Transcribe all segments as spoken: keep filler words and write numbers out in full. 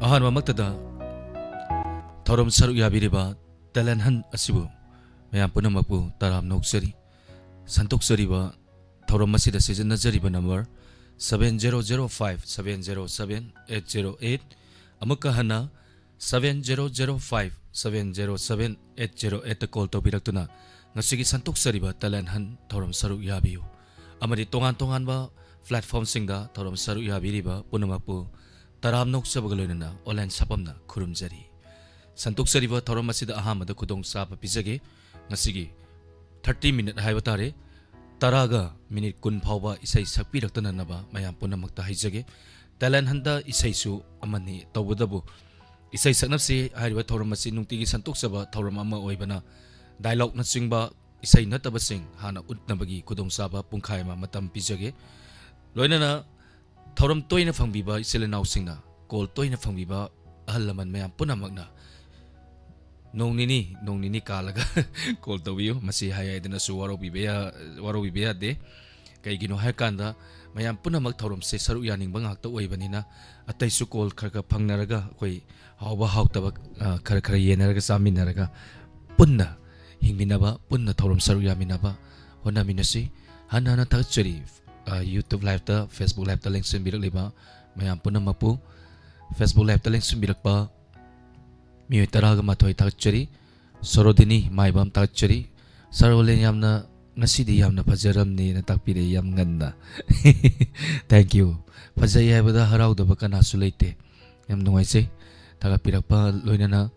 ꯑꯍꯥꯟꯕꯃꯛꯇꯗ ꯊꯧꯔꯝ ꯁꯔꯨꯛ ꯌꯥꯕꯤꯔꯤꯕ talent hunt ꯑꯁꯤꯕꯨ ꯃꯌꯥꯝ ꯄꯨꯝꯅꯃꯛꯄꯨ ꯇꯔꯥꯝꯅ ꯑꯣꯛꯆꯔꯤ꯫ ꯁꯟꯗꯣꯛꯆꯔꯤꯕ ꯊꯧꯔꯝ ꯑꯁꯤꯗ ꯁꯤꯖꯤꯟꯅꯖꯔꯤꯕ number seven zero zero five seven zero seven eight zero eight, ꯑꯃꯨꯛꯀ ꯍꯟꯅ seven zero zero five seven zero seven eight zero eight call ꯇꯧꯕꯤꯔꯛꯇꯨꯅ ꯉꯁꯤꯒꯤ ꯁꯟꯗꯣꯛꯆꯔꯤꯕ talent hunt ꯊꯧꯔꯝ ꯁꯔꯨꯛ ꯌꯥꯕꯤꯌꯨ꯫ ꯑꯃꯗꯤ ꯇꯣꯉꯥꯟ ꯇꯣꯉꯥꯟꯕ platformꯁꯤꯡꯗ ꯊꯧꯔꯝ ꯁꯔꯨꯛ ꯌꯥꯕꯤꯔꯤꯕ ꯄꯨꯝꯅꯃꯛꯄꯨ ꯇꯔꯥꯝꯅ ꯑꯣꯛꯆꯕꯒ ꯂꯣꯏꯅꯅ online ꯁꯥꯐꯝꯅ ꯈꯨꯔꯨꯝꯖꯔꯤ꯫ ꯁꯟꯗꯣꯛꯆꯔꯤꯕ ꯊꯧꯔꯝ ꯑꯁꯤꯗ ꯑꯍꯥꯟꯕꯗ ꯈꯨꯗꯣꯡꯆꯥꯕ ꯄꯤꯖꯒꯦ꯫ ꯉꯁꯤꯒꯤ thirty minute ꯍꯥꯏꯕ ꯇꯥꯔꯦ, ꯇꯔꯥꯒ minute ꯀꯨꯟ ꯐꯥꯎꯕ ꯏꯁꯩ ꯁꯛꯄꯤꯔꯛꯇꯅꯅꯕ ꯃꯌꯥꯝ ꯄꯨꯝꯅꯃꯛꯇ ꯍꯥꯏꯖꯒꯦ꯫ Talent huntꯇ ꯏꯁꯩꯁꯨ ꯑꯃꯅꯤ, ꯇꯧꯕꯇꯕꯨ ꯏꯁꯩ ꯁꯛꯅꯕꯁꯤ ꯍꯥꯏꯔꯤꯕ ꯊꯧꯔꯝ ꯑꯁꯤ ꯅꯨꯡꯇꯤꯒꯤ ꯁꯟꯗꯣꯛꯆꯕ ꯊꯧꯔꯝ ꯑꯃ ꯑꯣꯏꯕꯅ dialogueꯅꯆꯤꯡꯕ ꯏꯁꯩ ꯅꯠꯇꯕꯁꯤꯡ ꯍꯥꯟꯅ ꯎꯠꯅꯕꯒꯤ ꯈꯨꯗꯣꯡꯆꯥꯕ ꯄꯨꯡꯈꯥꯏ ꯑꯃ ꯃꯇꯝ ꯄꯤꯖꯒꯦ꯫ ꯂꯣꯏꯅꯅ ꯊꯧꯔꯝ ꯇꯣꯏꯅ ꯐꯪꯕꯤꯕ ꯏꯆꯤꯜ ꯏꯅꯥꯎꯁꯤꯡꯅ, call ꯇꯣꯏꯅ ꯐꯪꯕꯤꯕ ꯑꯍꯜ ꯂꯃꯟ ꯃꯌꯥꯝ ꯄꯨꯝꯅꯃꯛꯅ ꯅꯣꯡ ꯅꯤꯅꯤ, ꯅꯣꯡ ꯅꯤꯅꯤ ꯀꯥꯜꯂꯒ call ꯇꯧꯕꯤꯌꯨ꯫ ꯃꯁꯤ ꯍꯥꯏ ꯍꯥꯏꯗꯅꯁꯨ ꯋꯥꯔꯧꯕꯤꯕ ꯌꯥ-, ꯋꯥꯔꯧꯕꯤꯕ ꯌꯥꯗꯦ꯫ ꯀꯩꯒꯤꯅꯣ ꯍꯥꯏꯔꯀꯥꯟꯗ ꯃꯌꯥꯝ ꯄꯨꯝꯅꯃꯛ ꯊꯧꯔꯝꯁꯦ ꯁꯔꯨꯛ ꯌꯥꯅꯤꯡꯕ ꯉꯥꯛꯇ ꯑꯣꯏꯕꯅꯤꯅ ꯑꯇꯩꯁꯨ call ꯈꯔ ꯈꯔ ꯐꯪꯅꯔꯒ ꯑꯩꯈꯣꯏ ꯍꯥꯎꯕ ꯍꯥꯎꯇꯕ, ꯑ, ꯈꯔ ꯈꯔ ꯌꯦꯟꯅꯔꯒ ꯆꯥꯃꯤꯟꯅꯔꯒ ꯄꯨꯟꯅ ꯍꯤꯡꯃꯤꯟꯅꯕ, ꯄꯨꯟꯅ ꯊꯧꯔꯝ ꯁꯔꯨꯛ ꯌꯥꯃꯤꯟꯅꯕ ꯍꯣꯠꯅꯃꯤꯟꯅꯁꯤ꯫ ꯍꯟꯅ ꯍꯟꯅ ꯊꯥꯒꯠꯆꯔꯤ, ꯑ, YouTube liveꯇ, Facebook liveꯇ ꯂꯦꯡꯁꯤꯟꯕꯤꯔꯛꯂꯤꯕ ꯃꯌꯥꯝ ꯄꯨꯝꯅꯃꯛꯄꯨ꯫ Facebook liveꯇ ꯂꯦꯡꯁꯤꯟꯕꯤꯔꯛꯄ ꯃꯤꯑꯣꯏ ꯇꯔꯥꯒ ꯃꯥꯊꯣꯏ ꯊꯥꯒꯠꯆꯔꯤ꯫ ꯁꯣꯔꯣꯗꯤꯅꯤ ꯃꯥꯏꯕꯝ ꯊꯥꯒꯠꯆꯔꯤ꯫ ꯁꯔꯣꯂꯦꯟ, ꯌꯥꯝꯅ, ꯉꯁꯤꯗꯤ ꯌꯥꯝꯅ ꯐꯖꯔꯝꯅꯦꯅ ꯇꯥꯛꯄꯤꯔꯛꯏ ꯌꯥꯝ ꯉꯟꯅ꯫ Thank you꯫ ꯐꯖꯩ ꯍꯥꯏꯕꯗ ꯍꯔꯥꯎꯗꯕ ꯀꯅꯥꯁꯨ ꯂꯩꯇꯦ꯫ ꯌꯥꯝ ꯅꯨꯡꯉꯥꯏꯖꯩ ꯊꯥꯒꯠꯄꯤꯔꯛꯄ, ꯂꯣꯏꯅꯅ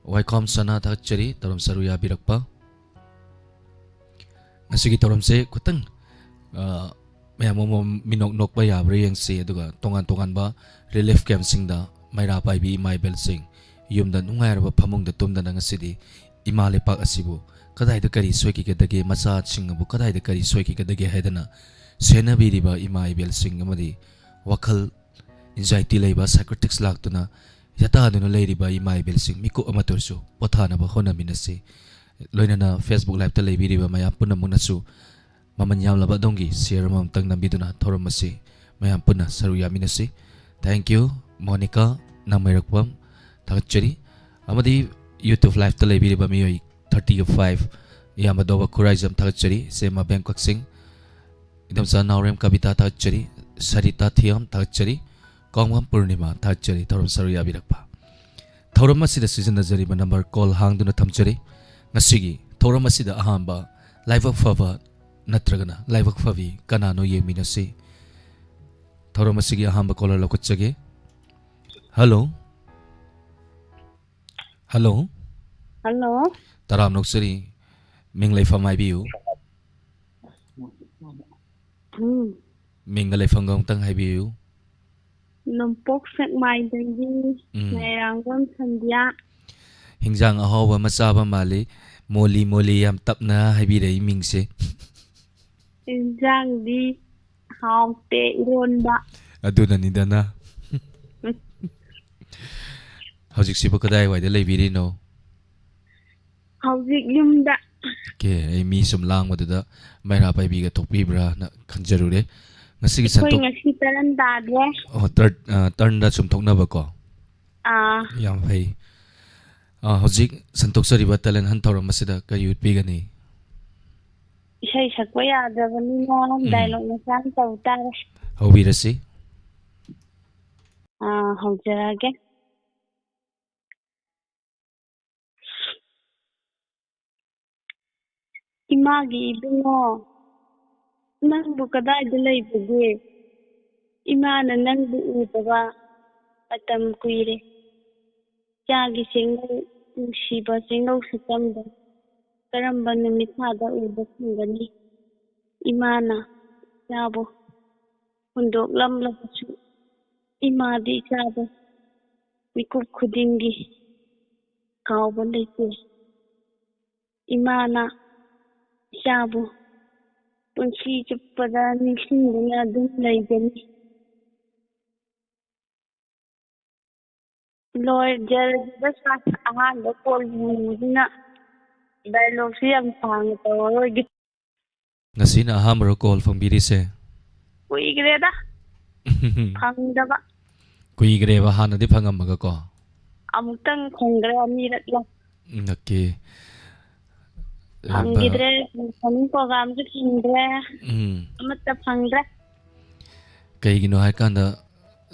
ꯋꯥꯏꯈꯣꯝ ꯁꯅꯥ ꯊꯥꯒꯠꯆꯔꯤ ꯊꯧꯔꯝ ꯁꯔꯨꯛ ꯌꯥꯕꯤꯔꯛꯄ꯫ ꯉꯁꯤꯒꯤ ꯊꯧꯔꯝꯁꯦ ꯈꯤꯇꯪ, ꯑ, ꯃꯌꯥꯝ ꯑꯃ ꯃꯤꯅꯣꯛ ꯅꯣꯛꯄ ꯌꯥꯕ꯭ꯔꯥ ꯌꯦꯡꯁꯤ, ꯑꯗꯨꯒ ꯇꯣꯉꯥꯟ ꯇꯣꯉꯥꯟꯕ relief campꯁꯤꯡꯗ ꯃꯩꯔꯥ ꯄꯥꯏꯕꯤ ꯏꯃꯥ ꯏꯕꯦꯜꯁꯤꯡ ꯌꯨꯝꯗ ꯅꯨꯡꯉꯥꯏꯔꯕ ꯐꯃꯨꯡꯗ ꯇꯨꯝꯗꯅ ꯉꯁꯤꯗꯤ ꯏꯃꯥ ꯂꯩꯄꯥꯛ ꯑꯁꯤꯕꯨ ꯀꯗꯥꯏꯗ ꯀꯔꯤ ꯁꯣꯏꯈꯤꯒꯗꯒꯦ, ꯃꯆꯥꯁꯤꯡ ꯑꯕꯨ ꯀꯗꯥꯏꯗ ꯀꯔꯤ ꯁꯣꯏꯈꯤꯒꯗꯒꯦ ꯍꯥꯏꯗꯅ ꯁꯦꯟꯅꯕꯤꯔꯤꯕ ꯏꯃꯥ ꯏꯕꯦꯜꯁꯤꯡ ꯑꯃꯗꯤ ꯋꯥꯈꯜ anxiety ꯂꯩꯕ psychotics ꯂꯥꯛꯇꯨꯅ ꯌꯥꯇꯥꯗꯨꯅ ꯂꯩꯔꯤꯕ ꯏꯃꯥ ꯏꯕꯦꯜꯁꯤꯡ ꯃꯤꯀꯨꯞ ꯑꯃꯠꯇ ꯑꯣꯏꯔꯁꯨ ꯄꯣꯊꯥꯅꯕ ꯍꯣꯠꯅꯃꯤꯟꯅꯁꯤ꯫ ꯂꯣꯏꯅꯅ Facebook liveꯇ ꯂꯩꯕꯤꯔꯤꯕ ꯃꯌꯥꯝ ꯄꯨꯝꯅꯃꯛꯅꯁꯨ ꯃꯃꯜ ꯌꯥꯝꯂꯕ ꯑꯗꯣꯝꯒꯤ share ꯑꯃꯃꯝꯇꯪ ꯅꯝꯕꯤꯗꯨꯅ ꯊꯧꯔꯝ ꯑꯁꯤ ꯃꯌꯥꯝ ꯄꯨꯟꯅ ꯁꯔꯨꯛ ꯌꯥꯃꯤꯟꯅꯁꯤ꯫ Thank you, Monica꯫ ꯅꯥꯃꯩꯔꯛꯄꯝ ꯊꯥꯒꯠꯆꯔꯤ꯫ ꯑꯃꯗꯤ YouTube live ꯇ ꯂꯩꯕꯤꯔꯤꯕ ꯃꯤꯑꯣꯏ thirty five, ꯏꯌꯥꯝꯕ ꯗꯣꯕ ꯈꯨꯔꯥꯏꯖꯝ ꯊꯥꯒꯠꯆꯔꯤ, ꯏꯆꯦꯃ ꯕꯦꯝ ꯀꯛꯆꯤꯡ, ꯏꯗꯣꯝꯆꯥ ꯅꯥꯎꯔꯦꯝ ꯀꯕꯤꯇꯥ ꯊꯥꯒꯠꯆꯔꯤ, ꯁꯔꯤꯇꯥ ꯊꯤꯌꯥꯝ ꯊꯥꯒꯠꯆꯔꯤ, ꯀꯥꯡꯕꯝ ꯄꯨꯔꯅꯤꯃꯥ ꯊꯥꯒꯠꯆꯔꯤ ꯊꯧꯔꯝ ꯁꯔꯨꯛ ꯌꯥꯕꯤꯔꯛꯄ꯫ ꯊꯧꯔꯝ ꯑꯁꯤꯗ ꯁꯤꯖꯤꯟꯅꯖꯔꯤꯕ ꯅꯝꯕꯔ ꯀꯣꯜ ꯍꯥꯡꯗꯨꯅ ꯊꯝꯖꯔꯤ꯫ ꯉꯁꯤꯒꯤ ꯊꯧꯔꯝ ꯑꯁꯤꯗ ꯑꯍꯥꯟꯕ ꯂꯥꯏꯕꯛ ꯐꯕ ꯅꯠꯇ꯭ꯔꯒꯅ ꯂꯥꯏꯕꯛ ꯐꯕꯤ ꯀꯅꯥꯅꯣ ꯌꯦꯡꯃꯤꯟꯅꯁꯤ꯫ ꯊꯧꯔꯝ ꯑꯁꯤꯒꯤ ꯑꯍꯥꯟꯕ ꯀꯣꯂꯔ ꯂꯧꯈꯠꯆꯒꯦ꯫ ꯍꯜꯂꯣ꯫ ꯍꯜꯂꯣ꯫ ꯍꯜꯂꯣ꯫ ꯇꯔꯥꯝꯅ ꯑꯣꯛꯆꯔꯤ꯫ ꯃꯤꯡ ꯂꯩꯐꯝ ꯍꯥꯏꯕꯤꯌꯨ꯫ ꯎꯝ꯫ ꯃꯤꯡꯒ ꯂꯩꯐꯝꯒ ꯑꯃꯨꯛꯇꯪ ꯍꯥꯏꯕꯤꯌꯨ꯫ ꯅꯣꯡꯄꯣꯛ ꯁꯦꯛꯃꯥꯏꯗꯒꯤ ꯎꯝ꯫ ꯃꯩꯔꯥꯡꯕꯝ ꯁꯟꯙ꯭ꯌꯥ꯫ ꯍꯤꯟꯖꯥꯡ ꯑꯍꯥꯎꯕ ꯑꯃ ꯆꯥꯕ ꯃꯥꯜꯂꯤ꯫ ꯃꯣꯂꯤ ꯃꯣꯂꯤ ꯌꯥꯝ ꯇꯞꯅ ꯍꯥꯏꯕꯤꯔꯛꯏ ꯃꯤꯡꯁꯦ꯫ ꯏꯟꯖꯥꯡꯗꯤ ꯍꯥꯎꯇꯦ, ꯏꯔꯣꯟꯕ꯫ ꯑꯗꯨꯅꯅꯤꯗꯅ꯫ ꯍꯧꯖꯤꯛꯁꯤꯕꯨ ꯀꯗꯥꯏꯋꯥꯏꯗ ꯂꯩꯕꯤꯔꯤꯅꯣ? ꯍꯧꯖꯤꯛ ꯌꯨꯝꯗ꯫ ꯑꯣꯀꯦ, ꯑꯩ ꯃꯤ ꯁꯨꯝ ꯂꯥꯡꯕꯗꯨꯗ ꯃꯩꯔꯥ ꯄꯥꯏꯕꯤꯒ ꯊꯣꯛꯄꯤꯕ꯭ꯔꯥꯅ ꯈꯟꯖꯔꯨꯔꯦ꯫ ꯉꯁꯤꯒꯤ ꯑꯩꯈꯣꯏ ꯁꯟꯇꯣꯛ- ꯉꯁꯤ ꯇꯔꯟ ꯇꯥꯗ꯭ꯔꯦ꯫ ꯑꯣ, ꯇꯔ-, ꯑ, ꯇꯔꯟꯗ ꯁꯨꯝ ꯊꯣꯛꯅꯕꯀꯣ? ꯑꯥ꯫ ꯌꯥꯝ ꯐꯩ꯫ ꯑ, ꯍꯧꯖꯤꯛ ꯁꯟꯇꯣꯛꯆꯔꯤꯕ talent hunt ꯊꯧꯔꯝ ꯑꯁꯤꯗ ꯀꯔꯤ ꯎꯠꯄꯤꯒꯅꯤ? ꯏꯁꯩ ꯁꯛꯄ ꯌꯥꯗ꯭ꯔꯕꯅꯤꯅ ꯎꯝ꯫ Dialogue ꯃꯆꯥ ꯑꯃ ꯇꯧ ꯇꯥꯔꯦ꯫ ꯍꯧꯕꯤꯔꯁꯤ꯫ ꯑꯥ, ꯍꯧꯖꯔꯛꯑꯒꯦ꯫ ꯏꯃꯥꯒꯤ ꯏꯕꯨꯡꯉꯣ, ꯅꯪꯕꯨ ꯀꯗꯥꯏꯗ ꯂꯩꯕꯒꯦ? ꯏꯃꯥꯅ ꯅꯪꯕꯨ ꯎꯗꯕ ꯃꯇꯝ ꯀꯨꯏꯔꯦ꯫ ꯏꯆꯥꯒꯤ ꯆꯦꯡꯂꯧ, ꯅꯨꯡꯁꯤꯕ ꯆꯦꯡꯂꯧ ꯁꯛꯇꯝꯗꯣ ꯀꯔꯝꯕ ꯅꯨꯃꯤꯠ ꯊꯥꯗ ꯎꯕ ꯐꯪꯒꯅꯤ? ꯏꯃꯥꯅ ꯏꯆꯥꯕꯨ ꯍꯨꯟꯗꯣꯛꯂꯝꯂꯕꯁꯨ, ꯏꯃꯥꯗꯤ ꯏꯆꯥꯕꯨ ꯃꯤꯀꯨꯞ ꯈꯨꯗꯤꯡꯒꯤ ꯀꯥꯎꯕ ꯂꯩꯇꯦ꯫ ꯏꯃꯥꯅ ꯏꯆꯥꯕꯨ ꯄꯨꯟꯁꯤ ꯆꯨꯞꯄꯗ ꯅꯤꯡꯁꯤꯡꯗꯨꯅ ꯑꯗꯨꯝ ꯂꯩꯒꯅꯤ꯫ ꯂꯣꯏꯖꯔꯒꯦꯗ ꯁꯥꯔ, ꯑꯍꯥꯟꯕ ꯀꯣꯜ ꯐꯪꯕꯁꯤꯅ ꯗꯥꯏꯂꯣꯒꯁꯤ ꯌꯥꯝ ꯁꯥꯡꯅ ꯇꯧꯔꯔꯣꯏꯒꯦ꯫ ꯉꯁꯤꯅ ꯑꯍꯥꯟꯕꯔꯣ ꯀꯣꯜ ꯐꯪꯕꯤꯔꯤꯁꯦ? ꯀꯨꯏꯈ꯭ꯔꯦꯗ ꯐꯪꯗꯕ꯫ ꯀꯨꯏꯈ꯭ꯔꯦꯕ ꯍꯥꯟꯅꯗꯤ ꯐꯪꯉꯝꯃꯒꯀꯣ? ꯑꯃꯨꯛꯇꯪ ꯐꯪꯈ꯭ꯔꯦ, ꯑꯅꯤꯔꯛꯂ ꯅꯛꯀꯤ ꯐꯪꯈꯤꯗ꯭ꯔꯦ꯫ ꯐꯪꯅꯤꯡ ꯄ꯭ꯔꯣꯒꯥꯝꯁꯨ ꯐꯪꯗ꯭ꯔꯦ꯫ ꯎꯝ ꯑꯃꯠꯇ ꯐꯪꯗ꯭ꯔꯦ꯫ ꯀꯩꯒꯤꯅꯣ ꯍꯥꯏꯀꯥꯟꯗ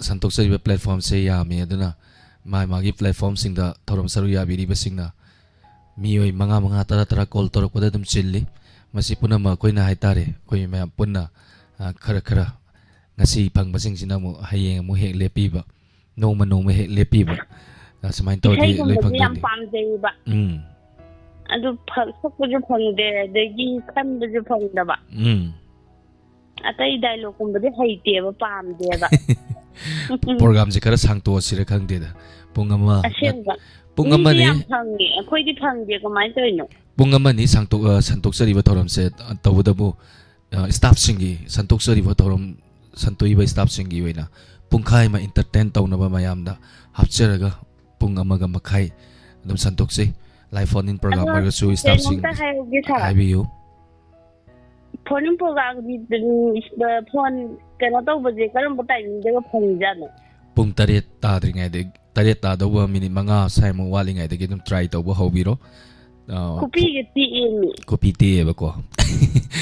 ꯁꯟꯗꯣꯛꯆꯔꯤꯕ ꯄ꯭ꯂꯦꯠꯐꯣꯝꯁꯦ ꯌꯥꯝꯃꯤ꯫ ꯑꯗꯨꯅ ꯃꯥ ꯃꯥꯒꯤ ꯄ꯭ꯂꯦꯠꯐꯣꯝꯁꯤꯡꯗ ꯊꯧꯔꯝ ꯁꯔꯨꯛ ꯌꯥꯕꯤꯔꯤꯕꯁꯤꯡꯅ ꯃꯤꯑꯣꯏ ꯃꯉꯥ ꯃꯉꯥ ꯇꯔꯥ ꯇꯔꯥ ꯀꯣꯜ ꯇꯧꯔꯛꯄꯗ ꯑꯗꯨꯝ ꯆꯤꯜꯂꯤ꯫ ꯃꯁꯤ ꯄꯨꯝꯅꯃꯛ ꯑꯩꯈꯣꯏꯅ ꯍꯥꯏꯇꯥꯔꯦ, ꯑꯩꯈꯣꯏ ꯃꯌꯥꯝ ꯄꯨꯟꯅ ꯑ, ꯈꯔ ꯈꯔ ꯉꯁꯤ ꯐꯪꯕꯁꯤꯡꯁꯤꯅ ꯑꯃꯨꯛ ꯍꯌꯦꯡ ꯑꯃꯨꯛ ꯍꯦꯛ ꯂꯦꯞꯄꯤꯕ, ꯅꯣꯡꯃ ꯅꯣꯡꯃ ꯍꯦꯛ ꯂꯦꯞꯄꯤꯕ, ꯑ, ꯁꯨꯃꯥꯏꯅ ꯇꯧꯔꯗꯤ ꯂꯣꯏ ꯏꯁꯩꯒꯨꯝꯕꯁꯦ ꯌꯥꯝ ꯐꯪꯗꯣꯏꯅꯤ꯫ ꯄꯥꯝꯖꯩꯌꯦꯕ꯫ ꯎꯝ ꯑꯗꯨ ꯐ- ꯁꯛꯄꯁꯨ ꯐꯪꯗꯦ, ꯑꯗꯒꯤ ꯈꯟꯕꯁꯨ ꯐꯪꯗꯕ꯫ ꯎꯝ ꯑꯇꯩ ꯗꯥꯏꯂꯣꯛꯀꯨꯝꯕꯗꯤ ꯍꯩꯇꯦꯕ, ꯄꯥꯝꯗꯦꯕ꯫ ꯄ꯭ꯔꯣꯒꯥꯝꯁꯦ ꯈꯔ ꯁꯥꯡꯇꯣꯛꯑꯁꯤꯔ ꯈꯪꯗꯦꯗ꯫ ꯄꯨꯡ ꯑꯃ ꯑꯁꯦꯡꯕ꯫ ꯄꯨꯡ ꯃꯤꯗꯤ ꯑꯃꯅꯤ꯫ ꯌꯥꯝ ꯐꯪꯉꯦ, ꯑꯩꯈꯣꯏꯗꯤ ꯐꯪꯗꯦ, ꯀꯃꯥꯏꯅ ꯇꯧꯔꯤꯅꯣ? ꯄꯨꯡ ꯑꯃꯅꯤ ꯁꯥꯡꯇꯣꯛ ꯑ, ꯁꯟꯗꯣꯛꯆꯔꯤꯕ ꯊꯧꯔꯝꯁꯦ, ꯑ, ꯇꯧꯕꯇꯕꯨ, ꯑ, ꯁ꯭ꯇꯥꯐꯁꯤꯡꯒꯤ, ꯁꯟꯗꯣꯛꯆꯔꯤꯕ ꯊꯧꯔꯝ ꯁꯟꯗꯣꯛꯏꯕ ꯁ꯭ꯇꯥꯐꯁꯤꯡꯒꯤ ꯑꯣꯏꯅ ꯄꯨꯡꯈꯥꯏ ꯑꯃ ꯏꯟꯇꯔꯇꯦꯟ ꯇꯧꯅꯕ ꯃꯌꯥꯝꯗ ꯍꯥꯞꯆꯔꯒ ꯄꯨꯡ ꯑꯃꯒ ꯃꯈꯥꯏ ꯑꯗꯨꯝ ꯁꯟꯗꯣꯛꯆꯩ꯫ ꯂꯥꯏꯐ ꯐꯣꯟ ꯏꯟ ꯄ꯭ꯔꯣꯒꯥꯝ ꯑꯗꯣ ꯑꯣꯏꯔꯒꯁꯨ ꯀꯩꯅꯣꯝꯇ ꯁ꯭ꯇꯥꯐꯁꯤꯡꯒꯤ ꯍꯥꯏꯍꯧꯒꯦ ꯁꯥꯔ꯫ ꯍꯥꯏꯕꯤꯌꯨ꯫ ꯐꯣꯟ ꯏꯟ ꯄ꯭ꯔꯣꯒꯥꯝꯒꯤ, ꯎꯝ, ꯐꯣꯟ ꯀꯩꯅꯣ ꯇꯧꯕꯁꯦ ꯀꯔꯝꯕ ꯇꯥꯏꯃꯤꯡꯗꯒ ꯐꯪꯖꯥꯠꯅꯣ? ꯄꯨꯡ ꯇꯔꯦꯠ ꯇꯥꯗ꯭ꯔꯤꯉꯩꯗ, ꯇꯔꯦꯠ ꯇꯥꯗꯧꯕ ꯃꯤꯅꯤꯠ ꯃꯉꯥ ꯁ꯭ꯋꯥꯏꯃꯨꯛ ꯋꯥꯠꯂꯤꯉꯩꯗꯒꯤ ꯑꯗꯨꯝ ꯇ꯭ꯔꯥꯏ ꯇꯧꯕ ꯍꯧꯕꯤꯔꯣ꯫ ꯑ, ꯈꯨꯄꯤꯒ ꯇꯦꯛꯑꯦꯃꯤ꯫ ꯈꯨꯄꯤ ꯇꯦꯛꯑꯦꯕꯀꯣ꯫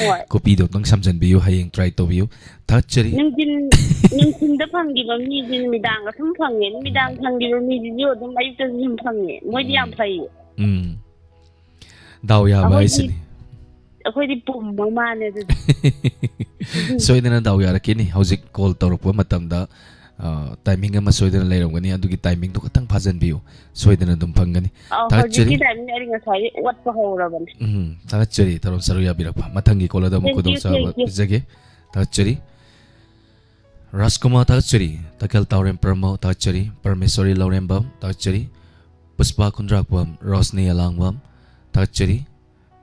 ꯍꯣꯏ꯫ ꯈꯨꯄꯤꯗꯣ ꯑꯝꯇꯪ ꯁꯝꯖꯟꯕꯤꯌꯨ, ꯍꯌꯦꯡ ꯇ꯭ꯔꯥꯏ ꯇꯧꯕꯤꯌꯨ꯫ ꯊꯥꯒꯠꯆꯔꯤ꯫ ꯅꯨꯡꯊꯤꯟ, ꯅꯨꯡꯊꯤꯟꯗ ꯐꯪꯈꯤꯕ ꯃꯤꯗꯤ ꯅꯨꯃꯤꯗꯥꯡꯒ ꯁꯨꯝ ꯐꯪꯉꯦ, ꯅꯨꯃꯤꯗꯥꯡ ꯐꯪꯈꯤꯕ ꯃꯤꯗꯨꯁꯨ ꯑꯗꯨꯝ ꯑꯌꯨꯛꯇꯁꯨ ꯁꯨꯝ ꯐꯪꯉꯦ꯫ ꯃꯣꯏꯗꯤ ꯌꯥꯝ ꯐꯩꯌꯦ꯫ ꯎꯝ꯫ ꯗꯥꯎ ꯌꯥꯕ ꯑꯩꯈꯣꯏꯗꯤ, ꯍꯥꯏꯁꯤꯅꯤ꯫ ꯑꯩꯈꯣꯏꯗꯤ ꯄꯨꯝꯕ ꯃꯥꯜꯂꯦ ꯑꯗꯨꯗꯤ꯫ ꯁꯣꯏꯗꯅ ꯗꯥꯎ ꯌꯥꯔꯛꯈꯤꯅꯤ꯫ ꯍꯧꯖꯤꯛ ꯀꯣꯜ ꯇꯧꯔꯛꯄ ꯃꯇꯝꯗ, ꯑ, ꯇꯥꯏꯃꯤꯡ ꯑꯃ ꯁꯣꯏꯗꯅ ꯂꯩꯔꯝꯒꯅꯤ꯫ ꯑꯗꯨꯒꯤ ꯇꯥꯏꯃꯤꯡꯗꯣ ꯈꯛꯇꯪ ꯐꯥꯖꯟꯕꯤꯌꯨ꯫ ꯁꯣꯏꯗꯅ ꯑꯗꯨꯝ ꯐꯪꯒꯅꯤ꯫ ꯑꯧ, ꯊꯥꯒꯠꯆꯔꯤ꯫ ꯍꯧꯖꯤꯛꯀꯤ ꯇꯥꯏꯃꯤꯡ ꯑꯩ ꯉꯁꯥꯏꯗꯤ ꯑꯣꯠꯄ ꯍꯧꯔꯕꯅꯦ꯫ ꯎꯝ, ꯊꯥꯒꯠꯆꯔꯤ ꯊꯧꯔꯝ ꯁꯔꯨꯛ ꯌꯥꯕꯤꯔꯛꯄ꯫ ꯃꯊꯪꯒꯤ ꯀꯣꯜ ꯑꯗꯨ ꯑꯃꯨꯛ Thank you, ꯈꯨꯗꯣꯡꯆꯥꯕ thank you. ꯄꯤꯖꯒꯦ꯫ ꯊꯥꯒꯠꯆꯔꯤ꯫ ꯔꯥꯖꯀꯨꯃꯥꯔ ꯊꯥꯒꯠꯆꯔꯤ꯫ ꯇꯈꯦꯜ ꯇꯥꯎꯔꯦꯝ ꯄ꯭ꯔꯃꯣ ꯊꯥꯒꯠꯆꯔꯤ꯫ ꯄꯔꯃꯦꯁꯣꯔꯤ ꯂꯧꯔꯦꯝꯕꯝ ꯊꯥꯒꯠꯆꯔꯤ꯫ ꯄꯨꯁꯄꯥ ꯈꯨꯟꯗ꯭ꯔꯥꯛꯄꯝ, ꯔꯣꯁꯅꯤ ꯑꯂꯥꯡꯕꯝ ꯊꯥꯒꯠꯆꯔꯤ꯫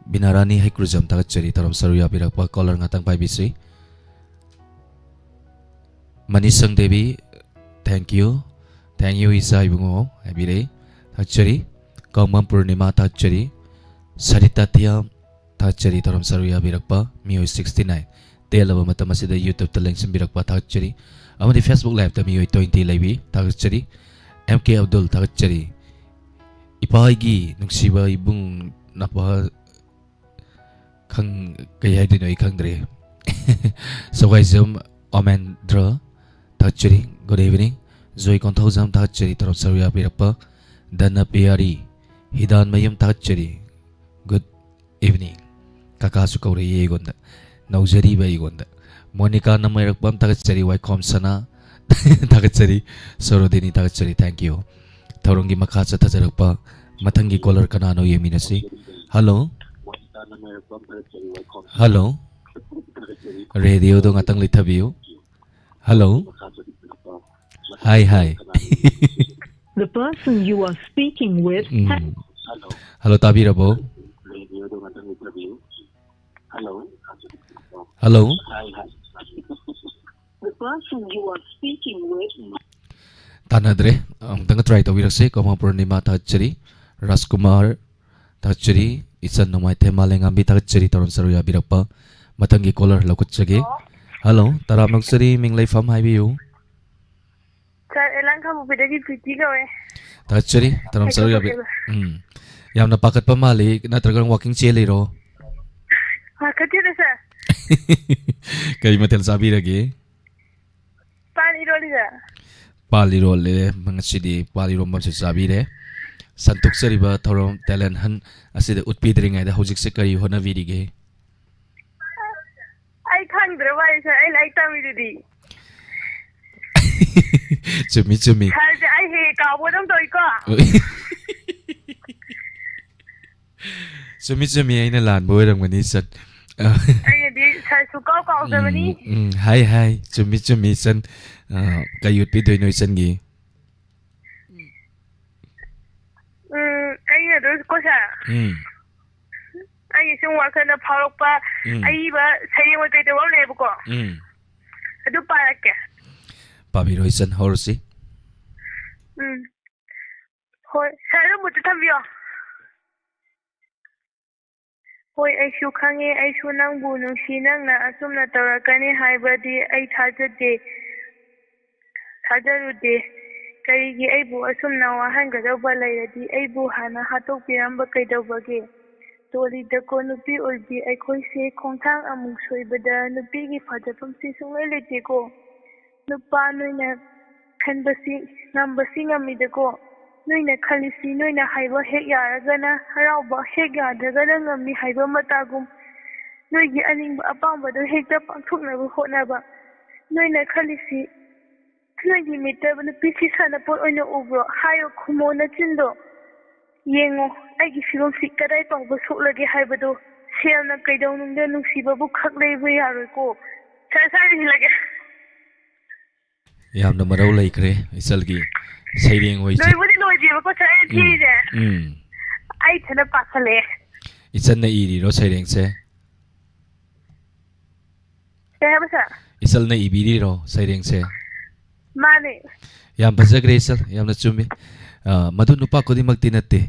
ꯕꯤꯅꯥꯔꯥꯅꯤ ꯍꯩꯀ꯭ꯔꯨꯖꯝ ꯊꯥꯒꯠꯆꯔꯤ꯫ ꯊꯧꯔꯝ ꯁꯔꯨꯛ ꯌꯥꯕꯤꯔꯛꯄ꯫ ꯀꯣꯂꯔ ꯉꯥꯛꯇꯪ ꯄꯥꯏꯕꯤꯁꯤ꯫ ꯃꯅꯤꯁꯪ Devi, thank you꯫ Thank you, ꯏꯆꯥ ꯏꯕꯨꯡꯉꯣ ꯍꯥꯏꯕꯤꯔꯛꯏ꯫ ꯊꯥꯒꯠꯆꯔꯤ꯫ ꯀꯥꯡꯕꯝ ꯄꯨꯔꯅꯤꯃꯥ ꯊꯥꯒꯠꯆꯔꯤ꯫ ꯁꯔꯤꯇꯥ ꯊꯤꯌꯥꯝ ꯊꯥꯒꯠꯆꯔꯤ꯫ ꯊꯧꯔꯝ ꯁꯔꯨꯛ ꯌꯥꯕꯤꯔꯛꯄ ꯃꯤꯑꯣꯏ sixty nine꯫ ꯇꯦꯜꯂꯕ ꯃꯇꯝ ꯑꯁꯤꯗ YouTube-ꯇ ꯂꯦꯡꯁꯤꯟꯕꯤꯔꯛꯄ ꯊꯥꯒꯠꯆꯔꯤ꯫ ꯑꯃꯗꯤ Facebook Live-ꯇ ꯃꯤꯑꯣꯏ twenty ꯂꯩꯕꯤ, ꯊꯥꯒꯠꯆꯔꯤ꯫ M K Abdul, ꯊꯥꯒꯠꯆꯔꯤ꯫ ꯏꯄꯥꯒꯤ ꯅꯨꯡꯁꯤꯕ ꯏꯕꯨꯡ ꯅꯄꯥ ꯈꯪ-, ꯀꯩ ꯍꯥꯏꯗꯣꯏꯅꯣ ꯑꯩ ꯈꯪꯗ꯭ꯔꯦ꯫ ꯁꯒꯥꯏꯖꯝ ꯑꯃꯦꯟꯗ꯭ꯔ, ꯊꯥꯒꯠꯆꯔꯤ꯫ Good evening꯫ ꯖꯣꯏ ꯀꯣꯟꯊꯧꯖꯝ, ꯊꯥꯒꯠꯆꯔꯤ ꯇꯔꯥꯝ ꯁꯔꯨ ꯌꯥꯕꯤꯔꯛꯄ꯫ ꯗꯅ ꯄꯤꯌꯥꯔꯤ, ꯍꯤꯗꯥꯟꯃꯌꯨꯝ, ꯊꯥꯒꯠꯆꯔꯤ꯫ Good evening꯫ ꯀꯀꯥꯁꯨ ꯀꯧꯔꯛꯏ ꯑꯩꯉꯣꯟꯗ, ꯅꯧꯖꯔꯤꯕ ꯑꯩꯉꯣꯟꯗ꯫ ꯃꯣꯅꯤꯀꯥ ꯅꯃꯩꯔꯛꯄꯝ, ꯊꯥꯒꯠꯆꯔꯤ꯫ ꯋꯥꯏꯈꯣꯝ ꯁꯅꯥ, ꯊꯥꯒꯠꯆꯔꯤ꯫ ꯁꯣꯔꯣꯗꯤꯅꯤ, ꯊꯥꯒꯠꯆꯔꯤ꯫ Thank you꯫ ꯊꯧꯔꯝꯒꯤ ꯃꯈꯥ ꯆꯠꯊꯖꯔꯛꯄ ꯃꯊꯪꯒꯤ caller ꯀꯅꯥꯅꯣ ꯌꯦꯡꯃꯤꯟꯅꯁꯤ꯫ Hello꯫ Hello꯫ Radio-ꯗꯣ ꯉꯥꯛꯇꯪ ꯂꯩꯊꯕꯤꯌꯨ꯫ Hello꯫ Hi, hi꯫ The person you are speaking with um. Hello, ꯇꯥꯕꯤꯔꯕꯣ? Hello꯫ The person you are speaking with ꯇꯥꯟꯅꯗ꯭ꯔꯦ꯫ ꯑꯃꯨꯛꯇꯪꯒ try ꯇꯧꯕꯤꯔꯛꯁꯦ꯫ ꯀꯣꯃꯥ ꯄꯨꯔꯅꯤꯃꯥ, ꯊꯥꯒꯠꯆꯔꯤ꯫ ꯔꯥꯖꯀꯨꯃꯥꯔ, ꯊꯥꯒꯠꯆꯔꯤ꯫ ꯏꯆꯟ ꯅꯣꯡꯃꯥꯏꯊꯦꯝ ꯃꯥꯂꯦꯝꯉꯥꯝꯕꯤ, ꯊꯥꯒꯠꯆꯔꯤ ꯇꯧꯔꯝ ꯁꯔꯨ ꯌꯥꯕꯤꯔꯛꯄ꯫ ꯃꯊꯪꯒꯤ caller ꯂꯧꯈꯠꯆꯒꯦ꯫ Hello꯫ Hello, ꯇꯔꯥꯝ ꯅꯣꯛꯆꯔꯤ, ꯃꯤꯡ ꯂꯩꯐꯝ ꯍꯥꯏꯕꯤꯌꯨ꯫ Sir, ꯑꯦꯂꯥꯡ ꯈꯥꯡꯕꯣꯛꯄꯤꯗꯒꯤ ꯄ꯭ꯔꯤꯇꯤ ꯀꯧꯋꯦ꯫ ꯊꯥꯒꯠꯆꯔꯤ ꯇꯔꯥꯝ ꯁꯔꯨ ꯌꯥꯕꯤ-, ꯀꯩꯗꯧꯔꯒꯦꯕ? ꯎꯝ꯫ ꯌꯥꯝꯅ ꯄꯥꯈꯠꯄ ꯃꯥꯜꯂꯤ, ꯅꯠꯇ꯭ꯔꯒ walking ꯆꯦꯜꯂꯤꯔꯣ? ꯄꯥꯈꯠꯇꯦꯗ, sir꯫ ꯀꯔꯤ ꯃꯊꯦꯜ ꯆꯥꯕꯤꯔꯒꯦ? ꯄꯥꯟ ꯏꯔꯣꯜꯂꯤꯗ꯫ ꯄꯥꯟ ꯏꯔꯣꯜꯂꯦ, ꯉꯁꯤꯗꯤ ꯄꯥꯟ ꯏꯔꯣꯝꯕ ꯑꯃꯁꯨ ꯆꯥꯕꯤꯔꯦ꯫ ꯁꯟꯇꯣꯛꯆꯔꯤꯕ ꯊꯧꯔꯝ talent hunt ꯑꯁꯤꯗ ꯎꯠꯄꯤꯗ꯭ꯔꯤꯉꯩꯗ ꯍꯧꯖꯤꯛꯁꯦ ꯀꯔꯤ ꯍꯣꯠꯅꯕꯤꯔꯤꯒꯦ? ꯑꯩ ꯈꯪꯗ꯭ꯔ ꯃꯥꯜꯂꯦ, sir꯫ ꯑꯩ ꯂꯥꯏꯔꯤꯛ ꯇꯝꯃꯤꯗꯨꯗꯤ꯫ ꯆꯨꯝꯃꯤ, ꯆꯨꯝꯃꯤ꯫ Sir-ꯁꯦ ꯑꯩ ꯍꯦꯛ ꯍꯦꯛ ꯀꯥꯎꯕ ꯑꯗꯨꯝ ꯇꯧꯏꯀꯣ꯫ ꯆꯨꯝꯃꯤ, ꯆꯨꯝꯃꯤ, ꯑꯩꯅ ꯂꯥꯟꯕ ꯑꯣꯏꯔꯝꯒꯅꯤ, ꯏꯆꯟ꯫ ꯑꯩꯅꯗꯤ sir ꯁꯨꯀꯥꯎ ꯀꯥꯎꯖꯕꯅꯤ꯫ ꯎꯝ, ꯎꯝ, ꯍꯥꯏ, ꯍꯥꯏ, ꯆꯨꯝꯃꯤ, ꯆꯨꯝꯃꯤ, ꯏꯆꯟ꯫ ꯑ, ꯀꯩ ꯎꯠꯄꯤꯗꯣꯏꯅꯣ ꯏꯆꯟꯒꯤ? ꯎꯝ, ꯑꯩꯅ ꯑꯗꯨꯝ ꯀꯣ, sir꯫ ꯎꯝ꯫ ꯑꯩꯒꯤ ꯁꯨꯝ ꯋꯥꯈꯜꯗ ꯐꯥꯎꯔꯛꯄ ꯎꯝ꯫ ꯑꯏꯕ ꯁꯩꯔꯦꯡ ꯑꯣꯏ ꯀꯩꯗꯧꯕ ꯑꯃ ꯂꯩꯌꯦꯕꯀꯣ꯫ ꯎꯝ꯫ ꯑꯗꯨ ꯄꯥꯔꯛꯀꯦ꯫ ꯄꯥꯕꯤꯔꯣ ꯏꯆꯟ, ꯍꯧꯔꯁꯤ꯫ ꯎꯝ꯫ ꯍꯣꯏ, sir, ꯑꯗꯨꯝ mute-ꯇ ꯊꯝꯕꯤꯌꯣ꯫ ꯍꯣꯏ, ꯑꯩꯁꯨ ꯈꯪꯉꯦ꯫ ꯑꯩꯁꯨ ꯅꯪꯕꯨ ꯅꯨꯡꯁꯤ꯫ ꯅꯪꯅ ꯑꯁꯨꯝꯅ ꯇꯧꯔꯛꯀꯅꯤ ꯍꯥꯏꯕꯗꯤ ꯑꯩ ꯊꯥꯖꯗꯦ, ꯊꯥꯖꯔꯨꯗꯦ꯫ ꯀꯔꯤꯒꯤ ꯑꯩꯕꯨ ꯑꯁꯨꯝꯅ ꯋꯥꯍꯟꯒꯗꯧꯕ ꯂꯩꯔꯗꯤ ꯑꯩꯕꯨ ꯍꯥꯟꯅ ꯍꯥꯠꯇꯣꯛꯄꯤꯔꯝꯕ ꯀꯩꯗꯧꯕꯒꯦ? ꯇꯣꯜꯂꯤꯗꯀꯣ, ꯅꯨꯄꯤ ꯑꯣꯏꯕꯤ ꯑꯩꯈꯣꯏꯁꯦ ꯈꯣꯡꯊꯥꯡ ꯑꯃꯨꯛ ꯁꯣꯏꯕꯗ ꯅꯨꯄꯤꯒꯤ ꯐꯖꯐꯝꯁꯤ ꯁꯨꯡꯂꯩ ꯂꯩꯇꯦꯀꯣ꯫ ꯅꯨꯄꯥ ꯅꯣꯏꯅ ꯈꯟꯕꯁꯤ ꯉꯝꯕꯁꯤ ꯉꯝꯃꯤꯗꯀꯣ꯫ ꯅꯣꯏꯅ ꯈꯜꯂꯤꯁꯤ ꯅꯣꯏꯅ ꯍꯥꯏꯕ ꯍꯦꯛ ꯌꯥꯔꯒꯅ ꯍꯔꯥꯎꯕ, ꯍꯦꯛ ꯌꯥꯗ꯭ꯔꯒꯅ ꯉꯝꯃꯤ ꯍꯥꯏꯕ ꯃꯇꯥꯒꯨꯝ꯫ ꯅꯣꯏꯒꯤ ꯑꯅꯤꯡꯕ ꯑꯄꯥꯝꯕꯗꯣ ꯍꯦꯛꯇ ꯄꯥꯡꯊꯣꯛꯅꯕ ꯍꯣꯠꯅꯕ꯫ ꯅꯣꯏꯅ ꯈꯜꯂꯤꯁꯤ ꯅꯣꯏꯒꯤ ꯃꯤꯠꯇ ꯅꯨꯄꯤꯁꯤ ꯁꯥꯟꯅꯄꯣꯠ ꯑꯣꯏꯅ ꯎꯕ꯭ꯔꯣ? ꯍꯥꯏꯌꯣ, ꯈꯨꯝꯃꯣ ꯅꯆꯤꯟꯗꯣ꯫ ꯌꯦꯡꯉꯣ, ꯑꯩꯒꯤ ꯐꯤꯕꯝꯁꯤ ꯀꯗꯥꯏ ꯐꯥꯎꯕ ꯁꯣꯛꯂꯒꯦ ꯍꯥꯏꯕꯗꯣ꯫ ꯁꯦꯜꯅ ꯀꯩꯗꯧꯅꯨꯡꯗ ꯅꯨꯡꯁꯤꯕꯕꯨ ꯈꯛ ꯂꯩꯕ ꯌꯥꯔꯣꯏꯀꯣ꯫ ꯁꯥꯔ, ꯁꯥꯔ, ꯏꯁꯤꯜꯂꯒꯦ꯫ ꯌꯥꯝꯅ ꯃꯔꯧ ꯂꯩꯈ꯭ꯔꯦ ꯏꯆꯜꯒꯤ ꯁꯩꯔꯦꯡ ꯍꯣꯏꯁꯦ꯫ ꯂꯣꯏꯕꯨꯗꯤ ꯂꯣꯏꯗꯦꯕꯀꯣ, ꯁꯥꯔ, ꯑꯩꯅ ꯎꯝ, ꯊꯤꯔꯤꯁꯦ꯫ ꯎꯝ꯫ ꯑꯩ ꯏꯊꯟꯗ ꯄꯥꯁꯜꯂꯛꯑꯦ꯫ ꯏꯆꯟꯅ ꯏꯔꯤꯔꯣ ꯁꯩꯔꯦꯡꯁꯦ? ꯀꯩ ꯍꯥꯏꯕ, ꯁꯥꯔ? ꯏꯆꯜꯅ ꯏꯕꯤꯔꯤꯔꯣ ꯁꯩꯔꯦꯡꯁꯦ? ꯃꯥꯅꯦ꯫ ꯌꯥꯝ ꯐꯖꯈ꯭ꯔꯦ ꯏꯆꯜ, ꯌꯥꯝꯅ ꯆꯨꯝꯃꯤ꯫ ꯑ, ꯃꯗꯨ ꯅꯨꯄꯥ ꯈꯨꯗꯤꯡꯃꯛꯇꯤ ꯅꯠꯇꯦ꯫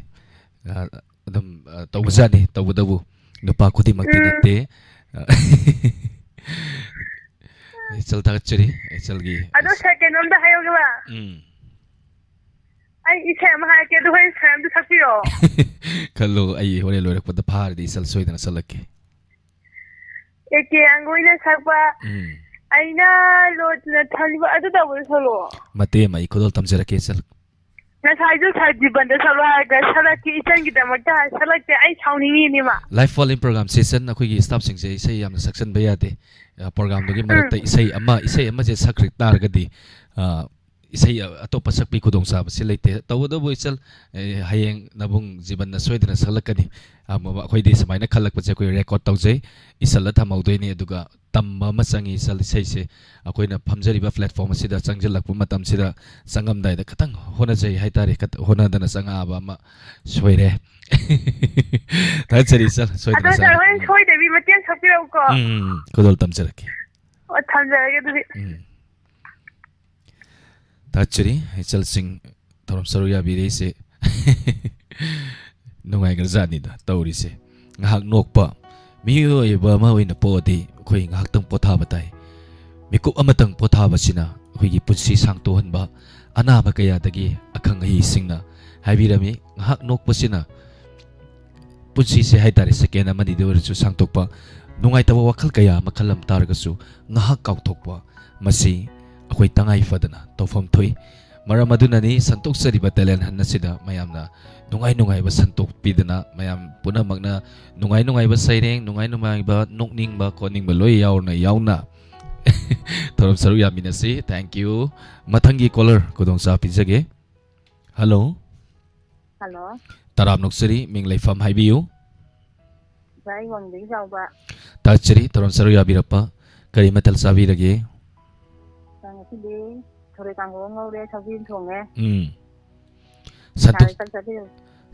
ꯑ, ꯑꯗꯨꯝ, ꯑ, ꯇꯧꯕꯖꯥꯠꯅꯤ, ꯇꯧꯕꯇꯕꯨ ꯅꯨꯄꯥ ꯈꯨꯗꯤꯡꯃꯛꯇꯤ ꯎꯝ꯫ ꯅꯠꯇꯦ꯫ ꯑ, ꯏꯆꯜ ꯊꯥꯒꯠꯆꯔꯤ, ꯏꯆꯜꯒꯤ ꯑꯗꯣ ꯏꯁ- ꯁꯥꯔ, ꯀꯩꯅꯣꯝꯇ ꯍꯥꯏꯍꯧꯒꯦꯕ꯫ ꯎꯝ꯫ ꯑꯩ ꯏꯁꯩ ꯑꯃ ꯍꯥꯏꯔꯛꯀꯦ, ꯑꯗꯨꯒ ꯑꯩ ꯁꯥꯔ ꯑꯝꯇ ꯁꯛꯄꯤꯔꯛꯑꯣ꯫ ꯈꯜꯂꯨ, ꯑꯩ ꯍꯣꯔꯦꯟ ꯂꯣꯏꯔꯛꯄꯗ ꯐꯥꯔꯗꯤ ꯏꯆꯜ ꯁꯣꯏꯗꯅ ꯁꯛꯂꯛꯀꯦ꯫ ꯑꯦ ꯀꯦ ꯑꯪꯒꯣꯏꯅ ꯁꯛꯄ ꯎꯝ꯫ ꯑꯩꯅ ꯂꯣꯠꯇꯨꯅ ꯊꯝꯂꯤꯕ ꯑꯗꯨ ꯇꯧꯕꯗꯣ ꯁꯛꯂꯛꯑꯣ꯫ ꯃꯇꯦꯛ ꯑꯃ ꯑꯩ ꯈꯨꯗꯣꯜ ꯇꯝꯖꯔꯛꯀꯦ, ꯏꯆꯜ꯫ ꯉꯁꯥꯏꯁꯨ ꯁꯥꯔ ꯖꯤꯕꯟꯗ ꯁꯛꯂꯣ ꯍꯥꯏꯔꯒ ꯁꯛꯂꯛꯀꯦ, ꯏꯆꯟꯒꯤꯗꯃꯛꯇ ꯍꯥꯏꯔ ꯁꯛꯂꯛꯇꯦ, ꯑꯩ ꯁꯥꯎꯅꯤꯡꯉꯤꯅꯦ ꯃꯥ꯫ Live phone-in program session, ꯑꯩꯈꯣꯏꯒꯤ staff-ꯁꯤꯡꯁꯦ ꯏꯁꯩ ꯌꯥꯝꯅ ꯁꯛꯆꯟꯕ ꯌꯥꯗꯦ꯫ ꯑ, program-ꯗꯨꯒꯤ ꯃꯔꯛꯇ ꯎꯝ꯫ ꯏꯁꯩ ꯑꯃ, ꯏꯁꯩ ꯑꯃꯁꯦ ꯁꯛꯈ꯭ꯔ ꯇꯥꯔꯒꯗꯤ, ꯑ, ꯏꯁꯩ ꯑꯇꯣꯞꯄ ꯁꯛꯄꯒꯤ ꯈꯨꯗꯣꯡꯆꯥꯕꯁꯤ ꯂꯩꯇꯦ꯫ ꯇꯧꯕꯇꯕꯨ ꯏꯆꯜ, ꯑꯦ, ꯍꯌꯦꯡ ꯅꯕꯨꯡ ꯖꯤꯕꯟꯅ ꯁꯣꯏꯗꯅ ꯁꯛꯂꯛꯀꯅꯤ꯫ ꯑ, ꯃ-, ꯑꯩꯈꯣꯏꯗꯤ ꯁꯨꯃꯥꯏꯅ ꯈꯜꯂꯛꯄꯁꯦ ꯑꯩꯈꯣꯏ record ꯇꯧꯖꯩ, ꯏꯁꯜꯂ ꯊꯝꯍꯧꯗꯣꯏꯅꯤ꯫ ꯑꯗꯨꯒ ꯇꯝꯕ ꯑꯃ ꯆꯪꯉꯤ ꯏꯆꯜ, ꯏꯁꯩꯁꯦ꯫ ꯑꯩꯈꯣꯏꯅ ꯐꯝꯖꯔꯤꯕ platform ꯑꯁꯤꯗ ꯆꯪꯁꯤꯜꯂꯛꯄ ꯃꯇꯝꯁꯤꯗ, ꯆꯪꯉꯝꯗꯥꯏꯗ ꯈꯤꯇꯪ ꯍꯣꯠꯅꯖꯩ ꯍꯥꯏꯇꯥꯔꯦ, ꯈꯤꯇ-, ꯍꯣꯠꯅꯗꯅ ꯆꯪꯉꯛꯑꯕ ꯑꯃ ꯁꯣꯏꯔꯦ꯫ ꯊꯥꯒꯠꯆꯔꯤ ꯏꯆꯜ, ꯁꯣꯏꯗꯅ ꯑꯗꯣ ꯁꯥꯔ, ꯆꯪꯉꯛ-, ꯍꯣꯔꯦꯟ ꯎꯝ꯫ ꯁꯣꯏꯗꯕꯤ ꯃꯇꯦꯡ ꯁꯛꯄꯤꯔꯛꯎꯀꯣ꯫ ꯎꯝ, ꯎꯝ, ꯎꯝ꯫ ꯈꯨꯗꯣꯜ ꯇꯝꯖꯔꯛꯀꯦ꯫ ꯑꯣ, ꯊꯝꯖꯔꯒꯦ ꯑꯗꯨꯗꯤ꯫ ꯎꯝ꯫ ꯊꯥꯒꯠꯆꯔꯤ, ꯏꯆꯜꯁꯤꯡ ꯊꯧꯔꯝ ꯁꯔꯨꯛ ꯌꯥꯕꯤꯔꯛꯏꯁꯦ꯫ ꯅꯨꯡꯉꯥꯏꯈ꯭ꯔꯖꯥꯠꯅꯤꯗ ꯇꯧꯔꯤꯁꯦ꯫ ꯉꯥꯏꯍꯥꯛ ꯅꯣꯛꯄ꯫ ꯃꯤꯑꯣꯏꯕ ꯑꯃ ꯑꯣꯏꯅ ꯄꯣꯛꯑꯗꯤ ꯑꯩꯈꯣꯏ ꯉꯥꯏꯍꯥꯛꯇꯪ ꯄꯣꯊꯥꯕ ꯇꯥꯏ꯫ ꯃꯤꯀꯨꯞ ꯑꯃꯇꯪ ꯄꯣꯊꯥꯕꯁꯤꯅ ꯑꯩꯈꯣꯏꯒꯤ ꯄꯨꯟꯁꯤ ꯁꯥꯡꯇꯣꯛꯍꯟꯕ, ꯑꯅꯥꯕ ꯀꯌꯥꯗꯒꯤ ꯑꯈꯪ ꯑꯍꯩꯁꯤꯡꯅ ꯍꯥꯏꯕꯤꯔꯝꯃꯤ꯫ ꯉꯥꯏꯍꯥꯛ ꯅꯣꯛꯄꯁꯤꯅ ꯄꯨꯟꯁꯤꯁꯦ ꯍꯥꯏꯇꯥꯔꯦ, ꯁꯦꯀꯦꯟ ꯑꯃꯅꯤꯗ ꯑꯣꯏꯔꯁꯨ ꯁꯥꯡꯇꯣꯛꯄ, ꯅꯨꯡꯉꯥꯏꯇꯕ ꯋꯥꯈꯜ ꯀꯌꯥ ꯑꯃ ꯈꯜꯂꯝ ꯇꯥꯔꯒꯁꯨ ꯉꯥꯏꯍꯥꯛ ꯀꯥꯎꯊꯣꯛꯄ, ꯃꯁꯤ ꯑꯩꯈꯣꯏ ꯇꯉꯥꯏ ꯐꯗꯅ ꯇꯧꯐꯝ ꯊꯣꯛꯏ꯫ ꯃꯔꯝ ꯑꯗꯨꯅꯅꯤ ꯁꯟꯇꯣꯛꯆꯔꯤꯕ ꯇꯦꯂꯦꯟ ꯍꯟ ꯑꯁꯤꯗ ꯃꯌꯥꯝꯅ ꯅꯨꯡꯉꯥꯏ ꯅꯨꯡꯉꯥꯏꯕ ꯁꯟꯇꯣꯛꯄꯤꯗꯅ, ꯃꯌꯥꯝ ꯄꯨꯝꯅꯃꯛꯅ ꯅꯨꯡꯉꯥꯏ ꯅꯨꯡꯉꯥꯏꯕ ꯁꯩꯔꯦꯡ, ꯅꯨꯡꯉꯥꯏ ꯅꯨꯡꯉꯥꯏꯕ ꯅꯣꯛꯅꯤꯡꯕ ꯈꯣꯠꯅꯤꯡꯕ ꯂꯣꯏ ꯌꯥꯎꯅ ꯌꯥꯎꯅ ꯊꯧꯔꯝ ꯁꯔꯨꯛ ꯌꯥꯃꯤꯟꯅꯁꯤ꯫ Thank you꯫ ꯃꯊꯪꯒꯤ ꯀꯣꯂꯔ ꯈꯨꯗꯣꯡꯆꯥꯕ ꯄꯤꯖꯒꯦ꯫ ꯍꯜꯂꯣ꯫ ꯍꯜꯂꯣ꯫ ꯇꯔꯥꯝ ꯅꯣꯛꯆꯔꯤ, ꯃꯤꯡ ꯂꯩꯐꯝ ꯍꯥꯏꯕꯤꯌꯨ꯫ ꯑꯣꯖꯥ, ꯑꯩ ꯋꯥꯡꯖꯤꯡꯗꯒꯤ ꯆꯥꯎꯕ꯫ ꯊꯥꯒꯠꯆꯔꯤ, ꯊꯧꯔꯝ ꯁꯔꯨꯛ ꯌꯥꯕꯤꯔꯛꯄ꯫ ꯀꯔꯤ ꯃꯊꯦꯜ ꯆꯥꯕꯤꯔꯒꯦ? ꯑꯣꯖꯥ, ꯉꯁꯤꯗꯤ ꯊꯔꯣꯏ ꯀꯥꯡꯍꯧ ꯑꯃ ꯉꯧꯔꯦ, ꯁꯧꯒ꯭ꯔꯤ ꯑꯃ ꯊꯣꯡꯉꯦ꯫ ꯎꯝ꯫ ꯁꯟꯇꯣꯛ-, ꯁꯥꯔ, ꯆꯥꯛ ꯆꯥꯕꯤꯔꯕꯣ?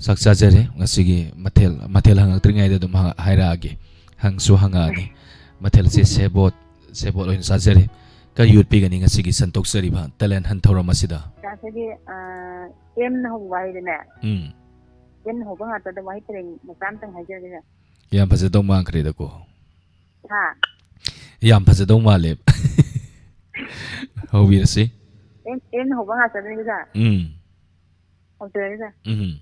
ꯆꯥꯛ ꯆꯥꯖꯔꯦ꯫ ꯉꯁꯤꯒꯤ ꯃꯊꯦꯜ, ꯃꯊꯦꯜ ꯍꯪꯉꯛꯇ꯭ꯔꯤꯉꯩꯗ ꯑꯗꯨꯝ ꯍ-, ꯍꯥꯏꯔꯛꯑꯒꯦ꯫ ꯍꯪꯁꯨ ꯍꯪꯉꯛꯑꯅꯤ꯫ ꯃꯊꯦꯜꯁꯦ ꯁꯦꯕꯣꯠ, ꯁꯦꯕꯣꯠ ꯑꯣꯏꯅ ꯆꯥꯖꯔꯦ꯫ ꯀꯔꯤ ꯎꯠꯄꯤꯒꯅꯤ ꯉꯁꯤꯒꯤ ꯁꯟꯇꯣꯛꯆꯔꯤꯕ ꯇꯦꯂꯦꯟ ꯍꯟ ꯊꯧꯔꯝ ꯑꯁꯤꯗ? ꯉꯁꯤꯗꯤ, ꯑ, ꯑꯦꯝꯅ ꯍꯧꯕ ꯋꯥꯍꯩꯗꯅꯦ꯫ ꯎꯝ꯫ ꯑꯦꯝꯅ ꯍꯧꯕ ꯉꯥꯛꯇꯗ ꯋꯥꯍꯩ ꯄꯔꯦꯡ ꯃꯆꯥ ꯑꯝꯇꯪ ꯍꯥꯏꯖꯔꯒꯦ, ꯁꯥꯔ꯫ ꯌꯥꯝ ꯐꯖꯗꯧ ꯃꯥꯟꯈ꯭ꯔꯦꯗꯀꯣ꯫ ꯍꯥ? ꯌꯥꯝ ꯐꯖꯗꯧ ꯃꯥꯜꯂꯦ꯫ ꯍꯧꯕꯤꯔꯁꯤ꯫ ꯑꯦꯝ, ꯑꯦꯝꯅ ꯍꯧꯕ ꯉꯥꯛꯇꯅꯦ, ꯁꯥꯔ꯫ ꯎꯝ꯫ ꯍꯧꯖꯔꯒꯦ, ꯁꯥꯔ꯫ ꯎꯝ꯫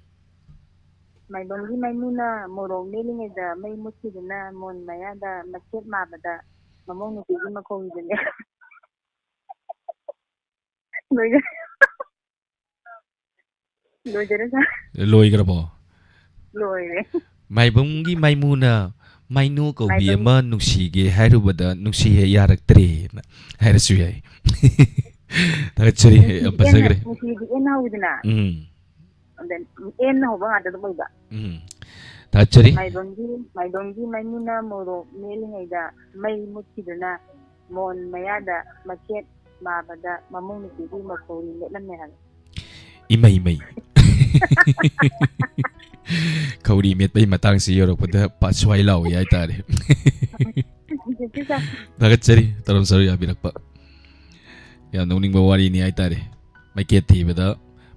ꯃꯥꯏꯕꯝꯒꯤ ꯃꯥꯏꯃꯨꯅ ꯃꯣꯔꯣꯛ ꯃꯦꯠꯂꯤꯉꯩꯗ ꯃꯩ ꯃꯨꯠꯈꯤꯗꯨꯅ ꯃꯣꯟ ꯃꯌꯥꯗ ꯃꯈꯦꯠ ꯃꯥꯕꯗ ꯃꯃꯧ ꯅꯨꯄꯤꯒꯤ ꯃꯈꯣꯡꯗꯨꯅꯦ꯫ ꯂꯣꯏꯔꯦ꯫ ꯂꯣꯏꯖꯔꯦ, ꯁꯥꯔ꯫ ꯂꯣꯏꯈ꯭ꯔꯕꯣ? ꯂꯣꯏꯔꯦ꯫ ꯃꯥꯏꯕꯝꯒꯤ ꯃꯥꯏꯃꯨꯅ ꯃꯥꯏꯅꯨ ꯀꯧꯕꯤ ꯃꯥꯏꯕꯝ- ꯑꯃ ꯅꯨꯡꯁꯤꯒꯦ ꯍꯥꯏꯔꯨꯕꯗ ꯅꯨꯡꯁꯤ ꯍꯦꯛ ꯌꯥꯔꯛꯇ꯭ꯔꯦꯅ ꯍꯥꯏꯔꯁꯨ ꯌꯥꯏ꯫ ꯊꯥꯒꯠꯆꯔꯤ, ꯌꯥꯝ ꯅꯨꯡꯁꯤꯗꯤ ꯑꯦꯟꯅ, ꯐꯖꯈ꯭ꯔꯦ꯫ ꯅꯨꯡꯁꯤꯗꯤ ꯑꯦꯟꯅ ꯍꯧꯋꯤꯗꯅ꯫ ꯎꯝ꯫ ꯑꯗ ꯑꯦꯟꯅ ꯍꯧꯕ ꯉꯥꯛꯇ ꯑꯗꯨꯝ ꯑꯣꯏꯕ꯫ ꯎꯝ꯫ ꯊꯥꯒꯠꯆꯔꯤ꯫ ꯃꯥꯏꯕꯝꯒꯤ, ꯃꯥꯏꯕꯝꯒꯤ ꯃꯥꯏꯃꯨꯅ ꯃꯣꯔꯣꯛ ꯃꯦꯠꯂꯤꯉꯩꯗ ꯃꯩ ꯃꯨꯠꯈꯤꯗꯨꯅ ꯃꯣꯟ ꯃꯌꯥꯗ ꯃꯈꯦꯠ ꯃꯥꯕꯗ ꯃꯃꯧ ꯅꯨꯄꯤꯒꯤ ꯃꯈꯧꯔꯤ ꯃꯦꯠꯂꯝꯃꯦ ꯍꯥꯏꯕ꯫ ꯏꯃꯩ ꯃꯩ꯫ ꯈꯧꯔꯤ ꯃꯦꯠꯄꯒꯤ ꯃꯇꯥꯡꯁꯤ ꯌꯧꯔꯛꯄꯗ ꯄꯥꯠ ꯁ꯭ꯋꯥꯏ ꯂꯥꯎꯏ ꯍꯥꯏꯇꯥꯔꯦ꯫ ꯊꯥꯒꯠꯆꯔꯤ, ꯊꯧꯔꯝ ꯁꯔꯨꯛ ꯌꯥꯕꯤꯔꯛꯄ꯫ ꯌꯥꯝ ꯅꯣꯛꯅꯤꯡꯕ ꯋꯥꯔꯤꯅꯤ ꯍꯥꯏꯇꯥꯔꯦ꯫ ꯃꯩꯈꯦꯠ ꯊꯤꯕꯗ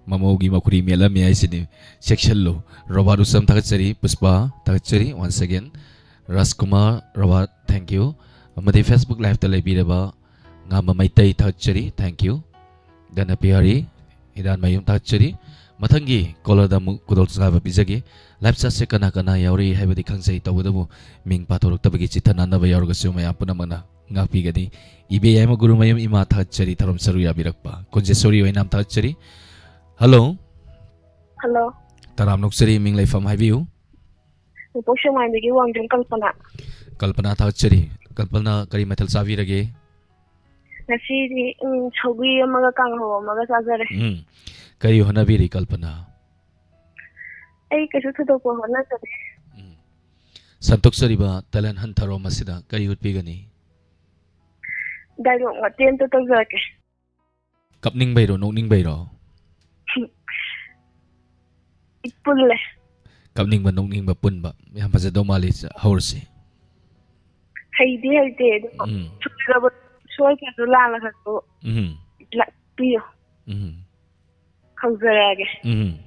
ꯃꯃꯧꯒꯤ ꯃꯈꯨꯔꯤ ꯃꯦꯠꯂꯝꯃꯤ ꯍꯥꯏꯁꯤꯅꯤ꯫ ꯆꯦꯛꯁꯤꯜꯂꯨ꯫ ꯔꯣꯕꯥꯔꯠ ꯎꯆꯝ ꯊꯥꯒꯠꯆꯔꯤ꯫ ꯄꯨꯁꯄꯥ ꯊꯥꯒꯠꯆꯔꯤ꯫ Once again, Rajkumar Robert, thank you꯫ ꯑꯃꯗꯤ Facebook Live-ꯇ ꯂꯩꯕꯤꯔꯕ ꯉꯥꯝꯕ ꯃꯩꯇꯩ ꯊꯥꯒꯠꯆꯔꯤ, thank you꯫ ꯙꯅꯄꯤꯍꯥꯔꯤ ꯍꯤꯔꯥꯟꯃꯌꯨꯝ ꯊꯥꯒꯠꯆꯔꯤ꯫ ꯃꯊꯪꯒꯤ caller-ꯗ ꯑꯃꯨꯛ ꯈꯨꯗꯣꯡꯆꯥꯕ ꯄꯤꯖꯒꯦ꯫ Live chat-ꯁꯦ ꯀꯅꯥ ꯀꯅꯥ ꯌꯥꯎꯔꯤ ꯍꯥꯏꯕꯗꯤ ꯈꯪꯖꯩ, ꯇꯧꯕꯇꯕꯨ ꯃꯤꯡ ꯄꯥꯊꯣꯔꯛꯇꯕꯒꯤ ꯆꯤꯠꯊꯅꯅꯕ ꯌꯥꯎꯔꯒꯁꯨ ꯃꯌꯥꯝ ꯄꯨꯝꯅꯃꯛꯅ ꯉꯥꯛꯄꯤꯒꯅꯤ꯫ ꯏꯕꯦ ꯌꯥꯏꯃ ꯒꯨꯔꯨꯃꯌꯨꯝ ꯏꯃꯥ ꯊꯥꯒꯠꯆꯔꯤ, ꯊꯧꯔꯝ ꯁꯔꯨꯛ ꯌꯥꯕꯤꯔꯛꯄ꯫ ꯀꯨꯟꯖꯦꯁꯣꯔꯤ ꯑꯣꯏꯅꯥꯝ ꯊꯥꯒꯠꯆꯔꯤ꯫ Hello꯫ Hello꯫ ꯇꯔꯥꯝ ꯅꯣꯛꯆꯔꯤ, ꯃꯤꯡ ꯂꯩꯐꯝ ꯍꯥꯏꯕꯤꯌꯨ꯫ ꯅꯣꯡꯄꯣꯛ ꯁꯦꯛꯃꯥꯏꯗꯒꯤ ꯋꯥꯡꯖꯝ ꯀꯜꯄꯅꯥ꯫ ꯀꯜꯄꯅꯥ ꯊꯥꯒꯠꯆꯔꯤ꯫ ꯀꯜꯄꯅꯥ, ꯀꯔꯤ ꯃꯊꯦꯜ ꯆꯥꯕꯤꯔꯒꯦ? ꯉꯁꯤꯗꯤ, ꯎꯝ, ꯁꯧꯒ꯭ꯔꯤ ꯑꯃꯒ ꯀꯥꯡꯍꯧ ꯑꯃꯒ ꯆꯥꯖꯔꯦ꯫ ꯎꯝ꯫ ꯀꯔꯤ ꯍꯣꯠꯅꯕꯤꯔꯤ, ꯀꯜꯄꯅꯥ? ꯑꯩ ꯀꯩꯁꯨ ꯊꯣꯏꯗꯣꯛꯄ ꯍꯣꯠꯅꯖꯗꯦ꯫ ꯎꯝ꯫ ꯁꯟꯇꯣꯛꯆꯔꯤꯕ talent hunt ꯊꯧꯔꯝ ꯑꯁꯤꯗ ꯀꯔꯤ ꯎꯠꯄꯤꯒꯅꯤ? Dialogue ꯃꯇꯦꯛ ꯑꯝꯇ ꯇꯧꯖꯔꯛꯀꯦ꯫ ꯀꯞꯅꯤꯡꯕꯩꯔꯣ, ꯅꯣꯛꯅꯤꯡꯕꯩꯔꯣ? ꯄꯨꯜꯂꯦ꯫ ꯀꯞꯅꯤꯡꯕ, ꯅꯣꯛꯅꯤꯡꯕ ꯄꯨꯟꯕ꯫ ꯌꯥꯝ ꯐꯖꯗꯧ ꯃꯥꯜꯂꯤ, ꯍꯧꯔꯁꯤ꯫ ꯍꯩꯗꯤ ꯍꯩꯇꯦ, ꯑꯗꯣ ꯎꯝ꯫ ꯁꯣꯏꯔꯕ-, ꯁꯣꯏꯈ꯭ꯔꯁꯨ ꯂꯥꯜꯂꯒꯁꯨ ꯎꯝ꯫ ꯂꯥꯛꯄꯤꯌꯨ꯫ ꯎꯝ꯫ ꯍꯧꯖꯔꯛꯑꯒꯦ꯫ ꯎꯝ꯫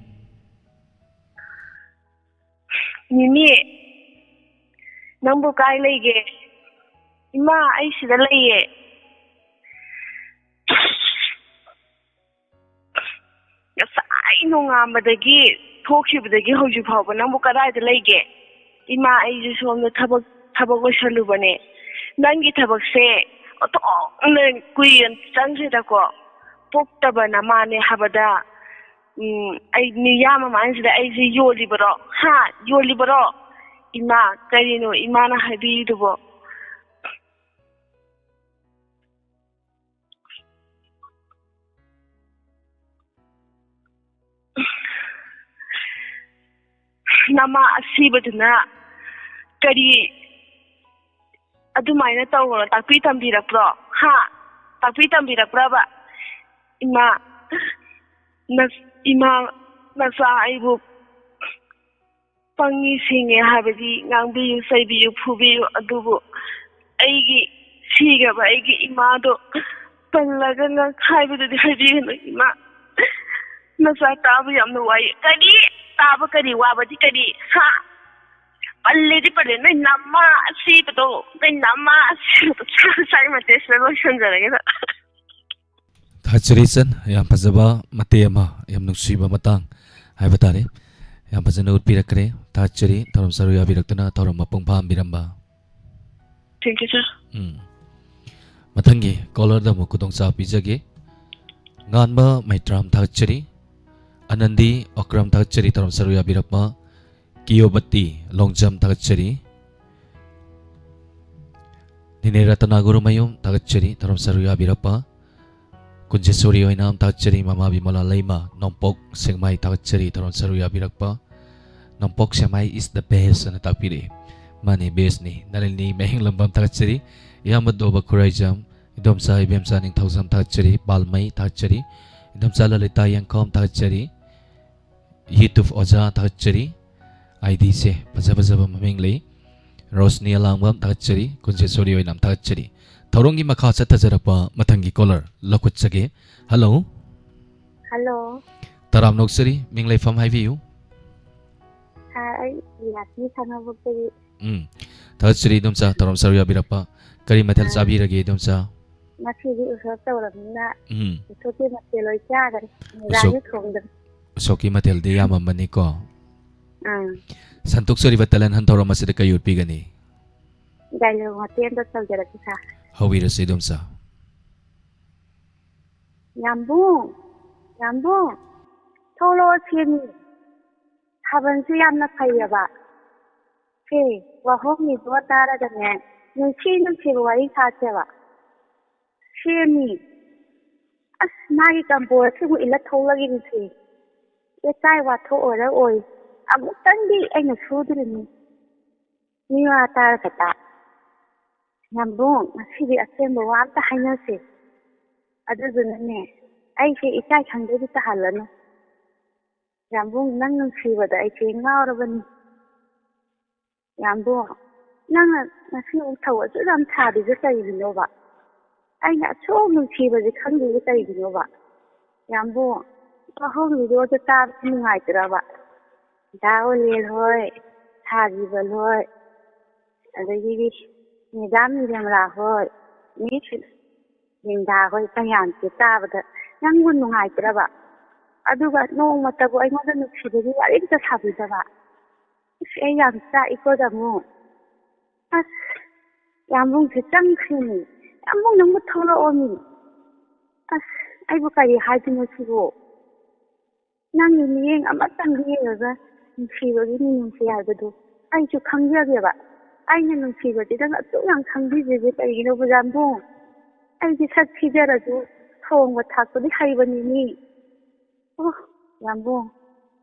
ꯃꯤꯃꯤ, ꯅꯪꯕꯨ ꯀꯥꯏ ꯂꯩꯒꯦ? ꯏꯃꯥ, ꯑꯩ ꯁꯤꯗ ꯂꯩꯌꯦ꯫ ꯉꯁꯥꯏ ꯅꯣꯡꯉꯥꯟꯕꯗꯒꯤ ꯊꯣꯛꯈꯤꯕꯗꯒꯤ ꯍꯧꯖꯤꯛ ꯐꯥꯎꯕ ꯅꯪꯕꯨ ꯀꯗꯥꯏꯗ ꯂꯩꯒꯦ? ꯏꯃꯥ, ꯑꯩꯁꯦ ꯁꯣꯝꯗ ꯊꯕꯛ, ꯊꯕꯛ ꯂꯣꯏꯁꯜꯂꯨꯕꯅꯦ꯫ ꯅꯪꯒꯤ ꯊꯕꯛꯁꯦ ꯑꯣꯟꯊꯣꯛꯅ ꯀꯨꯏꯅ ꯆꯪꯈ꯭ꯔꯦꯗꯀꯣ꯫ ꯄꯣꯛꯇꯕ ꯅꯃꯥꯅꯦ ꯍꯥꯏꯕꯗ, ꯎꯝ, ꯑꯩ ꯃꯤꯌꯥꯝ ꯃꯃꯥꯡꯁꯤꯗ ꯑꯩꯁꯦ ꯌꯣꯜꯂꯤꯕꯔꯣ? ꯍꯥ? ꯌꯣꯜꯂꯤꯕꯔꯣ? ꯏꯃꯥ, ꯀꯔꯤꯅꯣ ꯏꯃꯥꯅ ꯍꯥꯏꯕꯤꯔꯤꯗꯨꯕꯣ? ꯅꯃꯥ ꯑꯁꯤꯕꯗꯨꯅ ꯀꯔꯤ ꯑꯗꯨꯃꯥꯏꯅ ꯇꯧꯒꯅꯣ ꯇꯥꯛꯄꯤ ꯇꯝꯕꯤꯔꯛꯄ꯭ꯔꯣ? ꯍꯥ? ꯇꯥꯛꯄꯤ ꯇꯝꯕꯤꯔꯛꯄ꯭ꯔꯕ? ꯏꯃꯥ, ꯅ-, ꯏꯃꯥ, ꯅꯆꯥ ꯑꯩꯕꯨ ꯄꯪꯉꯤ ꯁꯤꯡꯉꯦ ꯍꯥꯏꯕꯗꯤ ꯉꯥꯡꯕꯤꯌꯨ, ꯆꯩꯕꯤꯌꯨ, ꯐꯨꯕꯤꯌꯨ, ꯑꯗꯨꯕꯨ ꯑꯩꯒꯤ ꯁꯤꯈ꯭ꯔꯕ ꯑꯩꯒꯤ ꯏꯃꯥꯗꯣ ꯄꯜꯂꯒ ꯉꯥꯡ-, ꯍꯥꯏꯕꯗꯨꯗꯤ ꯍꯥꯏꯕꯤꯒꯅꯨ, ꯏꯃꯥ꯫ ꯅꯆꯥ ꯇꯥꯕ ꯌꯥꯝꯅ ꯋꯥꯏ꯫ ꯀꯔꯤ? ꯇꯥꯕ ꯀꯔꯤ? ꯋꯥꯕꯗꯤ ꯀꯔꯤ? ꯍꯥ? ꯄꯜꯂꯦꯗꯤ ꯄꯜꯂꯦ꯫ ꯅꯣꯏ ꯅꯃꯥ ꯑꯁꯤꯕꯗꯣ, ꯅꯣꯏ ꯅꯃꯥ ꯑꯁꯤꯕꯗꯣ ꯁꯥꯏ ꯃꯇꯦꯛꯁꯤꯗ ꯂꯣꯏꯁꯤꯟꯖꯔꯒꯦ꯫ ꯊꯥꯒꯠꯆꯔꯤ ꯏꯆꯟ, ꯌꯥꯝ ꯐꯖꯕ ꯃꯇꯦꯛ ꯑꯃ, ꯌꯥꯝ ꯅꯨꯡꯁꯤꯕ ꯃꯇꯥꯡ ꯍꯥꯏꯕ ꯇꯥꯔꯦ꯫ ꯌꯥꯝ ꯐꯖꯅ ꯎꯠꯄꯤꯔꯛꯈ꯭ꯔꯦ꯫ ꯊꯥꯒꯠꯆꯔꯤ꯫ ꯊꯧꯔꯝ ꯁꯔꯨꯛ ꯌꯥꯕꯤꯔꯛꯇꯨꯅ ꯊꯧꯔꯝ ꯃꯄꯨꯡ ꯐꯥꯍꯟꯕꯤꯔꯝꯕ꯫ Thank you, sir. ꯎꯝ꯫ ꯃꯊꯪꯒꯤ ꯀꯣꯂꯔꯗ ꯑꯃꯨꯛ ꯈꯨꯗꯣꯡꯆꯥꯕ ꯄꯤꯖꯒꯦ꯫ ꯉꯥꯟꯕ ꯃꯩꯇ꯭ꯔꯥꯝ ꯊꯥꯒꯠꯆꯔꯤ꯫ ꯑꯅꯟꯗꯤ ꯑꯣꯀ꯭ꯔꯝ ꯊꯥꯒꯠꯆꯔꯤ ꯊꯧꯔꯝ ꯁꯔꯨꯛ ꯌꯥꯕꯤꯔꯛꯄ꯫ ꯀꯤꯌꯣꯕꯇꯤ ꯂꯣꯡꯖꯝ ꯊꯥꯒꯠꯆꯔꯤ꯫ ꯅꯤꯅꯦ ꯔꯇꯅꯥ ꯒꯨꯔꯨꯃꯌꯨꯝ ꯊꯥꯒꯠꯆꯔꯤ ꯊꯧꯔꯝ ꯁꯔꯨꯛ ꯌꯥꯕꯤꯔꯛꯄ꯫ ꯀꯨꯟꯖꯦꯁꯣꯔꯤ ꯑꯣꯏꯅꯥꯝ ꯊꯥꯒꯠꯆꯔꯤ꯫ ꯃꯃꯥ ꯕꯤꯃꯂꯥ ꯂꯩꯃ ꯅꯣꯡꯄꯣꯛ ꯁꯦꯛꯃꯥꯏ ꯊꯥꯒꯠꯆꯔꯤ ꯊꯧꯔꯝ ꯁꯔꯨꯛ ꯌꯥꯕꯤꯔꯛꯄ꯫ ꯅꯣꯡꯄꯣꯛ ꯁꯦꯛꯃꯥꯏ is the best ꯑꯅ ꯇꯥꯛꯄꯤꯔꯛꯏ꯫ ꯃꯥꯅꯤ, bestꯅꯤ꯫ ꯅꯂꯤꯅꯤ ꯃꯍꯤꯡꯂꯝꯕꯝ ꯊꯥꯒꯠꯆꯔꯤ꯫ ꯏꯌꯥꯝꯕ ꯗꯣꯕ ꯈꯨꯔꯥꯏꯖꯝ, ꯏꯗꯣꯝꯆꯥ ꯏꯕꯦꯝꯆꯥ ꯅꯤꯡꯊꯧꯖꯝ ꯊꯥꯒꯠꯆꯔꯤ꯫ ꯄꯥꯜꯃꯩ ꯊꯥꯒꯠꯆꯔꯤ꯫ ꯏꯗꯣꯝꯆꯥ ꯂꯂꯤꯇꯥ ꯌꯦꯡꯈꯣꯝ ꯊꯥꯒꯠꯆꯔꯤ꯫ YouTube ꯑꯣꯖꯥ ꯊꯥꯒꯠꯆꯔꯤ꯫ IDꯁꯦ ꯐꯖ ꯐꯖꯕ ꯃꯃꯤꯡ ꯂꯩ꯫ ꯔꯣꯁꯅꯤ ꯑꯂꯥꯡꯕꯝ ꯊꯥꯒꯠꯆꯔꯤ꯫ ꯀꯨꯟꯖꯦꯁꯣꯔꯤ ꯑꯣꯏꯅꯥꯝ ꯊꯥꯒꯠꯆꯔꯤ꯫ ꯊꯧꯔꯝꯒꯤ ꯃꯈꯥ ꯆꯠꯊꯖꯔꯛꯄ ꯃꯊꯪꯒꯤ ꯀꯣꯂꯔ ꯂꯧꯈꯠꯆꯒꯦ꯫ ꯍꯜꯂꯣ꯫ ꯍꯜꯂꯣ꯫ ꯇꯔꯥꯝꯅ ꯑꯣꯛꯆꯔꯤ꯫ ꯃꯤꯡ ꯂꯩꯐꯝ ꯍꯥꯏꯕꯤꯌꯨ꯫ ꯁꯥꯔ, ꯑꯩ ꯔꯥꯁꯃꯤ ꯁꯥꯟꯅꯕꯨꯛꯇꯒꯤ꯫ ꯎꯝ꯫ ꯊꯥꯒꯠꯆꯔꯤ ꯏꯗꯣꯝꯆꯥ, ꯊꯧꯔꯝ ꯁꯔꯨꯛ ꯌꯥꯕꯤꯔꯛꯄ꯫ ꯀꯔꯤ ꯃꯊꯦꯜ ꯑꯥ꯫ ꯆꯥꯕꯤꯔꯒꯦ ꯏꯗꯣꯝꯆꯥ? ꯉꯁꯤꯗꯤ ꯎꯁꯣꯞ ꯇꯧꯔꯕꯅꯤꯅ ꯎꯝ꯫ ꯎꯁꯣꯞꯀꯤ ꯃꯊꯦꯜ ꯂꯣꯏ ꯆꯥꯈꯔꯦ꯫ ꯎꯁꯣꯞ-, ꯏꯟꯖꯥꯡꯁꯨ ꯊꯣꯡꯗ꯭ꯔꯦ꯫ ꯎꯁꯣꯞꯀꯤ ꯃꯊꯦꯜꯗꯤ ꯌꯥꯝꯃꯝꯃꯅꯤꯀꯣ? ꯑꯥ꯫ ꯁꯟꯇꯣꯛꯆꯔꯤꯕ talent hunt ꯊꯧꯔꯝ ꯑꯁꯤꯗ ꯀꯩ ꯎꯠꯄꯤꯒꯅꯤ? Dialogue ꯃꯇꯦꯛ ꯑꯝꯇ ꯇꯧꯖꯔꯛꯀꯦ, ꯁꯥꯔ꯫ ꯍꯧꯕꯤꯔꯁꯤ, ꯏꯗꯣꯝꯆꯥ꯫ ꯌꯥꯝꯕꯨꯡ, ꯌꯥꯝꯕꯨꯡ, ꯊꯣꯛꯂꯛꯑꯣ ꯁꯤꯅꯤ꯫ ꯊꯥꯕꯜꯁꯨ ꯌꯥꯝꯅ ꯐꯩꯌꯦꯕ꯫ ꯁꯦ, ꯋꯥꯍꯣꯡꯒꯤꯗꯣ ꯇꯥꯔꯒꯅꯦ, ꯅꯨꯡꯁꯤ ꯅꯨꯡꯁꯤꯕ ꯋꯥꯔꯤ ꯁꯥꯁꯦꯕ꯫ ꯁꯦꯝꯃꯤ꯫ ꯑꯁ, ꯃꯥꯒꯤ ꯀꯝꯕꯣꯔꯁꯤ ꯑꯃꯨꯛ ꯏꯜꯂ ꯊꯣꯛꯂꯛꯏꯅꯤꯁꯦ꯫ ꯏꯀꯥꯏ ꯋꯥꯊꯣꯛ ꯑꯣꯏꯔ ꯑꯣꯏ꯫ ꯑꯃꯨꯛꯇꯪꯗꯤ ꯑꯩꯅ ꯁꯨꯗ꯭ꯔꯤꯅꯤ꯫ ꯃꯤ ꯋꯥ ꯇꯥꯔꯒ ꯇꯥ꯫ ꯌꯥꯝꯕꯨꯡ, ꯉꯁꯤꯗꯤ ꯑꯁꯦꯡꯕ ꯋꯥ ꯑꯝꯇ ꯍꯥꯏꯅꯁꯦ꯫ ꯑꯗꯨꯗꯨꯅꯅꯦ, ꯑꯩꯁꯦ ꯏꯀꯥꯏ ꯈꯪꯗꯕꯤ ꯇꯥꯍꯜꯂꯅꯨ꯫ ꯌꯥꯝꯕꯨꯡ, ꯅꯪ ꯅꯨꯡꯁꯤꯕꯗ ꯑꯩꯁꯦ ꯉꯥꯎꯔꯕꯅꯤ꯫ ꯌꯥꯝꯕꯨꯡ, ꯅꯪꯅ ꯉꯁꯤ ꯊꯧ ꯑꯁꯨꯛ ꯌꯥꯝ ꯁꯥꯔꯤꯁꯦ ꯀꯩꯒꯤꯅꯣꯕ? ꯑꯩꯅ ꯑꯁꯨꯛ ꯅꯨꯡꯁꯤꯕꯁꯦ ꯈꯪꯗ꯭ꯔꯤꯁꯦ ꯀꯩꯒꯤꯅꯣꯕ? ꯌꯥꯝꯕꯨꯡ, ꯋꯥꯍꯣꯡꯒꯤꯗꯣ ꯑꯗꯨ ꯇꯥꯕꯗꯤ ꯅꯨꯡꯉꯥꯏꯇ꯭ꯔꯕ? ꯗꯥ ꯑꯣꯂꯦꯟ ꯍꯣꯏ, ꯁꯥꯔ ꯖꯤꯕꯟ ꯍꯣꯏ, ꯑꯗꯒꯤꯗꯤ ꯃꯦꯗꯥꯝ ꯅꯤꯔꯃꯂꯥ ꯍꯣꯏ, ꯃꯤꯁ ꯂꯤꯟꯗꯥ ꯍꯣꯏ ꯃꯌꯥꯝꯁꯦ ꯇꯥꯕꯗ ꯅꯪꯕꯨ ꯅꯨꯡꯉꯥꯏꯇ꯭ꯔꯕ? ꯑꯗꯨꯒ ꯅꯣꯡꯃꯇꯕꯨ ꯑꯩꯉꯣꯟꯗ ꯅꯨꯡꯁꯤꯕꯒꯤ ꯋꯥꯔꯤ ꯑꯝꯇ ꯁꯥꯕꯤꯗꯕ꯫ ꯑꯁ, ꯑꯩ ꯌꯥꯝ ꯆꯥꯛꯏꯀꯣ, ꯇꯥꯃꯣ꯫ ꯑꯁ, ꯌꯥꯝꯕꯨꯡꯁꯦ ꯆꯪꯈ꯭ꯔꯦꯅꯦ꯫ ꯌꯥꯝꯕꯨꯡ, ꯅꯪꯕꯨ ꯊꯣꯛꯂꯛꯑꯣꯃꯤ꯫ ꯑꯁ, ꯑꯩꯕꯨ ꯀꯔꯤ ꯍꯥꯏꯗꯣꯏꯅꯣ ꯁꯤꯕꯨ? ꯅꯪꯒꯤ ꯃꯤꯠꯌꯦꯡ ꯑꯃꯇꯪ ꯌꯦꯡꯉꯒ ꯅꯨꯡꯁꯤꯕꯒꯤ ꯃꯤꯅꯨꯡꯁꯤ ꯍꯥꯏꯕꯗꯨ ꯑꯩꯁꯨ ꯈꯪꯖꯒꯦꯕ꯫ ꯑꯩꯅ ꯅꯨꯡꯁꯤꯕꯁꯤꯗ ꯑꯁꯨꯛ ꯌꯥꯝ ꯈꯪꯕꯤꯗ꯭ꯔꯤꯁꯦ ꯀꯔꯤꯒꯤꯅꯣꯕ, ꯌꯥꯝꯕꯨꯡ? ꯑꯩꯗꯤ ꯁꯛ ꯊꯤꯖꯔꯁꯨ ꯊꯣꯡꯕ ꯊꯥꯛꯄꯗꯤ ꯍꯩꯕꯅꯤꯅꯦ꯫ ꯑꯣ, ꯌꯥꯝꯕꯨꯡ,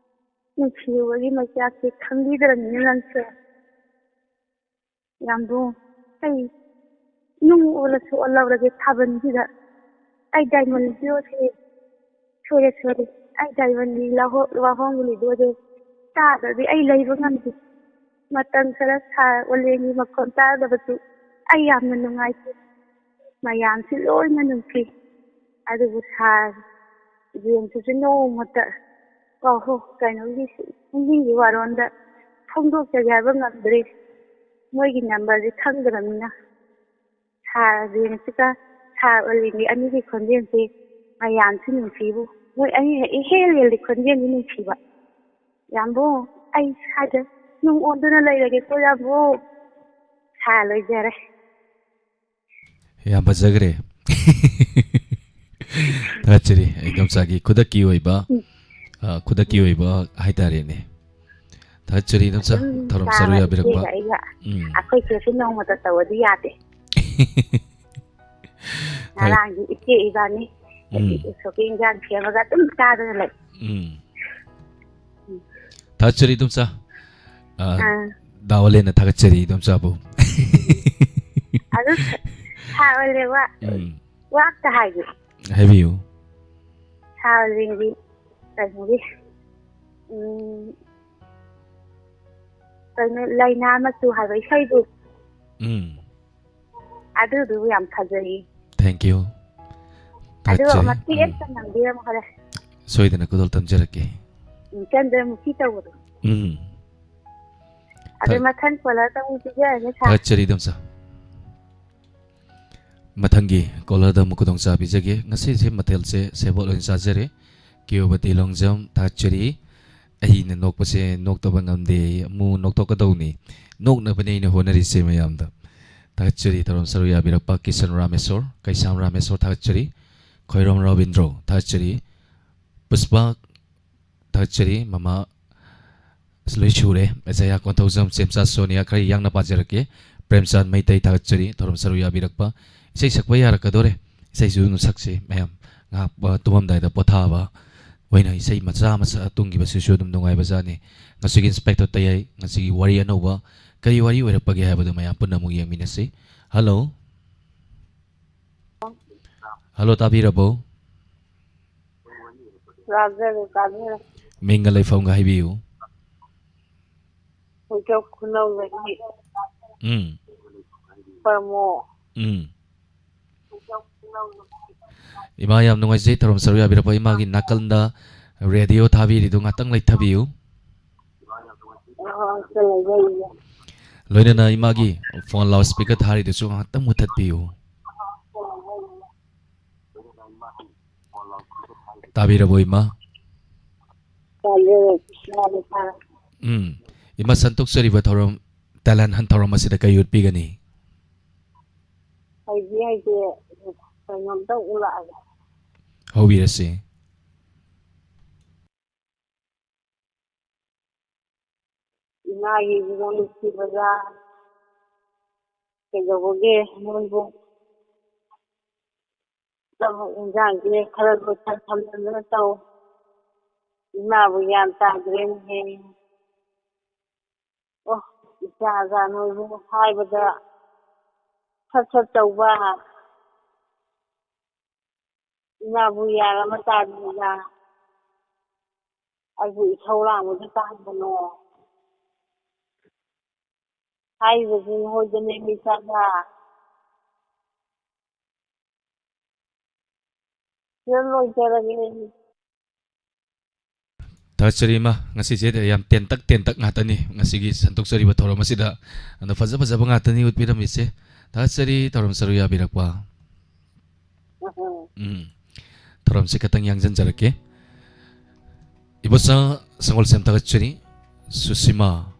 ꯅꯨꯡꯁꯤꯕꯒꯤ ꯃꯩꯆꯥꯛꯁꯦ ꯈꯪꯕꯤꯗ꯭ꯔꯕꯅꯤꯅ ꯅꯪꯁꯦ꯫ ꯌꯥꯝꯕꯨꯡ, ꯑꯩ ꯅꯨꯡ ꯑꯣꯜꯂꯁꯨ ꯑꯣꯜꯍꯧꯔꯒꯦ ꯊꯥꯕꯜꯁꯤꯗ꯫ ꯑꯩ ꯗꯥꯏꯃꯟ ꯂꯤꯗꯣꯁꯦ, ꯁꯣꯏꯔꯦ, ꯁꯣꯏꯔꯦ, ꯑꯩ ꯗꯥꯏꯃꯟꯒꯤ ꯂꯥꯍꯣ-, ꯋꯥꯍꯣꯡꯒꯤ ꯂꯤꯗꯣꯁꯦ ꯇꯥꯗ꯭ꯔꯗꯤ ꯑꯩ ꯂꯩꯕ ꯉꯝꯗꯦ꯫ ꯃꯇꯝ ꯈꯔ ꯁꯥꯔ ꯑꯣꯂꯦꯟꯒꯤ ꯃꯈꯣꯟ ꯇꯥꯗꯕꯁꯨ ꯑꯩ ꯌꯥꯝꯅ ꯅꯨꯡꯉꯥꯏꯇꯦ꯫ ꯃꯌꯥꯝꯁꯤ ꯂꯣꯏꯅ ꯅꯨꯡꯁꯤ꯫ ꯑꯗꯨꯕꯨ ꯁꯥꯔ ꯖꯦꯝꯁꯁꯤꯁꯨ ꯅꯣꯡꯃꯇ ꯋꯥꯍꯣ-, ꯀꯩꯅꯣꯒꯤ ꯏꯃꯨꯡꯒꯤ ꯋꯥꯔꯣꯟꯗ ꯐꯣꯡꯗꯣꯛꯆꯒꯦ ꯍꯥꯏꯕ ꯉꯝꯗ꯭ꯔꯤ꯫ ꯃꯣꯏꯒꯤ ꯅꯝꯕꯔꯁꯦ ꯈꯪꯗ꯭ꯔꯕꯅꯤꯅ꯫ ꯁꯥꯔ ꯖꯦꯝꯁꯀ ꯁꯥꯔ ꯑꯣꯂꯦꯟꯒꯤ ꯑꯅꯤꯒꯤ ꯈꯣꯟꯖꯦꯜꯁꯦ ꯃꯌꯥꯝꯁꯨ ꯅꯨꯡꯁꯤꯕꯨ, ꯃꯣꯏ ꯑꯅꯤꯅ ꯏꯍꯦꯜ ꯍꯦꯜꯂꯤ ꯈꯣꯟꯖꯦꯜꯗꯤ ꯅꯨꯡꯁꯤꯕ꯫ ꯌꯥꯝꯕꯨꯡ, ꯑꯩ ꯁ꯭ꯋꯥꯏꯗ ꯅꯨꯡ ꯑꯣꯟꯗꯨꯅ ꯂꯩꯔꯒꯦꯀꯣ, ꯌꯥꯝꯕꯨꯡ꯫ ꯁꯥꯔ, ꯂꯣꯏꯖꯔꯦ꯫ ꯌꯥꯝ ꯐꯖꯈ꯭ꯔꯦ꯫ ꯊꯥꯒꯠꯆꯔꯤ, ꯏꯗꯣꯝꯆꯥꯒꯤ ꯈꯨꯗꯛꯀꯤ ꯑꯣꯏꯕ, ꯎꯝ꯫ ꯑ, ꯈꯨꯗꯛꯀꯤ ꯑꯣꯏꯕ ꯍꯥꯏꯇꯥꯔꯦꯅꯦ꯫ ꯊꯥꯒꯠꯆꯔꯤ, ꯏꯗꯣꯝꯆꯥ꯫ ꯑꯗꯨꯝ ꯊꯧꯔꯝ ꯁꯔꯨꯛ ꯆꯥꯕ ꯌꯥꯕꯤꯔꯛꯄ꯫ ꯏꯆꯦꯒ ꯑꯩꯒ ꯎꯝ꯫ ꯑꯩꯈꯣꯏ ꯆꯦꯁꯨ ꯅꯣꯡꯃꯇ ꯇꯧꯔꯗꯤ ꯌꯥꯗꯦ꯫ ꯊꯥꯒꯠ- ꯉꯔꯥꯡꯒꯤ ꯏꯆꯦ ꯏꯕꯥꯅꯤ ꯎꯝ꯫ ꯎꯁꯣꯞꯀꯤ ꯏꯟꯖꯥꯡ ꯁꯦꯝꯃꯒ ꯑꯗꯨꯝ ꯆꯥꯗꯅ ꯂꯩ꯫ ꯎꯝ꯫ ꯊꯥꯒꯠꯆꯔꯤ, ꯏꯗꯣꯝꯆꯥ꯫ ꯑ, ꯑꯥ꯫ ꯗꯥ ꯑꯣꯂꯦꯟꯅ ꯊꯥꯒꯠꯆꯔꯤ, ꯏꯗꯣꯝꯆꯥꯕꯨ꯫ ꯑꯗꯨ ꯁꯥꯔ ꯑꯣꯂꯦꯟ ꯋꯥ-, ꯎꯝ꯫ ꯋꯥ ꯑꯝꯇ ꯍꯥꯏꯒꯦ꯫ ꯍꯥꯏꯕꯤꯌꯨ꯫ ꯁꯥꯔ ꯑꯣꯂꯦꯟꯒꯤ ꯀꯩꯅꯣꯒꯤ, ꯎꯝ, ꯀꯩꯅꯣ, ꯂꯩꯅꯥ ꯃꯆꯨ ꯍꯥꯏꯕ ꯏꯁꯩꯗꯨ꯫ ꯎꯝ꯫ ꯑꯗꯨꯗꯨ ꯌꯥꯝ ꯐꯖꯩ꯫ Thank you꯫ ꯑꯗꯨꯒ ꯊꯥꯒꯠꯆꯔꯤ꯫ ꯃꯇꯦꯛ ꯎꯝ꯫ ꯑꯃꯇ ꯉꯪꯕꯤꯔꯝꯃꯨ ꯍꯣꯔꯦꯟ꯫ ꯁꯣꯏꯗꯅ ꯈꯨꯗꯣꯜ ꯇꯝꯖꯔꯛꯀꯦ꯫ ꯎꯝ, ꯆꯟꯗ꯭ꯔꯃꯨꯈꯤ ꯇꯧꯕꯗꯣ꯫ ꯎꯝ꯫ ꯑꯗꯨ ꯊꯥ-, ꯃꯊꯪ ꯀꯣꯂꯔꯗ ꯑꯃꯨꯛ ꯄꯤꯖꯔꯒꯦ, ꯁꯥꯔ꯫ ꯊꯥꯒꯠꯆꯔꯤ, ꯏꯗꯣꯝꯆꯥ꯫ ꯃꯊꯪꯒꯤ ꯀꯣꯂꯔꯗ ꯑꯃꯨꯛ ꯈꯨꯗꯣꯡꯆꯥꯕ ꯄꯤꯖꯒꯦ꯫ ꯉꯁꯤꯁꯦ ꯃꯊꯦꯜꯁꯦ ꯁꯦꯕꯣꯠ ꯑꯣꯏꯅ ꯆꯥꯖꯔꯦ꯫ ꯀꯤꯌꯣꯕꯇꯤ ꯂꯣꯡꯖꯝ, ꯊꯥꯒꯠꯆꯔꯤ꯫ ꯑꯩꯅ ꯅꯣꯛꯄꯁꯦ ꯅꯣꯛꯇꯕ ꯉꯝꯗꯦ꯫ ꯑꯃꯨꯛ ꯅꯣꯛꯊꯣꯛꯀꯗꯧꯅꯤ꯫ ꯅꯣꯛꯅꯕꯅꯦ ꯑꯩꯅ ꯍꯣꯠꯅꯔꯤꯁꯦ ꯃꯌꯥꯝꯗ꯫ ꯊꯥꯒꯠꯆꯔꯤ꯫ ꯊꯧꯔꯝ ꯁꯔꯨꯛ ꯌꯥꯕꯤꯔꯛꯄ ꯀꯤꯁꯟ ꯔꯥꯃꯦꯁꯣꯔ, ꯀꯩꯁꯥꯝ ꯔꯥꯃꯦꯁꯣꯔ, ꯊꯥꯒꯠꯆꯔꯤ꯫ ꯈꯣꯏꯔꯣꯝ ꯔꯣꯕꯤꯟꯗ꯭ꯔꯣ, ꯊꯥꯒꯠꯆꯔꯤ꯫ ꯄꯨꯁꯄꯥ, ꯊꯥꯒꯠꯆꯔꯤ꯫ ꯃꯃꯥ, ꯑꯁ, ꯂꯣꯏ ꯁꯨꯔꯦ꯫ ꯖꯌꯥ ꯀꯣꯟꯊꯧꯖꯝ, ꯆꯦꯝꯆꯥ ꯁꯣꯅꯤꯌꯥ, ꯈꯔ ꯌꯥꯡꯅ ꯄꯥꯖꯔꯛꯀꯦ꯫ ꯄ꯭ꯔꯦꯝꯆꯥꯟ ꯃꯩꯇꯩ, ꯊꯥꯒꯠꯆꯔꯤ꯫ ꯊꯧꯔꯝ ꯁꯔꯨꯛ ꯌꯥꯕꯤꯔꯛꯄ꯫ ꯏꯁꯩ ꯁꯛꯄ ꯌꯥꯔꯛꯀꯗꯣꯔꯦ꯫ ꯏꯁꯩꯁꯨ ꯑꯗꯨꯝ ꯁꯛꯁꯤ ꯃꯌꯥꯝ꯫ ꯉꯥꯏꯍꯥꯛ, ꯑ, ꯇꯨꯝꯃꯝꯗꯥꯏꯗ ꯄꯣꯊꯥꯕ ꯑꯣꯏꯅ ꯏꯁꯩ ꯃꯆꯥ ꯑꯃ ꯁꯛꯑ ꯇꯨꯝꯈꯤꯕꯁꯤꯁꯨ ꯑꯗꯨꯝ ꯅꯨꯡꯉꯥꯏꯕꯖꯥꯠꯅꯤ꯫ ꯉꯁꯤꯒꯤ ꯏꯟꯁꯄꯦꯛꯇꯔ ꯇꯌꯥꯏ, ꯉꯁꯤꯒꯤ ꯋꯥꯔꯤ ꯑꯅꯧꯕ ꯀꯔꯤ ꯋꯥꯔꯤ ꯑꯣꯏꯔꯛꯄꯒꯦ ꯍꯥꯏꯕꯗꯨ ꯃꯌꯥꯝ ꯄꯨꯟꯅ ꯑꯃꯨꯛ ꯌꯦꯡꯃꯤꯟꯅꯁꯤ꯫ ꯍꯜꯂꯣ꯫ ꯍꯜꯂꯣ, ꯇꯥꯕꯤꯔꯕꯣ? ꯇꯥꯖꯔꯦ, ꯇꯥꯖꯔꯦ꯫ ꯃꯤꯡꯒ ꯂꯩꯐꯝꯒ ꯍꯥꯏꯕꯤꯌꯨ꯫ ꯍꯣꯏꯆꯧ ꯈꯨꯅꯧꯗꯒꯤ ꯎꯝ꯫ ꯄ꯭ꯔꯃꯣ꯫ ꯎꯝ꯫ ꯏꯃꯥ, ꯌꯥꯝ ꯅꯨꯡꯉꯥꯏꯖꯩ ꯊꯧꯔꯝ ꯁꯔꯨꯛ ꯌꯥꯕꯤꯔꯛꯄ꯫ ꯏꯃꯥꯒꯤ ꯅꯥꯀꯜꯗ ꯔꯦꯗꯤꯑꯣ ꯊꯥꯕꯤꯔꯤꯗꯨ ꯉꯥꯛꯇꯪ ꯂꯩꯊꯕꯤꯌꯨ꯫ ꯑꯣ, ꯁꯦ ꯂꯩꯖꯩ꯫ ꯂꯣꯏꯅꯅ ꯏꯃꯥꯒꯤ ꯐꯣꯟ ꯂꯥꯎꯠ ꯁ꯭ꯄꯤꯀꯔ ꯊꯥꯔꯤꯗꯨꯁꯨ ꯉꯥꯏꯍꯥꯛꯇꯪ ꯃꯨꯊꯠꯄꯤꯌꯨ꯫ ꯇꯥꯕꯤꯔꯕꯣ, ꯏꯃꯥ? ꯇꯥꯖꯔꯦ, ꯇꯥꯖꯔꯦ, ꯇꯥꯖꯔꯦ꯫ ꯎꯝ꯫ ꯏꯃꯥ, ꯁꯟꯇꯣꯛꯆꯔꯤꯕ ꯊꯧꯔꯝ, talent hunt ꯊꯧꯔꯝ ꯑꯁꯤꯗ ꯀꯔꯤ ꯎꯠꯄꯤꯒꯅꯤ? ꯍꯩꯗꯤ ꯍꯩꯇꯦ, ꯀꯩꯅꯣꯝꯇ ꯎꯠꯂꯛꯑꯒꯦ꯫ ꯍꯧꯕꯤꯔꯁꯤ꯫ ꯏꯃꯥꯒꯤ ꯏꯕꯨꯡꯉꯣ ꯅꯨꯡꯁꯤꯕꯗ ꯀꯩꯗꯧꯕꯒꯤ ꯃꯣꯏꯕꯨ ꯆꯥꯛ ꯏꯟꯖꯥꯡꯁꯦ ꯈꯔ ꯂꯣꯏꯁꯟ ꯈꯣꯠꯆꯟꯗꯅ ꯇꯧ꯫ ꯏꯃꯥꯕꯨ ꯒ꯭ꯌꯥꯟ ꯇꯥꯗ꯭ꯔꯦꯅꯦꯍꯦ꯫ ꯑꯣ, ꯏꯆꯥꯒ ꯅꯣꯏꯕꯨ ꯍꯥꯏꯕꯗ ꯁꯠ ꯁꯠ ꯇꯧꯕ꯫ ꯏꯃꯥꯕꯨ ꯒ꯭ꯌꯥꯟ ꯑꯃ ꯇꯥꯗ꯭ꯔꯤꯗ꯫ ꯑꯩꯕꯨ ꯏꯁꯧ ꯂꯥꯡꯕꯗ ꯇꯥꯍꯟꯒꯅꯣ꯫ ꯍꯥꯏꯔꯤꯕꯁꯤ ꯅꯈꯣꯏꯗꯅꯦ, ꯏꯆꯥꯗ꯫ ꯁꯤꯗ ꯂꯣꯏꯖꯔꯒꯦ꯫ ꯊꯥꯒꯠꯆꯔꯤ ꯏꯃꯥ, ꯉꯁꯤꯁꯦ ꯌꯥꯝ ꯇꯦꯟꯇꯛ ꯇꯦꯟꯇꯛ ꯉꯥꯛꯇꯅꯤ ꯉꯁꯤꯒꯤ ꯁꯟꯗꯣꯛꯆꯔꯤꯕ ꯊꯧꯔꯝ ꯑꯁꯤꯗ꯫ ꯑꯗꯣ ꯐꯖ ꯐꯖꯕ ꯉꯥꯛꯇꯅꯤ ꯎꯠꯄꯤꯔꯝꯃꯤꯁꯦ꯫ ꯊꯥꯒꯠꯆꯔꯤ ꯊꯧꯔꯝ ꯁꯔꯨꯛ ꯌꯥꯕꯤꯔꯛꯄ꯫ ꯎꯝ꯫ ꯎꯝ꯫ ꯊꯧꯔꯝꯁꯦ ꯈꯤꯇꯪ ꯌꯥꯡꯖꯟꯖꯔꯛꯀꯦ꯫ ꯏꯕꯣꯆꯥ ꯁꯪꯒꯣꯜꯁꯦꯝ ꯊꯥꯒꯠꯆꯔꯤ꯫ ꯁꯨꯁꯤꯃꯥ꯫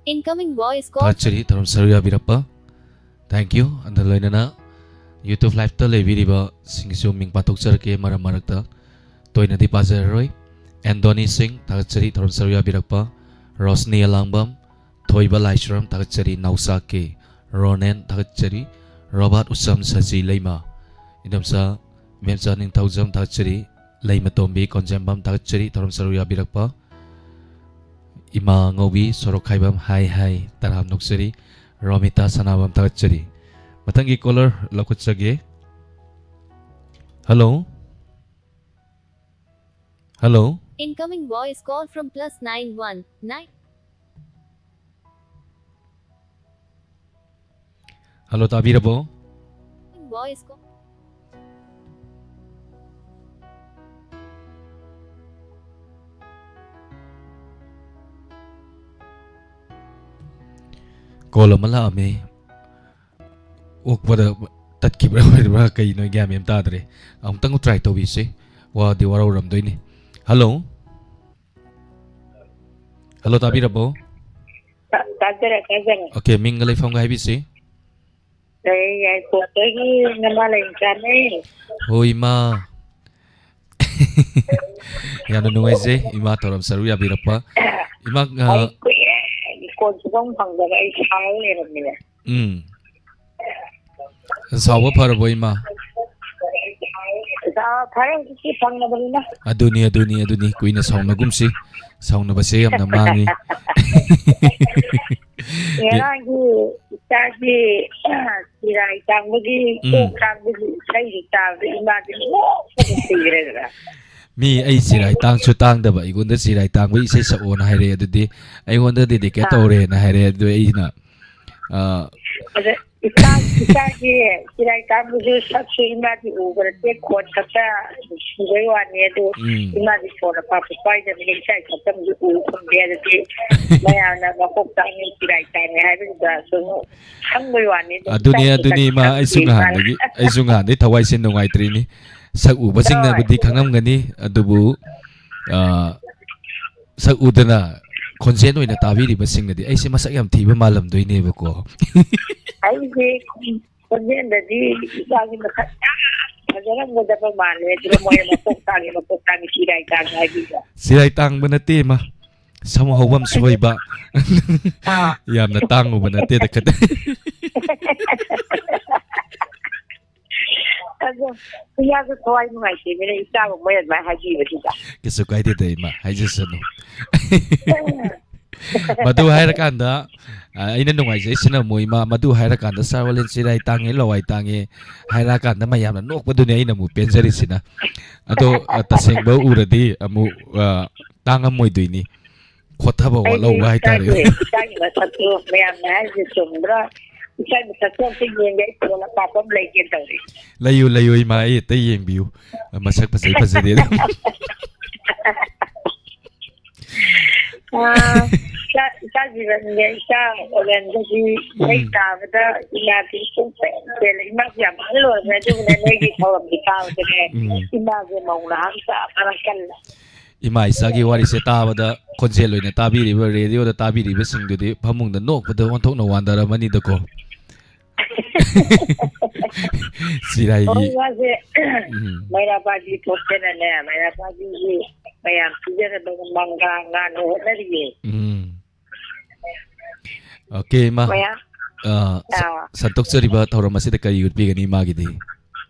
Incoming voice call. ꯊꯥꯒꯠꯆꯔꯤ ꯊꯧꯔꯝ ꯁꯔꯨꯛ ꯌꯥꯕꯤꯔꯛꯄ꯫ Thank you꯫ ꯑꯗꯨ ꯂꯣꯏꯅꯅ YouTube live ꯇ ꯂꯩꯕꯤꯔꯤꯕꯁꯤꯡꯒꯤꯁꯨ ꯃꯤꯡ ꯄꯥꯊꯣꯛꯆꯔꯛꯀꯦ ꯃꯔꯛ ꯃꯔꯛꯇ꯫ ꯇꯣꯏꯅꯗꯤ ꯄꯥꯖꯔꯔꯣꯏ꯫ ꯑꯦꯟꯗꯣꯅꯤ ꯁꯤꯡ ꯊꯥꯒꯠꯆꯔꯤ ꯊꯧꯔꯝ ꯁꯔꯨꯛ ꯌꯥꯕꯤꯔꯛꯄ꯫ ꯔꯣꯁꯅꯤ ꯑꯂꯥꯡꯕꯝ, ꯊꯣꯏꯕ ꯂꯥꯏꯁ꯭ꯔꯝ ꯊꯥꯒꯠꯆꯔꯤ, ꯅꯥꯎꯆꯥ ꯀꯦ꯫ ꯔꯣꯅꯦꯟ ꯊꯥꯒꯠꯆꯔꯤ꯫ ꯔꯣꯕꯥꯔꯠ ꯎꯆꯝ ꯁꯖꯤ ꯂꯩꯃ꯫ ꯏꯅꯝꯆꯥ ꯃꯦꯝꯆꯥ ꯅꯤꯡꯊꯧꯖꯝ ꯊꯥꯒꯠꯆꯔꯤ꯫ ꯂꯩꯃꯇꯣꯝꯕꯤ ꯀꯣꯟꯖꯦꯝꯕꯝ ꯊꯥꯒꯠꯆꯔꯤ ꯊꯧꯔꯝ ꯁꯔꯨꯛ ꯌꯥꯕꯤꯔꯛꯄ꯫ ꯏꯃꯥ ꯉꯧꯕꯤ ꯁꯣꯔꯣꯛꯈꯥꯏꯕꯝ ꯍꯥꯏ ꯍꯥꯏ ꯇꯔꯥꯝ ꯅꯣꯛꯆꯔꯤ꯫ ꯔꯣꯃꯤꯇꯥ ꯁꯅꯥꯕꯝ ꯊꯥꯒꯠꯆꯔꯤ꯫ ꯃꯊꯪꯒꯤ caller ꯂꯧꯈꯠꯆꯒꯦ꯫ Hello꯫ Hello꯫ Incoming voice call from plus nine one nine. Hello, ꯇꯥꯕꯤꯔꯕꯣ? Voice call. Call ꯑꯃ ꯂꯥꯛꯑꯝꯃꯦ꯫ ꯑꯣꯛꯄꯗ ꯇꯠꯈꯤꯕ꯭ꯔꯥ ꯑꯣꯏꯔꯤꯕ꯭ꯔꯥ ꯀꯩꯅꯣ ꯒ꯭ꯌꯥꯟ ꯃꯦꯟ ꯇꯥꯗ꯭ꯔꯦ꯫ ꯑꯃꯨꯛꯇꯪ try ꯇꯧꯕꯤꯁꯦ꯫ ꯋꯥꯗꯤ ꯋꯥꯔꯧꯔꯝꯗꯣꯏꯅꯤ꯫ Hello꯫ Hello, ꯇꯥꯕꯤꯔꯕꯣ? ꯇꯥ-, ꯇꯥꯖꯔꯦ, ꯇꯥꯖꯔꯦ꯫ Okay, ꯃꯤꯡꯒ ꯂꯩꯐꯝꯒ ꯍꯥꯏꯕꯤꯁꯤ꯫ ꯑꯩ ꯌꯥꯏꯔꯤꯄꯣꯛꯇꯒꯤ ꯅꯃꯥ ꯂꯩꯃꯆꯥꯅꯦ꯫ ꯍꯣꯏ, ꯏꯃꯥ꯫ ꯌꯥꯝꯅ ꯅꯨꯡꯉꯥꯏꯖꯩ, ꯏꯃꯥ ꯊꯧꯔꯝ ꯁꯔꯨꯛ ꯌꯥꯕꯤꯔꯛꯄ꯫ ꯏꯃꯥ, ꯑ, ꯑꯩ ꯀꯨꯏꯔꯦ, ꯐꯣꯟ ꯁꯨꯐꯪ ꯐꯪꯗꯕ, ꯑꯩ ꯁꯥꯎ ꯂꯩꯔꯝꯃꯤꯅꯦ꯫ ꯎꯝ꯫ ꯁꯥꯎꯕ ꯐꯔꯕꯣ, ꯏꯃꯥ? ꯁꯥꯎ-, ꯐꯔꯦ, ꯍꯧꯖꯤꯛꯇꯤ ꯐꯪꯉꯕꯅꯤꯅ꯫ ꯑꯗꯨꯅꯤ, ꯑꯗꯨꯅꯤ, ꯑꯗꯨꯅꯤ, ꯀꯨꯏꯅ ꯁꯥꯎꯅꯒꯨꯝꯁꯤ꯫ ꯁꯥꯎꯅꯕꯁꯦ ꯌꯥꯝꯅ ꯃꯥꯡꯉꯤ꯫ ꯉꯔꯥꯡꯒꯤ ꯏꯆꯥꯒꯤ ꯆꯤꯔꯥꯏ ꯇꯥꯡꯕꯒꯤ, ꯎꯝ꯫ ꯀꯣꯛ ꯇꯥꯡꯕꯒꯤ ꯏꯁꯩꯗꯨ ꯇꯥꯕꯗ ꯏꯃꯥꯗꯤ ꯅꯣꯛꯄꯗ ꯁꯤꯈ꯭ꯔꯦꯗꯅ꯫ ꯃꯤ ꯑꯩ ꯆꯤꯔꯥꯏ ꯇꯥꯡꯁꯨ ꯇꯥꯡꯗꯕ, ꯑꯩꯉꯣꯟꯗ ꯆꯤꯔꯥꯏ ꯇꯥꯡꯕꯒꯤ ꯏꯁꯩ ꯁꯛꯑꯣꯅ ꯍꯥꯏꯔꯛꯑꯦ꯫ ꯑꯗꯨꯗꯤ ꯑꯩꯉꯣꯟꯗ dedicate ꯑꯥ꯫ ꯇꯧꯔꯦꯅ ꯍꯥꯏꯔꯦ꯫ ꯑꯗꯨ ꯑꯩꯅ, ꯑꯥ, ꯑꯗ-, ꯏꯆꯥ, ꯏꯆꯥꯒꯤ ꯆꯤꯔꯥꯏ ꯇꯥꯡꯕꯁꯨ ꯁꯛꯁꯨ ꯏꯃꯥꯗꯤ ꯎꯕ ꯅꯠꯇꯦ, ꯈꯣꯟ ꯈꯛꯇ ꯁꯨꯕꯩ ꯋꯥꯅꯤ꯫ ꯑꯗꯨ ꯎꯝ꯫ ꯏꯃꯥꯗꯤ ꯐꯣꯟ ꯑꯄꯥꯛꯄ ꯄꯥꯏꯗꯕꯅꯤꯅ ꯏꯆꯥꯒꯤ ꯁꯛꯇꯝꯁꯨ ꯎ ꯐꯪꯗꯦ꯫ ꯑꯗꯨꯗꯤ ꯃꯌꯥꯝꯅ ꯃꯀꯣꯛ ꯇꯥꯡꯉꯤ, ꯆꯤꯔꯥꯏ ꯇꯥꯡꯉꯤ ꯍꯥꯏꯕꯗꯨꯗ ꯁꯨꯝ ꯈꯪꯕꯩ ꯋꯥꯅꯤ꯫ ꯑꯗꯨꯝ ꯑꯗꯨꯅꯤ, ꯏꯆꯥꯒꯤ ꯑꯗꯨꯅꯤ, ꯁꯛ ꯏꯃꯥ, ꯑꯩꯁꯨ ꯈꯪꯗꯦ ꯏꯃꯥ꯫ ꯉꯍꯥꯟꯗꯒꯤ, ꯑꯩꯁꯨ ꯉꯍꯥꯟꯗꯒꯤ ꯊꯋꯥꯏꯁꯦ ꯅꯨꯡꯉꯥꯏꯇ꯭ꯔꯤꯅꯤ꯫ ꯁꯛ ꯎꯕꯁꯤꯡꯅꯕꯨꯗꯤ ꯍꯣꯏ꯫ ꯈꯪꯉꯝꯒꯅꯤ, ꯑꯗꯨꯕꯨ, ꯑ, ꯁꯛ ꯎꯗꯅ ꯈꯣꯟꯖꯦꯜ ꯑꯣꯏꯅ ꯇꯥꯕꯤꯔꯤꯕꯁꯤꯡꯅꯗꯤ ꯑꯩꯁꯦ ꯃꯁꯛ ꯌꯥꯝ ꯊꯤꯕ ꯃꯥꯜꯂꯝꯗꯣꯏꯅꯦꯕꯀꯣ꯫ ꯑꯩꯁꯦ ꯈꯣꯟꯖꯦꯜꯗꯗꯤ ꯏꯆꯥꯒꯤ ꯃꯁꯛ ꯌꯥꯝ ꯐꯖꯔꯝꯒꯗꯕ ꯃꯥꯜꯂꯦ, ꯑꯗꯨꯒ ꯃꯣꯏꯅ ꯃꯀꯣꯛ ꯇꯥꯡꯉꯦ, ꯃꯀꯣꯛ ꯇꯥꯡꯉꯦ, ꯆꯤꯔꯥꯏ ꯇꯥꯡꯉꯦ ꯍꯥꯏꯕꯤꯕ꯫ ꯆꯤꯔꯥꯏ ꯇꯥꯡꯕ ꯅꯠꯇꯦ, ꯏꯃꯥ꯫ ꯁꯝ ꯍꯧꯕꯝ ꯁꯣꯏꯕ꯫ ꯑꯥ꯫ ꯌꯥꯝꯅ ꯇꯥꯡꯉꯨꯕ ꯅꯠꯇꯦꯗ, ꯈꯇ-, ꯑꯗꯣ ꯏꯌꯥꯁꯨ ꯊꯋꯥꯏ ꯅꯨꯡꯉꯥꯏꯇꯦ, ꯃꯤꯅ ꯏꯆꯥꯕꯨ ꯃꯣꯏ ꯑꯗꯨꯃꯥꯏꯅ ꯍꯥꯏꯕꯤꯕꯗꯨꯗ꯫ ꯀꯩꯁꯨ ꯀꯥꯏꯗꯦꯗ, ꯏꯃꯥ, ꯍꯥꯏꯖꯁꯅꯨ꯫ ꯃꯗꯨ ꯍꯥꯏꯔꯀꯥꯟꯗ, ꯑ, ꯑꯩꯅ ꯅꯨꯡꯉꯥꯏꯖꯩꯁꯤꯅ ꯑꯃꯨꯛ, ꯏꯃꯥ, ꯃꯗꯨ ꯍꯥꯏꯔꯀꯥꯟꯗ ꯁꯥꯔ ꯋꯥꯂꯦꯟ ꯆꯤꯔꯥꯏ ꯇꯥꯡꯉꯦ, ꯂꯋꯥꯏ ꯇꯥꯡꯉꯦ ꯍꯥꯏꯔꯛꯑꯀꯥꯟꯗ ꯃꯌꯥꯝꯅ ꯅꯣꯛꯄꯗꯨꯅꯦ ꯑꯩꯅ ꯑꯃꯨꯛ ꯄꯦꯟꯖꯔꯤꯁꯤꯅ꯫ ꯑꯗꯣ, ꯑ, ꯇꯁꯦꯡꯕ ꯎꯔꯗꯤ ꯑꯃꯨꯛ, ꯑ, ꯇꯥꯡꯉꯝꯃꯣꯏꯗꯣꯏꯅꯤ꯫ ꯈꯣꯠꯊꯕ ꯑꯩꯗꯤ ꯋꯥꯠꯍꯧꯕ ꯍꯥꯏꯇꯥꯔꯦ꯫ ꯏꯆꯥꯒꯤ, ꯏꯆꯥꯒꯤ ꯃꯁꯛꯇꯨ ꯃꯌꯥꯝꯅ ꯍꯥꯏꯔꯤꯁꯦ ꯆꯨꯝꯕ꯭ꯔꯥ? ꯏꯆꯥꯒꯤ ꯃꯁꯛꯇꯨ ꯑꯝꯇ ꯌꯦꯡꯒꯦ, ꯑꯩ ꯐꯣꯟ ꯑꯄꯥꯛꯄ ꯑꯃ ꯂꯩꯒꯦ ꯇꯧꯔꯤ꯫ ꯂꯩꯌꯨ, ꯂꯩꯌꯨ, ꯏꯃꯥ, ꯑꯩ ꯑꯇꯩ ꯌꯦꯡꯕꯤꯌꯨ꯫ ꯃꯁꯛ ꯐꯖꯩ ꯐꯖꯗꯦ ꯑꯗꯨꯝ꯫ ꯑꯥ, ꯏꯆꯥ, ꯏꯆꯥ ꯖꯤꯕꯟꯒ ꯏꯆꯥ ꯑꯣꯂꯦꯟꯒꯗꯤ ꯎꯝ꯫ ꯃꯩ ꯇꯥꯕꯗ ꯏꯃꯥꯗꯤ ꯄꯨꯡꯄꯦꯟ ꯄꯦꯜꯂꯦ꯫ ꯏꯃꯥꯁꯨ ꯌꯥꯝ ꯑꯍꯜ ꯑꯣꯏꯔꯕꯅꯦ, ꯑꯗꯨꯕꯨꯅꯦ ꯅꯣꯏꯒꯤ ꯊꯧꯔꯝꯗꯤ ꯇꯥꯕꯗꯅꯦ ꯎꯝ꯫ ꯏꯃꯥꯁꯦ ꯃꯧ ꯅꯍꯥ ꯃꯆꯥ ꯃꯔꯛ ꯀꯜꯂꯦ꯫ ꯏꯃꯥ ꯏꯆꯥꯒꯤ ꯋꯥꯔꯤꯁꯦ ꯇꯥꯕꯗ ꯈꯣꯟꯖꯦꯜ ꯑꯣꯏꯅ ꯇꯥꯕꯤꯔꯤꯕ, ꯔꯦꯗꯤꯑꯣꯗ ꯇꯥꯕꯤꯔꯤꯕꯁꯤꯡꯗꯨꯗꯤ ꯐꯃꯨꯡꯗ ꯅꯣꯛꯄꯗ ꯑꯣꯟꯊꯣꯛꯅ ꯋꯥꯟꯗꯔꯝꯃꯅꯤꯗꯀꯣ꯫ ꯆꯤꯔꯥꯏꯒꯤ ꯍꯣꯏ, ꯃꯥꯁꯦ ꯎꯝ꯫ ꯃꯩꯔꯥ ꯄꯥꯏꯕꯤ ꯊꯣꯛꯇꯅꯅꯦ, ꯃꯩꯔꯥ ꯄꯥꯏꯕꯤꯒꯤ ꯃꯌꯥꯝ ꯄꯤꯖꯅꯕ ꯃꯪꯒ꯭ꯔꯥ ꯉꯥꯟꯅ ꯍꯣꯠꯅꯔꯤꯌꯦ꯫ ꯎꯝ꯫ ꯑꯣꯀꯦ, ꯏꯃꯥ꯫ ꯃꯌꯥꯝ ꯑ, ꯁ-, ꯑꯥ꯫ ꯁꯟꯇꯣꯛꯆꯔꯤꯕ ꯊꯧꯔꯝ ꯑꯁꯤꯗ ꯀꯔꯤ ꯎꯠꯄꯤꯒꯅꯤ ꯏꯃꯥꯒꯤꯗꯤ?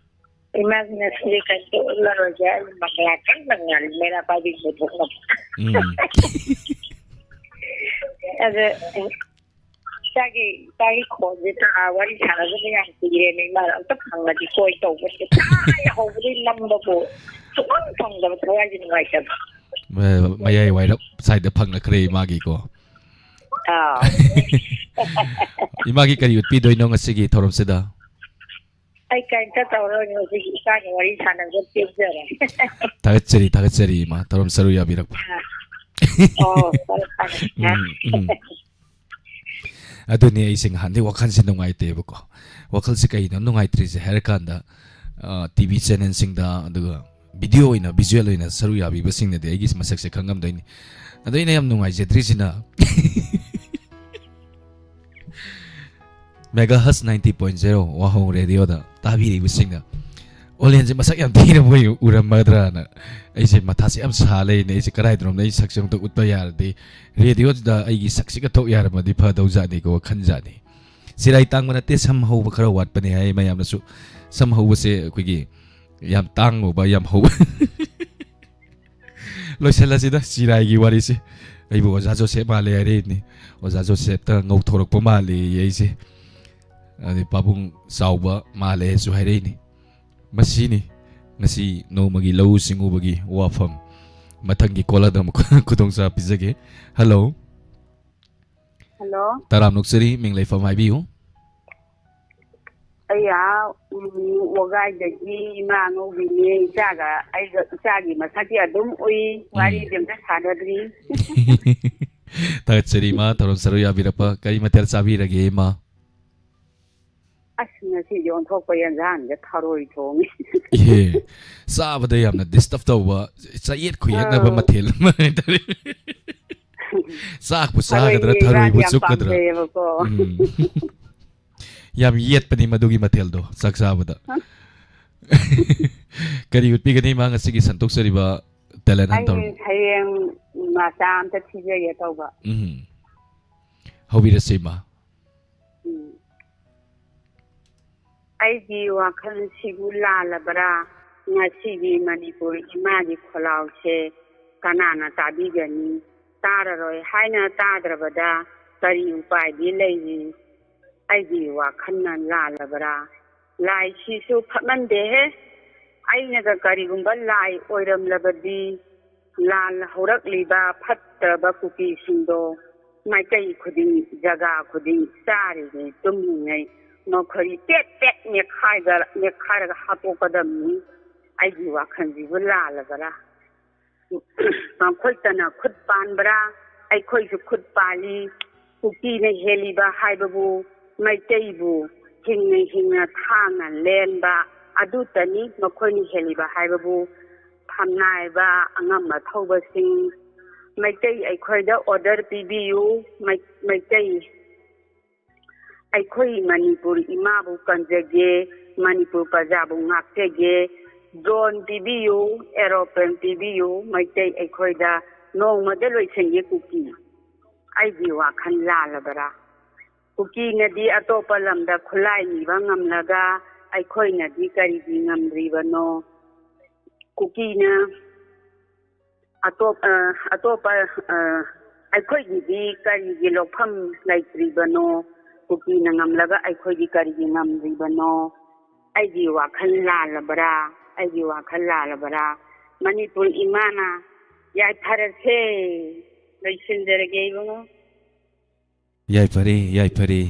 ꯏꯃꯥꯒꯤ ꯉꯁꯤꯗꯤ ꯀꯩꯁꯨ ꯎꯠꯂꯔꯣꯏꯒꯦ꯫ ꯑꯩ ꯃꯪꯒ꯭ꯔꯥ ꯀꯟꯅ ꯉꯥꯜꯂꯤ, ꯃꯩꯔꯥ ꯄꯥꯏꯕꯤ ꯄꯨꯊꯣꯛꯅꯕ꯫ ꯎꯝ꯫ ꯑꯗ, ꯏꯆꯥꯒꯤ, ꯏꯆꯥꯒꯤ ꯈꯣꯟꯁꯦ ꯇꯥ-, ꯋꯥꯔꯤ ꯁꯥꯟꯅꯗꯕ ꯌꯥꯝ ꯀꯨꯏꯔꯦꯅꯦ꯫ ꯏꯃꯥꯅ ꯑꯝꯇ ꯐꯪꯉꯗꯤ ꯀꯣꯏ ꯇꯧꯕꯁꯦ꯫ ꯊꯥꯏꯅ ꯍꯧꯕꯗꯩ ꯅꯝꯕꯕꯨ ꯁꯨꯡꯐꯪ ꯐꯪꯗꯕ, ꯊꯋꯥꯏꯁꯦ ꯅꯨꯡꯉꯥꯏꯇꯕ꯫ ꯃ-, ꯃꯌꯥꯏ ꯋꯥꯏꯔꯞ ꯁ꯭ꯋꯥꯏꯗ ꯐꯪꯂꯛꯈ꯭ꯔꯦ ꯏꯃꯥꯒꯤꯀꯣ꯫ ꯑꯥ꯫ ꯏꯃꯥꯒꯤ ꯀꯔꯤ ꯎꯠꯄꯤꯗꯣꯏꯅꯣ ꯉꯁꯤꯒꯤ ꯊꯧꯔꯝꯁꯤꯗ? ꯑꯩ ꯀꯔꯤꯝꯇ ꯇꯧꯔꯣꯏ, ꯍꯧꯖꯤꯛ ꯏꯆꯥꯒ ꯋꯥꯔꯤ ꯁꯥꯟꯅꯕꯗ ꯄꯦꯟꯖꯔꯦ꯫ ꯊꯥꯒꯠꯆꯔꯤ, ꯊꯥꯒꯠꯆꯔꯤ, ꯏꯃꯥ, ꯊꯧꯔꯝ ꯁꯔꯨꯛ ꯌꯥꯕꯤꯔꯛꯄ꯫ ꯑꯣ, ꯐꯔꯦ, ꯐꯔꯦ꯫ ꯎꯝ, ꯎꯝ꯫ ꯑꯗꯨꯅꯤ ꯑꯩꯁꯦ ꯉꯍꯥꯟꯗꯩ ꯋꯥꯈꯜꯁꯦ ꯅꯨꯡꯉꯥꯏꯇꯦꯕꯀꯣ꯫ ꯋꯥꯈꯜꯁꯦ ꯀꯩꯅꯣ ꯅꯨꯡꯉꯥꯏꯇ꯭ꯔꯤꯁꯦ ꯍꯥꯏꯔꯀꯥꯟꯗ, ꯑ, ꯇꯤ ꯚꯤ ꯆꯦꯅꯦꯜꯁꯤꯡꯗ, ꯑꯗꯨꯒ ꯚꯤꯗꯤꯑꯣ ꯑꯣꯏꯅ, ꯚꯤꯖꯨꯑꯦꯜ ꯑꯣꯏꯅ ꯁꯔꯨꯛ ꯌꯥꯕꯤꯕꯁꯤꯡꯅꯗꯤ ꯑꯩꯒꯤ ꯃꯁꯛꯁꯦ ꯈꯪꯉꯝꯗꯣꯏꯅꯤ꯫ ꯑꯗꯣ ꯑꯩꯅ ꯌꯥꯝ ꯅꯨꯡꯉꯥꯏꯖꯗ꯭ꯔꯤꯁꯤꯅ, Megahertz ninety point zero ꯋꯥꯍꯣꯡ ꯔꯦꯗꯤꯑꯣꯗ ꯇꯥꯕꯤꯔꯤꯕꯁꯤꯡꯅ ꯑꯣꯂꯦꯟꯁꯦ ꯃꯁꯛ ꯌꯥꯝ ꯊꯤꯅ ꯃꯣꯏ ꯎꯔꯝꯃꯗ꯭ꯔꯥꯅ ꯑꯩꯁꯦ ꯃꯊꯥꯁꯦ ꯌꯥꯝ ꯁꯥ ꯂꯩꯔꯤꯅꯦ꯫ ꯑꯩꯁꯦ ꯀꯗꯥꯏꯗꯅꯣꯝꯗ ꯑꯩ ꯁꯛꯁꯦ ꯑꯝꯇ ꯎꯠꯄ ꯌꯥꯔꯗꯤ, ꯔꯦꯗꯤꯑꯣꯗ ꯑꯩꯒꯤ ꯁꯛꯁꯤꯒ ꯊꯣꯛ ꯌꯥꯔꯝꯃꯗꯤ ꯐꯗꯧꯖꯥꯠꯅꯤꯀꯣ ꯈꯟꯖꯥꯠꯅꯤ꯫ ꯆꯤꯔꯥꯏ ꯇꯥꯡꯕ ꯅꯠꯇꯦ, ꯁꯝ ꯍꯧꯕ ꯈꯔ ꯋꯥꯠꯄꯅꯦ ꯍꯥꯏ ꯃꯌꯥꯝꯅꯁꯨ꯫ ꯁꯝ ꯍꯧꯕꯁꯦ ꯑꯩꯈꯣꯏꯒꯤ ꯌꯥꯝ ꯇꯥꯡꯉꯨꯕ, ꯌꯥꯝ ꯍꯧꯕ꯫ ꯂꯣꯏꯁꯤꯜꯂꯁꯤꯗ ꯆꯤꯔꯥꯏꯒꯤ ꯋꯥꯔꯤꯁꯦ꯫ ꯑꯩꯕꯨ ꯑꯣꯖꯥ ꯖꯣꯁꯦꯞ ꯃꯥꯜꯂꯦ ꯍꯥꯏꯔꯛꯏꯅꯤ꯫ ꯑꯣꯖꯥ ꯖꯣꯁꯦꯞꯇ ꯉꯧꯊꯣꯔꯛꯄ ꯃꯥꯜꯂꯦ ꯑꯩꯁꯦ꯫ ꯑꯗꯩ ꯄꯥꯕꯨꯡ ꯆꯥꯎꯕ ꯃꯥꯜꯂꯦꯁꯨ ꯍꯥꯏꯔꯛꯏꯅꯤ꯫ ꯃꯁꯤꯅꯤ ꯉꯁꯤ ꯅꯣꯡꯃꯒꯤ ꯂꯧꯎ ꯁꯤꯡꯎꯕꯒꯤ ꯋꯥꯐꯝ꯫ ꯃꯊꯪꯒꯤ ꯀꯣꯂꯔꯗ ꯑꯃꯨꯛ ꯈꯨꯗꯣꯡꯆꯥꯕ ꯄꯤꯖꯒꯦ꯫ ꯍꯜꯂꯣ꯫ ꯍꯜꯂꯣ꯫ ꯇꯔꯥꯝ ꯅꯣꯛꯆꯔꯤ, ꯃꯤꯡ ꯂꯩꯐꯝ ꯍꯥꯏꯕꯤꯌꯨ꯫ ꯑꯩ ꯑꯥ, ꯎꯝ, ꯋꯥꯒꯥꯏꯗꯒꯤ ꯏꯃꯥ ꯑꯉꯧꯕꯤꯅꯦ꯫ ꯏꯆꯥꯒ ꯑꯩꯒ, ꯏꯆꯥꯒꯤ ꯃꯁꯛꯇꯤ ꯑꯗꯨꯝ ꯎꯏ꯫ ꯎꯝ꯫ ꯋꯥꯔꯤꯗꯤ ꯑꯝꯇ ꯁꯥꯟꯅꯗ꯭ꯔꯤ꯫ ꯊꯥꯒꯠꯆꯔꯤ ꯏꯃꯥ, ꯊꯧꯔꯝ ꯁꯔꯨꯛ ꯌꯥꯕꯤꯔꯛꯄ꯫ ꯀꯔꯤ ꯃꯊꯦꯜ ꯆꯥꯕꯤꯔꯒꯦ ꯏꯃꯥ? ꯑꯁ, ꯉꯁꯤꯗꯤ ꯑꯣꯟꯊꯣꯛꯄ ꯌꯦꯟꯖꯥꯡꯁꯦ ꯊꯔꯣꯏ ꯊꯣꯡꯉꯤ꯫ ꯏꯍꯦ, ꯆꯥꯕꯗ ꯌꯥꯝꯅ ꯗꯤꯁꯇꯔꯕ ꯇꯧꯕ, ꯆꯌꯦꯠ ꯈꯨꯌꯦꯠꯅꯕ ꯑꯥ꯫ ꯃꯊꯦꯜ ꯑꯃ ꯍꯥꯏꯇꯥꯔꯦ꯫ ꯆꯥꯛꯄꯨ ꯊꯔꯣꯏꯒꯤ ꯆꯥꯒꯗ꯭ꯔꯥ, ꯏꯟꯖꯥꯡ ꯊꯔꯣꯏꯕꯨ ꯌꯥꯝ ꯆꯨꯞꯀꯗ꯭ꯔꯥ? ꯄꯥꯝꯖꯩꯌꯦꯕꯀꯣ꯫ ꯎꯝ꯫ ꯌꯥꯝ ꯌꯦꯠꯄꯅꯤ ꯃꯗꯨꯒꯤ ꯃꯊꯦꯜꯗꯣ ꯆꯥꯛ ꯆꯥꯕꯗ꯫ ꯀꯔꯤ ꯎꯠꯄꯤꯒꯅꯤ ꯃꯥ ꯉꯁꯤꯒꯤ ꯁꯟꯇꯣꯛꯆꯔꯤꯕ talent ꯑꯩ hunter? ꯍꯌꯦꯡ ꯃꯆꯥ ꯑꯝꯇ ꯊꯤꯖꯒꯦ ꯇꯧꯕ꯫ ꯎꯝ꯫ ꯍꯧꯕꯤꯔꯁꯤ ꯏꯃꯥ꯫ ꯎꯝ꯫ ꯑꯩꯒꯤ ꯋꯥꯈꯜꯁꯤꯕꯨ ꯂꯥꯜꯂꯕ꯭ꯔꯥ? ꯉꯁꯤꯒꯤ ꯃꯅꯤꯄꯨꯔ ꯏꯃꯥꯒꯤ ꯈꯣꯜꯂꯥꯎꯁꯦ ꯀꯅꯥꯅ ꯇꯥꯕꯤꯒꯅꯤ? ꯇꯥꯔꯔꯣꯏ ꯍꯥꯏꯅ ꯇꯥꯗ꯭ꯔꯕꯗ ꯀꯔꯤ ꯎꯄꯥꯏꯗꯤ ꯂꯩꯔꯤ? ꯑꯩꯒꯤ ꯋꯥꯈꯜꯅ ꯂꯥꯜꯂꯕ꯭ꯔꯥ? ꯂꯥꯏꯁꯤꯁꯨ ꯐꯠꯃꯟꯗꯦꯍꯦ꯫ ꯑꯩꯅꯒ ꯀꯔꯤꯒꯨꯝꯕ ꯂꯥꯏ ꯑꯣꯏꯔꯝꯂꯕꯗꯤ ꯂꯥꯜ ꯍꯧꯔꯛꯂꯤꯕ ꯐꯠꯇꯕ ꯀꯨꯀꯤꯁꯤꯡꯗꯣ ꯃꯩꯇꯩ ꯈꯨꯗꯤꯡ, ꯖꯒꯥ ꯈꯨꯗꯤꯡ ꯆꯥꯔꯤꯉꯩ ꯇꯨꯝꯂꯤꯉꯩ ꯃꯈꯣꯏ ꯄꯦꯠ ꯄꯦꯠ ꯃꯦꯠꯈꯥꯏꯒ-, ꯃꯦꯠꯈꯥꯏꯔꯒ ꯍꯥꯠꯇꯣꯛꯀꯗꯕꯅꯤ꯫ ꯑꯩꯒꯤ ꯋꯥꯈꯜꯁꯤꯕꯨ ꯂꯥꯜꯂꯕ꯭ꯔꯥ? ꯃꯈꯣꯏꯇꯅ ꯈꯨꯠ ꯄꯥꯟꯕ꯭ꯔꯥ? ꯑꯩꯈꯣꯏꯁꯨ ꯈꯨꯠ ꯄꯥꯜꯂꯤ꯫ ꯀꯨꯀꯤꯅ ꯍꯦꯜꯂꯤꯕ ꯍꯥꯏꯕꯕꯨ ꯃꯩꯇꯩꯕꯨ ꯍꯤꯡꯅ ꯍꯤꯡꯅ ꯊꯥꯡꯅ ꯂꯦꯟꯕ ꯑꯗꯨꯇꯅꯤ ꯃꯈꯣꯏꯅ ꯍꯦꯜꯂꯤꯕ ꯍꯥꯏꯕꯕꯨ꯫ ꯐꯝꯅꯥꯏꯕ ꯑꯉꯝ ꯑꯊꯧꯕꯁꯤꯡ, ꯃꯩꯇꯩ ꯑꯩꯈꯣꯏꯗ order ꯄꯤꯕꯤꯌꯨ꯫ ꯃꯩ-, ꯃꯩꯇꯩ ꯑꯩꯈꯣꯏ ꯃꯅꯤꯄꯨꯔ ꯏꯃꯥꯕꯨ ꯀꯟꯖꯒꯦ, ꯃꯅꯤꯄꯨꯔ ꯄ꯭ꯔꯖꯥꯕꯨ ꯉꯥꯛꯆꯒꯦ꯫ Drone ꯄꯤꯕꯤꯌꯨ, aeroplane ꯄꯤꯕꯤꯌꯨ, ꯃꯩꯇꯩ ꯑꯩꯈꯣꯏꯗ ꯅꯣꯡꯃꯗ ꯂꯣꯏꯁꯤꯟꯒꯦ ꯀꯨꯀꯤ꯫ ꯑꯩꯒꯤ ꯋꯥꯈꯜ ꯂꯥꯜꯂꯕꯔꯥ? ꯀꯨꯀꯤꯅꯗꯤ ꯑꯇꯣꯞꯄ ꯂꯝꯗ ꯈꯨꯠꯂꯥꯏ ꯅꯤꯕ ꯉꯝꯂꯒ ꯑꯩꯈꯣꯏꯅꯗꯤ ꯀꯔꯤꯒꯤ ꯉꯝꯗ꯭ꯔꯤꯕꯅꯣ? ꯀꯨꯀꯤꯅ ꯑꯇꯣꯞ-, ꯑ, ꯑꯇꯣꯞꯄ, ꯑ, ꯑꯩꯈꯣꯏꯒꯤꯗꯤ ꯀꯔꯤꯒꯤ ꯂꯧꯐꯝ ꯂꯩꯇ꯭ꯔꯤꯕꯅꯣ? ꯀꯨꯀꯤꯅ ꯉꯝꯂꯒ ꯑꯩꯈꯣꯏꯗꯤ ꯀꯔꯤꯒꯤ ꯉꯝꯗ꯭ꯔꯤꯕꯅꯣ? ꯑꯩꯒꯤ ꯋꯥꯈꯜ ꯂꯥꯜꯂꯕꯔꯥ? ꯑꯩꯒꯤ ꯋꯥꯈꯜ ꯂꯥꯜꯂꯕꯔꯥ? ꯃꯅꯤꯄꯨꯔ ꯏꯃꯥꯅ ꯌꯥꯏꯐꯔꯁꯦ꯫ ꯂꯣꯏꯁꯤꯟꯖꯔꯒꯦ ꯏꯕꯨꯡꯉꯣ꯫ ꯌꯥꯏꯐꯔꯦ, ꯌꯥꯏꯐꯔꯦ꯫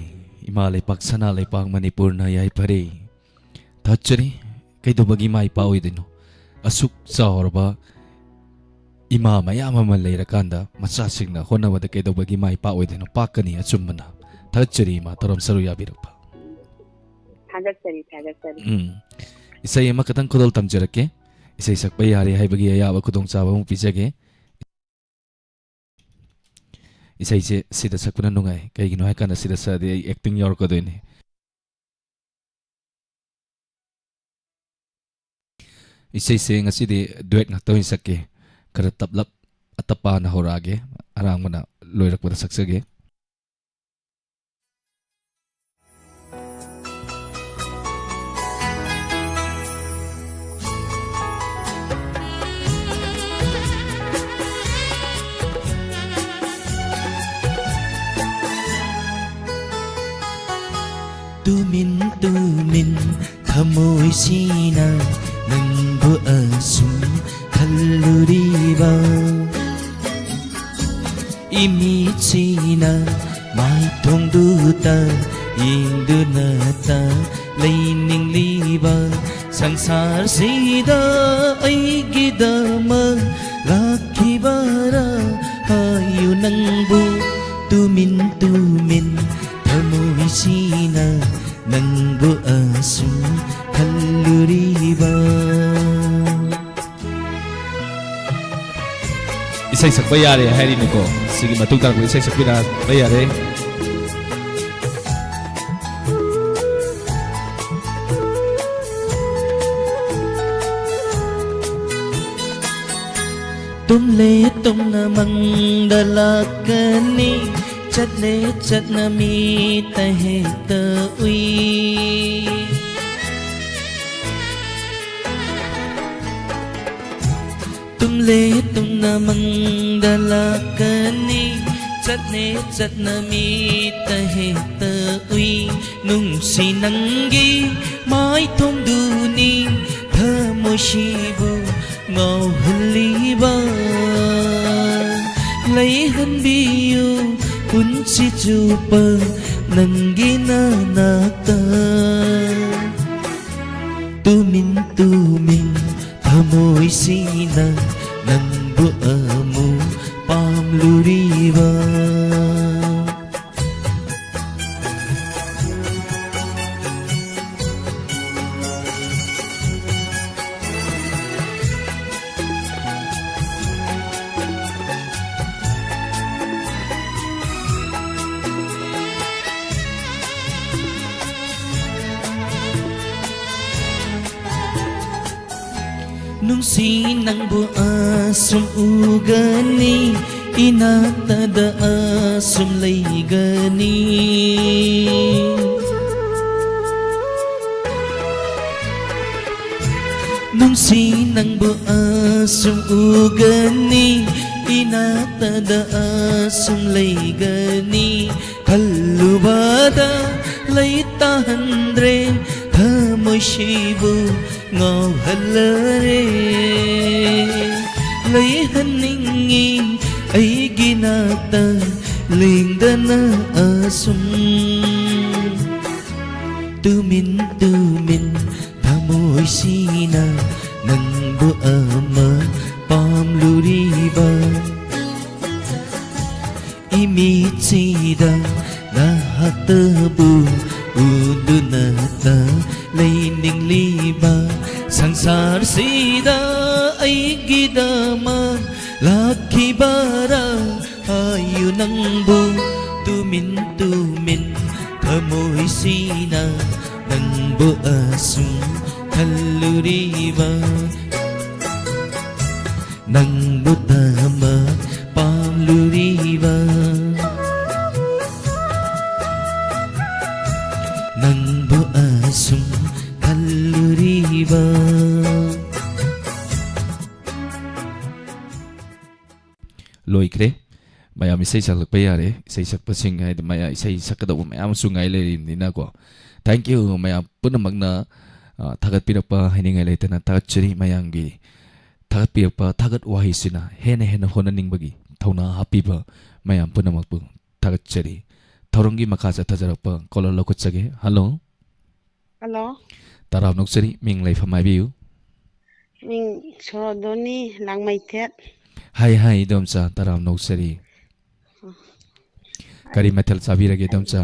ꯏꯃꯥ ꯂꯩꯄꯥꯛ, ꯁꯅꯥ ꯂꯩꯄꯥꯛ ꯃꯅꯤꯄꯨꯔꯅ ꯌꯥꯏꯐꯔꯦ꯫ ꯊꯥꯒꯠꯆꯔꯤ꯫ ꯀꯩꯗꯧꯕꯒꯤ ꯃꯥꯏ ꯄꯥꯛꯑꯣꯏꯗꯣꯏꯅꯣ? ꯑꯁꯨꯛ ꯆꯥꯎꯔꯕ ꯏꯃꯥ ꯃꯌꯥꯝ ꯑꯃ ꯂꯩꯔꯀꯥꯟꯗ ꯃꯆꯥꯁꯤꯡꯅ ꯍꯣꯠꯅꯕꯗ ꯀꯩꯗꯧꯕꯒꯤ ꯃꯥꯏ ꯄꯥꯛꯑꯣꯏꯗꯣꯏꯅꯣ? ꯄꯥꯛꯀꯅꯤ ꯑꯆꯨꯝꯕꯅ꯫ ꯊꯥꯒꯠꯆꯔꯤ ꯏꯃꯥ, ꯊꯧꯔꯝ ꯁꯔꯨꯛ ꯌꯥꯕꯤꯔꯛꯄ꯫ ꯊꯥꯒꯠꯆꯔꯤ, ꯊꯥꯒꯠꯆꯔꯤ꯫ ꯎꯝ꯫ ꯏꯁꯩ ꯑꯃꯈꯛꯇꯪ ꯈꯨꯗꯣꯜ ꯇꯝꯖꯔꯛꯀꯦ꯫ ꯏꯁꯩ ꯁꯛꯄ ꯌꯥꯔꯦ ꯍꯥꯏꯕꯒꯤ ꯑꯌꯥꯕ ꯈꯨꯗꯣꯡꯆꯥꯕ ꯑꯃ ꯄꯤꯖꯒꯦ꯫ ꯏꯁꯩꯁꯦ ꯁꯤꯗ ꯁꯛꯄꯅ ꯅꯨꯡꯉꯥꯏ꯫ ꯀꯩꯒꯤꯅꯣ ꯍꯥꯏꯀꯥꯟꯗ ꯁꯤꯗ ꯁꯛꯑꯗꯤ ꯑꯩ acting ꯌꯥꯎꯔꯛꯀꯗꯣꯏꯅꯦ꯫ ꯏꯁꯩꯁꯦ ꯉꯁꯤꯗꯤ duet ꯉꯥꯛꯇ ꯑꯣꯏꯅ ꯁꯛꯀꯦ꯫ ꯈꯔ ꯇꯞꯂꯞ ꯑꯇꯞꯄꯅ ꯍꯧꯔꯛꯑꯒꯦ, ꯑꯔꯥꯡꯕꯅ ꯂꯣꯏꯔꯛꯄꯗ ꯁꯛꯆꯒꯦ꯫ ꯇꯨꯃꯤꯟ ꯇꯨꯃꯤꯟ ꯊꯃꯣꯏꯁꯤꯅ ꯅꯪꯕꯨ ꯑꯁꯨꯝ ꯈꯜꯂꯨꯔꯤꯕ꯫ ꯏꯃꯤꯠꯁꯤꯅ ꯃꯥꯏꯊꯣꯡꯗꯨꯇ ꯌꯦꯡꯗꯨꯅꯇ ꯂꯩꯅꯤꯡꯂꯤꯕ ꯁꯪꯁꯥꯔꯁꯤꯗ ꯑꯩꯒꯤꯗꯃꯛ ꯂꯥꯛꯈꯤꯕꯔꯥ? ꯍꯥꯏꯌꯨ ꯅꯪꯕꯨ ꯇꯨꯃꯤꯟ ꯇꯨꯃꯤꯟ ꯊꯃꯣꯏꯁꯤꯅ ꯅꯪꯕꯨ ꯑꯁꯨꯝ ꯈꯜꯂꯨꯔꯤꯕ꯫ ꯏꯁꯩ ꯁꯛꯄ ꯌꯥꯔꯦ ꯍꯥꯏꯔꯤꯅꯤꯀꯣ꯫ ꯁꯤꯒꯤ ꯃꯇꯨꯡ ꯇꯥꯔꯛꯄ ꯏꯁꯩ ꯁꯛꯄꯤꯔꯛꯄ ꯌꯥꯔꯦ꯫ ꯇꯨꯝꯂꯦ ꯇꯨꯝꯅ ꯃꯪꯗ ꯂꯥꯛꯀꯅꯤ, ꯆꯠꯂꯦ ꯆꯠꯅ ꯃꯤꯠꯇ ꯍꯦꯛꯇ ꯎꯏ꯫ ꯇꯨꯝꯂꯦ ꯇꯨꯝꯅ ꯃꯪꯗ ꯂꯥꯛꯀꯅꯤ, ꯆꯠꯂꯦ ꯆꯠꯅ ꯃꯤꯠꯇ ꯍꯦꯛꯇ ꯎꯏ꯫ ꯅꯨꯡꯁꯤ ꯅꯪꯒꯤ ꯃꯥꯏꯊꯣꯡꯗꯨꯅꯤ ꯊꯃꯣꯏꯁꯤꯕꯨ ꯉꯥꯎꯍꯜꯂꯤꯕ꯫ ꯂꯩꯍꯟꯕꯤꯌꯨ ꯄꯨꯟꯁꯤ ꯆꯨꯞꯄ ꯅꯪꯒꯤ ꯅꯅꯥꯛꯇ꯫ ꯇꯨꯃꯤꯟ ꯇꯨꯃꯤꯟ ꯊꯃꯣꯏꯁꯤꯅ ꯅꯪꯕꯨ ꯑꯃꯨꯛ ꯄꯥꯝꯂꯨꯔꯤꯕ꯫ ꯅꯨꯡꯁꯤ ꯅꯪꯕꯨ ꯑꯁꯨꯝ ꯎꯒꯅꯤ, ꯏꯅꯥꯛꯇꯗ ꯑꯁꯨꯝ ꯂꯩꯒꯅꯤ꯫ ꯅꯨꯡꯁꯤ ꯅꯪꯕꯨ ꯑꯁꯨꯝ ꯎꯒꯅꯤ, ꯏꯅꯥꯛꯇꯗ ꯑꯁꯨꯝ ꯂꯩꯒꯅꯤ꯫ ꯈꯜꯂꯨꯕꯗ ꯂꯩꯇꯥꯍꯟꯗ꯭ꯔꯦ, ꯊꯃꯣꯏꯁꯤꯕꯨ ꯉꯥꯎꯍꯜꯂꯔꯦ꯫ ꯂꯩꯍꯟꯅꯤꯡꯉꯤ ꯑꯩꯒꯤ ꯅꯥꯛꯇ ꯂꯦꯡꯗꯅ ꯑꯁꯨꯝ ꯇꯨꯃꯤꯟ ꯇꯨꯃꯤꯟ ꯊꯃꯣꯏꯁꯤꯅ ꯅꯪꯕꯨ ꯑꯃ ꯄꯥꯝꯂꯨꯔꯤꯕ ꯏꯃꯤꯠꯁꯤꯗ ꯅꯍꯥꯛꯇꯕꯨ ꯎꯗꯨꯅꯇ ꯂꯩꯅꯤꯡꯂꯤꯕ ꯁꯪꯁꯥꯔꯁꯤꯗ ꯑꯩꯒꯤꯗꯃꯛ ꯂꯥꯛꯈꯤꯕꯔꯥ ꯍꯥꯏꯌꯨ ꯅꯪꯕꯨ ꯇꯨꯃꯤꯟ ꯇꯨꯃꯤꯟ ꯊꯃꯣꯏꯁꯤꯅ ꯅꯪꯕꯨ ꯑꯁꯨꯝ ꯈꯜꯂꯨꯔꯤꯕ ꯅꯪꯕꯨ ꯇꯃꯛ ꯄꯥꯝꯂꯨꯔꯤꯕ ꯅꯪꯕꯨ ꯑꯁꯨꯝ ꯈꯜꯂꯨꯔꯤꯕ ꯂꯣꯏꯈ꯭ꯔꯦ꯫ ꯃꯌꯥꯝ ꯏꯁꯩ ꯁꯛꯂꯛꯄ ꯌꯥꯔꯦ꯫ ꯏꯁꯩ ꯁꯛꯄꯁꯤꯡ ꯍꯥꯏꯗꯤ ꯃꯌꯥꯝ ꯏꯁꯩ ꯁꯛꯀꯗꯧꯕ ꯃꯌꯥꯝ ꯑꯃꯁꯨ ꯉꯥꯏ ꯂꯩꯔꯤꯕꯅꯤꯅꯀꯣ꯫ Thank you ꯃꯌꯥꯝ ꯄꯨꯝꯅꯃꯛꯅ, ꯑ, ꯊꯥꯒꯠꯄꯤꯔꯛꯄ ꯍꯥꯏꯅꯤꯡꯉꯥꯏ ꯂꯩꯇꯅ ꯊꯥꯒꯠꯆꯔꯤ꯫ ꯃꯌꯥꯝꯒꯤ ꯊꯥꯒꯠꯄꯤꯔꯛꯄ ꯊꯥꯒꯠ ꯋꯥꯍꯩꯁꯤꯅ ꯍꯦꯟꯅ ꯍꯦꯟꯅ ꯍꯣꯠꯅꯅꯤꯡꯕꯒꯤ ꯊꯧꯅꯥ ꯍꯥꯞꯄꯤꯕ ꯃꯌꯥꯝ ꯄꯨꯝꯅꯃꯛꯄꯨ ꯊꯥꯒꯠꯆꯔꯤ꯫ ꯊꯧꯔꯝꯒꯤ ꯃꯈꯥ ꯆꯠꯊꯖꯔꯛꯄ caller ꯂꯧꯈꯠꯆꯒꯦ꯫ Hello꯫ Hello꯫ ꯇꯔꯥꯝꯅ ꯑꯣꯛꯆꯔꯤ꯫ ꯃꯤꯡ ꯂꯩꯐꯝ ꯍꯥꯏꯕꯤꯌꯨ꯫ ꯃꯤꯡ ꯁꯣꯔꯣꯗꯣꯅꯤ ꯂꯥꯡꯃꯩꯊꯦꯠ꯫ ꯍꯥꯏ, ꯍꯥꯏ, ꯏꯗꯣꯝꯆꯥ, ꯇꯔꯥꯝꯅ ꯑꯣꯛꯆꯔꯤ꯫ ꯀꯔꯤ ꯃꯊꯦꯜ ꯆꯥꯕꯤꯔꯒꯦ, ꯏꯗꯣꯝꯆꯥ?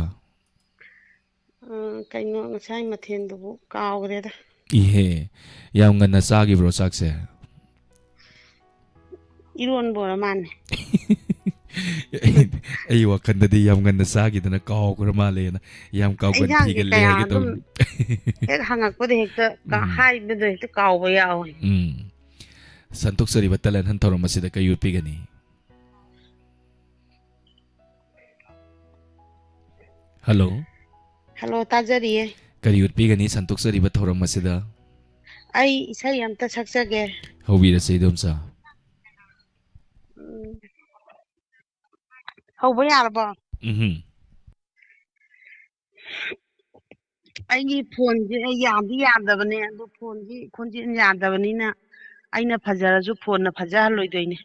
ꯑ, ꯀꯩꯅꯣ, ꯉꯁꯥꯏ ꯃꯊꯦꯜꯗꯨꯕꯨ ꯀꯥꯎꯒ꯭ꯔꯦꯗ꯫ ꯏꯍꯦ, ꯌꯥꯝ ꯉꯟꯅ ꯆꯥꯈꯤꯕ꯭ꯔꯣ ꯆꯥꯛꯁꯦ? ꯏꯔꯣꯟꯕ ꯑꯣꯏꯔ ꯃꯥꯜꯂꯦ꯫ ꯑꯩ, ꯑꯩ ꯋꯥꯈꯜꯗꯗꯤ ꯌꯥꯝ ꯉꯟꯅ ꯆꯥꯈꯤꯗꯅ ꯀꯥꯎꯈ꯭ꯔ ꯃꯥꯜꯂꯦꯅ ꯌꯥꯝ ꯀꯥꯎꯒꯟ ꯏꯟꯖꯥꯡꯁꯦ ꯊꯤꯒꯜꯂꯦ ꯀꯌꯥ ꯍꯥꯏꯒꯦ ꯑꯗꯨꯝ ꯇꯧꯅꯤ꯫ ꯍꯦꯛ ꯍꯪꯉꯛꯄꯗ ꯍꯦꯛꯇ ꯀ-, ꯎꯝ꯫ ꯍꯥꯏꯕꯗꯣ ꯍꯦꯛꯇ ꯀꯥꯎꯕ ꯌꯥꯎꯋꯦ꯫ ꯎꯝ꯫ ꯁꯟꯇꯣꯛꯆꯔꯤꯕ ꯇꯦꯂꯦꯟ ꯍꯟ ꯊꯧꯔꯝ ꯑꯁꯤꯗ ꯀꯩ ꯎꯠꯄꯤꯒꯅꯤ? Hello꯫ Hello, ꯇꯥꯖꯔꯤꯌꯦ꯫ ꯀꯔꯤ ꯎꯠꯄꯤꯒꯅꯤ ꯁꯟꯇꯣꯛꯆꯔꯤꯕ ꯊꯧꯔꯝ ꯑꯁꯤꯗ? ꯑꯩ ꯏꯁꯩ ꯑꯝꯇ ꯁꯛꯆꯒꯦ꯫ ꯍꯧꯕꯤꯔꯁꯦ, ꯏꯗꯣꯝꯆꯥ꯫ ꯎꯝ꯫ ꯍꯧꯕ ꯌꯥꯔꯕꯣ? ꯎꯝꯍꯨꯝ꯫ ꯑꯩꯒꯤ phoneꯁꯦ ꯑꯩ ꯌꯥꯗꯤ ꯌꯥꯗꯕꯅꯦ, ꯑꯗꯣ phoneꯁꯤ ꯈꯣꯟꯖꯦꯜ ꯌꯥꯗꯕꯅꯤꯅ ꯑꯩꯅ ꯐꯖꯔꯁꯨ phoneꯅ ꯐꯖꯍꯜꯂꯣꯏꯗꯣꯏꯅꯦ꯫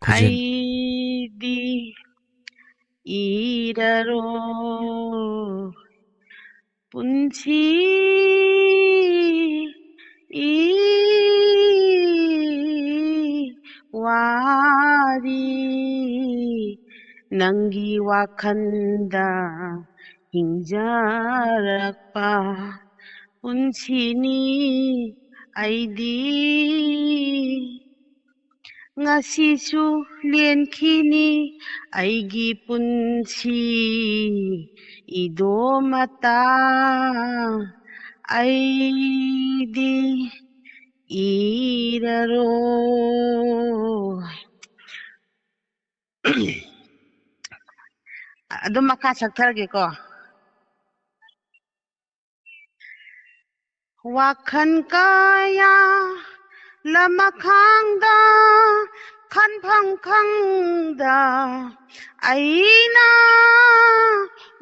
ꯈꯣꯟꯖꯦꯜ ꯑꯩꯗꯤ ꯏꯔꯔꯣꯏ ꯄꯨꯟꯁꯤ ꯏ ꯋꯥꯔꯤ, ꯅꯪꯒꯤ ꯋꯥꯈꯜꯗ ꯍꯤꯡꯖꯔꯛꯄ ꯄꯨꯟꯁꯤꯅꯤ ꯑꯩꯗꯤ꯫ ꯉꯁꯤꯁꯨ ꯂꯦꯟꯈꯤꯅꯤ ꯑꯩꯒꯤ ꯄꯨꯟꯁꯤ ꯏꯗꯣꯃꯇ, ꯑꯩꯗꯤ ꯏꯔꯔꯣꯏ꯫ ꯑꯗꯨꯝ ꯃꯈꯥ ꯁꯛꯊꯔꯒꯦꯀꯣ꯫ ꯋꯥꯈꯜ ꯀꯌꯥ ꯂꯃꯈꯥꯡꯗ ꯈꯟꯐꯝ ꯈꯪꯗ ꯑꯩꯅ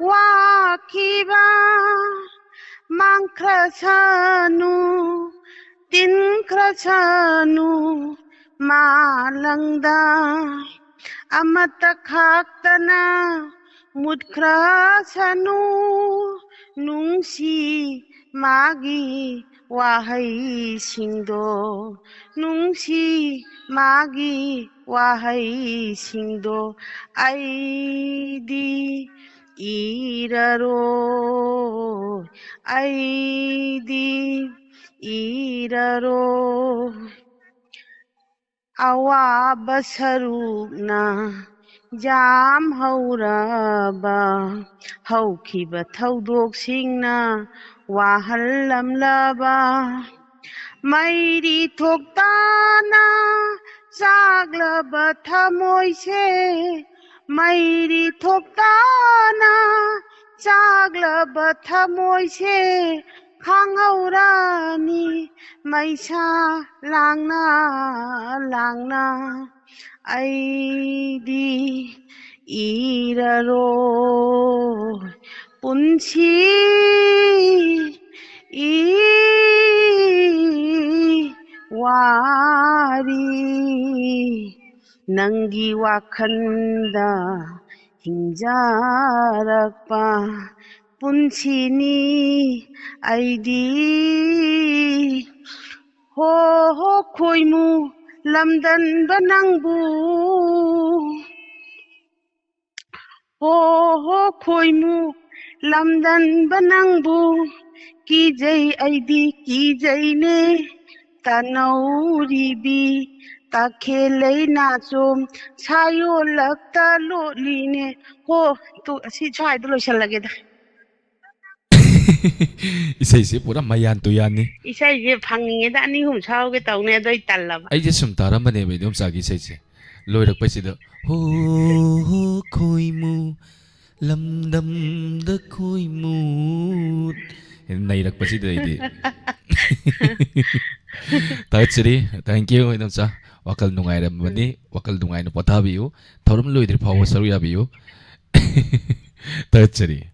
ꯋꯥꯈꯤꯕ ꯃꯥꯡꯈ꯭ꯔꯁꯅꯨ, ꯇꯤꯟꯈ꯭ꯔꯁꯅꯨ ꯃꯥꯂꯪꯗ꯫ ꯑꯃꯠꯇ ꯈꯥꯛꯇꯅ ꯃꯨꯠꯈ꯭ꯔꯁꯅꯨ ꯅꯨꯡꯁꯤ ꯃꯥꯒꯤ ꯋꯥꯍꯩꯁꯤꯡꯗꯣ, ꯅꯨꯡꯁꯤ ꯃꯥꯒꯤ ꯋꯥꯍꯩꯁꯤꯡꯗꯣ ꯑꯩꯗꯤ ꯏꯔꯔꯣꯏ, ꯑꯩꯗꯤ ꯏꯔꯔꯣꯏ꯫ ꯑꯋꯥꯕ ꯁꯔꯨꯛꯅ ꯌꯥꯝ ꯍꯧꯔꯕ, ꯍꯧꯈꯤꯕ ꯊꯧꯗꯣꯛꯁꯤꯡꯅ ꯋꯥꯍꯜꯂꯝꯂꯕ, ꯃꯩꯔꯤ ꯊꯣꯛꯇꯅ ꯆꯥꯛꯂꯕ ꯊꯃꯣꯏꯁꯦ, ꯃꯩꯔꯤ ꯊꯣꯛꯇꯅ ꯆꯥꯛꯂꯕ ꯊꯃꯣꯏꯁꯦ ꯈꯥꯡꯍꯧꯔꯅꯤ ꯃꯩꯁꯥ ꯂꯥꯡꯅ ꯂꯥꯡꯅ꯫ ꯑꯩꯗꯤ ꯏꯔꯔꯣꯏ ꯄꯨꯟꯁꯤ ꯏ ꯋꯥꯔꯤ ꯅꯪꯒꯤ ꯋꯥꯈꯜꯗ ꯍꯤꯡꯖꯔꯛꯄ ꯄꯨꯟꯁꯤꯅꯤ ꯑꯩꯗꯤ꯫ ꯍꯣ ꯍꯣ ꯈꯣꯏꯃꯨ ꯂꯝꯗꯟꯕ ꯅꯪꯕꯨ, ꯍꯣ ꯍꯣ ꯈꯣꯏꯃꯨ ꯂꯝꯗꯟꯕ ꯅꯪꯕꯨ ꯀꯤꯖꯩ ꯑꯩꯗꯤ ꯀꯤꯖꯩꯅꯦ꯫ ꯇꯥꯅꯧꯔꯤꯕꯤ ꯇꯈꯦꯜ ꯂꯩꯅꯥꯆꯣꯝ ꯁꯥꯌꯣꯜꯂꯛꯇ ꯂꯣꯠꯂꯤꯅꯦ꯫ ꯍꯣ, ꯇꯨ, ꯑꯁꯤ ꯁ꯭ꯋꯥꯏꯗ ꯂꯣꯏꯁꯜꯂꯒꯦꯗ꯫ ꯏꯁꯩꯁꯦ ꯄꯨꯔꯥ ꯃꯌꯥꯟ ꯇꯨꯌꯥꯟꯅꯤ꯫ ꯏꯁꯩꯁꯦ ꯐꯪꯅꯤꯡꯉꯦꯗ, ꯑꯅꯤ ꯑꯍꯨꯝ ꯁꯛꯍꯧꯒꯦ ꯇꯧꯅꯦ, ꯑꯗꯣ ꯑꯩ ꯇꯜꯂꯕ꯫ ꯑꯩꯁꯦ ꯁꯨꯝ ꯇꯥꯔꯝꯕꯅꯦꯕ ꯏꯗꯣꯝꯆꯥꯒꯤ ꯏꯁꯩꯁꯦ, ꯂꯣꯏꯔꯛꯄꯁꯤꯗ ꯍꯣ ꯍꯣ ꯈꯣꯏꯃꯨ ꯂꯝꯗꯝꯗ ꯈꯣꯏꯃꯨ ꯅꯩꯔꯛꯄꯁꯤꯗ ꯑꯩꯗꯤ ꯊꯥꯒꯠꯆꯔꯤ꯫ Thank you ꯏꯗꯣꯝꯆꯥ, ꯋꯥꯈꯜ ꯅꯨꯡꯉꯥꯏꯔꯝꯕꯅꯤ꯫ ꯋꯥꯈꯜ ꯅꯨꯡꯉꯥꯏꯅ ꯄꯣꯊꯥꯕꯤꯌꯨ, ꯊꯧꯔꯝ ꯂꯣꯏꯗ꯭ꯔꯤ ꯐꯥꯎꯕ ꯁꯔꯨꯛ ꯌꯥꯕꯤꯌꯨ꯫ ꯊꯥꯒꯠꯆꯔꯤ꯫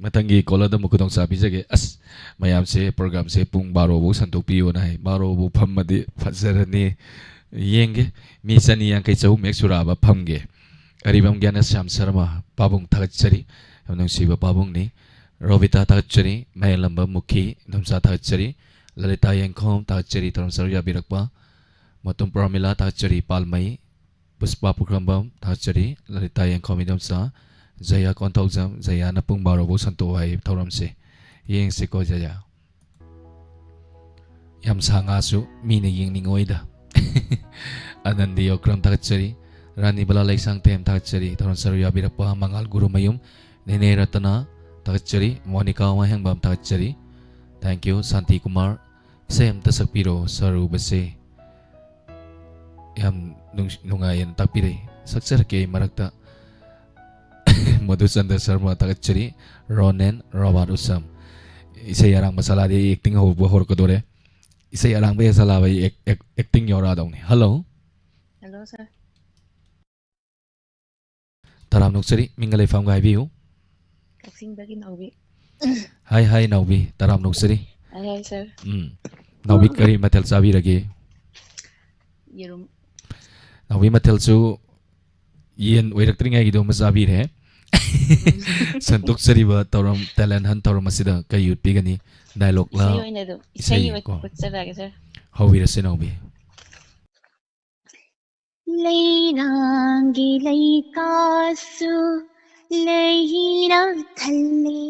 ꯃꯊꯪꯒꯤ ꯀꯣꯂꯔꯗ ꯑꯃꯨꯛ ꯈꯨꯗꯣꯡꯆꯥꯕ ꯄꯤꯖꯒꯦ꯫ ꯑꯁ, ꯃꯌꯥꯝꯁꯦ ꯄ꯭ꯔꯣꯒ꯭ꯔꯥꯝꯁꯦ ꯄꯨꯡ ꯕꯥꯔꯣ ꯐꯥꯎ ꯁꯟꯗꯣꯛꯄꯤꯌꯣꯅ ꯍꯥꯏ꯫ ꯕꯥꯔꯣ ꯐꯥꯎ ꯐꯝꯃꯗꯤ ꯐꯖꯔꯅꯤ꯫ ꯌꯦꯡꯒꯦ, ꯃꯤ ꯆꯅꯤ ꯌꯥꯡꯈꯩ ꯆꯍꯨꯝ ꯍꯦꯛ ꯁꯨꯔꯛꯑꯕ ꯐꯝꯒꯦ꯫ ꯑꯔꯤꯕꯝ ꯒ꯭ꯌꯥꯅꯁ꯭ꯌꯥꯝ ꯁꯔꯃ, ꯄꯥꯕꯨꯡ ꯊꯥꯒꯠꯆꯔꯤ꯫ ꯌꯥꯝ ꯅꯨꯡꯁꯤꯕ ꯄꯥꯕꯨꯡꯅꯤ꯫ ꯔꯣꯕꯤꯇꯥ ꯊꯥꯒꯠꯆꯔꯤ꯫ ꯃꯌꯥꯏꯂꯝꯕ ꯃꯨꯈꯤ, ꯏꯗꯣꯝꯆꯥ ꯊꯥꯒꯠꯆꯔꯤ꯫ ꯂꯂꯤꯇꯥ ꯌꯦꯡꯈꯣꯝ ꯊꯥꯒꯠꯆꯔꯤ, ꯊꯧꯔꯝ ꯁꯔꯨꯛ ꯌꯥꯕꯤꯔꯛꯄ꯫ ꯃꯇꯨꯝ ꯄ꯭ꯔꯃꯤꯂꯥ ꯊꯥꯒꯠꯆꯔꯤ, ꯄꯥꯜꯃꯩ꯫ ꯄꯨꯁꯄꯥ ꯄꯨꯈ꯭ꯔꯝꯕꯝ ꯊꯥꯒꯠꯆꯔꯤ꯫ ꯂꯂꯤꯇꯥ ꯌꯦꯡꯈꯣꯝ ꯏꯗꯣꯝꯆꯥ꯫ ꯖꯌꯥ ꯀꯣꯟꯊꯧꯖꯝ, ꯖꯌꯥꯅ ꯄꯨꯡ ꯕꯥꯔꯣ ꯐꯥꯎ ꯁꯟꯇꯣꯛꯑꯣ ꯍꯥꯏ ꯊꯧꯔꯝꯁꯦ꯫ ꯌꯦꯡꯁꯤꯀꯣ ꯖꯌꯥ꯫ ꯌꯥꯝ ꯁꯥꯡꯉꯁꯨ ꯃꯤꯅ ꯌꯦꯡꯅꯤꯡꯉꯣꯏꯗ꯫ ꯑꯅꯟꯗꯤ ꯑꯣꯀ꯭ꯔꯝ ꯊꯥꯒꯠꯆꯔꯤ꯫ ꯔꯥꯅꯤ ꯕꯂꯥ ꯂꯩꯁꯥꯡꯊꯦꯝ ꯊꯥꯒꯠꯆꯔꯤ꯫ ꯊꯧꯔꯝ ꯁꯔꯨꯛ ꯌꯥꯕꯤꯔꯛꯄ ꯃꯉꯥꯜ ꯒꯨꯔꯨꯃꯌꯨꯝ, ꯅꯦꯅꯦ ꯔꯇꯅꯥ ꯊꯥꯒꯠꯆꯔꯤ꯫ ꯃꯣꯅꯤꯀꯥ ꯋꯥꯍꯦꯡꯕꯝ ꯊꯥꯒꯠꯆꯔꯤ꯫ Thank you ꯁꯥꯟꯇꯤ ꯀꯨꯃꯥꯔ꯫ ꯏꯁꯩ ꯑꯝꯇ ꯁꯛꯄꯤꯔꯣ ꯁꯔꯨꯕꯁꯦ꯫ ꯌꯥꯝ ꯅꯨꯡ- ꯅꯨꯡꯉꯥꯏꯌꯦꯅ ꯇꯥꯛꯄꯤꯔꯛꯏ꯫ ꯁꯛꯆꯔꯛꯀꯦ ꯑꯩ ꯃꯔꯛꯇ꯫ ꯃꯙꯨꯆꯟꯗ꯭ꯔ ꯁꯔꯃ ꯊꯥꯒꯠꯆꯔꯤ꯫ ꯔꯣꯅꯦꯟ ꯔꯣꯕꯥꯔꯠ ꯎꯁꯝ꯫ ꯏꯁꯩ ꯑꯔꯥꯡꯕ ꯁꯂꯥꯗꯤ ꯑꯩ ꯑꯦꯛꯇꯤꯡ ꯍꯧꯕ ꯍꯧꯔꯛꯀꯗꯣꯔꯦ꯫ ꯏꯁꯩ ꯑꯔꯥꯡꯕ ꯍꯦꯛ ꯁꯂꯥꯕ ꯑꯩ ꯑꯦꯛ- ꯑꯦꯛ- ꯑꯦꯛꯇꯤꯡ ꯌꯧꯔꯛꯑꯗꯧꯅꯤ꯫ ꯍꯜꯂꯣ꯫ ꯍꯜꯂꯣ ꯁꯥꯔ꯫ ꯇꯔꯥꯝ ꯅꯣꯛꯆꯔꯤ꯫ ꯃꯤꯡꯒ ꯂꯩꯐꯝꯒ ꯍꯥꯏꯕꯤꯌꯨ꯫ ꯀꯛꯆꯤꯡꯗꯒꯤ ꯅꯥꯎꯕꯤ꯫ ꯍꯥꯏ ꯍꯥꯏ ꯅꯥꯎꯕꯤ, ꯇꯔꯥꯝ ꯅꯣꯛꯆꯔꯤ꯫ ꯍꯥꯏ ꯍꯥꯏ ꯁꯥꯔ꯫ ꯎꯝ꯫ ꯅꯥꯎꯕꯤ ꯀꯔꯤ ꯃꯊꯦꯜ ꯆꯥꯕꯤꯔꯒꯦ? ꯌꯦꯔꯨꯝ꯫ ꯅꯥꯎꯕꯤ ꯃꯊꯦꯜꯁꯨ ꯌꯦꯟ ꯑꯣꯏꯔꯛꯇ꯭ꯔꯤꯉꯩꯒꯤꯗꯣ ꯑꯃ ꯆꯥꯕꯤꯔꯦ꯫ ꯁꯟꯗꯣꯛꯆꯔꯤꯕ ꯊꯧꯔꯝ, talent hunt ꯊꯧꯔꯝ ꯑꯁꯤꯗ ꯀꯩ ꯎꯠꯄꯤꯒꯅꯤ? Dialogue ꯂ? ꯏꯁꯩ ꯑꯣꯏꯅ ꯑꯗꯨꯝ, ꯏꯁꯩ ꯏꯁꯩ ꯑꯣꯏꯅ ꯀꯣ? ꯎꯠꯆꯔꯛꯑꯒꯦ, sir꯫ ꯍꯧꯕꯤꯔꯁꯤ, ꯅꯥꯎꯕꯤ꯫ ꯂꯩꯔꯥꯡꯒꯤ ꯂꯩꯀꯥꯁꯨ ꯂꯩꯍꯤꯅ ꯊꯜꯂꯦ,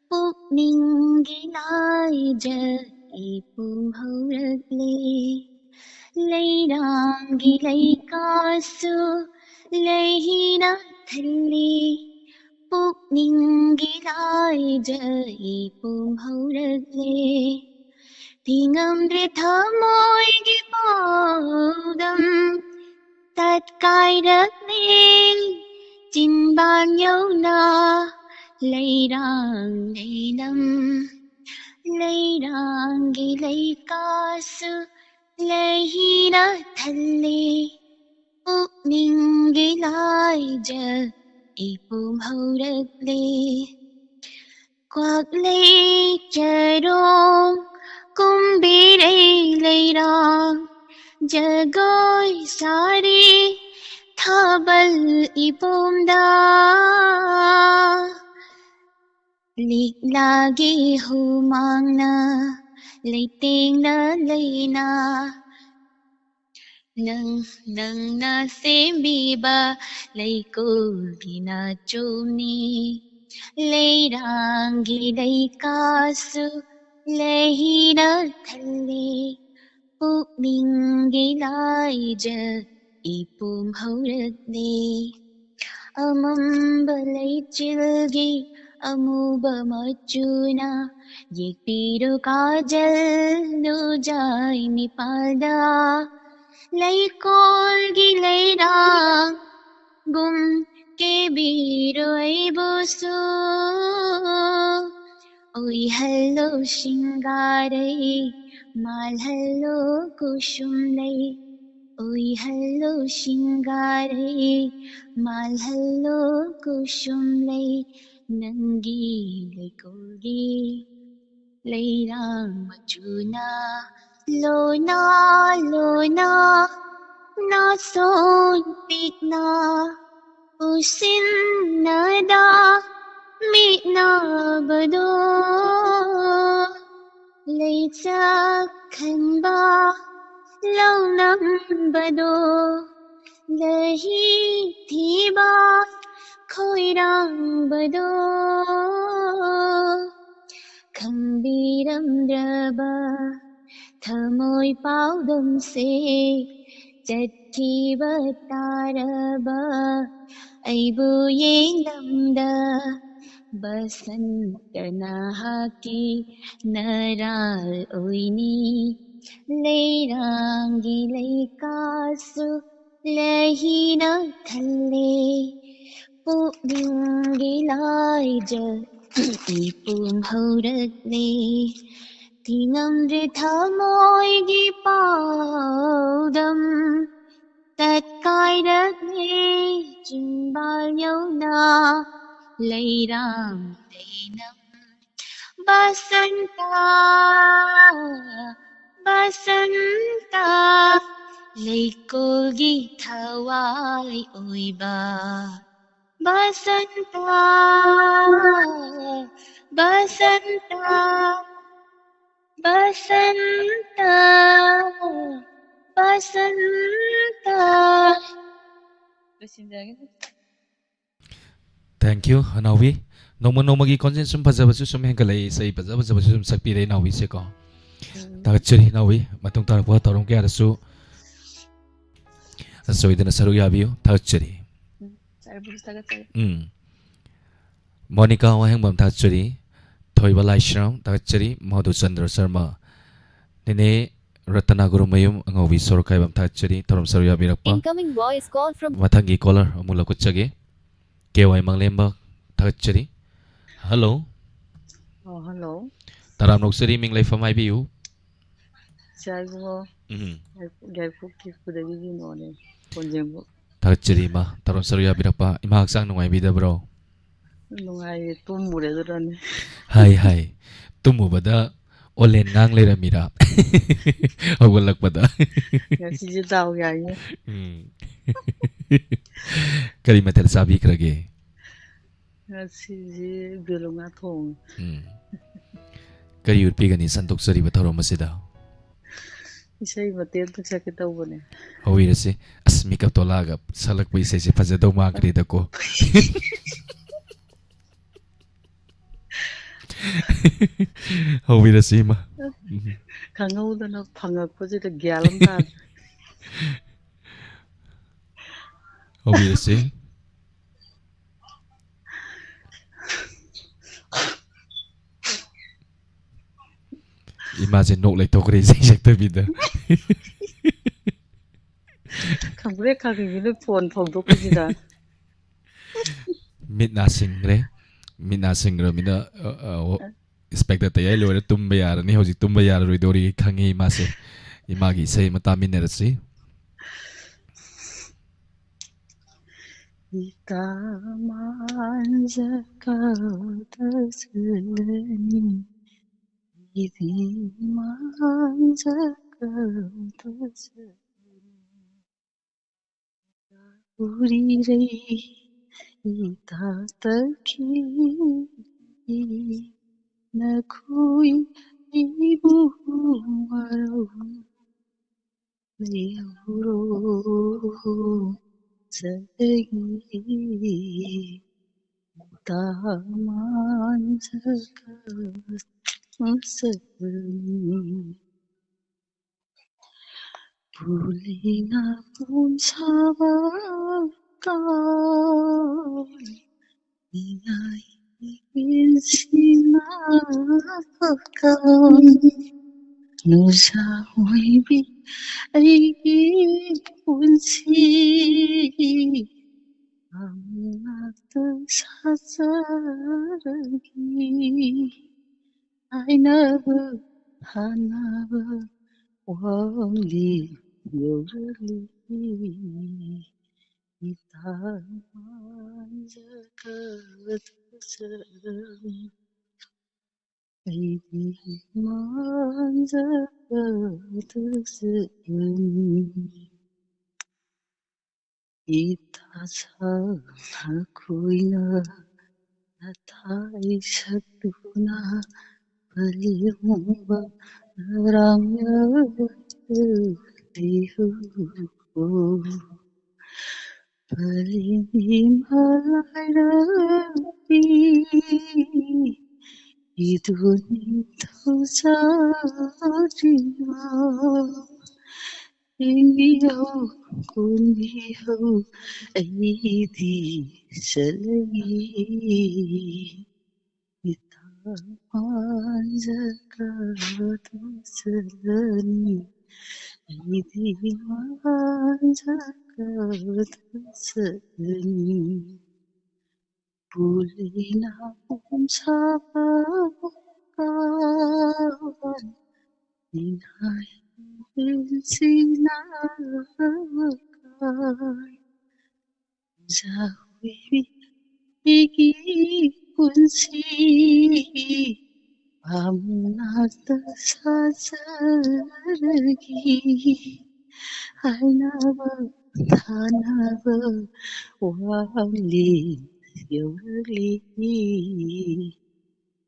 ꯄꯨꯛꯅꯤꯡꯒꯤ ꯂꯥꯏꯖ ꯏꯄꯨꯝ ꯍꯧꯔꯛꯂꯦ꯫ ꯂꯩꯔꯥꯡꯒꯤ ꯂꯩꯀꯥꯁꯨ ꯂꯩꯍꯤꯅ ꯊꯜꯂꯦ, ꯄꯨꯛꯅꯤꯡꯒꯤ ꯂꯥꯏꯖ ꯏꯄꯨꯝ ꯍꯧꯔꯛꯂꯦ꯫ ꯊꯤꯉꯝꯗ꯭ꯔꯦ ꯊꯃꯣꯏꯒꯤ ꯄꯥꯎꯗꯝ ꯇꯠꯀꯥꯏꯔꯛꯂꯦ꯫ ꯆꯤꯟꯕꯥꯟ ꯌꯧꯅ ꯂꯩꯔꯥꯡ ꯂꯩꯅꯝ, ꯂꯩꯔꯥꯡꯒꯤ ꯂꯩꯀꯥꯁꯨ ꯂꯩꯍꯤꯅ ꯊꯜꯂꯦ꯫ ꯄꯨꯛꯅꯤꯡꯒꯤ ꯂꯥꯏꯖ ꯏꯄꯨꯝ ꯍꯧꯔꯛꯂꯦ꯫ ꯀ꯭ꯋꯥꯛꯂꯩ ꯆꯔꯣꯡ ꯀꯨꯝꯕꯤꯔꯩ ꯂꯩꯔꯥꯡ, ꯖꯒꯣꯏ ꯁꯥꯔꯤ ꯊꯥꯕꯜ ꯏꯄꯣꯝꯗ꯫ ꯂꯤꯛꯂꯥꯒꯤ ꯍꯨꯃꯥꯡꯅ ꯂꯩꯇꯦꯡꯅ ꯂꯩꯅ, ꯅꯪ ꯅꯪꯅ ꯁꯦꯝꯕꯤꯕ ꯂꯩꯀꯣꯜꯒꯤ ꯅꯥꯆꯣꯝꯅꯤ꯫ ꯂꯩꯔꯥꯡꯒꯤ ꯂꯩꯀꯥꯁꯨ ꯂꯩꯍꯤꯅ ꯊꯜꯂꯦ, ꯄꯨꯛꯅꯤꯡꯒꯤ ꯂꯥꯏꯖ ꯏꯄꯨꯝ ꯍꯧꯔꯛꯂꯦ꯫ ꯑꯃꯝꯕ ꯂꯩꯆꯤꯜꯒꯤ ꯑꯃꯨꯕ ꯃꯆꯨꯅ ꯌꯦꯛꯄꯤꯔꯣ ꯀꯥꯖꯜ ꯅꯨꯖꯥꯏ ꯃꯤꯄꯥꯜꯗ꯫ ꯂꯩꯀꯣꯜꯒꯤ ꯂꯩꯔꯥꯡꯒꯨꯝ ꯀꯦꯕꯤꯔꯣ ꯑꯩꯕꯨꯁꯨ꯫ ꯑꯣꯏꯍꯜꯂꯣ ꯁꯤꯡꯒꯥꯔꯩ, ꯃꯥꯜꯍꯜꯂꯣ ꯀꯨꯁꯨꯝ ꯂꯩ꯫ ꯑꯣꯏꯍꯜꯂꯣ ꯁꯤꯡꯒꯥꯔꯩ, ꯃꯥꯜꯍꯜꯂꯣ ꯀꯨꯁꯨꯝ ꯂꯩ꯫ ꯅꯪꯒꯤ ꯂꯩꯀꯣꯜꯒꯤ ꯂꯩꯔꯥꯡ ꯃꯆꯨꯅ ꯂꯣꯅ ꯂꯣꯅ ꯅꯥꯁꯣꯟ ꯄꯤꯛꯅ ꯎꯁꯤꯟꯅꯗ ꯃꯤꯠꯅꯕꯗꯣ ꯂꯩꯆꯛ ꯈꯟꯕ ꯂꯧꯅꯝꯕꯗꯣ ꯂꯩꯍꯤ ꯊꯤꯕ ꯈꯣꯏꯔꯥꯡꯕꯗꯣ ꯈꯪꯕꯤꯔꯝꯗ꯭ꯔꯕ ꯊꯃꯣꯏ ꯄꯥꯎꯗꯝꯁꯦ ꯆꯠꯈꯤꯕ ꯇꯥꯔꯕ ꯑꯩꯕꯨ ꯌꯦꯡꯂꯝꯗ ꯕꯁꯟꯇ ꯅꯍꯥꯛꯀꯤ ꯅꯔꯥꯜ ꯑꯣꯏꯅꯤ ꯂꯩꯔꯥꯡꯒꯤ ꯂꯩꯀꯥꯁꯨ ꯂꯩꯍꯤꯅ ꯊꯜꯂꯦ ꯄꯨꯛꯅꯤꯡꯒꯤ ꯂꯥꯏꯖ ꯏꯄꯨꯝ ꯍꯧꯔꯛꯂꯦ ꯊꯤꯉꯝꯗ꯭ꯔꯦ ꯊꯃꯣꯏꯒꯤ ꯄꯥꯎꯗꯝ ꯇꯠꯀꯥꯏꯔꯛꯂꯦ ꯆꯤꯡꯕꯥꯜ ꯌꯧꯅ ꯂꯩꯔꯥꯡ ꯂꯩꯅꯝ ꯕꯁꯟꯇ ꯕꯁꯟꯇ ꯂꯩꯀꯣꯜꯒꯤ ꯊꯋꯥꯏ ꯑꯣꯏꯕ ꯕꯁꯟꯇ ꯕꯁꯟꯇ ꯕꯁꯟꯇ ꯕꯁꯟꯇ ꯂꯣꯏꯁꯤꯟꯖꯔꯒꯦ꯫ Thank you, ꯑꯅꯥꯎꯕꯤ꯫ ꯅꯣꯡꯃ ꯅꯣꯡꯃꯒꯤ ꯈꯣꯟꯖꯦꯜ ꯁꯨꯝ ꯐꯖꯕꯁꯨ ꯁꯨꯝ ꯍꯦꯟꯒꯠꯂꯛꯏ, ꯏꯁꯩ ꯐꯖ ꯐꯖꯕꯁꯨ ꯁꯨꯝ ꯁꯛꯄꯤꯔꯦ ꯏꯅꯥꯎꯕꯤꯁꯦꯀꯣ꯫ ꯊꯥꯒꯠꯆꯔꯤ ꯏꯅꯥꯎꯕꯤ, ꯃꯇꯨꯡ ꯇꯥꯔꯛꯄ ꯊꯧꯔꯝ ꯀꯌꯥꯗꯁꯨ ꯁꯣꯏꯗꯅ ꯁꯔꯨꯛ ꯌꯥꯕꯤꯌꯨ꯫ ꯊꯥꯒꯠꯆꯔꯤ꯫ ꯁꯥꯔꯕꯨꯁꯨ ꯊꯥꯒꯠꯆꯔꯤ꯫ ꯎꯝ꯫ ꯃꯣꯅꯤꯀꯥ ꯋꯥꯍꯦꯡꯕꯝ ꯊꯥꯒꯠꯆꯔꯤ꯫ ꯊꯣꯏꯕ ꯂꯥꯏꯁ꯭ꯔꯝ ꯊꯥꯒꯠꯆꯔꯤ꯫ ꯃꯙꯨꯆꯟꯗ꯭ꯔ ꯁꯔꯃ꯫ ꯅꯦꯅꯦ ꯔꯇꯅꯥꯒꯨꯔꯨꯃꯌꯨꯝ ꯑꯉꯧꯕꯤ ꯁꯣꯔꯣꯛꯈꯥꯏꯕꯝ ꯊꯥꯒꯠꯆꯔꯤ꯫ ꯊꯧꯔꯝ ꯁꯔꯨꯛ ꯌꯥꯕꯤꯔꯛꯄ꯫ Incoming voice call from ꯃꯊꯪꯒꯤ caller ꯑꯃꯨꯛ ꯂꯧꯈꯠꯆꯒꯦ꯫ ꯀꯦ ꯋꯥꯏ ꯃꯪꯂꯦꯝꯕ ꯊꯥꯒꯠꯆꯔꯤ꯫ Hello꯫ ꯑꯣ ꯍꯜꯂꯣ꯫ ꯇꯔꯥꯝꯅ ꯑꯣꯛꯆꯔꯤ, ꯃꯤꯡ ꯂꯩꯐꯝ ꯍꯥꯏꯕꯤꯌꯨ꯫ ꯏꯆꯥ ꯏꯕꯨꯡꯉꯣ꯫ ꯎꯝ꯫ ꯌꯥꯏ- ꯌꯥꯏꯐꯨ ꯈꯤꯛꯄꯗꯒꯤ ꯀꯩꯅꯣꯅꯦ꯫ ꯀꯣꯟꯖꯦꯡꯕꯨ꯫ ꯊꯥꯒꯠꯆꯔꯤ ꯏꯃꯥ, ꯊꯧꯔꯝ ꯁꯔꯨꯛ ꯌꯥꯕꯤꯔꯛꯄ꯫ ꯏꯃꯥ ꯍꯛꯆꯥꯡ ꯅꯨꯡꯉꯥꯏꯕꯤꯗꯕ꯭ꯔꯣ? ꯅꯨꯡꯉꯥꯏꯌꯦ, ꯇꯨꯝꯃꯨꯔꯦ ꯑꯗꯨꯅꯅꯦ꯫ ꯍꯥꯏ ꯍꯥꯏ꯫ ꯇꯨꯝꯃꯨꯕꯗ ꯑꯣꯂꯦꯟ ꯉꯥꯡ ꯂꯩꯔꯝꯃꯤꯔꯥ? ꯍꯧꯒꯠꯂꯛꯄꯗ꯫ ꯉꯁꯤꯁꯦ ꯗꯥꯎ ꯌꯥꯏꯌꯦ꯫ ꯎꯝ꯫ ꯀꯔꯤ ꯃꯊꯦꯜ ꯆꯥꯕꯤꯈ꯭ꯔꯒꯦ? ꯉꯁꯤꯁꯦ ꯕꯦꯂꯨꯉꯥ ꯊꯣꯡꯉꯦ꯫ ꯎꯝ꯫ ꯀꯔꯤ ꯎꯠꯄꯤꯒꯅꯤ ꯁꯟꯗꯣꯛꯆꯔꯤꯕ ꯊꯧꯔꯝ ꯑꯁꯤꯗ? ꯏꯁꯩ ꯃꯇꯦꯛ ꯑꯝꯇ ꯁꯛꯀꯦ ꯇꯧꯕꯅꯦ꯫ ꯍꯧꯕꯤꯔꯁꯤ꯫ ꯑꯁ, ꯃꯤꯀꯞ ꯊꯣꯛꯂꯛꯑꯒ ꯁꯛꯂꯛꯄ ꯏꯁꯩꯁꯦ ꯐꯖꯗꯧ ꯃꯥꯟꯈ꯭ꯔꯦꯗꯀꯣ꯫ ꯍꯧꯕꯤꯔꯁꯤ, ꯏꯃꯥ꯫ ꯈꯪꯍꯧꯗꯅ ꯐꯪꯉꯛꯄꯁꯤꯗ ꯒ꯭ꯌꯥꯟ ꯑꯃ ꯇꯥꯗ꯭ꯔꯦ꯫ ꯍꯧꯕꯤꯔꯁꯤ꯫ ꯏꯃꯥꯁꯦ ꯅꯣꯛ ꯂꯩꯊꯣꯛꯈ꯭ꯔꯦ ꯏꯁꯩ ꯁꯛꯇꯕꯤꯗ꯫ ꯈꯪꯕ꯭ꯔꯦ ꯈꯪꯉꯤꯕꯤꯅ ꯐꯣꯟ ꯐꯧꯗꯣꯛꯄꯁꯤꯗ꯫ ꯃꯤꯠ ꯅꯥ ꯁꯤꯡꯈ꯭ꯔꯦ꯫ ꯃꯤꯠ ꯅꯥ ꯁꯤꯡꯈ꯭ꯔꯕꯅꯤꯅ, ꯑ, ꯑ, ꯑꯣ, ꯏꯁꯄꯦꯛꯇꯔ ꯇꯌꯥꯏ ꯂꯣꯏꯔ ꯇꯨꯝꯕ ꯌꯥꯔꯅꯤ꯫ ꯍꯧꯖꯤꯛ ꯇꯨꯝꯕ ꯌꯥꯔꯔꯣꯏꯗꯧꯔꯤ ꯈꯪꯉꯤ ꯏꯃꯥꯁꯦ꯫ ꯏꯃꯥꯒꯤ ꯏꯁꯩ ꯑꯃ ꯇꯥꯃꯤꯟꯅꯔꯁꯤ꯫ ꯏꯇꯥ ꯃꯥꯟꯖꯀꯗꯁꯅꯤ, ꯏꯕꯤ ꯃꯥꯟꯖꯀꯗꯁꯅꯤ꯫ ꯎꯔꯤꯔꯩ ꯏꯇꯥꯇꯈꯤ ꯅꯈꯣꯏ ꯏꯕꯨꯡ ꯋꯥꯔꯧ ꯂꯩꯍꯧꯔꯣ ꯆꯠꯂꯒꯦ ꯇꯥꯃꯥꯟꯖꯒ ꯃꯁꯛꯅꯤ꯫ ꯄꯨꯂꯩꯅ ꯄꯨꯝꯁꯥꯕ ꯀꯥꯎ ꯅꯤꯡꯉꯥꯏ ꯄꯦꯟꯁꯤꯟꯅꯕ ꯀꯥꯎ ꯅꯨꯡꯁꯥ ꯑꯣꯏꯕꯤ ꯑꯩꯒꯤ ꯄꯨꯟꯁꯤ ꯑꯃꯨꯛꯇ ꯁꯥꯖꯔꯒꯦ꯫ ꯍꯥꯏꯅꯕ ꯍꯥꯟꯅꯕ ꯋꯥꯡꯂꯤ ꯌꯧꯔꯛꯂꯤ꯫ ꯏꯇꯥ ꯃꯥꯟꯖꯒꯗꯧꯖꯅꯤ, ꯑꯩꯗꯤ ꯃꯥꯟꯖꯒꯗꯧꯖꯅꯤ꯫ ꯏꯇꯥ ꯁꯛꯅ ꯈꯣꯏꯅ ꯅꯊꯥꯏ ꯁꯛꯇꯨꯅ ꯄꯂꯦꯝꯕ ꯅꯔꯥꯡ ꯌꯥꯏꯗ ꯂꯩꯍꯧ꯫ ꯄꯂꯦꯝꯕꯤ ꯃꯂꯥꯏꯔꯥꯛꯄꯤ, ꯏꯗꯨ ꯅꯤꯡꯊꯧꯖꯥꯎꯔꯤꯃ, ꯌꯦꯡꯕꯤꯍꯧ, ꯀꯣꯟꯕꯤꯍꯧ, ꯑꯩꯗꯤ ꯆꯠꯂꯒꯦ꯫ ꯏꯇꯥ ꯃꯥꯟꯖꯒꯗꯧꯖꯅꯤ, ꯑꯩꯗꯤ ꯃꯥꯟꯖꯒꯗꯧꯖꯅꯤ꯫ ꯄꯨꯂꯩ ꯅꯥꯄꯣꯝ ꯁꯥꯕ ꯃꯄꯥꯟ, ꯏꯉꯥ ꯏꯉꯦꯜꯁꯤꯅ ꯀꯥꯏ, ꯖꯥꯍꯨꯏꯕꯤꯒꯤ ꯄꯨꯟꯁꯤ ꯄꯥꯝꯅꯥꯛꯇ ꯁꯥꯖꯔꯒꯦ꯫ ꯍꯥꯏꯅꯕ ꯊꯥꯅꯕ ꯋꯥꯂꯦ ꯌꯧꯔꯛꯂꯦ꯫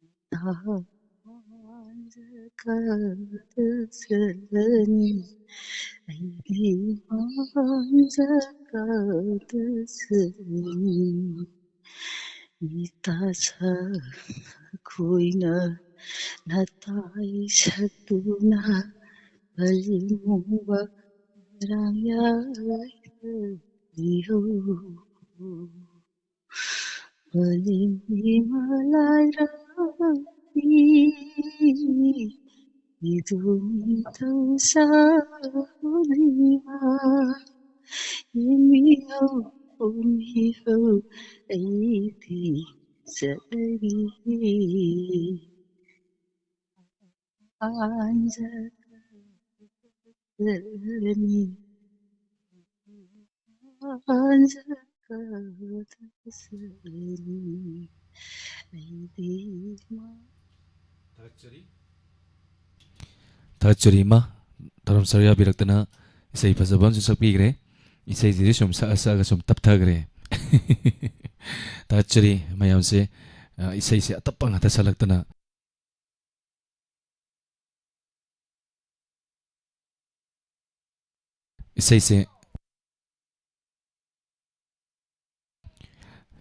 ꯏꯇꯥ ꯃꯥꯟꯖꯒꯗꯧꯖꯅꯤ, ꯑꯩꯗꯤ ꯃꯥꯟꯖꯒꯗꯧꯖꯅꯤ꯫ ꯏꯇꯥ ꯁꯛꯅ ꯈꯣꯏꯅ ꯅꯊꯥꯏ ꯁꯛꯇꯨꯅ ꯄꯂꯦꯝꯕ ꯅꯔꯥꯡ ꯌꯥꯏꯗ ꯂꯩꯍꯧ꯫ ꯄꯂꯦꯝꯕꯤ ꯃꯂꯥꯏꯔꯥꯛꯄꯤ, ꯏꯗꯨ ꯅꯤꯡꯊꯧꯖꯥꯎꯔꯤꯃ, ꯌꯦꯡꯕꯤꯍꯧ, ꯀꯣꯟꯕꯤꯍꯧ, ꯑꯩꯗꯤ ꯆꯠꯂꯒꯦ꯫ ꯃꯥꯟꯖꯒꯗꯧꯖꯅꯤ꯫ ꯄꯥꯟꯖꯒꯗꯕꯁꯤꯅꯤ ꯑꯩꯗꯤ ꯃꯥ꯫ ꯊꯥꯒꯠꯆꯔꯤ꯫ ꯊꯥꯒꯠꯆꯔꯤ ꯏꯃꯥ, ꯊꯧꯔꯝ ꯁꯔꯨꯛ ꯌꯥꯕꯤꯔꯛꯇꯅ ꯏꯁꯩ ꯐꯖꯕ ꯑꯃꯁꯨ ꯁꯛꯄꯤꯈ꯭ꯔꯦ꯫ ꯏꯁꯩꯁꯤꯗꯤ ꯁꯨꯝ ꯁꯛꯑ ꯁꯛꯑꯒ ꯁꯨꯝ ꯇꯞꯊꯈ꯭ꯔꯦ꯫ ꯊꯥꯒꯠꯆꯔꯤ ꯃꯌꯥꯝꯁꯦ, ꯑ, ꯏꯁꯩꯁꯦ ꯑꯇꯞꯄ ꯉꯥꯛꯇ ꯁꯛꯂꯛꯇꯅ꯫ ꯏꯁꯩꯁꯦ,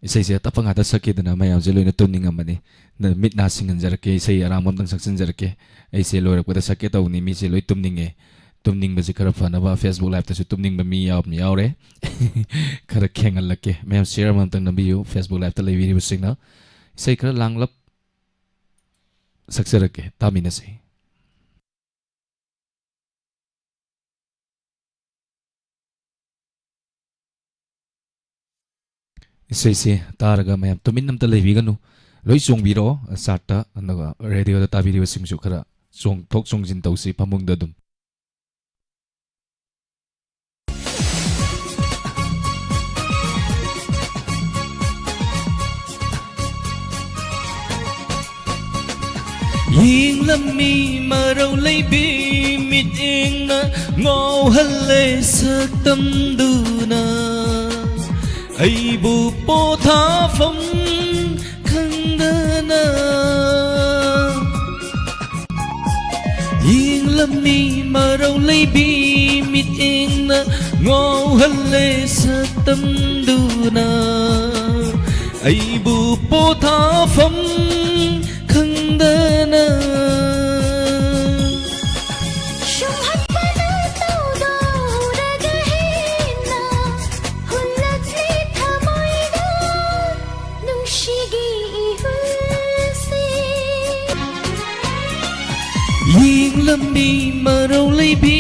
ꯏꯁꯩꯁꯦ ꯑꯇꯞꯄ ꯉꯥꯛꯇ ꯁꯛꯈꯤꯗꯅ ꯃꯌꯥꯝꯁꯦ ꯂꯣꯏꯅ ꯇꯨꯝꯅꯤꯡꯉꯝꯃꯅꯤ꯫ ꯅ-, ꯃꯤꯠ ꯅꯥ ꯁꯤꯡꯍꯟꯖꯔꯛꯀꯦ, ꯏꯁꯩ ꯑꯔꯥꯡꯕ ꯑꯝꯇꯪ ꯁꯛꯆꯤꯟꯖꯔꯛꯀꯦ꯫ ꯑꯩꯁꯦ ꯂꯣꯏꯔꯛꯄꯗ ꯁꯛꯀꯦ ꯇꯧꯕꯅꯤ, ꯃꯤꯁꯦ ꯂꯣꯏ ꯇꯨꯝꯅꯤꯡꯉꯦ꯫ ꯇꯨꯝꯅꯤꯡꯕꯁꯦ ꯈꯔ ꯐꯅꯕ Facebook Liveꯇꯁꯨ ꯇꯨꯝꯅꯤꯡꯕ ꯃꯤ ꯌꯥꯎꯕ ꯌꯥꯎꯔꯦ꯫ ꯈꯔ ꯈꯦꯡꯍꯜꯂꯛꯀꯦ꯫ ꯃꯌꯥꯝ share ꯑꯃꯇꯪ ꯅꯝꯕꯤꯌꯨ, Facebook Liveꯇ ꯂꯩꯕꯤꯔꯤꯕꯁꯤꯡꯅ꯫ ꯏꯁꯩ ꯈꯔ ꯂꯥꯡꯂꯞ ꯁꯛꯆꯔꯛꯀꯦ, ꯇꯥꯃꯤꯟꯅꯁꯤ꯫ ꯏꯁꯩꯁꯦ ꯇꯥꯔꯒ ꯃꯌꯥꯝ ꯇꯨꯃꯤꯟ ꯑꯝꯇ ꯂꯩꯕꯤꯒꯅꯨ, ꯂꯣꯏ ꯆꯣꯡꯕꯤꯔꯛꯑꯣ ꯆꯥꯠꯇ, ꯑꯗꯨꯒ ꯔꯦꯗꯤꯑꯣꯗ ꯇꯥꯕꯤꯔꯤꯕꯁꯤꯡꯁꯨ ꯈꯔ ꯆꯣꯡꯊꯣꯛ ꯆꯣꯡꯁꯤꯟ ꯇꯧꯁꯤ ꯐꯃꯨꯡꯗ ꯑꯗꯨꯝ꯫ ꯌꯦꯡꯂꯝꯃꯤ ꯃꯔꯧ ꯂꯩꯕꯤ ꯃꯤꯠꯌꯦꯡꯅ ꯉꯥꯎꯍꯜꯂꯦ ꯁꯛꯇꯝꯗꯨꯅ ꯑꯩꯕꯨ ꯄꯣꯊꯥꯐꯝ ꯈꯪꯗꯅ꯫ ꯌꯦꯡꯂꯝꯃꯤ ꯃꯔꯧ ꯂꯩꯕꯤ ꯃꯤꯠꯌꯦꯡꯅ ꯉꯥꯎꯍꯜꯂꯦ ꯁꯛꯇꯝꯗꯨꯅ ꯑꯩꯕꯨ ꯄꯣꯊꯥꯐꯝ ꯈꯪꯗꯅ꯫ ꯁꯨꯝꯍꯠꯄꯅ ꯇꯧꯗꯧꯔꯒ ꯍꯦꯟꯅ ꯍꯨꯜꯂꯛꯂꯤ ꯊꯃꯣꯏꯗ ꯅꯨꯡꯁꯤꯒꯤ ꯏꯍꯨꯜꯁꯦ꯫ ꯌꯦꯡꯂꯝꯃꯤ ꯃꯔꯧ ꯂꯩꯕꯤ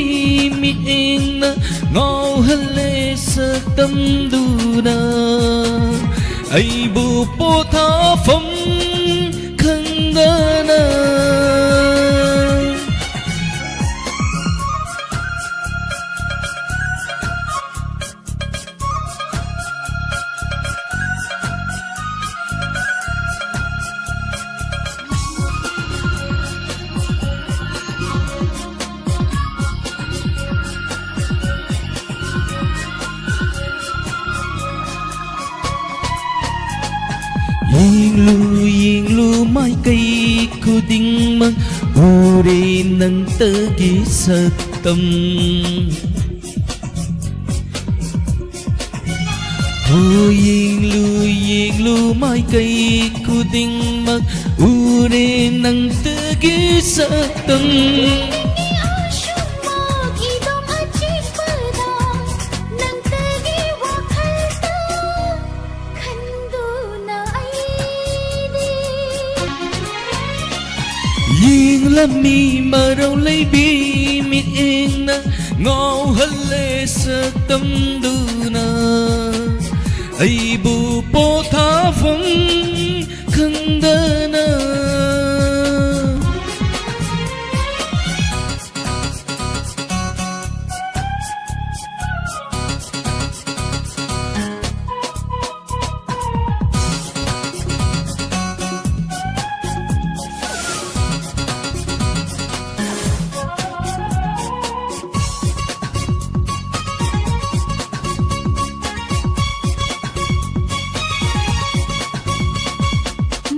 ꯃꯤꯠꯌꯦꯡꯅ ꯉꯥꯎꯍꯜꯂꯦ ꯁꯛꯇꯝꯗꯨꯅ ꯑꯩꯕꯨ ꯄꯣꯊꯥꯐꯝ ꯈꯪꯗꯅ꯫ ꯌꯦꯡꯂꯨ ꯃꯥꯏꯀꯩ ꯈꯨꯗꯤꯡꯃꯛ ꯎꯔꯦ ꯅꯪꯇꯒꯤ ꯁꯛꯇꯝ꯫ ꯍꯣ ꯌꯦꯡꯂꯨ ꯌꯦꯡꯂꯨ ꯃꯥꯏꯀꯩ ꯈꯨꯗꯤꯡꯃꯛ ꯎꯔꯦ ꯅꯪꯇꯒꯤ ꯁꯛꯇꯝ꯫ ꯅꯪꯒꯤ ꯑꯁꯨꯝꯕ ꯏꯗꯣꯝ ꯑꯆꯤꯛꯄꯗ ꯅꯪꯇꯒꯤ ꯋꯥꯈꯜꯗ ꯈꯟꯗꯨꯅ ꯑꯩꯗꯤ ꯌꯦꯡꯂꯝꯃꯤ ꯃꯔꯧ ꯂꯩꯕꯤ ꯃꯤꯠꯌꯦꯡꯅ ꯉꯥꯎꯍꯜꯂꯦ ꯁꯛꯇꯝꯗꯨꯅ ꯑꯩꯕꯨ ꯄꯣꯊꯥꯐꯝ ꯈꯪꯗꯅ꯫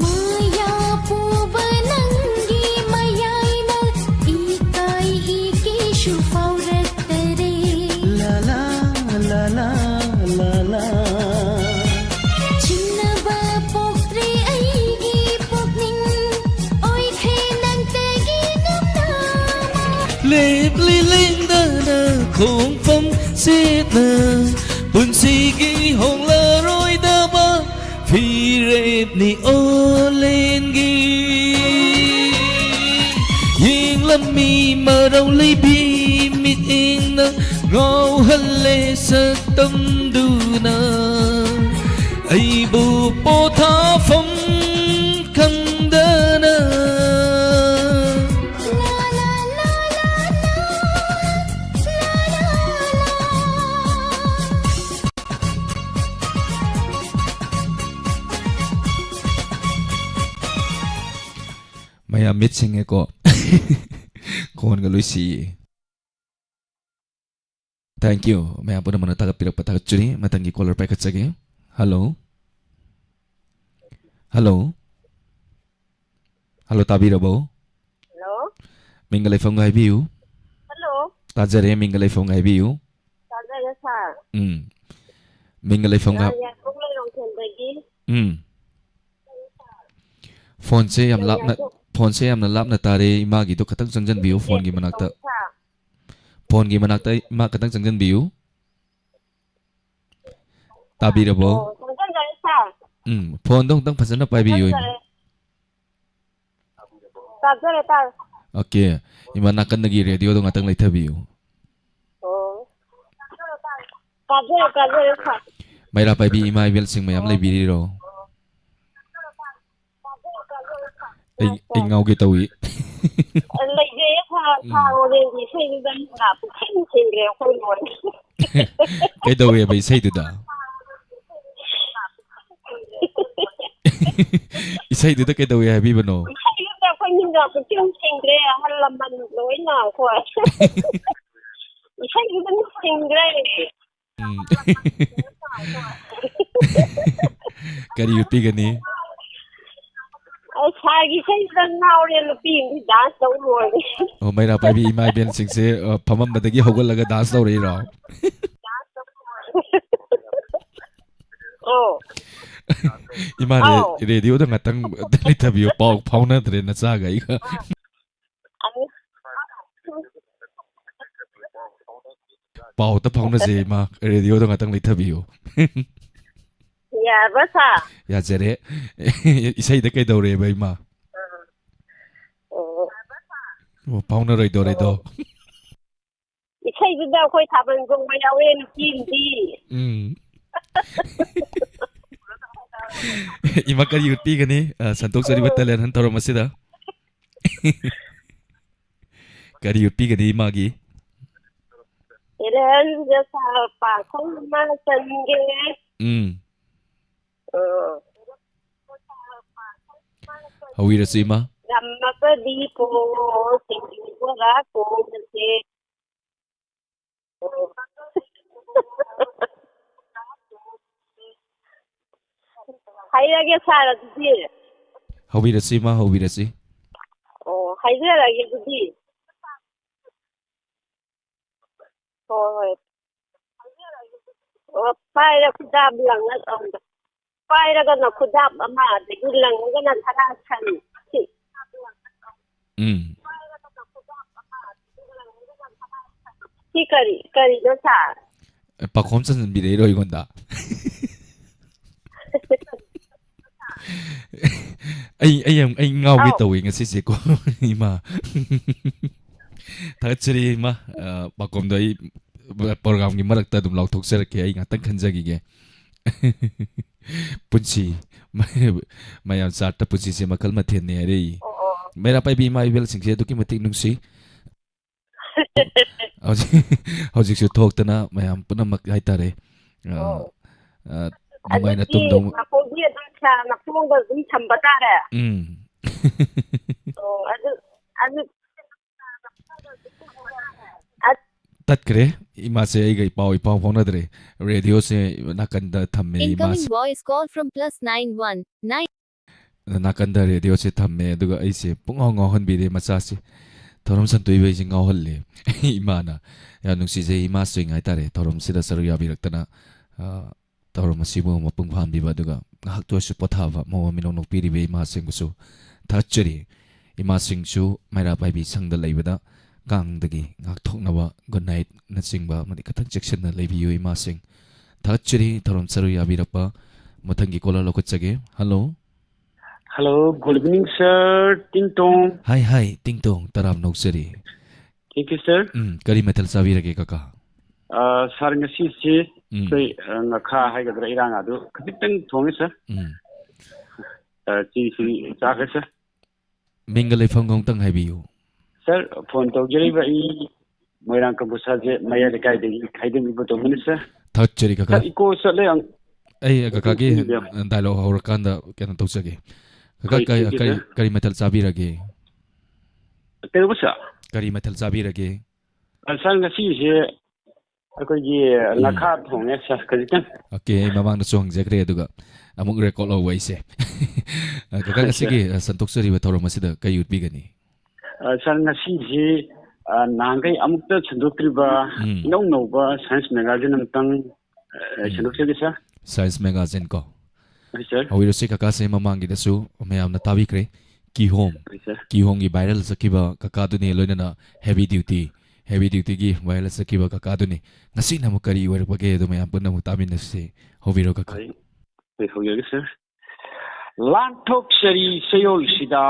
ꯃꯥꯌꯥ ꯄꯨꯕ ꯅꯪꯒꯤ ꯃꯌꯥꯏꯅ ꯏꯀꯥꯏ ꯏꯀꯤꯁꯨ ꯐꯥꯎꯔꯛꯇꯔꯦ꯫ ꯂꯥ ꯂꯥ, ꯂꯥ ꯂꯥ, ꯂꯥ ꯂꯥ꯫ ꯆꯤꯡꯅꯕ ꯄꯣꯛꯇ꯭ꯔꯦ ꯑꯩꯒꯤ ꯄꯨꯛꯅꯤꯡ, ꯑꯣꯏꯈ꯭ꯔꯦ ꯅꯪꯇꯒꯤ ꯉꯝꯅꯕ꯫ ꯂꯦꯞꯂꯤ ꯂꯦꯡꯗꯅ ꯈꯣꯡꯐꯝ ꯁꯦꯠꯅ ꯄꯨꯟꯁꯤꯒꯤ ꯍꯣꯡꯂꯔꯣꯏꯗꯕ ꯐꯤꯔꯦꯞꯅꯤ ꯑꯣꯂꯦꯟꯒꯤ꯫ ꯌꯦꯡꯂꯝꯃꯤ ꯃꯔꯧ ꯂꯩꯕꯤ ꯃꯤꯠꯌꯦꯡꯅ ꯉꯥꯎꯍꯜꯂꯦ ꯁꯛꯇꯝꯗꯨꯅ ꯑꯩꯕꯨ ꯄꯣꯊꯥꯐꯝ ꯈꯪꯗꯅ꯫ ꯃꯌꯥꯝ ꯃꯤꯠ ꯁꯤꯡꯉꯦꯀꯣ꯫ ꯈꯣꯟꯒ ꯂꯣꯏ ꯁꯤꯌꯦ꯫ Thank you꯫ ꯃꯌꯥꯝ ꯄꯨꯝꯅꯃꯛꯅ ꯊꯥꯒꯠꯄꯤꯔꯛꯄ ꯊꯥꯒꯠꯆꯔꯤ꯫ ꯃꯊꯪꯒꯤ caller ꯄꯥꯏꯈꯠꯆꯒꯦ꯫ Hello꯫ ꯍꯜꯂꯣ꯫ ꯍꯜꯂꯣ, ꯇꯥꯕꯤꯔꯕꯣ? ꯍꯜꯂꯣ꯫ ꯃꯤꯡꯒ ꯂꯩꯐꯝꯒ ꯍꯥꯏꯕꯤꯌꯨ꯫ ꯍꯜꯂꯣ꯫ ꯇꯥꯖꯔꯦ, ꯃꯤꯡꯒ ꯂꯩꯐꯝꯒ ꯍꯥꯏꯕꯤꯌꯨ꯫ ꯇꯥꯖꯔꯦ, ꯁꯥꯔ꯫ ꯎꯝ꯫ ꯃꯤꯡꯒ ꯂꯩꯐꯝꯒ ꯍꯥꯏ- ꯌꯥꯏꯐꯧ ꯂꯩꯔꯣꯡꯊꯦꯝꯗꯒꯤ꯫ ꯎꯝ꯫ ꯐꯣꯟꯁꯦ ꯌꯥꯝ ꯂꯥꯞꯅ, ꯌꯥꯏꯐꯧ꯫ ꯐꯣꯟꯁꯦ ꯌꯥꯝꯅ ꯂꯥꯞꯅ ꯇꯥꯔꯦ꯫ ꯏꯃꯥꯒꯤꯗꯣ ꯈꯇꯪ ꯆꯪꯖꯟꯕꯤꯌꯨ, ꯐꯣꯟꯒꯤ ꯃꯅꯥꯛꯇ꯫ ꯁꯥꯔ꯫ ꯐꯣꯟꯒꯤ ꯃꯅꯥꯛꯇ ꯏꯃꯥ ꯈꯇꯪ ꯆꯪꯖꯟꯕꯤꯌꯨ꯫ ꯇꯥꯕꯤꯔꯕꯣ? ꯑꯣ, ꯆꯪꯖꯟꯖꯔꯦ, ꯁꯥꯔ꯫ ꯎꯝ, ꯐꯣꯟꯗꯣ ꯑꯃꯨꯛꯇꯪ ꯐꯖꯅ ꯄꯥꯏꯕꯤꯌꯨ, ꯏꯃꯥ꯫ ꯆꯪꯖꯟꯖꯔꯦ꯫ ꯇꯥꯖꯔꯦ, ꯇꯥꯔꯦ꯫ ꯑꯣꯀꯦ꯫ ꯏꯃꯥ, ꯅꯥꯀꯟꯗꯒꯤ ꯔꯦꯗꯤꯑꯣꯗꯣ ꯉꯥꯛꯇꯪ ꯂꯩꯊꯕꯤꯌꯨ꯫ ꯑꯣ꯫ ꯇꯥꯖꯔꯦ, ꯇꯥꯖꯔꯦ, ꯁꯥꯔ꯫ ꯃꯩꯔꯥ ꯄꯥꯏꯕꯤ ꯏꯃꯥ ꯏꯕꯦꯜꯁꯤꯡ ꯃꯌꯥꯝ ꯑꯣ꯫ ꯂꯩꯕꯤꯔꯤꯔꯣ? ꯑꯩ, ꯑꯩ ꯉꯥꯎꯒꯦ ꯇꯧꯏ꯫ ꯂꯩꯖꯩꯌꯦ, ꯁꯥꯔ꯫ ꯎꯝ꯫ ꯁꯥꯔ ꯍꯣꯔꯦꯟꯒꯤ ꯏꯁꯩꯗꯨꯗ ꯄꯨꯡꯁꯤꯟ ꯁꯤꯟꯈ꯭ꯔꯦ ꯑꯩꯈꯣꯏ ꯂꯣꯏꯅ꯫ ꯀꯩꯗꯧꯋꯦꯕ ꯏꯁꯩꯗꯨꯗ? ꯏꯁꯩꯗꯨꯗ ꯀꯩꯗꯧꯋꯦ ꯍꯥꯏꯕꯤꯕꯅꯣ? ꯏꯁꯩꯗꯨꯗ ꯑꯩꯈꯣꯏ ꯃꯤꯡꯒ ꯄꯨꯡꯁꯤꯟ ꯁꯤꯟꯈ꯭ꯔꯦ, ꯑꯍꯜ ꯂꯃꯟ ꯂꯣꯏꯅ ꯑꯩꯈꯣꯏ꯫ ꯏꯁꯩꯗꯨꯗ ꯃꯤꯡ ꯁꯤꯟꯈ꯭ꯔꯦ꯫ ꯎꯝ꯫ ꯀꯔꯤ ꯎꯠꯄꯤꯒꯅꯤ? ꯑꯁ, ꯁꯥꯔꯒꯤ ꯏꯁꯩꯁꯤꯗ ꯉꯥꯎꯔꯦ, ꯅꯨꯄꯤ ꯑꯃꯗꯤ ꯗꯥꯟꯁ ꯇꯧ ꯂꯣꯏꯔꯦ꯫ ꯑꯣ, ꯃꯩꯔꯥ ꯄꯥꯏꯕꯤ ꯏꯃꯥ ꯏꯕꯦꯟꯁꯤꯡꯁꯦ, ꯑ, ꯐꯝꯃꯝꯕꯗꯒꯤ ꯍꯧꯒꯠꯂꯒ ꯗꯥꯟꯁ ꯇꯧꯔꯛꯏꯔꯣ? ꯑꯣ꯫ ꯏꯃꯥ, ꯔꯦ-, ꯑꯧ꯫ ꯔꯦꯗꯤꯑꯣꯗ ꯉꯥꯛꯇꯪ ꯂꯩꯊꯕꯤꯌꯨ, ꯄꯥꯎ ꯐꯥꯎꯅꯗ꯭ꯔꯦ ꯅꯆꯥꯒ ꯑꯩꯒ꯫ ꯑꯃꯨꯛ ꯄꯥꯎ ꯑꯝꯇ ꯐꯥꯎꯅꯁꯦ, ꯏꯃꯥ꯫ ꯔꯦꯗꯤꯑꯣꯗꯣ ꯉꯥꯛꯇꯪ ꯂꯩꯊꯕꯤꯌꯨ꯫ ꯌꯥꯔꯕ, ꯁꯥꯔ? ꯌꯥꯖꯔꯦ꯫ ꯏꯁꯩꯗ ꯀꯩꯗꯧꯔꯦꯕ, ꯏꯃꯥ? ꯑꯣ꯫ ꯑꯣ, ꯐꯥꯎꯅꯔꯣꯏꯗꯣꯔꯦꯗꯣ꯫ ꯑꯣ꯫ ꯏꯁꯩꯗꯨꯗ ꯑꯩꯈꯣꯏ ꯊꯥꯕꯜ ꯆꯣꯡꯕ ꯌꯥꯎꯋꯦ, ꯅꯨꯄꯤ ꯑꯃꯗꯤ꯫ ꯎꯝ꯫ ꯏꯃꯥ, ꯀꯔꯤ ꯎꯠꯄꯤꯒꯅꯤ, ꯑ, ꯁꯟꯇꯣꯛꯆꯔꯤꯕ ꯎꯝ꯫ ꯇꯦꯂꯦꯟ ꯍꯟ ꯊꯧꯔꯝ ꯑꯁꯤꯗ? ꯀꯔꯤ ꯎꯠꯄꯤꯒꯅꯤ ꯃꯥꯒꯤ? ꯇꯦꯂꯦꯟꯁꯦ ꯁꯥꯔ ꯄꯥꯈꯪ ꯑꯃ ꯆꯟꯒꯦ꯫ ꯎꯝ꯫ ꯑꯣ꯫ ꯍꯧꯕꯤꯔꯁꯤ, ꯏꯃꯥ꯫ ꯉꯝꯃꯒꯗꯤ ꯄꯣꯔꯣ, ꯁꯤꯡꯖꯨ ꯕꯣꯔꯥ ꯊꯣꯡꯉꯁꯦ꯫ ꯑꯣ꯫ ꯍꯥꯏꯔꯒꯦ ꯁꯥꯔ, ꯑꯗꯨꯗꯤ꯫ ꯍꯧꯕꯤꯔꯁꯤ, ꯏꯃꯥ, ꯍꯧꯕꯤꯔꯁꯤ꯫ ꯑꯣ, ꯍꯥꯏꯖꯔꯒꯦ ꯑꯗꯨꯗꯤ꯫ ꯍꯣꯏ, ꯍꯣꯏ꯫ ꯑꯣ, ꯄꯥꯏꯔ ꯈꯨꯗꯥꯞ ꯂꯪꯉ-, ꯑ, ꯄꯥꯏꯔꯒꯅ ꯈꯨꯗꯥꯞ ꯑꯃ, ꯑꯗꯒꯤ ꯂꯪꯉꯒꯅ ꯁꯅꯥ ꯁꯟ꯫ ꯁꯤ꯫ ꯎꯝ꯫ ꯁꯤ ꯀꯔꯤ, ꯀꯔꯤꯅꯣ ꯁꯥꯔ? ꯑꯦ, ꯄꯥꯈꯣꯝ ꯆꯟꯕꯤꯔꯛꯏꯔꯣ ꯑꯩꯉꯣꯟꯗ? ꯑꯩ, ꯑꯩ ꯌꯥꯝ, ꯑꯩ ꯉꯥꯎꯒꯦ ꯑꯧ꯫ ꯇꯧꯋꯦ ꯉꯁꯤꯁꯦꯀꯣ, ꯏꯃꯥ꯫ ꯊꯥꯒꯠꯆꯔꯤ, ꯏꯃꯥ꯫ ꯑ, ꯄꯥꯈꯣꯝꯗꯣ ꯑꯩ ꯄ꯭ꯔꯣꯒ꯭ꯔꯥꯝꯒꯤ ꯃꯔꯛꯇ ꯑꯗꯨꯝ ꯂꯥꯎꯊꯣꯛꯆꯔꯛꯀꯦ, ꯑꯩ ꯉꯥꯛꯇꯪ ꯈꯟꯖꯈꯤꯒꯦ꯫ ꯄꯨꯟꯁꯤ, ꯃꯌꯥꯝ ꯆꯥꯔꯠꯇ ꯄꯨꯟꯁꯤꯁꯦ ꯃꯈꯜ ꯃꯊꯦꯜꯅꯤ ꯍꯥꯏꯔꯛꯏ꯫ ꯑꯣ, ꯑꯣ꯫ ꯃꯩꯔꯥ ꯄꯥꯏꯕꯤ ꯏꯃꯥ ꯏꯕꯦꯜꯁꯤꯡꯁꯦ ꯑꯗꯨꯛꯀꯤ ꯃꯇꯤꯛ ꯅꯨꯡꯁꯤ꯫ ꯍꯧꯖꯤꯛ, ꯍꯧꯖꯤꯛꯁꯨ ꯊꯣꯛꯇꯅ ꯃꯌꯥꯝ ꯄꯨꯝꯅꯃꯛ ꯍꯥꯏꯇꯥꯔꯦ, ꯑ, ꯑꯣ꯫ ꯑ, ꯅꯨꯡꯉꯥꯏꯅ ꯑꯗꯨꯗꯤ ꯇꯨꯝꯗꯧ-, ꯃꯈꯣꯏꯒꯤ ꯑꯗꯨꯝ ꯁꯥꯔꯅ ꯄꯣꯡꯕ ꯑꯗꯨꯝ ꯊꯝꯕ ꯇꯥꯔꯦ꯫ ꯎꯝ꯫ ꯑꯣ, ꯑꯗꯨ, ꯑꯗꯨ, ꯑ-, ꯇꯠꯈ꯭ꯔꯦ꯫ ꯏꯃꯥꯁꯦ ꯑꯩꯒ ꯏꯄꯥꯎ, ꯏꯄꯥꯎ ꯐꯥꯎꯅꯗ꯭ꯔꯦ꯫ ꯔꯦꯗꯤꯑꯣꯁꯦ ꯅꯥꯀꯟꯗ ꯊꯝꯃꯦ Incoming ꯏꯃꯥꯁꯦ꯫ Voice call from plus nine one nine. ꯅꯥꯀꯟꯗ ꯔꯦꯗꯤꯑꯣꯁꯦ ꯊꯝꯃꯦ, ꯑꯗꯨꯒ ꯑꯩꯁꯦ ꯄꯨꯡꯉꯥꯎ ꯉꯥꯎꯍꯟꯕꯤꯔꯦ ꯃꯆꯥꯁꯦ꯫ ꯊꯧꯔꯝ ꯁꯟꯇꯣꯛꯏꯕ ꯑꯩꯁꯦ ꯉꯥꯎꯍꯜꯂꯦ ꯏꯃꯥꯅ꯫ ꯌꯥꯝ ꯅꯨꯡꯁꯤꯖꯩ ꯏꯃꯥꯁꯤꯡ ꯍꯥꯏꯇꯥꯔꯦ, ꯊꯧꯔꯝꯁꯤꯗ ꯁꯔꯨꯛ ꯌꯥꯕꯤꯔꯛꯇꯅ, ꯑ, ꯊꯧꯔꯝ ꯑꯁꯤꯕꯨ ꯃꯄꯨꯡ ꯐꯥꯍꯟꯕꯤꯕ, ꯑꯗꯨꯒ ꯉꯥꯏꯍꯥꯛꯇ ꯑꯣꯏꯔꯁꯨ ꯄꯣꯊꯥꯕ ꯃꯑꯣꯡ ꯃꯤꯅꯣꯛ ꯅꯣꯛꯄꯤꯔꯤꯕ ꯏꯃꯥꯁꯤꯡꯕꯨꯁꯨ ꯊꯥꯒꯠꯆꯔꯤ꯫ ꯏꯃꯥꯁꯤꯡꯁꯨ ꯃꯩꯔꯥ ꯄꯥꯏꯕꯤ ꯁꯪꯗ ꯂꯩꯕꯗ ꯀꯥꯡꯗꯒꯤ ꯉꯥꯛꯊꯣꯛꯅꯕ good night ꯅꯆꯤꯡꯕ ꯑꯃꯗꯤ ꯈꯤꯇꯪ ꯆꯦꯛꯁꯤꯟꯅ ꯂꯩꯕꯤꯌꯨ ꯏꯃꯥꯁꯤꯡ꯫ ꯊꯥꯒꯠꯆꯔꯤ ꯊꯧꯔꯝ ꯁꯔꯨꯛ ꯌꯥꯕꯤꯔꯛꯄ꯫ ꯃꯊꯪꯒꯤ caller ꯂꯧꯈꯠꯆꯒꯦ꯫ Hello꯫ Hello, good evening, sir. ꯇꯤꯡꯇꯣꯡ꯫ Hi, hi, ꯇꯤꯡꯇꯣꯡ꯫ ꯇꯔꯥꯝꯅ ꯑꯣꯛꯆꯔꯤ꯫ Thank you, sir. ꯎꯝ, ꯀꯔꯤ ꯃꯊꯦꯜ ꯆꯥꯕꯤꯔꯒꯦ, ꯀꯀꯥ? ꯑ, sir, ꯉꯁꯤꯁꯦ ꯎꯝ꯫ ꯑꯩꯈꯣꯏ, ꯑ, ꯉꯥꯈꯥ ꯍꯥꯏꯒꯗ꯭ꯔꯥ, ꯏꯔꯥꯡ ꯑꯗꯨ ꯈꯖꯤꯛꯇꯪ ꯊꯣꯡꯉꯦ, sir. ꯎꯝ꯫ ꯑ, ꯆꯤꯁꯤ ꯆꯥꯈ꯭ꯔꯦ, sir꯫ ꯃꯤꯡꯒ ꯂꯩꯐꯝꯒ ꯑꯃꯨꯛꯇꯪ ꯍꯥꯏꯕꯤꯌꯨ꯫ Sir, phone ꯇꯧꯖꯔꯤꯕ ꯑꯩ ꯃꯣꯏꯔꯥꯡ ꯀꯝꯄꯨ ꯁꯥꯖꯦ ꯃꯌꯥꯏ ꯂꯩꯀꯥꯏꯗꯒꯤ ꯈꯥꯏꯗꯦꯝ ꯏꯕꯣꯇꯣꯝꯕꯅꯤ, sir꯫ ꯊꯥꯒꯠꯆꯔꯤ, ꯀꯀꯥ꯫ Sir, echo ꯆꯠꯂꯦ ꯌꯥꯝ꯫ ꯑꯩ ꯀꯀꯥꯒꯤ ꯎꯝ, ꯎꯝ, ꯎꯝ꯫ Dialogue ꯍꯧꯔꯀꯥꯟꯗ ꯀꯩꯅꯣ ꯇꯧꯖꯒꯦ꯫ ꯀꯀꯥ, ꯍꯣꯏ, ꯀꯔꯤ, thank you, ꯀꯔꯤ, sir꯫ ꯀꯔꯤ ꯃꯊꯦꯜ ꯆꯥꯕꯤꯔꯒꯦ? ꯀꯩꯗꯧꯕ, sir? ꯀꯔꯤ ꯃꯊꯦꯜ ꯆꯥꯕꯤꯔꯒꯦ? ꯑ, sir, ꯉꯁꯤꯁꯦ ꯑꯩꯈꯣꯏꯒꯤ ꯎꯝ꯫ ꯉꯥꯈꯥ ꯊꯣꯡꯉꯦ, ꯁꯥꯔ, ꯈꯖꯤꯛꯇꯪ꯫ ꯑꯣꯀꯦ, ꯑꯩ ꯃꯃꯥꯡꯗꯁꯨ ꯍꯪꯖꯈ꯭ꯔꯦ, ꯑꯗꯨꯒ ꯑꯃꯨꯛ ꯔꯦꯀꯣꯔꯗ ꯂꯧꯕ ꯑꯩꯁꯦ꯫ ꯑ, ꯀꯀꯥ, ꯍꯣꯏ, ꯉꯁꯤꯒꯤ, ꯁꯥꯔ꯫ ꯑ, ꯁꯟꯗꯣꯛꯆꯔꯤꯕ ꯊꯧꯔꯝ ꯑꯁꯤꯗ ꯀꯩ ꯎꯠꯄꯤꯒꯅꯤ? ꯑ, ꯁꯥꯔ, ꯉꯁꯤꯁꯤ, ꯑ, ꯅꯍꯥꯟꯈꯩ ꯑꯃꯨꯛꯇ ꯁꯟꯗꯣꯛꯇ꯭ꯔꯤꯕ ꯎꯝ꯫ ꯏꯅꯧ ꯅꯧꯕ ꯁꯥꯏꯟꯁ ꯃꯦꯒꯥꯖꯤꯟ ꯑꯃꯇꯪ, ꯑ, ꯎꯝ꯫ ꯁꯟꯗꯣꯛꯆꯒꯦ, ꯁꯥꯔ꯫ ꯁꯥꯏꯟꯁ ꯃꯦꯒꯥꯖꯤꯟ ꯀꯣ? ꯍꯣꯏ, ꯁꯥꯔ꯫ ꯍꯧꯕꯤꯔꯁꯤ, ꯀꯀꯥꯁꯦ ꯃꯃꯥꯡꯒꯤꯗꯁꯨ ꯃꯌꯥꯝꯅ ꯇꯥꯕꯤꯈ꯭ꯔꯦ꯫ ꯀꯤꯍꯣꯝ, ꯍꯣꯏ, ꯁꯥꯔ꯫ ꯀꯤꯍꯣꯝꯒꯤ ꯚꯥꯏꯔꯦꯜ ꯆꯠꯈꯤꯕ ꯀꯀꯥꯗꯨꯅꯤ, ꯂꯣꯏꯅꯅ ꯍꯦꯚꯤ ꯗ꯭ꯌꯨꯇꯤ, ꯍꯦꯚꯤ ꯗ꯭ꯌꯨꯇꯤꯒꯤ ꯚꯥꯏꯔꯦꯜ ꯆꯠꯈꯤꯕ ꯀꯀꯥꯗꯨꯅꯤ꯫ ꯉꯁꯤꯅ ꯑꯃꯨꯛ ꯀꯔꯤ ꯑꯣꯏꯔꯛꯄꯒꯦ, ꯑꯗꯨ ꯃꯌꯥꯝ ꯄꯨꯟꯅ ꯑꯃꯨꯛ ꯇꯥꯃꯤꯟꯅꯁꯤ꯫ ꯍꯧꯕꯤꯔꯣ, ꯀꯀꯥ꯫ ꯍꯣꯏ, ꯍꯣꯏ, ꯍꯧꯖꯔꯒꯦ, ꯁꯥꯔ꯫ ꯂꯥꯟꯊꯣꯛꯆꯔꯤ ꯆꯌꯣꯜꯁꯤꯗ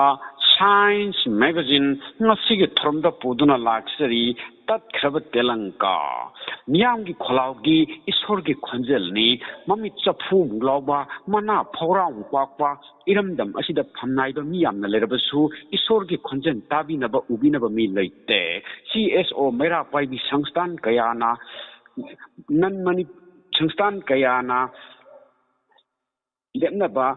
ꯁꯥꯏꯟꯁ ꯃꯦꯒꯥꯖꯤꯟ ꯉꯁꯤꯒꯤ ꯊꯧꯔꯝꯗ ꯄꯨꯗꯨꯅ ꯂꯥꯛꯆꯔꯤ꯫ ꯇꯠꯈ꯭ꯔꯕ ꯇꯦꯂꯪꯀꯥ, ꯃꯤꯌꯥꯝꯒꯤ ꯈꯣꯜꯂꯥꯎꯒꯤ ꯏꯁꯣꯔꯒꯤ ꯈꯣꯟꯖꯦꯜꯅꯤ꯫ ꯃꯃꯤꯠ ꯆꯐꯨꯃꯨꯛ ꯂꯥꯎꯕ, ꯃꯅꯥ ꯐꯧꯔꯥꯃꯨꯛ ꯄꯥꯛꯄ ꯏꯔꯝꯗꯝ ꯑꯁꯤꯗ ꯐꯝꯅꯥꯏꯕ ꯃꯤ ꯌꯥꯝꯅ ꯂꯩꯔꯕꯁꯨ, ꯏꯁꯣꯔꯒꯤ ꯈꯣꯟꯖꯦꯜ ꯇꯥꯕꯤꯅꯕ, ꯎꯕꯤꯅꯕ ꯃꯤ ꯂꯩꯇꯦ꯫ ꯁꯤ ꯑꯦꯁ ꯑꯣ ꯃꯩꯔꯥ ꯄꯥꯏꯕꯤ ꯁꯪꯁꯊꯥꯟ ꯀꯌꯥꯅ, ꯅꯟ ꯃꯅꯤ-, ꯁꯪꯁꯊꯥꯟ ꯀꯌꯥꯅ ꯂꯦꯞꯅꯕ,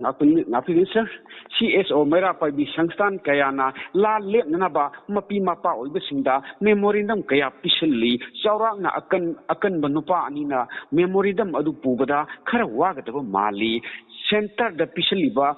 ꯉꯥꯛꯄꯤ-, ꯉꯥꯛꯄꯤꯒꯅꯤ, ꯁꯥꯔ꯫ ꯁꯤ ꯑꯦꯁ ꯑꯣ ꯃꯩꯔꯥ ꯄꯥꯏꯕꯤ ꯁꯪꯁꯊꯥꯟ ꯀꯌꯥꯅ ꯂꯥꯟ ꯂꯦꯞꯅꯅꯕ ꯃꯄꯤ ꯃꯄꯥ ꯑꯣꯏꯕꯁꯤꯡꯗ ꯃꯦꯃꯣꯔꯦꯟꯗꯝ ꯀꯌꯥ ꯄꯤꯁꯤꯜꯂꯤ꯫ ꯆꯥꯎꯔꯥꯛꯅ ꯑꯀꯟ-, ꯑꯀꯟꯕ ꯅꯨꯄꯥ ꯑꯅꯤꯅ ꯃꯦꯃꯣꯔꯦꯟꯗꯝ ꯑꯗꯨ ꯄꯨꯕꯗ ꯈꯔ ꯋꯥꯒꯗꯕ ꯃꯥꯜꯂꯤ꯫ ꯁꯦꯟꯇꯔꯗ ꯄꯤꯁꯤꯜꯂꯤꯕ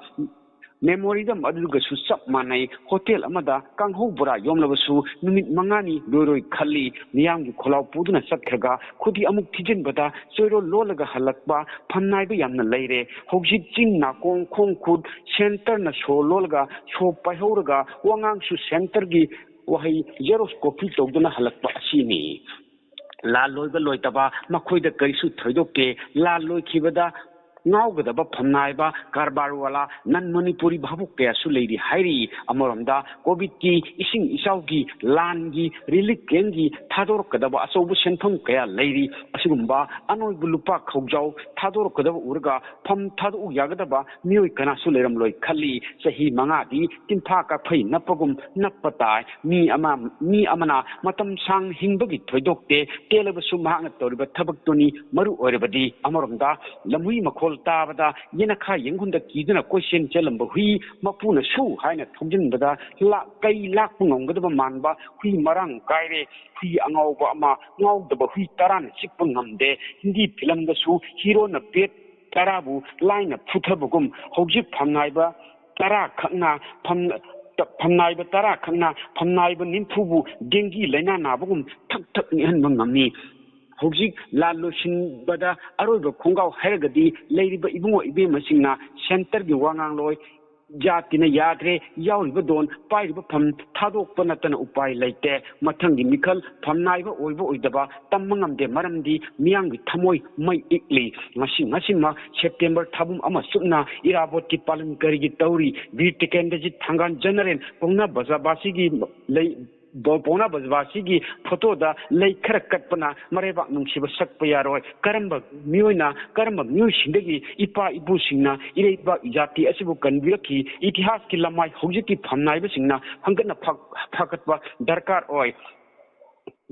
ꯃꯦꯃꯣꯔꯦꯟꯗꯝ ꯑꯗꯨꯒꯁꯨ ꯆꯞ ꯃꯥꯟꯅꯩ꯫ ꯍꯣꯇꯦꯜ ꯑꯃꯗ ꯀꯥꯡꯍꯧ ꯕꯣꯔꯥ ꯌꯣꯝꯂꯕꯁꯨ ꯅꯨꯃꯤꯠ ꯃꯉꯥꯅꯤ ꯂꯣꯏꯔꯣꯏ ꯈꯜꯂꯤ꯫ ꯃꯤꯌꯥꯝꯒꯤ ꯈꯣꯜꯂꯥꯎ ꯄꯨꯗꯨꯅ ꯆꯠꯈ꯭ꯔꯒ ꯈꯨꯗꯤ ꯑꯃꯨꯛ ꯊꯤꯖꯤꯟꯕꯗ ꯆꯣꯏꯔꯣꯜ ꯂꯣꯜꯂꯒ ꯍꯜꯂꯛꯄ ꯐꯝꯅꯥꯏꯕ ꯌꯥꯝꯅ ꯂꯩꯔꯦ꯫ ꯍꯧꯖꯤꯛ ꯆꯤꯟ ꯅꯥꯀꯣꯡ ꯈꯣꯡ ꯈꯨꯠ ꯁꯦꯟꯇꯔꯅ ꯁꯣ ꯂꯣꯜꯂꯒ ꯁꯣ ꯄꯥꯏꯍꯧꯔꯒ ꯋꯥꯉꯥꯡꯁꯨ ꯁꯦꯟꯇꯔꯒꯤ ꯋꯥꯍꯩ ꯖꯦꯔꯣꯛꯁ ꯀꯣꯄꯤ ꯇꯧꯗꯨꯅ ꯍꯜꯂꯛꯄ ꯑꯁꯤꯅꯤ꯫ ꯂꯥꯟ ꯂꯣꯏꯕ ꯂꯣꯏꯗꯕ ꯃꯈꯣꯏꯗ ꯀꯔꯤꯁꯨ ꯊꯣꯏꯗꯣꯛꯇꯦ꯫ ꯂꯥꯟ ꯂꯣꯏꯈꯤꯕꯗ ꯉꯥꯎꯒꯗꯕ ꯐꯝꯅꯥꯏꯕ ꯀꯔꯕꯥꯔ ꯋꯥꯂꯥ ꯅꯟ ꯃꯅꯤꯄꯨꯔꯤ ꯚꯥꯕꯨꯛ ꯀꯌꯥꯁꯨ ꯂꯩꯔꯤ ꯍꯥꯏꯔꯤ꯫ ꯑꯃꯔꯣꯝꯗ ꯀꯣꯚꯤꯗꯀꯤ ꯏꯁꯤꯡ ꯏꯆꯥꯎꯒꯤ ꯂꯥꯟꯒꯤ ꯔꯤꯂꯤꯐ ꯀꯦꯝꯒꯤ ꯊꯥꯗꯣꯔꯛꯀꯗꯕ ꯑꯆꯧꯕ ꯁꯦꯟꯐꯝ ꯀꯌꯥ ꯂꯩꯔꯤ꯫ ꯑꯁꯤꯒꯨꯝꯕ ꯑꯅꯣꯏꯕ ꯂꯨꯄꯥ ꯈꯧꯖꯥꯎ ꯊꯥꯗꯣꯔꯛꯀꯗꯕ ꯎꯔꯒ ꯐꯝ ꯊꯥꯗꯣꯛꯎ ꯌꯥꯒꯗꯕ ꯃꯤꯑꯣꯏ ꯀꯅꯥꯁꯨ ꯂꯩꯔꯝꯂꯣꯏ ꯈꯜꯂꯤ꯫ ꯆꯍꯤ ꯃꯉꯥꯗꯤ ꯇꯤꯟꯐꯥ ꯀꯥꯐꯩ ꯅꯞꯄꯒꯨꯝ ꯅꯞꯄ ꯇꯥꯏ꯫ ꯃꯤ ꯑꯃ, ꯃꯤ ꯑꯃꯅ ꯃꯇꯝ ꯁꯥꯡꯅ ꯍꯤꯡꯕꯒꯤ ꯊꯣꯏꯗꯣꯛꯇꯦ꯫ ꯇꯦꯜꯂꯕꯁꯨ ꯃꯍꯥꯛꯅ ꯇꯧꯔꯤꯕ ꯊꯕꯛꯇꯨꯅꯤ ꯃꯔꯨ ꯑꯣꯏꯔꯕꯗꯤ꯫ ꯑꯃꯔꯣꯝꯗ ꯂꯝꯍꯨꯏ ꯃꯈꯣꯜ ꯇꯥꯕꯗ ꯌꯦꯅꯈꯥ ꯌꯦꯡꯒꯨꯟꯗ ꯀꯤꯗꯨꯅ ꯀꯣꯏꯆꯦꯟ ꯆꯦꯜꯂꯝꯕ ꯍꯨꯏ ꯃꯄꯨꯅ ꯁꯨ ꯍꯥꯏꯅ ꯊꯧꯖꯤꯟꯕꯗ ꯂꯥꯛ-, ꯀꯩ ꯂꯥꯛꯄ ꯉꯝꯒꯗꯕ ꯃꯥꯟꯕ ꯍꯨꯏ ꯃꯔꯥꯡ ꯀꯥꯏꯔꯦ꯫ ꯍꯨꯏ ꯑꯉꯥꯎꯕ ꯑꯃ ꯉꯥꯎꯗꯕ ꯍꯨꯏ ꯇꯔꯥꯅ ꯆꯤꯛꯄ ꯉꯝꯗꯦ꯫ ꯍꯤꯟꯗꯤ ꯐꯤꯂꯝꯗꯁꯨ ꯍꯤꯔꯣꯅ ꯕꯦꯠ ꯇꯔꯥꯕꯨ ꯂꯥꯏꯅ ꯐꯨꯊꯕꯒꯨꯝ ꯍꯧꯖꯤꯛ ꯐꯝꯅꯥꯏꯕ ꯇꯔꯥ ꯈꯛꯅ ꯐꯝ-, ꯐꯝꯅꯥꯏꯕ ꯇꯔꯥ ꯈꯛꯅ ꯐꯝꯅꯥꯏꯕ ꯅꯤꯝꯐꯨꯕꯨ ꯗꯦꯡꯒꯤ ꯂꯥꯏꯅꯥ ꯅꯥꯕꯒꯨꯝ ꯊꯛ ꯊꯛ ꯅꯤꯛꯍꯟꯕ ꯉꯝꯃꯤ꯫ ꯍꯧꯖꯤꯛ ꯂꯥꯟ ꯂꯣꯏꯁꯤꯟꯕꯗ ꯑꯔꯣꯏꯕ ꯈꯣꯡꯒꯥꯎ ꯍꯥꯏꯔꯒꯗꯤ ꯂꯩꯔꯤꯕ ꯏꯕꯨꯡꯉꯣ ꯏꯕꯦꯝꯃꯁꯤꯡꯅ ꯁꯦꯟꯇꯔꯒꯤ ꯋꯥꯉꯥꯡꯂꯣꯏ ꯖꯥꯇꯤꯅ ꯌꯥꯗ꯭ꯔꯦ, ꯌꯥꯎꯔꯤꯕ ꯗꯣꯟ, ꯄꯥꯏꯔꯤꯕ ꯐꯝ ꯊꯥꯗꯣꯛꯄ ꯅꯠꯇꯅ ꯎꯄꯥꯏ ꯂꯩꯇꯦ꯫ ꯃꯊꯪꯒꯤ ꯃꯤꯈꯜ ꯐꯝꯅꯥꯏꯕ ꯑꯣꯏꯕ ꯑꯣꯏꯗꯕ ꯇꯝꯕ ꯉꯝꯗꯦ, ꯃꯔꯝꯗꯤ ꯃꯤꯌꯥꯝꯒꯤ ꯊꯃꯣꯏ ꯃꯩ ꯏꯛꯂꯤ꯫ ꯉꯁꯤ ꯉꯁꯤꯃꯛ ꯁꯦꯞꯇꯦꯝꯕꯔ ꯊꯥꯕꯨꯝ ꯑꯃ ꯆꯨꯞꯅ ꯏꯔꯥꯕꯣꯠꯀꯤ ꯄꯥꯂꯟ ꯀꯔꯤꯒꯤ ꯇꯧꯔꯤ? ꯕꯤꯔ ꯇꯤꯀꯦꯟꯗ꯭ꯔꯖꯤꯠ ꯊꯥꯡꯒꯥꯟ ꯖꯦꯅꯔꯦꯜ ꯄꯥꯎꯅꯥ ꯕꯖꯥꯕꯥꯁꯤꯒꯤ ꯂꯩ ꯄꯥꯎꯅꯥ ꯕꯖꯕꯥꯁꯤꯒꯤ ꯐꯣꯇꯣꯗ ꯂꯩ ꯈꯔ ꯀꯠꯄꯅ ꯃꯔꯩꯕꯥꯛ ꯅꯨꯡꯁꯤꯕ ꯁꯛꯄ ꯌꯥꯔꯣꯏ꯫ ꯀꯔꯝꯕ ꯃꯤꯑꯣꯏꯅ, ꯀꯔꯝꯕ ꯃꯤꯑꯣꯏꯁꯤꯡꯗꯒꯤ ꯏꯄꯥ ꯏꯄꯨꯁꯤꯡꯅ ꯏꯔꯩꯕꯥꯛ ꯖꯥꯇꯤ ꯑꯁꯤꯕꯨ ꯀꯟꯕꯤꯔꯛꯈꯤ? ꯏꯇꯤꯍꯥꯁꯀꯤ ꯂꯃꯥꯏ ꯍꯧꯖꯤꯛꯀꯤ ꯐꯝꯅꯥꯏꯕꯁꯤꯡꯅ ꯍꯪꯒꯠꯅ ꯐꯥ-, ꯐꯥꯒꯠꯄ ꯗꯔꯀꯥꯔ ꯑꯣꯏ꯫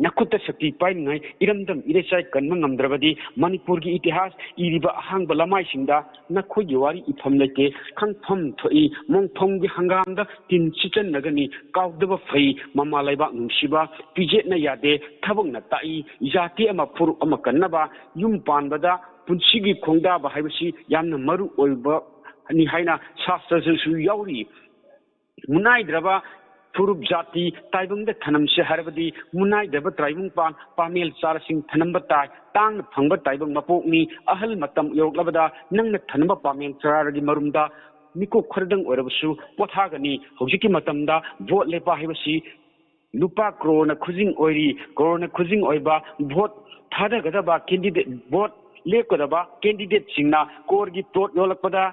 ꯅꯈꯨꯠꯇ ꯁꯛꯇꯤ ꯄꯥꯏꯔꯤꯉꯩ ꯏꯔꯝꯗꯝ ꯏꯔꯩꯆꯥꯏ ꯀꯟꯕ ꯉꯝꯗ꯭ꯔꯕꯗꯤ ꯃꯅꯤꯄꯨꯔꯒꯤ ꯏꯇꯤꯍꯥꯁ ꯏꯔꯤꯕ ꯑꯍꯥꯡꯕ ꯂꯃꯥꯏꯁꯤꯡꯗ ꯅꯈꯣꯏꯒꯤ ꯋꯥꯔꯤ ꯏꯐꯝ ꯂꯩꯇꯦ꯫ ꯈꯪꯐꯝ ꯊꯣꯛꯏ, ꯃꯣꯡꯐꯝꯒꯤ ꯍꯪꯒꯥꯝꯗ ꯇꯤꯟ ꯁꯤꯠꯆꯟꯅꯒꯅꯤ꯫ ꯀꯥꯎꯗꯕ ꯐꯩ, ꯃꯃꯥ ꯂꯩꯕꯥꯛ ꯅꯨꯡꯁꯤꯕ꯫ ꯐꯤꯖꯦꯠꯅ ꯌꯥꯗꯦ, ꯊꯕꯛꯅ ꯇꯥꯛꯏ꯫ ꯖꯥꯇꯤ ꯑꯃ ꯐꯨꯔꯨꯞ ꯑꯃ ꯀꯟꯅꯕ ꯌꯨꯝ ꯄꯥꯟꯕꯗ ꯄꯨꯟꯁꯤꯒꯤ ꯈꯣꯡꯗꯥꯕ ꯍꯥꯏꯕꯁꯤ ꯌꯥꯝꯅ ꯃꯔꯨ ꯑꯣꯏꯕꯅꯤ ꯍꯥꯏꯅ ꯁꯥꯁꯇ꯭ꯔꯗꯁꯨ ꯌꯥꯎꯔꯤ꯫ ꯃꯨꯅꯥꯏꯗ꯭ꯔꯕ ꯐꯨꯔꯨꯞ ꯖꯥꯇꯤ ꯇꯥꯏꯕꯪꯗ ꯊꯅꯝꯁꯦ ꯍꯥꯏꯔꯕꯗꯤ ꯃꯨꯅꯥꯏꯗ꯭ꯔꯕ ꯇꯥꯏꯕꯪ ꯄꯥꯟ ꯄꯥꯃꯦꯜ ꯆꯥꯔꯁꯤꯡ ꯊꯅꯝꯕ ꯇꯥꯏ꯫ ꯇꯥꯡꯅ ꯐꯪꯕ ꯇꯥꯏꯕꯪ ꯃꯄꯣꯛꯅꯤ꯫ ꯑꯍꯜ ꯃꯇꯝ ꯌꯧꯔꯛꯂꯕꯗ ꯅꯪꯅ ꯊꯅꯝꯕ ꯄꯥꯃꯦꯜ ꯆꯥꯔꯒꯤ ꯃꯔꯨꯝꯗ ꯃꯤꯀꯨꯞ ꯈꯔꯗꯪ ꯑꯣꯏꯔꯕꯁꯨ ꯄꯣꯊꯥꯒꯅꯤ꯫ ꯍꯧꯖꯤꯛꯀꯤ ꯃꯇꯝꯗ ꯚꯣꯠ ꯂꯦꯞꯄ ꯍꯥꯏꯕꯁꯤ ꯂꯨꯄꯥ ꯀ꯭ꯔꯣꯔꯅ ꯈꯨꯖꯤꯡ ꯑꯣꯏꯔꯤ꯫ ꯀ꯭ꯔꯣꯔꯅ ꯈꯨꯖꯤꯡ ꯑꯣꯏꯕ ꯚꯣꯠ ꯊꯥꯗꯒꯗꯕ ꯀꯦꯟꯗꯤꯗꯦꯠ, ꯚꯣꯠ ꯂꯦꯞꯀꯗꯕ ꯀꯦꯟꯗꯤꯗꯦꯠꯁꯤꯡꯅ ꯀ꯭ꯔꯣꯔꯒꯤ ꯄ꯭ꯂꯣꯠ ꯌꯣꯜꯂꯛꯄꯗ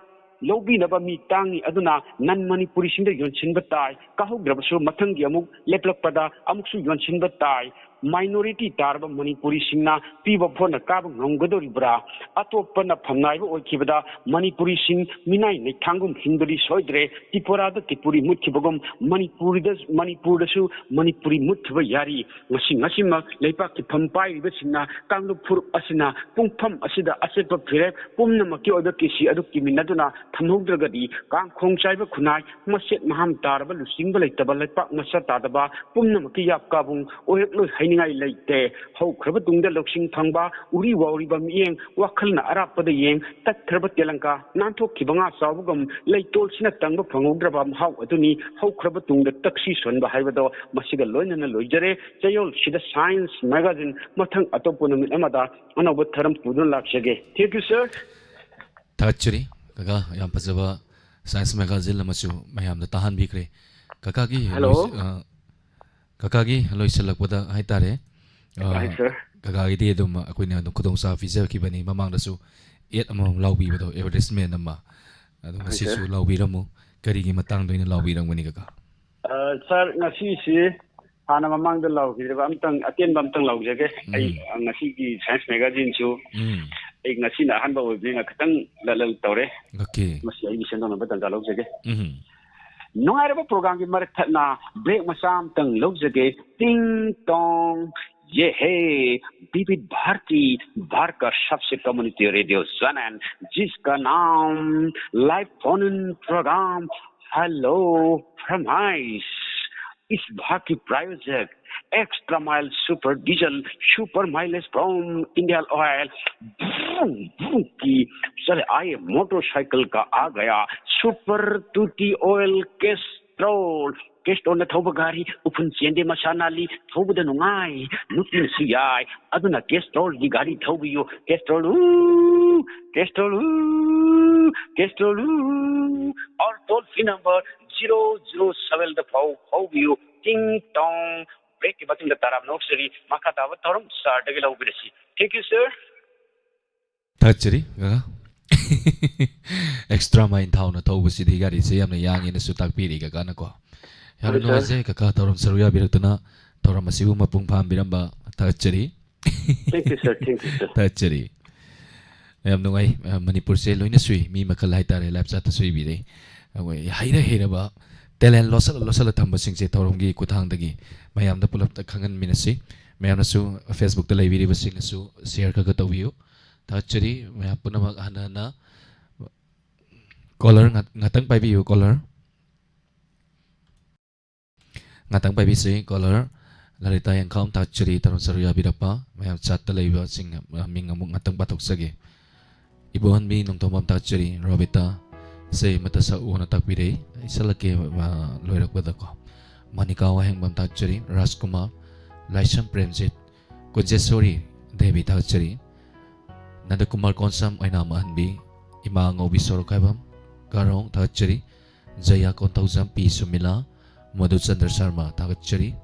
ꯂꯧꯕꯤꯅꯕ ꯃꯤ ꯇꯥꯡꯏ꯫ ꯑꯗꯨꯅ ꯅꯟ ꯃꯅꯤꯄꯨꯔꯤꯁꯤꯡꯗ ꯌꯣꯟꯁꯤꯟꯕ ꯇꯥꯏ꯫ ꯀꯥꯍꯧꯗ꯭ꯔꯕꯁꯨ ꯃꯊꯪꯒꯤ ꯑꯃꯨꯛ ꯂꯦꯞꯂꯛꯄꯗ ꯑꯃꯨꯛꯁꯨ ꯌꯣꯟꯁꯤꯟꯕ ꯇꯥꯏ꯫ ꯃꯥꯏꯅꯣꯔꯤꯇꯤ ꯇꯥꯔꯕ ꯃꯅꯤꯄꯨꯔꯤꯁꯤꯡꯅ ꯄꯤꯕ ꯚꯣꯠꯅ ꯀꯥꯕ ꯉꯝꯒꯗꯧꯔꯤꯕ꯭ꯔꯥ? ꯑꯇꯣꯞꯄꯅ ꯐꯝꯅꯥꯏꯕ ꯑꯣꯏꯈꯤꯕꯗ ꯃꯅꯤꯄꯨꯔꯤꯁꯤꯡ ꯃꯤꯅꯥꯏ ꯅꯩꯊꯥꯡꯒꯨꯝ ꯍꯤꯡꯕꯗꯤ ꯁꯣꯏꯗ꯭ꯔꯦ꯫ ꯇ꯭ꯔꯤꯄꯨꯔꯥꯗ ꯇ꯭ꯔꯤꯄꯨꯔꯤ ꯃꯨꯠꯈꯤꯕꯒꯨꯝ ꯃꯅꯤꯄꯨꯔꯗ, ꯃꯅꯤꯄꯨꯔꯗꯁꯨ ꯃꯅꯤꯄꯨꯔꯤ ꯃꯨꯠꯈꯤꯕ ꯌꯥꯔꯤ꯫ ꯉꯁꯤ ꯉꯁꯤꯃꯛ ꯂꯩꯕꯥꯛꯀꯤ ꯐꯝ ꯄꯥꯏꯔꯤꯕꯁꯤꯡꯅ ꯀꯥꯡꯂꯨꯞ ꯐꯨꯔꯨꯞ ꯑꯁꯤꯅ ꯄꯨꯡꯐꯝ ꯑꯁꯤꯗ ꯑꯆꯦꯠꯄ ꯐꯤꯔꯦꯞ ꯄꯨꯝꯅꯃꯛꯀꯤ ꯑꯣꯏꯕ ꯀꯦꯁꯤ ꯑꯗꯨ ꯀꯤꯃꯤꯟꯅꯗꯨꯅ ꯊꯝꯍꯧꯗ꯭ꯔꯒꯗꯤ ꯀꯥꯡꯈꯣꯡ ꯆꯥꯏꯕ ꯈꯨꯟꯅꯥꯏ, ꯃꯆꯦꯠ ꯃꯍꯥꯝ ꯇꯥꯔꯕ ꯂꯨꯆꯤꯡꯕ ꯂꯩꯇꯕ ꯂꯩꯄꯥꯛ ꯃꯆꯥ ꯇꯥꯗꯕ ꯄꯨꯝꯅꯃꯛꯀꯤ ꯌꯥꯞ ꯀꯥꯕꯨꯡ ꯑꯣꯏꯔꯛꯂꯣꯏ ꯍꯥꯏꯅꯤꯡꯉꯥꯏ ꯂꯩꯇꯦ꯫ ꯍꯧꯈ꯭ꯔꯕ ꯇꯨꯡꯗ ꯂꯧꯁꯤꯡ ꯐꯪꯕ, ꯎꯔꯤ ꯋꯥꯎꯔꯤꯕ ꯃꯤꯠꯌꯦꯡ, ꯋꯥꯈꯜꯅ ꯑꯔꯥꯞꯄꯗ ꯌꯦꯡ, ꯇꯠꯈ꯭ꯔꯕ ꯇꯦꯂꯪꯀꯥ, ꯅꯥꯟꯊꯣꯛꯈꯤꯕ ꯉꯥ ꯆꯥꯎꯕꯒꯨꯝ ꯂꯩꯇꯣꯜꯁꯤꯅ ꯇꯪꯕ ꯐꯪꯍꯧꯗ꯭ꯔꯕ ꯃꯍꯥꯎ ꯑꯗꯨꯅꯤ ꯍꯧꯈ꯭ꯔꯕ ꯇꯨꯡꯗ ꯇꯛꯁꯤ ꯁꯣꯟꯕ ꯍꯥꯏꯕꯗꯣ꯫ ꯃꯁꯤꯒ ꯂꯣꯏꯅꯅ ꯂꯣꯏꯖꯔꯦ꯫ ꯆꯌꯣꯜꯁꯤꯗ Science Magazine꯫ ꯃꯊꯪ ꯑꯇꯣꯞꯄ ꯅꯨꯃꯤꯠ ꯑꯃꯗ ꯑꯅꯧꯕ ꯊꯧꯔꯝ ꯄꯨꯗꯨꯅ ꯂꯥꯛꯆꯒꯦ꯫ Thank you, sir꯫ ꯊꯥꯒꯠꯆꯔꯤ ꯀꯀꯥ, ꯌꯥꯝ ꯐꯖꯕ Science Magazine ꯑꯃꯁꯨ ꯃꯌꯥꯝꯗ ꯇꯥꯍꯟꯕꯤꯈ꯭ꯔꯦ꯫ ꯀꯀꯥꯒꯤ Hello꯫ ꯂꯣꯏꯁ-, ꯑ, ꯀꯀꯥꯒꯤ ꯂꯣꯏꯁꯤꯜꯂꯛꯄꯗ ꯍꯥꯏꯇꯥꯔꯦ, ꯑ, Hi, sir꯫ ꯀꯀꯥꯒꯤꯗꯤ ꯑꯗꯨꯝ ꯑꯩꯈꯣꯏꯅ ꯑꯗꯨꯝ ꯈꯨꯗꯣꯡꯆꯥꯕ ꯄꯤꯖꯈꯤꯕꯅꯤ ꯃꯃꯥꯡꯗꯁꯨ, ad ꯑꯃꯃꯝ ꯂꯥꯎꯕꯤꯕꯗꯣ, advertisement ꯑꯃ, ꯑꯗꯨ Hi, ꯉꯁꯤꯁꯨ sir꯫ ꯂꯥꯎꯕꯤꯔꯝꯃꯨ꯫ ꯀꯔꯤꯒꯤ ꯃꯇꯥꯡꯗ ꯑꯣꯏꯅ ꯂꯥꯎꯕꯤꯔꯝꯒꯅꯤ ꯀꯀꯥ? ꯑ, sir, ꯉꯁꯤꯁꯤ ꯍꯥꯟꯅ ꯃꯃꯥꯡꯗ ꯂꯥꯎꯈꯤꯗ꯭ꯔꯤꯕ ꯑꯝꯇꯪ, ꯑꯇꯦꯟꯕ ꯑꯝꯇꯪ ꯂꯥꯎꯖꯒꯦ꯫ ꯑꯩ, ꯎꯝ꯫ ꯑ, ꯉꯁꯤꯒꯤ Science Magazineꯁꯨ ꯎꯝ꯫ ꯑꯩ ꯉꯁꯤꯅ ꯑꯍꯥꯟꯕ ꯑꯣꯏꯕꯅꯤꯅ ꯈꯤꯇꯪ ꯂꯠ ꯂꯠ ꯇꯧꯔꯦ꯫ Okay꯫ ꯃꯁꯤ ꯑꯩꯒꯤ ꯁꯦꯟꯗꯣꯛꯅꯕ ꯇꯥꯟꯖꯥ ꯂꯧꯖꯒꯦ꯫ ꯎꯝ꯫ ꯅꯨꯡꯉꯥꯏꯔꯕ programꯒꯤ ꯃꯔꯛ ꯊꯠꯅ break ꯃꯆꯥ ꯑꯝꯇꯪ ꯂꯧꯖꯒꯦ꯫ ꯇꯤꯡ ꯇꯣꯡ, ये है विविध भारती, भारत का सबसे community radio channel, जिसका नाम live phone in program Hello फरमाइश। इस भाग की प्रायोजक Extra Mile Super Diesel, Super Mileage from Indian Oil, vroom, vroom की चले आए मोटरसाइकिल का आ गया Super Tutti Oil Castrol। Castrolꯅ ꯊꯧꯕ ꯒꯥꯔꯤ ꯎꯐꯨꯟ ꯆꯦꯟꯗꯦ, ꯃꯁꯥ ꯅꯥꯜꯂꯤ, ꯊꯧꯕꯗ ꯅꯨꯡꯉꯥꯏ, ꯅꯨꯄꯤꯅꯁꯨ ꯌꯥꯏ꯫ ꯑꯗꯨꯅ Castrolꯒꯤ ꯒꯥꯔꯤ ꯊꯧꯕꯤꯌꯨ꯫ Castrol ꯎ, Castrol ꯎ, Castrol ꯎ꯫ Or toll free number zero zero sevenꯗ ꯐꯥꯎ ꯐꯥꯎꯕꯤꯌꯨ꯫ ꯇꯤꯡ ꯇꯣꯡ꯫ Breakꯀꯤ ꯃꯇꯨꯡꯗ ꯇꯔꯥꯝꯅ ꯑꯣꯛꯆꯔꯤ꯫ ꯃꯈꯥ ꯇꯥꯕ ꯊꯧꯔꯝ sirꯗꯒꯤ ꯂꯧꯕꯤꯔꯁꯤ꯫ Thank you, sir꯫ ꯊꯥꯒꯠꯆꯔꯤ ꯀꯀꯥ꯫ Extra Mile ꯊꯥꯎꯅ ꯊꯧꯕꯁꯤꯗꯤ ꯒꯥꯔꯤꯁꯦ ꯌꯥꯝꯅ ꯌꯥꯡꯉꯦꯅꯁꯨ ꯇꯥꯛꯄꯤꯔꯤ ꯀꯀꯥꯅꯀꯣ꯫ ꯌꯥꯝꯅ ꯍꯣꯏ, sir꯫ ꯅꯨꯡꯉꯥꯏꯖꯩ ꯀꯀꯥ, ꯊꯧꯔꯝ ꯁꯔꯨꯛ ꯌꯥꯕꯤꯔꯛꯇꯨꯅ꯫ ꯊꯧꯔꯝ ꯑꯁꯤꯕꯨ ꯃꯄꯨꯡ ꯐꯥꯍꯟꯕꯤꯔꯝꯕ ꯊꯥꯒꯠꯆꯔꯤ꯫ Thank you, sir. Thank you, sir. ꯊꯥꯒꯠꯆꯔꯤ꯫ ꯌꯥꯝ ꯅꯨꯡꯉꯥꯏ꯫ ꯑ, ꯃꯅꯤꯄꯨꯔꯁꯦ ꯂꯣꯏꯅ ꯁꯨꯏ꯫ ꯃꯤ ꯃꯈꯜ ꯍꯥꯏꯇꯥꯔꯦ, live chat ꯇꯁꯨ ꯏꯕꯤꯔꯦ꯫ ꯑꯩꯈꯣꯏ ꯍꯩꯔ ꯍꯩꯔꯕ talent ꯂꯣꯠꯁꯤꯜꯂ ꯂꯣꯠꯁꯤꯜꯂ ꯊꯝꯕꯁꯤꯡꯁꯦ ꯊꯧꯔꯝꯒꯤ ꯈꯨꯠꯊꯥꯡꯗꯒꯤ ꯃꯌꯥꯝꯗ ꯄꯨꯂꯞꯇ ꯈꯪꯍꯟꯃꯤꯟꯅꯁꯤ꯫ ꯃꯌꯥꯝꯅꯁꯨ Facebook ꯇ ꯂꯩꯕꯤꯔꯤꯕꯁꯤꯡꯅꯁꯨ share ꯈꯔ ꯈꯔ ꯇꯧꯕꯤꯌꯨ꯫ ꯊꯥꯒꯠꯆꯔꯤ꯫ ꯃꯌꯥꯝ ꯄꯨꯝꯅꯃꯛ ꯍꯟꯅ ꯍꯟꯅ caller ꯉꯥꯛ-, ꯉꯥꯛꯇꯪ ꯄꯥꯏꯕꯤꯌꯨ, caller꯫ ꯉꯥꯛꯇꯪ ꯄꯥꯏꯕꯤꯁꯤ, caller꯫ ꯂꯂꯤꯇꯥ ꯌꯦꯡꯈꯥꯝ ꯊꯥꯒꯠꯆꯔꯤ, ꯊꯧꯔꯝ ꯁꯔꯨꯛ ꯌꯥꯕꯤꯔꯛꯄ꯫ ꯃꯌꯥꯝ chat ꯇ ꯂꯩꯕꯁꯤꯡ ꯃꯃꯤꯡ ꯑꯃꯨꯛ ꯉꯥꯛꯇꯪ ꯄꯥꯊꯣꯛꯆꯒꯦ꯫ ꯏꯕꯣꯍꯟꯕꯤ ꯅꯣꯡꯊꯣꯝꯕꯝ ꯊꯥꯒꯠꯆꯔꯤ, ꯔꯣꯕꯤꯇꯥ ꯏꯁꯩ ꯑꯃꯠꯇ ꯁꯛꯎꯅ ꯇꯥꯛꯄꯤꯔꯛꯏ꯫ ꯏꯁꯜꯂꯛꯀꯦ, ꯑ, ꯂꯣꯏꯔꯛꯄꯗꯀꯣ꯫ ꯃꯅꯤꯀꯥ ꯋꯥꯍꯦꯡꯕꯝ ꯊꯥꯒꯠꯆꯔꯤ, ꯔꯥꯖꯀꯨꯃꯥꯔ, ꯂꯥꯏꯁ꯭ꯔꯝ ꯄ꯭ꯔꯦꯝꯖꯤꯠ, ꯀꯨꯟꯖꯦꯁꯣꯔꯤ ꯗꯦꯕꯤ ꯊꯥꯒꯠꯆꯔꯤ꯫ ꯅꯟꯗꯀꯨꯃꯥꯔ ꯀꯣꯟꯁꯝ, ꯑꯣꯏꯅꯥꯝ ꯑꯍꯟꯕꯤ, ꯏꯃꯥ ꯑꯉꯧꯕꯤ ꯁꯣꯔꯣꯛꯈꯥꯏꯕꯝ ꯀꯥꯔꯣꯡ ꯊꯥꯒꯠꯆꯔꯤ꯫ ꯖꯌꯥ ꯀꯣꯟꯊꯧꯖꯝ, ꯄꯤ ꯁꯨꯃꯤꯂꯥ, ꯃꯙꯨꯆꯟꯗ꯭ꯔ ꯁꯔꯃ ꯊꯥꯒꯠꯆꯔꯤ꯫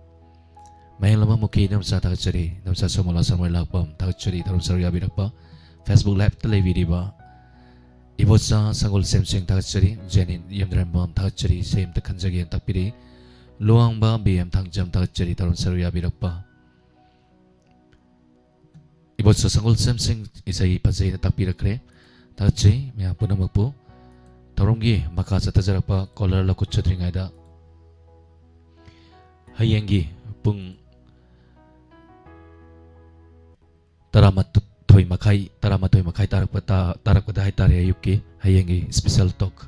ꯃꯍꯦꯡꯂꯃ ꯃꯨꯈꯤ ꯅꯝꯆꯥ ꯊꯥꯒꯠꯆꯔꯤ꯫ ꯅꯝꯆꯥ ꯁꯣꯃꯣꯂꯥ ꯁꯔꯃꯣꯏ ꯂꯥꯛꯄꯝ ꯊꯥꯒꯠꯆꯔꯤ꯫ ꯊꯧꯔꯝ ꯁꯔꯨꯛ ꯌꯥꯕꯤꯔꯛꯄ Facebook live ꯇ ꯂꯩꯕꯤꯔꯤꯕ ꯏꯕꯣꯆꯥ ꯁꯪꯒꯣꯜ ꯁꯦꯝꯁꯤꯡ ꯊꯥꯒꯠꯆꯔꯤ꯫ ꯖꯦꯅꯤ ꯌꯦꯝꯗ꯭ꯔꯦꯝꯕꯝ ꯊꯥꯒꯠꯆꯔꯤ꯫ ꯏꯁꯩ ꯑꯝꯇ ꯈꯟꯖꯒꯦꯅ ꯇꯥꯛꯄꯤꯔꯤ꯫ ꯂꯨꯋꯥꯡꯕ ꯕꯤ ꯑꯦꯝ ꯊꯥꯡꯖꯝ ꯊꯥꯒꯠꯆꯔꯤ꯫ ꯊꯧꯔꯝ ꯁꯔꯨꯛ ꯌꯥꯕꯤꯔꯛꯄ ꯏꯕꯣꯆꯥ ꯁꯪꯒꯣꯜ ꯁꯦꯝꯁꯤꯡ ꯏꯁꯩ ꯐꯖꯩꯅ ꯇꯥꯛꯄꯤꯔꯛꯈ꯭ꯔꯦ꯫ ꯊꯥꯒꯠꯆꯩ ꯃꯌꯥꯝ ꯄꯨꯝꯅꯃꯛꯄꯨ꯫ ꯊꯧꯔꯝꯒꯤ ꯃꯈꯥ ꯆꯠꯊꯖꯔꯛꯄ caller ꯂꯧꯈꯠꯆꯗ꯭ꯔꯤꯉꯩꯗ ꯍꯌꯦꯡꯒꯤ ꯄꯨꯡ ꯇꯔꯥꯃꯥꯊꯣꯏ ꯃꯈꯥꯏ, ꯇꯔꯥꯃꯥꯊꯣꯏ ꯃꯈꯥꯏ ꯇꯥꯔꯛꯄ, ꯇꯥ-, ꯇꯥꯔꯛꯄꯗ ꯍꯥꯏꯇꯥꯔꯦ, ꯑꯌꯨꯛꯀꯤ ꯍꯌꯦꯡꯒꯤ special talk꯫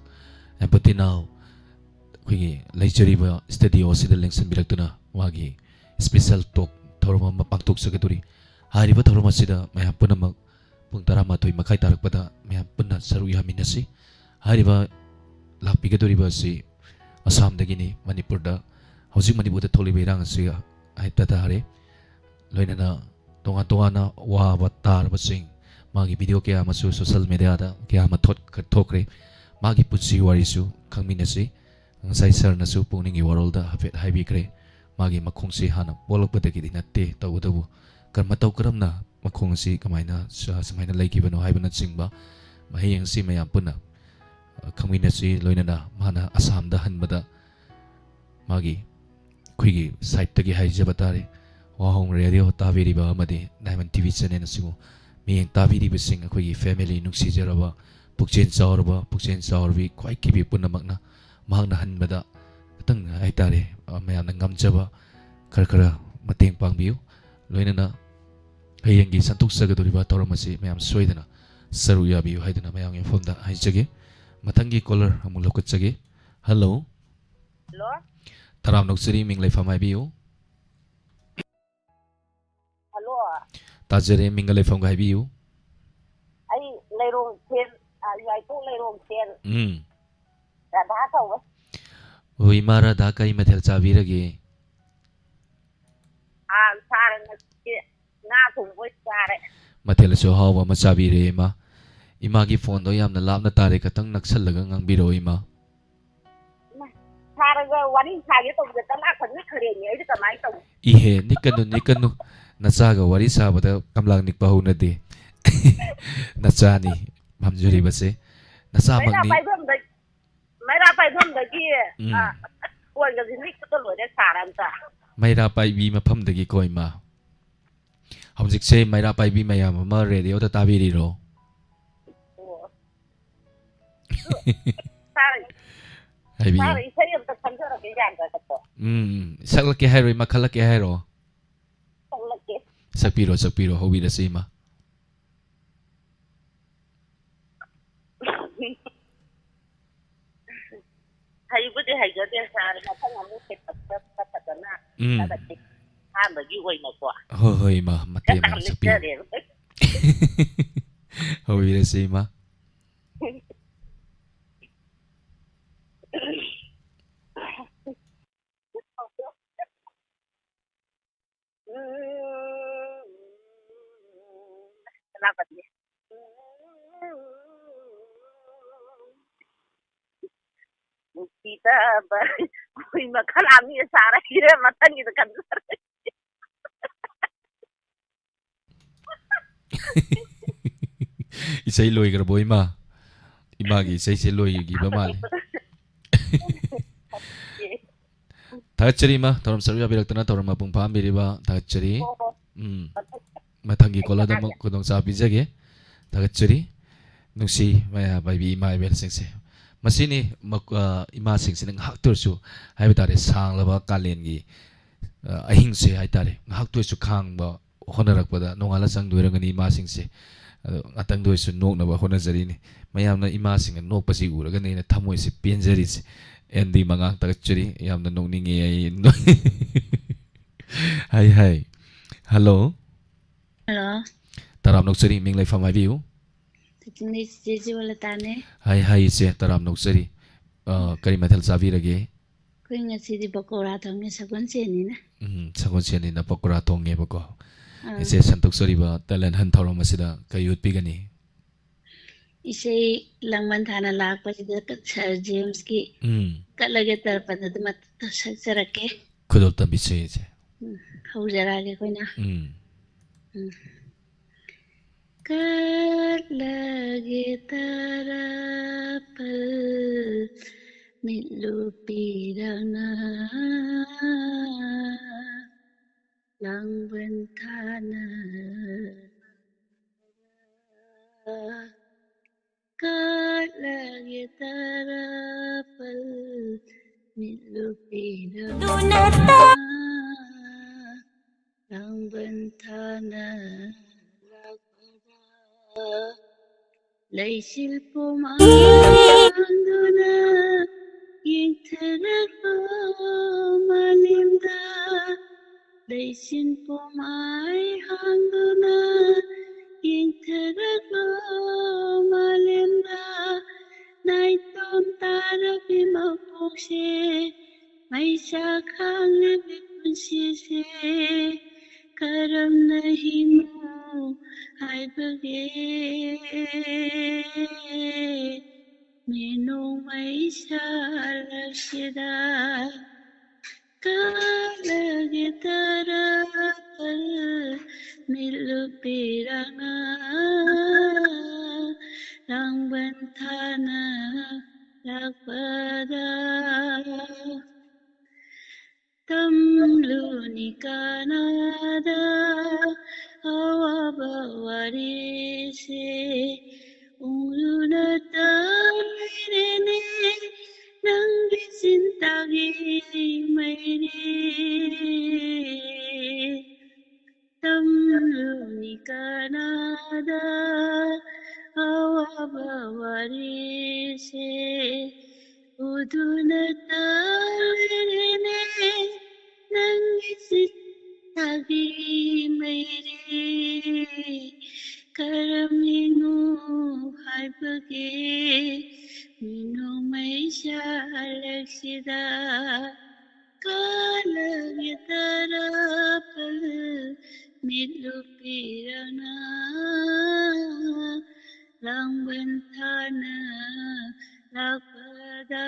ꯑꯦꯝꯄꯇꯤꯅꯥꯎ ꯑꯩꯈꯣꯏꯒꯤ ꯂꯩꯖꯔꯤꯕ studio ꯑꯁꯤꯗ ꯂꯦꯡꯁꯤꯟꯕꯤꯔꯛꯇꯨꯅ ꯃꯥꯒꯤ special talk ꯊꯧꯔꯝ ꯑꯃ ꯄꯥꯡꯊꯣꯛꯆꯒꯗꯧꯔꯤ꯫ ꯍꯥꯏꯔꯤꯕ ꯊꯧꯔꯝ ꯑꯁꯤꯗ ꯃꯌꯥꯝ ꯄꯨꯝꯅꯃꯛ ꯄꯨꯡ ꯇꯔꯥꯃꯥꯊꯣꯏ ꯃꯈꯥꯏ ꯇꯥꯔꯛꯄꯗ ꯃꯌꯥꯝ ꯄꯨꯟꯅ ꯁꯔꯨꯛ ꯌꯥꯃꯤꯟꯅꯁꯤ꯫ ꯍꯥꯏꯔꯤꯕ ꯂꯥꯛꯄꯤꯒꯗꯧꯔꯤꯕ ꯑꯁꯤ ꯑꯁꯥꯝꯗꯒꯤꯅꯤ꯫ ꯃꯅꯤꯄꯨꯔꯗ ꯍꯧꯖꯤꯛ ꯃꯅꯤꯄꯨꯔꯗ ꯊꯣꯛꯂꯤꯕ ꯏꯔꯥꯡ ꯑꯁꯤ ꯍꯥꯏꯕ ꯇꯥꯔꯦ꯫ ꯂꯣꯏꯅꯅ ꯇꯣꯉꯥꯟ ꯇꯣꯉꯥꯟꯅ ꯋꯥꯕ ꯇꯥꯔꯕꯁꯤꯡ, ꯃꯥꯒꯤ video ꯀꯌꯥ ꯑꯃꯁꯨ social media ꯗ ꯀꯌꯥ ꯑꯃ ꯊꯣꯛ-, ꯊꯣꯛꯈ꯭ꯔꯦ꯫ ꯃꯥꯒꯤ ꯄꯨꯟꯁꯤ ꯋꯥꯔꯤꯁꯨ ꯈꯪꯃꯤꯟꯅꯁꯤ꯫ ꯉꯁꯥꯏ sir ꯅꯁꯨ ꯄꯨꯛꯅꯤꯡꯒꯤ ꯋꯥꯔꯣꯜꯗ ꯍꯥꯏꯐꯦꯠ ꯍꯥꯏꯕꯤꯈ꯭ꯔꯦ꯫ ꯃꯥꯒꯤ ꯃꯈꯣꯡꯁꯤ ꯍꯥꯟꯅ ꯄꯣꯛꯂꯛꯄꯗꯒꯤꯗꯤ ꯅꯠꯇꯦ, ꯇꯧꯕꯇꯕꯨ ꯀꯔ-, ꯃꯇꯧ ꯀꯔꯝꯅ ꯃꯈꯣꯡ ꯑꯁꯤ ꯀꯃꯥꯏꯅ ꯁ-, ꯁꯨꯃꯥꯏꯅ ꯂꯩꯈꯤꯕꯅꯣ ꯍꯥꯏꯕꯅꯆꯤꯡꯕ ꯃꯍꯌꯦꯡ ꯑꯁꯤ ꯃꯌꯥꯝ ꯄꯨꯟꯅ, ꯑ, ꯈꯪꯃꯤꯟꯅꯁꯤ꯫ ꯂꯣꯏꯅꯅ ꯃꯥꯅ ꯑꯁꯥꯝꯗ ꯍꯟꯕꯗ ꯃꯥꯒꯤ ꯑꯩꯈꯣꯏꯒꯤ ꯁꯥꯏꯠꯇꯒꯤ ꯍꯥꯏꯖꯕ ꯇꯥꯔꯦ, ꯋꯥꯍꯣꯡ ꯔꯦꯗꯤꯑꯣ ꯇꯥꯕꯤꯔꯤꯕ ꯑꯃꯗꯤ ꯅꯥꯏꯃꯟ ꯇꯤ ꯚꯤ ꯆꯦꯅꯦꯜ ꯑꯁꯤꯕꯨ ꯃꯤꯠꯌꯦꯡ ꯇꯥꯕꯤꯔꯤꯕꯁꯤꯡ, ꯑꯩꯈꯣꯏꯒꯤ ꯐꯦꯃꯤꯂꯤ, ꯅꯨꯡꯁꯤꯖꯔꯕ ꯄꯨꯛꯆꯦꯜ ꯆꯥꯎꯔꯕ, ꯄꯨꯛꯆꯦꯜ ꯆꯥꯎꯔꯕꯤ ꯈ꯭ꯋꯥꯏ ꯀꯤꯕꯤ ꯄꯨꯝꯅꯃꯛꯅ ꯃꯍꯥꯛꯅ ꯍꯟꯕꯗ ꯈꯤꯇꯪ ꯍꯥꯏꯇꯥꯔꯦ, ꯑ, ꯃꯌꯥꯝꯅ ꯉꯝꯖꯕ ꯈꯔ ꯈꯔ ꯃꯇꯦꯡ ꯄꯥꯡꯕꯤꯌꯨ꯫ ꯂꯣꯏꯅꯅ ꯍꯌꯦꯡꯒꯤ ꯁꯟꯗꯣꯛꯆꯒꯗꯧꯔꯤꯕ ꯊꯧꯔꯝ ꯑꯁꯤ ꯃꯌꯥꯝ ꯁꯣꯏꯗꯅ ꯁꯔꯨꯛ ꯌꯥꯕꯤꯌꯨ ꯍꯥꯏꯗꯨꯅ ꯃꯌꯥꯝꯒꯤ ꯃꯐꯝꯗ ꯍꯥꯏꯖꯒꯦ꯫ ꯃꯊꯪꯒꯤ ꯀꯣꯂꯔ ꯑꯃꯨꯛ ꯂꯧꯈꯠꯆꯒꯦ꯫ ꯍꯜꯂꯣ꯫ ꯍꯜꯂꯣ꯫ ꯇꯔꯥꯝꯅ ꯑꯣꯛꯆꯔꯤ, ꯃꯤꯡ ꯂꯩꯐꯝ ꯍꯥꯏꯕꯤꯌꯨ꯫ ꯍꯜꯂꯣ꯫ ꯇꯥꯖꯔꯦ, ꯃꯤꯡꯒ ꯂꯩꯐꯝꯒ ꯍꯥꯏꯕꯤꯌꯨ꯫ ꯑꯩ ꯂꯩꯔꯣꯡ ꯁꯦꯟ, ꯑ, ꯌꯥꯏꯄꯣꯛ ꯂꯩꯔꯣꯡ ꯁꯦꯟ꯫ ꯎꯝ꯫ ꯔꯥꯙꯥ ꯀꯧꯋꯦ꯫ ꯑꯣ, ꯏꯃꯥ ꯔꯥꯙꯥ, ꯀꯔꯤ ꯃꯊꯦꯜ ꯆꯥꯕꯤꯔꯒꯦ? ꯑꯥ, ꯁꯥꯔ, ꯉꯁꯤꯗꯤ ꯉꯥ ꯊꯣꯡꯕ ꯑꯣꯏꯅ ꯆꯥꯔꯦ꯫ ꯃꯊꯦꯜꯁꯨ ꯑꯍꯥꯎꯕ ꯑꯃ ꯆꯥꯕꯤꯔꯦ, ꯏꯃꯥ꯫ ꯏꯃꯥꯒꯤ ꯐꯣꯟꯗꯣ ꯌꯥꯝꯅ ꯂꯥꯞꯅ ꯇꯥꯔꯦ, ꯈꯇꯪ ꯅꯛꯁꯜꯂꯒ ꯉꯥꯡꯕꯤꯔꯛꯑꯣ, ꯏꯃꯥ꯫ ꯏꯃꯥ, ꯁꯥꯔꯒ ꯋꯥꯔꯤ ꯁꯥꯒꯦ ꯇꯧꯕꯗ ꯀꯂꯥ ꯈꯛ ꯅꯤꯛꯈ꯭ꯔꯦꯅꯦ, ꯑꯩꯗꯤ ꯀꯃꯥꯏꯅ ꯇꯧꯅꯤ? ꯏꯍꯦ, ꯅꯤꯛꯀꯅꯨ, ꯅꯤꯛꯀꯅꯨ꯫ ꯅꯆꯥꯒ ꯋꯥꯔꯤ ꯁꯥꯕꯗ ꯀꯝꯂꯥ ꯅꯤꯛꯄ ꯍꯧꯅꯗꯦ꯫ ꯅꯆꯥꯅꯤ ꯐꯝꯖꯔꯤꯕꯁꯦ꯫ ꯃꯩꯔꯥ ꯅꯆꯥꯃꯛꯅꯤ꯫ ꯄꯥꯏꯐꯝꯗ-, ꯃꯩꯔꯥ ꯄꯥꯏꯐꯝꯗꯒꯤ, ꯎꯝ꯫ ꯑ, ꯐꯣꯟꯒꯁꯦ ꯅꯤꯛꯄꯗ ꯂꯣꯏꯔꯦ, ꯁꯥꯔ ꯑꯝꯇ꯫ ꯃꯩꯔꯥ ꯄꯥꯏꯕꯤ ꯃꯐꯝꯗꯒꯤꯀꯣ, ꯏꯃꯥ꯫ ꯍꯧꯖꯤꯛꯁꯦ ꯃꯩꯔꯥ ꯄꯥꯏꯕꯤ ꯃꯌꯥꯝ ꯑꯃ ꯔꯦꯗꯤꯑꯣꯗ ꯇꯥꯕꯤꯔꯤꯔꯣ? ꯑꯣ꯫ ꯁꯥꯔ, ꯍꯥꯏꯕꯤꯌꯨ꯫ ꯁꯥꯔ, ꯏꯁꯩ ꯑꯝꯇ ꯈꯟꯖꯔꯛꯀꯦ, ꯌꯥꯒꯗ꯭ꯔꯣ? ꯎꯝ, ꯎꯝ꯫ ꯁꯛꯂꯛꯀꯦ ꯍꯥꯏꯔꯣ, ꯏꯃꯥ? ꯈꯜꯂꯛꯀꯦ ꯍꯥꯏꯔꯣ? ꯁꯛꯂꯛꯀꯦ꯫ ꯁꯛꯄꯤꯔꯣ, ꯁꯛꯄꯤꯔꯣ, ꯍꯧꯕꯤꯔꯁꯤ, ꯏꯃꯥ꯫ ꯍꯩꯕꯨꯗꯤ ꯍꯩꯖꯗꯦ, ꯁꯥꯔ, ꯃꯊꯪ ꯑꯃꯨꯛ ꯍꯦꯟꯅ ꯐꯖꯅ ꯎꯝ꯫ ꯁꯥꯔꯛꯀꯦ꯫ ꯑꯍꯥꯟꯕꯒꯤ ꯑꯣꯏꯅꯀꯣ꯫ ꯍꯣꯏ, ꯍꯣꯏ, ꯏꯃꯥ, ꯃꯇꯦꯛ ꯑꯃ ꯌꯥꯝ ꯁꯛꯄꯤꯌꯨ꯫ ꯅꯤꯛꯆꯔꯦꯕ꯫ ꯍꯧꯕꯤꯔꯁꯤ, ꯏꯃꯥ꯫ ꯅꯨꯡꯁꯤꯗꯕ ꯈꯣꯏ ꯃꯈꯜ ꯑꯃ ꯁꯥꯔꯛꯈꯤꯔꯦ, ꯃꯊꯪꯒꯤꯗ ꯈꯟꯖꯔꯒꯦ꯫ ꯏꯁꯩ ꯂꯣꯏꯈ꯭ꯔꯕꯣ, ꯏꯃꯥ? ꯏꯃꯥꯒꯤ ꯏꯁꯩꯁꯦ ꯂꯣꯏꯈꯤꯕ ꯃꯥꯜꯂꯦ꯫ ꯊꯥꯒꯠꯆꯔꯤ ꯏꯃꯥ, ꯊꯧꯔꯝ ꯁꯔꯨꯛ ꯌꯥꯕꯤꯔꯛꯇꯨꯅ ꯊꯧꯔꯝ ꯃꯄꯨꯡ ꯐꯥꯍꯟꯕꯤꯔꯤꯕ ꯊꯥꯒꯠꯆꯔꯤ꯫ ꯎꯝ, ꯃꯊꯪꯒꯤ ꯀꯣꯂꯔꯗ ꯑꯃꯨꯛ ꯈꯨꯗꯣꯡꯆꯥꯕ ꯄꯤꯖꯒꯦ꯫ ꯊꯥꯒꯠꯆꯔꯤ꯫ ꯅꯨꯡꯁꯤ ꯃꯌꯥ ꯄꯥꯏꯕꯤ ꯏꯃꯥ ꯏꯕꯦꯜꯁꯤꯡꯁꯦ꯫ ꯃꯁꯤꯅꯤ ꯃꯛ-, ꯑ, ꯏꯃꯥꯁꯤꯡꯁꯤꯅ ꯉꯥꯏꯍꯥꯛꯇ ꯑꯣꯏꯔꯁꯨ ꯍꯥꯏꯕ ꯇꯥꯔꯦ, ꯁꯥꯡꯂꯕ ꯀꯥꯂꯦꯟꯒꯤ, ꯑ, ꯑꯍꯤꯡꯁꯦ ꯍꯥꯏ ꯇꯥꯔꯦ, ꯉꯥꯏꯍꯥꯛꯇ ꯑꯣꯏꯔꯁꯨ ꯈꯥꯡꯕ ꯍꯣꯠꯅꯔꯛꯄꯗ ꯅꯣꯡꯉꯥꯜꯂ ꯆꯪꯗꯣꯏꯔꯝꯒꯅꯤ ꯏꯃꯥꯁꯤꯡꯁꯦ꯫ ꯑꯗꯣ ꯉꯥꯛꯇꯪꯗ ꯑꯣꯏꯔꯁꯨ ꯅꯣꯛꯅꯕ ꯍꯣꯠꯅꯖꯔꯤꯅꯤ꯫ ꯃꯌꯥꯝꯅ ꯏꯃꯥꯁꯤꯡꯅ ꯅꯣꯛꯄꯁꯤ ꯎꯔꯒꯅꯤ ꯑꯩꯅ ꯊꯃꯣꯏꯁꯦ ꯄꯦꯟꯖꯔꯤꯁꯦ꯫ ꯑꯦꯟꯗꯤ ꯃꯉꯥꯡ ꯊꯥꯒꯠꯆꯔꯤ꯫ ꯌꯥꯝꯅ ꯅꯣꯛꯅꯤꯡꯉꯦ ꯑꯩ꯫ ꯍꯥꯏ ꯍꯥꯏ꯫ ꯍꯜꯂꯣ꯫ ꯍꯜꯂꯣ꯫ ꯇꯔꯥꯝ ꯅꯣꯛꯆꯔꯤ, ꯃꯤꯡ ꯂꯩꯐꯝ ꯍꯥꯏꯕꯤꯌꯨ꯫ ꯀꯛꯆꯤꯡꯗꯩ ꯆꯤꯆꯦ ꯖꯤꯕꯂꯇꯥꯅꯦ꯫ ꯍꯥꯏ ꯍꯥꯏ ꯏꯆꯦ, ꯇꯔꯥꯝ ꯅꯣꯛꯆꯔꯤ꯫ ꯑ, ꯀꯔꯤ ꯃꯊꯦꯜ ꯆꯥꯕꯤꯔꯒꯦ? ꯑꯩꯈꯣꯏ ꯉꯁꯤꯗꯤ ꯄꯀꯧꯔꯥ ꯊꯣꯡꯉꯦ, ꯁꯒꯣꯜꯁꯦꯟꯅꯤꯅ꯫ ꯎꯝ, ꯁꯒꯣꯜꯁꯦꯟꯅꯤꯅ ꯄꯀꯧꯔꯥ ꯊꯣꯡꯉꯦꯕꯀꯣ꯫ ꯑꯥ꯫ ꯏꯆꯦ ꯁꯟꯗꯣꯛꯆꯔꯤꯕ talent hunt ꯊꯧꯔꯝ ꯑꯁꯤꯗ ꯀꯔꯤ ꯎꯠꯄꯤꯒꯅꯤ? ꯏꯁꯩ ꯂꯥꯡꯕꯟ ꯊꯥꯅ ꯂꯥꯛꯄꯁꯤꯗ ꯁꯥꯔ ꯖꯦꯝꯁꯀꯤ ꯎꯝ꯫ ꯀꯠꯂꯒꯦ ꯇꯔꯄꯟ ꯑꯗꯨꯃꯛ ꯁꯛꯆꯔꯛꯀꯦ꯫ ꯈꯨꯗꯣꯜ ꯇꯝꯕꯤꯁꯦ ꯏꯆꯦ꯫ ꯎꯝ, ꯍꯧꯖꯔꯛꯑꯒꯦ ꯑꯩꯈꯣꯏꯅ꯫ ꯎꯝ꯫ ꯎꯝ꯫ ꯀꯠꯂꯒꯦ ꯇꯔꯄꯜ ꯃꯤꯠꯂꯨ ꯄꯤꯔꯥꯡꯅ ꯂꯥꯡꯕꯟ ꯊꯥꯅ ꯀꯠꯂꯒꯦ ꯇꯔꯄꯜ ꯃꯤꯠꯂꯨ ꯄꯤꯔꯥꯡꯅ ꯂꯥꯡꯕꯟ ꯊꯥꯅ ꯂꯥꯛꯄꯗ ꯂꯩꯆꯤꯜ ꯄꯣꯝꯃꯥꯡꯗꯨꯅ ꯌꯦꯡꯊꯔꯛꯂꯣ ꯃꯥꯂꯦꯝꯗ꯫ ꯂꯩꯆꯤꯜ ꯄꯣꯝꯃꯥꯏ ꯍꯥꯡꯗꯨꯅ ꯌꯦꯡꯊꯔꯛꯂꯣ ꯃꯥꯂꯦꯝꯗ꯫ ꯅꯥꯏꯇꯣꯝ ꯇꯥꯔꯕꯤ ꯃꯄꯣꯛꯁꯦ ꯃꯩꯆꯥꯛ ꯈꯥꯡꯂꯤꯕꯤ ꯄꯨꯟꯁꯤꯁꯦ ꯀꯔꯝꯅ ꯍꯤꯡꯉꯨ ꯍꯥꯏꯕꯒꯦ? ꯃꯤꯅꯣꯡ ꯃꯩꯁꯥ ꯂꯛꯁꯤꯗ ꯀꯠꯂꯒꯦ ꯇꯔꯄꯜ ꯃꯤꯠꯂꯨ ꯄꯤꯔꯥꯡꯅ ꯂꯥꯡꯕꯟ ꯊꯥꯅ ꯂꯥꯛꯄꯗ꯫ ꯇꯝꯂꯨꯅꯤ ꯀꯅꯥꯗ ꯑꯋꯥꯕ ꯋꯥꯔꯤꯁꯦ, ꯎꯔꯨꯅ ꯇꯥꯔꯦꯅꯦ ꯅꯪꯒꯤ ꯆꯤꯟꯇꯥꯒꯤ ꯃꯩꯔꯤ꯫ ꯇꯝꯂꯨꯅꯤ ꯀꯅꯥꯗ ꯑꯋꯥꯕ ꯋꯥꯔꯤꯁꯦ, ꯎꯗꯨꯅ ꯇꯥꯔꯦꯅꯦ ꯅꯪꯒꯤ ꯆꯤꯟꯇꯥꯒꯤ ꯃꯩꯔꯤ꯫ ꯀꯔꯝꯂꯤꯅꯣ ꯍꯥꯏꯕꯒꯦ ꯃꯤꯅꯣꯃꯩ ꯁꯥꯔꯛꯁꯤꯗ? ꯀꯥꯂꯒꯤ ꯇꯔꯥꯄꯜ ꯃꯤꯠꯂꯨꯄꯤꯔꯅ ꯂꯥꯡꯕꯟ ꯊꯥꯅ ꯂꯥꯛꯄꯗ꯫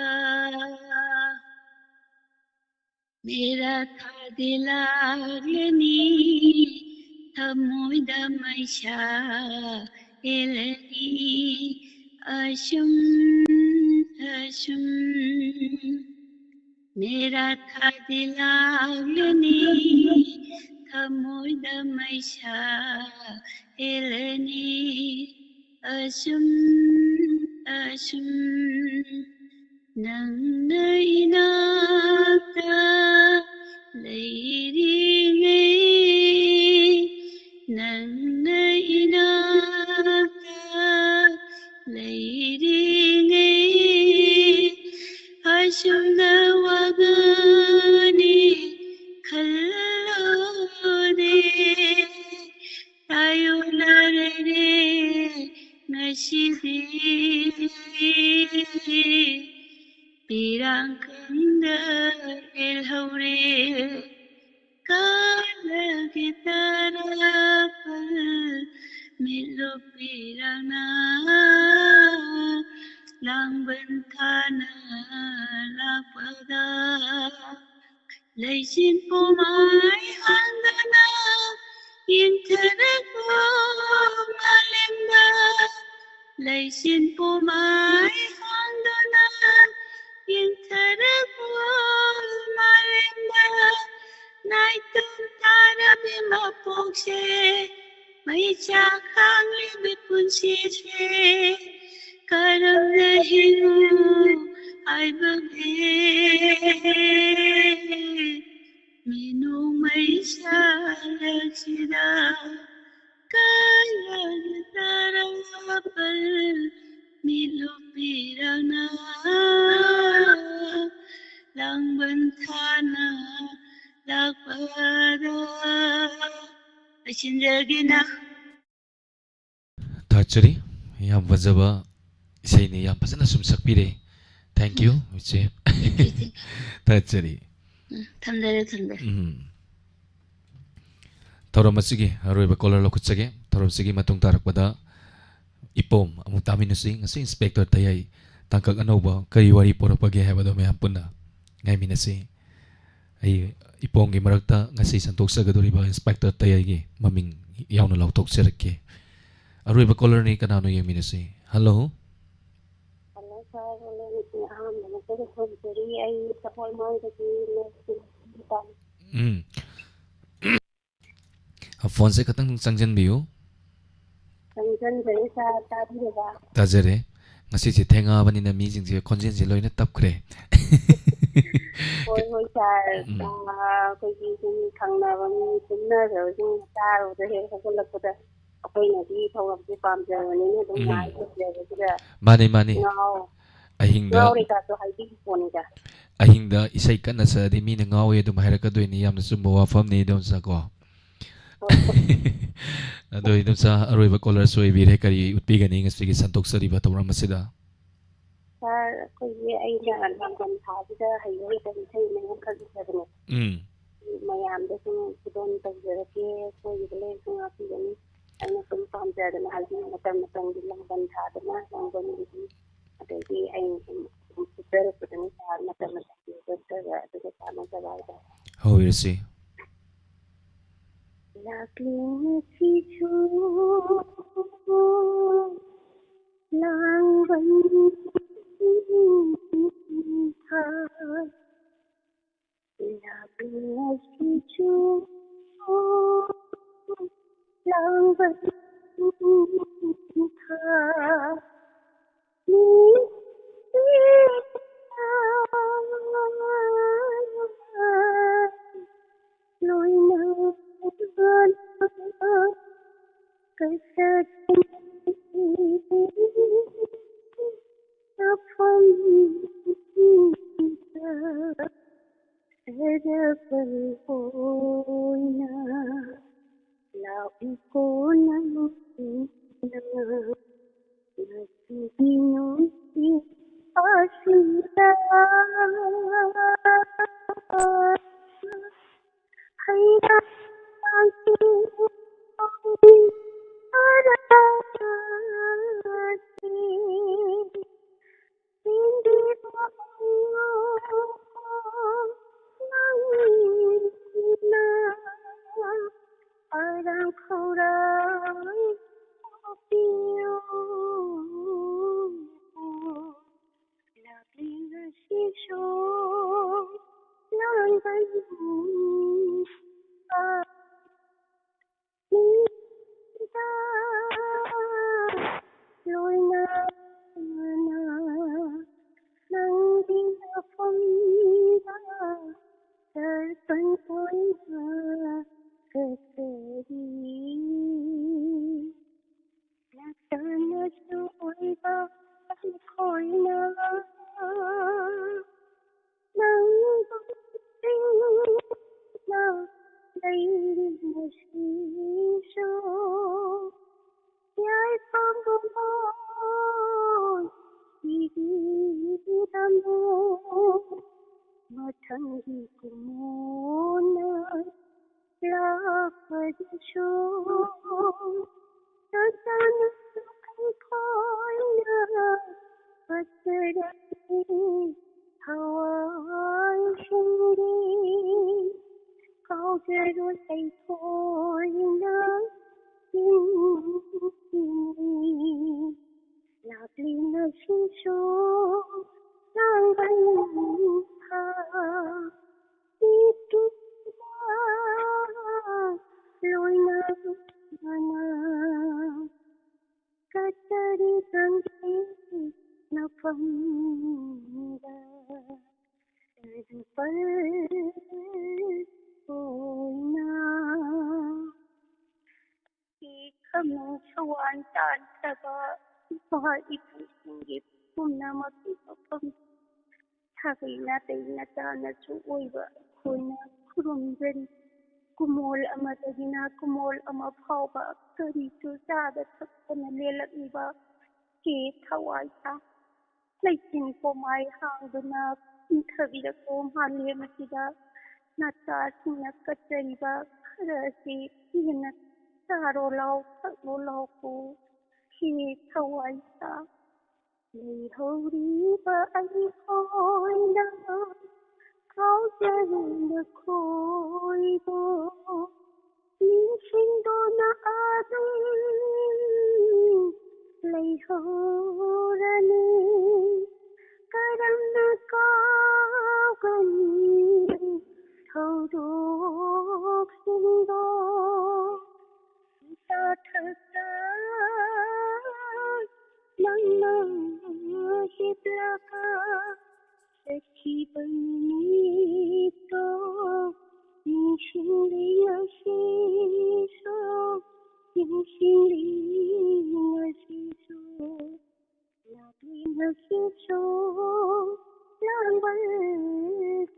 ꯃꯦꯔꯥ ꯊꯥꯗꯤ ꯂꯥꯛꯂꯅꯤ, ꯊꯃꯣꯏꯗ ꯃꯩꯁꯥ ꯍꯦꯜꯂꯅꯤ, ꯑꯁꯨꯝ ꯑꯁꯨꯝ꯫ ꯃꯦꯔꯥ ꯊꯥꯗꯤ ꯂꯥꯛꯂꯅꯤ, ꯊꯃꯣꯏꯗ ꯃꯩꯁꯥ ꯍꯦꯜꯂꯅꯤ, ꯑꯁꯨꯝ ꯑꯁꯨꯝ꯫ ꯅꯪꯅ ꯏꯅꯥꯛꯇ ꯂꯩꯔꯤꯉꯩ, ꯅꯪꯅ ꯏꯅꯥꯛꯇ ꯂꯩꯔꯤꯉꯩ, ꯑꯁꯨꯝꯅ ꯋꯥꯒꯅꯤ ꯈꯜꯂꯨꯗꯦ꯫ ꯇꯥꯏꯌꯣꯟꯅꯔꯦ ꯉꯁꯤꯗꯤ, ꯄꯤꯔꯥꯡ ꯈꯪꯗ ꯂꯦꯜꯍꯧꯔꯦ꯫ ꯀꯥꯂꯒꯤ ꯇꯔꯥꯄꯜ ꯃꯤꯠꯂꯨꯄꯤꯔꯅ ꯂꯥꯡꯕꯟ ꯊꯥꯅ ꯂꯥꯛꯄꯗ, ꯂꯩꯆꯤꯟ ꯄꯨꯝꯃꯥꯏ ꯍꯥꯡꯗꯅ ꯏꯪꯊꯔꯛꯄ ꯃꯥꯂꯦꯝꯗ, ꯂꯩꯆꯤꯟ ꯄꯨꯝꯃꯥꯏ ꯍꯥꯡꯗꯅ ꯏꯪꯊꯔꯛꯄ ꯃꯥꯂꯦꯝꯗ, ꯅꯥꯏꯇꯣꯝ ꯇꯥꯔꯕꯤ ꯃꯄꯣꯛꯁꯦ, ꯃꯩꯆꯥꯛ ꯈꯥꯡꯂꯤꯕꯤ ꯄꯨꯟꯁꯤꯁꯦ, ꯀꯔꯝꯅ ꯍꯤꯡꯉꯨ ꯍꯥꯏꯕꯒꯦ? ꯃꯤꯅꯣꯡꯃꯩ ꯁꯥꯔꯛꯁꯤꯗ ꯀꯥꯏꯔꯒ ꯇꯔꯥꯄꯜ ꯃꯤꯠꯂꯨ ꯄꯤꯔꯛꯅ ꯂꯥꯡꯕꯟ ꯊꯥꯅ ꯂꯥꯛꯄꯗ꯫ ꯂꯣꯏꯁꯤꯟꯖꯔꯒꯦꯅ꯫ ꯊꯥꯒꯠꯆꯔꯤ꯫ ꯌꯥꯝ ꯐꯖꯕ ꯏꯁꯩꯅꯤ, ꯌꯥꯝ ꯐꯖꯅ ꯁꯨꯝ ꯁꯛꯄꯤꯔꯦ꯫ Thank you, ꯏꯆꯦ꯫ ꯊꯥꯒꯠꯆꯔꯤ꯫ ꯎꯝ, ꯊꯝꯖꯔꯦ, ꯊꯝꯖꯔꯦ꯫ ꯎꯝ꯫ ꯊꯧꯔꯝ ꯑꯁꯤꯒꯤ ꯑꯔꯣꯏꯕ caller ꯂꯧꯈꯠꯆꯒꯦ꯫ ꯊꯧꯔꯝ ꯑꯁꯤꯒꯤ ꯃꯇꯨꯡ ꯇꯥꯔꯛꯄꯗ ꯏꯄꯣꯝ ꯑꯃꯨꯛ ꯇꯥꯃꯤꯟꯅꯁꯤ꯫ ꯉꯁꯤ Inspector ꯇꯌꯥꯏ ꯇꯥꯡꯀꯛ ꯑꯅꯧꯕ ꯀꯔꯤ ꯋꯥꯔꯤ ꯄꯨꯔꯛꯄꯒꯦ ꯍꯥꯏꯕꯗꯣ ꯃꯌꯥꯝ ꯄꯨꯟꯅ ꯉꯥꯏꯃꯤꯟꯅꯁꯤ꯫ ꯑꯩ ꯏꯄꯣꯝꯒꯤ ꯃꯔꯛꯇ ꯉꯁꯤ ꯁꯟꯗꯣꯛꯆꯒꯗꯧꯔꯤꯕ Inspector ꯇꯌꯥꯏꯒꯤ ꯃꯃꯤꯡ ꯌꯥꯎꯅ ꯂꯥꯎꯊꯣꯛꯆꯔꯛꯀꯦ꯫ ꯑꯔꯣꯏꯕ caller ꯅꯤ, ꯀꯅꯥꯅꯣ ꯌꯦꯡꯃꯤꯟꯅꯁꯤ꯫ Hello꯫ Hello, sir. Hello, ꯑꯍꯥꯟꯕ ꯃꯛꯇꯗ ꯈꯨꯔꯨꯝꯖꯔꯤ꯫ ꯑꯩ ꯁꯒꯣꯜꯕꯟꯗꯒꯤ ꯅꯦꯛꯁ ꯎꯝ꯫ Phone ꯁꯦ ꯈꯇꯪ ꯆꯪꯖꯟꯕꯤꯌꯨ꯫ ꯆꯪꯖꯟꯖꯔꯦ, sir꯫ ꯇꯥꯕꯤꯔꯕ? ꯇꯥꯖꯔꯦ꯫ ꯉꯁꯤꯁꯦ ꯊꯦꯡꯉꯛꯑꯕꯅꯤꯅ ꯃꯤꯁꯤꯡꯁꯦ ꯈꯣꯟꯖꯦꯜꯁꯦ ꯂꯣꯏꯅ ꯇꯞꯈ꯭ꯔꯦ꯫ ꯍꯣꯏ, ꯍꯣꯏ, sir꯫ ꯎꯝ꯫ ꯑꯥ, ꯑꯩꯈꯣꯏꯒꯤ ꯁꯨꯝ ꯊꯪꯅꯕ ꯃꯤ ꯇꯨꯝꯅꯈ꯭ꯔꯕꯁꯤꯡ ꯇꯥꯔꯨꯕꯗ ꯍꯦꯛ ꯍꯧꯒꯠꯂꯛꯄꯗ ꯑꯩꯈꯣꯏꯅꯗꯤ ꯊꯧꯔꯝꯁꯦ ꯄꯥꯝꯖꯕꯅꯤꯅ ꯑꯗꯨꯝ ꯎꯝ꯫ ꯉꯥꯏ ꯂꯩꯖꯕꯁꯤꯗ ꯃꯥꯅꯤ, ꯃꯥꯅꯤ꯫ ꯉꯥꯎ-, ꯑꯍꯤꯡꯗ ꯉꯥꯎꯔꯦ ꯀꯥꯁꯨ ꯍꯥꯏꯕꯤꯔꯤ ꯄꯣꯠꯅꯤꯗ꯫ ꯑꯍꯤꯡꯗ ꯏꯁꯩ ꯀꯟꯅ ꯁꯛꯑꯗꯤ ꯃꯤꯅ ꯉꯥꯎꯋꯦ ꯑꯗꯨꯝ ꯍꯥꯏꯔꯛꯀꯗꯣꯏꯅꯤ꯫ ꯌꯥꯝꯅ ꯆꯨꯝꯕ ꯋꯥꯐꯝꯅꯤ, ꯏꯗꯣꯝꯆꯥ ꯀꯣ꯫ ꯍꯣꯏ꯫ ꯑꯗꯣ ꯏꯗꯣꯝꯆꯥ, ꯑꯔꯣꯏꯕ caller ꯁꯨ ꯑꯣꯏꯕꯤꯔꯦ꯫ ꯀꯔꯤ ꯎꯠꯄꯤꯒꯅꯤ ꯉꯁꯤꯒꯤ ꯁꯟꯗꯣꯛꯆꯔꯤꯕ ꯊꯧꯔꯝ ꯑꯁꯤꯗ? Sir, ꯑꯩꯈꯣꯏꯒꯤ ꯑꯩꯅ ꯂꯥꯡꯕꯟ ꯊꯥꯁꯤꯗ ꯍꯩꯕ ꯍꯩꯇꯕ ꯏꯁꯩ ꯃꯌꯥꯝ ꯈꯟꯖꯕꯅꯦ꯫ ꯎꯝ꯫ ꯃꯌꯥꯝꯗ ꯁꯨꯝ ꯈꯨꯗꯣꯜ ꯇꯧꯖꯔꯛꯀꯦ, ꯁꯣꯏꯈꯤꯕ ꯂꯩꯔꯁꯨ ꯉꯥꯛꯄꯤꯒꯅꯤ꯫ ꯑꯩꯅ ꯁꯨꯝ ꯄꯥꯝꯖꯗꯅ ꯍꯥꯏꯗꯤ ꯃꯇꯝ ꯃꯇꯝꯒꯤ ꯂꯥꯡꯕꯟ ꯊꯥꯗꯅ ꯂꯥꯡꯕꯟꯒꯤꯗꯤ ꯑꯗꯒꯤ ꯑꯩꯅ ꯁꯨꯝ ꯐꯨꯠꯆꯔꯛꯄꯗꯨꯅ ꯁꯥꯔ ꯃꯇꯝ ꯃꯇꯝꯒꯤ ꯆꯠꯆꯕ ꯑꯗꯨꯒ ꯆꯥꯟꯅꯖꯕ ꯍꯥꯏꯇꯥꯔꯦ꯫ ꯍꯧꯔꯁꯤ꯫ ꯂꯥꯛꯂꯤꯕ ꯁꯤꯁꯨ ꯂꯥꯡꯕꯟ ꯊꯥ ꯂꯥꯛꯂꯤꯉꯩꯁꯤꯁꯨ ꯂꯥꯡꯕꯟ ꯊꯥ ꯂꯣꯏꯅ ꯀꯁꯥꯠ ꯃꯐꯝꯗ ꯁꯔꯕꯜ ꯑꯣꯏꯅ ꯂꯥꯛꯎꯀꯣ ꯅꯪꯅ ꯉꯁꯤꯒꯤ ꯅꯨꯡꯁꯤꯠ ꯑꯁꯤꯗ꯫ ꯍꯩꯔꯥꯡꯒꯤ ꯃꯔꯛꯇ ꯆꯦꯟꯕꯤꯔꯛꯎ ꯅꯪꯅ ꯑꯔꯥꯡ ꯈꯧꯔꯥꯡ ꯀꯣꯛꯄꯤꯌꯨ꯫ ꯂꯥꯛꯂꯤꯉꯩꯁꯤꯁꯨ ꯂꯥꯡꯕꯟ ꯊꯥ ꯂꯣꯏꯅꯅ ꯅꯪꯒꯤ ꯃꯐꯝꯗ ꯁꯔꯄꯟ ꯑꯣꯏꯅ ꯀꯠꯆꯔꯤ꯫ ꯅꯆꯥꯅꯁꯨ ꯑꯣꯏꯕ ꯑꯩꯈꯣꯏꯅ ꯅꯪꯕꯨ ꯆꯤꯡꯅ ꯂꯩꯔꯤꯕꯁꯤꯁꯨ ꯌꯥꯏꯐꯕ ꯑꯣꯏꯕꯤꯔꯝꯃꯨ꯫ ꯃꯊꯪꯒꯤ ꯀꯨꯝꯑꯣꯟꯅ ꯂꯥꯛꯄꯗꯁꯨ ꯅꯆꯥꯅꯁꯨ ꯑꯩꯈꯣꯏꯅ ꯀꯠꯆꯔꯛꯂꯤ ꯊꯋꯥꯏꯁꯤꯡꯒꯤ ꯀꯥꯎꯖꯔꯣꯏ ꯑꯩꯈꯣꯏꯅ ꯆꯤꯡꯁꯤꯡ ꯂꯥꯛꯂꯤꯉꯩꯁꯤꯁꯨ ꯂꯥꯡꯕꯟ ꯊꯥ ꯄꯜ ꯑꯣꯏꯅ ꯏꯈꯝ ꯁꯋꯥꯟ ꯇꯥꯟꯊꯕ ꯏꯄꯥ ꯏꯄꯨꯁꯤꯡꯒꯤ ꯄꯨꯝꯅꯃꯛꯀꯤ ꯃꯐꯝ ꯁꯥꯒꯩ ꯅꯥꯇꯩ ꯅꯆꯥꯅꯁꯨ ꯑꯣꯏꯕ ꯑꯩꯈꯣꯏꯅ ꯈꯨꯔꯨꯝꯖꯔꯤ꯫ ꯀꯨꯃꯣꯜ ꯑꯃꯗꯒꯤꯅ ꯀꯨꯃꯣꯜ ꯑꯃ ꯐꯥꯎꯕ ꯀꯔꯤꯁꯨ ꯆꯥꯗ ꯊꯛꯇꯅ ꯂꯦꯜꯂꯛꯂꯤꯕ ꯍꯦ ꯊꯋꯥꯏ ꯇꯥ, ꯂꯩꯆꯤꯟ ꯄꯣꯃꯥꯏ ꯍꯥꯡꯗꯨꯅ ꯏꯪꯊꯕꯤꯔꯛꯄ ꯃꯥꯂꯦꯝ ꯑꯁꯤꯗ ꯅꯆꯥꯁꯤꯡꯅ ꯀꯠꯆꯔꯤꯕ ꯈꯔ ꯑꯁꯤ ꯄꯦꯟꯅ ꯆꯥꯔꯣ ꯂꯥꯎ, ꯊꯛꯂꯣ ꯂꯥꯎꯀꯣ꯫ ꯍꯦ ꯊꯋꯥꯏ ꯇꯥ, ꯂꯩꯍꯧꯔꯤꯕ ꯑꯩꯈꯣꯏꯅ ꯀꯥꯎꯖꯔꯤ ꯅꯈꯣꯏꯕꯨ꯫ ꯅꯤꯡꯁꯤꯡꯗꯨꯅ ꯑꯗꯨꯝ ꯂꯩꯍꯧꯔꯅꯤ꯫ ꯀꯔꯝꯅ ꯀꯥꯎꯒꯅꯤ ꯊꯧꯗꯣꯛꯁꯤꯡꯗꯣ? ꯆꯥꯊꯛꯇ ꯅꯪꯅ ꯍꯤꯞꯂꯒ ꯆꯠꯈꯤꯕ ꯅꯨꯃꯤꯠꯇꯣ ꯅꯤꯡꯁꯤꯡꯂꯤ ꯉꯁꯤꯁꯨ, ꯅꯤꯡꯁꯤꯡꯂꯤ ꯉꯁꯤꯁꯨ꯫ ꯂꯥꯛꯂꯤ ꯉꯁꯤꯁꯨ ꯂꯥꯡꯕꯜ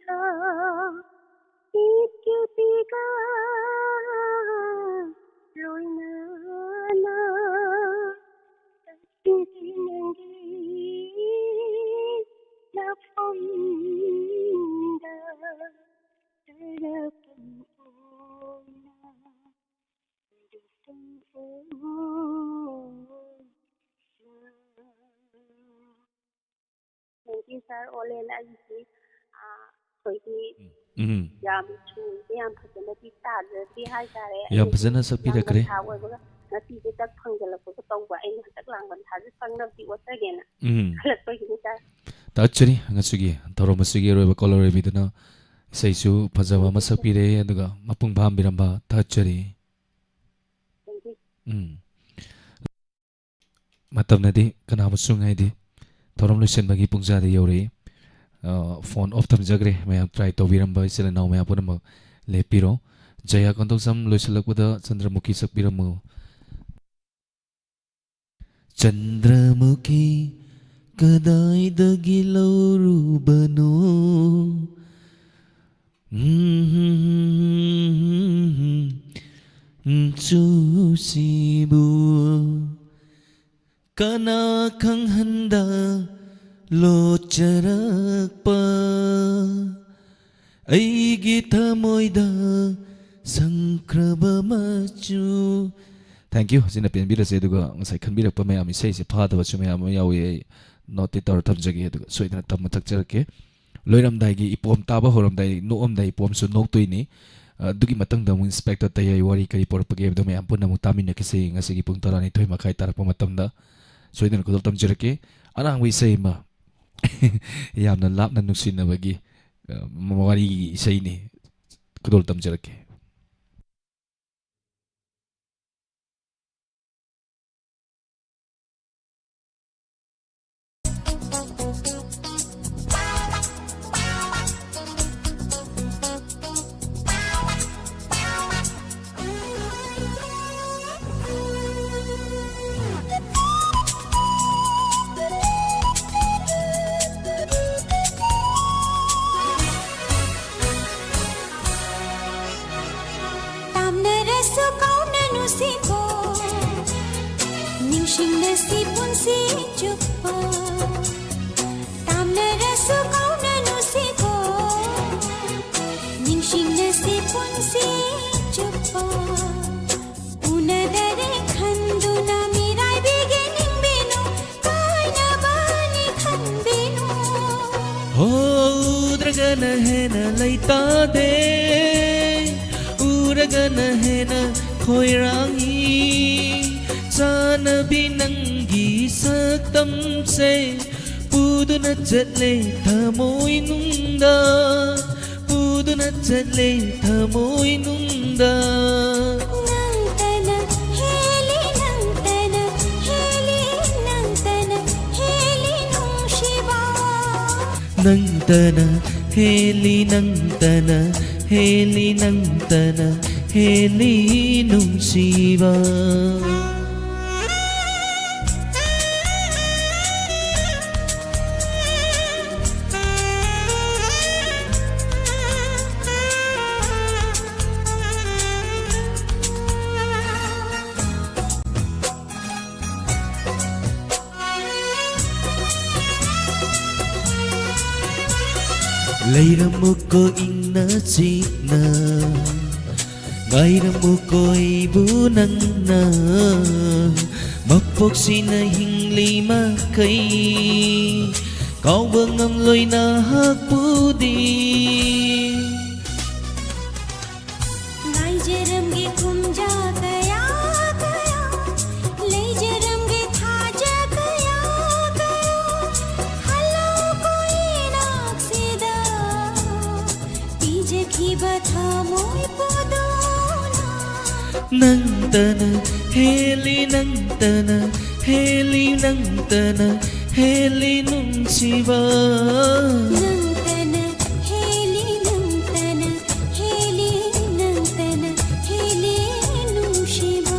ꯊꯥ ꯏꯠꯀꯤꯄꯤꯒ ꯂꯣꯏꯅꯅ ꯇꯛꯁꯤꯟꯒꯤ ꯅꯪꯒꯤ ꯅꯐꯝꯗ ꯇꯔꯄꯝ ꯑꯣꯏꯅ ꯗꯨꯁꯇꯝ ꯑꯣꯏꯅ꯫ Thank you, sir꯫ ꯑꯣꯂꯦꯟ ꯑꯩꯒꯤꯁꯤ, ꯑꯥ, ꯑꯩꯈꯣꯏꯒꯤ ꯎꯝ꯫ ꯌꯥꯝ ꯊꯨꯕ, ꯌꯥꯝ ꯐꯖꯅꯗꯤ ꯇꯥꯖꯗ꯭ꯔꯤ ꯍꯥꯏꯇꯥꯔꯦ꯫ ꯌꯥꯝ ꯑꯩꯅꯁꯨ ꯐꯖꯅ ꯁꯛꯄꯤꯔꯛꯈ꯭ꯔꯦ꯫ ꯂꯥꯡꯕꯟ ꯊꯥ ꯑꯣꯏꯕꯒ ꯉꯁꯤꯁꯦ ꯇꯛ ꯐꯪꯖꯜꯂꯛꯄꯒ ꯇꯧꯕ꯫ ꯑꯩꯅ ꯍꯟꯗꯛ ꯂꯥꯡꯕꯟ ꯊꯥꯁꯦ ꯐꯪꯅꯕꯗꯤ ꯍꯣꯠꯆꯒꯦꯅ ꯎꯝ꯫ ꯈꯜꯂꯛꯄꯒꯤꯅꯤ, sir꯫ ꯊꯥꯒꯠꯆꯔꯤ꯫ ꯉꯁꯤꯒꯤ ꯊꯧꯔꯝ ꯑꯁꯤꯒꯤ ꯑꯔꯣꯏꯕ caller ꯑꯣꯏꯕꯤꯗꯨꯅ ꯏꯁꯩꯁꯨ ꯐꯖꯕ ꯑꯃ ꯁꯛꯄꯤꯔꯦ, ꯑꯗꯨꯒ ꯃꯄꯨꯡ ꯐꯥꯍꯟꯕꯤꯔꯝꯕ ꯊꯥꯒꯠꯆꯔꯤ꯫ Thank you꯫ ꯎꯝ꯫ ꯃꯇꯝꯅꯗꯤ ꯀꯅꯥꯕꯨꯁꯨ ꯉꯥꯏꯗꯦ꯫ ꯊꯧꯔꯝ ꯂꯣꯏꯁꯤꯟꯕꯒꯤ ꯄꯨꯡꯖꯥꯗ ꯌꯧꯔꯛꯏ꯫ ꯑ, phone off ꯊꯝꯖꯈ꯭ꯔꯦ꯫ ꯃꯌꯥꯝ try ꯇꯧꯕꯤꯔꯝꯕ ꯏꯆꯤꯜ ꯏꯅꯥꯎ ꯃꯌꯥꯝ ꯄꯨꯝꯅꯃꯛ ꯂꯦꯞꯄꯤꯔꯣ꯫ ꯖꯌꯥ ꯀꯣꯟꯊꯧꯖꯝ ꯂꯣꯏꯁꯤꯜꯂꯛꯄꯗ ꯆꯟꯗ꯭ꯔꯃꯨꯈꯤ ꯁꯛꯄꯤꯔꯝꯃꯨ꯫ ꯆꯟꯗ꯭ꯔꯃꯨꯈꯤ ꯀꯗꯥꯏꯗꯒꯤ ꯂꯧꯔꯨꯕꯅꯣ? ꯆꯨꯁꯤꯕꯨ ꯀꯅꯥ ꯈꯪꯍꯟꯗ ꯂꯣꯠꯆꯔꯛꯄ ꯑꯩꯒꯤ ꯊꯃꯣꯏꯗ ꯁꯪꯈ꯭ꯔꯕ ꯃꯆꯨ꯫ Thank you꯫ ꯁꯤꯅ ꯄꯦꯟꯕꯤꯔꯁꯦ꯫ ꯑꯗꯨꯒ ꯉꯁꯥꯏ ꯈꯟꯕꯤꯔꯛꯄ ꯃꯌꯥꯝ, ꯏꯁꯩꯁꯦ ꯐꯥꯗꯕꯁꯨ ꯃꯌꯥꯝ ꯑꯃ ꯌꯥꯎꯏ, ꯑꯩ note ꯇꯧꯔ ꯊꯝꯖꯒꯦ꯫ ꯑꯗꯨꯒ ꯁꯣꯏꯗꯅ ꯇꯝꯕ ꯊꯛꯆꯔꯛꯀꯦ꯫ ꯂꯣꯏꯔꯝꯗꯥꯏꯒꯤ ꯏꯄꯣꯝ ꯇꯥꯕ ꯍꯧꯔꯝꯗꯥꯏ, ꯅꯣꯛꯑꯝꯗꯥꯏ ꯏꯄꯣꯝꯁꯨ ꯅꯣꯛꯇꯣꯏꯅꯤ꯫ ꯑꯗꯨꯒꯤ ꯃꯇꯨꯡꯗ ꯑꯃꯨꯛ Inspector ꯇꯌꯥꯏ ꯋꯥꯔꯤ ꯀꯔꯤ ꯄꯨꯔꯛꯄꯒꯦ ꯍꯥꯏꯕꯗꯣ ꯃꯌꯥꯝ ꯄꯨꯟꯅ ꯑꯃꯨꯛ ꯇꯥꯃꯤꯟꯅꯈꯤꯁꯤ꯫ ꯉꯁꯤꯒꯤ ꯄꯨꯡ ꯇꯔꯥꯅꯤꯊꯣꯏ ꯃꯈꯥꯏ ꯇꯥꯔꯛꯄ ꯃꯇꯝꯗ ꯁꯣꯏꯗꯅ ꯈꯨꯗꯣꯜ ꯇꯝꯖꯔꯛꯀꯦ꯫ ꯑꯔꯥꯡꯕ ꯏꯁꯩ ꯑꯃ, ꯌꯥꯝꯅ ꯂꯥꯞꯅ ꯅꯨꯡꯁꯤꯅꯕꯒꯤ, ꯑ, ꯋꯥꯔꯤꯒꯤ ꯏꯁꯩꯅꯤ꯫ ꯈꯨꯗꯣꯜ ꯇꯝꯖꯔꯛꯀꯦ꯫ ꯇꯥꯝꯅꯔꯁꯨ ꯀꯥꯎꯅꯅꯨꯁꯤꯀꯣ, ꯅꯤꯡꯁꯤꯡꯅꯁꯤ ꯄꯨꯟꯁꯤ ꯆꯨꯞꯄ꯫ ꯇꯥꯝꯅꯔꯁꯨ ꯀꯥꯎꯅꯅꯨꯁꯤꯀꯣ, ꯅꯤꯡꯁꯤꯡꯅꯁꯤ ꯄꯨꯟꯁꯤ ꯆꯨꯞꯄ꯫ ꯎꯅꯗꯔꯦ ꯈꯟꯗꯨꯅ ꯃꯤꯔꯥꯏꯕꯤꯒꯦ ꯅꯤꯡꯕꯤꯅꯨ, ꯀꯥꯏꯅꯕꯅꯤ ꯈꯟꯕꯤꯅꯨ꯫ ꯍꯣ, ꯎꯗ꯭ꯔꯒꯅ ꯍꯦꯟꯅ ꯂꯩꯇꯥꯗꯦ, ꯎꯔꯒꯅ ꯍꯦꯟꯅ ꯈꯣꯏꯔꯥꯡꯏ꯫ ꯆꯥꯅꯕꯤ ꯅꯪꯒꯤ ꯁꯛꯇꯝꯁꯦ ꯄꯨꯗꯨꯅ ꯆꯠꯂꯦ ꯊꯃꯣꯏꯅꯨꯡꯗ, ꯄꯨꯗꯨꯅ ꯆꯠꯂꯦ ꯊꯃꯣꯏꯅꯨꯡꯗ꯫ ꯅꯪꯇꯅ ꯍꯦꯜꯂꯤ, ꯅꯪꯇꯅ ꯍꯦꯜꯂꯤ, ꯅꯪꯇꯅ ꯍꯦꯜꯂꯤ ꯅꯨꯡꯁꯤꯕ꯫ ꯅꯪꯇꯅ ꯍꯦꯜꯂꯤ, ꯅꯪꯇꯅ ꯍꯦꯜꯂꯤ, ꯅꯪꯇꯅ ꯍꯦꯜꯂꯤ ꯅꯨꯡꯁꯤꯕ꯫ ꯂꯩꯔꯝꯃꯨꯀꯣ ꯏꯪꯅ ꯆꯤꯛꯅ, ꯉꯥꯏꯔꯝꯃꯨꯀꯣ ꯑꯩꯕꯨ ꯅꯪꯅ꯫ ꯃꯄꯣꯛꯁꯤꯅ ꯍꯤꯡꯂꯤ ꯃꯈꯩ ꯀꯥꯎꯕ ꯉꯝꯂꯣꯏ ꯅꯍꯥꯛꯄꯨꯗꯤ꯫ ꯉꯥꯏꯖꯔꯝꯒꯦ ꯀꯨꯝꯖꯥ ꯀꯌꯥ ꯀꯌꯥ, ꯂꯩꯖꯔꯝꯒꯦ ꯊꯥꯖ ꯀꯌꯥ ꯀꯌꯥ, ꯍꯜꯂꯛꯑꯣꯀꯣ ꯏꯅꯥꯛꯁꯤꯗ, ꯄꯤꯖꯈꯤꯕ ꯊꯃꯣꯏ ꯄꯨꯗꯨꯅ꯫ ꯅꯪꯇꯅ ꯍꯦꯜꯂꯤ, ꯅꯪꯇꯅ ꯍꯦꯜꯂꯤ, ꯅꯪꯇꯅ ꯍꯦꯜꯂꯤ ꯅꯨꯡꯁꯤꯕ꯫ ꯅꯪꯇꯅ ꯍꯦꯜꯂꯤ, ꯅꯪꯇꯅ ꯍꯦꯜꯂꯤ, ꯅꯪꯇꯅ ꯍꯦꯜꯂꯤ ꯅꯨꯡꯁꯤꯕ꯫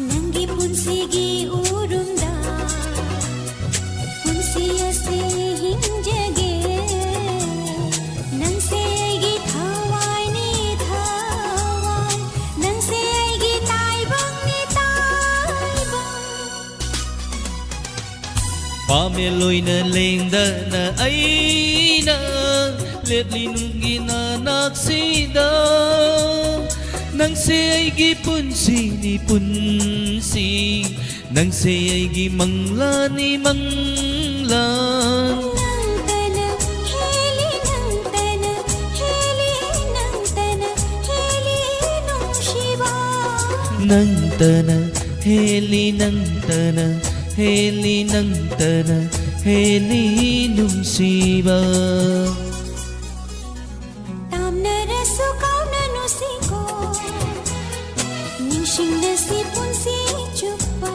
ꯅꯪꯒꯤ ꯄꯨꯟꯁꯤꯒꯤ ꯎꯔꯨꯝꯗ ꯄꯨꯟꯁꯤ ꯑꯁꯤ ꯍꯤꯡꯖꯒꯦ꯫ ꯅꯪꯁꯦ ꯑꯩꯒꯤ ꯊꯋꯥꯏꯅꯤ, ꯊꯋꯥꯏ꯫ ꯅꯪꯁꯦ ꯑꯩꯒꯤ ꯇꯥꯏꯕꯪꯅꯤ, ꯇꯥꯏꯕꯪ꯫ ꯄꯥꯃꯦꯜ ꯑꯣꯏꯅ ꯂꯦꯡꯗꯅ ꯑꯩꯅ ꯂꯦꯞꯂꯤ ꯅꯨꯡꯒꯤ ꯅꯅꯥꯛꯁꯤꯗ꯫ ꯅꯪꯁꯦ ꯑꯩꯒꯤ ꯄꯨꯟꯁꯤꯅꯤ, ꯄꯨꯟꯁꯤ꯫ ꯅꯪꯁꯦ ꯑꯩꯒꯤ ꯃꯪꯂꯥꯟꯅꯤ, ꯃꯪꯂꯥꯟ꯫ ꯅꯪꯇꯅ ꯍꯦꯜꯂꯤ, ꯅꯪꯇꯅ ꯍꯦꯜꯂꯤ, ꯅꯪꯇꯅ ꯍꯦꯜꯂꯤ ꯅꯪꯇꯅ ꯍꯦꯜꯂꯤ, ꯅꯪꯇꯅ ꯍꯦꯜꯂꯤ, ꯅꯪꯇꯅ ꯍꯦꯜꯂꯤ ꯅꯨꯡꯁꯤꯕ꯫ ꯇꯥꯝꯅꯔꯁꯨ ꯀꯥꯎꯅꯅꯨꯁꯤꯀꯣ, ꯅꯤꯡꯁꯤꯡꯅꯁꯤ ꯄꯨꯟꯁꯤ ꯆꯨꯞꯄ꯫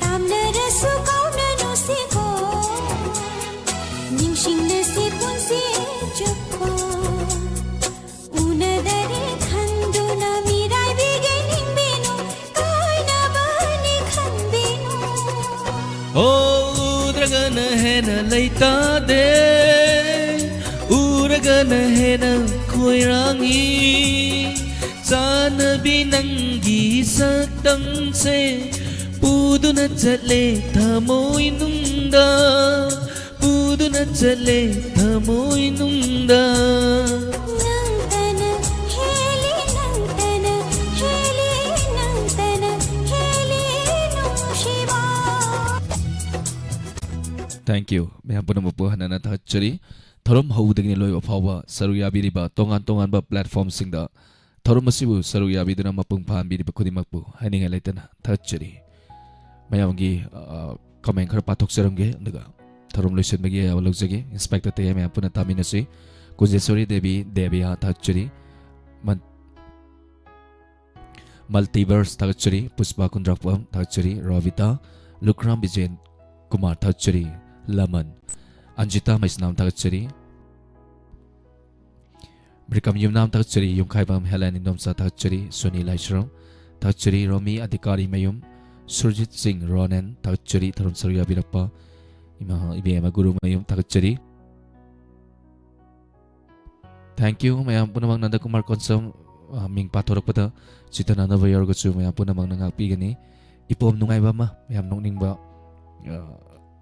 ꯇꯥꯝꯅꯔꯁꯨ ꯀꯥꯎꯅꯅꯨꯁꯤꯀꯣ, ꯅꯤꯡꯁꯤꯡꯅꯁꯤ ꯄꯨꯟꯁꯤ ꯆꯨꯞꯄ꯫ ꯎꯅꯗꯔꯦ ꯈꯟꯗꯨꯅ ꯃꯤꯔꯥꯏꯕꯤꯒꯦ ꯅꯤꯡꯕꯤꯅꯨ, ꯀꯥꯏꯅꯕꯅꯤ ꯈꯟꯕꯤꯅꯨ꯫ ꯑꯣ, ꯎꯗ꯭ꯔꯒꯅ ꯍꯦꯟꯅ ꯂꯩꯇꯥꯗꯦ, ꯎꯔꯒꯅ ꯍꯦꯟꯅ ꯈꯣꯏꯔꯥꯡꯏ꯫ ꯆꯥꯟꯅꯕꯤ ꯅꯪꯒꯤ ꯁꯛꯇꯝꯁꯦ ꯄꯨꯗꯨꯅ ꯆꯠꯂꯦ ꯊꯃꯣꯏꯅꯨꯡꯗ, ꯄꯨꯗꯨꯅ ꯆꯠꯂꯦ ꯊꯃꯣꯏꯅꯨꯡꯗ꯫ ꯅꯪꯇꯅ ꯍꯦꯜꯂꯤ, ꯅꯪꯇꯅ ꯍꯦꯜꯂꯤ, ꯅꯪꯇꯅ ꯍꯦꯜꯂꯤ ꯅꯨꯡꯁꯤꯕ꯫ Thank you꯫ ꯃꯌꯥꯝ ꯄꯨꯝꯅꯃꯛꯄꯨ ꯍꯟꯅ ꯍꯟꯅ ꯊꯥꯒꯠꯆꯔꯤ꯫ ꯊꯧꯔꯝ ꯍꯧꯕꯗꯒꯤꯅ ꯂꯣꯏꯕ ꯐꯥꯎꯕ ꯁꯔꯨꯛ ꯌꯥꯕꯤꯔꯤꯕ ꯇꯣꯉꯥꯟ ꯇꯣꯉꯥꯟꯕ platformꯁꯤꯡꯗ ꯊꯧꯔꯝ ꯑꯁꯤꯕꯨ ꯁꯔꯨꯛ ꯌꯥꯕꯤꯗꯨꯅ ꯃꯄꯨꯡ ꯐꯥꯍꯟꯕꯤꯔꯤꯕ ꯈꯨꯗꯤꯡꯃꯛꯄꯨ ꯍꯥꯏꯅꯤꯡꯉꯥꯏ ꯂꯩꯇꯅ ꯊꯥꯒꯠꯆꯔꯤ꯫ ꯃꯌꯥꯝꯒꯤ, ꯑ, comment ꯈꯔ ꯄꯥꯊꯣꯛꯆꯔꯝꯒꯦ, ꯑꯗꯨꯒ ꯊꯧꯔꯝ ꯂꯣꯏꯁꯤꯟꯕꯒꯤ ꯑꯌꯥꯕ ꯂꯧꯖꯒꯦ꯫ Inspector ꯇꯌꯥꯏ ꯃꯌꯥꯝ ꯄꯨꯟꯅ ꯇꯥꯃꯤꯟꯅꯁꯤ꯫ ꯀꯨꯟꯖꯦꯁꯣꯔꯤ ꯗꯦꯕꯤ, ꯗꯦꯕꯤꯌꯥ ꯊꯥꯒꯠꯆꯔꯤ꯫ ꯃꯟ-, Multiverse ꯊꯥꯒꯠꯆꯔꯤ꯫ ꯄꯨꯁꯄꯥ ꯀꯨꯟꯗ꯭ꯔꯥꯛꯄꯝ ꯊꯥꯒꯠꯆꯔꯤ꯫ ꯔꯣꯕꯤꯇꯥ, ꯂꯨꯈ꯭ꯔꯥꯝ ꯕꯤꯖꯦꯟ ꯀꯨꯃꯥꯔ ꯊꯥꯒꯠꯆꯔꯤ꯫ ꯂꯃꯟ, ꯑꯟꯖꯤꯇꯥ ꯃꯩꯁꯅꯥꯝ ꯊꯥꯒꯠꯆꯔꯤ꯫ ꯕ꯭ꯔꯤꯀꯝ ꯌꯨꯝꯅꯥꯝ ꯊꯥꯒꯠꯆꯔꯤ꯫ ꯌꯨꯝꯈꯥꯏꯕꯝ ꯍꯦꯂꯦꯟ ꯏꯟꯗꯣꯝꯆꯥ ꯊꯥꯒꯠꯆꯔꯤ꯫ ꯁꯣꯅꯤ ꯂꯥꯏꯁ꯭ꯔꯝ ꯊꯥꯒꯠꯆꯔꯤ꯫ ꯔꯣꯃꯤ ꯑꯙꯤꯀꯥꯔꯤ ꯃꯌꯨꯝ, ꯁꯨꯔꯖꯤꯠ ꯁꯤꯡ ꯔꯣꯅꯦꯟ ꯊꯥꯒꯠꯆꯔꯤ꯫ ꯊꯧꯔꯝ ꯁꯔꯨꯛ ꯌꯥꯕꯤꯔꯛꯄ ꯏꯃꯥ ꯏꯕꯦꯝꯃ ꯒꯨꯔꯨ ꯃꯌꯨꯝ ꯊꯥꯒꯠꯆꯔꯤ꯫ Thank you ꯃꯌꯥꯝ ꯄꯨꯝꯅꯃꯛ꯫ ꯅꯟꯗ ꯀꯨꯃꯥꯔ ꯀꯣꯟꯁꯝ, ꯑ, ꯃꯤꯡ ꯄꯥꯊꯣꯔꯛꯄꯗ ꯆꯤꯠꯇ ꯅꯥꯟꯅꯕ ꯌꯥꯎꯔꯒꯁꯨ ꯃꯌꯥꯝ ꯄꯨꯝꯅꯃꯛꯅ ꯉꯥꯛꯄꯤꯒꯅꯤ꯫ ꯏꯄꯣꯝ ꯅꯨꯡꯉꯥꯏꯕ ꯑꯃ, ꯌꯥꯝ ꯅꯣꯛꯅꯤꯡꯕ, ꯑ,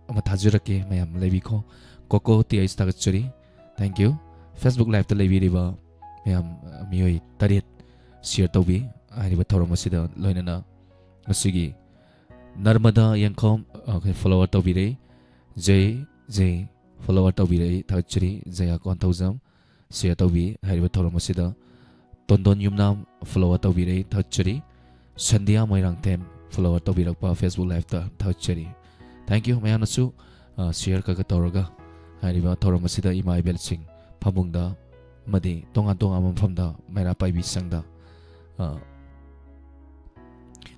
ꯑꯃ ꯊꯥꯖꯔꯛꯀꯦ꯫ ꯃꯌꯥꯝ ꯂꯩꯕꯤꯈꯣ꯫ ꯀꯣꯀꯣ ꯇꯤ ꯑꯩꯁ ꯊꯥꯒꯠꯆꯔꯤ꯫ Thank you꯫ Facebook liveꯇ ꯂꯩꯕꯤꯔꯤꯕ ꯃꯌꯥꯝ, ꯑ, ꯃꯤꯑꯣꯏ ꯇꯔꯦꯠ share ꯇꯧꯕꯤ꯫ ꯍꯥꯏꯔꯤꯕ ꯊꯧꯔꯝ ꯑꯁꯤꯗ ꯂꯣꯏꯅꯅ ꯉꯁꯤꯒꯤ ꯅꯔꯃꯗꯥ ꯌꯦꯡꯈꯣꯝ, ꯑ, follower ꯇꯧꯕꯤꯔꯦ꯫ ꯖꯩ ꯖꯩ follower ꯇꯧꯕꯤꯔꯛꯏ, ꯊꯥꯒꯠꯆꯔꯤ꯫ ꯖꯌꯥ ꯀꯣꯟꯊꯧꯖꯝ share ꯇꯧꯕꯤ꯫ ꯍꯥꯏꯔꯤꯕ ꯊꯧꯔꯝ ꯑꯁꯤꯗ ꯇꯣꯟꯗꯣꯟ ꯌꯨꯝꯅꯥꯝ follower ꯇꯧꯕꯤꯔꯦ, ꯊꯥꯒꯠꯆꯔꯤ꯫ ꯁꯟꯙ꯭ꯌꯥ ꯃꯣꯏꯔꯥꯡꯊꯦꯝ follower ꯇꯧꯕꯤꯔꯛꯄ Facebook liveꯇ ꯊꯥꯒꯠꯆꯔꯤ꯫ Thank you꯫ ꯃꯌꯥꯝꯅꯁꯨ, ꯑ, share ꯈꯔ ꯈꯔ ꯇꯧꯔꯒ ꯍꯥꯏꯔꯤꯕ ꯊꯧꯔꯝ ꯑꯁꯤꯗ ꯏꯃꯥ ꯏꯕꯦꯜꯁꯤꯡ ꯐꯃꯨꯡꯗ ꯑꯃꯗꯤ ꯇꯣꯉꯥꯟ ꯇꯣꯉꯥꯟꯕ ꯃꯐꯝꯗ ꯃꯩꯔꯥ ꯄꯥꯏꯕꯤ ꯁꯪꯗ, ꯑ,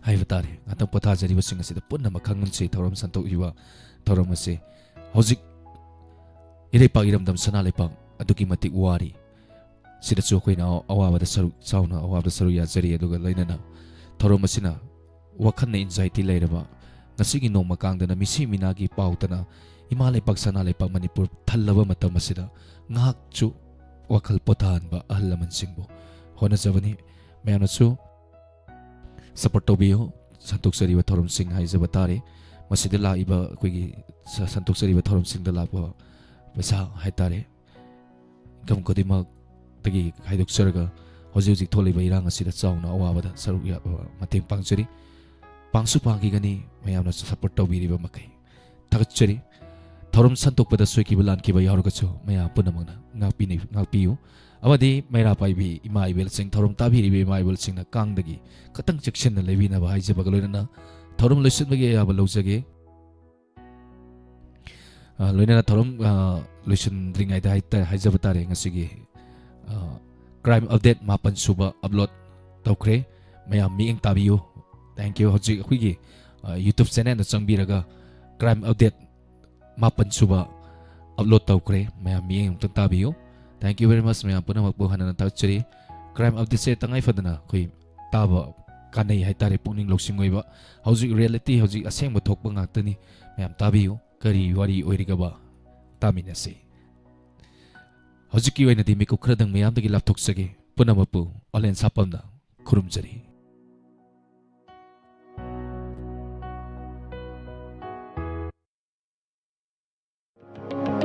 ꯍꯥꯏꯕ ꯇꯥꯔꯦ, ꯉꯥꯛꯇꯪ ꯄꯣꯊꯥꯖꯔꯤꯕꯁꯤꯡ ꯑꯁꯤꯗ ꯄꯨꯟꯅꯃꯛ ꯈꯪꯍꯟꯁꯤ꯫ ꯊꯧꯔꯝ ꯁꯟꯗꯣꯛꯂꯤꯕ ꯊꯧꯔꯝ ꯑꯁꯤ ꯍꯧꯖꯤꯛ ꯏꯔꯩꯄꯥꯛ ꯏꯔꯝꯗꯝ ꯁꯅꯥ ꯂꯩꯄꯥꯛ ꯑꯗꯨꯛꯀꯤ ꯃꯇꯤꯛ ꯋꯥꯔꯤ꯫ ꯁꯤꯗꯁꯨ ꯑꯩꯈꯣꯏꯅ ꯑꯋꯥꯕꯗ ꯁꯔꯨꯛ ꯆꯥꯎꯅ, ꯑꯋꯥꯕꯗ ꯁꯔꯨꯛ ꯌꯥꯖꯔꯤ꯫ ꯑꯗꯨꯒ ꯂꯣꯏꯅꯅ ꯊꯧꯔꯝ ꯑꯁꯤꯅ ꯋꯥꯈꯜꯅ anxiety ꯂꯩꯔꯕ, ꯉꯁꯤꯒꯤ ꯅꯣꯡꯃ ꯀꯥꯡꯗꯅ ꯃꯤꯁꯤ ꯃꯤꯅꯥꯒꯤ ꯄꯥꯎꯇꯅ ꯏꯃꯥ ꯂꯩꯄꯥꯛ ꯁꯅꯥ ꯂꯩꯄꯥꯛ ꯃꯅꯤꯄꯨꯔ ꯊꯜꯂꯕ ꯃꯇꯝ ꯑꯁꯤꯗ ꯉꯥꯏꯍꯥꯛꯁꯨ ꯋꯥꯈꯜ ꯄꯣꯊꯥꯍꯟꯕ ꯑꯍꯜ ꯂꯃꯟꯁꯤꯡꯕꯨ ꯍꯣꯠꯅꯖꯕꯅꯤ꯫ ꯃꯌꯥꯝꯅꯁꯨ support ꯇꯧꯕꯤꯌꯨ꯫ ꯁꯟꯗꯣꯛꯆꯔꯤꯕ ꯊꯧꯔꯝꯁꯤꯡ ꯍꯥꯏꯖꯕ ꯇꯥꯔꯦ꯫ ꯃꯁꯤꯗ ꯂꯥꯛꯏꯕ ꯑꯩꯈꯣꯏꯒꯤ ꯁ-, ꯁꯟꯗꯣꯛꯆꯔꯤꯕ ꯊꯧꯔꯝꯁꯤꯡꯗ ꯂꯥꯛꯄ ꯄꯩꯁꯥ ꯍꯥꯏꯇꯥꯔꯦ, income ꯈꯨꯗꯤꯡꯃꯛꯇꯒꯤ ꯈꯥꯏꯗꯣꯛꯆꯔꯒ ꯍꯧꯖꯤꯛ ꯍꯧꯖꯤꯛ ꯊꯣꯛꯂꯤꯕ ꯏꯔꯥꯡ ꯑꯁꯤꯗ ꯆꯥꯎꯅ ꯑꯋꯥꯕꯗ ꯁꯔꯨꯛ ꯌꯥ-, ꯃꯇꯦꯡ ꯄꯥꯡꯖꯔꯤ꯫ ꯄꯥꯡꯁꯨ ꯄꯥꯡꯈꯤꯒꯅꯤ꯫ ꯃꯌꯥꯝꯅꯁꯨ support ꯇꯧꯕꯤꯔꯤꯕ ꯃꯈꯩ ꯊꯥꯒꯠꯆꯔꯤ꯫ ꯊꯧꯔꯝ ꯁꯟꯗꯣꯛꯄꯗ ꯁꯣꯏꯈꯤꯕ ꯂꯥꯟꯈꯤꯕ ꯌꯥꯎꯔꯒꯁꯨ ꯃꯌꯥꯝ ꯄꯨꯝꯅꯃꯛꯅ ꯉꯥꯛꯄꯤꯅ-, ꯉꯥꯛꯄꯤꯌꯨ꯫ ꯑꯃꯗꯤ ꯃꯩꯔꯥ ꯄꯥꯏꯕꯤ ꯏꯃꯥ ꯏꯕꯦꯜꯁꯤꯡ, ꯊꯧꯔꯝ ꯇꯥꯕꯤꯔꯤꯕ ꯏꯃꯥ ꯏꯕꯦꯜꯁꯤꯡꯅ ꯀꯥꯡꯗꯒꯤ ꯈꯇꯪ ꯆꯦꯛꯁꯤꯟꯅ ꯂꯩꯕꯤꯅꯕ ꯍꯥꯏꯖꯕꯒ ꯂꯣꯏꯅꯅ ꯊꯧꯔꯝ ꯂꯣꯏꯁꯤꯟꯕꯒꯤ ꯑꯌꯥꯕ ꯂꯧꯖꯒꯦ꯫ ꯑ, ꯂꯣꯏꯅꯅ ꯊꯧꯔꯝ, ꯑ, ꯂꯣꯏꯁꯤꯟꯗ꯭ꯔꯤꯉꯩꯗ ꯍꯥꯏꯇꯥ-, ꯍꯥꯏꯖꯕ ꯇꯥꯔꯦ, ꯉꯁꯤꯒꯤ, ꯑ, crime update ꯃꯥꯄꯟ ꯁꯨꯕ upload ꯇꯧꯈ꯭ꯔꯦ꯫ ꯃꯌꯥꯝ ꯃꯤꯠꯌꯦꯡ ꯇꯥꯕꯤꯌꯨ꯫ Thank you꯫ ꯍꯧꯖꯤꯛ ꯑꯩꯈꯣꯏꯒꯤ, ꯑ, YouTube channelꯗ ꯆꯪꯕꯤꯔꯒ crime update ꯃꯥꯄꯟ ꯁꯨꯕ upload ꯇꯧꯈ꯭ꯔꯦ꯫ ꯃꯌꯥꯝ ꯃꯤꯠꯌꯦꯡ ꯑꯃꯨꯛꯇꯪ ꯇꯥꯕꯤꯌꯨ꯫ Thank you very much꯫ ꯃꯌꯥꯝ ꯄꯨꯝꯅꯃꯛꯄꯨ ꯍꯟꯅ ꯍꯟꯅ ꯊꯥꯒꯠꯆꯔꯤ꯫ Crime updateꯁꯦ ꯇꯉꯥꯏ ꯐꯗꯅ ꯑꯩꯈꯣꯏ ꯇꯥꯕ ꯀꯥꯟꯅꯩ ꯍꯥꯏꯇꯥꯔꯦ, ꯄꯨꯛꯅꯤꯡ ꯂꯧꯁꯤꯡ ꯑꯣꯏꯕ꯫ ꯍꯧꯖꯤꯛ reality, ꯍꯧꯖꯤꯛ ꯑꯁꯦꯡꯕ ꯊꯣꯛꯄ ꯉꯥꯛꯇꯅꯤ꯫ ꯃꯌꯥꯝ ꯇꯥꯕꯤꯌꯨ꯫ ꯀꯔꯤ ꯋꯥꯔꯤ ꯑꯣꯏꯔꯤꯒꯕ? ꯇꯥꯃꯤꯟꯅꯁꯤ꯫ ꯍꯧꯖꯤꯛꯀꯤ ꯑꯣꯏꯅꯗꯤ ꯃꯤꯀꯨꯞ ꯈꯔꯗꯪ ꯃꯌꯥꯝꯗꯒꯤ ꯂꯥꯞꯊꯣꯛꯆꯒꯦ꯫ ꯄꯨꯝꯅꯃꯛꯄꯨ ꯑꯣꯂꯦꯟ ꯁꯥꯄꯝꯅ ꯈꯨꯔꯨꯝꯖꯔꯤ꯫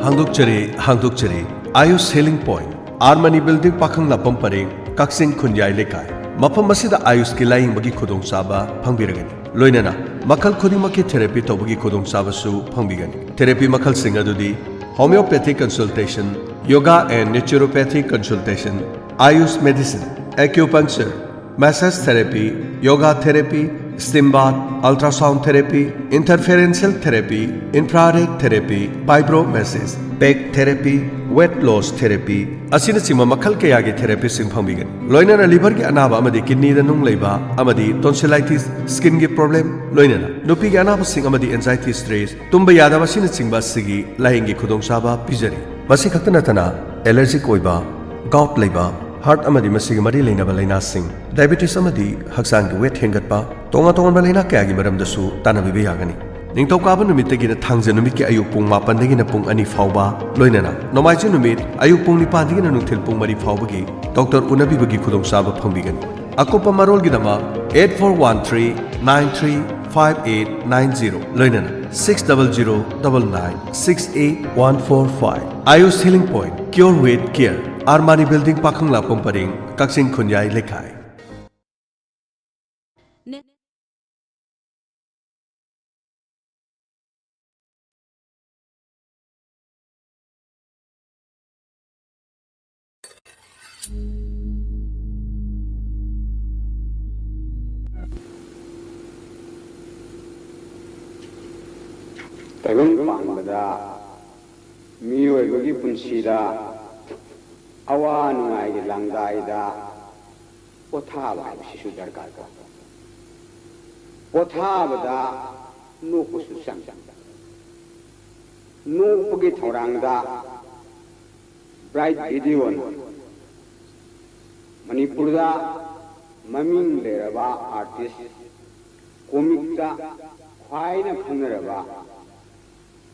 ꯍꯥꯡꯗꯣꯛꯆꯔꯤ, ꯍꯥꯡꯗꯣꯛꯆꯔꯤ꯫ Ayush Healing Point, R Mani Building, ꯄꯥꯈꯪ ꯂꯥꯄꯝ ꯄꯔꯦꯡ, ꯀꯛꯆꯤꯡ ꯈꯨꯟꯌꯥꯏ ꯂꯩꯀꯥꯏ꯫ ꯃꯐꯝ ꯑꯁꯤꯗ Ayushꯀꯤ ꯂꯥꯌꯦꯡꯕꯒꯤ ꯈꯨꯗꯣꯡꯆꯥꯕ ꯐꯪꯕꯤꯔꯒꯅꯤ꯫ ꯂꯣꯏꯅꯅ ꯃꯈꯜ ꯈꯨꯗꯤꯡꯃꯛꯀꯤ therapy ꯇꯧꯕꯒꯤ ꯈꯨꯗꯣꯡꯆꯥꯕꯁꯨ ꯐꯪꯕꯤꯒꯅꯤ꯫ Therapy ꯃꯈꯜꯁꯤꯡ ꯑꯗꯨꯗꯤ homeopathic consultation, yoga and naturopathic consultation, Ayush medicine, Acupuncture, massage therapy, yoga therapy, steam bath, ultrasound therapy, interferential therapy, infrared therapy, vibromassage, peg therapy, weight loss therapy ꯑꯁꯤꯅꯆꯤꯡꯕ ꯃꯈꯜ ꯀꯌꯥꯒꯤ therapyꯁꯤꯡ ꯐꯪꯕꯤꯒꯅꯤ꯫ ꯂꯣꯏꯅꯅ liverꯒꯤ ꯑꯅꯥꯕ ꯑꯃꯗꯤ kidneyꯗ ꯅꯨꯡ ꯂꯩꯕ ꯑꯃꯗꯤ tonsillitis, skinꯒꯤ problem, ꯂꯣꯏꯅꯅ ꯅꯨꯄꯤꯒꯤ ꯑꯅꯥꯕꯁꯤꯡ ꯑꯃꯗꯤ anxiety stress, ꯇꯨꯝꯕ ꯌꯥꯗꯕ ꯑꯁꯤꯅꯆꯤꯡꯕ ꯑꯁꯤꯒꯤ ꯂꯥꯌꯦꯡꯒꯤ ꯈꯨꯗꯣꯡꯆꯥꯕ ꯄꯤꯖꯔꯤ꯫ ꯃꯁꯤ ꯈꯛꯇ ꯅꯠꯇꯅ allergic ꯑꯣꯏꯕ, gout ꯂꯩꯕ, heart ꯑꯃꯗꯤ ꯃꯁꯤꯒ ꯃꯔꯤ ꯂꯩꯅꯕ ꯂꯥꯏꯅꯥꯁꯤꯡ, diabetes ꯑꯃꯗꯤ ꯍꯛꯆꯥꯡꯒꯤ weight ꯍꯦꯟꯒꯠꯄ, ꯇꯣꯉꯥꯟ ꯇꯣꯉꯥꯟꯕ ꯂꯥꯏꯅꯥ ꯀꯌꯥꯒꯤ ꯃꯔꯝꯗꯁꯨ ꯇꯥꯟꯅꯕꯤꯕ ꯌꯥꯒꯅꯤ꯫ ꯅꯤꯡꯊꯧꯀꯥꯕ ꯅꯨꯃꯤꯠꯇꯒꯤꯅ ꯊꯥꯡꯖ ꯅꯨꯃꯤꯠꯀꯤ ꯑꯌꯨꯛ ꯄꯨꯡ ꯃꯥꯄꯟꯗꯒꯤꯅ ꯄꯨꯡ ꯑꯅꯤ ꯐꯥꯎꯕ, ꯂꯣꯏꯅꯅ ꯅꯣꯡꯃꯥꯏꯖꯤꯡ ꯅꯨꯃꯤꯠ ꯑꯌꯨꯛ ꯄꯨꯡ ꯅꯤꯄꯥꯟꯗꯒꯤꯅ ꯅꯨꯡꯊꯤꯜ ꯄꯨꯡ ꯃꯔꯤ ꯐꯥꯎꯕꯒꯤ doctor ꯎꯅꯕꯤꯕꯒꯤ ꯈꯨꯗꯣꯡꯆꯥꯕ ꯐꯪꯕꯤꯒꯅꯤ꯫ ꯑꯀꯨꯞꯄ ꯃꯔꯣꯜꯒꯤꯗꯃꯛ eight four one three nine three five eight nine zero, ꯂꯣꯏꯅꯅ six double zero double nine six eight one four five꯫ Ayush Healing Point, Cure with Care, ꯑꯥꯔꯃꯥꯅꯤ building, ꯄꯥꯈꯪꯂꯥꯛꯄꯝ ꯄꯔꯦꯡ, ꯀꯛꯆꯤꯡ ꯈꯨꯟꯌꯥꯏ ꯂꯩꯀꯥꯏ꯫ ꯇꯥꯏꯕꯪ ꯄꯥꯟꯕꯗ, ꯃꯤꯑꯣꯏꯕꯒꯤ ꯄꯨꯟꯁꯤꯗ, ꯑꯋꯥ ꯅꯨꯡꯉꯥꯏꯒꯤ ꯂꯥꯡꯗꯥꯏꯗ ꯄꯣꯊꯥꯕ ꯍꯥꯏꯕꯁꯤꯁꯨ ꯗꯔꯀꯥꯔ ꯑꯣꯏ꯫ ꯄꯣꯊꯥꯕꯗ ꯅꯣꯛꯄꯁꯨ ꯆꯪꯏ꯫ ꯅꯣꯛꯄꯒꯤ ꯊꯧꯔꯥꯡꯗ Bright Video ꯅ ꯃꯅꯤꯄꯨꯔꯗ ꯃꯃꯤꯡ ꯂꯩꯔꯕ artist, comic ꯇ ꯈ꯭ꯋꯥꯏꯅ ꯈꯪꯅꯔꯕ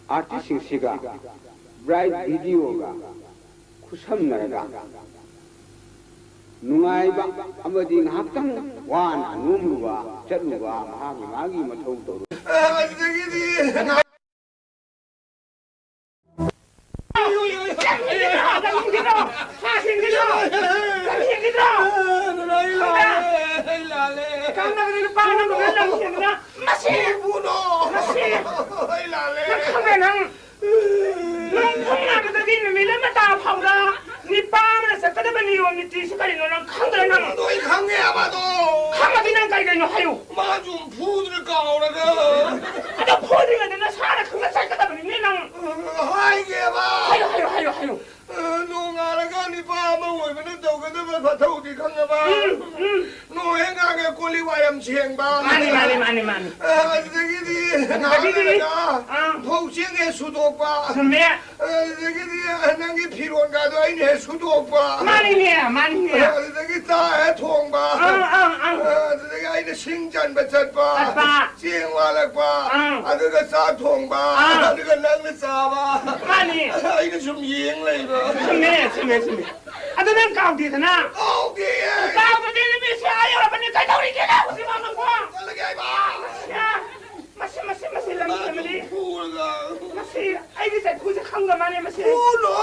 artist ꯁꯤꯡꯁꯤꯒ Bright Video ꯒ ꯈꯨꯠꯁꯝꯅꯔꯒ ꯅꯨꯡꯉꯥꯏꯕ ꯑꯃꯗꯤ ꯉꯥꯏꯍꯥꯛꯇꯪ ꯋꯥꯅ ꯅꯣꯝꯂꯨꯕ ꯆꯠꯂꯨꯕ ꯃꯍꯥꯛꯀꯤ ꯃꯥꯒꯤ ꯃꯊꯧ ꯇꯧꯔꯨꯕ꯫ ꯅꯪ ꯈꯪꯕ꯭ꯔꯥ ꯅꯪ? ꯅꯪ ꯈꯪꯅꯕꯗꯒꯤ ꯅꯨꯃꯤꯠ ꯑꯃ ꯇꯥ ꯐꯥꯎꯗ ꯅꯤꯄꯥ ꯑꯃꯅ ꯆꯠꯀꯗꯕ ꯅꯤꯌꯣꯝ ꯅꯤꯇꯤꯁꯤ ꯀꯔꯤꯅꯣ ꯅꯪ ꯈꯪꯗ꯭ꯔ ꯅꯪ? ꯑꯗꯣ ꯑꯩ ꯈꯪꯉꯦ ꯍꯥꯏꯕ ꯑꯗꯣ꯫ ꯈꯪꯉꯗꯤ ꯅꯪ ꯀꯩ ꯀꯩꯅꯣ ꯍꯥꯏꯌꯨ꯫ ꯃꯥ ꯁꯨꯝ ꯐꯨꯗꯅ ꯀꯥꯎꯔꯒ꯫ ꯑꯗꯣ ꯐꯨꯗ꯭ꯔꯤꯉꯩꯗ ꯅꯁꯥꯅ ꯈꯪꯅ ꯆꯠꯀꯗꯕꯅꯤꯅꯦ ꯅꯪ꯫ ꯍꯥꯏꯒꯦꯕ꯫ ꯍꯥꯏꯌꯨ, ꯍꯥꯏꯌꯨ, ꯍꯥꯏꯌꯨ, ꯍꯥꯏꯌꯨ꯫ ꯑ, ꯅꯣꯡꯉꯥꯜꯂꯒ ꯅꯨꯄꯥ ꯑꯃ ꯑꯣꯏꯕꯅ ꯇꯧꯒꯗꯕ ꯃꯊꯧꯗꯤ ꯈꯪꯉꯕ? ꯎꯝ, ꯎꯝ꯫ ꯅꯣꯡ ꯍꯦꯛ ꯉꯥꯡꯉꯦ ꯀꯣꯜ ꯂꯤꯛ ꯋꯥꯏꯔꯝ ꯁꯦꯡꯕ꯫ ꯃꯥꯅꯤ, ꯃꯥꯅꯤ, ꯃꯥꯅꯤ, ꯃꯥꯅꯤ꯫ ꯑ, ꯑꯗꯨꯗꯒꯤꯗꯤ ꯑꯗꯨꯗꯒꯤꯗꯤ? ꯉꯥꯏꯍꯥꯛ ꯂꯩꯔꯒ ꯑꯥ꯫ ꯐꯧ ꯆꯦꯡ ꯍꯦꯛ ꯁꯨꯗꯣꯛꯄ꯫ ꯆꯨꯝꯃꯦ꯫ ꯑꯗꯨꯗꯒꯤꯗꯤ ꯅꯪꯒꯤ ꯐꯤꯔꯣꯟꯒꯗꯣ ꯑꯩꯅ ꯍꯦꯛ ꯁꯨꯗꯣꯛꯄ꯫ ꯃꯥꯅꯤꯅꯦ, ꯃꯥꯅꯤꯅꯦ꯫ ꯑꯗꯨꯗꯒꯤ ꯆꯥꯛ ꯍꯦꯛ ꯊꯣꯡꯕ꯫ ꯑꯪ, ꯑꯪ, ꯑꯪ꯫ ꯑꯗꯨꯗꯒꯤ ꯑꯩꯅ ꯁꯤꯡ ꯆꯟꯕ ꯆꯠꯄ꯫ ꯆꯠꯄ꯫ ꯆꯦꯡ ꯋꯥꯜꯂꯛꯄ꯫ ꯑꯪ꯫ ꯑꯗꯨꯒ ꯆꯥꯛ ꯊꯣꯡꯕ꯫ ꯑꯪ꯫ ꯑꯗꯨꯒ ꯅꯪꯅ ꯆꯥꯕ꯫ ꯃꯥꯅꯤ꯫ ꯑꯩꯅ ꯁꯨꯝ ꯌꯦꯡ ꯂꯩꯕ꯫ ꯆꯨꯝꯃꯦ, ꯆꯨꯝꯃꯦ, ꯆꯨꯝꯃꯦ꯫ ꯑꯗꯨ ꯅꯪ ꯀꯥꯎꯗꯦꯗꯅ? ꯀꯥꯎꯗꯦꯌꯦ꯫ ꯀꯥꯎꯗ꯭ꯔꯗꯤ ꯅꯨꯃꯤꯠꯁꯦ ꯑꯥ ꯌꯧꯔꯕꯅꯤ꯫ ꯀꯩꯗꯧꯔꯤꯒꯦ ꯅꯪ ꯍꯧꯖꯤꯛ ꯃꯥꯃꯪꯀꯣ? ꯆꯠꯂꯒꯦ ꯍꯥꯏꯕ꯫ ꯃꯁꯤ, ꯃꯁꯤ, ꯃꯁꯤ ꯂꯝ ꯃꯥ ꯍꯦꯟꯕꯅꯤ꯫ ꯑꯗꯨꯝ ꯐꯨꯔꯒ꯫ ꯃꯁꯤ ꯑꯩꯒꯤ ꯆꯩꯐꯨꯁꯦ ꯈꯪꯗ ꯃꯥꯜꯂꯦ ꯃꯁꯤ꯫ ꯐꯨꯅꯣ!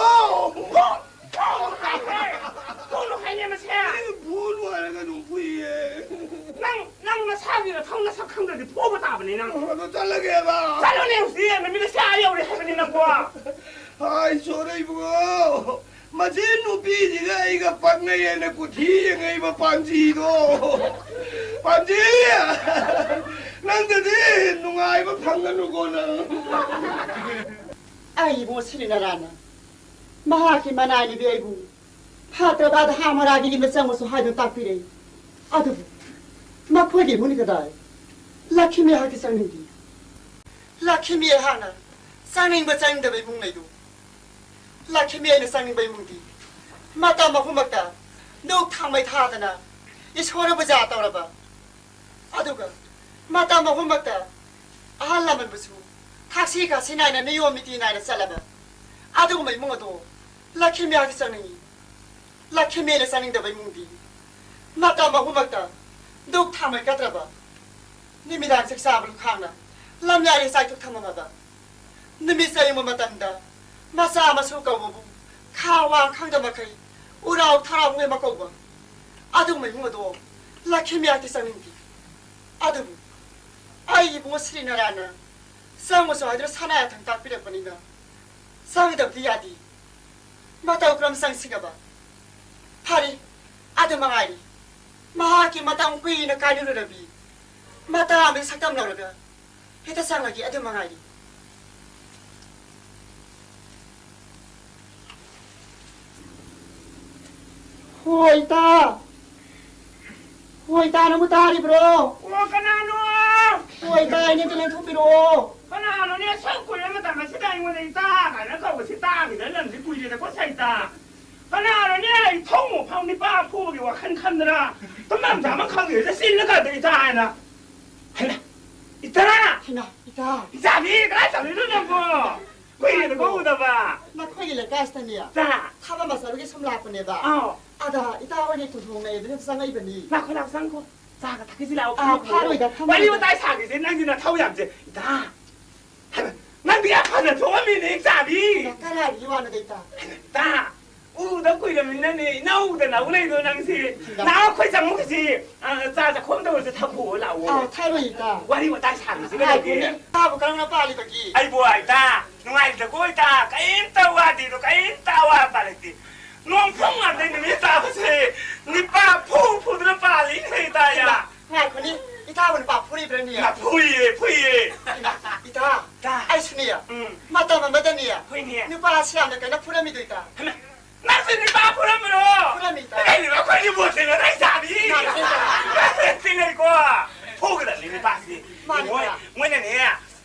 ꯐꯨ-, ꯐꯨꯅꯨ ꯍꯥꯏꯅꯦ! ꯐꯨꯅꯨ ꯍꯥꯏꯅꯦ ꯃꯁꯤ! ꯑꯩ ꯐꯨꯅꯨ ꯍꯥꯏꯔꯒ ꯑꯗꯨꯝ ꯐꯨꯏꯌꯦ꯫ ꯅꯪ, ꯅꯪ ꯅꯁꯥꯒꯤ ꯅꯊꯧ ꯅꯁꯛ ꯈꯪꯗ꯭ꯔꯗꯤ ꯐꯨꯕ ꯇꯥꯕꯅꯤ ꯅꯪ꯫ ꯑꯗꯣ ꯆꯠꯂꯒꯦꯕ꯫ ꯆꯠꯂꯨꯅꯦ ꯍꯧꯖꯤꯛ ꯅꯨꯃꯤꯠ ꯑꯁꯤ ꯑꯥ ꯌꯧꯔꯦ ꯍꯥꯏꯕꯅꯤ ꯅꯪꯕꯣ꯫ ꯍꯥꯏ, ꯁꯣꯔ ꯏꯕꯨꯡꯉꯣ, ꯃꯁꯤ ꯅꯨꯄꯤꯁꯤꯒ ꯑꯩꯒ ꯄꯛꯅꯩ ꯍꯥꯏꯅ ꯀꯨꯊꯤ ꯌꯦꯡꯉꯛꯏꯕ ꯄꯥꯟꯖꯤꯗꯣ꯫ ꯄꯥꯟꯖꯤ! ꯅꯪꯗꯗꯤ ꯅꯨꯡꯉꯥꯏꯕ ꯐꯪꯒꯅꯨꯀꯣ ꯅꯪ꯫ ꯑꯩ ꯏꯕꯨꯡꯉꯣ ꯁꯤꯅꯤ ꯅꯔꯥꯅ꯫ ꯃꯍꯥꯛꯀꯤ ꯃꯅꯥꯏꯅꯤꯕꯤ ꯑꯩꯕꯨ ꯐꯠꯇ꯭ꯔꯕ ꯑꯙꯥ ꯃꯔꯥꯒꯤ ꯌꯨꯝꯗ ꯆꯪꯉꯨꯁꯨ ꯍꯥꯏꯗꯨꯅ ꯇꯥꯛꯄꯤꯔꯛꯏ꯫ ꯑꯗꯨꯕꯨ ꯃꯈꯣꯏꯒꯤ ꯏꯃꯨꯡꯅꯤ ꯀꯗꯥꯏ? ꯂꯛꯈꯤꯃꯤ ꯑꯩꯍꯥꯛꯇꯤ ꯆꯪꯅꯤꯡꯗꯦ꯫ ꯂꯛꯈꯤꯃꯤ ꯑꯩꯍꯥꯛꯅ ꯆꯪꯅꯤꯡꯕ ꯆꯪꯅꯤꯡꯗꯕ ꯏꯃꯨꯡ ꯂꯩꯗꯨ꯫ ꯂꯛꯈꯤꯃꯤ ꯑꯩꯅ ꯆꯪꯅꯤꯡꯕ ꯏꯃꯨꯡꯗꯤ ꯃꯇꯝ ꯑꯍꯨꯝꯃꯛꯇ ꯅꯨꯛ ꯊꯥꯡꯃꯩ ꯊꯥꯗꯅ ꯏꯁꯣꯔꯕꯨ ꯄꯨꯖꯥ ꯇꯧꯔꯕ, ꯑꯗꯨꯒ ꯃꯇꯝ ꯑꯍꯨꯝꯃꯛꯇ ꯑꯍꯜ ꯂꯃꯟꯕꯨꯁꯨ ꯊꯛꯁꯤ ꯈꯥꯁꯤ ꯅꯥꯏꯅ ꯅꯤꯌꯣꯝ ꯅꯤꯇꯤ ꯅꯥꯏꯅ ꯆꯠꯂꯕ ꯑꯗꯨꯒꯨꯝꯕ ꯏꯃꯨꯡ ꯑꯗꯣ ꯂꯛꯈꯤꯃꯤ ꯑꯩꯍꯥꯛꯇꯤ ꯆꯪꯅꯤꯡꯏ꯫ ꯂꯛꯈꯤꯃꯤꯅ ꯆꯪꯅꯤꯡꯗꯕ ꯏꯃꯨꯡꯗꯤ ꯃꯇꯝ ꯑꯍꯨꯝꯃꯛꯇ ꯗꯨꯛ ꯊꯥꯡꯃꯩ ꯀꯠꯇ꯭ꯔꯕ, ꯅꯨꯃꯤꯗꯥꯡ ꯆꯥꯛ ꯆꯥꯕ ꯂꯨꯈꯥꯡꯅ ꯂꯝꯌꯥꯏꯗ ꯆꯥꯏꯊꯣꯛ ꯊꯝꯃꯝꯃꯕ, ꯅꯨꯃꯤꯠ ꯆꯌꯨꯡꯕ ꯃꯇꯝꯗ ꯃꯆꯥ ꯃꯁꯨ ꯀꯧꯕꯕꯨ ꯈꯥ ꯋꯥ ꯈꯪꯗ ꯃꯈꯩ ꯎꯔꯥꯎ ꯊꯔꯥꯎ ꯃꯣꯏ ꯑꯃ ꯀꯧꯕ, ꯑꯗꯨꯒꯨꯝꯕ ꯏꯃꯨꯡ ꯑꯗꯣ ꯂꯛꯈꯤꯃꯤ ꯑꯩꯍꯥꯛꯇꯤ ꯆꯪꯅꯤꯡꯗꯦ꯫ ꯑꯗꯨꯕꯨ ꯑꯩ ꯏꯕꯨꯡꯉꯣ ꯁ꯭ꯔꯤ ꯅꯥꯔꯥꯌꯅ ꯆꯪꯉꯨꯁꯨ ꯍꯥꯏꯗꯨꯅ ꯁꯅꯥ ꯌꯥꯊꯪ ꯇꯥꯛꯄꯤꯔꯛꯄꯅꯤꯅ ꯆꯪꯗꯕꯗꯤ ꯌꯥꯗꯦ꯫ ꯃꯇꯧ ꯀꯔꯝ ꯆꯪꯁꯤꯒꯕ? ꯐꯔꯦ, ꯑꯗꯨ ꯃꯉꯥꯏꯔꯤ꯫ ꯃꯍꯥꯛꯀꯤ ꯃꯇꯝ ꯀꯨꯏꯅ ꯀꯥꯏꯅꯔꯨꯔꯕꯤ ꯃꯇꯥ ꯑꯃꯒꯤ ꯁꯛꯇꯝ ꯂꯧꯔꯒ ꯍꯦꯛꯇ ꯆꯪꯂꯒꯦ, ꯑꯗꯨ ꯃꯉꯥꯏꯔꯤ꯫ ꯍꯣꯏ, ꯏꯇꯥ꯫ ꯍꯣꯏ, ꯏꯇꯥ, ꯅꯪꯕꯨ ꯇꯥꯔꯤꯕ꯭ꯔꯣ? ꯑꯣ, ꯀꯅꯥꯅꯣ? ꯍꯣꯏ, ꯏꯇꯥ, ꯑꯩꯅꯦ, ꯑꯝꯇ ꯂꯦꯡꯊꯣꯛꯄꯤꯔꯛꯑꯣ꯫ ꯀꯅꯥꯅꯣꯅꯦ? ꯑꯁꯨꯛ ꯀꯨꯏꯔ ꯃꯇꯝ ꯑꯁꯤꯗ ꯑꯩꯉꯣꯟꯗ ꯏꯇꯥ ꯀꯥꯏꯅ ꯀꯧꯕꯁꯤ ꯇꯥꯈꯤꯗ ꯂꯝꯁꯤ ꯀꯨꯏꯔꯦꯗꯀꯣ, ꯁꯩꯇꯥ꯫ ꯀꯅꯥꯅꯣꯅꯦ? ꯑꯩ ꯊꯣꯡ ꯐꯥꯎ ꯅꯤꯄꯥ ꯐꯨꯕꯒꯤ ꯋꯥꯈꯜ ꯈꯟꯗꯅ ꯇꯨꯝꯐꯝ ꯆꯥꯐꯝ ꯈꯪꯗꯦꯗ ꯆꯤꯜꯂ ꯀꯥꯟꯗ ꯏꯇꯥ ꯍꯥꯏꯅ꯫ ꯍꯩꯃꯥ! ꯏꯇꯥ! ꯍꯩꯃꯥ, ꯏꯇꯥ! ꯏꯆꯥꯕꯤ, ꯀꯗꯥꯏ ꯆꯠꯂꯤꯅꯣ ꯅꯪꯕꯣ? ꯀꯨꯏꯔꯦꯗꯀꯣ ꯎꯗꯕ꯫ ꯅꯈꯣꯏꯒꯤ ꯂꯩꯀꯥꯏꯁꯤꯗꯅꯦ ꯏꯇꯥ! ꯊꯕꯛ ꯑꯃ ꯆꯠꯂꯨꯒꯦ ꯁꯨꯝ ꯂꯥꯛꯄꯅꯦꯕ꯫ ꯑꯥꯎ꯫ ꯑꯗ ꯏꯇꯥ ꯍꯣꯏꯒꯤ ꯈꯨꯟꯗꯣꯡ ꯂꯩꯕꯗꯨꯗ ꯆꯪꯉꯛꯏꯕꯅꯤ꯫ ꯂꯥꯛꯈꯣ, ꯂꯥꯛꯈꯣ, ꯆꯪꯉꯛꯈꯣ꯫ ꯆꯥꯒ ꯊꯛꯈꯤꯁꯤ ꯂꯥꯛꯑꯣ, ꯑꯥ, ꯐꯝꯃꯣ, ꯐꯝꯃꯣ꯫ ꯐꯥꯔꯣꯏꯗ, ꯐꯝꯃꯣꯏꯗ꯫ ꯋꯥꯔꯤ ꯋꯥꯇꯥꯏ ꯁꯥꯈꯤꯁꯦ, ꯅꯪꯒꯤ ꯅꯊꯧ ꯌꯥꯝꯁꯦ꯫ ꯏꯇꯥ! ꯍꯩꯃꯥ! ꯅꯪꯗꯤ ꯌꯥꯝ ꯐꯖ ꯊꯣꯛꯑꯝꯃꯤꯅꯦ, ꯏꯆꯥꯕꯤ! ꯀꯅꯥꯒꯤ ꯋꯥꯅꯣꯗ, ꯏꯇꯥ? ꯍꯩꯃꯥ! ꯏꯇꯥ! ꯎꯗ ꯀꯨꯏꯔꯃꯤꯅꯅꯦ, ꯏꯅꯧꯗ ꯅꯧ ꯂꯩꯗꯣ ꯅꯪꯁꯤ꯫ ꯏꯇꯥ! ꯂꯥꯛꯑꯣ, ꯑꯩꯈꯣꯏ ꯆꯪꯉꯨꯈꯤꯁꯤ꯫ ꯑ, ꯆꯥ ꯆꯥꯛꯈꯣꯝꯗ ꯑꯣꯏꯔꯁꯨ ꯊꯛꯈꯣꯑꯣ, ꯂꯥꯛꯑꯣ꯫ ꯑꯥ, ꯊꯛꯑꯔꯣꯏ, ꯏꯇꯥ꯫ ꯋꯥꯔꯤ ꯋꯥꯇꯥꯏ ꯁꯥꯈꯤꯁꯤ ꯀꯩꯗꯧꯒꯦ? ꯉꯥꯏꯈꯣꯅꯦ, ꯏꯇꯥꯕꯨ ꯀꯔꯝꯅ ꯄꯥꯜꯂꯤꯕꯒꯦ? ꯑꯩꯕꯨ, ꯏꯇꯥ, ꯅꯨꯡꯉꯥꯏꯔꯤꯗꯀꯣ, ꯏꯇꯥ? ꯀꯔꯤꯝꯇ ꯋꯥꯗꯦꯗꯣ, ꯀꯔꯤꯝꯇ ꯑꯋꯥꯠ ꯑꯄꯥ ꯂꯩꯇꯦ꯫ ꯅꯣꯡ ꯐꯨꯡ ꯉꯝꯗꯩ ꯅꯨꯃꯤꯠ ꯇꯥꯕꯁꯦ ꯅꯤꯄꯥ ꯐꯨ ꯐꯨꯗꯨꯅ ꯄꯥꯜꯂꯤꯅꯦ, ꯏꯇꯥ, ꯌꯥ꯫ ꯏꯃꯥ, ꯉꯥꯏꯈꯣꯅꯦ, ꯏꯇꯥꯕꯨ ꯅꯨꯄꯥ ꯐꯨꯔꯤꯕ꯭ꯔꯅꯦ? ꯏꯃꯥ, ꯐꯨꯏꯌꯦ, ꯐꯨꯏꯌꯦ꯫ ꯏꯃꯥ, ꯏꯇꯥ, ꯏꯇꯥ꯫ ꯑꯩꯁꯨꯅꯦ, ꯎꯝ꯫ ꯃꯇꯝ ꯑꯃꯗꯅꯦ, ꯍꯣꯏꯅꯦ꯫ ꯅꯨꯄꯥꯁꯤ ꯌꯥꯝꯅ ꯀꯟꯅ ꯐꯨꯔꯝꯃꯤꯗꯣ, ꯏꯇꯥ꯫ ꯍꯩꯃꯥ, ꯅꯪꯁꯦ ꯅꯨꯄꯥ ꯐꯨꯔꯝꯕ꯭ꯔꯣ? ꯐꯨꯔꯝꯃꯤ, ꯏꯇꯥ꯫ ꯀꯩꯅꯣ ꯑꯩꯈꯣꯏꯒꯤ ꯕꯣꯠꯁꯦ ꯉꯔꯥꯡ ꯆꯥꯕꯤ? ꯃꯥꯅꯦ, ꯏꯇꯥ꯫ ꯆꯤꯡꯅꯩꯀꯣ꯫ ꯐꯨꯒꯗꯕꯅꯤ ꯅꯨꯄꯥꯁꯤ꯫ ꯃꯥꯅꯦ, ꯃꯣꯏ, ꯏꯇꯥ꯫ ꯃꯣꯏꯅꯅꯦ,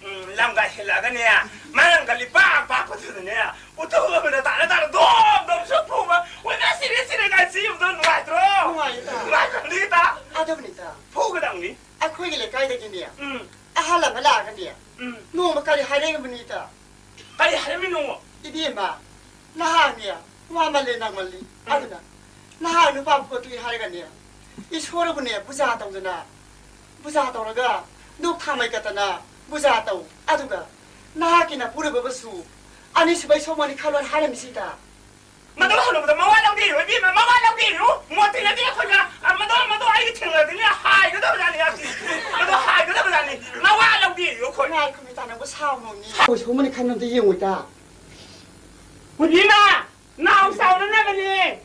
ꯎꯝ, ꯂꯝꯒ ꯍꯦꯜꯂꯛꯑꯒꯅꯦ, ꯃꯔꯪꯒ ꯂꯤꯄꯥꯛ ꯄꯥꯛꯄꯗꯨꯗꯅꯦ, ꯎꯇꯨꯞ ꯑꯃꯗ ꯇꯥꯔ ꯇꯥꯔ ꯗꯣꯝ ꯗꯣꯝ ꯁꯨꯝ ꯐꯨꯕ, ꯃꯣꯏꯅ ꯁꯤꯔꯦ ꯁꯤꯔꯦ ꯀꯥꯏ ꯆꯦꯟꯕꯗꯣ ꯅꯨꯡꯉꯥꯏꯇ꯭ꯔꯣ? ꯅꯨꯡꯉꯥꯏ, ꯏꯇꯥ꯫ ꯅꯨꯡꯉꯥꯏꯇ꯭ꯔꯣ, ꯏꯇꯥ? ꯑꯗꯨꯕꯨꯅꯤ, ꯏꯇꯥ꯫ ꯐꯨꯒꯗꯕꯅꯤ꯫ ꯑꯩꯈꯣꯏꯒꯤ ꯂꯩꯀꯥꯏꯗꯒꯤꯅꯦ, ꯎꯝ꯫ ꯑꯍꯜ ꯑꯃ ꯂꯥꯛꯑꯒꯅꯦ, ꯎꯝ꯫ ꯅꯣꯡꯃ ꯀꯔꯤ ꯍꯥꯏꯔꯛꯏꯕꯅꯤ, ꯏꯇꯥ? ꯀꯔꯤ ꯍꯥꯏꯔꯝꯃꯤꯅꯣ? ꯏꯕꯦꯝꯃ, ꯅꯍꯥꯛꯅꯦ, ꯋꯥꯃꯜꯂꯦ ꯅꯪꯃꯜꯂꯤ꯫ ꯎꯝ꯫ ꯑꯗꯨꯅ ꯅꯍꯥꯛ ꯅꯨꯄꯥ ꯄꯣꯠꯇꯨꯒꯤ ꯍꯥꯏꯔꯒꯅꯦ, ꯏꯁꯣꯔꯕꯨꯅꯦ ꯄꯨꯖꯥ ꯇꯧꯗꯅ, ꯄꯨꯖꯥ ꯇꯧꯔꯒ ꯙꯨꯞ ꯊꯥꯃꯩ ꯀꯠꯇꯅ ꯄꯨꯖꯥ ꯇꯧ꯫ ꯑꯗꯨꯒ ꯅꯍꯥꯛꯀꯤ ꯅꯄꯨꯔꯕꯕꯨꯁꯨ ꯑꯅꯤꯁꯨꯕꯩ ꯁꯣꯃꯣꯟꯅꯤ ꯈꯜꯂꯣꯅ ꯍꯥꯏꯔꯝꯃꯤꯁꯤꯗ꯫ ꯃꯗꯨ ꯍꯜꯂꯨꯕꯗ ꯃꯋꯥ ꯂꯧꯕꯤꯔꯨ, ꯏꯕꯦꯝꯃ, ꯃꯋꯥ ꯂꯧꯕꯤꯔꯨ꯫ ꯃꯣꯇꯤꯅꯗꯤ ꯑꯩꯈꯣꯏꯅ, ꯑ, ꯃꯗꯨ, ꯃꯗꯨ ꯑꯩꯒꯤ ꯊꯦꯡꯅꯗꯣꯏꯅꯦ ꯍꯥꯏꯒꯗꯕꯖꯥꯠꯅꯤ, ꯑꯁꯤ꯫ ꯃꯗꯨ ꯍꯥꯏꯒꯗꯕꯖꯥꯠꯅꯤ꯫ ꯃꯋꯥ ꯂꯧꯕꯤꯔꯨ ꯑꯩꯈꯣꯏ꯫ ꯉꯥꯏꯈꯣ, ꯃꯤꯇꯥ, ꯅꯪꯕꯨ ꯁꯥꯎꯅꯨꯅꯦ꯫ ꯑꯩꯈꯣꯏ ꯁꯣꯃꯣꯟꯅꯤ ꯈꯟꯕ ꯑꯝꯇ ꯌꯦꯡꯉꯨ, ꯏꯇꯥ꯫ ꯏꯕꯦꯝꯃ, ꯅꯥꯎ ꯆꯥꯎꯅꯅꯕꯅꯦ꯫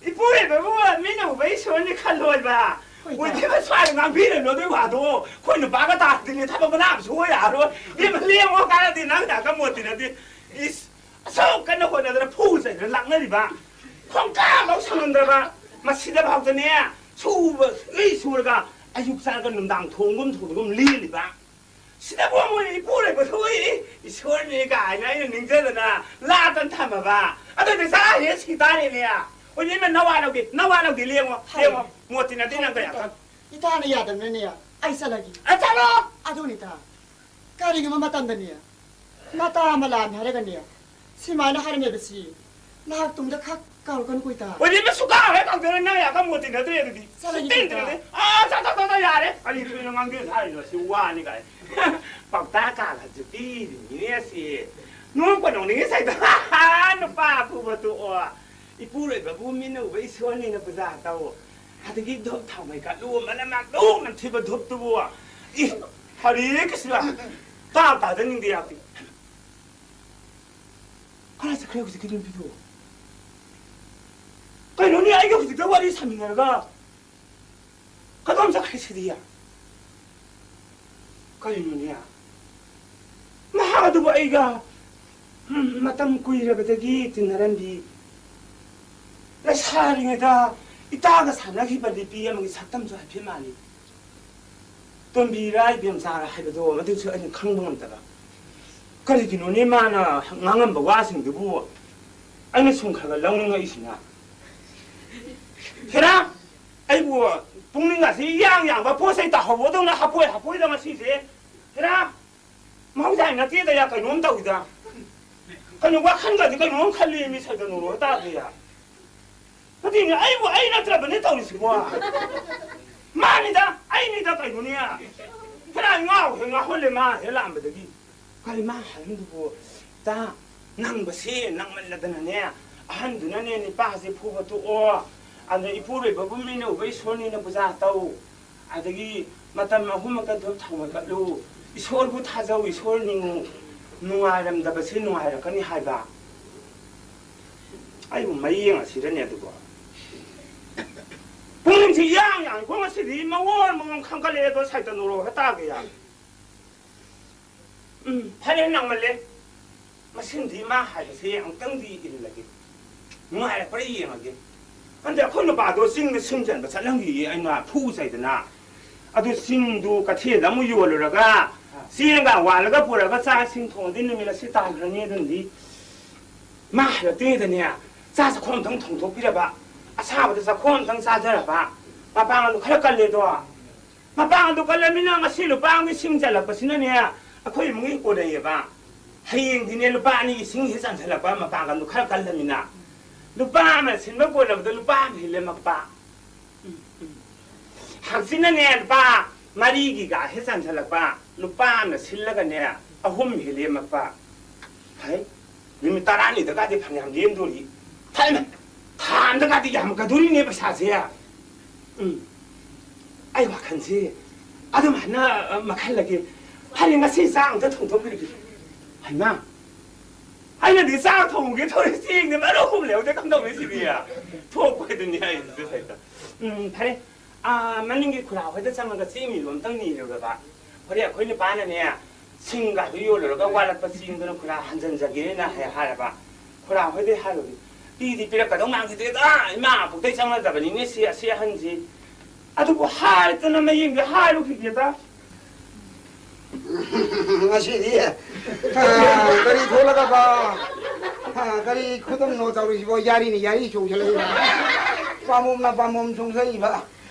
ꯏꯄꯨꯔꯣꯏꯕꯕꯨ ꯃꯤꯅ ꯎꯕ ꯏꯁꯣꯔꯅꯤ ꯈꯜꯂꯣꯏꯕ꯫ ꯍꯣꯏꯗ꯫ ꯑꯣꯏꯗꯦꯕ, ꯁ꯭ꯋꯥꯏꯗ ꯉꯥꯡꯕꯤꯔꯅꯨ ꯑꯗꯨꯏ ꯋꯥꯗꯣ꯫ ꯑꯩꯈꯣꯏ ꯅꯨꯄꯥꯒ ꯇꯥꯔꯗꯤꯅꯦ, ꯊꯕꯛ ꯃꯅꯥ ꯑꯃ ꯁꯨꯕ ꯌꯥꯔꯣꯏ꯫ ꯏꯕꯦꯝꯃ, ꯂꯦꯡꯉꯣ ꯀꯥꯟꯅꯗꯦ, ꯅꯪ ꯅꯥꯀꯟ ꯃꯣꯠꯇꯤꯅꯗꯤ꯫ ꯏꯁ, ꯑꯁꯨꯛ ꯀꯟꯅ ꯍꯣꯠꯅꯗꯅ ꯐꯨ ꯆꯩꯗꯅ ꯂꯥꯛꯅꯔꯤꯕ꯫ ꯈꯣꯡꯀꯥꯞ ꯂꯧ ꯁꯪꯉꯝꯗ꯭ꯔꯕ꯫ ꯃꯁꯤꯗ ꯐꯥꯎꯗꯅꯦ, ꯁꯨꯕ ꯁꯨꯡꯁꯨ ꯁꯨꯔꯒ ꯑꯌꯨꯛ ꯆꯥꯔꯒ ꯅꯨꯡꯗꯥꯡ ꯊꯣꯡꯒꯨꯝ ꯊꯣꯡꯒꯨꯝ ꯂꯦꯜꯂꯤꯕ꯫ ꯁꯤꯗꯕꯨ ꯑꯃꯨꯛ ꯏꯄꯨꯔꯣꯏꯕ ꯊꯣꯛꯏ, ꯏꯁꯣꯔꯅꯤ ꯀꯥꯏꯅ ꯑꯩꯅ ꯅꯤꯡꯖꯗꯅ ꯂꯥꯠꯇꯅ ꯊꯝꯃꯕ꯫ ꯑꯗꯨꯗꯤ ꯆꯔꯥ ꯍꯦꯛ ꯁꯤ ꯇꯥꯔꯦꯅꯦ꯫ ꯑꯣꯏꯅ ꯏꯃ ꯅꯋꯥ ꯂꯧꯗꯦ, ꯅꯋꯥ ꯂꯧꯗꯦ, ꯂꯦꯡꯉꯣ, ꯍꯥꯏ꯫ ꯂꯦꯡꯉꯣ꯫ ꯃꯣꯇꯤꯅꯗꯤ ꯅꯪ ꯀꯌꯥ ꯈꯪ-? ꯏꯇꯥꯅ ꯌꯥꯗꯕꯅꯅꯦ ꯑꯩ ꯆꯠꯂꯒꯦ꯫ ꯑ, ꯆꯠꯂꯣ! ꯑꯗꯨꯅꯤ ꯏꯇꯥ, ꯀꯔꯤꯒꯨꯝꯕ ꯃꯇꯝꯗꯅꯦ ꯃꯇꯥ ꯑꯃ ꯂꯥꯛꯑꯝꯃꯦ ꯍꯥꯏꯔꯒꯅꯦ ꯁꯨꯃꯥꯏꯅ ꯍꯥꯏꯔꯝꯃꯦꯕ ꯁꯤ꯫ ꯅꯍꯥꯛ ꯇꯨꯡꯗ ꯈꯛ ꯀꯥꯎꯔꯛꯀꯅꯨꯀꯣ ꯏꯇꯥ꯫ ꯑꯣꯏꯅ ꯏꯃ ꯁꯨꯀꯥꯎ ꯍꯦꯛ ꯀꯥꯎꯗꯅ ꯅꯪ ꯌꯥꯝ ꯀꯟꯅ ꯃꯣꯇꯤꯅꯗ꯭ꯔꯦ ꯑꯗꯨꯗꯤ꯫ ꯆꯠꯂꯒꯦ ꯁꯨꯛꯇꯤꯟ ꯏꯇꯥ꯫ ꯇꯤꯟꯅꯗꯦ꯫ ꯑ, ꯆꯠ, ꯆꯠ, ꯆꯠ, ꯆꯠ, ꯌꯥꯔꯦ꯫ ꯀꯔꯤ ꯊꯣꯏꯅ ꯉꯥꯡꯗꯦ ꯍꯥꯏꯔꯤꯅꯣ? ꯁꯤ ꯋꯥꯅꯤ ꯀꯥꯏ꯫ ꯄꯥꯎꯇꯥꯛ ꯀꯥꯒꯁꯨ ꯄꯤꯔꯤꯅꯤꯅꯦ ꯁꯤ꯫ ꯅꯣꯡ ꯀꯣꯟꯅꯧꯅꯤꯡꯉꯤ ꯁꯩꯗ꯫ ꯅꯨꯄꯥ ꯐꯨꯕ ꯇꯣꯛꯑꯣ꯫ ꯏꯄꯨꯔꯣꯏꯕꯕꯨ ꯃꯤꯠꯅ ꯎꯕ ꯏꯁꯣꯔꯅꯤꯅ ꯄꯨꯖꯥ ꯇꯧ꯫ ꯑꯗꯒꯤ ꯙꯨꯞ ꯊꯥꯎꯃꯩ ꯀꯠꯂꯨ, ꯃꯅꯝ ꯌꯥꯝ ꯅꯝꯊꯤꯕ ꯙꯨꯞꯇꯨꯕꯨ꯫ ꯏ, ꯍꯔꯦ ꯀ꯭ꯔꯤꯁꯅ꯫ ꯇꯥ ꯇꯥꯗꯅꯤꯡꯗꯦ ꯌꯥꯛꯇꯤ꯫ ꯀꯗꯥꯏ ꯆꯠꯈ꯭ꯔꯦ ꯍꯧꯖꯤꯛꯀꯤ ꯅꯨꯄꯤꯗꯨ? ꯀꯩꯅꯣꯅꯦ, ꯑꯩꯒ ꯍꯧꯖꯤꯛꯇ ꯋꯥꯔꯤ ꯁꯥꯃꯤꯟꯅꯔꯒ ꯀꯗꯣꯝ ꯆꯠꯈ꯭ꯔꯦ ꯁꯤꯗꯤ? ꯀꯩꯅꯣꯅꯦ? ꯃꯍꯥꯛ ꯑꯗꯨꯕꯨ ꯑꯩꯒ, ꯎꯝ, ꯃꯇꯝ ꯀꯨꯏꯔꯕꯗꯒꯤ ꯇꯤꯟꯅꯔꯝꯕꯤ, ꯂꯩꯁꯥꯔꯤꯉꯩꯗ ꯏꯇꯥꯒ ꯁꯥꯟꯅꯈꯤꯕ ꯅꯨꯄꯤ ꯑꯃꯒꯤ ꯁꯛꯇꯝꯁꯨ ꯍꯥꯏꯐꯦꯠ ꯃꯥꯜꯂꯤ꯫ ꯇꯣꯝꯕꯤꯔ ꯏꯕꯦꯝꯆꯥꯔ ꯍꯥꯏꯕꯗꯣ ꯃꯗꯨꯁꯨ ꯑꯩꯅ ꯈꯪꯕ ꯉꯝꯗꯕ꯫ ꯀꯔꯤꯒꯤꯅꯣꯅꯦ ꯃꯥꯅ ꯉꯥꯡꯉꯝꯕ ꯋꯥꯁꯤꯡꯗꯨꯕꯨ ꯑꯩꯅ ꯁꯨꯝ ꯈꯔ ꯈꯔ ꯂꯧꯅꯤꯡꯉꯛꯏꯁꯤꯅ? ꯍꯦꯔꯥ! ꯑꯩꯕꯨ ꯄꯨꯛꯅꯤꯡ ꯑꯁꯤ ꯏꯌꯥꯡ ꯌꯥꯡꯕ ꯄꯣꯠ ꯆꯩ ꯇꯥꯍꯧꯕꯗꯧꯅ ꯍꯥꯄꯣꯏ ꯍꯥꯄꯣꯏꯗ ꯉꯁꯤꯁꯦ꯫ ꯍꯦꯔꯥ! ꯃꯍꯧꯁꯥꯒꯤ ꯅꯠꯇꯦꯗ ꯌꯥ, ꯀꯩꯅꯣꯝ ꯇꯧꯏꯗ꯫ ꯀꯩꯅꯣ ꯋꯥꯈꯜꯒꯗꯤ ꯀꯩꯅꯣꯝ ꯈꯜꯂꯤ ꯃꯤ ꯁꯩꯗ ꯅꯣꯔꯣ ꯇꯥꯗꯦ ꯌꯥ꯫ ꯅꯠꯇꯦꯅꯦ, ꯑꯩꯕꯨ ꯑꯩ ꯅꯠꯇ꯭ꯔꯕꯅꯦ ꯇꯧꯔꯤꯁꯤꯕꯣ꯫ ꯃꯥꯅꯤꯗ, ꯑꯩꯅꯤꯗ ꯀꯩꯅꯣꯅꯦ꯫ ꯐꯅ ꯉꯥꯎ ꯍꯦꯛ ꯉꯥꯎꯍꯜꯂꯦ ꯃꯥ ꯍꯦꯛ ꯂꯥꯛꯑꯝꯕꯗꯒꯤ꯫ ꯀꯔꯤ ꯃꯥ ꯍꯥꯏꯔꯝꯗꯨꯕꯨ? ꯇꯥ, ꯅꯪꯕꯁꯦ ꯅꯪꯃꯜꯂꯗꯅꯅꯦ, ꯑꯍꯟꯗꯨꯅꯅꯦ ꯅꯤꯄꯥꯁꯦ ꯐꯨꯕ ꯇꯣꯛꯑꯣ꯫ ꯑꯗ ꯏꯄꯨꯔꯣꯏꯕꯕꯨ ꯃꯤꯅ ꯎꯕ ꯏꯁꯣꯔꯅꯤꯅ ꯄꯨꯖꯥ ꯇꯧ꯫ ꯑꯗꯒꯤ ꯃꯇꯝ ꯑꯍꯨꯝꯃꯛꯇ ꯙꯨꯞ ꯊꯥꯡꯒꯠꯂꯨ꯫ ꯏꯁꯣꯔꯕꯨ ꯊꯥꯖꯧ, ꯏꯁꯣꯔ ꯅꯤꯡꯉꯨ꯫ ꯅꯨꯡꯉꯥꯏꯔꯝꯗꯕꯁꯦ ꯅꯨꯡꯉꯥꯏꯔꯛꯀꯅꯤ ꯍꯥꯏꯕ꯫ ꯑꯩꯕꯨ ꯃꯩ ꯌꯦꯡꯉꯁꯤꯔꯅꯦ ꯑꯗꯨꯕꯨ? ꯄꯨꯛꯅꯤꯡꯁꯤ ꯏꯌꯥꯡ ꯌꯥꯡꯉꯤꯀꯣ ꯉꯁꯤꯗꯤ, ꯃꯑꯣꯡ ꯃꯑꯣꯡ ꯈꯪꯒꯠꯂꯛꯑꯦꯗꯣ ꯁꯥꯏꯇ ꯅꯣꯔꯣ ꯍꯦꯛ ꯇꯥꯒꯦ ꯌꯥ꯫ ꯎꯝ, ꯐꯔꯦ, ꯅꯪꯃꯜꯂꯦ꯫ ꯃꯁꯤꯃꯗꯤ ꯃꯥ ꯍꯥꯏꯕꯁꯦ ꯑꯃꯨꯛꯇꯪꯗꯤ ꯏꯜꯂꯒꯦ꯫ ꯅꯨꯡꯉꯥꯏꯔꯛꯄ꯭ꯔꯥ ꯌꯦꯡꯉꯒꯦ꯫ ꯍꯟꯗꯛ ꯑꯩꯈꯣꯏ ꯅꯨꯄꯥꯗꯣ ꯆꯤꯡꯗ ꯁꯤꯡ ꯆꯟꯕ ꯆꯠꯂꯝꯈꯤꯌꯦ, ꯑꯩꯅ ꯐꯨ ꯆꯩꯗꯅ꯫ ꯑꯗꯨ ꯆꯤꯡꯗꯨ ꯀꯩꯊꯦꯜꯗ ꯑꯃꯨꯛ ꯌꯣꯜꯂꯨꯔꯒ, ꯆꯦꯡꯒ ꯋꯥꯜꯂꯒ ꯄꯨꯔꯒ ꯆꯥꯛ ꯏꯁꯤꯡ ꯊꯣꯡꯉꯗꯤ ꯅꯨꯃꯤꯠ ꯑꯁꯤ ꯇꯥꯈ꯭ꯔꯅꯤ꯫ ꯑꯗꯨꯅꯗꯤ ꯃꯥ ꯍꯜꯂꯛꯇ꯭ꯔꯤꯉꯩꯗꯅꯦ, ꯆꯥ ꯆꯥꯛꯈꯣꯝ ꯑꯝꯇꯪ ꯊꯣꯡꯗꯣꯛꯄꯤꯔꯕ, ꯑꯁꯥꯕꯗ ꯆꯥꯛꯈꯣꯝ ꯑꯝꯇꯪ ꯆꯥꯖꯔꯕ, ꯃꯄꯥꯡꯒꯜꯗꯣ ꯈꯔ ꯀꯜꯂꯦꯗꯣ꯫ ꯃꯄꯥꯡꯒꯜꯗꯣ ꯀꯜꯂꯃꯤꯅ ꯉꯁꯤ ꯂꯨꯄꯥ ꯑꯃꯒꯤ ꯁꯤꯡ ꯆꯜꯂꯛꯄꯁꯤꯅꯅꯦ, ꯑꯩꯈꯣꯏ ꯏꯃꯨꯡꯒꯤ ꯀꯣꯟꯅꯩꯌꯦꯕ꯫ ꯍꯌꯦꯡꯗꯤꯅꯦ, ꯂꯨꯄꯥ ꯑꯅꯤꯒꯤ ꯁꯤꯡ ꯍꯦꯛ ꯆꯟꯁꯤꯜꯂꯛꯄ, ꯃꯄꯥꯡꯒꯜꯗꯣ ꯈꯔ ꯀꯜꯂꯃꯤꯅ꯫ ꯂꯨꯄꯥ ꯑꯃ ꯁꯤꯟꯕ ꯀꯣꯟꯅꯕꯗ ꯂꯨꯄꯥ ꯑꯃ ꯍꯦꯜꯂꯦ ꯃꯛꯄ꯫ ꯎꯝ, ꯎꯝ꯫ ꯍꯪꯆꯤꯠꯅꯅꯦ, ꯂꯨꯄꯥ ꯃꯔꯤꯒꯤꯒ ꯍꯦꯛ ꯆꯟꯁꯤꯜꯂꯛꯄ, ꯂꯨꯄꯥ ꯑꯃꯅ ꯁꯤꯜꯂꯒꯅꯦ, ꯑꯍꯨꯝ ꯍꯦꯜꯂꯦ ꯃꯛꯄ꯫ ꯍꯩ, ꯅꯨꯃꯤꯠ ꯇꯔꯥꯅꯤꯗꯒꯗꯤ ꯐꯅꯌꯥꯝ ꯂꯦꯝꯗꯣꯔꯤ꯫ ꯍꯩꯃ, ꯊꯥ ꯑꯃꯗꯒꯗꯤ ꯌꯥꯝꯃꯛꯀꯗꯣꯔꯤꯅꯦ ꯄꯩꯁꯥꯁꯦ꯫ ꯎꯝ, ꯑꯩ ꯋꯥꯈꯜꯁꯦ ꯑꯗꯨꯃꯥꯏꯅ, ꯑ, ꯃꯈꯜꯂꯒꯦ꯫ ꯐꯔꯦ, ꯉꯁꯤ ꯆꯥꯛ ꯑꯝꯇ ꯊꯣꯡꯗꯣꯛꯄꯤꯔꯒꯦ꯫ ꯍꯩꯃꯥ, ꯑꯩꯅꯗꯤ ꯆꯥꯛ ꯊꯣꯡꯒꯦ ꯇꯧꯔꯤ, ꯆꯦꯡꯗꯤ ꯃꯔꯨ ꯑꯍꯨꯝ ꯂꯩꯍꯧꯗꯦ, ꯀꯝꯗꯧꯅꯤ ꯁꯤꯗꯤ? ꯊꯣꯛꯄ ꯍꯥꯏꯗꯨꯅꯤ ꯑꯩꯁꯦ ꯁꯥꯏꯗ꯫ ꯎꯝ, ꯐꯔꯦ꯫ ꯑꯥ, ꯃꯅꯤꯡꯒꯤ ꯈꯨꯔꯥ ꯍꯣꯏꯗ ꯆꯪꯉꯒ ꯆꯦꯡ ꯃꯤꯔꯨ ꯑꯝꯇꯪ ꯅꯤꯔꯨꯔꯕ꯫ ꯍꯣꯔꯦꯟ ꯑꯩꯈꯣꯏ ꯅꯨꯄꯥꯅꯅꯦ, ꯁꯤꯡꯒꯗꯨ ꯌꯣꯜꯂꯨꯔꯒ ꯋꯥꯠꯂꯛꯄ ꯆꯦꯡꯗꯨꯅ ꯈꯨꯔꯥ ꯍꯟꯖꯟꯖꯒꯦꯅ ꯍꯥꯏ ꯍꯥꯏꯔꯕ꯫ ꯈꯨꯔꯥ ꯍꯣꯏꯗꯩ ꯍꯥꯏꯔꯨꯗꯤ, ꯄꯤꯗꯤ ꯄꯤꯔꯛꯀꯗꯧ ꯃꯥꯟꯈꯤꯗ꯭ꯔꯦꯗ, ꯏꯃꯥ ꯄꯨꯛꯇꯩ ꯆꯪꯅꯗꯕꯅꯤꯅꯦ ꯁꯤ, ꯑꯁꯤ ꯑꯍꯟꯁꯤ꯫ ꯑꯗꯨꯕꯨ ꯍꯥꯏꯗꯅ ꯃꯌꯦꯡꯗꯤ ꯍꯥꯏꯔꯨꯈꯤꯒꯦꯗ꯫ ꯉꯁꯤꯗꯤ, ꯑ, ꯀꯔꯤ ꯊꯣꯛꯂꯒꯕ? ꯑ, ꯀꯔꯤ ꯈꯨꯗꯝꯅꯣ ꯇꯧꯔꯤꯁꯤꯕꯣ? ꯌꯥꯔꯤꯅꯤ, ꯌꯥꯔꯤ ꯆꯣꯡꯁꯤꯜꯂꯛꯏꯕ꯫ ꯄꯥꯝꯕꯣꯝꯅ ꯄꯥꯝꯕꯣꯝ ꯆꯣꯡꯁꯤꯜꯂꯛꯏꯕ꯫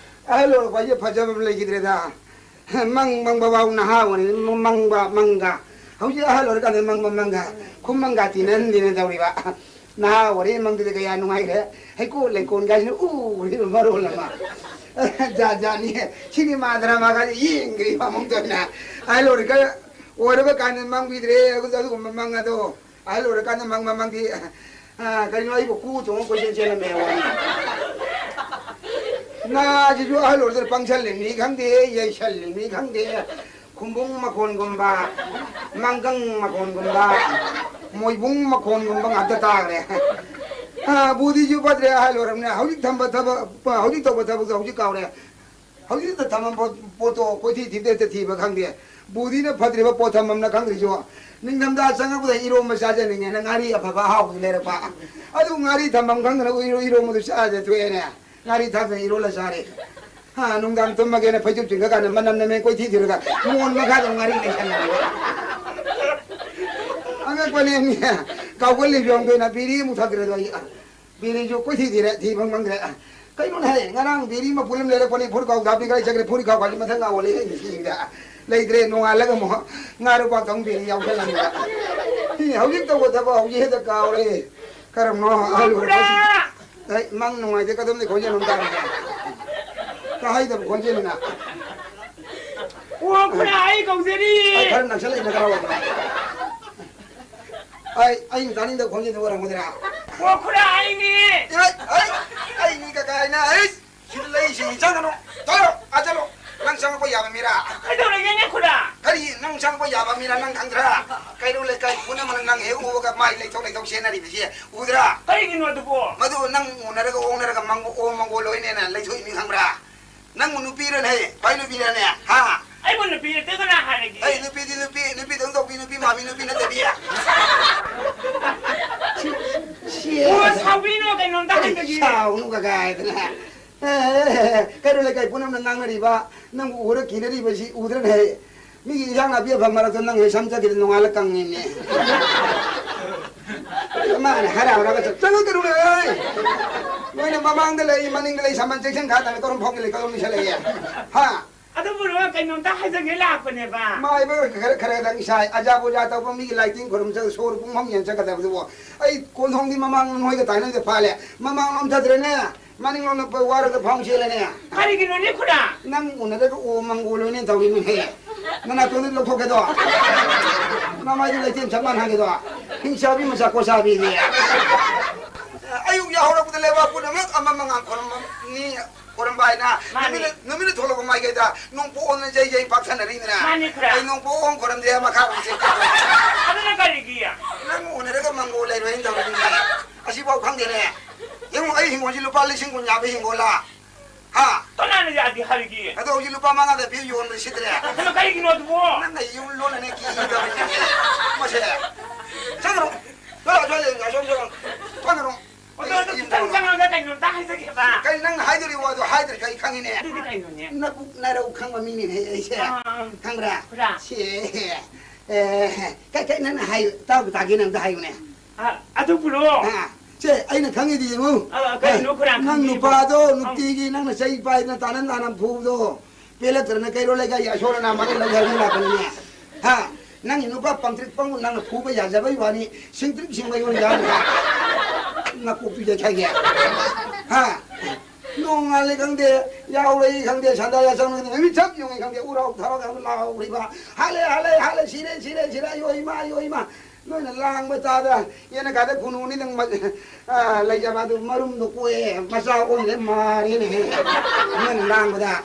ꯑꯍꯜ ꯑꯣꯏꯔꯛꯄ ꯍꯥꯏꯁꯦ ꯐꯖꯕ ꯑꯃ ꯂꯩꯈꯤꯗ꯭ꯔꯦꯗ꯫ ꯃꯪ ꯃꯪꯕ ꯐꯥꯎ ꯅꯍꯥ ꯑꯣꯏꯔꯤꯉꯩ ꯃꯪꯕ ꯃꯪꯒ꯫ ꯍꯧꯖꯤꯛ ꯑꯍꯜ ꯑꯣꯏꯔꯀꯥꯟꯗ ꯃꯪꯕ ꯃꯪꯒ꯫ ꯈꯨꯃꯪꯒ ꯇꯤꯟꯅꯍꯟꯗꯦꯅ ꯇꯧꯔꯤꯕ꯫ ꯅꯍꯥ ꯑꯣꯏꯔꯤꯉꯩ ꯃꯪꯗꯨꯗꯤ ꯀꯌꯥ ꯅꯨꯡꯉꯥꯏꯈ꯭ꯔꯦ꯫ ꯍꯩꯀꯣꯜ ꯂꯩꯀꯣꯜꯒꯥꯏꯁꯤꯅ ꯎꯈ꯭ꯔꯤꯕ ꯃꯔꯣꯜ ꯑꯃ꯫ ꯖꯥꯠ ꯖꯥꯠꯅꯤ꯫ ꯁꯤꯅꯦꯃꯥ ꯗ꯭ꯔꯃꯥꯒꯁꯦ ꯌꯦꯡꯈ꯭ꯔꯦ ꯃꯃꯨꯡꯗ ꯑꯣꯏꯅ꯫ ꯑꯍꯜ ꯑꯣꯏꯔꯒ, ꯑꯣꯏꯔꯕ ꯀꯥꯟꯗ ꯃꯪꯕꯤꯗ꯭ꯔꯦ ꯑꯗꯨꯒꯨꯝꯕ ꯃꯪ ꯑꯗꯣ꯫ ꯑꯍꯜ ꯑꯣꯏꯔꯀꯥꯟꯗ ꯃꯪ ꯃꯃꯪꯗꯤ, ꯑ, ꯀꯔꯤꯅꯣ ꯑꯩꯕꯨ ꯀꯨ ꯇꯣꯡꯉ ꯀꯣꯏꯆꯦꯟ ꯆꯦꯜꯂꯝꯃꯦ ꯋꯥꯅꯤ꯫ ꯅꯥꯁꯤꯁꯨ ꯑꯍꯜ ꯑꯣꯏꯔꯗꯅ ꯄꯪꯁꯜꯂꯤꯕꯅꯤ ꯈꯪꯗꯦ, ꯌꯩꯁꯜꯂꯤꯕꯅꯤ ꯈꯪꯗꯦ, ꯈꯨꯝꯕꯨꯡ ꯃꯈꯣꯟꯒꯨꯝꯕ, ꯃꯪꯒꯪ ꯃꯈꯣꯟꯒꯨꯝꯕ, ꯃꯣꯏꯕꯨꯡ ꯃꯈꯣꯟꯒꯨꯝꯕ ꯉꯥꯛꯇ ꯇꯥꯈ꯭ꯔꯦ꯫ ꯑꯥ, ꯕꯨꯙꯤꯁꯨ ꯐꯠꯇ꯭ꯔꯦ, ꯑꯍꯜ ꯑꯣꯏꯔꯕꯅꯤꯅ꯫ ꯍꯧꯖꯤꯛ ꯊꯝꯕ ꯊꯕꯛ, ꯍꯧꯖꯤꯛ ꯇꯧꯕ ꯊꯕꯛꯇꯣ ꯍꯧꯖꯤꯛ ꯀꯥꯎꯔꯦ꯫ ꯍꯧꯖꯤꯛꯇ ꯊꯝꯃꯝꯕ ꯄꯣꯠꯇꯣ ꯀꯣꯏꯊꯤ ꯊꯤꯕꯗ ꯍꯦꯛꯇ ꯊꯤꯕ ꯈꯪꯗꯦ꯫ ꯕꯨꯙꯤꯅ ꯐꯠꯇ꯭ꯔꯤꯕ ꯄꯣꯠ ꯊꯝꯐꯝꯅ ꯈꯪꯗ꯭ꯔꯤꯁꯨ꯫ ꯅꯤꯡꯊꯝꯊꯥ ꯆꯪꯉꯛꯄꯗ ꯏꯔꯣꯝꯕ ꯆꯥꯖꯅꯤꯡꯉꯦꯅ ꯉꯥꯔꯤ ꯑꯐꯕ ꯑꯍꯥꯎꯕꯗꯨ ꯂꯩꯔꯛꯄ꯫ ꯑꯗꯨ ꯉꯥꯔꯤ ꯊꯝꯐꯝ ꯈꯪꯗꯅ ꯏꯔꯣ-, ꯏꯔꯣꯝꯕꯗꯨ ꯆꯥꯗ ꯊꯣꯛꯑꯦꯅꯦ꯫ ꯉꯥꯔꯤ ꯊꯥꯛꯇꯅ ꯏꯔꯣꯜꯂ ꯆꯥꯔꯦ꯫ ꯍꯥ, ꯅꯨꯡꯗꯥꯡ ꯇꯨꯝꯃꯒꯦꯅ ꯐꯩꯖꯨꯞ ꯆꯤꯡꯈꯠꯀꯥꯟꯗ ꯃꯅꯝ ꯅꯝꯃꯦ ꯀꯣꯏꯊꯤ ꯊꯤꯔꯒ ꯃꯣꯟ ꯃꯈꯥꯗ ꯉꯥꯔꯤ ꯂꯩꯁꯜꯂꯝꯃꯦ꯫ ꯑꯉꯛꯄꯅꯦ ꯃꯤ꯫ ꯀꯥꯎꯒꯜꯂꯤꯕ ꯌꯥꯎꯗꯣꯏꯅ ꯕꯤꯔꯤ ꯑꯃꯨꯛ ꯊꯛꯇ꯭ꯔꯦꯗꯣ ꯑꯩ꯫ ꯕꯤꯔꯤꯁꯨ ꯀꯣꯏꯊꯤ ꯊꯤꯔꯦ, ꯊꯤꯕ ꯈꯪꯗ꯭ꯔꯦ꯫ ꯀꯩꯅꯣꯅꯦ ꯍꯥꯏ, ꯉꯔꯥꯡ ꯕꯤꯔꯤ ꯃꯄꯨꯟ ꯑꯃ ꯂꯩꯔꯛꯄꯅꯤ, ꯐꯨꯔꯤꯠꯈꯥꯎ ꯊꯥꯕꯤ ꯀꯥꯏ ꯆꯠꯈ꯭ꯔꯦ, ꯐꯨꯔꯤꯠꯈꯥꯎ ꯀꯥꯏꯁꯤ ꯃꯊꯪ ꯉꯥ ꯑꯣꯜꯂꯦ ꯑꯩꯅ ꯁꯤꯗ꯫ ꯂꯩꯇ꯭ꯔꯦ, ꯅꯣꯡꯉꯥꯜꯂꯒ ꯑꯃꯨꯛ ꯉꯥ ꯂꯨꯄꯥ ꯆꯍꯨꯝ ꯕꯤꯔꯤ ꯌꯥꯎꯁꯜꯂꯝꯃꯤꯕ꯫ ꯁꯤ ꯍꯧꯖꯤꯛ ꯇꯧꯕ ꯊꯕꯛ ꯍꯧꯖꯤꯛ ꯍꯦꯛꯇ ꯀꯥꯎꯔꯦ꯫ ꯀꯔꯝꯅꯣ ꯑꯍꯜ ꯑꯣꯏꯔꯛꯄꯁꯤ? ꯑꯩ ꯃꯪ ꯅꯨꯡꯉꯥꯏꯇꯦ, ꯀꯗꯣꯝꯗꯩ ꯈꯣꯟꯖꯦꯜ ꯑꯃ ꯇꯥꯔꯤꯁꯦ? ꯇꯥꯍꯩꯗꯕ ꯈꯣꯟꯖꯦꯜꯅꯤꯅ꯫ ꯑꯣ, ꯈꯨꯔꯥ, ꯑꯩ ꯀꯧꯖꯔꯤ꯫ ꯑꯩ ꯈꯔ ꯅꯛꯁꯜꯂꯛꯏꯅ ꯈꯔ ꯑꯣꯏꯕ꯫ ꯑꯩ, ꯑꯩꯅ ꯇꯥꯅꯤꯡꯗꯕ ꯈꯣꯟꯖꯦꯜꯗꯨ ꯑꯣꯏꯔꯝꯒꯗ꯭ꯔꯥ? ꯑꯣ, ꯈꯨꯔꯥ, ꯑꯩꯅꯦ꯫ ꯑꯩ, ꯑꯩ, ꯑꯩꯅꯤ ꯀꯀꯥ ꯍꯥꯏꯅ, ꯑꯩ, ꯁꯤꯗ ꯂꯩꯁꯤ, ꯆꯪꯒꯅꯨ꯫ ꯊꯣꯛꯂꯣ, ꯑꯥ ꯆꯠꯂꯣ꯫ ꯅꯪ ꯆꯪꯉꯛꯄ ꯌꯥꯕ ꯃꯤꯔꯥ? ꯀꯩꯗꯧꯔꯒꯦꯅꯦ, ꯈꯨꯔꯥ? ꯀꯔꯤ, ꯅꯪ ꯆꯪꯉꯛꯄ ꯌꯥꯕ ꯃꯤꯔꯥ ꯅꯪ ꯈꯪꯗ꯭ꯔꯥ? ꯀꯩꯔꯣꯜ ꯂꯩꯀꯥꯏ ꯄꯨꯝꯅꯃꯛꯅ ꯅꯪ ꯍꯦꯛ ꯎꯕꯒ ꯃꯥꯏ ꯂꯩꯊꯣꯛ ꯂꯩꯊꯣꯛ ꯆꯦꯟꯅꯔꯤꯕꯁꯤ ꯎꯗ꯭ꯔꯥ? ꯀꯔꯤꯒꯤꯅꯣ ꯑꯗꯨꯕꯣ? ꯃꯗꯨ ꯅꯪ ꯎꯅꯔꯒ ꯑꯣꯛꯅꯔꯒ ꯃꯪ-, ꯑꯣꯛ ꯃꯪꯒꯣꯜ ꯑꯣꯏꯅꯦꯅ ꯂꯩꯊꯣꯛꯏꯅꯤ ꯈꯪꯕ꯭ꯔꯥ? ꯅꯪꯕꯨ ꯅꯨꯄꯤꯔꯅꯦ? ꯈ꯭ꯋꯥꯏ ꯅꯨꯄꯤꯔꯅꯦ? ꯍꯥ? ꯑꯩꯕꯨ ꯅꯨꯄꯤ ꯅꯠꯇꯦ ꯀꯅꯥ ꯍꯥꯏꯔꯒꯦ? ꯑꯩ ꯅꯨꯄꯤꯗꯤ ꯅꯨꯄꯤ, ꯅꯨꯄꯤꯗꯧ ꯇꯧꯕꯤ, ꯅꯨꯄꯤ ꯃꯥꯟꯕꯤ, ꯅꯨꯄꯤ ꯅꯠꯇꯕꯤ꯫ ꯑꯣ, ꯁꯥꯎꯕꯤꯅꯣ, ꯀꯩꯅꯣꯝꯇ ꯍꯥꯏꯖꯒꯦ꯫ ꯁꯥꯎꯅꯨ ꯀꯀꯥ ꯍꯥꯏꯗꯅ꯫ ꯑꯦ, ꯀꯩꯅꯣ ꯂꯩꯀꯥꯏ ꯄꯨꯝꯅꯃꯛꯅ ꯉꯥꯡꯅꯔꯤꯕ, ꯅꯪꯕꯨ ꯎꯔ ꯀꯤꯅꯔꯤꯕꯁꯤ ꯎꯗ꯭ꯔꯅꯦ? ꯃꯤꯒꯤ ꯏꯟꯁꯥꯡ ꯅꯥꯄꯤ ꯑꯐꯕ ꯃꯔꯛꯇ ꯅꯪ ꯍꯦꯛ ꯁꯝ ꯆꯠꯈꯤꯗ ꯅꯣꯡꯉꯥꯜꯂ ꯀꯪꯉꯤꯅꯦ꯫ ꯃꯥꯅ ꯍꯔꯥꯎꯔꯒ ꯆꯠ-, "ꯆꯪꯉꯛꯀꯅꯨꯅꯦ, ꯑꯩ! ꯅꯣꯏꯅ ꯃꯃꯥꯡꯗ ꯂꯩ, ꯃꯅꯤꯡꯗ ꯂꯩ, ꯁꯃꯟ ꯆꯦꯛꯁꯤꯟ ꯈꯥꯗꯅ ꯀꯔꯝ ꯐꯥꯎꯒꯤ ꯂꯩ, ꯀꯔꯝ ꯂꯩꯁꯜꯂꯛꯑꯦ? ꯍꯥ?" ꯑꯗꯨꯕꯨ ꯀꯩꯅꯣꯝꯇ ꯍꯥꯏꯖꯒꯦ ꯂꯥꯛꯄꯅꯦꯕ꯫ ꯃꯥꯏꯕ ꯈꯔ, ꯈꯔꯗꯪ ꯏꯁꯥꯏ꯫ ꯑꯖꯥ ꯕꯨꯖꯥ ꯇꯧꯕ ꯃꯤꯒꯤ ꯂꯥꯏꯇꯤꯡ ꯈꯨꯔꯨꯝ ꯆꯠ-, ꯁꯣꯔ ꯄꯨꯡꯐꯝ ꯌꯦꯡ ꯆꯠꯀꯗꯕꯗꯨꯕꯨ꯫ ꯑꯩ ꯀꯣꯟꯊꯣꯡꯗꯤ ꯃꯃꯥꯡ ꯅꯣꯏꯒ ꯇꯥꯏꯅꯕꯗ ꯐꯥꯜꯂꯦ꯫ ꯃꯃꯥꯡꯂꯣꯝ ꯆꯠꯇ꯭ꯔꯦꯅꯦ꯫ ꯃꯅꯤꯡꯂꯣꯝꯗ ꯄ-, ꯋꯥꯔꯒ ꯐꯥꯎ ꯆꯦꯜꯂꯦꯅꯦ꯫ ꯀꯔꯤꯒꯤꯅꯣꯅꯦ ꯈꯨꯔꯥ? ꯅꯪ ꯎꯅꯔꯒ ꯑꯣ ꯃꯪꯒꯣꯜ ꯑꯣꯏꯅ ꯇꯧꯔꯤꯃꯤꯅꯦ꯫ ꯅꯅꯥꯇꯣꯟꯗ ꯂꯧꯊꯣꯛꯀꯦꯗꯣ꯫ ꯅꯃꯥꯏꯗꯨ ꯂꯩꯇꯦꯝ ꯆꯞ ꯃꯥꯟꯅꯍꯟꯒꯦꯗꯣ꯫ ꯍꯤꯡꯆꯥꯕꯤ ꯃꯆꯥ ꯀꯣꯆꯥꯕꯤꯅꯦ꯫ ꯑꯌꯨꯛ ꯌꯥꯍꯧꯔꯛꯄꯗ ꯂꯩꯕꯥꯛ ꯄꯨꯝꯅꯃꯛ ꯑꯃ ꯃꯉꯥꯜ ꯈꯨꯔꯨꯝꯕꯅꯤ꯫ ꯈꯨꯔꯨꯝꯕ ꯍꯥꯏꯅ ꯃꯥꯅꯤ꯫ ꯅꯨꯃꯤꯠꯅ, ꯅꯨꯃꯤꯠꯅ ꯊꯣꯛꯂꯛꯄ ꯃꯥꯏꯀꯩꯗ ꯅꯣꯡꯄꯣꯛ ꯑꯣꯟꯅ ꯖꯩ ꯖꯩ ꯄꯥꯛꯊꯅꯔꯤꯗꯅ꯫ ꯃꯥꯅꯤ ꯈꯨꯔꯥ꯫ ꯑꯩ ꯅꯣꯡꯄꯣꯛ ꯑꯣꯟ ꯈꯨꯔꯨꯝꯗꯦ ꯃꯈꯥ ꯑꯣꯟ ꯆꯦꯟ ꯇꯧꯔꯦ꯫ ꯑꯗꯨꯅ ꯀꯔꯤꯒꯤ? ꯅꯪ ꯎꯅꯔꯒ ꯃꯪꯒꯣꯜ ꯂꯩꯔꯣꯏꯅ ꯇꯧꯔꯤꯅꯤ꯫ ꯑꯁꯤꯐꯥꯎ ꯈꯪꯗꯦꯅꯦ꯫ ꯌꯦꯡꯉꯨ, ꯑꯩ ꯍꯤꯡꯒꯣꯜꯁꯤ ꯂꯨꯄꯥ ꯂꯤꯁꯤꯡ ꯀꯨꯟ ꯌꯥꯕ ꯍꯤꯡꯒꯣꯜꯂ? ꯍꯥ? ꯀꯅꯥꯅ ꯌꯥꯗꯦ ꯍꯥꯏꯔꯤꯒꯦ? ꯑꯗꯣ ꯍꯧꯖꯤꯛ ꯂꯨꯄꯥ ꯃꯉꯥꯗ ꯄꯤꯌꯨ ꯌꯣꯟꯕ ꯁꯤꯠꯇ꯭ꯔꯦ꯫ ꯑꯗꯣ ꯀꯔꯤꯒꯤꯅꯣ ꯑꯗꯨꯕꯣ? ꯅꯪꯅ ꯌꯨꯝ ꯂꯣꯟꯅꯅꯦ ꯀꯤꯗꯕꯅꯤꯅꯦ꯫ ꯃꯁꯦ꯫ ꯆꯪꯈ꯭ꯔꯣ꯫ ꯆꯠꯂꯣ, ꯆꯠꯂꯣ, ꯑꯁꯣꯝ ꯆꯠꯂꯣ꯫ ꯆꯪꯈ꯭ꯔꯣ꯫ ꯑꯗꯣ, ꯑꯗꯣ ꯈꯤꯇꯪ ꯆꯪꯉꯒ ꯀꯩꯅꯣꯝꯇ ꯍꯥꯏꯖꯒꯦꯕ꯫ ꯀꯩ ꯅꯪꯅ ꯍꯥꯏꯗꯣꯔꯤ ꯋꯥꯗꯣ ꯍꯥꯏꯗ꯭ꯔꯁꯨ ꯑꯩ ꯈꯪꯉꯤꯅꯦ꯫ ꯑꯗꯨꯗꯤ ꯀꯩꯅꯣꯅꯦ? ꯅꯕꯨꯛ ꯅꯔꯧ ꯈꯪꯕ ꯃꯤꯅꯤꯅꯦ ꯑꯩꯁꯦ꯫ ꯑꯥ, ꯈꯪꯕ꯭ꯔꯥ? ꯈꯨꯔꯥ꯫ ꯁꯦ꯫ ꯑꯦ, ꯀꯩ, ꯀꯩ ꯅꯪꯅ ꯍꯥꯏꯌꯨ, ꯇꯥꯕꯨ ꯇꯥꯒꯦ ꯅꯪ ꯑꯝꯇ ꯍꯥꯏꯌꯨꯅꯦ꯫ ꯑ, ꯑꯗꯨꯕꯨꯔꯣ, ꯑ, ꯁꯦ, ꯑꯩꯅ ꯈꯪꯉꯤꯗꯤ ꯌꯦꯡꯉꯨ꯫ ꯑ, ꯀꯩꯅꯣ ꯈꯨꯔꯥ ꯅꯪ ꯈꯪꯉꯤꯕꯣ? ꯅꯨꯄꯥꯗꯣ ꯑ꯫ ꯅꯨꯡꯇꯤꯒꯤ ꯅꯪꯅ ꯆꯩ ꯄꯥꯏꯗꯅ ꯇꯥꯅ ꯇꯥꯅ ꯐꯨꯕꯗꯣ ꯄꯦꯜꯂꯛꯇ꯭ꯔꯅ ꯀꯩꯔꯣꯜ ꯂꯩꯀꯥꯏꯒꯤ ꯑꯁꯣꯏ ꯑꯅꯥ ꯃꯔꯛ ꯂꯩ ꯍꯥꯏꯕ ꯂꯥꯛꯄꯅꯤꯅꯦ꯫ ꯍꯥ? ꯅꯪꯒꯤ ꯅꯨꯄꯥ ꯄꯪꯇ꯭ꯔꯤꯛ ꯄꯪꯕ ꯅꯪꯅ ꯐꯨꯕ ꯌꯥꯖꯕꯩ ꯋꯥꯅꯤ, ꯁꯤꯡꯇ꯭ꯔꯤꯛ ꯁꯤꯡꯕ ꯑꯩꯉꯣꯟꯗ ꯌꯥꯔꯣꯏ꯫ ꯅꯀꯣꯛꯇꯨ ꯌꯩꯈꯥꯏꯒꯦ꯫ ꯍꯥ? ꯅꯣꯡꯉꯥꯜꯂꯦ ꯈꯪꯗꯦ, ꯌꯥꯍꯧꯔꯛꯏ ꯈꯪꯗꯦ, ꯁꯟꯗꯥ ꯌꯥꯆꯪ ꯈꯪꯗꯦ, ꯅꯨꯃꯤꯠ ꯆꯞ ꯌꯨꯡꯉꯤ ꯈꯪꯗꯦ, ꯎꯔꯥꯎ ꯊꯔꯥꯎ ꯌꯥꯝ ꯂꯥꯎꯔꯤꯕ꯫ ꯍꯥꯠꯂꯦ, ꯍꯥꯠꯂꯦ, ꯍꯥꯠꯂꯦ, ꯁꯤꯔꯦ, ꯁꯤꯔꯦ, ꯁꯤꯔꯦ, ꯑꯌꯣ ꯏꯃꯥ, ꯑꯌꯣ ꯏꯃꯥ꯫ ꯅꯣꯏꯅ ꯂꯥꯡꯕ ꯇꯥꯗ, ꯌꯦꯅꯈꯥꯗ ꯈꯨꯅꯨꯅꯤ ꯅꯪ ꯃ-, ꯑ, ꯂꯩꯖꯕ ꯑꯗꯨ ꯃꯔꯨꯝꯗꯣ ꯀꯣꯛꯑꯦ, ꯃꯆꯥ ꯑꯣꯟꯂꯦ, ꯃꯥꯔꯦꯅꯦ꯫ ꯅꯣꯏꯅ ꯂꯥꯡꯕꯗ꯫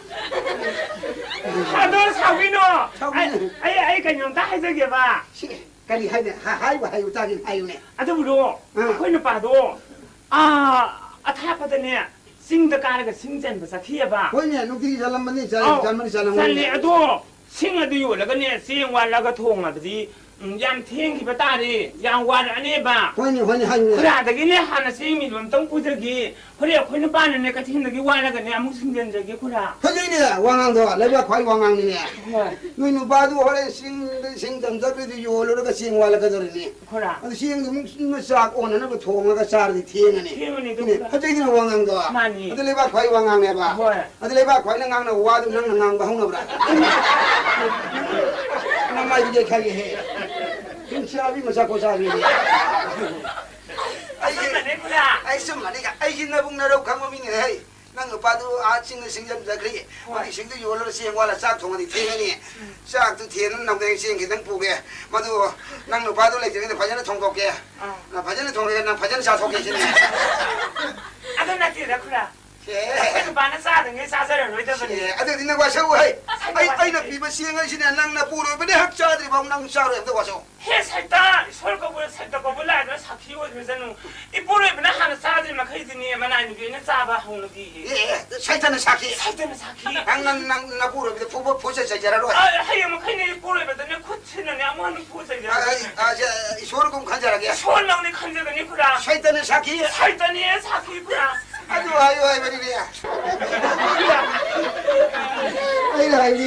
ꯑꯗꯣ ꯁꯥꯎꯕꯤꯅꯣ꯫ ꯁꯥꯎꯕꯤꯅꯨ꯫ ꯑꯩ, ꯑꯩ, ꯑꯩ ꯀꯩꯅꯣꯝꯇ ꯍꯥꯏꯖꯒꯦꯕ꯫ ꯁꯤ ꯀꯔꯤ ꯍꯥꯏꯅ-, ꯍꯥ-, ꯍꯥꯏꯕ ꯍꯥꯏꯌꯨ ꯇꯥꯒꯦ ꯍꯥꯏꯌꯨꯅꯦ꯫ ꯑꯗꯨꯕꯨꯗꯣ, ꯑꯥ꯫ ꯑꯩꯈꯣꯏ ꯅꯨꯄꯥꯗꯣ, ꯑꯥ, ꯑꯊꯥꯞꯄꯗꯅꯦ, ꯆꯤꯡꯗ ꯀꯥꯔꯒ ꯁꯤꯡ ꯆꯟꯕ ꯆꯠꯈꯤꯑꯕ꯫ ꯍꯣꯏꯅꯦ, ꯅꯨꯡꯇꯤꯒꯤ ꯆꯠꯂꯝꯕꯅꯤ, ꯆꯠ-, ꯑꯧ, ꯆꯠꯃꯅꯤ, ꯆꯠꯂꯝꯒꯅꯤ꯫ ꯆꯠꯂꯦ꯫ ꯑꯗꯣ ꯁꯤꯡ ꯑꯗꯨ ꯌꯣꯜꯂꯒꯅꯦ, ꯆꯦꯡ ꯋꯥꯜꯂꯒ ꯊꯣꯡꯉꯕꯗꯤ, ꯎꯝ, ꯌꯥꯝ ꯊꯦꯡꯈꯤꯕ ꯇꯥꯔꯦ, ꯌꯥꯝ ꯋꯥꯔꯛꯑꯅꯦꯕ꯫ ꯍꯣꯏꯅꯦ, ꯍꯣꯏꯅꯦ, ꯍꯥꯏꯌꯨꯅꯦ꯫ ꯈꯨꯔꯥꯗꯒꯤꯅꯦ ꯍꯥꯟꯅ ꯆꯦꯡ ꯃꯤꯗꯣ ꯑꯝꯇꯪ ꯄꯨꯖꯒꯦ꯫ ꯍꯣꯔꯦꯟ ꯑꯩꯈꯣꯏ ꯅꯨꯄꯥꯅꯅꯦ, ꯀꯩꯊꯦꯜꯗꯒꯤ ꯋꯥꯜꯂꯒꯅꯦ, ꯑꯃꯨꯛ ꯁꯤꯡꯖꯟꯖꯒꯦ, ꯈꯨꯔꯥ꯫ ꯐꯖꯩꯅꯦ, ꯋꯥꯉꯥꯡꯗꯣ, ꯂꯩꯕꯥꯛ ꯈ꯭ꯋꯥꯏ ꯋꯥꯉꯥꯡꯅꯤꯅꯦ꯫ ꯍꯣꯏ꯫ ꯅꯣꯏ ꯅꯨꯄꯥꯗꯨ ꯍꯣꯔꯦꯟ ꯁꯤꯡ, ꯁꯤꯡ ꯆꯟꯖꯈ꯭ꯔꯤꯗꯨ ꯌꯣꯜꯂꯨꯔꯒ ꯆꯦꯡ ꯋꯥꯜꯂꯛꯀꯗꯧꯔꯤꯅꯤ꯫ ꯈꯨꯔꯥ꯫ ꯑꯗꯨ ꯆꯦꯡꯗꯨ ꯑꯃꯨꯛ ꯆꯥꯛ ꯑꯣꯟꯅꯅꯕ ꯊꯣꯡꯉꯒ ꯆꯥꯔꯗꯤ ꯊꯦꯡꯉꯅꯤ꯫ ꯊꯦꯡꯉꯅꯤ ꯑꯗꯨ ꯏꯅꯦ, ꯈꯨꯔꯥ꯫ ꯐꯖꯩꯗꯅ ꯋꯥꯉꯥꯡꯗꯣ꯫ ꯃꯥꯅꯤ꯫ ꯑꯗꯨ ꯂꯩꯕꯥꯛ ꯈ꯭ꯋꯥꯏ ꯋꯥꯉꯥꯡꯅꯦꯕ꯫ ꯍꯣꯏ꯫ ꯑꯗꯨ ꯂꯩꯕꯥꯛ ꯈ꯭ꯋꯥꯏꯅ ꯉꯥꯡꯅꯕ ꯋꯥꯗꯨ ꯅꯪꯅ ꯉꯥꯡꯕ ꯍꯧꯅꯕ꯭ꯔꯥ? ꯅꯃꯥꯏꯗꯨꯗꯤ ꯈꯪꯉꯦꯍꯦ꯫ ꯍꯤꯡꯆꯥꯕꯤ ꯃꯆꯥ ꯀꯣꯆꯥꯕꯤꯅꯤ꯫ ꯑꯩꯒꯤ, ꯑꯆꯨꯝꯕꯅꯦ ꯈꯨꯔꯥ꯫ ꯑꯩ ꯑꯆꯨꯝꯕꯅꯤ ꯀ-, ꯑꯩꯒꯤ ꯅꯕꯨꯛ ꯅꯔꯧ ꯈꯪꯕ ꯃꯤꯅꯦ ꯍꯦ꯫ ꯅꯪ ꯅꯨꯄꯥꯗꯨ ꯑꯥ ꯆꯤꯡꯗ ꯁꯤꯡꯖꯝꯖꯈ꯭ꯔꯤ꯫ ꯍꯣꯏ꯫ ꯃꯥꯒꯤ ꯁꯤꯡꯗꯨ ꯌꯣꯜꯂꯒ ꯆꯦꯡ ꯋꯥꯜꯂ ꯆꯥꯛ ꯊꯣꯡꯉꯗꯤ ꯊꯦꯡꯉꯅꯤ꯫ ꯎꯝ꯫ ꯆꯥꯛꯇꯨ ꯊꯦꯡꯅ ꯅꯪꯗ ꯆꯦꯡ ꯈꯤꯇꯪ ꯄꯨꯒꯦ꯫ ꯃꯗꯨ ꯅꯪ ꯅꯨꯄꯥꯗꯨ ꯂꯩꯇ꯭ꯔꯤꯉꯩꯗ ꯐꯖꯅ ꯊꯣꯡꯗꯣꯛꯀꯦ꯫ ꯑꯥ꯫ ꯅꯪ ꯐꯖꯅ ꯊꯣꯡꯉꯒ ꯅꯪ ꯐꯖꯅ ꯆꯥꯊꯣꯛꯀꯦ ꯁꯤꯅꯤ꯫ ꯑꯗꯨ ꯅꯠꯇꯦꯗ ꯈꯨꯔꯥ꯫ ꯁꯦ꯫ ꯑꯩꯈꯣꯏ ꯅꯨꯄꯥꯅ ꯆꯥꯗꯉꯩ ꯆꯥꯖꯔꯔꯣꯏꯗꯕꯅꯤ꯫ ꯁꯦ, ꯑꯗꯨꯗꯤ ꯅꯪ ꯋꯥꯁꯛꯎ ꯍꯩ꯫ ꯑꯩ, ꯑꯩꯅ ꯄꯤꯕ ꯆꯦꯡ ꯍꯥꯏꯁꯤꯅꯦ, ꯅꯪ ꯅꯄꯨꯔꯣꯏꯕꯅ ꯍꯦꯛ ꯆꯥꯗ꯭ꯔꯤꯐꯥꯎ ꯅꯪ ꯆꯥꯔꯣꯏ, ꯑꯝꯇ ꯋꯥꯁꯛꯑꯣ꯫ ꯍꯦ ꯁꯩꯇ, ꯏꯁꯣꯔ ꯀꯧꯕ ꯁꯩꯇ ꯀꯧꯕ ꯂꯥꯏꯗꯨꯅ ꯁꯥꯈꯤ ꯑꯣꯏꯈ꯭ꯔꯖꯅꯨ꯫ ꯏꯄꯨꯔꯣꯏꯕꯅ ꯍꯥꯟꯅ ꯆꯥꯗ꯭ꯔꯤ ꯃꯈꯩꯗꯤꯅꯦ, ꯃꯅꯥꯏ ꯅꯨꯄꯤꯅ ꯆꯥꯕ ꯍꯧꯅꯗꯦꯌꯦ꯫ ꯑꯦ, ꯑꯦ, ꯁꯩꯇꯅ ꯁꯥꯈꯤ꯫ ꯁꯩꯇꯅ ꯁꯥꯈꯤ꯫ ꯅꯪ, ꯅꯪ, ꯅꯪ ꯅꯄꯨꯔꯣꯏꯕꯗ ꯐꯨꯕ, ꯐꯨ ꯆꯩ-, ꯆꯩꯖꯔꯔꯣꯏ꯫ ꯑ, ꯍꯌꯦꯡ ꯃꯈꯩꯅꯦ ꯏꯄꯨꯔꯣꯏꯕꯗꯅꯦ ꯈꯨꯠ ꯁꯤꯅꯅꯦ ꯑꯃꯨꯛ ꯍꯟꯅ ꯐꯨ ꯆꯩꯖꯔꯔꯣꯏ꯫ ꯑ, ꯑ, ꯑ, ꯏꯁꯣꯔꯒꯨꯝ ꯈꯟꯖꯔꯒꯦ꯫ ꯏꯁꯣꯔ ꯅꯪꯅꯦ ꯈꯟꯖꯒꯅꯤ ꯈꯨꯔꯥ꯫ ꯁꯩꯇꯅ ꯁꯥꯈꯤ꯫ ꯁꯩꯇꯅꯦ ꯁꯥꯈꯤ ꯈꯨꯔꯥ꯫ ꯑꯗꯨ ꯍꯥꯏꯌꯨ ꯍꯥꯏꯕꯅꯤꯅꯦ꯫ ꯑꯩꯅ ꯍꯥꯏꯕꯅꯤ꯫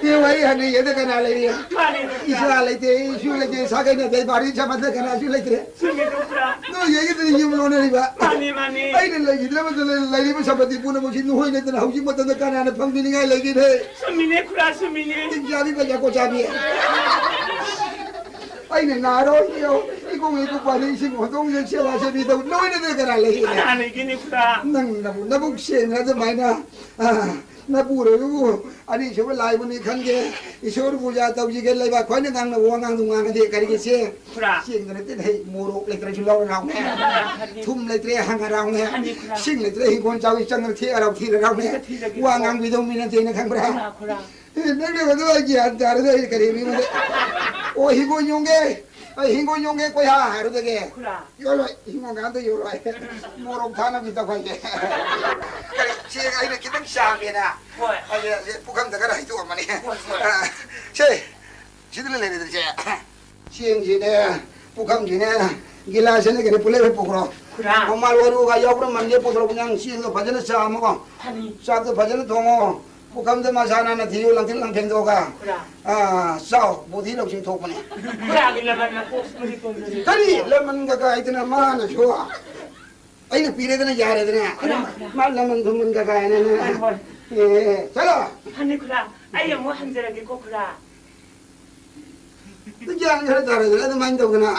ꯏꯕꯦꯝꯃ, ꯑꯩ ꯍꯟꯅ ꯌꯦꯡꯗ ꯀꯅꯥ ꯂꯩꯔꯤ? ꯃꯥꯅꯤ, ꯃꯥꯅꯤ꯫ ꯏꯆꯥ ꯂꯩꯇꯦ, ꯏꯁꯨ ꯂꯩꯇꯦ, ꯁꯥꯒꯩ ꯅꯥꯇꯩ ꯄꯥꯔꯤ ꯆꯥꯃꯟꯗ ꯀꯅꯥꯁꯨ ꯂꯩꯇ꯭ꯔꯦ꯫ ꯆꯨꯝꯃꯤꯗꯣ ꯈꯨꯔꯥ꯫ ꯅꯣꯏ ꯌꯦꯡꯉꯤꯗꯨꯅ ꯌꯨꯝ ꯂꯣꯟꯅꯔꯤꯕ꯫ ꯃꯥꯅꯤ, ꯃꯥꯅꯤ꯫ ꯑꯩꯅ ꯂꯩꯈꯤꯗ꯭ꯔꯕꯗ ꯂꯩ-, ꯂꯩꯔꯤꯕ ꯁꯝꯄꯇꯤ ꯄꯨꯝꯅꯃꯛꯁꯤ ꯅꯈꯣꯏ ꯅꯠꯇꯅ ꯍꯧꯖꯤꯛ ꯃꯇꯝꯗ ꯀꯅꯥꯅ ꯐꯪꯕꯤꯅꯤꯡꯉꯥꯏ ꯂꯩꯒꯦꯅꯦ? ꯆꯨꯝꯃꯤꯅꯦ ꯈꯨꯔꯥ, ꯆꯨꯝꯃꯤꯅꯦ꯫ ꯇꯤꯟ ꯆꯥꯕꯤ ꯄꯩꯁꯥ ꯀꯣꯠ ꯆꯥꯕꯤ꯫ ꯑꯩꯅ ꯅꯥꯔꯣꯏ, ꯏꯌꯧ, ꯏꯀꯣꯡ ꯏꯀꯨ ꯄꯥꯜꯂꯤ, ꯏꯁꯤꯡ ꯍꯣꯟꯗꯣꯛ ꯍꯣꯟꯖꯤꯟ ꯁꯦꯕꯥ ꯁꯦꯕꯤ ꯇꯧ, ꯅꯣꯏꯅ ꯅꯣꯏ ꯀꯅꯥ ꯂꯩ? ꯀꯅꯥ ꯂꯩꯒꯦꯅꯦ ꯈꯨꯔꯥ? ꯅꯪ ꯅꯕꯨꯛ, ꯅꯕꯨꯛ ꯁꯦꯡꯅ ꯑꯗꯨꯃꯥꯏꯅ, ꯑ, ꯅꯄꯨꯔꯣꯏꯕꯕꯨ ꯑꯅꯤꯁꯨꯕ ꯂꯥꯏꯕꯨꯅꯤ ꯈꯟꯒꯦ, ꯏꯁꯣꯔ ꯄꯨꯖꯥ ꯇꯧꯁꯤꯒꯦ, ꯂꯩꯕꯥꯛ ꯈ꯭ꯋꯥꯏꯅ ꯉꯥꯡꯅ ꯋꯥ ꯉꯥꯡꯗꯨ ꯉꯥꯡꯉꯗꯤ ꯀꯔꯤꯒꯤ ꯆꯦ? ꯈꯨꯔꯥ꯫ ꯆꯦꯡꯗ ꯅꯠꯇꯦ, ꯍꯩ, ꯃꯣꯔꯣꯛ ꯂꯩꯇ꯭ꯔꯁꯨ ꯂꯧꯔ ꯂꯥꯎꯅꯦ꯫ ꯈꯨꯔꯥ꯫ ꯊꯨꯝ ꯂꯩꯇ꯭ꯔꯦ, ꯍꯪꯉ ꯂꯥꯎꯅꯦ꯫ ꯈꯪꯉꯤ, ꯈꯨꯔꯥ꯫ ꯁꯤꯡ ꯂꯩꯇ꯭ꯔꯦ, ꯍꯤꯡꯒꯣꯜ ꯆꯥꯎꯏ, ꯆꯪꯉ ꯊꯦꯛꯑ ꯂꯥꯎ, ꯊꯤꯔ ꯂꯥꯎꯅꯦ꯫ ꯊꯤꯔꯒꯦ꯫ ꯋꯥ ꯉꯥꯡꯕꯤꯗꯧ ꯃꯤ ꯅꯠꯇꯦꯅ ꯈꯪꯕ꯭ꯔꯥ? ꯈꯨꯔꯥ, ꯈꯨꯔꯥ꯫ ꯑꯦ, ꯅꯪꯅ ꯃꯗꯨ ꯑꯩ ꯒ꯭ꯌꯥꯟ ꯇꯥꯔꯗꯤ ꯑꯩ ꯀꯔꯤ ꯃꯤꯉꯣꯟꯗ? ꯑꯣ, ꯍꯤꯡꯒꯣꯜ ꯌꯣꯟꯒꯦ, ꯑꯩ ꯍꯤꯡꯒꯣꯜ ꯌꯣꯟꯒꯦ ꯀꯣꯏꯍꯥ ꯍꯥꯏꯔꯨꯗꯒꯦ? ꯈꯨꯔꯥ꯫ ꯌꯣꯜꯂꯣꯏ, ꯍꯤꯡꯒꯣꯜꯒ ꯑꯝꯇ ꯌꯣꯜꯂꯣꯏ꯫ ꯃꯣꯔꯣꯛ ꯊꯥꯅꯕꯗꯤ ꯇꯧꯈꯥꯏꯒꯦ꯫ ꯀꯔꯤ, ꯆꯦꯡ ꯑꯩꯅ ꯈꯤꯇꯪ ꯆꯥꯝꯒꯦꯅ꯫ ꯍꯣꯏ꯫ ꯑꯩꯁꯦ, ꯑꯩꯁꯦ ꯄꯨꯈꯝꯗ ꯈꯔ ꯍꯩꯗꯣꯛꯑꯝꯕꯅꯤ꯫ ꯍꯣꯏ, ꯍꯣꯏ꯫ ꯑ, ꯁꯦ, ꯁꯤꯗ ꯂꯩꯔꯦꯗꯅ, ꯆꯦ꯫ ꯆꯦꯡꯁꯤꯅꯦ, ꯄꯨꯈꯝꯁꯤꯅꯦ, ꯒꯤꯂꯥꯁꯁꯤꯅ ꯀꯩꯅꯣ ꯄꯨꯂꯞ ꯍꯦꯛ ꯄꯨꯈ꯭ꯔꯣ꯫ ꯈꯨꯔꯥ꯫ ꯃꯃꯥꯜ ꯋꯥꯔꯨꯒ ꯌꯥꯎꯕ꯭ꯔꯥ ꯃꯟꯒꯦ ꯄꯨꯊꯣꯔꯛꯄ, ꯅꯪ ꯆꯦꯡꯗꯣ ꯐꯖꯅ ꯆꯥꯝꯃꯣꯀꯣ꯫ ꯐꯅꯤ꯫ ꯆꯥꯛꯇꯣ ꯐꯖꯅ ꯊꯣꯡꯉꯣ꯫ ꯄꯨꯈꯝꯗ ꯃꯁꯥ ꯅꯥꯟꯅ ꯊꯤꯌꯨ, ꯂꯪꯊꯣꯛ ꯂꯪꯊꯦꯡꯗꯣꯛꯑꯒ꯫ ꯈꯨꯔꯥ꯫ ꯑꯥ, ꯆꯥꯎ, ꯕꯨꯙꯤ ꯂꯧꯁꯤꯡ ꯊꯣꯛꯄꯅꯦ꯫ ꯈꯨꯔꯥꯒꯤ ꯂꯃꯟ ꯃꯀꯣꯛ ꯃꯔꯤ ꯇꯣꯟꯕꯗꯨ꯫ ꯀꯔꯤ ꯂꯃꯟꯒ ꯀꯥꯏꯗꯅ ꯃꯥꯅꯁꯨ? ꯑꯩꯅ ꯄꯤꯔꯦꯗꯅ ꯌꯥꯔꯦꯗꯅ꯫ ꯈꯨꯔꯥ, ꯈꯨꯔꯥ꯫ ꯃꯥ ꯂꯃꯟ ꯊꯨꯝꯃꯟꯒ ꯀꯥꯏꯅꯅꯦ꯫ ꯍꯣꯏ, ꯍꯣꯏ꯫ ꯑꯦ, ꯆꯠꯂꯣ꯫ ꯐꯅꯤ ꯈꯨꯔꯥ, ꯑꯩ ꯑꯃꯨꯛ ꯍꯟꯖꯔꯒꯦꯀꯣ ꯈꯨꯔꯥ꯫ ꯒ꯭ꯌꯥꯟ ꯈꯔ ꯇꯥꯔꯗꯅ ꯑꯗꯨꯃꯥꯏꯅ ꯇꯧꯗꯅ꯫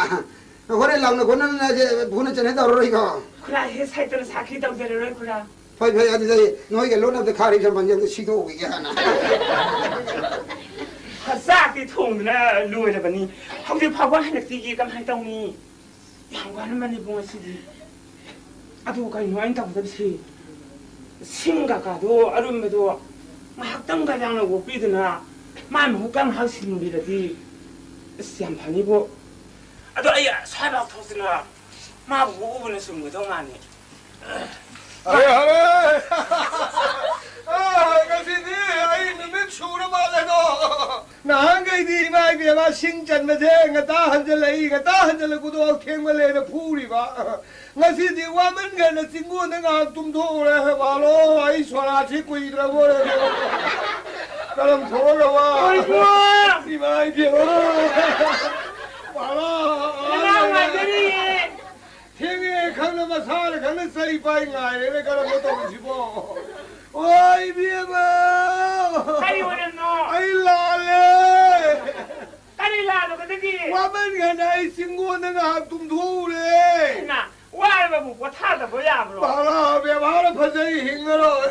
ꯍꯣꯔꯦꯟ ꯂꯥꯎꯅ ꯈꯣꯠꯅꯗꯅ ꯁꯦ ꯐꯨꯅ ꯆꯩꯅ ꯇꯧꯔꯔꯣꯏꯀꯣ꯫ ꯈꯨꯔꯥ, ꯍꯦ ꯁꯥꯏꯇꯅ ꯁꯥꯈꯤ ꯇꯧꯖꯔꯔꯣꯏ ꯈꯨꯔꯥ꯫ ꯐꯩ, ꯐꯩ, ꯑꯗꯨꯗꯤ ꯅꯣꯏꯒ ꯂꯣꯟꯅꯕꯗ ꯈꯥꯔꯤ ꯁꯝꯕꯟꯁꯦ ꯑꯝꯇ ꯁꯤꯗꯣꯛꯎꯈꯤꯒꯦ ꯍꯥꯟꯅ꯫ ꯆꯥꯛꯇꯤ ꯊꯣꯡꯗꯅ ꯂꯣꯏꯔꯕꯅꯤ꯫ ꯍꯧꯖꯤꯛ ꯐꯥꯎꯕ ꯍꯜꯂꯛꯇ꯭ꯔꯤꯌꯦ, ꯀꯃꯥꯏꯅ ꯇꯧꯅꯤ? ꯌꯥꯝ ꯋꯥꯔꯝꯃꯅꯤ ꯏꯕꯨꯡ ꯉꯁꯤꯗꯤ꯫ ꯑꯗꯨ ꯀꯩꯅꯣ ꯑꯩꯅ ꯇꯧꯒꯗꯕꯁꯤ? ꯁꯤꯡ ꯀꯀꯥꯗꯣ ꯑꯔꯨꯝꯕꯗꯣ ꯉꯥꯏꯍꯥꯛꯇꯪ ꯒꯥꯏꯗꯥꯡꯅ ꯑꯣꯛꯄꯤꯗꯅ ꯃꯥꯏ ꯃꯍꯨꯠꯀ ꯉꯥꯏꯍꯥꯛ ꯁꯤꯟꯕꯤꯔꯗꯤ ꯑꯁ ꯌꯥꯝ ꯐꯅꯤꯕꯨ꯫ ꯑꯗꯣ ꯑꯩ ꯁ꯭ꯋꯥꯏꯐꯥꯎ ꯊꯣꯛꯇꯅ ꯃꯥꯕꯨ ꯑꯣꯛꯎꯕꯅ ꯆꯨꯝꯒꯗꯧ ꯃꯥꯜꯂꯤ꯫ ꯑꯔꯦ, ꯑꯔꯦ! ꯑ, ꯉꯁꯤꯗꯤ ꯑꯩ ꯅꯨꯃꯤꯠ ꯁꯨꯔ ꯃꯥꯜꯂꯦꯗꯣ꯫ ꯅꯍꯥꯟꯈꯩꯗꯤ ꯏꯃꯥ ꯏꯕꯦꯝꯃ ꯁꯤꯡ ꯆꯟꯕꯁꯦ ꯉꯟꯇꯥ ꯍꯟꯖꯜꯂꯛꯏ, ꯉꯟꯇꯥ ꯍꯟꯖꯜꯂꯛꯄꯗꯣ ꯊꯦꯡꯃꯜꯂꯦꯅ ꯐꯨꯔꯤꯕ꯫ ꯉꯁꯤꯗꯤ ꯋꯥꯃꯟꯈ꯭ꯔꯦꯅ ꯆꯤꯡꯒꯣꯟꯗ ꯉꯥꯏꯍꯥꯛ ꯇꯨꯝꯊꯣꯛꯎꯔꯦ꯫ ꯕꯥꯂꯣ, ꯑꯩ ꯁꯣꯔꯥꯠꯁꯤ ꯀꯨꯏꯗ꯭ꯔꯕꯣꯔꯦ꯫ ꯀꯔꯝ ꯊꯣꯛꯑꯒ ꯋꯥ? ꯍꯣꯏꯕꯣ! ꯏꯃꯥ ꯏꯕꯦꯝꯃ! ꯕꯥꯂꯣ! ꯅꯅꯥꯎ ꯉꯥꯏꯖꯔꯤꯌꯦ꯫ ꯊꯦꯡꯉꯦ ꯈꯪꯅ ꯃꯁꯥꯅ ꯈꯪꯅ ꯆꯩ ꯄꯥꯏ ꯉꯥꯏꯔꯦꯅꯦ ꯀꯔꯝꯕ ꯇꯧꯔꯤꯁꯤꯕꯣ? ꯑꯣ ꯏꯕꯦꯝꯃ! ꯀꯔꯤ ꯑꯣꯏꯔꯝꯅꯣ? ꯑꯩ ꯂꯥꯜꯂꯦ! ꯀꯔꯤ ꯂꯥꯜꯂꯨꯕꯗꯒꯤ? ꯋꯥꯃꯟꯈ꯭ꯔꯦꯅ ꯑꯩ ꯆꯤꯡꯒꯣꯟꯗ ꯉꯥꯏꯍꯥꯛ ꯇꯨꯝꯊꯣꯛꯎꯔꯦ꯫ ꯏꯃꯥ, ꯋꯥꯔꯕꯕꯨ ꯄꯣꯊꯥꯗꯕ ꯌꯥꯕ꯭ꯔꯣ? ꯄꯥꯂꯥ, ꯕꯦꯕꯥꯔ ꯐꯖꯩ ꯍꯤꯡꯉꯔꯣꯏ꯫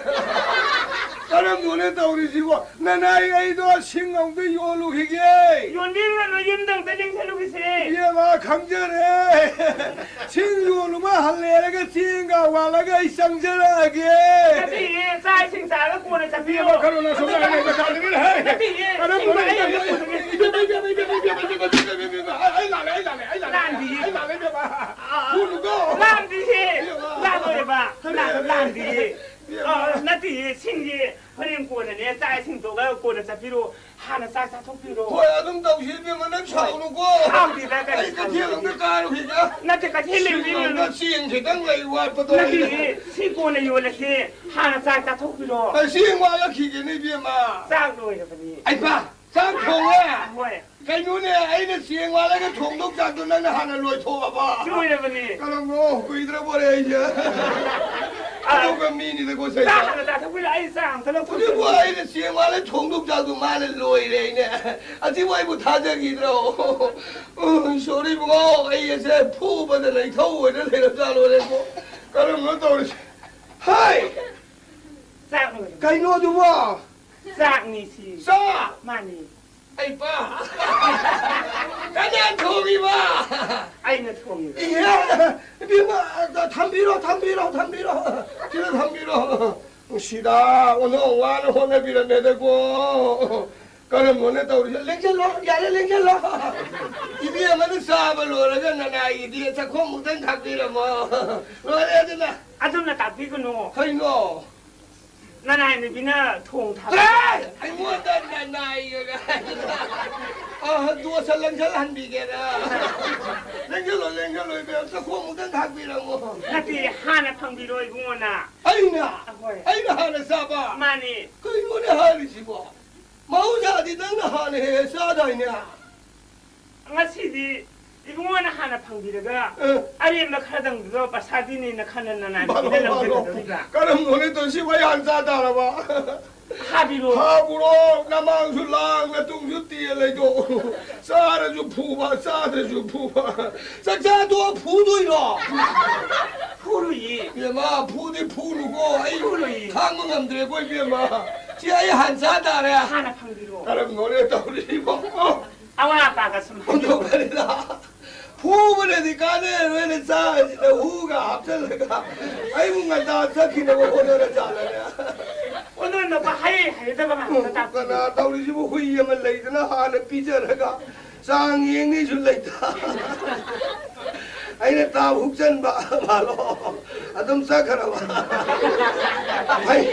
ꯀꯔꯝꯅꯣꯅꯦ ꯇꯧꯔꯤꯁꯤꯕꯣ? ꯅꯅꯥꯏ ꯑꯩꯗꯣ ꯁꯤꯡ ꯑꯃꯨꯛꯇ ꯌꯣꯜꯂꯨꯈꯤꯒꯦ꯫ ꯌꯣꯟꯕꯤꯔꯨꯔꯅꯨ, ꯌꯨꯝꯗ ꯑꯃꯨꯛꯇ ꯂꯦꯡꯁꯜꯂꯨꯈꯤꯁꯦ꯫ ꯏꯕꯦꯝꯃ, ꯈꯪꯖꯔꯦ꯫ ꯁꯤꯡ ꯌꯣꯜꯂꯨꯕ ꯍꯜꯂꯦꯔꯒ ꯆꯦꯡꯒ ꯋꯥꯜꯂꯒ ꯑꯩ ꯆꯪꯖꯔꯛꯑꯒꯦ꯫ ꯅꯠꯇꯤꯌꯦ, ꯆꯥꯛ ꯏꯁꯤꯡ ꯆꯥꯔꯒ ꯀꯣꯟꯅ ꯆꯠꯄꯤꯌꯣ꯫ ꯏꯕꯦꯝꯃ, ꯀꯔꯝꯅ ꯁꯨꯝ ꯂꯥꯛꯑꯦ? ꯅꯠꯇꯤꯌꯦ, ꯁꯤꯡꯗꯣ ꯑꯩ ꯑꯃꯨꯛ ꯄꯨꯊꯣꯛꯑꯦ꯫ ꯏꯕꯦꯝꯃ, ꯑꯩ ꯂꯥꯜꯂꯦ, ꯑꯩ ꯂꯥꯜꯂꯦ, ꯑꯩ ꯂꯥꯜꯂꯦ꯫ ꯂꯥꯟꯗꯤꯌꯦ꯫ ꯑꯩ ꯂꯥꯜꯂꯦ, ꯏꯕꯦꯝꯃ꯫ ꯐꯨꯅꯨꯀꯣ꯫ ꯂꯥꯟꯗꯤꯌꯦ꯫ ꯏꯕꯦꯝꯃ꯫ ꯂꯥꯜꯂꯣꯏꯕ꯫ ꯂꯥꯟ-, ꯂꯥꯟꯗꯤꯌꯦ꯫ ꯏꯕꯦꯝꯃ꯫ ꯑ, ꯅꯠꯇꯤꯌꯦ, ꯁꯤꯡꯁꯦ ꯍꯣꯔꯦꯟ ꯀꯣꯟꯅꯅꯦ, ꯆꯥꯛ ꯏꯁꯤꯡ ꯇꯣꯛꯂꯒ ꯀꯣꯟꯅ ꯆꯠꯄꯤꯔꯣ꯫ ꯍꯥꯟꯅ ꯆꯥꯛ ꯆꯥꯊꯣꯛꯄꯤꯔꯣ꯫ ꯍꯣꯏ, ꯑꯗꯨꯝ ꯇꯧꯁꯤ ꯏꯕꯦꯝꯃ, ꯅꯪ ꯍꯣꯏ꯫ ꯁꯥꯎꯅꯨꯀꯣ꯫ ꯁꯥꯎꯗꯦꯗ, ꯀꯔꯤ ꯑꯩ ꯀꯩꯊꯦꯜ ꯁꯥꯎꯗꯣꯏꯅꯣ? ꯑꯝꯇ ꯀꯥꯔꯨꯈꯤꯒꯦ꯫ ꯅꯠꯇꯦ, ꯀꯩꯊꯦꯜ ꯁꯤꯡ ꯂꯦꯡꯕꯤꯔꯨꯔꯅꯨ꯫ ꯑꯝꯇ ꯆꯦꯡ ꯈꯤꯇꯪ ꯂꯩ ꯋꯥꯠꯄꯗꯣ ꯑꯩꯅ꯫ ꯅꯠꯇꯤꯌꯦ, ꯁꯤ ꯀꯣꯟꯅ ꯌꯣꯜꯂꯁꯤ꯫ ꯍꯥꯟꯅ ꯆꯥꯛ ꯆꯥꯊꯣꯛꯄꯤꯔꯣ꯫ ꯑꯩ ꯆꯦꯡ ꯋꯥꯠꯂꯛꯈꯤꯒꯦꯅꯦ ꯏꯕꯦꯝꯃ꯫ ꯆꯥꯛ ꯂꯣꯏꯔꯕꯅꯤ꯫ ꯑꯩ ꯄꯥ, ꯆꯥꯛ ꯊꯣꯡꯉꯦ꯫ ꯍꯣꯏ꯫ ꯀꯩꯅꯣꯅꯦ, ꯑꯩꯅ ꯆꯦꯡ ꯋꯥꯠꯂꯒ ꯊꯣꯡꯗꯧ ꯆꯥꯛꯇꯣ ꯅꯪꯅ ꯍꯥꯟꯅ ꯂꯣꯏꯊꯣꯛꯑꯕ? ꯂꯣꯏꯔꯕꯅꯦ꯫ ꯀꯔꯝꯅꯣ? ꯀꯨꯏꯗ꯭ꯔꯕꯣꯔꯦ ꯑꯩꯁꯦ꯫ ꯑ, ꯑꯗꯨꯒ ꯃꯤꯅꯤꯗꯀꯣ ꯆꯥꯛ ꯁꯩꯁꯥ꯫ ꯍꯥꯟꯅ ꯆꯥꯊꯣꯛꯄꯤꯔꯣ, ꯑꯩ ꯆꯥ ꯑꯝꯇ ꯂꯧꯊꯣꯛꯆꯒꯦ꯫ ꯍꯧꯖꯤꯛꯄꯨ ꯑꯩꯅ ꯆꯦꯡ ꯋꯥꯠꯂ ꯊꯣꯡꯗꯧ ꯆꯥꯛꯇꯣ ꯃꯥꯅ ꯂꯣꯏꯔꯦ ꯍꯥꯏꯅꯦ꯫ ꯑꯁꯤꯕꯨ ꯑꯩꯕꯨ ꯊꯥꯖꯈꯤꯗ꯭ꯔꯣ? ꯎꯝ, ꯁꯣꯔꯤ ꯏꯕꯨꯡꯉꯣ, ꯑꯩ ꯑꯁꯦ ꯐꯨꯕꯗ ꯂꯩꯊꯧ ꯑꯣꯏꯅ ꯂꯩꯔꯕꯖꯥꯠꯂꯣꯅꯦꯀꯣ꯫ ꯀꯔꯝꯅꯣ ꯇꯧꯔꯤꯁꯦ? ꯍꯥꯏ! ꯆꯥꯛ ꯂꯣꯏꯔꯦ꯫ ꯀꯩꯅꯣ ꯑꯗꯨꯕꯣ? ꯆꯥꯛꯅꯤ ꯁꯤ꯫ ꯆꯥꯛ? ꯃꯥꯅꯤ꯫ ꯑꯩ ꯄꯥ! ꯀꯅꯥ ꯊꯣꯡꯉꯤꯕ? ꯑꯩꯅ ꯊꯣꯡꯉꯤꯕ꯫ ꯏꯍꯦ! ꯏꯕꯦꯝꯃ, ꯊꯝꯕꯤꯔꯣ, ꯊꯝꯕꯤꯔꯣ, ꯊꯝꯕꯤꯔꯣ꯫ ꯁꯤꯗ ꯊꯝꯕꯤꯔꯣ꯫ ꯁꯤꯗ ꯑꯣꯟꯊꯣꯛ ꯋꯥꯅ ꯍꯣꯠꯅꯕꯤꯔꯝꯃꯦꯗꯀꯣ꯫ ꯀꯔꯝꯕꯅ ꯇꯧꯔꯤꯁꯦ? ꯂꯦꯡꯁꯜꯂꯣ, ꯌꯥꯔꯦ, ꯂꯦꯡꯁꯜꯂꯣ꯫ ꯏꯕꯦꯝꯃꯅ ꯆꯥꯕ ꯂꯣꯏꯔꯒ ꯅꯅꯥꯏꯒꯤꯗꯤ ꯆꯥꯛꯈꯣꯝ ꯑꯃꯨꯛꯇꯪ ꯊꯥꯛꯄꯤꯔꯝꯃꯣ꯫ ꯂꯣꯏꯔꯦ ꯑꯗꯨꯅ꯫ ꯑꯗꯨꯝꯅ ꯇꯥꯛꯄꯤꯒꯅꯨ꯫ ꯀꯩꯅꯣ? ꯅꯅꯥꯏ ꯅꯨꯄꯤꯅ ꯊꯣꯡ ꯊꯥꯛꯄ꯫ ꯍꯦ! ꯑꯩꯉꯣꯟꯗ ꯅꯅꯥꯏꯒ ꯍꯥꯏꯗꯅ꯫ ꯑ, ꯗꯣꯁ ꯂꯦꯡꯁꯜꯍꯟꯕꯤꯒꯦꯔꯥ? ꯂꯦꯡꯁꯜꯂꯣ, ꯂꯦꯡꯁꯜꯂꯣ, ꯏꯕꯦꯝꯃ, ꯆꯥꯛꯈꯣꯝ ꯑꯃꯨꯛꯇꯪ ꯊꯥꯛꯄꯤꯔꯝꯃꯣ꯫ ꯅꯠꯇꯦ, ꯍꯥꯟꯅ ꯐꯪꯕꯤꯔꯣ ꯏꯕꯨꯡꯉꯣꯅ꯫ ꯑꯩꯅ? ꯑꯍꯣꯏ꯫ ꯑꯩꯅ ꯍꯥꯟꯅ ꯆꯥꯕ? ꯃꯥꯅꯤ꯫ ꯀꯩꯅꯣꯅꯦ ꯍꯥꯏꯔꯤꯁꯤꯕꯣ? ꯃꯍꯧꯁꯥꯗꯤ ꯅꯪꯅ ꯍꯥꯟꯅ ꯍꯦꯛ ꯍꯦꯛ ꯆꯥꯗꯥꯏꯅꯦ? ꯉꯁꯤꯗꯤ ꯏꯕꯨꯡꯉꯣꯅ ꯍꯥꯟꯅ ꯐꯪꯕꯤꯔꯒ, ꯑꯦ꯫ ꯑꯔꯦꯝꯕ ꯈꯔꯗꯪꯗꯨꯗ ꯄ꯭ꯔꯁꯥꯗꯤꯅꯦꯅ ꯈꯟꯅ ꯅꯅꯥꯏ ꯃꯥꯜꯂꯣ, ꯅꯨꯄꯤꯅ ꯃꯥꯜꯂꯣ꯫ ꯂꯧꯖꯒꯗꯧꯔꯤꯕ꯫ ꯀꯔꯝꯕꯅ ꯇꯧꯁꯤ ꯃꯌꯥꯝ ꯆꯥ ꯇꯥꯔꯕ? ꯍꯥꯕꯤꯔꯣ꯫ ꯍꯥꯕꯨꯔꯣ, ꯅꯃꯥꯡꯁꯨ ꯂꯥꯡ, ꯅꯇꯨꯡꯁꯨ ꯇꯦꯜ ꯂꯩꯗꯣ꯫ ꯆꯥꯔꯁꯨ ꯐꯨꯕ, ꯆꯥꯗ꯭ꯔꯁꯨ ꯐꯨꯕ꯫ ꯆꯥꯛ ꯆꯥ ꯇꯣꯛꯑ ꯐꯨꯗꯣꯏꯔꯣ? ꯐꯨꯔꯨꯏꯌꯦ꯫ ꯏꯕꯦꯝꯃ, ꯐꯨꯗꯤ ꯐꯨꯅꯨꯀꯣ, ꯑꯩ ꯐꯨꯔꯨꯏꯌꯦ꯫ ꯈꯥꯡꯕ ꯉꯝꯗ꯭ꯔꯦꯀꯣ, ꯏꯕꯦꯝꯃ꯫ ꯁꯤ ꯑꯩ ꯍꯥꯟ ꯆꯥ ꯇꯥꯔꯦ꯫ ꯍꯥꯟꯅ ꯐꯪꯕꯤꯔꯣ꯫ ꯀꯔꯝꯅꯣꯅꯦ ꯇꯧꯔꯤꯁꯤꯕꯣ? ꯑꯋꯥ ꯑꯄꯥꯒ ꯁꯨꯝ ꯍꯥꯏꯕꯤꯔꯣ꯫ ꯑꯣꯟꯊꯣꯛꯄꯅꯤꯗ꯫ ꯐꯨꯕꯅꯗꯤ ꯀꯥꯟꯅꯔꯣꯏꯅ ꯆꯥꯔꯤꯁꯤꯗ ꯍꯨꯒ ꯍꯥꯞꯆꯜꯂꯒ ꯑꯩꯕꯨ ꯉꯟꯇꯥ ꯆꯠꯈꯤꯅꯕ ꯍꯣꯠꯅꯔ ꯖꯥꯠꯂꯅꯦ? ꯑꯣꯟꯅ ꯅꯣꯛꯄ ꯍꯩ ꯍꯩꯗꯕ ꯉꯥꯛꯇ ꯇꯥꯛꯄꯤ꯫ ꯀꯅꯥ ꯇꯧꯔꯤꯁꯤꯕꯨ? ꯍꯨꯏ ꯑꯃ ꯂꯩꯗꯅ ꯍꯥꯟꯅ ꯄꯤꯖꯔꯒ ꯆꯥꯡ ꯌꯦꯡꯅꯤꯁꯨ ꯂꯩꯇ꯫ ꯑꯩꯅ ꯇꯥ ꯍꯨꯛꯆꯟꯕ ꯃꯥꯜꯂꯣ꯫ ꯑꯗꯨꯝ ꯆꯠꯈ꯭ꯔꯕ꯫ ꯐꯩ꯫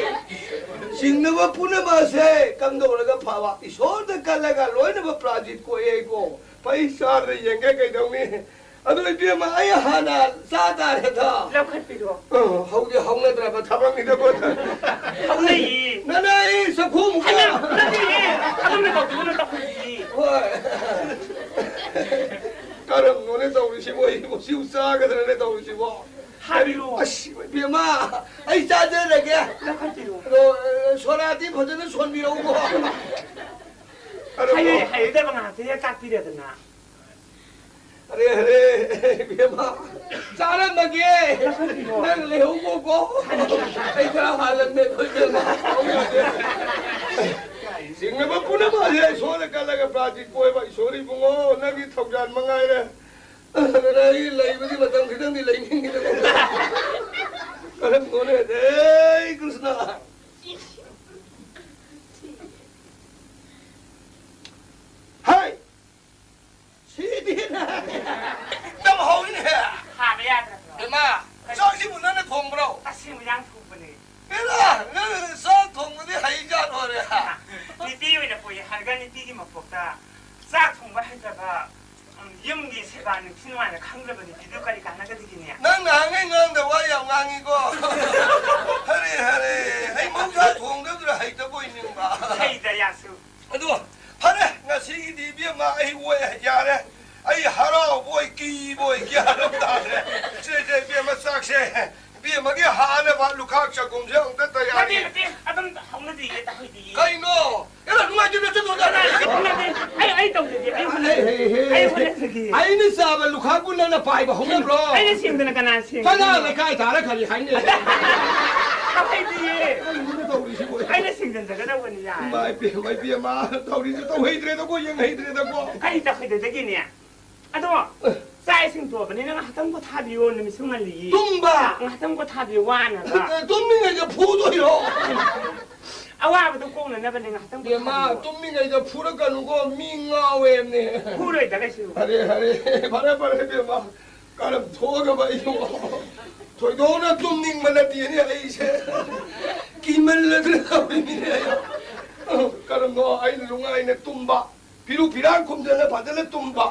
ꯆꯤꯡꯅꯕ ꯄꯨꯝꯅꯃꯛ ꯑꯁꯦ ꯀꯝꯗꯧꯔꯒ ꯐꯕ? ꯏꯁꯣꯔꯗ ꯀꯜꯂꯒ ꯂꯣꯏꯅꯃꯛ ꯄ꯭ꯔꯥꯖꯤꯠ ꯀꯣꯛꯑꯦꯀꯣ꯫ ꯐꯩ, ꯆꯥꯗ꯭ꯔ ꯌꯦꯡꯒꯦ ꯀꯩꯗꯧꯅꯤ? ꯑꯗꯣ ꯏꯕꯦꯝꯃ, ꯑꯩ ꯍꯥꯟꯅ ꯆꯥ ꯇꯥꯔꯦꯗ꯫ ꯂꯧꯈꯠꯄꯤꯔꯣ꯫ ꯑ, ꯍꯧꯗꯤ ꯍꯧꯅꯗ꯭ꯔꯕ ꯊꯕꯛꯅꯤꯗꯀꯣ꯫ ꯍꯧꯅꯩꯌꯦ꯫ ꯅꯅꯥꯏ ꯆꯥꯛꯈꯨꯝ ꯍꯩꯃꯥ, ꯅꯠꯇꯦꯌꯦ꯫ ꯑꯗꯨꯝꯅ ꯇꯧꯕꯤꯒꯅꯨ, ꯇꯧꯍꯟꯕꯤꯌꯦ꯫ ꯍꯣꯏ꯫ ꯀꯔꯝꯅꯣꯅꯦ ꯇꯧꯔꯤꯁꯤꯕꯣ? ꯑꯩꯕꯨ ꯁꯤꯕꯨ ꯆꯥꯒꯗ꯭ꯔꯅꯦ ꯇꯧꯔꯤꯁꯤꯕꯣ? ꯍꯥꯏꯕꯤꯔꯣ꯫ ꯑꯁ, ꯏꯕꯦꯝꯃ, ꯑꯩ ꯆꯥꯖꯔꯒꯦ꯫ ꯂꯧꯈꯠꯄꯤꯔꯣ꯫ ꯑꯗꯣ, ꯑ, ꯁꯣꯗꯥꯗꯤ ꯐꯖꯅ ꯁꯣꯟꯕꯤꯔꯛꯎꯀꯣ꯫ ꯀꯔꯝꯅꯣ? ꯍꯩ ꯍꯩꯗꯕ ꯉꯥꯛꯇ ꯍꯦꯛ ꯇꯥꯛꯄꯤꯔꯦꯗꯅ꯫ ꯑꯔꯦ, ꯑꯔꯦ, ꯏꯕꯦꯝꯃ, ꯆꯥꯔꯝꯃꯒꯦ꯫ ꯅꯪ ꯂꯩꯍꯧꯀꯣ꯫ ꯑꯩ ꯈꯔ ꯍꯥꯜꯂꯝꯃꯦ, ꯑꯩꯈꯣꯏ ꯏꯕꯦꯝꯃ꯫ ꯆꯤꯡꯅꯕ ꯄꯨꯝꯅꯃꯛ ꯑꯁꯦ ꯏꯁꯣꯔꯗ ꯀꯜꯂꯒ ꯄ꯭ꯔꯥꯖꯤꯠ ꯀꯣꯏꯕ ꯏꯁꯣꯔ ꯏꯕꯨꯡꯉꯣ, ꯅꯪꯒꯤ ꯊꯧꯖꯥꯜ ꯃꯉꯥꯏꯔꯦ꯫ ꯑꯗꯨꯅ ꯑꯩ ꯂꯩꯕꯗꯤ ꯃꯇꯝ ꯈꯤꯇꯪꯗꯤ ꯂꯩꯅꯤꯡꯉꯤꯗꯅ꯫ ꯀꯔꯝꯕꯅꯣꯅꯦ? ꯑꯦ, ꯀ꯭ꯔꯤꯁꯅ! ꯍꯥꯏ! ꯁꯤꯗꯤ ꯅꯝꯍꯧꯏꯅꯦ! ꯍꯥꯕ ꯌꯥꯗ꯭ꯔꯕ꯭ꯔꯣ? ꯏꯃꯥ, ꯆꯥꯛꯁꯤꯕꯨ ꯅꯪꯅ ꯊꯣꯡꯕ꯭ꯔꯣ? ꯑꯁꯦꯡꯕ ꯏꯟꯖꯥꯡ ꯊꯣꯡꯕꯅꯦ꯫ ꯏꯃꯥ, ꯅꯪꯅ ꯆꯥꯛ ꯊꯣꯡꯕꯗꯤ ꯍꯩꯖꯥꯠ ꯑꯣꯏꯔꯦ꯫ ꯅꯨꯄꯤ ꯑꯣꯏꯅ ꯄꯣꯛꯑꯦ ꯍꯥꯏꯔꯒ ꯅꯨꯄꯤꯒꯤ ꯃꯄꯣꯛꯇ ꯆꯥꯛ ꯊꯣꯡꯕ ꯍꯩꯇꯕ, ꯎꯝ, ꯌꯨꯝꯒꯤ ꯁꯦꯕꯥ ꯅꯤꯡꯊꯤ ꯅꯨꯡꯉꯥꯏꯅ ꯈꯪꯗꯕ ꯅꯨꯄꯤꯗꯨ ꯀꯔꯤ ꯀꯥꯟꯅꯒꯗꯒꯦꯅꯦ? ꯅꯪ ꯅꯍꯥꯟꯉꯩ ꯉꯥꯡꯗ ꯋꯥ ꯌꯥꯝ ꯉꯥꯡꯉꯤꯀꯣ꯫ ꯍꯔꯦ, ꯍꯔꯦ, ꯑꯩ ꯃꯍꯧꯁꯥ ꯊꯣꯡꯗꯕꯗꯨꯗ ꯍꯩꯇꯕꯣꯏ ꯅꯤꯡꯕ꯫ ꯍꯩꯗ ꯌꯥꯁꯨ꯫ ꯑꯗꯣ ꯐꯔꯦ, ꯉꯁꯤꯒꯤꯗꯤ ꯏꯕꯦꯝꯃ ꯑꯩ ꯑꯣꯏ ꯌꯥꯔꯦ꯫ ꯑꯩ ꯍꯔꯥꯎꯕꯣꯏ ꯀꯤꯕꯣꯏ ꯒ꯭ꯌꯥꯟ ꯑꯃ ꯇꯥꯗ꯭ꯔꯦ꯫ ꯁꯦ, ꯁꯦ, ꯏꯕꯦꯝꯃ ꯆꯥꯛꯁꯦ, ꯏꯕꯦꯝꯃꯒꯤ ꯍꯥꯅꯕ ꯂꯨꯈꯥꯛ ꯆꯒꯨꯝꯁꯦ ꯑꯃꯨꯛꯇ ꯇꯌꯥꯔꯤ꯫ ꯅꯠꯇꯦ, ꯅꯠꯇꯦ, ꯑꯗꯨꯝ ꯍꯧꯅꯗꯤꯌꯦ, ꯇꯧꯍꯩꯗꯤꯌꯦ꯫ ꯀꯩꯅꯣ? ꯑꯦ, ꯅꯨꯡꯉꯥꯏꯇꯦ, ꯅꯠꯇꯦ, ꯅꯠꯇꯦ, ꯅꯠꯇꯦ, ꯅꯠꯇꯦ, ꯑꯩ, ꯑꯩ ꯇꯧꯖꯒꯦ, ꯑꯩ ꯍꯣꯠꯅꯖꯒꯦ꯫ ꯑꯩ ꯍꯣꯠꯅꯖꯒꯦ꯫ ꯑꯩꯅ ꯆꯥꯕ ꯂꯨꯈꯥꯛꯄꯨ ꯅꯪꯅ ꯄꯥꯏꯕ ꯍꯧꯅꯕ꯭ꯔꯣ? ꯑꯩꯅ ꯁꯦꯡꯗꯅ ꯀꯅꯥꯅ ꯁꯦꯡꯒꯅꯤ? ꯀꯅꯥ ꯂꯩꯀꯥꯏ ꯊꯥꯔ ꯀꯔꯤ ꯍꯥꯏꯅꯤ? ꯇꯧꯍꯩꯗꯤꯌꯦ꯫ ꯀꯔꯤꯅꯣ ꯇꯧꯔꯤꯁꯤꯕꯣ? ꯑꯩꯅ ꯁꯦꯡꯖꯟꯖꯒꯗꯧꯕꯅꯤ, ꯌꯥꯔꯦ꯫ ꯏꯃꯥ ꯏꯕꯦꯝꯃ, ꯏꯕꯦꯝꯃ, ꯇꯧꯔꯤꯁꯦ ꯇꯧꯍꯩꯗ꯭ꯔꯦꯗꯀꯣ, ꯌꯦꯡꯍꯩꯗ꯭ꯔꯦꯗꯀꯣ꯫ ꯀꯔꯤ ꯇꯧꯍꯩꯗꯗꯒꯦꯅꯦ? ꯑꯗꯣ, ꯆꯥꯛ ꯏꯁꯤꯡ ꯇꯣꯛꯑꯕꯅꯤꯅ ꯉꯥꯏꯍꯥꯛꯇꯪ ꯄꯣꯊꯥꯕꯤꯌꯣ, ꯅꯨꯃꯤꯠꯁꯨ ꯉꯜꯂꯤꯌꯦ꯫ ꯇꯨꯝꯕ? ꯉꯥꯏꯍꯥꯛꯇꯪ ꯄꯣꯊꯥꯕꯤꯌꯣ, ꯋꯥꯅꯕ꯫ ꯇꯨꯝꯃꯤꯉꯩꯗ ꯐꯨꯗꯣꯏꯔꯣ? ꯑꯋꯥꯕꯗꯣ ꯀꯣꯛꯅꯅꯕꯅꯦ, ꯉꯥꯏꯍꯥꯛꯇꯪ ꯕꯦꯝꯃ, ꯄꯣꯊꯥꯕꯤꯌꯣ꯫ ꯇꯨꯝꯃꯤꯉꯩꯗ ꯐꯨꯔꯛꯀꯅꯨꯀꯣ, ꯃꯤ ꯉꯥꯎꯋꯦꯕꯅꯦ꯫ ꯐꯨꯔꯣꯏꯗ ꯀꯩꯁꯨ꯫ ꯐꯔꯦ, ꯐꯔꯦ, ꯐꯔꯦ, ꯐꯔꯦ, ꯕꯦꯝꯃ꯫ ꯀꯔꯝ ꯊꯣꯛꯑꯒꯕ ꯑꯩꯕꯨ ꯊꯣꯏꯗꯣꯛꯅ ꯇꯨꯝꯅꯤꯡꯕ ꯅꯠꯇꯦꯅꯦ ꯑꯩꯁꯦ꯫ ꯀꯤꯃꯜꯂꯗꯅ ꯇꯧꯔꯤꯅꯤꯅꯦ ꯑꯩ꯫ ꯀꯔꯝꯅꯣ ꯑꯩꯅ ꯅꯨꯡꯉꯥꯏꯅ ꯇꯨꯝꯕ, ꯐꯤꯔꯨꯛ ꯐꯤꯔꯥꯡ ꯈꯨꯝꯗꯅ ꯐꯖꯅ ꯇꯨꯝꯕ꯫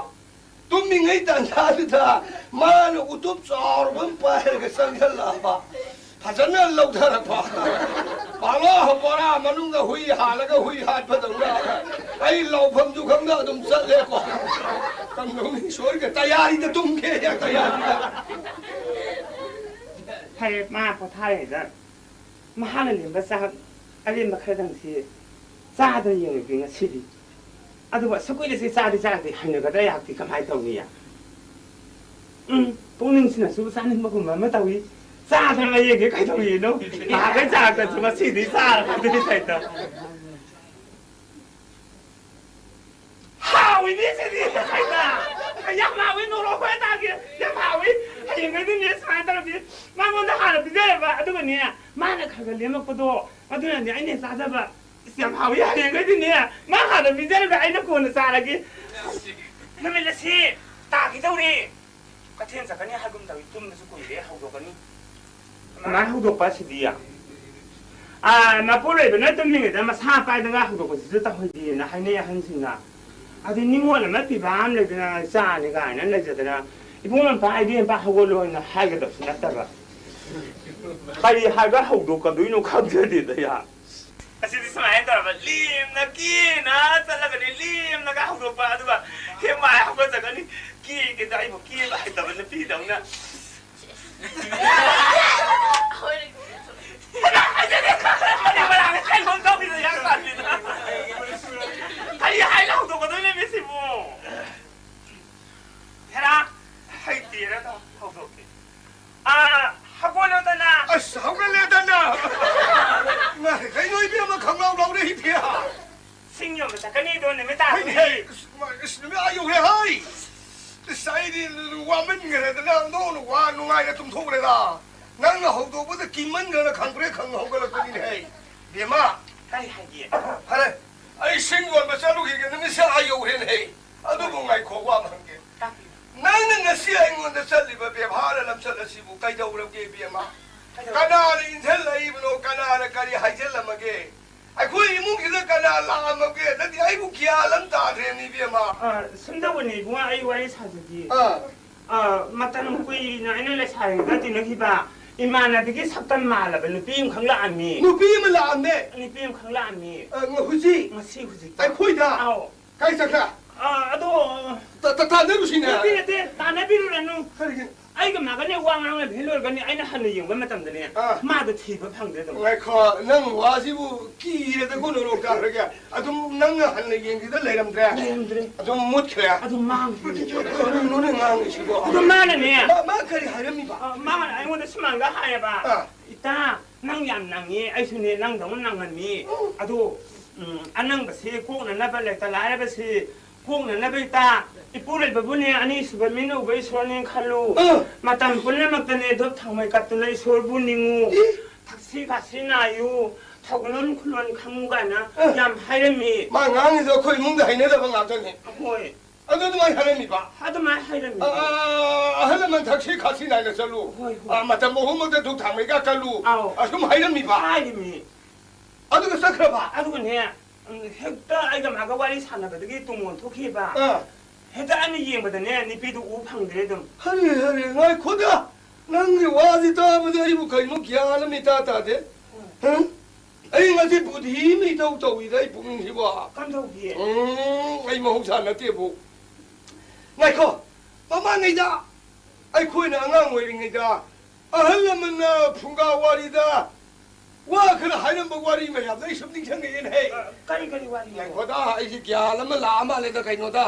ꯇꯨꯝꯃꯤꯉꯩ ꯇꯥꯟꯖꯥꯗꯨꯗ ꯃꯥꯅ ꯎꯇꯨꯞ ꯆꯥꯎꯔꯕ ꯑꯃ ꯄꯥꯏꯔꯒ ꯆꯪꯁꯜꯂꯛꯑꯕ꯫ ꯐꯖꯅ ꯂꯧꯊꯔꯛꯄ꯫ ꯄꯥꯂꯣ ꯕꯣꯔꯥ ꯃꯅꯨꯡꯗ ꯍꯨꯏ ꯍꯥꯜꯂꯒ ꯍꯨꯏ ꯍꯥꯠꯄꯗꯧꯅ ꯑꯩ ꯂꯧꯐꯝꯁꯨ ꯈꯪꯗ ꯑꯗꯨꯝ ꯆꯠꯂꯦꯀꯣ꯫ ꯀꯝꯗꯧꯅꯤ ꯁꯣꯏꯒ ꯇꯌꯥꯔꯤꯗ ꯇꯨꯝꯒꯦ, ꯇꯌꯥꯔꯤꯗ꯫ ꯐꯔꯦ, ꯃꯥ ꯄꯣꯊꯥꯔꯦꯗ꯫ ꯃꯍꯥꯛꯅ ꯂꯦꯝꯕ ꯆꯥꯛ ꯑꯔꯦꯝꯕ ꯈꯔꯗꯪꯁꯤ ꯆꯥꯗꯅ ꯌꯦꯡꯉꯒꯦ ꯉꯁꯤꯗꯤ꯫ ꯑꯗꯨꯕꯨ ꯑꯁꯨꯛ ꯀꯨꯏꯅ ꯁꯤ ꯆꯥꯗꯤ ꯆꯥꯗꯦ, ꯍꯩꯅꯒꯗ꯭ꯔꯥ ꯑꯩꯍꯥꯛꯇꯤ ꯀꯃꯥꯏꯅ ꯇꯧꯅꯤ? ꯎꯝ, ꯄꯨꯛꯅꯤꯡꯁꯤꯅꯁꯨ ꯆꯥꯅꯤꯡꯕꯒꯨꯝꯕ ꯑꯃ ꯇꯧꯏ꯫ ꯆꯥꯗꯅ ꯌꯦꯡꯒꯦ ꯀꯩꯗꯧꯔꯤꯅꯣ? ꯅꯍꯥꯟꯈꯩ ꯆꯥꯔꯛꯇꯁꯨ ꯉꯁꯤꯗꯤ ꯆꯥꯔꯕꯗꯨꯒꯤ ꯇꯥꯏꯞꯇ꯫ ꯍꯥ! ꯍꯥꯎꯏꯅꯦ ꯁꯤꯗꯤ꯫ ꯑꯩꯅ ꯌꯥꯝ ꯍꯥꯎꯏ, ꯅꯣꯔꯣꯛ ꯍꯣꯏ ꯇꯥꯒꯦ꯫ ꯌꯥꯝ ꯍꯥꯎꯏ꯫ ꯍꯌꯦꯡꯗꯩꯗꯤꯅꯦ ꯁꯨꯃꯥꯏꯅ ꯇꯧꯔꯗꯤ ꯃꯉꯣꯟꯗ ꯍꯥꯟꯅ ꯄꯤꯖꯔꯕ꯫ ꯑꯗꯨꯒꯅꯦ, ꯃꯥꯅ ꯈꯔ ꯈꯔ ꯂꯦꯝꯃꯛꯄꯗꯣ, ꯑꯗꯨꯅꯅꯦ ꯑꯩꯅ ꯆꯥꯖꯕ꯫ ꯏꯁ, ꯌꯥꯝ ꯍꯥꯎꯏ꯫ ꯍꯌꯦꯡꯈꯩꯗꯤꯅꯦ, ꯃꯥ ꯍꯥꯟꯅ ꯄꯤꯖꯔꯒ ꯑꯩꯅ ꯀꯣꯟꯅ ꯆꯥꯔꯒꯦ꯫ ꯅꯨꯃꯤꯠ ꯑꯁꯤ ꯇꯥꯈꯤꯗꯧꯔꯦ꯫ ꯀꯩꯊꯦꯜ ꯆꯠꯀꯅꯤ ꯍꯥꯏꯒꯨꯝ ꯇꯧꯏ꯫ ꯇꯨꯝꯕꯁꯨ ꯀꯨꯏꯔꯦ, ꯍꯧꯗꯣꯛꯀꯅꯤ꯫ ꯀꯃꯥꯏꯅ ꯍꯧꯗꯣꯛꯄ ꯁꯤꯗꯤ? ꯑꯥ, ꯃꯄꯨꯔꯣꯏꯕꯅ ꯇꯨꯝꯂꯤꯉꯩꯗ ꯃꯁꯥ ꯄꯥꯏꯗꯅ ꯍꯧꯗꯣꯛꯄꯁꯤꯁꯨ ꯇꯧꯍꯩꯗꯦꯅ ꯍꯥꯏꯅꯩ ꯑꯍꯟꯁꯤꯡꯅ꯫ ꯑꯗꯨ ꯅꯤꯉꯣꯜ ꯑꯃ ꯄꯤꯕ ꯑꯃ ꯂꯩꯗꯅ, ꯆꯥꯅꯤ ꯀꯥꯏꯅ ꯂꯩꯖꯗꯅ, "ꯏꯕꯨꯡ ꯑꯝꯄꯥ, ꯏꯕꯦꯝ ꯑꯝꯄꯥ ꯍꯧꯒꯠꯂꯣ" ꯍꯥꯏꯅ ꯍꯥꯏꯒꯗꯕꯁꯨ ꯅꯠꯇꯕ꯫ ꯀꯔꯤ ꯍꯥꯏꯕ ꯍꯧꯗꯣꯛꯀꯗꯣꯏꯅꯣ ꯈꯪꯖꯗꯦꯗ ꯌꯥ꯫ ꯑꯁꯤꯗꯤ ꯁꯨꯃꯥꯏꯅ ꯇꯧꯔꯕ, ꯂꯦꯝꯅ ꯀꯦꯅ ꯆꯠꯂꯒꯅꯤ, ꯂꯦꯝꯅꯒ ꯍꯧꯗꯣꯛꯄ, ꯑꯗꯨꯒ ꯍꯦꯛ ꯃꯥꯏ ꯍꯧꯒꯠꯆꯒꯅꯤ, ꯀꯦꯒꯦꯗ ꯑꯩꯕꯨ ꯀꯦꯕ ꯍꯩꯇꯕ ꯅꯨꯄꯤꯗꯧꯅ꯫ ꯀꯔꯤ ꯍꯥꯏꯅ ꯍꯧꯗꯣꯛꯀꯗꯣꯏꯅꯣ ꯁꯤꯕꯨ? ꯍꯦꯔꯥ, ꯍꯩꯇꯦꯔ ꯍꯧꯗꯣꯛꯀꯦ꯫ ꯑꯥ, ꯍꯧꯒꯠꯂꯣꯗꯅ꯫ ꯑꯁ, ꯍꯧꯒꯠꯂꯦꯗꯅ꯫ ꯃꯥ, ꯀꯩꯅꯣ ꯏꯕꯦꯝꯃ ꯈꯪꯂꯥꯎ ꯂꯥꯎꯔꯛꯏꯗꯤ? ꯁꯤꯡ ꯌꯣꯟꯕ ꯆꯠꯀꯅꯤꯗꯣ ꯅꯨꯃꯤꯠ ꯍꯣꯏꯅꯦ, ꯇꯥꯕꯗꯤ꯫ ꯑꯁ, ꯃꯥ, ꯑꯁ, ꯅꯨꯃꯤꯠ ꯑꯥ ꯌꯧꯔꯦ ꯍꯥꯏ꯫ ꯑꯁ, ꯑꯩꯗꯤ ꯋꯥꯃꯟꯈ꯭ꯔꯦꯗꯅ, ꯑꯣꯟꯊꯣꯛꯅ ꯋꯥ ꯅꯨꯡꯉꯥꯏꯅ ꯇꯨꯝꯊꯣꯛꯈ꯭ꯔꯦꯗ꯫ ꯅꯪꯅ ꯍꯧꯗꯣꯛꯄꯗ ꯀꯤꯃꯟꯈ꯭ꯔꯅ ꯈꯪꯄ꯭ꯔꯦꯛ ꯈꯪ ꯍꯧꯒꯠꯂꯛꯄꯅꯤꯅꯦ ꯍꯩ꯫ ꯕꯦꯝꯃ꯫ ꯀꯔꯤ ꯍꯥꯏꯒꯦ? ꯐꯔꯦ, ꯑꯩ ꯁꯤꯡ ꯌꯣꯟꯕ ꯆꯠꯂꯨꯈꯤꯒꯦ, ꯅꯨꯃꯤꯠꯁꯦ ꯑꯥ ꯌꯧꯔꯦꯅꯦ ꯍꯩ꯫ ꯑꯗꯨꯕꯨ ꯉꯥꯏꯈꯣ, ꯋꯥ ꯑꯃ ꯍꯪꯒꯦ꯫ ꯇꯥꯛꯄꯤꯌꯨ꯫ ꯅꯪꯅ ꯉꯁꯤ ꯑꯩꯉꯣꯟꯗ ꯆꯠꯂꯤꯕ ꯕꯦꯕꯥꯔ ꯂꯝꯆꯠ ꯑꯁꯤꯕꯨ ꯀꯩꯗꯧꯔꯒꯦ, ꯏꯕꯦꯝꯃ? ꯀꯩꯗꯧꯔꯒꯦ? ꯀꯅꯥꯅ ꯏꯟꯁꯤꯜꯂꯛꯏꯕꯅꯣ? ꯀꯅꯥꯅ ꯀꯔꯤ ꯍꯥꯏꯖꯤꯜꯂꯝꯃꯒꯦ? ꯑꯩꯈꯣꯏ ꯏꯃꯨꯡꯁꯤꯗ ꯀꯅꯥ ꯂꯥꯛꯑꯝꯃꯒꯦ? ꯅꯪꯗꯤ ꯑꯩꯕꯨ ꯒ꯭ꯌꯥꯟ ꯑꯃ ꯇꯥꯗ꯭ꯔꯦꯅꯦ, ꯏꯕꯦꯝꯃ꯫ ꯑ, ꯁꯨꯝ ꯇꯧꯕꯅꯦ ꯏꯕꯨꯡꯉꯣ, ꯑꯩ ꯋꯥꯔꯤ ꯁꯥꯖꯒꯦ꯫ ꯑꯥ꯫ ꯑ, ꯃꯇꯝ ꯀꯨꯏꯅ ꯑꯩꯅ ꯂꯩꯁꯥꯔꯤꯉꯩꯗ ꯇꯤꯟꯅꯈꯤꯕ ꯏꯃꯥꯟꯅꯕꯤꯒꯤ ꯁꯛꯇꯝ ꯃꯥꯜꯂꯕ ꯅꯨꯄꯤ ꯑꯃꯈꯛ ꯂꯥꯛꯑꯝꯃꯤ꯫ ꯅꯨꯄꯤ ꯑꯃ ꯂꯥꯛꯑꯝꯃꯦ? ꯅꯨꯄꯤ ꯑꯃꯈꯛ ꯂꯥꯛꯑꯝꯃꯤ꯫ ꯑ, ꯉ-, ꯍꯧꯖꯤꯛ? ꯉꯁꯤ ꯍꯧꯖꯤꯛꯇ꯫ ꯑꯩꯈꯣꯏꯗ? ꯑꯧ꯫ ꯀꯥꯏ ꯆꯠꯈ꯭ꯔꯦ? ꯑ, ꯑꯗꯣ, ꯇ-, ꯇ-, ꯇꯥꯟꯅꯔꯨꯁꯤꯅꯦ꯫ ꯅꯠꯇꯦ, ꯅꯠꯇꯦ, ꯇꯥꯟꯅꯕꯤꯔꯨꯔꯅꯨ꯫ ꯀꯔꯤꯒꯤ? ꯑꯩꯒ ꯃꯥꯒꯅꯦ ꯋꯥ ꯉꯥꯡꯅꯕꯤ ꯂꯣꯏꯔꯒꯅꯤ, ꯑꯩꯅ ꯍꯟꯅ ꯌꯦꯡꯕ ꯃꯇꯝꯗꯅꯦ, ꯑꯥ꯫ ꯃꯥꯗꯣ ꯊꯤꯕ ꯐꯪꯗ꯭ꯔꯦ ꯑꯗꯨꯝ꯫ ꯉꯥꯏꯈꯣ, ꯅꯪ ꯋꯥꯁꯤꯕꯨ ꯀꯤꯔꯦꯗꯀꯣ, ꯅꯣꯔꯣꯛ ꯇꯥꯈ꯭ꯔꯒꯦ꯫ ꯑꯗꯨꯝ ꯅꯪꯅ ꯍꯟꯅ ꯌꯦꯡꯈꯤꯗ ꯂꯩꯔꯝꯗ꯭ꯔꯦ? ꯂꯩꯔꯝꯗ꯭ꯔꯦ꯫ ꯑꯗꯨꯝ ꯃꯨꯠꯈ꯭ꯔꯦ? ꯑꯗꯨꯝ ꯃꯥꯡꯈ꯭ꯔꯦ꯫ ꯀꯔꯤꯅꯣꯅꯦ ꯉꯥꯡꯉꯤꯁꯤꯕꯣ? ꯑꯗꯨ ꯃꯥꯅꯅꯦ꯫ ꯃꯥ, ꯃꯥ ꯀꯔꯤ ꯍꯥꯏꯔꯝꯃꯤꯕ? ꯑ, ꯃꯥꯅ ꯑꯩꯉꯣꯟꯗ ꯁꯨꯃꯥꯡꯗ ꯍꯥꯏꯌꯦꯕ, ꯑꯥ꯫ "ꯏꯇꯥ, ꯅꯪ ꯌꯥꯝ ꯅꯪꯉꯦ, ꯑꯩꯁꯨꯅꯦ ꯅꯪꯗꯧꯅ ꯅꯪꯉꯝꯃꯤ꯫ ꯎꯝ꯫ ꯑꯗꯣ, ꯎꯝ, ꯑꯅꯪꯕꯁꯦ ꯀꯣꯛꯅꯅꯕ ꯂꯩꯇ ꯂꯥꯏꯔꯕꯁꯤ ꯄꯣꯛꯅꯅꯕ ꯏꯇꯥ, ꯏꯄꯨꯔꯣꯏꯕꯕꯨꯅꯦ ꯑꯅꯤꯁꯨꯕ ꯃꯤꯠꯅ ꯎꯕ ꯏꯁꯣꯔꯅꯦ ꯈꯜꯂꯨ꯫ ꯑ꯫ ꯃꯇꯝ ꯄꯨꯝꯅꯃꯛꯇꯅꯦ ꯙꯨꯞ ꯊꯥꯎꯃꯩ ꯀꯠꯇꯨꯅ ꯏꯁꯣꯔꯕꯨ ꯅꯤꯡꯉꯨ꯫ ꯏ꯫ ꯊꯛꯁꯤ ꯈꯥꯁꯤ ꯅꯥꯏꯌꯨ, ꯊꯧꯒꯜꯂꯣꯟ ꯈꯨꯂꯣꯟ ꯈꯪꯉꯨ ꯀꯥꯏꯅ ꯑ꯫ ꯌꯥꯝ ꯍꯥꯏꯔꯝꯃꯤ꯫ ꯃꯥ ꯉꯥꯡꯉꯤꯗꯣ ꯑꯩꯈꯣꯏ ꯏꯃꯨꯡꯗ ꯍꯩꯅꯗꯕ ꯉꯥꯛꯇꯅꯦ꯫ ꯍꯣꯏ꯫ ꯑꯗꯨ ꯑꯗꯨꯃꯥꯏꯅ ꯍꯥꯏꯔꯝꯃꯤꯕ? ꯑꯗꯨꯃꯥꯏꯅ ꯍꯥꯏꯔꯝꯃꯤ꯫ ꯑ, ꯑ, ꯑꯍꯜ ꯂꯃꯟ ꯊꯛꯁꯤ ꯈꯥꯁꯤ ꯅꯥꯏꯅ ꯆꯠꯂꯨ꯫ ꯍꯣꯏ, ꯍꯣꯏ꯫ ꯑ, ꯃꯇꯝ ꯑꯍꯨꯝꯃꯛꯇ ꯙꯨꯞ ꯊꯥꯎꯃꯩ ꯀꯠꯂꯨ꯫ ꯑꯧ꯫ ꯑꯁꯨꯝ ꯍꯥꯏꯔꯝꯃꯤꯕ? ꯍꯥꯏꯔꯤꯃꯤ꯫ ꯑꯗꯨꯒ ꯆꯠꯈ꯭ꯔꯕ? ꯑꯗꯨꯒꯅꯦ, ꯎꯝ, ꯍꯦꯛꯇ ꯑꯩꯒ ꯃꯥꯒ ꯋꯥꯔꯤ ꯁꯥꯟꯅꯕꯗꯒꯤ ꯇꯨꯡ ꯑꯣꯟꯊꯣꯛꯈꯤꯕ꯫ ꯑꯥ꯫ ꯍꯦꯛꯇ ꯑꯩꯅ ꯌꯦꯡꯕꯗꯅꯦ, ꯅꯨꯄꯤꯗꯨ ꯎ ꯐꯪꯗ꯭ꯔꯦ ꯑꯗꯨꯝ꯫ ꯍꯔꯦ, ꯍꯔꯦ, ꯉꯥꯏꯈꯣꯗ! ꯅꯪꯒꯤ ꯋꯥꯁꯤ ꯇꯥꯕꯗ ꯑꯩꯕꯨ ꯀꯩꯅꯣ ꯒ꯭ꯌꯥꯟ ꯑꯃ ꯏꯇꯥ ꯇꯥꯗꯦ꯫ ꯎꯝ꯫ ꯍꯝ? ꯑꯩ ꯉꯁꯤ ꯕꯨꯙꯤ ꯑꯃ ꯏꯇꯧ ꯇꯧꯏꯗ ꯑꯩ ꯄꯨꯛꯅꯤꯡꯁꯤꯕꯣ꯫ ꯀꯝꯗꯧꯒꯦ? ꯎꯝ, ꯑꯩ ꯃꯍꯧꯁꯥ ꯅꯠꯇꯦꯕꯨ꯫ ꯉꯥꯏꯈꯣ, ꯃꯃꯥꯡꯉꯩꯗ ꯑꯩꯈꯣꯏꯅ ꯑꯉꯥꯡ ꯑꯣꯏꯔꯤꯉꯩꯗ ꯑꯍꯜ ꯂꯃꯟꯅ ꯐꯨꯡꯒꯥ ꯋꯥꯔꯤꯗ ꯋꯥ ꯈꯔ ꯍꯥꯏꯔꯝꯕ ꯋꯥꯔꯤ ꯃꯌꯥꯝꯗꯣ ꯑꯩ ꯁꯨꯝ ꯅꯤꯡꯁꯤꯡꯉꯛꯑꯦꯅꯦꯍꯦ꯫ ꯑ, ꯀꯔꯤ, ꯀꯔꯤ ꯋꯥꯔꯤꯅꯣ? ꯉꯥꯏꯈꯣꯗ, ꯑꯩꯁꯦ ꯒ꯭ꯌꯥꯟ ꯑꯃ ꯂꯥꯛꯑ ꯃꯥꯜꯂꯦꯗ ꯀꯩꯅꯣꯗ꯫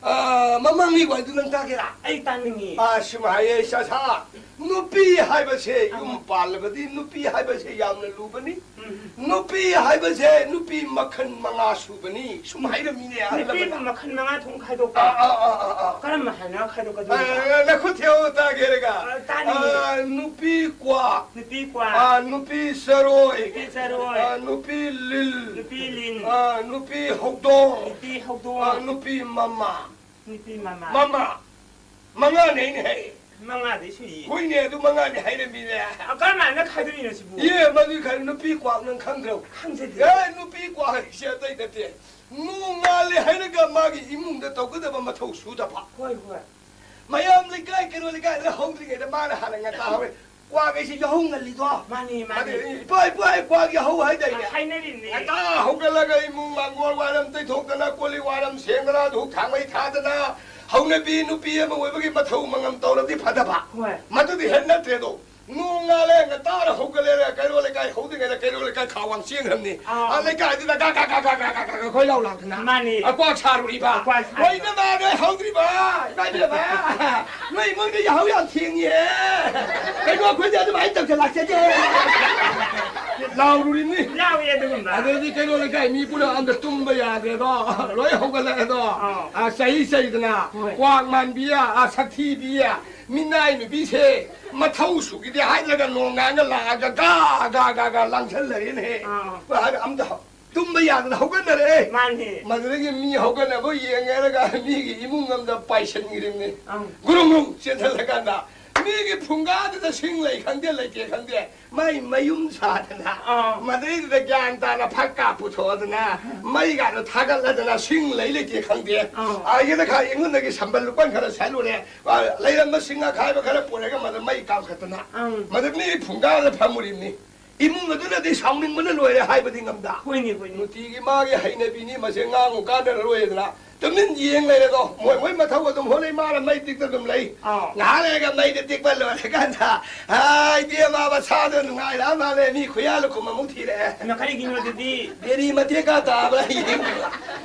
ꯑ, ꯃꯃꯥꯡꯒꯤ ꯋꯥꯔꯤꯗꯨ ꯅꯪ ꯇꯥꯒꯦꯔꯥ? ꯑꯩ ꯇꯥꯅꯤꯡꯉꯤ꯫ ꯑ, ꯁꯨꯝ ꯍꯥꯏꯌꯦ, ꯆꯥꯁꯥ, ꯅꯨꯄꯤ ꯍꯥꯏꯕꯁꯦ ꯑ꯫ ꯌꯨꯝ ꯄꯥꯜꯂꯕꯗꯤ ꯅꯨꯄꯤ ꯍꯥꯏꯕꯁꯦ ꯌꯥꯝꯅ ꯂꯨꯕꯅꯤ꯫ ꯎꯝ꯫ ꯅꯨꯄꯤ ꯍꯥꯏꯕꯁꯦ ꯅꯨꯄꯤ ꯃꯈꯜ ꯃꯉꯥ ꯁꯨꯕꯅꯤ꯫ ꯁꯨꯝ ꯍꯥꯏꯔꯝꯃꯤꯅꯦ ꯑꯍꯜ ꯅꯨꯄꯤꯕꯨ ꯂꯃꯟꯅ꯫ ꯃꯈꯜ ꯃꯉꯥ ꯊꯣꯛꯅ ꯈꯥꯏꯗꯣꯛꯄ? ꯑꯥ, ꯑꯥ, ꯑꯥ, ꯑꯥ, ꯑꯥ꯫ ꯀꯔꯝꯕ ꯍꯥꯏꯅ ꯈꯥꯏꯗꯣꯛꯀꯗꯣꯏꯅꯣ? ꯑꯥ, ꯅꯈꯨꯠ ꯊꯦꯛꯑꯣ ꯇꯥꯒꯦꯔꯒ꯫ ꯑꯥ, ꯇꯥꯅꯤꯡꯉꯤ꯫ ꯑꯥ, ꯅꯨꯄꯤ ꯀ꯭ꯋꯥꯛ꯫ ꯅꯨꯄꯤ ꯀ꯭ꯋꯥꯛ꯫ ꯑꯥ, ꯅꯨꯄꯤ ꯆꯔꯣꯏ꯫ ꯅꯨꯄꯤ ꯆꯔꯣꯏ꯫ ꯑꯥ, ꯅꯨꯄꯤ ꯂꯤꯜ꯫ ꯅꯨꯄꯤ ꯂꯤꯟ꯫ ꯑꯥ, ꯅꯨꯄꯤ ꯍꯧꯗꯣꯡ꯫ ꯅꯨꯄꯤ ꯍꯧꯗꯣꯡ꯫ ꯑꯥ, ꯅꯨꯄꯤ ꯃꯃꯥ꯫ ꯅꯨꯄꯤ ꯃꯃꯥ꯫ ꯃꯃꯥ꯫ ꯃꯉꯥꯅꯦ ꯑꯩꯅ ꯍꯥꯏ꯫ ꯃꯉꯥꯗꯩ ꯁꯨꯏ꯫ ꯍꯣꯏꯅꯦ, ꯑꯗꯨ ꯃꯉꯥꯅꯦ ꯍꯥꯏꯔꯝꯃꯤꯅꯦ꯫ ꯑ, ꯀꯔꯝꯍꯥꯏꯅ ꯈꯥꯏꯗꯣꯛꯏꯅꯣ ꯁꯤꯕꯨ? ꯌꯦ, ꯃꯗꯨ ꯈꯔ ꯅꯨꯄꯤ ꯀ꯭ꯋꯥꯛ ꯅꯪ ꯈꯪꯗ꯭ꯔꯣ? ꯈꯪꯖꯗꯦ꯫ ꯑꯦ, ꯅꯨꯄꯤ ꯀ꯭ꯋꯥꯛ ꯍꯥꯏꯁꯦ ꯑꯇꯩ ꯅꯠꯇꯦ꯫ ꯅꯣꯡꯉꯥꯜꯂꯦ ꯍꯥꯏꯔꯒ ꯃꯥꯒꯤ ꯏꯃꯨꯡꯗ ꯇꯧꯒꯗꯕ ꯃꯊꯧ ꯁꯨꯗꯕ꯫ ꯍꯣꯏ, ꯍꯣꯏ꯫ ꯃꯌꯥꯝ ꯂꯩꯀꯥꯏ, ꯀꯩꯅꯣ ꯂꯩꯀꯥꯏꯗ ꯍꯧꯗ꯭ꯔꯤꯉꯩꯗ ꯃꯥꯅ ꯍꯥꯟꯅ ꯉꯟꯇꯥ ꯍꯧꯔꯦ꯫ ꯀ꯭ꯋꯥꯛ ꯍꯥꯏꯁꯤ ꯌꯥꯍꯧ ꯉꯜꯂꯤꯗꯣ꯫ ꯃꯥꯅꯤ, ꯃꯥꯅꯤ꯫ ꯑꯗꯨ ꯏꯄꯥ, ꯏꯄꯥ, ꯀ꯭ꯋꯥꯛ ꯌꯥꯍꯧ ꯍꯥꯏꯗꯥꯏꯅꯦ? ꯍꯥꯏꯅꯔꯤꯅꯦ꯫ ꯉꯟꯇꯥ ꯍꯧꯒꯠꯂꯒ ꯏꯃꯨꯡ ꯃꯥꯡꯒꯣꯜ ꯋꯥꯏꯔꯝ ꯇꯩꯊꯣꯛꯇꯅ, ꯀꯣꯜ ꯂꯤꯛ ꯋꯥꯏꯔꯝ ꯁꯦꯡꯗꯅ, ꯙꯨꯛ ꯊꯥꯡꯃꯩ ꯊꯥꯗꯅ, ꯍꯧꯅꯕꯤ ꯅꯨꯄꯤ ꯑꯃ ꯑꯣꯏꯕꯒꯤ ꯃꯊꯧ ꯃꯉꯝ ꯇꯧꯔꯗꯤ ꯐꯗꯕ꯫ ꯍꯣꯏ꯫ ꯃꯗꯨꯗꯤ ꯍꯦꯛ ꯅꯠꯇ꯭ꯔꯦꯗꯣ꯫ ꯅꯣꯡꯉꯥꯜꯂꯦ, ꯉꯟꯇꯥꯅ ꯍꯧꯒꯠꯂꯦ, ꯀꯩꯔꯣꯜ ꯂꯩꯀꯥꯏ ꯍꯧꯗ꯭ꯔꯤꯉꯩꯗ ꯀꯩꯔꯣꯜ ꯂꯩꯀꯥꯏ ꯈꯥ ꯋꯥꯡ ꯆꯦꯟꯈ꯭ꯔꯕꯅꯤ꯫ ꯑꯥ꯫ ꯑꯥ, ꯂꯩꯀꯥꯏꯗꯨꯗ ꯒꯥ ꯒꯥ ꯒꯥ ꯒꯥ ꯒꯥ ꯒꯥ ꯒꯥ ꯒꯥ ꯈꯣꯏ ꯂꯥꯎ ꯂꯥꯎꯗꯅ꯫ ꯃꯥꯅꯤ꯫ ꯑ, ꯀ꯭ꯋꯥꯛ ꯁꯥꯔꯨꯔꯤꯕ꯫ ꯀ꯭ꯋꯥꯛ ꯁꯥꯔꯤꯕ꯫ ꯍꯣꯏ, ꯏꯅꯝꯃ, ꯅꯣꯏ ꯍꯧꯗ꯭ꯔꯤꯕ? ꯏꯃꯥ ꯏꯕꯦꯝꯃ, ꯅꯣꯏ ꯏꯃꯨꯡꯗ ꯌꯥꯍꯧ ꯌꯥꯝ ꯊꯦꯡꯉꯤꯍꯦ꯫ ꯀꯩꯅꯣ, ꯑꯩꯈꯣꯏꯗꯤ ꯑꯗꯨꯃꯥꯏꯅ ꯇꯧꯁꯜꯂꯛꯆꯗꯦ꯫ ꯂꯥꯎꯔꯨꯔꯤꯅꯤ꯫ ꯌꯥꯎꯏ ꯑꯗꯨꯒꯨꯝꯕ꯫ ꯑꯗꯩꯗꯤ ꯀꯩꯅꯣ ꯂꯩꯀꯥꯏ ꯃꯤ ꯄꯨꯝꯅꯃꯛ ꯑꯝꯇ ꯇꯨꯝꯕ ꯌꯥꯗ꯭ꯔꯦꯗꯣ꯫ ꯂꯣꯏ ꯍꯧꯒꯠꯂꯛꯑꯦꯗꯣ꯫ ꯑꯥꯎ꯫ ꯑ, ꯆꯍꯤ ꯆꯩꯗꯅ ꯍꯣꯏ꯫ ꯀ꯭ꯋꯥꯛ ꯃꯥꯟꯕꯤ, ꯑ, ꯁꯛꯊꯤꯕꯤ, ꯃꯤꯅꯥꯏ ꯅꯨꯄꯤꯁꯦ ꯃꯊꯧ ꯁꯨꯈꯤꯗꯦ ꯍꯥꯏꯗ꯭ꯔꯒ ꯅꯣꯡꯉꯥꯟꯒ ꯂꯥꯛꯑꯒ ꯒꯥ ꯒꯥ ꯒꯥ ꯒꯥ ꯂꯥꯡꯁꯜꯂꯛꯑꯦꯅꯦꯍꯦ꯫ ꯑꯥ꯫ ꯑꯗ ꯑꯝꯇ ꯇꯨꯝꯕ ꯌꯥꯗꯅ ꯍꯧꯒꯠꯅꯔꯛꯑꯦ꯫ ꯃꯥꯅꯦ꯫ ꯃꯗꯨꯗꯒꯤ ꯃꯤ ꯍꯧꯒꯠꯅꯕ ꯌꯦꯡꯉꯦꯔꯒ ꯃꯤꯒꯤ ꯏꯃꯨꯡ ꯑꯃꯗ ꯄꯥꯏꯁꯟꯈꯤꯔꯤꯕꯅꯤ꯫ ꯑꯪ꯫ ꯒꯨꯔꯨꯡ ꯒꯨꯔꯨꯡ ꯆꯦꯟꯁꯤꯜꯂꯀꯥꯟꯗ ꯃꯤꯒꯤ ꯐꯨꯡꯒꯥꯗꯨꯗ ꯁꯤꯡ ꯂꯩ ꯈꯪꯗꯦ, ꯂꯩꯇꯦ ꯈꯪꯗꯦ, ꯃꯥꯏ ꯃꯌꯨꯝ ꯁꯥꯗꯅ, ꯑꯥ꯫ ꯃꯗꯩꯗꯨꯗ ꯒ꯭ꯌꯥꯟ ꯇꯥꯅ ꯐꯛ ꯀꯥ ꯄꯨꯊꯣꯛꯑꯗꯅ, ꯃꯩꯒꯥꯗꯣ ꯊꯥꯒꯠꯂꯗꯅ, ꯁꯤꯡ ꯂꯩ ꯂꯩꯇꯦ ꯈꯪꯗꯦ꯫ ꯑꯥ꯫ ꯑꯥꯒꯤꯗ ꯈꯥ ꯑꯩꯉꯣꯟꯗꯒꯤ ꯁꯝꯕꯜ ꯂꯨꯄꯥ ꯈꯔ ꯁꯥꯏꯂꯨꯔꯦ꯫ ꯑꯥ, ꯂꯩꯔꯝꯕ ꯁꯤꯡ ꯑꯈꯥꯏꯕ ꯈꯔ ꯄꯨꯔꯒ ꯃꯗꯨ ꯃꯩ ꯀꯥꯝꯈꯠꯇꯅ, ꯑꯪ꯫ ꯃꯗꯨ ꯃꯤ ꯐꯨꯡꯒꯥꯗ ꯐꯝꯃꯨꯔꯤꯕꯅꯤ꯫ ꯏꯃꯨꯡ ꯑꯗꯨꯅꯗꯤ ꯁꯥꯎꯅꯤꯡꯕꯅ ꯂꯣꯏꯔꯦ ꯍꯥꯏꯕꯗꯤ ꯉꯝꯗ꯫ ꯍꯣꯏꯅꯦ, ꯍꯣꯏꯅꯦ꯫ ꯅꯨꯡꯇꯤꯒꯤ ꯃꯥꯒꯤ ꯍꯩꯅꯕꯤꯅꯤ, ꯃꯁꯦ ꯉꯥꯡꯉꯨ ꯀꯥꯟꯅꯔꯔꯣꯏꯗꯅ ꯇꯨꯃꯤꯟ ꯌꯦꯡ ꯂꯩꯔꯦꯗꯣ꯫ ꯃꯣꯏ ꯃꯣꯏ ꯃꯊꯧ ꯑꯗꯨꯝ ꯍꯣꯠꯅꯩ, ꯃꯥꯅ ꯃꯩ ꯇꯤꯛꯇ ꯑꯗꯨꯝ ꯂꯩ꯫ ꯑꯥꯎ꯫ ꯉꯥꯏꯍꯥꯛ ꯂꯩꯔꯒ ꯃꯩꯗ ꯇꯤꯛꯄ ꯂꯣꯏꯔꯀꯥꯟꯗ, "ꯑꯥ, ꯏꯕꯦꯝꯃ, ꯃꯁꯥꯗꯣ ꯅꯨꯡꯉꯥꯏꯔ ꯃꯥꯜꯂꯦ, ꯃꯤ ꯈꯨꯌꯥ ꯂꯨꯈꯨꯝ ꯑꯃꯨꯛ ꯊꯤꯔꯛꯑꯦ꯫ ꯏꯃꯥ, ꯀꯔꯤꯒꯤꯅꯣ ꯑꯗꯨꯗꯤ?" ꯕꯦꯔꯤ ꯃꯇꯦꯛꯀ ꯇꯥꯕ꯭ꯔꯥ ꯌꯦꯡꯉꯨꯕ꯫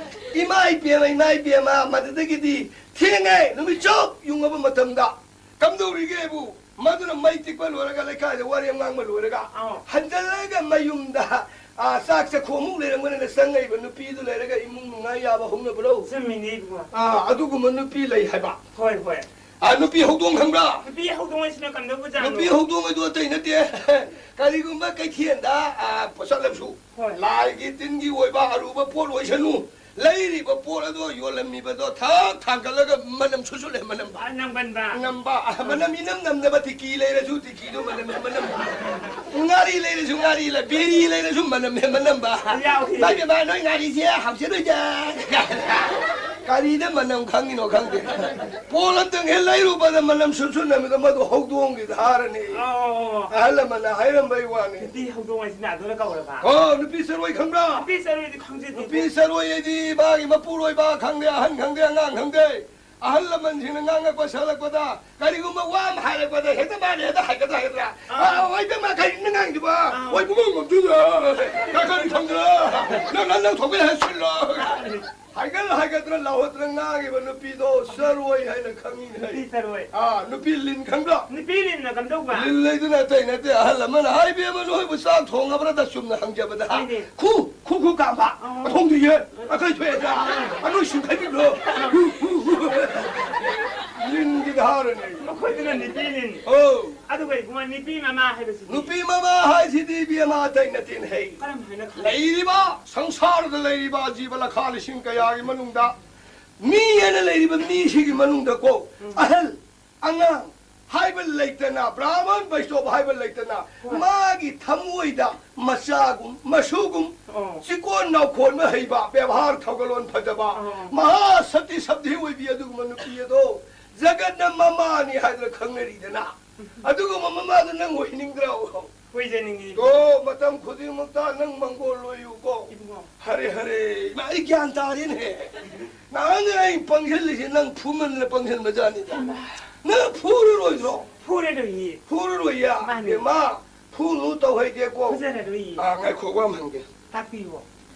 ꯏꯃꯥ ꯏꯕꯦꯝꯃ, ꯏꯃꯥ ꯏꯕꯦꯝꯃ, ꯃꯗꯨꯗꯒꯤꯗꯤ ꯊꯦꯡꯉꯦ, ꯅꯨꯃꯤꯠ ꯆꯨꯞ ꯌꯨꯡꯉꯕ ꯃꯇꯝꯗ꯫ ꯀꯝꯗꯧꯔꯤꯒꯦꯕꯨ? ꯃꯗꯨꯅ ꯃꯩ ꯇꯤꯛꯄ ꯂꯣꯏꯔꯒ, ꯂꯩꯀꯥꯏꯗ ꯋꯥꯔꯦꯝ ꯉꯥꯡꯕ ꯂꯣꯏꯔꯒ, ꯑꯥꯎ꯫ ꯍꯟꯖꯜꯂꯒ ꯃꯌꯨꯝꯗ, ꯑꯥ, ꯆꯥꯛ ꯆꯥꯛꯈꯣꯝ ꯑꯃꯨꯛ ꯂꯩꯔꯝꯒꯅꯤꯅ ꯆꯪꯉꯛꯏꯕ ꯅꯨꯄꯤꯗꯨ ꯂꯩꯔꯒ ꯏꯃꯨꯡ ꯅꯨꯡꯉꯥꯏ ꯌꯥꯕ ꯍꯧꯅꯕ꯭ꯔꯣ? ꯆꯨꯝꯃꯤꯅꯦ ꯏꯕꯨꯡꯉꯣ꯫ ꯑꯥ, ꯑꯗꯨꯒꯨꯝꯕ ꯅꯨꯄꯤ ꯂꯩ ꯍꯥꯏꯕ꯫ ꯍꯣꯏ, ꯍꯣꯏ꯫ ꯑꯥ, ꯅꯨꯄꯤ ꯍꯧꯗꯣꯡ ꯈꯪꯕ꯭ꯔꯥ? ꯅꯨꯄꯤ ꯍꯧꯗꯣꯡ ꯍꯥꯏꯁꯤꯅ ꯀꯝꯗꯧꯕ ꯖꯥꯠꯅꯣ? ꯅꯨꯄꯤ ꯍꯧꯗꯣꯡ ꯍꯥꯏꯗꯣ ꯑꯇꯩ ꯅꯠꯇꯦ꯫ ꯀꯔꯤꯒꯨꯝꯕ ꯀꯩꯊꯦꯜꯗ, ꯑꯥ, ꯆꯠꯂꯕꯁꯨ, ꯍꯣꯏ꯫ ꯂꯥꯏꯒꯤ ꯇꯤꯟꯒꯤ ꯑꯣꯏꯕ ꯑꯔꯨꯕ ꯄꯣꯠ ꯑꯣꯏꯁꯅꯨ, ꯂꯩꯔꯤꯕ ꯄꯣꯠ ꯑꯗꯣ ꯌꯣꯜꯂꯝꯃꯤꯕꯗꯣ ꯊꯛ ꯊꯥꯡꯒꯠꯂꯒ ꯃꯅꯝ ꯁꯨꯠꯁꯨꯠꯂꯦ, ꯃꯅꯝ꯫ ꯑ, ꯅꯝꯒꯟꯕ꯫ ꯅꯝꯕ, ꯃꯅꯝ ꯏꯅꯝ ꯅꯝꯅꯕ ꯇꯤꯀꯤ ꯂꯩꯔꯁꯨ ꯇꯤꯀꯤꯗꯨ ꯃꯅꯝ ꯍꯦꯟꯕ ꯅꯝꯕ꯫ ꯉꯥꯔꯤ ꯂꯩꯔꯁꯨ ꯉꯥꯔꯤ ꯂꯩ, ꯕꯦꯔꯤ ꯂꯩꯔꯁꯨ ꯃꯅꯝ ꯍꯦꯟꯕ ꯅꯝꯕ꯫ ꯌꯥꯎꯏ꯫ ꯚꯥꯏ ꯕꯦꯝꯃ, ꯅꯣꯏ ꯉꯥꯔꯤꯁꯦ ꯍꯥꯎꯖꯔꯣꯏꯗ꯫ ꯀꯔꯤꯗ ꯃꯅꯝ ꯈꯪꯉꯤꯅꯣ ꯈꯪꯗꯦ꯫ ꯄꯣꯠ ꯑꯝꯇꯪ ꯍꯦꯛ ꯂꯩꯔꯨꯕꯗ ꯃꯅꯝ ꯁꯨꯠ ꯁꯨꯠ ꯅꯝꯃꯤꯗꯣ ꯃꯗꯨ ꯍꯧꯗꯣꯡꯒꯤ ꯙꯥꯔꯅꯤ꯫ ꯑꯣ꯫ ꯑꯍꯜ ꯂꯃꯟꯅ ꯍꯥꯏꯔꯝꯕꯩ ꯋꯥꯅꯤ꯫ ꯅꯨꯄꯤ ꯍꯧꯗꯣꯡ ꯍꯥꯏꯁꯤꯅ ꯑꯗꯨꯅ ꯀꯧꯔꯕ? ꯑꯣ, ꯅꯨꯄꯤ ꯆꯔꯣꯏ ꯈꯪꯕ꯭ꯔꯥ? ꯅꯨꯄꯤ ꯆꯔꯣꯏꯗꯤ ꯈꯪꯖꯗꯦ꯫ ꯅꯨꯄꯤ ꯆꯔꯣꯏ ꯍꯥꯏꯗꯤ ꯃꯥꯒꯤ ꯃꯄꯨꯔꯣꯏꯕ ꯈꯪꯗꯦ, ꯑꯍꯟ ꯈꯪꯗꯦ, ꯑꯉꯥꯡ ꯈꯪꯗꯦ꯫ ꯑꯍꯜ ꯂꯃꯟꯁꯤꯡꯅ ꯉꯥꯡꯉꯛꯄ ꯁꯛꯂꯛꯄꯗ ꯀꯔꯤꯒꯨꯝꯕ ꯋꯥ ꯑꯃ ꯍꯥꯏꯔꯛꯄꯗ ꯍꯦꯛꯇ ꯃꯥꯅ ꯍꯦꯛꯇ ꯍꯥꯏꯒꯗ꯭ꯔꯥ ꯍꯥꯏꯒꯗ꯭ꯔꯥ? ꯑꯥ꯫ "ꯑꯥ, ꯍꯣꯏ, ꯏꯇꯩꯃ, ꯀꯔꯤꯅꯣ ꯉꯥꯡꯉꯤꯗꯨꯕꯣ? ꯑꯥ꯫ ꯍꯣꯏ, ꯄꯨꯡꯉꯣꯝ ꯉꯣꯝꯗꯣꯏꯔꯣ? ꯀꯥꯈꯠꯂꯤ ꯈꯪꯗ꯭ꯔꯣ? ꯅꯪ, ꯅꯪ ꯊꯣꯛꯄ ꯍꯦꯛ ꯁꯤꯜꯂꯣ"꯫ ꯍꯥꯏꯒꯠ ꯍꯥꯏꯒꯠꯇꯅ ꯂꯥꯎꯍꯠꯇꯅ ꯉꯥꯡꯉꯤꯕ ꯅꯨꯄꯤꯗꯣ ꯆꯔꯣꯏ ꯍꯥꯏꯅ ꯈꯪꯉꯤꯅꯦ꯫ ꯅꯨꯄꯤ ꯆꯔꯣꯏ꯫ ꯑꯥ, ꯅꯨꯄꯤ ꯂꯤꯟ ꯈꯪꯕ꯭ꯔꯣ? ꯅꯨꯄꯤ ꯂꯤꯟꯅ ꯀꯝꯗꯧꯕ? ꯂꯤꯟ ꯂꯩꯗꯨꯅ ꯑꯇꯩ ꯅꯠꯇꯦ, ꯑꯍꯜ ꯑꯃꯅ ꯍꯥꯏꯕꯤ ꯑꯃ ꯅꯣꯏꯕꯨ ꯆꯥꯛ ꯊꯣꯡꯉꯕ꯭ꯔꯥꯗ ꯆꯨꯝꯅ ꯍꯪꯖꯕꯗ, ꯍꯥ? ꯍꯣꯏꯅꯦ꯫ ꯈꯨ, ꯈꯨ, ꯈꯨ ꯀꯥꯝꯕ꯫ ꯑꯣ꯫ ꯊꯣꯡꯗ꯭ꯔꯤꯌꯦ꯫ ꯑꯀꯩ ꯊꯣꯛꯑꯦꯗ꯫ ꯑꯅꯣꯏ ꯁꯨꯡꯈꯩꯕꯤꯕ꯭ꯔꯣ? ꯂꯤꯟꯒꯤ ꯙꯥꯔꯅꯦ꯫ ꯃꯈꯣꯏꯗꯨꯅ ꯅꯨꯄꯤ ꯂꯤꯟ꯫ ꯑꯧ꯫ ꯑꯗꯨꯒ ꯏꯕꯨꯡꯉꯣ, ꯅꯨꯄꯤ ꯃꯃꯥ ꯍꯥꯏꯕꯁꯤꯗꯤ? ꯅꯨꯄꯤ ꯃꯃꯥ ꯍꯥꯏꯁꯤꯗꯤ ꯏꯕꯦꯝꯃ ꯑꯇꯩ ꯅꯠꯇꯦꯅꯦ ꯍꯩ꯫ ꯀꯔꯝ ꯍꯥꯏꯅ ꯈꯪ- ꯂꯩꯔꯤꯕ ꯁꯪꯁꯥꯔꯗ ꯂꯩꯔꯤꯕ ꯖꯤꯕ ꯂꯈꯥ ꯂꯤꯁꯤꯡ ꯀꯌꯥꯒꯤ ꯃꯅꯨꯡꯗ ꯃꯤ ꯍꯥꯏꯅ ꯂꯩꯔꯤꯕ ꯃꯤꯁꯤꯒꯤ ꯃꯅꯨꯡꯗꯀꯣ, ꯎꯝ꯫ ꯑꯍꯜ, ꯑꯉꯥꯡ ꯍꯥꯏꯕ ꯂꯩꯇꯅ, ꯕ꯭ꯔꯥꯍꯃꯟ ꯕꯩꯁꯅꯣꯕ ꯍꯥꯏꯕ ꯂꯩꯇꯅ, ꯍꯣꯏ꯫ ꯃꯥꯒꯤ ꯊꯃꯣꯏꯗ ꯃꯆꯥꯒꯨꯝ, ꯃꯁꯨꯒꯨꯝ, ꯑꯣ꯫ ꯆꯤꯀꯣꯟ ꯅꯥꯎꯈꯣꯟꯕ ꯍꯩꯕ, ꯕꯦꯕꯥꯔ ꯊꯧꯒꯜꯂꯣꯟ ꯐꯖꯕ, ꯑꯣ꯫ ꯃꯍꯥ ꯁꯇꯤ ꯁꯕꯗꯤ ꯑꯣꯏꯕꯤ ꯑꯗꯨꯒꯨꯝꯕ ꯅꯨꯄꯤ ꯑꯗꯣ ꯖꯒꯠꯅ ꯃꯃꯥꯅꯤ ꯍꯥꯏꯗꯅ ꯈꯪꯅꯔꯤꯗꯅ꯫ ꯑꯗꯨꯒꯨꯝꯕ ꯃꯃꯥꯗꯣ ꯅꯪ ꯑꯣꯏꯍꯟꯅꯤꯡꯗ꯭ꯔꯣ? ꯑꯣꯏꯖꯅꯤꯡꯉꯤ꯫ ꯇꯣ, ꯃꯇꯝ ꯈꯨꯗꯤꯡꯃꯛꯇ ꯅꯪ ꯃꯪꯒꯣꯜ ꯑꯣꯏꯌꯨꯀꯣ꯫ ꯏꯕꯨꯡꯉꯣ꯫ ꯍꯔꯦ, ꯍꯔꯦ꯫ ꯏꯃꯥ, ꯑꯩ ꯒ꯭ꯌꯥꯟ ꯇꯥꯔꯦꯅꯦ꯫ ꯅꯍꯥꯟꯒꯩ ꯑꯩ ꯄꯪꯁꯤꯜꯂꯤꯁꯦ ꯅꯪ ꯐꯨꯃꯟꯅ ꯄꯪꯁꯤꯟꯕ ꯖꯥꯠꯅꯤꯗ꯫ ꯏꯃꯥ꯫ ꯅꯪ ꯐꯨꯔꯔꯣꯏꯗ꯭ꯔꯣ? ꯐꯨꯔꯔꯣꯏꯌꯦ꯫ ꯐꯨꯔꯔꯣꯏꯌꯦ? ꯃꯥꯅꯦ꯫ ꯏꯃꯥ, ꯐꯨꯅꯨ ꯇꯧꯍꯩꯗꯦꯀꯣ꯫ ꯐꯨꯖꯔꯔꯣꯏꯌꯦ꯫ ꯑꯥ, ꯉꯥꯏꯈꯣ, ꯋꯥ ꯑꯃ ꯍꯪꯒꯦ꯫ ꯇꯥꯛꯄꯤꯌꯨ꯫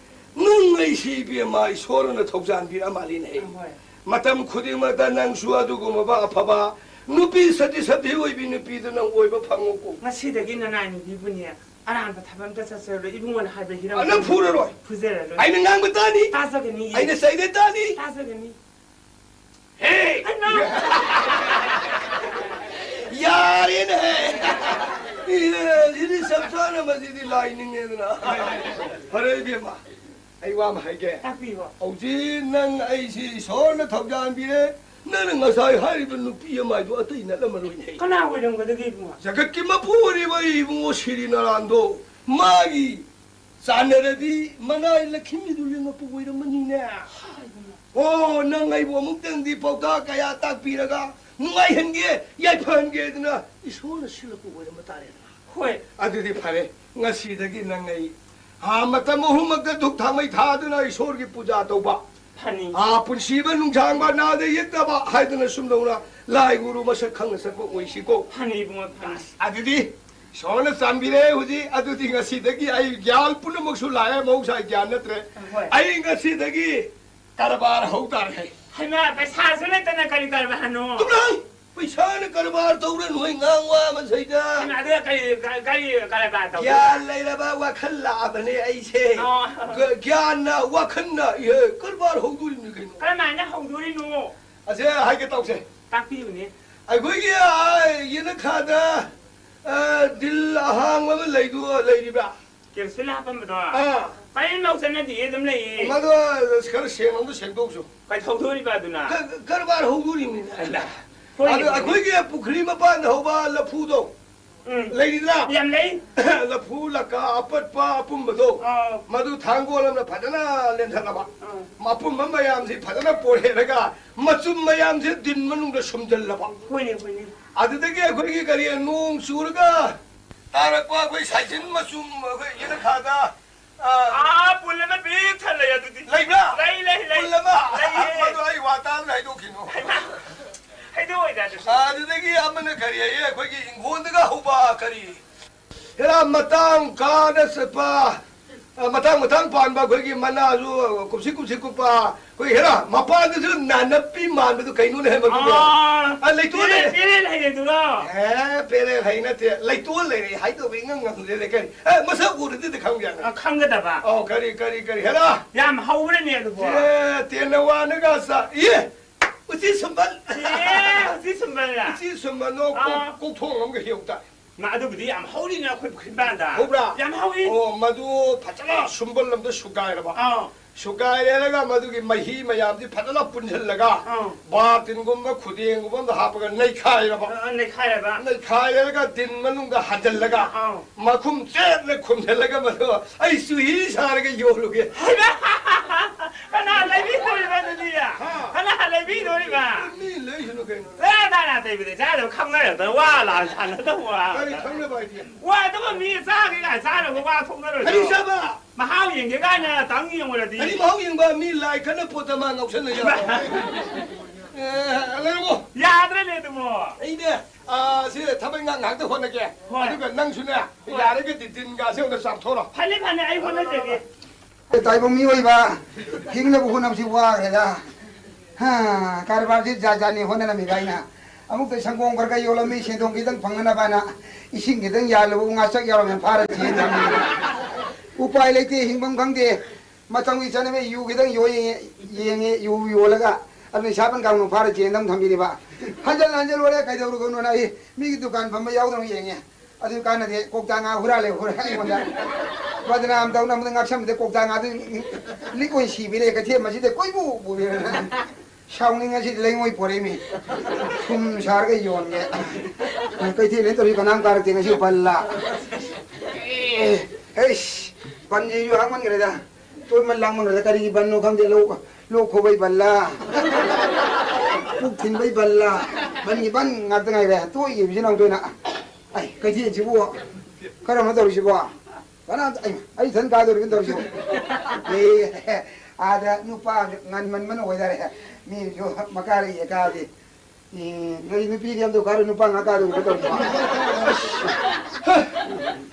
ꯅꯪ ꯑꯩꯁꯤ ꯏꯕꯦꯝꯃ ꯏꯁꯣꯔꯅ ꯊꯧꯖꯥꯟꯕꯤꯔ ꯃꯥꯜꯂꯤꯅꯦ꯫ ꯍꯣꯏ꯫ ꯃꯇꯝ ꯈꯨꯗꯤꯡꯃꯛꯇ ꯅꯪꯁꯨ ꯑꯗꯨꯒꯨꯝꯂꯕ ꯑꯐꯕ ꯅꯨꯄꯤ ꯁꯇꯤ ꯁꯕꯗꯤ ꯑꯣꯏꯕꯤ ꯅꯨꯄꯤꯗꯨ ꯅꯪ ꯑꯣꯏꯕ ꯐꯪꯉꯨꯀꯣ꯫ ꯉꯁꯤꯗꯒꯤ ꯅꯅꯥꯏ ꯅꯨꯄꯤꯕꯨꯅꯦ ꯑꯔꯥꯟꯕ ꯊꯕꯛ ꯑꯝꯇ ꯆꯠꯆꯔꯣꯏ꯫ ꯏꯕꯨꯡꯉꯣꯅ ꯍꯥꯏꯕ ꯍꯤꯔꯝ ꯑ, ꯅꯪ ꯐꯨꯔꯔꯣꯏ꯫ ꯐꯨꯖꯔꯔꯣꯏ꯫ ꯑꯩꯅ ꯉꯥꯡꯕ ꯇꯥꯅꯤ꯫ ꯇꯥꯖꯒꯅꯤ꯫ ꯑꯩꯅ ꯆꯩꯗ ꯇꯥꯅꯤ꯫ ꯇꯥꯖꯒꯅꯤ꯫ ꯍꯦ! ꯍꯩꯃꯥ! ꯌꯥꯔꯦꯅꯦꯍꯦ! ꯏꯍꯦ, ꯁꯤꯗꯤ ꯆꯞ ꯆꯥꯅ ꯃꯁꯤꯗꯤ ꯂꯥꯏ ꯅꯤꯡꯉꯦꯗꯅ꯫ ꯐꯔꯦ ꯏꯕꯦꯝꯃ, ꯑꯩ ꯋꯥ ꯑꯃ ꯍꯥꯏꯒꯦ꯫ ꯇꯥꯛꯄꯤꯌꯣ꯫ ꯍꯧꯖꯤꯛ ꯅꯪ ꯑꯩꯁꯤ ꯏꯁꯣꯔꯅ ꯊꯧꯖꯥꯟꯕꯤꯔꯦ꯫ ꯅꯪꯅ ꯉꯁꯥꯏ ꯍꯥꯏꯔꯤꯕ ꯅꯨꯄꯤ ꯑꯃꯗꯣ ꯑꯇꯩ ꯅꯠꯂꯝꯃꯔꯣꯏꯅꯦ꯫ ꯀꯅꯥ ꯑꯣꯏꯔꯝꯒꯗꯒꯦ ꯏꯕꯨꯡꯉꯣ? ꯖꯒꯠꯀꯤ ꯃꯄꯨ ꯑꯣꯏꯔꯤꯕ ꯏꯕꯨꯡꯉꯣ ꯁꯤꯔꯤ ꯅꯥꯔꯥꯟꯗꯣ, ꯃꯥꯒꯤ ꯆꯥꯟꯅꯔꯗꯤ ꯃꯅꯥꯏ ꯂꯛꯈꯤꯃꯤꯗꯨ ꯂꯦꯡꯉꯛꯄ ꯑꯣꯏꯔꯝꯃꯅꯤꯅꯦ꯫ ꯍꯥꯏꯕꯅ꯫ ꯑꯣ, ꯅꯪ ꯑꯩꯕꯨ ꯑꯃꯨꯛꯇꯪꯗꯤ ꯄꯥꯎꯇꯥꯛ ꯀꯌꯥ ꯇꯥꯛꯄꯤꯔꯒ ꯅꯨꯡꯉꯥꯏꯍꯟꯒꯦ, ꯌꯥꯏꯐꯍꯟꯒꯦꯗꯅ ꯏꯁꯣꯔꯅ ꯁꯤꯜꯂꯛꯄ ꯑꯣꯏꯔꯝꯕ ꯇꯥꯔꯦꯗꯅ꯫ ꯍꯣꯏ꯫ ꯑꯗꯨꯗꯤ ꯐꯔꯦ, ꯉꯁꯤꯗꯒꯤ ꯅꯪ ꯑꯩ, ꯑꯥ, ꯃꯇꯝ ꯑꯍꯨꯝꯃꯛꯇ ꯙꯨꯞ ꯊꯥꯡꯃꯩ ꯊꯥꯗꯨꯅ ꯏꯁꯣꯔꯒꯤ ꯄꯨꯖꯥ ꯇꯧꯕ꯫ ꯐꯅꯤ꯫ ꯑꯥ, ꯄꯨꯟꯁꯤꯕ ꯅꯨꯡꯁꯥꯡꯕ ꯅꯥꯗ ꯌꯦꯛꯇꯕ ꯍꯥꯏꯗꯅ ꯁꯨꯝꯗꯧꯅ ꯂꯥꯏ ꯒꯨꯔꯨ ꯃꯁꯛ ꯈꯪꯅ ꯆꯠꯄ ꯑꯣꯏꯁꯤꯀꯣ꯫ ꯐꯅꯤ ꯏꯕꯨꯡꯉꯣ, ꯐꯅꯤ꯫ ꯑꯁ, ꯑꯗꯨꯗꯤ ꯏꯁꯣꯔꯅ ꯆꯥꯟꯕꯤꯔꯦ꯫ ꯍꯧꯖꯤꯛ ꯑꯗꯨꯗꯤ ꯉꯁꯤꯗꯒꯤ ꯑꯩ ꯒ꯭ꯌꯥꯟ ꯄꯨꯝꯅꯃꯛꯁꯨ ꯂꯥꯛꯑꯦ, ꯃꯍꯧꯁꯥꯒꯤ ꯒ꯭ꯌꯥꯟ ꯅꯠꯇ꯭ꯔꯦ꯫ ꯍꯣꯏ꯫ ꯑꯩ ꯉꯁꯤꯗꯒꯤ ꯀꯔꯕꯥꯔ ꯍꯧ ꯇꯥꯔꯦ꯫ ꯍꯩꯃꯥ, ꯄꯩꯁꯥꯁꯨ ꯂꯩꯇꯅ ꯀꯔꯤ ꯀꯔꯕꯥꯔꯅꯣ? ꯆꯨꯝꯂꯣꯏ! ꯄꯩꯁꯥꯅ ꯀꯔꯕꯥꯔ ꯇꯧꯔ ꯅꯣꯏ ꯉꯥꯡ ꯋꯥ ꯑꯃ ꯁꯩꯗ꯫ ꯍꯩꯃꯥ, ꯑꯗꯨꯒ ꯀꯔꯤ, ꯀꯔꯤ ꯀꯔꯕꯥꯔ ꯇꯧꯗꯣꯏꯕ? ꯒ꯭ꯌꯥꯟ ꯂꯩꯔꯕ ꯋꯥꯈꯜ ꯂꯥꯛꯑꯕꯅꯦ ꯑꯩꯁꯦ꯫ ꯑꯣ꯫ ꯒ-, ꯒ꯭ꯌꯥꯟꯅ, ꯋꯥꯈꯜꯅ, ꯏꯍꯦ, ꯀꯔꯕꯥꯔ ꯍꯧꯗꯣꯔꯤꯕꯅꯤ ꯀꯩꯅꯣ꯫ ꯀꯔꯝꯍꯥꯏꯅ ꯍꯧꯗꯣꯔꯤꯅꯣ? ꯑꯁꯦ ꯍꯥꯏꯒꯦ ꯇꯧꯁꯦ꯫ ꯇꯥꯛꯄꯤꯌꯨꯅꯦ꯫ ꯑꯩꯈꯣꯏꯒꯤ, ꯑꯥ, ꯌꯦꯅꯈꯥꯗ, ꯑꯥ, ꯗꯤꯜ ꯑꯍꯥꯡꯕ ꯑꯃ ꯂꯩꯗꯨ ꯂꯩꯔꯤꯕ꯭ꯔꯥ? ꯀꯦꯔꯣꯁꯤꯟ ꯍꯥꯞꯄꯝꯕꯗꯣ? ꯑꯥ꯫ ꯄꯥꯏꯔꯤꯡ ꯂꯧ ꯆꯠꯅꯗꯤꯌꯦ, ꯑꯗꯨꯝ ꯂꯩꯌꯦ꯫ ꯃꯗꯣ ꯈꯔ ꯁꯦꯡ ꯑꯝꯇ ꯁꯦꯡꯗꯣꯛꯎꯁꯨ꯫ ꯀꯩꯗꯧꯗꯣꯔꯤꯕ ꯑꯗꯨꯅ? ꯀ-, ꯀ-, ꯀꯔꯕꯥꯔ ꯍꯧꯗꯣꯔꯤꯕꯅꯤꯅꯦ꯫ ꯑꯩꯅ, ꯍꯣꯏꯅꯦ, ꯑꯗꯣ ꯍꯣꯏꯅꯦ꯫ ꯑꯩꯈꯣꯏꯒꯤ ꯄꯨꯈ꯭ꯔꯤ ꯃꯄꯥꯟꯗ ꯍꯧꯕ ꯂꯐꯨꯗꯣ ꯎꯝ꯫ ꯂꯩꯔꯤꯗꯅ? ꯌꯥꯝ ꯂꯩ꯫ ꯂꯐꯨ ꯂꯀꯥ ꯑꯄꯠꯄ ꯑꯄꯨꯝꯕꯗꯣ, ꯑꯥ꯫ ꯃꯗꯨ ꯊꯥꯡꯒꯣꯜ ꯑꯃꯅ ꯐꯖꯅ ꯂꯦꯟꯊꯠꯂꯕ꯫ ꯑꯥ꯫ ꯑꯄꯨꯝꯕ ꯃꯌꯥꯝꯁꯤ ꯐꯖꯅ ꯄꯣꯔꯦꯔꯒ ꯃꯆꯨꯝ ꯃꯌꯥꯝꯁꯤ ꯗꯤꯟ ꯃꯅꯨꯡꯗ ꯁꯨꯝꯖꯜꯂꯕ꯫ ꯍꯣꯏꯅꯦ, ꯍꯣꯏꯅꯦ꯫ ꯑꯗꯨꯗꯒꯤ ꯑꯩꯈꯣꯏꯒꯤ ꯀꯔꯤ ꯅꯣꯡ ꯆꯨꯔꯒ ꯇꯥꯔꯛꯄ ꯑꯩꯈꯣꯏ ꯁꯥꯏꯖꯤꯟ ꯃꯆꯨꯝ ꯑꯩꯈꯣꯏ ꯌꯦꯅꯈꯥꯗ, ꯑꯥ, ꯑꯥ, ꯄꯨꯜ ꯑꯃ ꯄꯤꯛ ꯊꯜꯂꯦ ꯑꯗꯨꯗꯤ꯫ ꯂꯩꯕ꯭ꯔꯥ? ꯂꯩ, ꯂꯩ, ꯂꯩ꯫ ꯄꯨꯜ ꯑꯃ? ꯂꯩꯌꯦ꯫ ꯃꯗꯨ ꯑꯩ ꯋꯥ ꯇꯥꯕꯗ ꯍꯥꯏꯗꯣꯛꯈꯤꯅꯣ꯫ ꯍꯩꯃꯥ! ꯍꯩꯗꯣꯛꯑꯣꯏꯗ ꯑꯗꯨꯁꯨ꯫ ꯑꯗꯨꯗꯒꯤ ꯑꯃꯅ ꯀꯔꯤ ꯍꯥꯏꯌꯦ? ꯑꯩꯈꯣꯏꯒꯤ ꯏꯪꯈꯣꯜꯗꯒ ꯍꯧꯕ ꯀꯔꯤ? ꯍꯦꯔꯥ, ꯃꯇꯥꯡ ꯀꯥꯗ ꯆꯠꯄ, ꯑ, ꯃꯇꯥꯡ ꯃꯇꯥꯡ ꯄꯥꯟꯕ ꯑꯩꯈꯣꯏꯒꯤ ꯃꯅꯥꯁꯨ ꯀꯨꯞꯁꯤ ꯀꯨꯞꯁꯤ ꯀꯨꯞꯄ, ꯑꯩꯈꯣꯏ ꯍꯦꯔꯥ, ꯃꯄꯥꯟꯗꯁꯨ ꯅꯥꯅꯞꯄꯤ ꯃꯥꯟꯕꯗꯨ ꯀꯩꯅꯣꯅꯦ ꯍꯥꯏ ꯃꯗꯨꯕꯣ? ꯑꯥ, ꯑ, ꯂꯩꯇꯣꯟ ꯄꯦꯔꯦꯜ, ꯂꯩꯔꯦ꯫ ꯄꯦꯔꯦꯜ ꯍꯩ ꯂꯩꯗꯨꯔꯣ? ꯑꯦ, ꯄꯦꯔꯦꯜ ꯍꯩ ꯅꯠꯇꯦ, ꯂꯩꯇꯣꯟ ꯂꯩꯔꯦ ꯍꯥꯏꯗꯧꯕ ꯏꯉꯝ ꯉꯝꯗꯦꯅꯦ꯫ ꯀꯔꯤ? ꯑꯦ, ꯃꯁꯛ ꯎꯔꯗꯤ ꯈꯪꯕ ꯌꯥꯅꯤ꯫ ꯑ, ꯈꯪꯒꯗꯕ꯫ ꯑꯣ, ꯀꯔꯤ, ꯀꯔꯤ, ꯀꯔꯤ? ꯍꯦꯔꯥ! ꯌꯥꯝ ꯍꯧꯕ꯭ꯔꯅꯦ ꯑꯗꯨꯕꯣ? ꯑꯦ, ꯇꯦꯟꯅꯋꯥꯅꯒ ꯆꯥ-, ꯏꯌꯦ! ꯎꯆꯤ ꯁꯨꯝꯕꯜ! ꯑꯦ, ꯎꯆꯤ ꯁꯨꯝꯕꯜꯂ? ꯎꯆꯤ ꯁꯨꯝꯕꯜꯗꯣ ꯀꯣꯛ-, ꯑꯥ꯫ ꯀꯣꯛꯊꯣꯡ ꯑꯃꯒ ꯍꯦꯛ ꯇꯥꯏ꯫ ꯃꯥ, ꯑꯗꯨꯕꯨꯗꯤ ꯌꯥꯝ ꯍꯧꯔꯤꯅ ꯑꯩꯈꯣꯏ ꯄꯨꯈ꯭ꯔꯤ ꯃꯄꯥꯟꯗ꯫ ꯍꯧꯕ꯭ꯔꯥ? ꯌꯥꯝ ꯍꯧꯔꯤ꯫ ꯑꯣ, ꯃꯗꯨ ꯐꯖꯅ ꯁꯨꯝꯕꯜ ꯑꯃꯗ ꯁꯨꯒꯥꯏꯔꯕ꯫ ꯑꯥ꯫ ꯁꯨꯒꯥꯏꯔꯦꯔꯒ ꯃꯗꯨꯒꯤ ꯃꯍꯤ ꯃꯌꯥꯝꯁꯤ ꯐꯖꯅ ꯄꯨꯟꯁꯤꯜꯂꯒ ꯑꯥ꯫ ꯕꯥꯔꯇꯤꯟꯒꯨꯝꯕ ꯈꯨꯗꯦꯡꯒꯨꯝꯕ ꯑꯃꯗ ꯍꯥꯞꯄꯒ ꯅꯩꯈꯥꯏꯔꯕ꯫ ꯑꯥ, ꯅꯩꯈꯥꯏꯔꯕ꯫ ꯅꯩꯈꯥꯏꯔꯒ ꯗꯤꯟ ꯃꯅꯨꯡꯗ ꯍꯥꯟꯖꯤꯜꯂꯒ ꯑꯥ꯫ ꯃꯈꯨꯝ ꯆꯦꯠꯅ ꯈꯨꯝꯖꯤꯜꯂꯒ ꯃꯗꯨ ꯑꯩ ꯆꯨꯍꯤ ꯁꯥꯔꯒ ꯌꯣꯜꯂꯨꯒꯦ꯫ ꯍꯩꯃꯥ! ꯀꯅꯥ ꯂꯩꯕꯤꯗꯣꯔꯤꯕ ꯑꯗꯨꯗꯤ? ꯍꯥ? ꯀꯅꯥ ꯂꯩꯕꯤꯗꯣꯔꯤꯕ? ꯃꯤ ꯂꯩꯁꯅꯨ ꯀꯩꯅꯣ꯫ ꯑꯦ, ꯅꯥꯅꯥ ꯇꯩꯕꯗ ꯆꯥꯗꯕ ꯈꯪꯅꯔꯗꯅ ꯋꯥ ꯂꯥꯟ ꯁꯥꯟꯅꯗꯕ ꯋꯥ꯫ ꯀꯔꯤ ꯈꯪꯅꯕ ꯍꯥꯏꯗꯤ? ꯋꯥ ꯑꯗꯨꯒ ꯃꯤ ꯆꯥꯒꯦ ꯀꯥꯏꯅ ꯆꯥꯅꯕ ꯋꯥ ꯊꯣꯛꯅꯔꯣꯏꯗ꯭ꯔꯣ? ꯀꯔꯤ ꯆꯥꯕ? ꯃꯍꯥꯎ ꯌꯦꯡꯒꯦ ꯀꯥꯏꯅ ꯇꯪ ꯌꯦꯡꯉꯨꯔꯗꯤ꯫ ꯀꯔꯤ ꯃꯍꯥꯎ ꯌꯦꯡꯕ? ꯃꯤ ꯂꯥꯏ ꯈꯠꯅ ꯄꯣꯠꯇ ꯃꯥ ꯉꯥꯎꯁꯟꯅ ꯌꯥꯕ꯭ꯔꯣ? ꯑꯦ, ꯂꯩꯔꯝꯃꯣ꯫ ꯌꯥꯗ꯭ꯔꯦꯅꯦ ꯑꯗꯨꯕꯣ꯫ ꯑꯩꯅꯦ, ꯑꯥ, ꯁꯤ ꯊꯕꯛ ꯏꯪꯈꯥꯡ ꯉꯥꯏꯍꯥꯛꯇ ꯍꯣꯠꯅꯒꯦ꯫ ꯍꯣꯏ꯫ ꯑꯗꯨꯒ ꯅꯪꯁꯨꯅꯦ, ꯍꯣꯏ꯫ ꯌꯥꯔꯒꯗꯤ ꯗꯤꯟꯒꯥꯁꯦ ꯑꯝꯇ ꯆꯥꯝꯊꯣꯛꯔꯣ꯫ ꯐꯅꯤ, ꯐꯅꯤ, ꯑꯩ ꯍꯣꯠꯅꯖꯒꯦ꯫ ꯇꯥꯏꯕꯪ ꯃꯤꯑꯣꯏꯕ ꯍꯤꯡꯅꯕ ꯍꯣꯠꯅꯕꯁꯤ ꯋꯥꯈ꯭ꯔꯦꯗ꯫ ꯍꯥ, ꯀꯔꯕꯥꯔꯁꯤ ꯖꯥꯠ ꯖꯥꯠꯅꯤ ꯍꯣꯠꯅꯔꯝꯃꯤꯕ ꯑꯩꯅ꯫ ꯑꯃꯨꯛꯇ ꯁꯪꯒꯣꯝ ꯈꯔ ꯈꯔ ꯌꯣꯜꯂꯝꯃꯤ, ꯁꯦꯟꯗꯣꯡ ꯈꯤꯇꯪ ꯐꯪꯅꯅꯕ ꯍꯥꯏꯅ ꯏꯁꯤꯡ ꯈꯤꯇꯪ ꯌꯥꯜꯂꯨꯕ ꯉꯥꯆꯛ ꯌꯥꯎꯔꯝꯃꯦ, ꯐꯥꯔ ꯆꯦꯟ ꯊꯝꯃꯤ꯫ ꯎꯄꯥꯏ ꯂꯩꯇꯦ, ꯍꯤꯡꯐꯝ ꯈꯪꯗꯦ꯫ ꯃꯇꯝꯒꯤ ꯆꯠꯅꯕꯤ ꯌꯨ ꯈꯤꯇꯪ ꯌꯣ-, ꯌꯦꯡꯉꯦ, ꯌꯨ ꯌꯣꯜꯂꯒ ꯑꯗꯨ ꯅꯤꯁꯥ ꯄꯟ ꯀꯥꯡꯕꯨ ꯐꯥꯔ ꯖꯦꯜꯗ ꯑꯃꯨꯛ ꯊꯝꯕꯤꯔꯤꯕ꯫ ꯍꯟꯖꯜ ꯍꯟꯖꯜ ꯂꯣꯏꯔꯦ, ꯀꯩꯗꯧꯔꯨꯒꯅꯣꯅ ꯑꯩ ꯃꯤꯒꯤ ꯗꯨꯀꯥꯟ ꯐꯝꯕ ꯌꯥꯎꯗꯅ ꯌꯦꯡꯉꯦ꯫ ꯑꯗꯨ ꯀꯥꯟꯅꯗꯦ, ꯀꯣꯛꯇꯥ ꯉꯥ ꯍꯨꯔꯥꯜꯂꯦ, ꯍꯨꯔꯥꯜꯂꯦ ꯑꯩꯉꯣꯟꯗ ꯕꯗꯅꯥꯝ ꯇꯧꯅꯕꯗ ꯉꯥꯛꯁꯟꯕꯗ ꯀꯣꯛꯇꯥ ꯉꯥꯗꯨ ꯂꯤꯛ ꯑꯣꯏꯅ ꯁꯤꯕꯤꯔꯦ, ꯀꯩꯊꯦꯜ ꯃꯁꯤꯗ ꯀꯣꯏꯄꯨ ꯄꯨꯔꯦ꯫ ꯁꯥꯎꯅꯤꯡꯉꯁꯤꯗꯤ ꯂꯩꯉꯣꯏ ꯄꯣꯔꯛꯏꯃꯤ꯫ ꯊꯨꯝ ꯁꯥꯔꯒ ꯌꯣꯟꯒꯦ꯫ ꯀꯩꯊꯦꯜꯗ ꯇꯧꯔꯤ ꯀꯅꯥꯝ ꯀꯥꯔꯛꯇꯦ ꯉꯁꯤ ꯕꯜꯂꯥ꯫ ꯑꯦ, ꯑꯩꯁ, ꯕꯟꯁꯤꯁꯨ ꯍꯥꯡꯃꯟꯈ꯭ꯔꯦꯗ꯫ ꯇꯣꯏꯃꯟ ꯂꯥꯡꯃꯟꯈ꯭ꯔꯦꯗ꯫ ꯀꯔꯤꯒꯤ ꯕꯟꯅꯣ ꯈꯪꯗꯦ꯫ ꯂꯣꯛ, ꯂꯣꯛ ꯈꯨꯕꯩ ꯕꯜꯂꯥ, ꯄꯨꯛ ꯊꯤꯟꯕꯩ ꯕꯜꯂꯥ, ꯕꯟꯒꯤ ꯕꯟ ꯉꯥꯛꯇ ꯉꯥꯏꯔꯦ꯫ ꯇꯣꯛꯏꯈꯤꯕꯁꯤꯅ ꯑꯃꯨꯛꯇ ꯑꯣꯏꯅ꯫ ꯑꯩ, ꯀꯩꯊꯦꯜꯁꯤꯕꯨ ꯀꯔꯝꯕ ꯇꯧꯔꯤꯁꯤꯕꯣ? ꯀꯅꯥꯝꯇ, ꯑꯩ, ꯑꯩ ꯏꯊꯟ ꯀꯥꯗꯧꯔꯤꯕꯅ ꯇꯧꯔꯤꯁꯤꯕꯣ? ꯑꯦ, ꯑꯥꯗ ꯅꯨꯄꯥ ꯉꯟꯃꯟꯕꯅ ꯑꯣꯏꯇꯥꯔꯦ꯫ ꯃꯤꯁꯨ ꯃꯈꯥꯗ ꯌꯦꯡꯀꯥꯗꯤ꯫ ꯑꯦ, ꯅꯣꯏ ꯅꯨꯄꯤꯗꯤ ꯑꯝꯇ ꯀꯥꯔꯣꯏ, ꯅꯨꯄꯥ ꯉꯥꯛ ꯀꯥꯗꯧꯔꯤꯕ ꯇꯧꯔꯤꯁꯤꯕꯣ?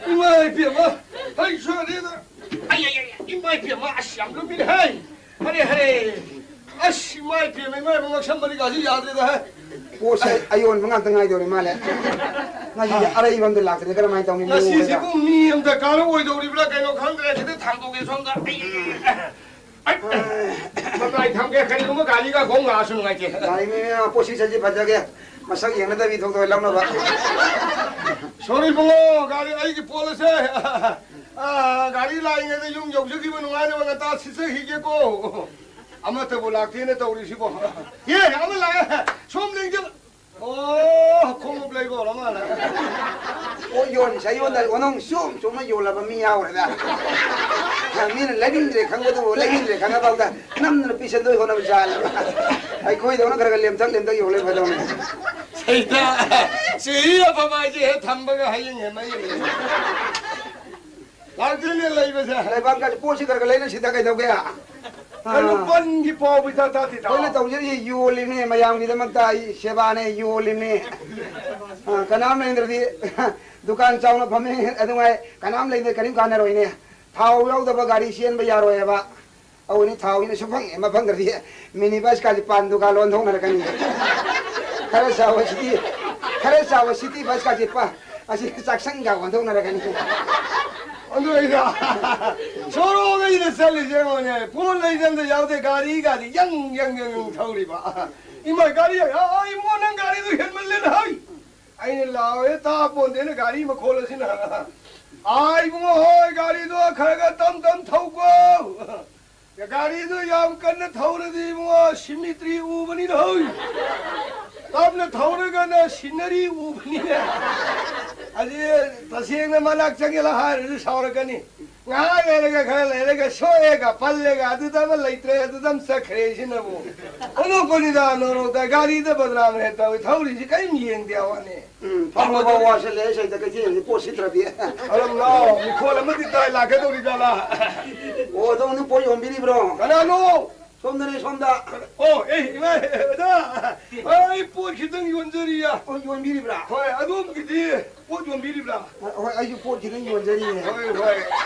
ꯏꯃꯥ ꯏꯕꯦꯝꯃ, ꯑꯩ ꯁꯣꯏꯔꯦꯗ꯫ ꯑꯩ, ꯑꯩ, ꯑꯩ, ꯏꯃꯥ ꯏꯕꯦꯝꯃ, ꯑꯁ, ꯌꯥꯝ ꯂꯨꯝꯃꯤꯅꯦ, ꯍꯩ꯫ ꯍꯔꯦ, ꯍꯔꯦ꯫ ꯑꯁ, ꯏꯃꯥ ꯏꯕꯦꯝꯃ, ꯏꯃꯥ ꯏꯕꯦꯝꯃ, ꯉꯛꯁꯝ ꯃꯔꯤꯒꯥꯁꯤ ꯌꯥꯗ꯭ꯔꯦꯗ, ꯍꯩ꯫ ꯄꯣꯠꯁꯦ ꯑꯌꯣꯟꯕ ꯉꯥꯛꯇ ꯉꯥꯏꯗꯧꯔꯤ ꯃꯥꯜꯂꯦ꯫ ꯉꯁꯤꯗꯤ ꯑꯔꯩꯕ ꯑꯝꯇ ꯂꯥꯛꯇ꯭ꯔꯦ, ꯀꯔꯝꯍꯥꯏꯅ ꯇꯧꯅꯤ? ꯉꯁꯤꯁꯤꯕꯨ ꯃꯤ ꯑꯝꯇ ꯀꯥꯔꯛꯑꯣꯏꯗꯧꯔꯤꯕ꯭ꯔꯥ ꯀꯩꯅꯣ ꯈꯪꯗ꯭ꯔꯦ, ꯁꯤꯗ ꯊꯥꯡꯗꯣꯛꯀꯦ ꯁꯣꯝꯗ꯫ ꯑꯩ, ꯑꯩ, ꯃꯇꯥꯏ ꯊꯝꯒꯦ, ꯀꯔꯤꯒꯨꯝꯕ ꯒꯥꯔꯤꯒ ꯈꯣꯡ ꯂꯥꯛꯑꯁꯨ ꯅꯨꯡꯉꯥꯏꯇꯦ꯫ ꯒꯥꯔꯤ ꯃꯤ, ꯃꯤ, ꯄꯣꯠꯁꯤ ꯆꯠꯁꯤ ꯐꯖꯒꯦ, ꯃꯁꯛ ꯌꯦꯡꯅꯗꯕꯤ ꯊꯣꯛ ꯊꯣꯛ ꯂꯧꯅꯕ꯫ ꯁꯣꯔꯤ ꯏꯕꯨꯡꯉꯣ, ꯒꯥꯔꯤ ꯑꯩꯒꯤ ꯄꯣꯠ ꯑꯁꯦ, ꯑ, ꯒꯥꯔꯤ ꯂꯥꯛꯏꯉꯩꯗ ꯌꯨꯝ ꯌꯧꯖꯈꯤꯕ ꯅꯨꯡꯉꯥꯏꯅꯕ ꯉꯟꯇꯥ ꯁꯤꯠꯆꯈꯤꯒꯦꯀꯣ꯫ ꯑꯃꯠꯇꯕꯨ ꯂꯥꯛꯇꯦꯅ ꯇꯧꯔꯤꯁꯤꯕꯣ꯫ ꯑꯦ, ꯑꯃ ꯂꯥꯛꯑꯦ꯫ ꯁꯣꯝ ꯂꯦꯡꯖꯧ꯫ ꯑꯣ, ꯈꯣꯡꯎꯞ ꯂꯩꯕ ꯑꯣꯏꯔ ꯃꯥꯜꯂꯦ꯫ ꯄꯣꯠ ꯌꯣꯟ ꯆꯌꯣꯟꯗ ꯑꯣꯟꯊꯣꯡ ꯆꯨꯝ ꯆꯨꯝꯅ ꯌꯣꯜꯂꯕ ꯃꯤ ꯌꯥꯎꯔꯦꯗ꯫ ꯃꯤꯅ ꯂꯩꯅꯤꯡꯗ꯭ꯔꯦ ꯈꯪꯕꯗꯨꯕꯨ ꯂꯩꯅꯤꯡꯗ꯭ꯔꯦ ꯈꯪꯉꯐꯥꯎꯗ ꯅꯝꯗꯅ ꯄꯤꯁꯟꯗꯣꯏ ꯍꯣꯠꯅꯕ ꯖꯥꯠꯂꯕ꯫ ꯑꯩꯈꯣꯏꯗꯧꯅ ꯈꯔ ꯈꯔ ꯂꯦꯝꯊꯛ ꯂꯦꯝꯊꯛ ꯌꯣꯜꯂꯦ ꯐꯗꯧꯅꯤ꯫ ꯁꯩꯇ, ꯆꯨꯍꯤ ꯑꯐꯕ ꯍꯥꯏꯁꯦ ꯍꯦꯛ ꯊꯝꯕꯒ ꯍꯌꯤꯡ ꯍꯦꯛ ꯃꯩ ꯂꯥꯛꯇꯦꯅꯦ ꯂꯩꯕꯁꯦ꯫ ꯂꯩꯕꯥꯛ ꯀꯥꯁꯦ ꯄꯣꯠꯁꯤ ꯈꯔ ꯈꯔ ꯂꯩꯅ ꯁꯤꯗ ꯀꯩꯗꯧꯒꯦ? ꯀꯩꯅꯣ ꯑꯥ꯫ ꯕꯟꯒꯤ ꯄꯥꯎ ꯏꯇꯥ ꯇꯥꯗꯦꯗ꯫ ꯑꯩꯈꯣꯏꯅ ꯇꯧꯖꯔꯤꯁꯦ ꯌꯣꯜꯂꯤꯕꯅꯦ, ꯃꯌꯥꯝꯒꯤꯗꯃꯛꯇ ꯑꯩ ꯁꯦꯕꯥꯅꯦ, ꯌꯣꯜꯂꯤꯕꯅꯦ꯫ ꯑꯥ, ꯀꯅꯥꯝ ꯂꯩꯗ꯭ꯔꯗꯤ ꯗꯨꯀꯥꯟ ꯆꯥꯎꯅ ꯐꯝꯃꯦ, ꯑꯗꯨꯉꯥꯏ ꯀꯅꯥꯝ ꯂꯩꯗ꯭ꯔꯗꯤ ꯀꯔꯤꯝ ꯀꯥꯟꯅꯔꯣꯏꯅꯦ꯫ ꯊꯥꯎ ꯌꯥꯎꯗꯕ ꯒꯥꯔꯤ ꯆꯦꯟꯕ ꯌꯥꯔꯣꯏꯑꯕ꯫ ꯑꯧꯅꯤ, ꯊꯥꯎꯁꯤꯅ ꯁꯨꯝ ꯐꯪꯉꯦ ꯑꯃ ꯐꯪꯗ꯭ꯔꯗꯤ ꯃꯤꯅꯤ ꯕꯁꯀꯥꯁꯦ ꯄꯥꯟ ꯗꯨꯀꯥꯟ ꯑꯣꯟꯊꯣꯛꯅꯔꯛꯀꯅꯤ꯫ ꯈꯔ ꯆꯥꯎꯕ ꯁꯤꯇꯤ, ꯈꯔ ꯆꯥꯎꯕ ꯁꯤꯇꯤ ꯕꯁꯀꯥꯁꯦ ꯄ-, ꯑꯁꯤ ꯆꯥꯛꯁꯪꯒ ꯑꯣꯟꯊꯣꯛꯅꯔꯛꯀꯅꯤ꯫ ꯑꯗꯨ ꯑꯩꯅ ꯁꯣꯔꯣꯛ ꯑꯩꯅ ꯆꯠꯂꯤꯁꯦ ꯌꯦꯡꯉꯣꯅꯦ, ꯄꯣꯠ ꯂꯩꯁꯦ ꯑꯝꯇ ꯌꯥꯎꯗꯦ, ꯒꯥꯔꯤꯒꯗꯤ ꯌꯪ ꯌꯪ ꯌꯪ ꯌꯪ ꯊꯧꯔꯤꯕ꯫ ꯏꯃꯥ ꯒꯥꯔꯤ, ꯑ, ꯑ, ꯏꯕꯨꯡꯉꯣ ꯅꯪ ꯒꯥꯔꯤꯗꯨ ꯍꯦꯟꯃꯜꯂꯦꯅ ꯍꯥꯏ꯫ ꯑꯩꯅ ꯂꯥꯎꯋꯦ ꯇꯥꯄꯣꯟꯇꯦꯅ ꯒꯥꯔꯤ ꯃꯈꯣꯜ ꯑꯁꯤꯅ꯫ ꯑꯥ ꯏꯕꯨꯡꯉꯣ ꯍꯣꯏ ꯒꯥꯔꯤꯗꯣ ꯈꯔ ꯈꯔ ꯇꯝ ꯇꯝ ꯊꯧꯀꯣ꯫ ꯒꯥꯔꯤꯗꯣ ꯌꯥꯝ ꯀꯟꯅ ꯊꯧꯔꯗꯤ ꯏꯕꯨꯡꯉꯣ ꯁꯤꯃꯤꯇ꯭ꯔꯤ ꯎꯕꯅꯤꯅ ꯍꯣꯏ꯫ ꯇꯞꯅ ꯊꯧꯔꯒꯅ ꯁꯤꯅꯔꯤ ꯎꯕꯅꯤꯅ꯫ ꯑꯁꯤ ꯇꯁꯦꯡꯅ ꯃꯅꯥꯛ ꯆꯪꯒꯦꯂꯥ ꯍꯥꯏꯔꯁꯨ ꯁꯥꯎꯔꯛꯀꯅꯤ꯫ ꯉꯥꯏꯍꯥꯛ ꯂꯩꯔꯒ ꯈꯔ ꯂꯩꯔꯒ ꯁꯣꯛꯑꯦꯒ ꯄꯜꯂꯦꯒ ꯑꯗꯨꯗ ꯑꯃ ꯂꯩꯇ꯭ꯔꯦ ꯑꯗꯨꯗ ꯑꯃ ꯆꯠꯈ꯭ꯔꯦ ꯁꯤꯅꯕꯨ꯫ ꯑꯣꯟꯊꯣꯛꯄꯅꯤꯗ ꯅꯣꯔꯣꯛꯇ ꯒꯥꯔꯤꯗ ꯕꯗꯅꯥꯝ ꯍꯦꯛ ꯇꯧꯏ ꯊꯧꯔꯤꯁꯤ ꯀꯔꯤꯝ ꯌꯦꯡꯗꯦ ꯋꯥꯅꯤ꯫ ꯎꯝ, ꯐꯝꯃꯣ, ꯐꯝꯃꯣ, ꯋꯥꯁꯤꯜꯂꯛꯑꯦ ꯁꯩꯗ ꯀꯩꯊꯦꯜꯁꯤ ꯄꯣꯠ ꯁꯤꯠꯇ꯭ꯔꯗꯤ꯫ ꯑꯗꯨꯝ ꯂꯥꯎ, ꯃꯤꯈꯣꯜ ꯑꯃꯗꯤ ꯇꯥꯏ ꯂꯥꯛꯀꯗꯧꯔꯤ ꯖꯥꯠꯂꯥ? ꯑꯣ, ꯑꯗꯣꯝꯗ ꯄꯣꯠ ꯌꯣꯟꯕꯤꯔꯤꯕ꯭ꯔꯣ? ꯀꯅꯥꯅꯣ? ꯁꯣꯝꯗꯅꯦ, ꯁꯣꯝꯗ꯫ ꯑꯣ, ꯑꯦ, ꯏꯃꯥ, ꯑꯣꯖꯥ, ꯑꯩ ꯄꯣꯠ ꯈꯤꯇꯪ ꯌꯣꯟꯖꯔꯤꯌꯦ꯫ ꯄꯣꯠ ꯌꯣꯟꯕꯤꯔꯤꯕ꯭ꯔꯥ? ꯍꯣꯏ, ꯑꯗꯣꯝꯒꯤꯗꯤ ꯄꯣꯠ ꯌꯣꯟꯕꯤꯔꯤꯕ꯭ꯔꯥ? ꯍꯣꯏ, ꯑꯩꯁꯨ ꯄꯣꯠ ꯈꯤꯇꯪ ꯌꯣꯟꯖꯔꯤꯌꯦ꯫ ꯍꯣꯏ, ꯍꯣꯏ꯫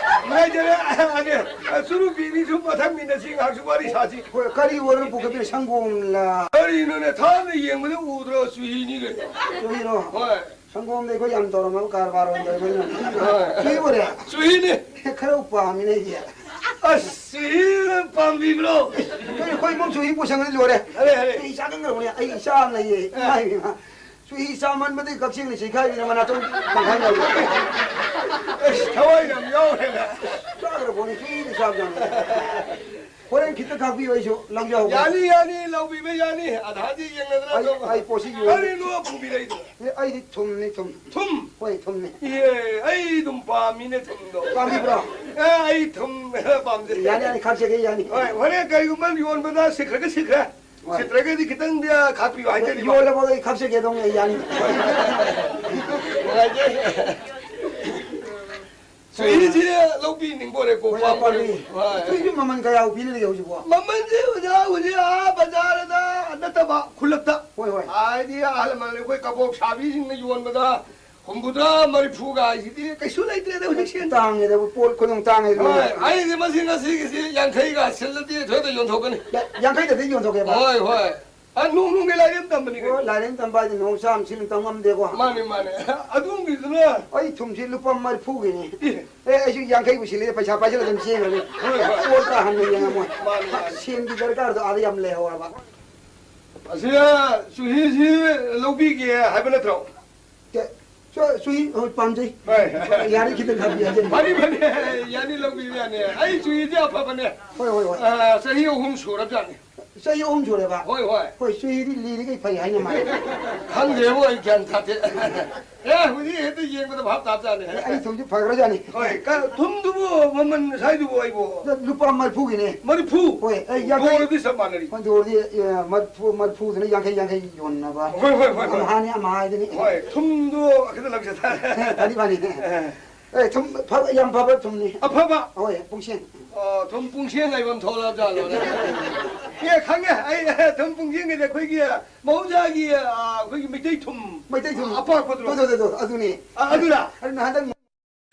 ꯅꯨꯡꯉꯥꯏꯖꯔꯦ꯫ ꯑꯗꯦ, ꯆꯨꯔꯨꯞ ꯄꯤꯕꯤꯁꯨ ꯃꯊꯪ ꯃꯤꯟꯅꯁꯤ, ꯉꯥꯏꯍꯥꯛꯁꯨ ꯋꯥꯔꯤ ꯁꯥꯁꯤ꯫ ꯍꯣꯏ, ꯀꯔꯤ ꯑꯣꯏꯔꯣ ꯄꯨꯈꯠꯄꯤꯔꯣ, ꯁꯪꯒꯣꯝꯂ? ꯀꯔꯤꯅꯣꯅꯦ, ꯊꯥꯞꯅ ꯌꯦꯡꯕꯗ ꯎꯗ꯭ꯔꯣ? ꯆꯨꯍꯤꯅꯤ ꯀꯩꯅꯣ꯫ ꯆꯨꯍꯤꯔꯣ? ꯍꯣꯏ꯫ ꯁꯪꯒꯣꯝꯗ ꯑꯩꯈꯣꯏ ꯌꯥꯝ ꯇꯧꯔꯝꯃꯕ ꯀꯔꯕꯥꯔ ꯑꯣꯏꯅ ꯇꯧꯔꯤꯕꯅꯤꯅ꯫ ꯍꯣꯏ꯫ ꯆꯨꯍꯤ ꯑꯣꯏꯔꯦ? ꯆꯨꯍꯤꯅꯤ꯫ ꯈꯔ ꯄꯥꯝꯃꯤꯅꯦ ꯑꯩꯗꯤ꯫ ꯑꯁ, ꯆꯨꯍꯤ ꯄꯥꯝꯕꯤꯕ꯭ꯔꯣ? ꯑꯩꯈꯣꯏ, ꯑꯩꯈꯣꯏ ꯏꯃꯨꯡ ꯆꯨꯍꯤ ꯄꯨꯁꯪꯒꯗꯤ ꯂꯣꯏꯔꯦ꯫ ꯑꯔꯦ, ꯑꯔꯦ꯫ ꯑꯩ ꯆꯥꯒꯟꯈ꯭ꯔꯕꯅꯦ꯫ ꯑꯩ ꯏꯆꯥ ꯑꯃ ꯂꯩꯌꯦ꯫ ꯑ꯫ ꯏꯃꯥ ꯏꯕꯦꯝꯃ꯫ ꯆꯨꯍꯤ ꯆꯥꯃꯟꯕꯗꯒꯤ ꯀꯛꯆꯦꯡꯅ ꯆꯩꯈꯥꯏꯕꯅ ꯃꯅꯥꯇꯣꯟ ꯇꯪꯈꯥꯏ ꯂꯧꯔꯦ꯫ ꯑꯁ, ꯊꯋꯥꯏ ꯌꯥꯝ ꯌꯥꯎꯔꯦꯅ꯫ ꯆꯥꯈ꯭ꯔ ꯄꯣꯠꯅꯤ, ꯆꯨꯍꯤꯗꯤ ꯆꯥꯕ ꯌꯥꯝ ꯂꯩ꯫ ꯍꯣꯔꯦꯟ ꯈꯤꯇ ꯈꯥꯛꯄꯤꯌꯨ, ꯑꯩꯁꯨ ꯂꯧꯖꯍꯧꯒꯦ꯫ ꯌꯥꯅꯤ, ꯌꯥꯅꯤ, ꯂꯧꯕꯤꯕ ꯌꯥꯅꯤ꯫ ꯑꯙꯥꯗꯤ ꯌꯦꯡꯅꯗꯅ ꯑꯩ, ꯑꯗꯨꯝ꯫ ꯑꯩ ꯄꯣꯠꯁꯤ ꯌꯣꯜꯂꯤ꯫ ꯀꯔꯤꯅꯣ ꯄꯨꯕꯤꯔꯛꯏꯗꯣ? ꯑꯦ, ꯑꯩꯗꯤ ꯊꯨꯝꯅꯤ, ꯊꯨꯝ꯫ ꯊꯨꯝ? ꯍꯣꯏ, ꯊꯨꯝꯅꯤ꯫ ꯏꯍꯦ, ꯑꯩ ꯑꯗꯨꯝ ꯄꯥꯝꯃꯤꯅꯦ ꯊꯨꯝꯗꯣ꯫ ꯄꯥꯝꯕꯤꯕ꯭ꯔꯣ? ꯑꯦ, ꯑꯩ ꯊꯨꯝ ꯄꯥꯝꯖꯩ꯫ ꯌꯥꯅꯤ, ꯌꯥꯅꯤ, ꯈꯥꯛꯆꯒꯦ, ꯌꯥꯅꯤ꯫ ꯍꯣꯏ, ꯍꯣꯔꯦꯟ ꯀꯔꯤꯒꯨꯝꯕ ꯌꯣꯟꯕꯗ ꯁꯤꯠꯈ꯭ꯔꯒ ꯁꯤꯠꯈ꯭ꯔꯦ꯫ ꯍꯣꯏ꯫ ꯁꯤꯠꯇ꯭ꯔꯒꯗꯤ ꯈꯤꯇꯪꯗꯤ ꯈꯥꯛꯄꯤꯌꯨ ꯍꯥꯏꯖꯔꯤꯕ꯫ ꯌꯣꯜꯂꯕ ꯑꯩ ꯈꯥꯛꯆꯒꯦ ꯑꯗꯨꯝ, ꯑꯩ ꯌꯥꯅꯤ꯫ ꯅꯨꯡꯉꯥꯏꯖꯩ꯫ ꯆꯨꯍꯤꯁꯤ ꯂꯧꯕꯤꯅꯤꯡꯕ ꯑꯣꯏꯔꯦꯀꯣ, ꯍꯣꯏ, ꯄꯥꯝꯕ ꯑꯣꯏꯔꯦꯀꯣ꯫ ꯄꯥꯝꯃꯤ꯫ ꯍꯣꯏ꯫ ꯆꯨꯍꯤꯁꯤ ꯃꯃꯜ ꯀꯌꯥ ꯄꯤꯅꯔꯤꯒꯦ ꯍꯧꯖꯤꯛꯄꯣ? ꯃꯃꯜꯁꯦ ꯑꯣꯖꯥ, ꯍꯧꯖꯤꯛ ꯑꯥ ꯕꯖꯥꯔꯗ ꯅꯠꯇꯕ ꯈꯨꯜꯂꯛꯇ꯫ ꯍꯣꯏ, ꯍꯣꯏ꯫ ꯍꯥꯏꯗꯤ ꯑꯍꯜ ꯂꯃꯟ ꯑꯩꯈꯣꯏ ꯀꯕꯣꯛ ꯁꯥꯕꯤꯁꯤꯡꯅ ꯌꯣꯟꯕꯗ ꯍꯨꯝꯐꯨꯇꯔꯥ, ꯃꯔꯤꯐꯨꯒ ꯍꯥꯏꯁꯤꯗꯤ ꯀꯩꯁꯨ ꯂꯩꯇ꯭ꯔꯦꯗ ꯍꯧꯖꯤꯛꯁꯦ꯫ ꯇꯥꯡꯉꯦꯗ, ꯄꯣꯠ ꯈꯨꯗꯣꯡ ꯇꯥꯡꯉꯦ꯫ ꯍꯣꯏ, ꯑꯩꯗꯤ ꯃꯁꯤ ꯉꯁꯤꯒꯤꯁꯤ ꯌꯥꯡꯈꯩꯒ ꯁꯤꯜꯂꯗꯤ ꯊꯣꯏꯗ ꯌꯣꯟꯊꯣꯛꯀꯅꯤ꯫ ꯌꯥ-, ꯌꯥꯡꯈꯩꯗꯗꯤ ꯌꯣꯟꯊꯣꯛꯀꯦꯕ? ꯍꯣꯏ, ꯍꯣꯏ꯫ ꯑ, ꯅꯣꯡ ꯅꯣꯡꯒꯤ ꯂꯥꯏꯔꯦꯝ ꯇꯝꯕꯅꯤ ꯀꯩꯅꯣ꯫ ꯑꯣ, ꯂꯥꯏꯔꯦꯝ ꯇꯝꯕ ꯍꯥꯏꯗꯤ ꯅꯣꯡ ꯆꯥꯝ ꯁꯤꯟ ꯇꯝ ꯉꯝꯗꯦꯀꯣ꯫ ꯃꯥꯅꯦ, ꯃꯥꯅꯦ꯫ ꯑꯗꯣꯝꯒꯤꯗꯨꯅ? ꯑꯩ ꯊꯨꯝꯁꯤ ꯂꯨꯄꯥ ꯃꯔꯤꯐꯨꯒꯤꯅꯤ꯫ ꯑꯦ꯫ ꯑꯦ, ꯑꯩꯁꯨ ꯌꯥꯡꯈꯩꯕꯨ ꯁꯤꯜꯂꯦ, ꯄꯩꯁꯥ ꯄꯥꯏꯁꯤꯜꯂ ꯑꯗꯨꯝ ꯆꯦꯟꯈ꯭ꯔꯅꯤ꯫ ꯍꯣꯏ, ꯍꯣꯏ꯫ ꯄꯣꯠꯇ ꯍꯟꯅ ꯌꯦꯡꯉꯝꯃꯣꯏ꯫ ꯃꯥꯅꯦ, ꯃꯥꯅꯦ꯫ ꯁꯦꯟꯒꯤ ꯗꯔꯀꯥꯔꯗꯣ ꯑꯥꯗ ꯌꯥꯝ ꯂꯩꯍꯧꯔꯕ꯫ ꯑꯁꯤꯗ ꯆꯨꯍꯤꯁꯤ ꯂꯧꯕꯤꯒꯦ ꯍꯥꯏꯕ ꯅꯠꯇ꯭ꯔꯣ? ꯀꯦ-, ꯆꯨ-, ꯆꯨꯍꯤ ꯍꯣꯏ ꯄꯥꯝꯖꯩ꯫ ꯍꯣꯏ꯫ ꯌꯥꯔꯤ ꯈꯤꯇꯪ ꯊꯥꯕꯤꯌꯨ ꯍꯥꯏꯖꯔꯤ꯫ ꯐꯅꯤ, ꯐꯅꯤ꯫ ꯌꯥꯅꯤ, ꯂꯧꯕꯤꯕ ꯌꯥꯅꯤ꯫ ꯑꯩ ꯆꯨꯍꯤꯁꯦ ꯑꯐꯕꯅꯦ꯫ ꯍꯣꯏ, ꯍꯣꯏ, ꯍꯣꯏ꯫ ꯑ, ꯆꯍꯤ ꯑꯍꯨꯝ ꯁꯨꯔꯕꯖꯥꯠꯅꯤ꯫ ꯆꯍꯤ ꯑꯍꯨꯝ ꯁꯨꯔꯦꯕ? ꯍꯣꯏ, ꯍꯣꯏ꯫ ꯍꯣꯏ, ꯆꯨꯍꯤꯗꯤ ꯂꯤꯔꯤꯈꯩ ꯐꯩ ꯍꯥꯏꯅ ꯃꯥꯜꯂꯦ꯫ ꯈꯪꯗꯦꯕꯣ, ꯑꯩ ꯒ꯭ꯌꯥꯟ ꯇꯥꯗꯦ꯫ ꯑꯦ, ꯍꯧꯖꯤꯛ ꯍꯦꯛꯇ ꯌꯦꯡꯕꯗ ꯚꯥꯞ ꯇꯥꯕꯖꯥꯠꯅꯤ꯫ ꯑꯦ, ꯑꯩ ꯊꯨꯝꯁꯤ ꯐꯈ꯭ꯔꯖꯥꯠꯅꯤ꯫ ꯍꯣꯏ, ꯀ-, ꯊꯨꯝꯗꯨꯕꯨ ꯃꯃꯜ ꯉꯁꯥꯏꯗꯨꯕꯨ ꯑꯩꯕꯨ? ꯂꯨꯄꯥ ꯃꯔꯤꯐꯨꯒꯤꯅꯦ꯫ ꯃꯔꯤꯐꯨ? ꯍꯣꯏ, ꯑꯦ, ꯌꯥꯡꯈꯩ꯫ ꯗꯣꯔꯗꯤ ꯆꯞ ꯃꯥꯟꯅꯔꯤ꯫ ꯍꯣꯏ, ꯗꯣꯔꯗꯤ, ꯑꯦ, ꯃꯔꯤꯐꯨ, ꯃꯔꯤꯐꯨꯗꯨꯅ ꯌꯥꯡꯈꯩ, ꯌꯥꯡꯈꯩ ꯌꯣꯟꯅꯕ꯫ ꯍꯣꯏ, ꯍꯣꯏ, ꯍꯣꯏ, ꯍꯣꯏ꯫ ꯑꯝꯍꯥꯅꯤ, ꯑꯝꯍꯥ ꯍꯥꯏꯗꯨꯅꯤ꯫ ꯍꯣꯏ, ꯊꯨꯝꯗꯣ ꯈꯤꯇꯪ ꯂꯪꯖ ꯇꯥꯔꯦ꯫ ꯐꯅꯤ, ꯐꯅꯤ꯫ ꯑꯦ꯫ ꯑꯦ, ꯊꯨꯝ ꯐꯕ, ꯌꯥꯝ ꯐꯕ ꯊꯨꯝꯅꯤ꯫ ꯑꯐꯕ? ꯍꯣꯏ, ꯄꯨꯡꯁꯦꯡ꯫ ꯑꯣ, ꯊꯨꯝ ꯄꯨꯡꯁꯦꯡ ꯍꯥꯏꯕ ꯑꯃ ꯊꯣꯛꯂꯛꯑꯕ ꯖꯥꯠꯂꯣꯅꯦ? ꯑꯦ, ꯈꯪꯉꯦ꯫ ꯑꯩ, ꯑꯦ, ꯊꯨꯝ ꯄꯨꯡꯁꯦꯡꯒꯤꯗꯤ ꯑꯩꯈꯣꯏꯒꯤ ꯃꯍꯧꯁꯥꯒꯤ, ꯑ, ꯑꯩꯈꯣꯏꯒꯤ ꯃꯩꯇꯩ ꯊꯨꯝ ꯃꯩꯇꯩ ꯊꯨꯝ꯫ ꯑꯄꯥꯛꯄꯗꯨꯔꯣ? ꯇꯣ, ꯇꯣ, ꯇꯣ, ꯇꯣ, ꯑꯗꯨꯅꯤ꯫ ꯑ, ꯑꯗꯨꯔ? ꯑꯗꯨ ꯅꯍꯥꯟꯗꯪ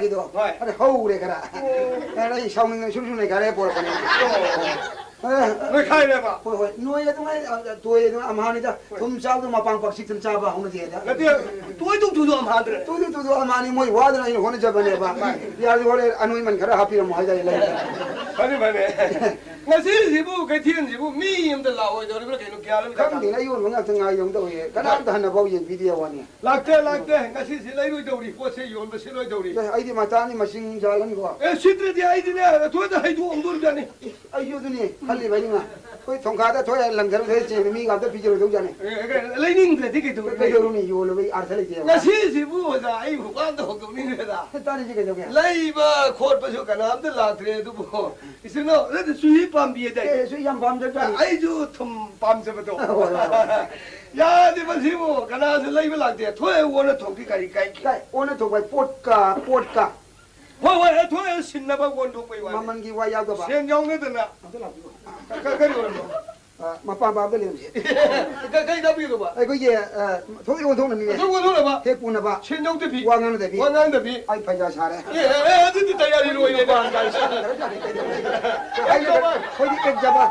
ꯒꯤꯗꯣ꯫ ꯍꯣꯏ꯫ ꯑꯗ ꯍꯧꯔꯦ ꯈꯔ꯫ ꯑꯣ꯫ ꯑꯗ ꯑꯩ ꯁꯥꯎꯅꯤꯡꯗꯅ ꯁꯨꯝ ꯁꯨꯝ ꯅꯩꯈꯥꯏꯔꯦ ꯄꯣꯔꯛꯄꯅꯦ꯫ ꯑꯣ꯫ ꯑ, ꯅꯣꯏꯈꯥꯏꯔꯦꯕ? ꯍꯣꯏ, ꯍꯣꯏ꯫ ꯅꯣꯏ ꯑꯗꯨꯉꯩ, ꯑ, ꯇꯣꯏ ꯑꯗꯨ ꯑꯝꯍꯥꯅꯤꯗ꯫ ꯍꯣꯏ꯫ ꯊꯨꯝ ꯆꯥꯕꯗꯣ ꯃꯄꯥꯡ ꯄꯥꯛꯁꯤꯛꯇꯅ ꯆꯥꯕ ꯍꯧꯅꯗꯦꯗ꯫ ꯅꯠꯇꯦ, ꯇꯣꯏꯗꯨ ꯇꯨꯗꯨ ꯑꯝꯍꯥꯗ꯭ꯔꯦ꯫ ꯇꯣꯏꯗꯨ ꯇꯨꯗꯨ ꯑꯝꯍꯥꯅꯤ, ꯃꯣꯏ ꯋꯥꯗꯅ ꯑꯩꯅ ꯍꯣꯠꯅꯖꯕꯅꯦꯕ꯫ ꯃꯥꯅꯤ꯫ ꯌꯥꯔꯗꯤ ꯍꯣꯔꯦꯟ ꯑꯅꯣꯏꯃꯟ ꯈꯔ ꯍꯥꯞꯄꯤꯔꯝꯃꯣ ꯍꯥꯏꯇꯥꯔꯦ ꯂꯩ꯫ ꯐꯅꯤ, ꯐꯅꯤ꯫ ꯉꯁꯤꯁꯤꯕꯨ ꯀꯩꯊꯦꯜꯁꯤꯕꯨ ꯃꯤ ꯑꯝꯇ ꯂꯥꯛꯑꯣꯏꯗꯧꯔꯤꯕ꯭ꯔꯥ ꯀꯩꯅꯣ? ꯒ꯭ꯌꯥꯟ ꯑꯃ ꯏꯇꯥ ꯇꯥꯗꯦ꯫ ꯈꯪꯗꯦꯅꯦ, ꯑꯌꯣꯟꯕ ꯉꯥꯛꯇ ꯉꯥꯏꯗꯧ ꯇꯧꯏ꯫ ꯀꯅꯥꯝꯇ ꯍꯟꯅꯐꯥꯎ ꯌꯦꯡꯕꯤꯗꯦ ꯋꯥꯅꯤ꯫ ꯂꯥꯛꯇꯦ, ꯂꯥꯛꯇꯦ꯫ ꯉꯁꯤꯁꯤ ꯂꯩꯔꯣꯏꯗꯧꯔꯤ, ꯄꯣꯠꯁꯦ ꯌꯣꯟꯕ ꯁꯤꯠꯂꯣꯏꯗꯧꯔꯤ꯫ ꯑꯦ, ꯑꯩꯗꯤ ꯃꯇꯥꯅꯤ ꯃꯁꯤꯡ ꯌꯥꯜꯂꯅꯤꯀꯣ꯫ ꯑꯦ, ꯁꯤꯠꯇ꯭ꯔꯗꯤ ꯑꯩꯗꯤꯅꯦ, ꯅꯊꯣꯏꯗ ꯍꯩꯗꯣꯛꯑꯝꯗꯣꯔꯤꯕꯅꯤ꯫ ꯑꯦ, ꯑꯩꯁꯨ ꯑꯗꯨꯅꯤ ꯈꯜꯂꯤꯕ ꯑꯩꯅ꯫ ꯑꯩꯈꯣꯏ ꯊꯣꯡꯈꯥꯗ ꯊꯣꯛꯑꯦ ꯂꯪꯊꯔ ꯊꯣꯛꯑꯦ ꯆꯦꯟꯕ ꯃꯤꯒ ꯑꯝꯇ ꯄꯤꯖꯔꯣꯏꯗꯧꯖꯥꯠꯅꯤ꯫ ꯑꯦ, ꯑꯦ, ꯂꯩꯅꯤꯡꯗ꯭ꯔꯗꯤ ꯀꯩꯗꯧ-, ꯀꯩꯗꯧꯔꯨꯅꯤ? ꯌꯣꯜꯂꯨꯕꯩ ꯑꯥꯔꯊ ꯂꯩꯇꯦꯕ꯫ ꯉꯁꯤꯁꯤꯕꯨ ꯑꯣꯖꯥ, ꯑꯩ ꯍꯨꯀꯥꯝꯗ ꯍꯧꯗꯣꯛꯅꯤꯡꯈ꯭ꯔꯦꯗ꯫ ꯑꯦ, ꯇꯥꯔꯤꯁꯤ ꯀꯩꯗꯧꯒꯦ? ꯂꯩꯕ ꯈꯣꯠꯄꯁꯨ ꯀꯅꯥꯝꯇ ꯂꯥꯛꯇ꯭ꯔꯦ, ꯑꯗꯨꯕꯨ ꯏꯆꯤꯟ ꯏꯅꯥꯎ, ꯅꯪꯗꯤ ꯆꯨꯍꯤ ꯄꯥꯝꯕꯤ ꯑꯗꯥꯏ? ꯑꯦ, ꯆꯨꯍꯤ ꯌꯥꯝ ꯄꯥꯝꯖꯕꯖꯥꯠꯅꯤ꯫ ꯑꯩꯁꯨ ꯊꯨꯝ ꯄꯥꯝꯖꯕꯗꯣ꯫ ꯍꯣꯏ, ꯍꯣꯏ, ꯍꯣꯏ꯫ ꯌꯥꯗꯦ ꯃꯁꯤꯕꯨ, ꯀꯅꯥꯁꯨ ꯂꯩꯕ ꯂꯥꯛꯇꯦ꯫ ꯊꯣꯛꯑꯦ, ꯑꯣꯟꯅ ꯊꯣꯛꯄꯤ ꯀꯔꯤ ꯀꯥꯏꯒꯦ? ꯀꯥꯏ? ꯑꯣꯟꯅ ꯊꯣꯛꯄ ꯄꯣꯠꯀ, ꯄꯣꯠꯀ꯫ ꯍꯣꯏ, ꯍꯣꯏ, ꯑꯦ, ꯊꯣꯛꯑꯦ, ꯁꯤꯟꯅꯕ ꯑꯣꯟꯊꯣꯛꯄꯩ ꯋꯥꯅꯤ꯫ ꯃꯃꯜꯒꯤ ꯋꯥ ꯌꯥꯎꯗꯕ꯫ ꯁꯦꯟ ꯌꯥꯎꯅꯗꯅ꯫ ꯑꯝꯇ ꯂꯥꯛꯄꯤꯌꯨ꯫ ꯀ-, ꯀ-, ꯀꯔꯤ ꯑꯣꯏꯔꯝꯅꯣ? ꯑ, ꯃꯄꯥ ꯃꯄꯥ ꯑꯝꯇ ꯂꯩꯔꯝꯁꯦ꯫ ꯀ-, ꯀꯩ ꯇꯥꯛꯄꯤꯒꯗꯧꯕ? ꯑꯩꯈꯣꯏꯒꯤ, ꯑ, ꯊꯣꯛ ꯑꯣꯟꯊꯣꯛꯅꯕꯅꯤꯅꯦ꯫ ꯊꯣꯛ ꯑꯣꯟꯊꯣꯛꯅꯕ? ꯍꯦꯛ ꯄꯨꯅꯕ꯫ ꯁꯦꯟ ꯌꯧꯗꯕꯤ꯫ ꯋꯥ ꯉꯥꯡꯅꯗꯕꯤ꯫ ꯋꯥ ꯉꯥꯡꯗꯕꯤ꯫ ꯑꯩ ꯐꯩꯖꯥ ꯁꯥꯔꯦ꯫ ꯑꯦ, ꯑꯦ, ꯑꯦ, ꯑꯗꯨꯗꯤ ꯇꯌꯥꯔꯤ ꯂꯣꯏꯔꯦꯅꯦ꯫ ꯃꯄꯥꯟ ꯀꯥꯏ ꯁꯥꯔꯦ꯫ ꯑꯩꯅ ꯑꯩꯈꯣꯏꯗꯤ ꯑꯦꯛ ꯖꯕꯥꯟ꯫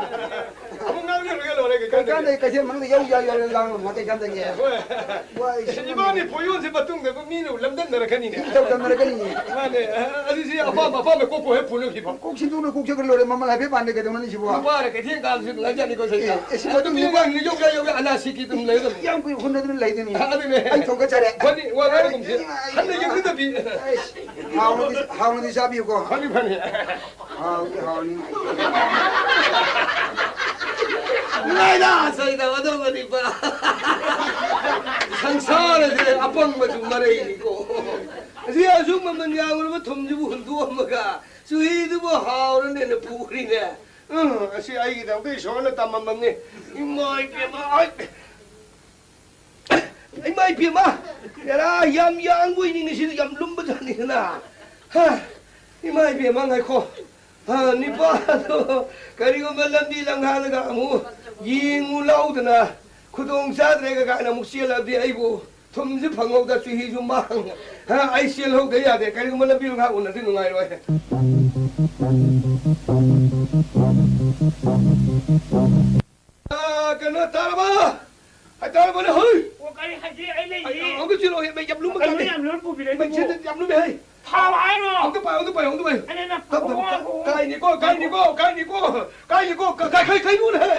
ꯑꯃꯨꯛ ꯉꯥꯡꯅꯔꯒ ꯂꯣꯏꯔꯦ, ꯀꯩ ꯀꯩ ꯀꯥꯟꯗ꯫ ꯀꯥꯟꯗꯩ ꯀꯩꯊꯦꯜ ꯃꯅꯨꯡꯗ ꯌꯧ ꯌꯥ ꯌꯥ ꯂꯥꯡꯕ ꯀꯩ ꯀꯥꯟꯗꯒꯤ꯫ ꯍꯣꯏ꯫ ꯋꯥ, ꯏꯁꯤꯡ ꯏꯕꯥꯅꯤ ꯄꯣꯌꯣꯟꯁꯦ ꯃꯇꯨꯡꯗ ꯃꯤꯅ ꯂꯝꯗꯝꯅꯔꯛꯀꯅꯤꯅꯦ꯫ ꯃꯤꯅ ꯂꯝꯗꯝꯅꯔꯛꯀꯅꯤꯅꯦ꯫ ꯃꯥꯅꯦ, ꯑ, ꯑꯗꯨꯗꯤ ꯑꯄꯥꯝ ꯑꯄꯥꯝꯕ ꯀꯣꯛꯄꯨ ꯍꯦꯛ ꯄꯨꯅꯈꯤꯕ꯫ ꯀꯣꯛ ꯁꯤꯟꯗꯣꯛꯅ ꯀꯣꯛ ꯆꯠꯈ꯭ꯔ ꯂꯣꯏꯔꯦ, ꯃꯃꯜ ꯍꯥꯏꯐꯦꯠ ꯄꯥꯟꯗꯦ ꯀꯩꯗꯧꯅꯅꯤ ꯁꯤꯕꯣ? ꯅꯨꯄꯥꯅ ꯀꯩꯊꯦꯜ ꯀꯥꯕꯁꯨ ꯅꯨꯡꯉꯥꯏꯖꯥꯠꯅꯤꯀꯣ, ꯁꯩꯇ꯫ ꯑꯦ, ꯑꯦ, ꯁꯤ ꯑꯗꯨꯝ ꯃꯇꯨꯡ ꯅꯨꯄꯥ ꯌꯨꯝ ꯌꯧ ꯌꯥ ꯌꯧ ꯌꯥ ꯑꯅꯥꯁꯤꯀꯤ ꯑꯗꯨꯝ ꯂꯩꯒꯗꯕꯅꯤ꯫ ꯌꯥꯝ ꯀꯨꯏ ꯍꯨꯟꯅꯗꯨꯅ ꯂꯩꯗꯣꯏꯅꯤ꯫ ꯑꯗꯨꯅꯦ꯫ ꯑꯩ ꯊꯣꯡꯒꯠꯆꯔꯦ꯫ ꯐꯅꯤ, ꯋꯥ ꯉꯥꯡꯒꯨꯝꯁꯤ꯫ ꯑꯩ, ꯑꯩ, ꯍꯟꯅ ꯌꯦꯡꯕꯤꯗꯕꯤ꯫ ꯑꯩ, ꯍꯥꯎꯅꯗꯤ, ꯍꯥꯎꯅꯗꯤ ꯆꯥꯕꯤꯌꯨꯀꯣ꯫ ꯐꯅꯤ, ꯐꯅꯤ꯫ ꯍꯥꯎꯗꯤ ꯍꯥꯎꯅꯤ꯫ ꯅꯨꯡꯉꯥꯏꯗ, ꯁꯩꯇ, ꯑꯗꯨꯒꯗꯤꯕ꯫ ꯁꯪꯁꯥꯔꯁꯦ ꯑꯄꯪꯕꯁꯨ ꯃꯔꯩꯅꯤꯀꯣ꯫ ꯑꯁꯤ ꯑꯁꯨꯛ ꯃꯃꯜ ꯌꯥꯝꯂꯕ ꯊꯨꯝꯁꯤꯕꯨ ꯍꯨꯟꯗꯣꯛꯑꯝꯃꯒ ꯆꯨꯍꯤꯗꯨꯕꯨ ꯍꯥꯎꯔꯅꯦꯅ ꯄꯨꯈ꯭ꯔꯤꯅꯦ꯫ ꯎꯝ, ꯑꯁꯤ ꯑꯩꯒꯤꯗꯃꯛꯇ ꯏꯁꯣꯔꯅ ꯇꯝꯃꯝꯃꯕꯅꯤ꯫ ꯏꯃꯥ ꯏꯕꯦꯝꯃ, ꯑꯩ, ꯏꯃꯥ ꯏꯕꯦꯝꯃ, ꯌꯥꯔꯥ, ꯌꯥꯝ ꯌꯥꯡꯕ ꯑꯣꯏꯅꯤꯡꯉꯤ, ꯁꯤꯗꯤ ꯌꯥꯝ ꯂꯨꯝꯕ ꯖꯥꯠꯅꯤꯗꯅ꯫ ꯍꯥ, ꯏꯃꯥ ꯏꯕꯦꯝꯃ, ꯉꯥꯏꯈꯣ꯫ ꯍꯥ, ꯅꯤꯄꯥꯗꯣ ꯀꯔꯤꯒꯨꯝꯕ ꯂꯝꯕꯤ ꯂꯝꯈꯥꯡꯗꯒ ꯑꯃꯨꯛ ꯌꯦꯡꯉꯨ ꯂꯥꯎꯗꯅ ꯈꯨꯗꯣꯡ ꯆꯥꯗ꯭ꯔꯦꯒ ꯀꯥꯏꯅ ꯑꯃꯨꯛ ꯆꯦꯜꯂꯕꯗꯤ ꯑꯩꯕꯨ ꯊꯨꯝꯁꯨ ꯐꯪꯍꯧꯗ, ꯆꯨꯍꯤꯁꯨ ꯃꯥꯡ꯫ ꯍꯥ, ꯑꯩ ꯆꯦꯜꯍꯧꯗ ꯌꯥꯗꯦ꯫ ꯀꯔꯤꯒꯨꯝꯕ ꯂꯝꯕꯤ ꯂꯝꯈꯥꯡ ꯎꯅꯗꯤ ꯅꯨꯡꯉꯥꯏꯔꯣꯏ꯫ ꯑꯥ, ꯀꯩꯅꯣ, ꯇꯥꯔꯕ? ꯑꯩ ꯇꯥꯔꯕꯅꯦ, ꯍꯣꯏ꯫ ꯑꯣ, ꯀꯔꯤ ꯍꯥꯏꯒꯦ? ꯑꯩ ꯑꯩ, ꯂꯩꯌꯦ꯫ ꯑꯃꯨꯛꯇ ꯆꯦꯜꯂꯣ, ꯍꯦ, ꯃꯩ ꯌꯥꯝ ꯂꯨꯝꯕ ꯀꯩꯅꯣ ꯀꯥꯟꯗ꯫ ꯌꯥꯝ ꯂꯨꯝ ꯄꯨꯕꯤꯔꯛꯏꯗꯨꯕꯨ? ꯃꯩ ꯆꯦꯜꯂꯦ, ꯌꯥꯝ ꯂꯨꯝꯃꯦ, ꯍꯩ꯫ ꯊꯥꯎ ꯍꯥꯏꯔꯣ? ꯑꯃꯨꯛꯇ ꯄꯥꯏꯌꯨ, ꯑꯃꯨꯛꯇ ꯄꯥꯏꯌꯨ, ꯑꯃꯨꯛꯇ ꯄꯥꯏꯌꯨ꯫ ꯑꯩꯅ ꯇꯞ, ꯇꯞ, ꯑꯣ, ꯑꯣ, ꯑꯣ꯫ ꯀꯥꯏꯅꯤꯀꯣ, ꯀꯥꯏꯅꯤꯀꯣ, ꯀꯥꯏꯅꯤꯀꯣ, ꯀꯥꯏꯅꯤꯀꯣ, ꯀ-, ꯀ-, ꯀꯩ-, ꯀꯩꯅꯣꯅꯦ, ꯍꯦ?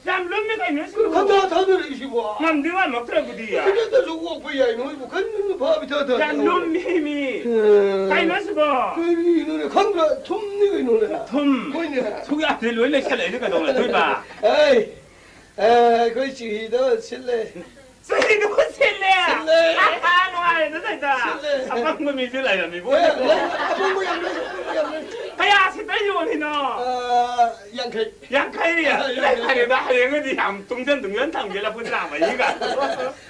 ꯌꯥꯝ ꯂꯨꯝꯃꯤ ꯀꯩꯅꯣ ꯁꯤꯕꯨ? ꯈꯟꯊ ꯊꯥꯗꯔꯛꯏꯁꯤꯕꯣ? ꯉꯝꯗꯤ ꯉꯝꯃꯛꯇ꯭ꯔꯕꯨꯗꯤ꯫ ꯈꯤꯇꯪꯗꯁꯨ ꯑꯣꯛꯄ ꯌꯥꯏ, ꯅꯣꯏꯕꯨ ꯀꯔꯤꯅꯣ ꯐꯥꯕꯤ ꯊꯥꯗꯔꯛꯏꯁꯤꯕꯣ? ꯌꯥꯝ ꯂꯨꯝꯃꯤ ꯃꯤ꯫ ꯑꯦ꯫ ꯀꯩꯅꯣ ꯁꯤꯕꯣ? ꯀꯔꯤꯅꯣꯅꯦ, ꯈꯪꯗ꯭ꯔꯥ? ꯊꯨꯝꯅꯤ ꯀꯩꯅꯣꯅꯦ꯫ ꯊꯨꯝ? ꯍꯣꯏꯅꯦ꯫ ꯁꯨꯛ ꯌꯥꯗ꯭ꯔꯦ, ꯂꯣꯏ ꯂꯩꯁꯜꯂꯛꯏꯅꯦ, ꯀꯩꯗꯧꯅꯗꯣꯏꯕ? ꯑꯦ, ꯑꯦ, ꯑꯩꯈꯣꯏ ꯆꯨꯍꯤꯗꯣ ꯁꯤꯜꯂꯦ꯫ ꯆꯨꯍꯤꯗꯨꯕꯨ ꯁꯤꯜꯂꯦ? ꯁꯤꯜꯂꯦ꯫ ꯑꯥ, ꯅꯨꯡꯉꯥꯏꯔꯦꯗ, ꯁꯩꯇ꯫ ꯁꯤꯜꯂꯦ꯫ ꯑꯄꯪꯕ ꯃꯤꯁꯨ ꯂꯩꯔꯝꯃꯤꯕꯣ꯫ ꯑꯦ, ꯂꯩ, ꯑꯄꯪꯕ ꯌꯥꯝ ꯂꯩ, ꯑꯄꯪꯕ ꯌꯥꯝ ꯂꯩ꯫ ꯀꯌꯥ ꯁꯤꯠꯇ ꯌꯣꯜꯂꯤꯅꯣ? ꯑꯥ, ꯌꯥꯡꯈꯩ꯫ ꯌꯥꯡꯈꯩ? ꯑꯥ, ꯌꯥꯡꯈꯩ꯫ ꯂꯩ, ꯐꯔꯦꯗ, ꯍꯌꯦꯡꯗꯤ ꯌꯥꯝ ꯇꯨꯡꯖꯟ ꯇꯨꯡꯖꯟ ꯊꯝꯒꯦ, ꯂꯐꯨ ꯇꯔꯥ ꯃꯔꯤꯒ꯫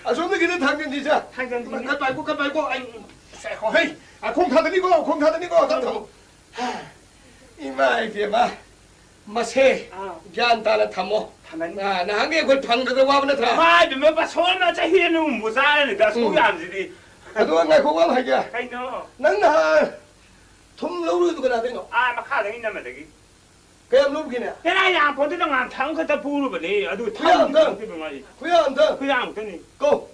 ꯑꯁꯣꯝꯗꯒꯤꯗꯤ ꯊꯥꯡꯖꯟꯁꯤꯁꯦ꯫ ꯊꯥꯡꯖꯟꯁꯤꯅꯦ꯫ ꯈꯔ ꯄꯥꯏꯀꯣ, ꯈꯔ ꯄꯥꯏꯀꯣ꯫ ꯑꯩ, ꯁꯦ, ꯍꯣ, ꯍꯩ, ꯑ, ꯈꯣꯡ ꯊꯥꯗꯅꯤꯀꯣ, ꯈꯣꯡ ꯊꯥꯗꯅꯤꯀꯣ, ꯇꯞ ꯊꯝꯃꯨ꯫ ꯏꯃꯥ ꯏꯕꯦꯝꯃ꯫ ꯃꯁꯦ ꯑꯥ꯫ ꯒ꯭ꯌꯥꯟ ꯇꯥꯅ ꯊꯝꯃꯣ꯫ ꯊꯝꯃꯅꯤ꯫ ꯑꯥ, ꯅꯍꯥꯟꯒꯩ ꯑꯩꯈꯣꯏ ꯐꯪꯒꯗꯕ ꯋꯥꯕ ꯅꯠꯇ꯭ꯔꯥ? ꯃꯥꯏꯕꯃ ꯄꯥꯁꯣꯟꯅ ꯆꯍꯤ ꯑꯅꯤ ꯑꯍꯨꯝꯕꯨ ꯆꯥꯔꯅꯤꯗ, ꯑꯁꯨꯛ ꯎꯝ꯫ ꯌꯥꯝꯁꯤꯗꯤ꯫ ꯑꯗꯣ ꯉꯥꯏꯈꯣ, ꯋꯥ ꯑꯃ ꯍꯥꯏꯒꯦ꯫ ꯀꯩꯅꯣ? ꯅꯪ ꯅꯍꯥꯟ ꯊꯨꯝ ꯂꯧꯔꯨꯏꯗꯨ ꯀꯅꯥꯗꯩꯅꯣ? ꯑꯥ, ꯃꯈꯥꯗꯒꯤ ꯏꯅꯝꯃꯗꯒꯤ꯫ ꯀꯌꯥꯝ ꯂꯧꯔꯨꯒꯦꯅꯦ? ꯄꯦꯔꯥ ꯌꯥꯝ ꯄꯣꯠꯇꯨꯗ ꯉꯥꯟꯊꯪ ꯈꯛꯇ ꯄꯨꯔꯨꯕꯅꯦ, ꯑꯗꯨ ꯈꯨꯌꯥ ꯊꯥꯡ ꯑꯝꯇꯪ꯫ ꯄꯤꯕ ꯃꯥꯜꯂꯤ꯫ ꯈꯨꯌꯥ ꯑꯝꯇꯪ꯫ ꯈꯨꯌꯥ ꯑꯝꯇꯅꯤ꯫ ꯀꯣ꯫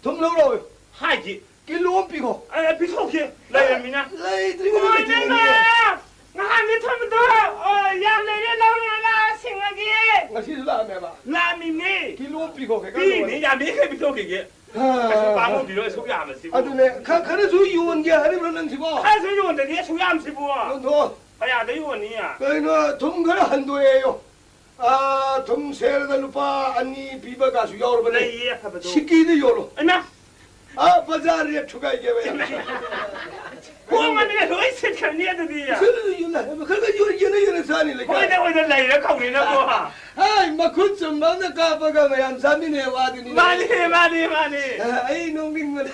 ꯊꯨꯝ ꯂꯧꯔꯣ꯫ ꯍꯥꯏꯗꯤ꯫ ꯀꯤꯂꯣ ꯑꯃ ꯄꯤꯈꯣ꯫ ꯑꯦ, ꯄꯤꯊꯣꯛꯀꯦ꯫ ꯂꯩꯔꯝꯃꯤꯅ꯫ ꯂꯩꯇ꯭ꯔꯤꯉꯩꯗ ꯀꯣꯏꯅ ꯂꯩꯇ꯭ꯔꯤꯉꯩꯗ꯫ ꯉꯍꯥꯟꯗꯤ ꯊꯨꯝꯗꯣ, ꯑꯣ, ꯌꯥꯝ ꯂꯩꯔꯦ, ꯂꯧꯔꯣ, ꯂꯥꯛꯑ ꯁꯤꯡꯉꯒꯦ꯫ ꯉꯁꯤꯁꯨ ꯂꯥꯛꯑꯝꯃꯦꯕ? ꯂꯥꯛꯑꯝꯃꯤꯅꯦ꯫ ꯀꯤꯂꯣ ꯑꯃ ꯄꯤꯈꯣ, ꯀꯩꯀꯥ ꯄꯤꯅꯤ, ꯂꯧꯔꯣ꯫ ꯌꯥꯝꯃꯤ ꯈꯔ ꯄꯤꯊꯣꯛꯈꯤꯒꯦ꯫ ꯑꯥ꯫ ꯀꯩꯁꯨ ꯄꯥꯝꯃꯨꯕꯤꯔꯣꯏ ꯑꯁꯨꯛ ꯌꯥꯝꯕꯁꯤꯕꯨ꯫ ꯑꯗꯨꯅꯦ, ꯈ-, ꯈꯔꯁꯨ ꯌꯣꯟꯒꯦ ꯍꯥꯏꯔꯤꯕ꯭ꯔꯣ ꯅꯪꯁꯤꯕꯣ? ꯈꯔꯁꯨ ꯌꯣꯟꯗꯗꯤ ꯑꯁꯨꯛ ꯌꯥꯝꯁꯤꯕꯨ꯫ ꯌꯣꯟꯊꯣꯛꯑꯣ꯫ ꯀꯌꯥꯗ ꯌꯣꯟꯅꯤ? ꯀꯩꯅꯣ, ꯊꯨꯝ ꯈꯔ ꯍꯟꯗꯣꯛꯑꯦꯌꯣ꯫ ꯑꯥ, ꯊꯨꯝ ꯁꯦꯔꯗ ꯂꯨꯄꯥ ꯑꯅꯤ ꯄꯤꯕ ꯀꯥꯁꯨ ꯌꯥꯎꯔꯕꯅꯦ꯫ ꯂꯩꯌꯦ ꯑꯐꯕꯗꯣ꯫ ꯁꯤꯀꯤꯗ ꯌꯣꯜꯂꯣ꯫ ꯏꯃꯥ! ꯑꯥ, ꯕꯖꯥꯔ ꯔꯦꯠ ꯊꯨꯒꯥꯏꯒꯦꯕ ꯌꯥꯝ꯫ ꯍꯣꯡꯉꯕꯅꯤꯅ ꯂꯣꯏ ꯁꯤꯠꯈ꯭ꯔꯅꯤ ꯑꯗꯨꯗꯤ꯫ ꯁꯤꯠꯂꯁꯨ ꯌꯣꯟꯅ-, ꯈꯔ ꯈꯔ ꯌꯣꯟ-, ꯌꯦꯟꯅ ꯌꯦꯟꯅ ꯆꯥꯅꯤ ꯂꯩꯀꯥꯏ꯫ ꯍꯣꯏꯗ, ꯍꯣꯏꯗ, ꯂꯩꯔ ꯀꯧꯅꯤꯅꯀꯣ꯫ ꯍꯥꯏ, ꯃꯈꯨꯠ ꯆꯨꯝꯕ ꯑꯃꯅ ꯀꯥꯞꯄꯒ ꯃꯌꯥꯝ ꯆꯥꯃꯤꯟꯅꯩ ꯋꯥꯗꯨꯅꯤ꯫ ꯃꯥꯅꯤ, ꯃꯥꯅꯤ, ꯃꯥꯅꯤ꯫ ꯑ, ꯑꯩ ꯅꯣꯛꯅꯤꯡꯕꯅ꯫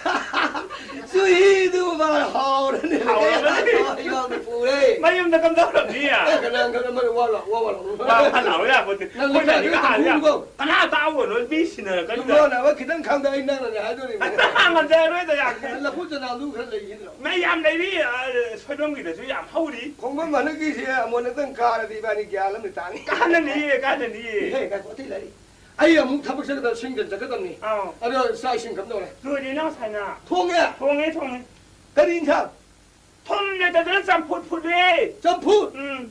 ꯆꯨꯍꯤꯗꯨ ꯃꯥ ꯍꯥꯎꯔꯅꯤ꯫ ꯍꯥꯎꯔꯝꯃꯅꯤ꯫ ꯍꯥꯎꯔꯅꯤ, ꯄꯨꯔꯦ꯫ ꯃꯌꯨꯝꯗ ꯀꯝꯗꯧꯔꯝꯅꯤ? ꯑꯦ, ꯀꯅꯥ, ꯀꯅꯥ, ꯃꯔꯨ ꯋꯥ ꯂꯥꯎ, ꯋꯥ, ꯋꯥ ꯂꯥꯎ꯫ ꯋꯥ, ꯋꯥ ꯂꯥꯎ ꯌꯥꯄꯣꯠꯇꯦ꯫ ꯅꯪ ꯑꯩꯈꯣꯏ ꯂꯩꯀꯥꯏꯗ ꯂꯩꯀꯥꯏꯗ ꯀꯧꯕ꯭ꯔꯣ? ꯀꯅꯥ ꯇꯥꯎꯒꯅꯣ? ꯃꯤ ꯁꯤꯟꯅꯔꯛꯀꯅꯤꯗ꯫ ꯏꯃꯥꯟꯅꯕ ꯈꯤꯇꯪ ꯈꯪꯗ ꯑꯩ ꯅꯪꯅꯅꯦ ꯍꯥꯏꯗꯣꯔꯤꯕꯅꯤ꯫ ꯉꯝꯖꯔꯔꯣꯏꯗ ꯌꯥꯝ꯫ ꯂꯐꯨ ꯆꯅꯥꯗꯨ ꯈꯔ ꯂꯩꯈꯤꯗ꯭ꯔꯣ? ꯃꯩ ꯌꯥꯝ ꯂꯩꯔꯤ, ꯑ, ꯁꯣꯏꯕꯝꯒꯤꯗꯁꯨ ꯌꯥꯝ ꯍꯧꯔꯤ꯫ ꯈꯣꯡꯕꯝ ꯍꯟꯗꯛꯀꯤꯁꯦ ꯑꯃꯣꯟ ꯑꯝꯇꯪ ꯀꯥꯔꯗꯤ ꯏꯕꯥꯅꯤ ꯒ꯭ꯌꯥꯟ ꯑꯃ ꯇꯥꯅꯤ꯫ ꯀꯥꯟꯅꯅꯤꯌꯦ, ꯀꯥꯟꯅꯅꯤꯌꯦ꯫ ꯏꯍꯦ, ꯉꯥꯏꯈꯣ, ꯑꯇꯩ ꯂꯩꯔꯤ꯫ ꯑꯩ ꯑꯃꯨꯛ ꯊꯕꯛ ꯆꯠꯀꯗꯕ, ꯁꯤꯡꯗ ꯆꯠꯀꯗꯕꯅꯤ꯫ ꯑꯥꯎ꯫ ꯑꯗꯣ ꯆꯥꯛ ꯏꯁꯤꯡ ꯀꯝꯗꯧꯔꯦ? ꯂꯣꯏꯔꯦ, ꯅꯪ ꯉꯁꯥꯏꯅ꯫ ꯊꯣꯡꯉꯦ? ꯊꯣꯡꯉꯦ, ꯊꯣꯡꯉꯦ꯫ ꯀꯔꯤ ꯏꯟꯁꯥꯡ? ꯊꯨꯝ ꯂꯩꯇꯗꯅ ꯆꯝꯐꯨꯠ ꯐꯨꯠꯂꯦ꯫ ꯆꯝꯐꯨꯠ? ꯎꯝ꯫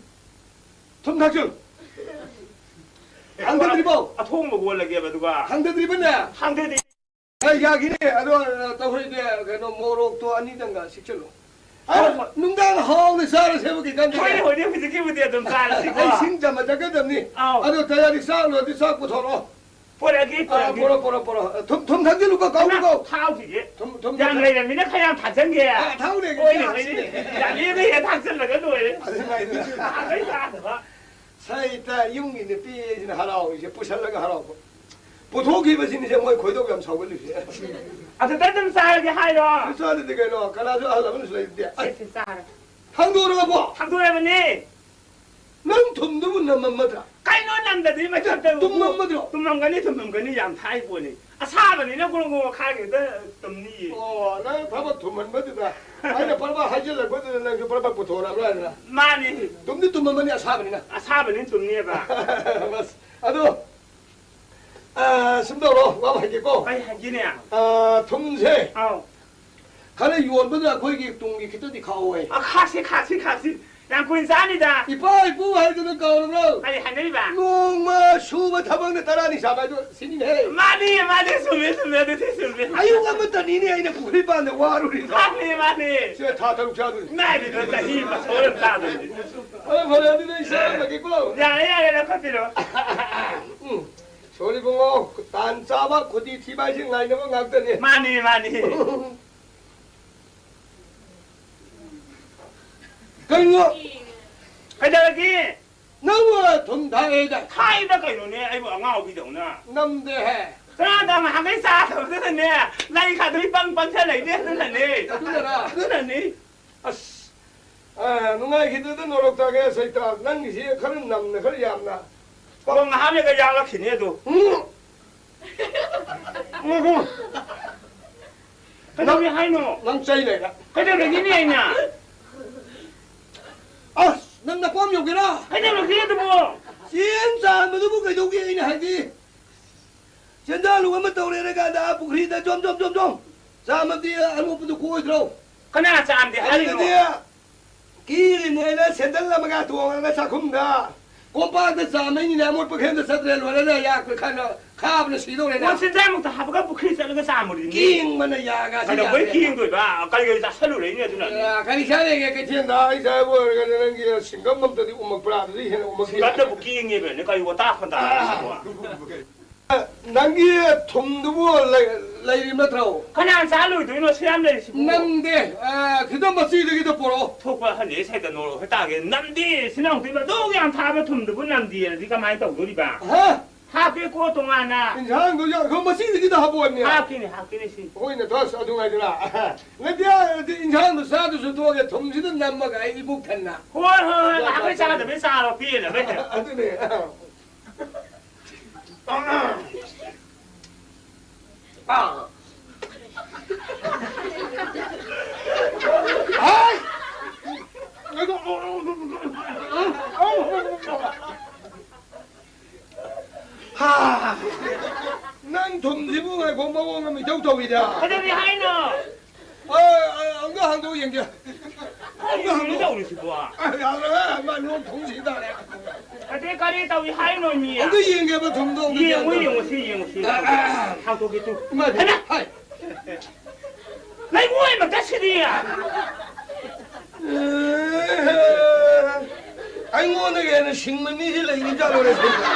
ꯊꯨꯝ ꯊꯥꯛꯆꯤꯜꯂꯨ꯫ ꯍꯥꯡꯗꯗ꯭ꯔꯤꯕꯣ? ꯑꯊꯣꯡꯕ ꯑꯣꯜꯂꯒꯦꯕ, ꯑꯗꯨꯒ꯫ ꯍꯥꯡꯗꯗ꯭ꯔꯤꯕꯅꯦ? ꯍꯥꯡꯗꯗ꯭ꯔꯤ꯫ ꯑꯦ, ꯌꯥꯈꯤꯅꯦ꯫ ꯑꯗꯣ, ꯑ, ꯇꯧꯍꯩꯗꯦ, ꯀꯩꯅꯣ, ꯃꯣꯔꯣꯛꯇꯣ ꯑꯅꯤꯗꯪꯒ ꯁꯤꯛꯆꯜꯂꯨ꯫ ꯑ, ꯍꯣꯏ, ꯍꯣꯏ꯫ ꯅꯨꯡꯗꯥꯡ ꯍꯥꯎꯅ ꯆꯥꯔꯁꯦꯕ, ꯀꯩꯀꯥꯟꯗꯦ꯫ ꯍꯣꯏꯅꯦ, ꯍꯣꯏꯅꯦ, ꯍꯧꯖꯤꯛꯀꯤꯕꯨꯗꯤ ꯑꯗꯨꯝ ꯆꯥꯔꯁꯤꯀꯣ꯫ ꯑꯩ ꯁꯤꯡ ꯆꯝꯕ ꯆꯠꯀꯗꯕꯅꯤ꯫ ꯑꯥꯎ꯫ ꯑꯗꯣ ꯇꯌꯥꯔꯤ ꯆꯥꯛ ꯂꯣꯏꯔꯗꯤ ꯆꯥꯛ ꯄꯨꯊꯣꯔꯛꯑꯣ꯫ ꯄꯣꯔꯛꯑꯒꯦ, ꯑꯥ, ꯄꯣꯔꯛꯑꯒꯦ꯫ ꯄꯣꯔꯛꯑꯣ, ꯄꯣꯔꯛꯑꯣ, ꯄꯣꯔꯛꯑꯣ꯫ ꯊꯨꯝ, ꯊꯨꯝ ꯊꯥꯛꯆꯤꯜꯂꯨꯀꯣ, ꯀꯥꯎꯅꯨꯀꯣ꯫ ꯊꯥꯎꯈꯤꯒꯦ꯫ ꯊꯨꯝ, ꯊꯨꯝ ꯌꯥꯝ ꯊꯥꯛꯆꯤꯜꯂꯨ꯫ ꯂꯩꯔꯝꯃꯤꯅ ꯈꯔ ꯌꯥꯝ ꯊꯥꯛꯆꯟꯒꯦ꯫ ꯑꯥ, ꯊꯥꯎꯅꯦ, ꯍꯣꯏꯅꯦ, ꯊꯥꯛꯁꯤꯅꯦ꯫ ꯍꯣꯏꯅꯦ꯫ ꯌꯥꯝ ꯂꯦꯝꯃꯦ, ꯊꯥꯛꯆꯜꯂꯒ ꯂꯣꯏꯔꯦ꯫ ꯑꯗꯨꯃꯥꯏꯅ꯫ ꯊꯥꯡꯒꯩ ꯆꯥꯗꯕ꯫ ꯁꯩꯇ ꯌꯨꯝꯒꯤ ꯅꯨꯄꯤꯁꯤꯅ ꯍꯔꯥꯎꯔꯤꯁꯦ, ꯄꯨꯁꯜꯂꯒ ꯍꯔꯥꯎꯕ꯫ ꯄꯨꯊꯣꯛꯈꯤꯕꯁꯤꯅꯤꯁꯦ ꯃꯣꯏ ꯈꯣꯏꯗꯧ ꯌꯥꯝ ꯁꯥꯎꯒꯠꯂꯤꯁꯦ꯫ ꯑꯗꯨꯗ ꯑꯗꯨꯝ ꯆꯥꯔꯒꯦ ꯍꯥꯏꯔꯣ? ꯑꯗꯨ ꯆꯥꯗꯗꯤ ꯀꯩꯅꯣ? ꯀꯅꯥꯁꯨ ꯑꯍꯜ ꯂꯃꯟꯁꯨ ꯂꯩꯇꯦ꯫ ꯁꯦ, ꯁꯦ, ꯆꯥꯔꯣ꯫ ꯍꯥꯡꯗꯣꯔꯛꯑꯕꯣ? ꯍꯥꯡꯗꯣꯔꯛꯑꯕꯅꯦ꯫ ꯅꯪ ꯊꯨꯝꯗꯨꯕꯨ ꯅꯝꯃꯝꯃꯗ꯭ꯔꯥ? ꯀꯩꯅꯣ ꯅꯝꯗꯗꯤ ꯃꯊꯛꯇ ꯇꯨꯝꯃꯝꯃꯗ꯭ꯔꯣ? ꯇꯨꯝꯃꯝꯒꯅꯤ, ꯇꯨꯝꯃꯝꯒꯅꯤ, ꯌꯥꯝ ꯊꯥꯏ ꯄꯣꯠꯅꯤ꯫ ꯑꯁꯥꯕꯅꯤꯅ ꯒ꯭ꯔꯣꯡ ꯒ꯭ꯔꯣꯡ ꯈꯥꯏꯈꯤꯕꯗ ꯇꯨꯝꯅꯤꯌꯦ꯫ ꯑꯣ, ꯅꯪ ꯊꯕꯛ ꯊꯨꯝꯃꯟꯕꯗꯨꯗ ꯑꯩꯅ ꯄꯔꯕ ꯍꯥꯏꯖꯤꯜꯂꯛꯄꯗꯨꯗ ꯅꯪꯁꯨ ꯄꯔꯕ ꯄꯨꯊꯣꯔꯛꯑꯕ꯭ꯔꯥ ꯍꯥꯏꯅ꯫ ꯃꯥꯅꯤ꯫ ꯇꯨꯝꯗꯤ ꯇꯨꯝꯃꯝꯃꯅꯤ ꯑꯁꯥꯕꯅꯤꯅ꯫ ꯑꯁꯥꯕꯅꯤꯅ ꯇꯨꯝꯅꯤꯌꯦꯕ꯫ ꯕꯁ꯫ ꯑꯗꯣ, ꯑ, ꯁꯨꯝ ꯇꯧꯔꯣ, ꯋꯥ ꯑꯃ ꯍꯥꯏꯒꯦꯀꯣ꯫ ꯀꯩ ꯍꯥꯏꯒꯦꯅꯦ? ꯑ, ꯊꯨꯝꯁꯦ ꯑꯥꯎ꯫ ꯈꯔ ꯌꯣꯟꯕꯗ ꯑꯩꯈꯣꯏꯒꯤ ꯇꯨꯡꯒꯤ ꯈꯤꯇꯗꯤ ꯈꯥꯛꯑꯣ ꯍꯥꯏ꯫ ꯑ, ꯈꯥꯛꯁꯤ, ꯈꯥꯛꯁꯤ, ꯈꯥꯛꯁꯤ꯫ ꯌꯥꯝ ꯀꯨꯏꯅ ꯆꯥꯅꯤꯗ꯫ ꯏꯄꯥ ꯏꯄꯨ ꯍꯥꯏꯗꯨꯅ ꯀꯥꯎꯔꯕ꯭ꯔꯣ? ꯀꯔꯤ ꯍꯥꯏꯅꯔꯤꯕ? ꯅꯣꯡꯃ ꯁꯨꯕ ꯊꯕꯛꯅ ꯇꯔꯥꯅꯤ ꯁꯥꯕ ꯍꯥꯏꯗꯣ ꯁꯤꯅꯤꯅꯦꯍꯦ꯫ ꯃꯥꯅꯤ, ꯃꯥꯅꯤ, ꯆꯨꯝꯃꯦ, ꯆꯨꯝꯃꯦ, ꯑꯗꯨꯗꯤ ꯆꯨꯝꯃꯦ꯫ ꯑꯌꯨꯛ ꯑꯃꯠꯇꯅꯤꯅꯦ ꯑꯩꯅ ꯄꯨꯈ꯭ꯔꯤ ꯄꯥꯟꯗ ꯋꯥꯔꯨꯔꯤꯗꯣ꯫ ꯃꯥꯅꯤ, ꯃꯥꯅꯤ꯫ ꯁꯤꯗ ꯊꯥ ꯇꯔꯨꯛ ꯆꯥꯗꯣꯏꯅꯤ꯫ ꯃꯥꯏꯗꯨꯗ ꯆꯍꯤ ꯑꯃ ꯁꯣꯏꯔ ꯆꯥꯗꯣꯏꯅꯤ꯫ ꯐꯔꯦ, ꯐꯔꯦ, ꯑꯗꯨꯗꯤ ꯑꯩ ꯆꯥꯔꯝꯃꯒꯦꯀꯣ꯫ ꯌꯥꯔꯦ, ꯌꯥꯔꯦ, ꯂꯧꯈꯠꯄꯤꯔꯣ꯫ ꯎꯝ꯫ ꯁꯣꯔꯤ ꯏꯕꯨꯡꯉꯣ, ꯇꯥꯟ ꯆꯥꯕ, ꯈꯨꯗꯤ ꯊꯤꯕ ꯍꯥꯏꯁꯦ ꯉꯥꯏꯅꯕ ꯉꯥꯛꯇꯅꯦ꯫ ꯃꯥꯅꯤ, ꯃꯥꯅꯤ꯫ ꯀꯩꯅꯣ? ꯀꯩꯗꯧꯔꯒꯦ? ꯅꯪꯕꯨ ꯊꯨꯝ ꯊꯥꯛꯑꯦꯗ꯫ ꯊꯥꯛꯏꯗ ꯀꯩꯅꯣꯅꯦ, ꯑꯩꯕꯨ ꯑꯉꯥꯎꯕꯤꯗꯧꯅ꯫ ꯅꯝꯗꯦꯍꯦ꯫ ꯀꯅꯥꯗ ꯉꯍꯥꯟꯈꯩ ꯆꯥꯗꯕꯗꯨꯅꯅꯦ, ꯂꯩ ꯈꯥꯗꯣ ꯏꯄꯪ ꯄꯪꯁ ꯂꯩꯅꯦ, ꯑꯗꯨꯅꯅꯦ꯫ ꯑꯗꯨꯅꯔꯥ? ꯑꯗꯨꯅꯅꯤ꯫ ꯑꯁ, ꯑ, ꯅꯨꯡꯉꯥꯏꯈꯤꯗ꯭ꯔꯦꯗ ꯅꯣꯔꯣꯛꯇꯥꯒꯦ ꯁꯩꯇꯥ꯫ ꯅꯪꯒꯤꯁꯤ ꯈꯔ ꯅꯝꯅ, ꯈꯔ ꯌꯥꯝꯅ꯫ ꯄꯣꯔꯣꯝ ꯉꯍꯥꯛ ꯂꯩꯔꯒ ꯌꯥꯎꯔꯛꯈꯤꯅꯤ ꯑꯗꯨ꯫ ꯎꯝ꯫ ꯎꯝ, ꯎꯝ꯫ ꯀꯩꯗꯧꯔꯤ ꯍꯥꯏꯅꯣ? ꯅꯪ ꯆꯩ ꯂꯩꯔꯦ꯫ ꯀꯩꯗꯧꯔꯒꯦꯅꯦ ꯑꯩꯅ? ꯑꯁ, ꯅꯪ ꯅꯄꯥꯝ ꯌꯧꯒꯦꯔꯥ? ꯀꯩꯗꯧꯔꯒꯦ ꯑꯗꯨꯕꯨ? ꯆꯦꯡ ꯆꯥꯟꯕꯗꯨꯕꯨ ꯀꯩꯗꯧꯒꯦ ꯑꯩꯅ ꯍꯥꯏꯗꯤ? ꯆꯦꯟꯖꯥꯜꯂꯨ ꯑꯃ ꯇꯧꯔꯦ ꯍꯥꯏꯔꯀꯥꯟꯗ ꯄꯨꯈ꯭ꯔꯤꯗ ꯖꯣꯝ, ꯖꯣꯝ, ꯖꯣꯝ, ꯖꯣꯝ꯫ ꯆꯥꯝꯃꯗꯤ ꯑꯅꯣꯛꯄꯗꯨ ꯀꯣꯏꯗ꯭ꯔꯣ? ꯀꯅꯥ ꯆꯥꯝꯗꯦ ꯍꯥꯏꯔꯤꯅꯣ? ꯑꯗꯨꯗꯗꯤ ꯀꯤꯔꯤꯅꯦꯅ ꯁꯦꯟꯗꯜ ꯑꯃꯒ ꯇꯣꯡꯉꯒ ꯆꯥꯛꯈꯨꯝꯗ ꯀꯣꯝꯄꯥꯛꯇ ꯆꯥꯝꯃꯩꯅꯤꯅꯦ, ꯑꯃꯣꯠꯄ ꯈꯦꯟꯗ ꯆꯠꯇ꯭ꯔꯦ, ꯂꯣꯏꯔꯦꯅꯦ, ꯌꯥ ꯈꯥꯅ ꯈꯥꯕꯅ ꯁꯤꯗꯧꯔꯦꯅꯦ꯫ ꯃꯣꯟ ꯁꯦꯟꯖꯥꯡꯃꯛꯇ ꯍꯥꯄꯒ ꯄꯨꯈ꯭ꯔꯤ ꯆꯠꯂꯒ ꯆꯥꯝꯃꯨꯔꯤꯅꯤ꯫ ꯀꯤꯡꯕꯅ ꯌꯥꯒꯥꯁꯤ ꯀꯩꯗꯧꯕꯩ ꯌꯥꯗ꯭ꯔꯦ꯫ ꯀꯤꯡꯗꯣꯏꯕ? ꯀꯔꯤ ꯀꯔꯤ ꯆꯥꯁꯜꯂꯨꯔꯛꯏꯅꯦ ꯑꯗꯨꯅꯅꯦ꯫ ꯑ, ꯀꯔꯤ ꯆꯥꯔꯤꯒꯦ ꯀꯩꯊꯦꯜꯗ? ꯑꯩ ꯆꯥꯕ ꯑꯣꯏꯔꯒꯅ ꯅꯪꯒꯤ ꯁꯤꯡꯒꯝ ꯑꯝꯇꯗꯤ ꯎꯝꯃꯛꯄ꯭ꯔꯥ? ꯑꯗꯨꯗꯤ ꯍꯦꯟꯅ ꯎꯝꯃꯛꯈꯤ꯫ ꯁꯤꯡꯒꯝꯗꯕꯨ ꯀꯤꯡꯉꯦꯕꯅꯦ, ꯀꯔꯤ ꯋꯥꯇꯥ ꯈꯟꯗꯥ ꯍꯥꯏꯁꯤꯕꯣ? ꯅꯪꯒꯤ ꯊꯨꯝꯗꯨꯕꯨ ꯂꯩ-, ꯂꯩꯔꯤ ꯅꯠꯇ꯭ꯔꯣ? ꯀꯅꯥꯅ ꯆꯥ ꯂꯣꯏꯗꯣꯏꯅꯣ? ꯁꯤ ꯌꯥꯝ ꯂꯩꯔꯤꯁꯤꯕꯨ꯫ ꯅꯝꯗꯦ꯫ ꯑ, ꯈꯤꯇꯪ ꯃꯆꯤꯗꯒꯤꯗ ꯄꯣꯔꯛꯑꯣ꯫ ꯊꯣꯛꯄ ꯑꯍꯟꯁꯦ ꯁꯥꯏꯗ ꯅꯣꯔꯣꯛ ꯍꯦꯛ ꯇꯥꯒꯦ꯫ ꯅꯝꯗꯦ꯫ ꯁꯤ ꯅꯅꯥꯎ ꯅꯨꯄꯤꯕ ꯑꯗꯨꯛ ꯌꯥꯝ ꯊꯥꯕ ꯊꯨꯝꯗꯨꯕꯨ ꯅꯝꯗꯦꯅꯗꯤ ꯀꯃꯥꯏꯅ ꯇꯧꯗꯣꯔꯤꯕ? ꯍꯥ? ꯍꯥꯞꯀꯦꯀꯣ ꯇꯣꯉꯥꯟꯅ꯫ ꯏꯟꯁꯥꯡꯗꯣ ꯌꯥꯎ-, ꯃꯁꯤꯗꯒꯤꯗ ꯍꯥꯞꯄꯣꯅꯦ꯫ ꯍꯥꯞꯀꯦꯅꯦ, ꯍꯥꯞꯀꯦꯅꯦ ꯁꯤ꯫ ꯍꯣꯏꯅꯦ, ꯇꯣꯁ, ꯑꯗꯨ ꯉꯥꯏꯗꯨꯔꯥ? ꯅꯠꯇꯦ, ꯑꯗꯨꯗꯤ ꯏꯟꯁꯥꯡꯗꯣ ꯆꯥꯗꯨꯁꯨ ꯇꯣꯛꯑꯒꯦ, ꯊꯨꯝꯁꯤꯗ ꯅꯝꯃꯒ ꯑꯩ ꯏꯕꯨꯛ ꯊꯟꯅ꯫ ꯍꯣꯏ, ꯍꯣꯏ, ꯍꯣꯏ, ꯉꯥꯏꯍꯥꯛ ꯂꯩ ꯆꯥꯗꯕꯩ ꯆꯥꯔꯣ, ꯄꯦꯟꯅꯕꯩ꯫ ꯑꯗꯨꯅꯦ꯫ ꯍꯥꯏ! ꯍꯥ! ꯅꯪ ꯊꯨꯝꯁꯤꯕꯨ ꯉꯥꯏꯈꯣ, ꯃꯑꯣꯡ ꯑꯃ ꯏꯇꯧ ꯇꯧꯏꯗ꯫ ꯀꯩꯗꯧꯔꯤ ꯍꯥꯏꯅꯣ? ꯑ, ꯑ, ꯑꯃꯨꯛꯇ ꯍꯥꯡꯗꯣꯛ ꯌꯦꯡꯒꯦ꯫ ꯀꯔꯤꯅꯣ ꯇꯧꯔꯤꯁꯤꯕꯣ? ꯑ, ꯌꯥꯔꯦ, ꯃꯥ ꯂꯣꯟ ꯊꯨꯝ ꯁꯤ ꯇꯥꯔꯦ꯫ ꯑꯗꯩ ꯀꯔꯤ ꯇꯧꯏ ꯍꯥꯏꯅꯣ, ꯃꯤ? ꯑꯝꯇ ꯌꯦꯡꯒꯦꯕ ꯊꯨꯝꯗꯣ, ꯑꯝꯇ ꯌꯦꯡꯉꯨ, ꯌꯦꯡꯉꯨ꯫ ꯌꯦꯡꯉꯨ, ꯁꯤ ꯌꯦꯡꯉꯨ, ꯁꯤ꯫ ꯑ, ꯑ꯫ ꯍꯥꯡꯗꯣꯛꯀꯦ ꯇꯨ꯫ ꯏꯃꯥꯏ, ꯍꯩꯃꯥ! ꯍꯥꯏ꯫ ꯂꯩꯉꯣꯏꯃꯛꯇ ꯁꯤꯗꯤ꯫ ꯑꯦ, ꯑꯩꯉꯣꯟꯗꯒꯤ ꯍꯦꯟꯅ ꯁꯤꯡꯕ ꯃꯤꯁꯤ ꯂꯩꯔꯤ ꯖꯥꯠꯂꯣꯅꯦ ꯁꯤꯗ?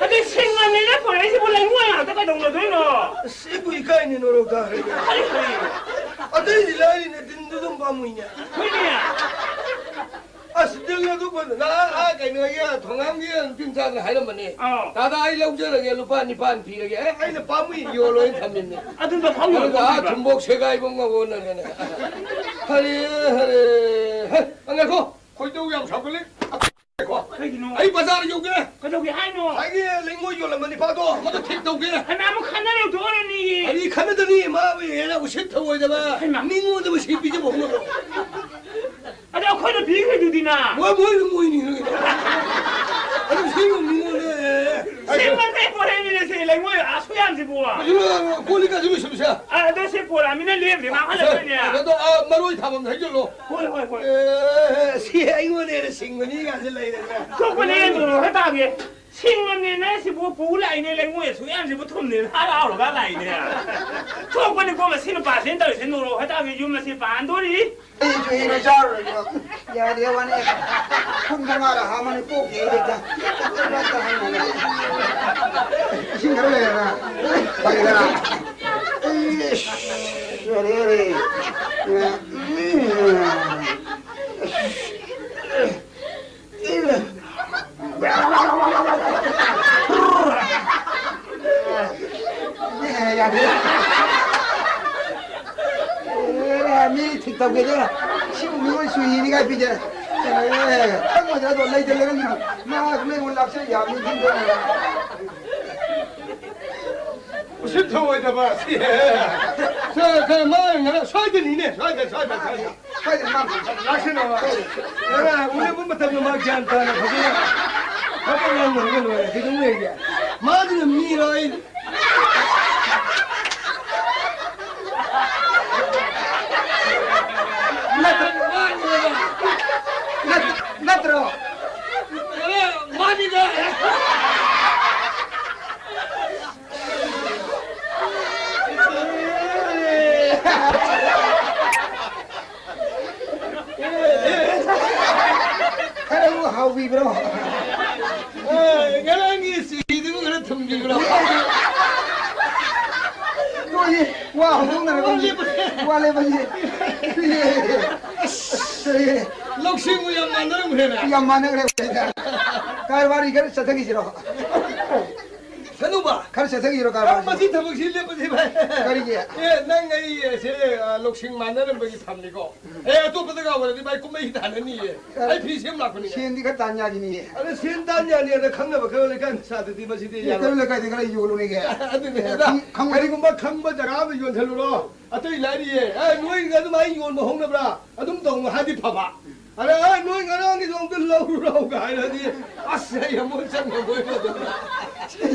ꯑꯗꯩ ꯁꯤꯡꯉꯅꯤꯅ ꯄꯨꯔꯛꯏꯁꯤꯕꯨ ꯂꯩꯉꯣꯏ ꯉꯥꯛꯇ ꯀꯩꯗꯧꯅꯗꯣꯏꯅꯣ? ꯑꯁ, ꯑꯩꯕꯨ ꯏꯀꯥꯏꯅꯦ, ꯅꯣꯔꯣꯛꯇ ꯍꯥꯏꯔꯒ꯫ ꯀꯔꯤ, ꯀꯔꯤ? ꯑꯇꯩꯗꯤ ꯂꯥꯏꯔꯤꯅꯦ, ꯇꯤꯟꯗꯨ ꯑꯗꯨꯝ ꯄꯥꯝꯃꯨꯏꯅꯦ꯫ ꯍꯣꯏꯅꯦ꯫ ꯑꯁ, ꯇꯤꯜ ꯑꯗꯨ ꯐꯖꯅ, ꯑꯥ, ꯑꯥ, ꯀꯩꯅꯣꯒꯤ, ꯊꯣꯉꯥꯝꯒꯤ ꯅꯨꯄꯤ ꯃꯆꯥꯗꯨꯅ ꯍꯥꯏꯔꯝꯕꯅꯦ꯫ ꯑꯥꯎ꯫ "ꯇꯥꯗꯥ, ꯑꯩ ꯂꯧꯖꯔꯒꯦ, ꯂꯨꯄꯥ ꯅꯤꯄꯥꯟ ꯄꯤꯔꯒꯦ"꯫ ꯑꯦ, ꯑꯩꯅ ꯄꯥꯝꯃꯨꯏ, ꯌꯣꯜꯂꯣꯏꯅ ꯊꯝꯃꯤꯕꯅꯦ꯫ ꯑꯗꯨꯗ ꯐꯥꯎ ꯑꯗꯨꯒ ꯑꯥ ꯌꯣꯜꯂꯣꯏꯕ꯫ ꯊꯨꯝꯕꯣꯛ ꯁꯦꯒꯥꯏꯕ ꯉꯧꯑꯣꯅꯗꯅꯦ꯫ ꯍꯔꯦ, ꯍꯔꯦ, ꯍꯦ, ꯉꯥꯏꯈꯣ, ꯈꯣꯏꯗꯧ ꯌꯥꯝ ꯁꯥꯎꯒꯠꯂꯦ꯫ ꯉꯥꯏꯈꯣ꯫ ꯀꯩꯒꯤꯅꯣ? ꯑꯩ ꯕꯖꯥꯔ ꯌꯧꯒꯦ꯫ ꯀꯩꯗꯧꯒꯦ ꯍꯥꯏꯅꯣ? ꯉꯁꯥꯏꯒꯤ ꯂꯩꯉꯣꯏ ꯌꯣꯜꯂꯝꯕ ꯅꯤꯄꯥꯗꯣ, ꯃꯗꯨ ꯊꯤꯛ ꯇꯧꯒꯦ꯫ ꯍꯩꯃꯥ, ꯑꯃꯨꯛ ꯈꯠꯅꯔꯨꯗꯣꯔꯅꯤ꯫ ꯀꯔꯤ ꯈꯠꯅꯗꯅꯤ? ꯃꯥꯕꯨ ꯍꯦꯟꯅ ꯎꯁꯤꯠ ꯊꯑꯣꯏꯗꯕ꯫ ꯍꯩꯃꯥ꯫ ꯃꯤꯉꯣꯟꯗꯕꯨ ꯁꯤ ꯄꯤꯖꯕ ꯍꯧꯅꯕ꯭ꯔꯣ? ꯑꯗꯣ ꯑꯩꯈꯣꯏꯅ ꯄꯤꯈ꯭ꯔꯤꯗꯨꯗꯤꯅ꯫ ꯃꯣꯏ, ꯃꯣꯏ, ꯃꯣꯏꯅꯤ ꯅꯣꯏꯒꯤꯗꯣ꯫ ꯑꯗꯨ ꯁꯤ ꯃꯤꯉꯣꯟꯗ, ꯑꯦ, ꯑꯦ, ꯁꯤ ꯃꯇꯩ ꯄꯣꯔꯛꯏꯅꯦ ꯁꯤ ꯂꯩꯉꯣꯏ ꯑꯁꯨꯛ ꯌꯥꯝꯁꯤꯕꯨ꯫ ꯑꯗꯨ ꯀꯣꯜ ꯂꯤꯛꯀꯥꯁꯨ ꯂꯣꯏꯁꯤꯜꯂꯨꯁꯦ꯫ ꯑ, ꯑꯗꯣ ꯁꯤ ꯄꯣꯔꯛꯑꯃꯤꯅ ꯂꯦꯝꯗꯦ, ꯃꯥꯡꯍꯜꯂꯛꯇꯣꯏꯅꯦ꯫ ꯑꯗꯣ, ꯑ, ꯃꯔꯣꯏ ꯊꯥꯐꯝ ꯍꯩꯖꯜꯂꯣ꯫ ꯍꯣꯏ, ꯍꯣꯏ, ꯍꯣꯏ꯫ ꯑꯦ, ꯁꯤ ꯑꯩꯉꯣꯟꯗ ꯍꯦꯟꯅ ꯁꯤꯡꯕ ꯃꯤꯒꯥꯁꯦ ꯂꯩꯔꯦꯅꯦ꯫ ꯊꯣꯛꯄꯅꯦ, ꯅꯣꯔꯣꯛ ꯍꯦꯛ ꯇꯥꯒꯦ꯫ ꯁꯤꯡꯉꯝꯅꯦꯅ ꯁꯤꯕꯨ ꯄꯨ ꯂꯥꯛꯏꯅꯦ, ꯂꯩꯉꯣꯏ ꯑꯁꯨꯛ ꯌꯥꯝꯁꯤꯕꯨ ꯊꯨꯝꯅꯦꯅ ꯍꯔꯥꯎꯔꯒ ꯂꯥꯛꯏꯅꯦ꯫ ꯊꯣꯛꯄꯅꯤꯀꯣ ꯃꯁꯤ ꯅꯨꯄꯥꯁꯤꯅ ꯇꯧꯔꯤꯁꯦ, ꯅꯣꯔꯣꯛ ꯍꯦꯛ ꯇꯥꯒꯦ, ꯌꯨꯝ ꯑꯁꯤ ꯄꯥꯟꯗꯣꯔꯤ꯫ ꯑꯩꯁꯨ ꯍꯦꯟꯅ ꯆꯥꯔꯨꯔꯒꯦ꯫ ꯌꯥꯗꯦ ꯋꯥꯅꯦ꯫ ꯈꯨꯟꯗ ꯉꯥꯔ ꯍꯥꯃꯅꯤ ꯀꯣꯛ ꯌꯩꯔꯦꯗ꯫ ꯏꯁꯤꯡ ꯈꯔ ꯂꯩꯔꯒ ꯐꯒꯗ꯭ꯔꯥ? ꯏꯁ, ꯌꯥꯔꯦ, ꯌꯥꯔꯦ꯫ ꯎꯝ꯫ ꯁꯤꯕꯨ ꯃꯤꯑꯣꯏ ꯁꯨꯏꯅꯤ ꯀꯥꯏ ꯄꯤꯖꯔꯦ꯫ ꯑꯦ, ꯈꯪꯉꯣꯏꯗ꯭ꯔꯥ ꯑꯗꯣ ꯂꯩꯇ ꯂꯩꯔꯝꯃꯤꯅꯣ꯫ ꯃꯥ ꯃꯦꯡꯉꯣꯟ ꯂꯥꯛꯆ ꯌꯥꯕꯅꯤ ꯈꯪꯗꯦ꯫ ꯎꯁꯤꯠ ꯊꯧꯑꯣꯏꯗꯕ ꯁꯤ꯫ ꯁꯦ, ꯁꯦ, ꯃꯥ ꯉꯔꯥꯡ ꯁ꯭ꯋꯥꯏꯗꯅꯤꯅꯦ, ꯁ꯭ꯋꯥꯏꯗ, ꯁ꯭ꯋꯥꯏꯗ, ꯁ꯭ꯋꯥꯏꯗ꯫ ꯁ꯭ꯋꯥꯏꯗ ꯃꯥ ꯂꯥꯛꯁꯤꯟꯅꯕ꯫ ꯉꯔꯥꯡ ꯎꯅꯕ ꯃꯇꯝꯗ ꯃꯥ ꯒ꯭ꯌꯥꯟ ꯇꯥꯅ ꯐꯖꯅ ꯍꯥꯏꯐꯦꯠ ꯉꯥꯡꯅꯔꯒ ꯂꯣꯏꯔꯦ꯫ ꯀꯩꯗꯧ ꯂꯩꯒꯦ? ꯃꯥꯗꯨꯅ ꯃꯤꯔꯣ ꯑꯩ ꯅꯠꯇ꯭ꯔ-, ꯅꯠ-, ꯅꯠꯇ꯭ꯔꯣ? ꯃꯥꯅꯤꯗ꯫ ꯈꯔꯕꯨ ꯍꯥꯎꯕꯤꯕ꯭ꯔꯣ? ꯑꯦ, ꯉꯔꯥꯡꯒꯤ ꯁꯤꯗꯨꯕꯨ ꯈꯔ ꯊꯨꯝꯕꯤꯕ꯭ꯔꯣ? ꯅꯣꯏꯒꯤ ꯋꯥ ꯍꯧꯗꯣꯛꯅꯔꯒ ꯋꯥ ꯂꯦꯞꯄꯁꯦ꯫ ꯋꯥ ꯂꯦꯞꯄꯁꯦ꯫ ꯑꯁ, ꯂꯧꯁꯤꯡꯕꯨ ꯌꯥꯝ ꯃꯥꯟꯅꯔꯝꯈ꯭ꯔꯦꯅꯦ꯫ ꯌꯥꯝ ꯃꯥꯟꯅꯈ꯭ꯔꯦ꯫ ꯀꯔꯕꯥꯔꯤ ꯈꯔ ꯆꯠꯊꯈꯤꯁꯤꯔꯣ? ꯀꯩꯅꯣꯕ? ꯈꯔ ꯆꯠꯊꯈꯤꯁꯤꯔꯣ ꯑ, ꯀꯔꯕꯥꯔꯁꯤ? ꯃꯁꯤ ꯊꯕꯛꯁꯤ ꯂꯦꯞꯄꯁꯤ, ꯚꯥꯏ꯫ ꯀꯔꯤꯒꯤ? ꯑꯦ, ꯅꯪ ꯑꯩ, ꯑꯦ, ꯁꯦ, ꯑ, ꯂꯧꯁꯤꯡ ꯃꯥꯟꯅꯔꯝꯕꯒꯤ ꯊꯝꯃꯤꯀꯣ꯫ ꯑꯦ, ꯑꯇꯣꯞꯄꯗꯒ ꯑꯣꯏꯔꯗꯤ, ꯚꯥꯏ, ꯀꯨꯝꯍꯩ ꯇꯥꯅꯅꯤꯌꯦ꯫ ꯑꯩ ꯐꯤ ꯁꯦꯝ ꯂꯥꯛꯄꯅꯤꯅꯦ꯫ ꯁꯦꯟꯗꯤ ꯈꯔ ꯇꯥꯟ ꯌꯥꯈꯤꯅꯤꯌꯦ꯫ ꯑꯗ ꯁꯦꯟ ꯇꯥꯟ ꯌꯥꯅꯤ, ꯑꯗ ꯈꯪꯅꯕ ꯈꯔ ꯂꯩꯀꯥꯏ ꯃꯆꯥꯗꯗꯤ ꯃꯁꯤꯗꯤ ꯑꯦ, ꯌꯥꯔꯣꯏ꯫ ꯀꯩꯔꯣꯜ ꯂꯩꯀꯥꯏꯗ ꯈꯔ ꯌꯣꯜꯂꯨꯅꯦꯒꯦ꯫ ꯑꯗꯨꯅꯦ, ꯑꯦ, ꯑꯗ ꯈꯪ-, ꯈꯪꯉꯣꯏ꯫ ꯀꯔꯤꯒꯨꯝꯕ ꯈꯪꯕ ꯖꯒꯥ ꯑꯃ ꯌꯣꯟꯁꯜꯂꯨꯔꯣ꯫ ꯑꯇꯩ ꯂꯥꯏꯔꯤꯌꯦ꯫ ꯑꯦ, ꯅꯣꯏ ꯑꯗꯨꯃꯥꯏꯅ ꯌꯣꯟꯕ ꯍꯧꯅꯕ꯭ꯔꯥ? ꯑꯗꯨꯝ ꯇꯧꯅꯨ ꯍꯥꯏꯗꯤ ꯐꯕ꯫ ꯑꯗ, "ꯑꯦ, ꯅꯣꯏ ꯉꯔꯥꯡꯒꯤꯗꯣ ꯑꯝꯇ ꯂꯧꯔꯨꯔꯣ" ꯀꯥꯏꯅꯗꯤ, ꯑꯁ, ꯑꯩ ꯑꯃꯨꯛ ꯆꯪꯉꯝꯃꯣꯏꯕ ꯑꯗꯨꯝ꯫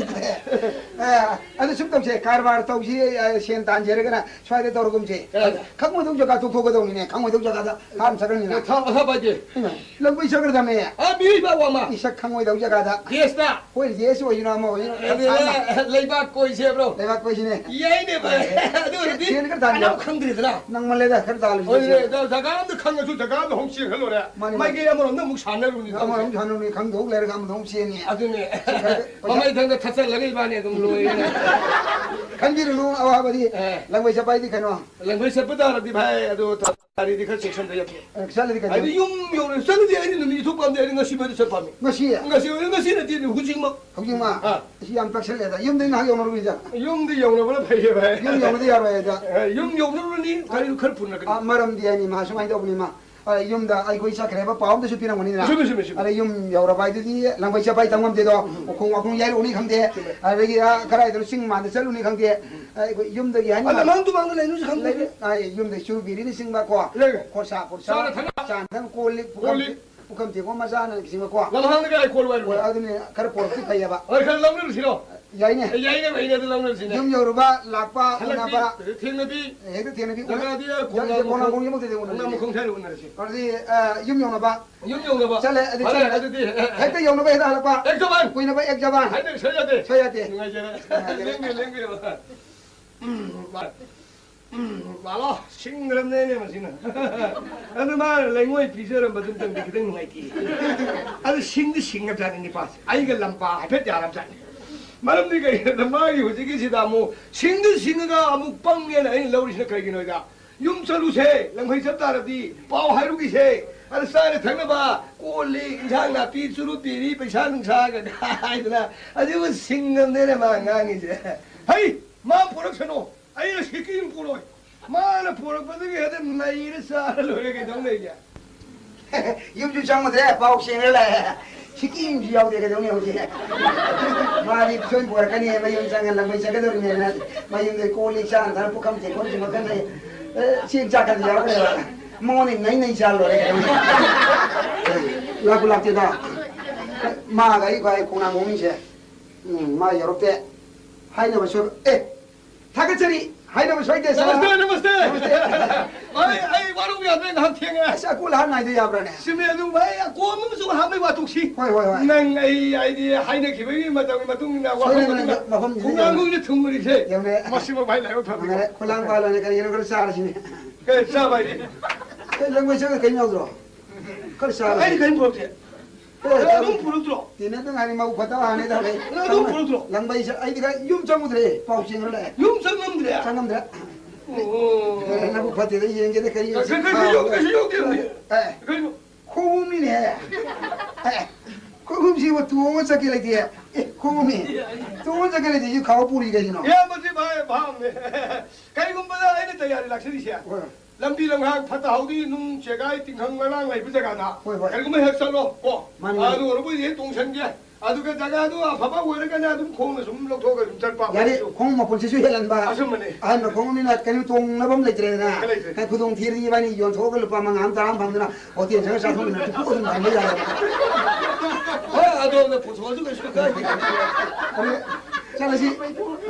ꯑꯦ, ꯑꯗꯨ ꯁꯨꯝ ꯇꯧꯁꯦ, ꯀꯔꯕꯥꯔ ꯇꯧꯁꯤ, ꯑꯦ, ꯁꯦꯟ ꯇꯥꯟꯁꯦ ꯍꯥꯏꯔꯒꯅ ꯁ꯭ꯋꯥꯏꯗ ꯇꯧꯔꯒꯨꯝꯁꯦ꯫ ꯀꯗꯥꯏꯗ? ꯈꯪꯉꯣꯏꯗꯧ ꯖꯒꯥ ꯇꯣꯛꯊꯣꯛꯀꯗꯧꯅꯤꯅꯦ, ꯈꯪꯉꯣꯏꯗꯧ ꯖꯒꯥꯗ ꯍꯥꯟꯅ ꯆꯠꯈ꯭ꯔꯅꯤꯅ꯫ ꯑꯦ, ꯊꯥ ꯑꯃ ꯄꯥꯏꯗꯦ꯫ ꯏꯃꯥ, ꯂꯝꯀꯣꯏ ꯆꯠꯈ꯭ꯔꯗꯕꯅꯦ꯫ ꯑ, ꯃꯤ ꯏꯕ ꯋꯥꯃ꯫ ꯏꯁꯛ ꯈꯪꯉꯣꯏꯗꯧ ꯖꯒꯥꯗ꯫ ꯗꯦꯁꯇ꯫ ꯍꯣꯏ, ꯗꯦꯁ ꯑꯣꯏꯒꯦꯔꯥ ꯑꯃ ꯑꯣꯏꯒꯦꯔꯥ꯫ ꯑꯦ, ꯑꯦ, ꯑꯦ, ꯂꯩꯕꯥꯛ ꯀꯣꯏꯁꯦ ꯍꯥꯏꯕ꯭ꯔꯣ? ꯂꯩꯕꯥꯛ ꯀꯣꯏꯁꯤꯅꯦ꯫ ꯌꯥꯏꯅꯦ, ꯚꯥꯏ꯫ ꯑꯗꯨ ꯑꯣꯏꯔꯗꯤ ꯁꯦꯟ ꯈꯔ ꯇꯥꯟ ꯀꯅꯥꯝ ꯌꯥꯕ꯫ ꯈꯪꯗ꯭ꯔꯦꯗꯅ꯫ ꯅꯪꯃꯜꯂꯦꯗ, ꯈꯔ ꯇꯥꯜꯂꯨꯁꯤ꯫ ꯍꯣꯏꯅꯦ, ꯖꯒꯥ ꯑꯝꯗ ꯈꯪꯉꯁꯨ ꯖꯒꯥ ꯑꯝꯗ ꯍꯣꯡ ꯆꯦꯟꯈ꯭ꯔ ꯂꯣꯏꯔꯦ꯫ ꯃꯥꯅꯤ, ꯃꯥꯅꯤ꯫ ꯃꯥꯏꯀꯩ ꯑꯃꯔꯣꯝꯗ ꯑꯃꯨꯛ ꯁꯥꯟꯅꯔꯨꯅꯤ ꯇꯧꯔꯤꯁꯦ꯫ ꯑꯃꯔꯣꯝ ꯁꯥꯟꯅꯔꯨꯅꯤ, ꯈꯪꯗꯧ ꯂꯩꯔꯒ ꯑꯃꯗ ꯑꯃꯨꯛ ꯆꯦꯟꯅꯤ꯫ ꯑꯗꯨꯅꯦ꯫ ꯄꯩꯁꯥ, ꯄꯩꯁꯥ ꯃꯃꯩꯊꯪꯗ ꯊꯠꯆꯜꯂꯒ ꯏꯕꯥꯅꯤ ꯑꯗꯨꯝ ꯂꯣꯏꯔꯦ꯫ ꯈꯟꯕꯤꯔꯨꯅꯨ ꯑꯋꯥꯕꯗꯤ꯫ ꯑꯦ꯫ ꯂꯪꯕꯩ ꯆꯠꯄ ꯍꯥꯏꯗꯤ ꯀꯩꯅꯣ? ꯂꯪꯕꯩ ꯆꯠꯄ ꯇꯥꯔꯗꯤ ꯚꯥꯏ, ꯑꯗꯨ ꯒꯥꯔꯤꯗꯤ ꯈꯔ ꯆꯦꯛꯁꯤꯟꯗ ꯌꯥꯗꯦ꯫ ꯑꯦ, ꯆꯠꯂꯗꯤ ꯀꯩꯅꯣ? ꯍꯥꯏꯗꯤ ꯌꯨꯝ ꯌꯧꯔꯦ, ꯆꯠꯂꯗꯤ ꯑꯩꯗꯤ ꯅꯨꯃꯤꯠ ꯅꯤꯊꯣꯛ ꯄꯥꯝꯗꯦ, ꯑꯩꯗꯤ ꯉꯁꯤ ꯐꯥꯎꯗ ꯆꯠ ꯄꯥꯝꯃꯤ꯫ ꯉꯁꯤ? ꯉꯁꯤ ꯑꯣꯏꯔꯦ, ꯉꯁꯤ ꯅꯠꯇꯦ, ꯍꯧꯖꯤꯛꯃꯛ꯫ ꯍꯧꯖꯤꯛꯃꯛ? ꯑꯥ꯫ ꯑꯁꯤ ꯌꯥꯝ ꯇꯛꯁꯜꯂꯦꯗ꯫ ꯌꯨꯝꯗꯩ ꯉꯥꯏꯍꯥꯛ ꯌꯧꯅꯔꯨꯏꯗ꯫ ꯌꯨꯝꯗꯤ ꯌꯧꯅꯕꯅ ꯐꯩꯌꯦ ꯚꯥꯏ꯫ ꯌꯨꯝ ꯌꯧꯅꯗꯤ ꯌꯥꯔꯣꯏꯗ꯫ ꯑꯦ, ꯌꯨꯝ ꯌꯧꯅꯔꯨꯔꯅꯤ, ꯒꯥꯔꯤꯗꯨ ꯈꯔ ꯄꯨꯅꯔꯛꯀꯅꯤ꯫ ꯑꯥ, ꯃꯔꯝꯗꯤ ꯍꯥꯏꯅꯤ, ꯃꯥ ꯁꯨꯃꯥꯏꯅ ꯇꯧꯕꯅꯤ, ꯃꯥ꯫ ꯑ, ꯌꯨꯝꯗ ꯑꯩꯈꯣꯏ ꯆꯠꯈ꯭ꯔꯦꯕ ꯄꯥꯎ ꯑꯝꯇꯁꯨ ꯄꯤꯔꯝꯒꯅꯤꯗꯅ꯫ ꯆꯨꯝꯃꯤ, ꯆꯨꯝꯃꯤ, ꯆꯨꯝꯃꯤ꯫ ꯑꯗ ꯌꯨꯝ ꯌꯧꯔꯕ ꯍꯥꯏꯗꯨꯗꯤ ꯂꯪꯕꯩ ꯆꯠꯄ ꯍꯥꯏ ꯇꯝ ꯉꯝꯗꯦꯗꯣ꯫ ꯎꯝ꯫ ꯎꯈꯣꯡ ꯋꯥꯈꯣꯡ ꯌꯥꯏꯔꯨꯅꯤ ꯈꯪꯗꯦ, ꯆꯨꯝꯃꯤ꯫ ꯑꯗꯒꯤ, ꯑ, ꯀꯗꯥꯏꯗꯅꯣ ꯆꯤꯡ ꯃꯥꯟꯗ ꯆꯠꯂꯨꯅꯤ ꯈꯪꯗꯦ꯫ ꯎꯝ꯫ ꯑ, ꯑꯩꯈꯣꯏ ꯌꯨꯝꯗꯒꯤ ꯍꯥꯏꯅ ꯑꯗ ꯃꯥꯡ ꯇꯨ ꯃꯥꯡꯗ ꯂꯩꯅꯨꯁꯨ ꯈꯪꯗꯦ꯫ ꯂꯩꯔꯦ꯫ ꯑ, ꯌꯨꯝꯗꯒꯤ ꯆꯨꯔꯨ ꯕꯤꯔꯤꯅ ꯆꯤꯡꯕ ꯀꯣ, ꯂꯩꯔꯦ꯫ ꯈꯣꯔꯁꯥ ꯄꯣꯔꯁꯥ, ꯆꯥꯅ ꯊꯛꯅꯕ꯫ ꯆꯥꯅ ꯊꯛꯅꯕ ꯀꯣꯜ ꯂꯤꯛ, ꯀꯣꯜ ꯄꯨꯈꯝ, ꯂꯤꯛ꯫ ꯄꯨꯈꯝ ꯇꯦꯡꯀꯣꯠ ꯃꯆꯥꯅ ꯆꯤꯡꯕ ꯀꯣ꯫ ꯂꯝꯍꯥꯡꯗ ꯀꯌꯥ ꯀꯣꯜ ꯋꯥꯏꯔꯨꯅꯤ? ꯍꯣꯏ, ꯑꯗꯨꯅꯦ, ꯈꯔ ꯄꯣꯔꯛꯇꯤ ꯐꯩꯌꯦꯕ꯫ ꯍꯣꯏ, ꯈꯔ ꯂꯧꯅꯔꯨꯁꯤꯔꯣ? ꯌꯥꯏꯅꯦ꯫ ꯑꯦ, ꯌꯥꯏꯅꯦ, ꯌꯥꯏꯅꯦ, ꯑꯗꯨ ꯂꯧꯅꯔꯁꯤꯅꯦ꯫ ꯌꯨꯝ ꯌꯧꯔꯨꯕ, ꯂꯥꯛꯄ, ꯍꯜꯂꯛꯄꯤ, ꯎꯅꯕ꯫ ꯊꯦꯡꯅꯕꯤ꯫ ꯍꯦꯛꯇ ꯊꯦꯡꯅꯕꯤ, ꯎꯅ-, ꯖꯒꯥꯗꯤ ꯌꯥ-, ꯈꯣꯡꯅꯥꯡ ꯈꯣꯡꯅꯥꯡ ꯃꯈꯣꯡ-, ꯈꯣꯡ ꯌꯧꯃꯛꯇꯗꯤ ꯎꯅꯔꯁꯤ꯫ ꯈꯣꯡꯅꯥꯡ ꯃꯈꯣꯡ ꯁ꯭ꯋꯥꯏꯗ ꯎꯅꯔꯁꯤ꯫ ꯑꯗꯨꯗꯤ, ꯑ, ꯌꯨꯝ ꯌꯧꯅꯕ꯫ ꯌꯨꯝ ꯌꯧꯅꯕ꯫ ꯆꯠꯂꯦ, ꯑꯗꯨꯗꯤ ꯐꯔꯦ, ꯆꯠꯂꯦ꯫ ꯑꯗꯨꯗꯤ, ꯑꯦ, ꯑꯦ, ꯑꯦ꯫ ꯍꯦꯛꯇ ꯌꯧꯅꯕ ꯍꯦꯛꯇ ꯍꯜꯂꯛꯄ꯫ ꯑꯦꯛ ꯖꯕꯥꯟ꯫ ꯀꯨꯏꯅꯕ ꯑꯦꯛ ꯖꯕꯥꯟ꯫ ꯍꯥꯏꯗꯤ ꯁꯣꯏ ꯌꯥꯗꯦ꯫ ꯁꯣꯏ ꯌꯥꯗꯦ꯫ ꯅꯨꯡꯉꯥꯏꯖꯔꯦ꯫ ꯅꯨꯡꯉꯥꯏꯖꯔꯦ꯫ ꯂꯦꯡꯕꯤꯌꯨ, ꯂꯦꯡꯕꯤꯌꯨ꯫ ꯎꯝ, ꯃꯥ-, ꯎꯝ, ꯃꯥꯂꯣ, ꯁꯤꯡꯈ꯭ꯔꯕꯅꯦꯅꯦ ꯃꯁꯤꯅ꯫ ꯑꯗꯨ ꯃꯥꯅ ꯂꯩꯉꯣꯏ ꯄꯤꯖꯔꯝꯕꯗꯨꯝꯇꯪꯗꯤ ꯈꯤꯇꯪ ꯅꯨꯡꯉꯥꯏꯇꯦ꯫ ꯑꯗꯨ ꯁꯤꯡꯗꯤ ꯁꯤꯡꯉꯕꯖꯥꯠꯅꯤ ꯅꯤꯄꯥꯁꯦ꯫ ꯑꯩꯒ ꯂꯝꯄꯥ ꯍꯥꯏꯐꯦꯠ ꯌꯥꯔꯕꯖꯥꯠꯅꯤ꯫ ꯃꯔꯝꯗꯤ ꯀꯩꯒꯤꯅꯣꯗ ꯃꯥꯒꯤ ꯍꯧꯖꯤꯛꯀꯤꯁꯤꯗ ꯑꯃꯨꯛ ꯁꯤꯡꯗꯤ ꯁꯤꯡꯉꯒ ꯑꯃꯨꯛ ꯄꯪꯉꯦꯅ ꯑꯩꯅ ꯂꯧꯔꯤꯁꯤꯅ ꯀꯩꯒꯤꯅꯣꯗ, ꯌꯨꯝ ꯆꯠꯂꯨꯁꯦ, ꯂꯪꯐꯩ ꯆꯠ ꯇꯥꯔꯗꯤ ꯄꯥꯎ ꯍꯥꯏꯔꯨꯈꯤꯁꯦ꯫ ꯑꯗ ꯆꯥꯅ ꯊꯛꯅꯕ ꯀꯣꯜ ꯂꯤꯛ, ꯏꯟꯁꯥꯡ ꯅꯥꯄꯤ, ꯆꯨꯔꯨꯞ ꯕꯤꯔꯤ, ꯄꯩꯁꯥ ꯅꯨꯡꯁꯥꯒ ꯍꯥꯏꯗꯅ ꯑꯗꯨꯕꯨ ꯁꯤꯡꯉꯝꯅꯦꯅ ꯃꯥ ꯉꯥꯡꯉꯤꯁꯦ꯫ ꯍꯩ! ꯃꯥ ꯄꯨꯔꯛꯁꯅꯨ꯫ ꯑꯩꯅ ꯁꯤꯀꯤ ꯑꯃ ꯄꯨꯔꯣꯏ꯫ ꯃꯥꯅ ꯄꯨꯔꯛꯄꯗꯨꯒꯤ ꯍꯦꯛꯇ ꯅꯩꯔ ꯆꯥꯔ ꯂꯣꯏꯔꯦ, ꯀꯩꯗꯧ ꯂꯩꯒꯦ? ꯌꯨꯝꯁꯨ ꯆꯪꯉꯨꯗ꯭ꯔꯦ, ꯄꯥꯎ ꯁꯦꯡꯅ ꯂꯥꯛꯑꯦ꯫ ꯁꯤꯀꯤ ꯑꯃꯁꯨ ꯌꯥꯎꯗꯦ, ꯀꯩꯗꯧꯅꯤ ꯍꯧꯖꯤꯛ? ꯃꯥꯗꯤ ꯁꯣꯏ ꯄꯨꯔꯛꯀꯅꯤ, ꯃꯌꯨꯝ ꯆꯪꯉ ꯂꯪꯕꯩ ꯆꯠꯀꯗꯧꯔꯤꯅꯦꯅ ꯃꯌꯨꯝꯗ ꯀꯣꯜ ꯂꯤꯛ ꯆꯥꯅ ꯊꯛꯅ ꯄꯨꯈꯝ ꯇꯦꯡꯀꯣꯜꯁꯨ ꯃꯈꯜ ꯂꯩ꯫ ꯑꯦ, ꯆꯦꯡ ꯆꯥꯛꯀꯗꯤ ꯌꯥꯎꯔꯛꯀꯅꯦꯕ꯫ ꯃꯉꯣꯟꯗ ꯅꯩ ꯅꯩ ꯆꯥꯔ ꯂꯣꯏꯔꯦ, ꯀꯩꯗꯧꯅꯤ? ꯂꯥꯛꯄꯨ ꯂꯥꯛꯇꯦꯗ꯫ ꯃꯥꯒ ꯑꯩꯒ ꯑꯩ ꯈꯣꯡꯅꯥꯡ ꯃꯃꯤꯡꯁꯦ꯫ ꯎꯝ, ꯃꯥ ꯌꯧꯔꯛꯇꯦ꯫ ꯍꯥꯏꯅꯕꯁꯨ, ꯑꯦ, ꯊꯥꯒꯠꯆꯔꯤ꯫ ꯍꯥꯏꯅꯕ ꯁꯣꯏꯗꯦ, ꯁꯥꯔ꯫ ꯅꯃꯁꯇꯦ, ꯅꯃꯁꯇꯦ꯫ ꯅꯃꯁꯇꯦ꯫ ꯑꯩ, ꯑꯩ ꯋꯥꯔꯧꯕ ꯌꯥꯗ꯭ꯔꯦ, ꯉꯥꯏꯍꯥꯛ ꯊꯦꯡꯉꯦ꯫ ꯑꯁ, ꯑꯀꯣꯜ ꯑꯍꯥꯟ ꯅꯥꯏꯗ ꯌꯥꯕ꯭ꯔꯥꯅꯦ? ꯆꯨꯝꯃꯦ, ꯑꯗꯨ ꯚꯥꯏ, ꯑꯀꯣꯟꯕ ꯑꯃꯁꯨ ꯍꯥꯞꯄꯩ ꯋꯥꯊꯣꯛꯁꯤ꯫ ꯍꯣꯏ, ꯍꯣꯏ, ꯍꯣꯏ꯫ ꯅꯪ ꯑꯩ ꯍꯥꯏꯗꯤ ꯍꯥꯏꯅꯈꯤꯕꯒꯤ ꯃꯇꯝꯒꯤ ꯃꯇꯨꯡ ꯏꯟꯅ ꯋꯥꯐꯝ ꯁꯣꯏꯗꯅ ꯑꯗꯨꯅ ꯃꯐꯝꯁꯤꯗ ꯈꯣꯡꯅꯥꯡ ꯌꯧꯔꯦ꯫ ꯈꯣꯡꯁꯦ ꯊꯨꯡꯕꯅꯤꯁꯦ꯫ ꯌꯧꯔꯦ꯫ ꯃꯁꯤꯃ ꯚꯥꯏ ꯂꯥꯏꯕꯛ ꯐꯕꯤꯀꯣ꯫ ꯌꯧꯔꯦ꯫ ꯈꯣꯡꯅꯥꯡ ꯄꯥꯜꯂꯣꯅꯦ, ꯀꯔꯤꯒꯤꯅꯣ ꯈꯔ ꯆꯥꯔꯁꯤꯅꯦ꯫ ꯀꯩ ꯆꯥꯕ ꯍꯥꯏꯗꯤ? ꯑꯦ, ꯂꯪꯕꯩ ꯆꯠꯂ ꯀꯩꯝ ꯌꯥꯎꯗ꯭ꯔꯣ? ꯈꯔ ꯆꯥꯔꯣ꯫ ꯑꯩꯗꯤ ꯀꯔꯤꯝ ꯄꯨꯔꯛꯇꯦ꯫ ꯑꯦ, ꯅꯪ ꯑꯗꯨꯝ ꯄꯨꯔꯛꯇ꯭ꯔꯣ? ꯇꯤꯟꯅꯗ ꯉꯥꯏꯔꯤ, ꯃꯧ ꯐꯠꯇ ꯍꯥꯟꯅꯩ ꯇꯧꯔꯦ꯫ ꯅꯪ ꯑꯗꯨꯝ ꯄꯨꯔꯛꯇ꯭ꯔꯣ? ꯂꯪꯕꯩ ꯆꯠ-, ꯑꯩꯗꯤ ꯈꯔ ꯌꯨꯝ ꯆꯪꯉꯨꯗ꯭ꯔꯦ, ꯄꯥꯎ ꯆꯦꯡ ꯈꯔ ꯂꯥꯛꯑꯦ꯫ ꯌꯨꯝ ꯆꯪꯉꯝꯗ꯭ꯔꯦ? ꯆꯪꯉꯝꯗ꯭ꯔꯦ꯫ ꯑꯣ꯫ ꯑꯦ, ꯅꯕꯨꯛ ꯐꯠꯇꯦꯗ, ꯌꯦꯡꯒꯦꯗ ꯀꯔꯤ ꯀꯩ-, ꯀꯩ-, ꯀꯩꯁꯨ ꯌꯥꯎ-, ꯀꯩꯁꯨ ꯌꯥꯎꯗꯦ, ꯌꯥꯎꯗꯦ꯫ ꯑꯦ꯫ ꯀꯩꯅꯣ? ꯈꯣꯡꯎꯞꯅꯤꯅꯦ꯫ ꯑꯦ, ꯈꯣꯡꯎꯞꯁꯤꯕꯨ ꯇꯣꯡꯉ ꯆꯠꯀꯦ ꯂꯩꯇꯦ꯫ ꯑꯦ, ꯈꯣꯡꯎꯞꯅꯤ꯫ ꯇꯣꯡꯉ ꯆꯠꯀꯦ ꯂꯩꯇꯦ, ꯁꯤ ꯈꯥꯎ ꯄꯨꯔꯤ ꯀꯩꯒꯤꯅꯣ? ꯏꯌꯥꯝꯕꯁꯤ ꯚꯥꯏ ꯚꯥꯞꯅꯦ꯫ ꯀꯩꯒꯨꯝꯕꯗ ꯑꯩꯅ ꯇꯌꯥꯔꯤ ꯂꯥꯛꯆꯔꯤꯁꯦ꯫ ꯍꯣꯏ꯫ ꯂꯝꯕꯤ ꯂꯝꯈꯥꯡ ꯐꯠꯇ ꯍꯥꯎꯗꯤ ꯅꯨꯡ ꯆꯦꯒꯥꯏ ꯇꯤꯡꯈꯪ ꯃꯔꯥꯡ ꯂꯩꯕ ꯖꯒꯥꯗ ꯍꯣꯏ, ꯍꯣꯏ꯫ ꯀꯔꯤꯒꯨꯝꯕ ꯍꯦꯛ ꯆꯠꯂꯣ ꯀꯣ꯫ ꯃꯥꯅꯤ, ꯃꯥꯅꯤ꯫ ꯑꯗꯨ ꯑꯣꯏꯔꯕꯨꯗꯤ ꯍꯦꯛ ꯇꯣꯡꯁꯟꯒꯦ꯫ ꯑꯗꯨꯒ ꯖꯒꯥꯗꯨ ꯑꯐꯕ ꯑꯣꯏꯔꯒꯅ ꯑꯗꯨꯝ ꯈꯣꯡꯅ ꯁꯨꯝ ꯂꯧꯊꯣꯛꯑꯒ ꯑꯗꯨꯝ ꯆꯠꯄ꯫ ꯌꯥꯔꯦ, ꯈꯣꯡꯎꯞ ꯃꯈꯨꯜꯁꯤꯁꯨ ꯍꯦꯜꯍꯟꯕ꯫ ꯑꯆꯨꯝꯕꯅꯤ꯫ ꯑꯍꯟꯕ ꯈꯣꯡꯎꯞꯅꯤꯅ ꯀꯩꯅꯣ ꯇꯣꯡꯅꯕ ꯑꯃ ꯂꯩꯇ꯭ꯔꯦꯗꯅ꯫ ꯂꯩꯇ꯭ꯔꯦ꯫ ꯀꯩ ꯈꯨꯗꯣꯡ ꯊꯤꯔꯗꯤ ꯏꯕꯥꯅꯤ ꯌꯣꯟꯊꯣꯛꯑꯒ ꯂꯨꯄꯥ ꯃꯉꯥ ꯑꯃ ꯇꯔꯥ ꯑꯃ ꯐꯪꯗꯅ ꯍꯣꯇꯦꯜ ꯆꯪꯉ ꯆꯥꯊꯣꯛꯃꯤꯟꯅ ꯇꯨꯝꯊꯣꯛꯑ ꯑꯗꯨꯝ ꯊꯝꯕ ꯌꯥꯔꯦ꯫ ꯍꯣꯏ, ꯑꯗꯣꯝꯅ ꯄꯨꯊꯣꯛꯑꯁꯨ ꯀꯩꯁꯨ ꯀꯥꯏꯗꯦ꯫ ꯑꯗꯨ ꯆꯠꯂꯁꯤ꯫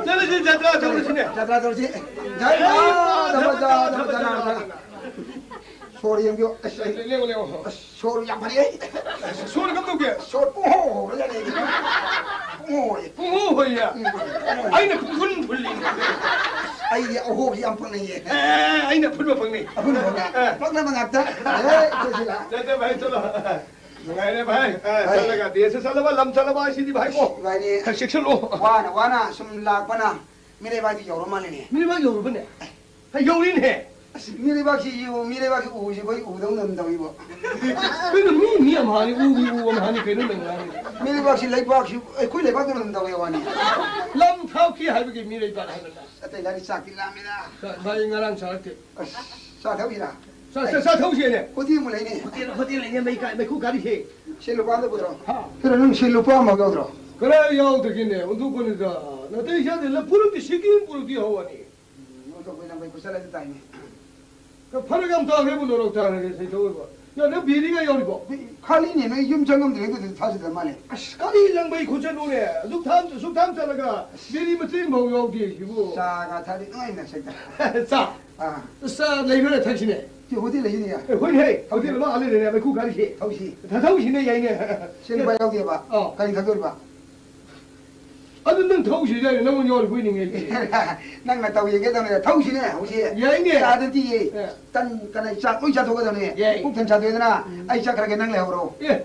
ꯆꯠꯂꯁꯤ, ꯖꯇ꯭ꯔꯥ ꯇꯧꯔꯁꯤꯅꯦ꯫ ꯖꯇ꯭ꯔꯥ ꯇꯧꯔꯁꯤ꯫ ꯖꯥꯏ ꯃꯥ ꯙꯝꯃ ꯆꯥ ꯙꯝꯃ ꯆꯥ ꯅꯥ ꯆꯥ꯫ ꯁꯣꯔ ꯌꯦꯡꯕꯤꯌꯨ꯫ ꯑꯁ, ꯑꯩ ꯂꯦꯡꯉꯨ, ꯂꯦꯡꯉꯨ꯫ ꯑꯁ, ꯁꯣꯔ ꯌꯥꯝ ꯐꯔꯦ ꯑꯩ꯫ ꯁꯣꯔ ꯀꯝꯗꯧꯒꯦ? ꯁꯣꯔ ꯄꯨꯡꯍꯣ ꯍꯣꯔꯦ ꯑꯩꯗꯤ꯫ ꯄꯨꯡꯍꯣ ꯍꯣꯔꯦ꯫ ꯄꯨꯡꯍꯣ ꯍꯣꯏꯌꯦ꯫ ꯎꯝ꯫ ꯑꯩꯅ ꯄꯨꯡꯐꯨꯟ ꯐꯨꯜꯂꯤ꯫ ꯑꯩꯗꯤ ꯑꯍꯣꯕꯁꯤ ꯌꯥꯝ ꯄꯛꯅꯩꯌꯦ꯫ ꯑꯦ, ꯑꯩꯅ ꯑꯐꯨꯟꯕ ꯐꯪꯅꯤ꯫ ꯑꯐꯨꯟꯕ ꯐꯪꯅꯤ꯫ ꯑꯦ꯫ ꯄꯛꯅꯕ ꯉꯥꯛꯇ꯫ ꯑꯦ, ꯆꯠꯁꯤ ꯂꯥ꯫ ꯆꯠꯁꯦ ꯚꯥꯏ, ꯆꯠꯂꯣ꯫ ꯅꯨꯡꯉꯥꯏꯔꯦ ꯚꯥꯏ꯫ ꯑꯦ, ꯚꯥꯏ꯫ ꯆꯠꯂꯒ ꯗꯦꯁ ꯆꯠꯂꯕ, ꯂꯝ ꯆꯠꯂꯕ ꯍꯥꯏꯁꯤꯗꯤ ꯚꯥꯏ ꯀꯣ꯫ ꯚꯥꯏꯅꯦ꯫ ꯈꯔ ꯆꯦꯛꯁꯤꯜꯂꯣ꯫ ꯋꯥꯅ ꯋꯥꯅ ꯁꯨꯝ ꯂꯥꯛꯄꯅ ꯃꯤꯔꯩꯕꯥꯛꯇꯤ ꯌꯧꯔ ꯃꯥꯜꯂꯦꯅꯦ꯫ ꯃꯤꯔꯩꯕꯥꯛ ꯌꯧꯔꯕꯅꯦ? ꯑꯦ, ꯌꯧꯔꯤꯅꯦ꯫ ꯑꯁ, ꯃꯤꯔꯩꯕꯥꯛꯁꯤ ꯌꯦꯡꯉꯨ, ꯃꯤꯔꯩꯕꯥꯛꯀꯤ ꯎꯁꯤ ꯑꯩꯈꯣꯏ ꯎꯗꯧꯅ ꯑꯗꯨꯝ ꯇꯧꯏꯕꯣ꯫ ꯀꯩꯅꯣ, ꯃꯤ, ꯃꯤ ꯑꯃꯍꯥꯅꯤ, ꯎꯒꯤ ꯎ ꯑꯃꯍꯥꯅꯤ, ꯀꯩꯅꯣ ꯅꯪ ꯉꯥꯡꯉꯤ? ꯃꯤꯔꯩꯕꯥꯛꯁꯤ ꯂꯩꯕꯥꯛꯁꯤ ꯑꯩꯈꯣꯏ ꯂꯩꯕꯥꯛꯇꯧꯅ ꯑꯗꯨꯝ ꯇꯧꯏ ꯋꯥꯅꯤ꯫ ꯂꯝ ꯊꯥꯎꯈꯤ ꯍꯥꯏꯕꯒꯤ ꯃꯤꯔꯩꯕꯥꯛ ꯍꯥꯏꯕ ꯅꯠꯇ꯭ꯔꯣ? ꯑꯇꯩ ꯂꯥꯏꯔꯤ ꯆꯥꯛꯇꯤ ꯂꯥꯝꯃꯤꯗ꯫ ꯆꯥꯛ, ꯚꯥꯏ, ꯉꯔꯥꯡ ꯆꯥꯔꯛꯇꯦ꯫ ꯑꯁ, ꯆꯥ ꯊꯛꯎꯁꯤꯔꯥ? ꯆꯥ, ꯆꯥ, ꯆꯥ ꯊꯛꯎꯁꯤꯅꯦ꯫ ꯍꯣꯇꯦꯜ ꯑꯃ ꯂꯩꯅꯦ꯫ ꯍꯣꯇꯦꯜ, ꯍꯣꯇꯦꯜ ꯂꯩꯅꯦ, ꯃꯩ ꯀꯥ-, ꯃꯩꯈꯨ ꯀꯥꯔꯤꯁꯦ꯫ ꯁꯦ ꯂꯨꯄꯥ ꯑꯝꯇ ꯄꯨꯊꯣꯔꯛꯑꯣ꯫ ꯍꯥ? ꯀꯩꯅꯣ, ꯅꯪ ꯁꯦ ꯂꯨꯄꯥ ꯑꯃ ꯌꯥꯎꯗ꯭ꯔꯣ? ꯀꯗꯥꯏ ꯌꯥꯎꯗꯒꯦꯅꯦ? ꯑꯣꯟꯊꯣꯛꯄꯅꯤꯗ꯫ ꯅꯥꯇꯩ ꯆꯥꯗꯦ꯫ ꯂꯐꯨꯔꯛꯇꯤ ꯁꯤꯀꯤ ꯑꯃ ꯄꯨꯔꯛꯇꯤ ꯍꯧꯔꯅꯤ꯫ ꯎꯝ, ꯑꯣꯟꯊꯣꯛꯄꯩ ꯂꯪꯕꯩ ꯈꯨꯠꯆꯠ ꯑꯗꯨ ꯇꯥꯏꯅꯦ꯫ ꯐꯔꯛ ꯌꯥꯝ ꯇꯥꯈ꯭ꯔꯦꯕꯨ ꯅꯣꯔꯣꯛ ꯇꯥꯈ꯭ꯔꯒꯦ ꯁꯩꯊꯧ ꯑꯣꯏꯕ꯫ ꯌꯥ, ꯅꯪ ꯕꯤꯔꯤꯒ ꯌꯥꯎꯔꯤꯕꯣ? ꯈꯥꯂꯤꯅꯦ, ꯅꯣꯏ ꯌꯨꯝ ꯆꯪꯉꯝꯗ꯭ꯔꯦ, ꯑꯗꯨꯗꯤ ꯊꯥꯖꯗ ꯃꯥꯜꯂꯦ꯫ ꯑꯁ, ꯀꯔꯤ ꯂꯪꯕꯩ ꯈꯨꯠꯆꯠꯅꯣꯅꯦ? ꯑꯗꯨꯛ ꯊꯥꯝ-, ꯑꯁꯨꯛ ꯊꯥꯝ ꯆꯠꯂꯒ ꯕꯤꯔꯤ ꯃꯇꯦꯡ ꯐꯥꯎ ꯌꯥꯎꯗꯦ ꯁꯤꯕꯨ꯫ ꯆꯥꯒ ꯊꯛꯑꯗꯤ ꯅꯨꯡꯉꯥꯏꯅ ꯁꯩꯗ꯫ ꯆꯥ? ꯑꯥ꯫ ꯆꯥ ꯂꯩꯕ꯭ꯔꯥ ꯊꯛꯁꯤꯅꯦ? ꯁꯤ ꯍꯣꯇꯦꯜ ꯂꯩꯁꯤꯅꯦ꯫ ꯑꯦ, ꯍꯣꯏꯅꯦ, ꯍꯣꯇꯦꯜ ꯑꯃ ꯑꯥ ꯂꯩꯔꯦꯅꯦ, ꯃꯩꯈꯨ ꯀꯥꯔꯤꯁꯦ꯫ ꯊꯛꯁꯤ꯫ ꯊ-, ꯊꯛꯁꯤꯅꯦ, ꯌꯥꯏꯅꯦ꯫ ꯁꯤ ꯂꯨꯄꯥ ꯌꯥꯎꯗꯦꯕ꯫ ꯑꯥ꯫ ꯀꯔꯤ ꯊꯛꯇꯣꯔꯤꯕ? ꯑꯗꯨ ꯅꯪ ꯊꯧꯁꯤꯗꯤ ꯅꯪꯉꯣꯟꯗ ꯌꯥꯎꯔ ꯀꯨꯏꯅꯤꯡꯉꯦ꯫ ꯅꯪꯅ ꯇꯧ ꯌꯦꯡꯒꯦ ꯇꯧꯅꯦ, ꯊꯧꯁꯤꯅꯦ ꯍꯧꯖꯤꯛ꯫ ꯌꯥꯏꯅꯦ꯫ ꯆꯥꯗꯗꯤ ꯌꯦ꯫ ꯑꯦ꯫ ꯇꯟ ꯀꯅꯥ ꯆꯥꯛ ꯂꯣꯏ ꯆꯥꯊꯣꯛꯀꯗꯕꯅꯦ꯫ ꯌꯥꯏ꯫ ꯄꯨꯛ ꯊꯟ ꯆꯥꯊꯣꯛꯑꯦꯗꯅ, ꯎꯝ꯫ ꯑꯩ ꯆꯠꯈ꯭ꯔꯒꯦ, ꯅꯪ ꯂꯩꯍꯧꯔꯣ꯫ ꯑꯦ,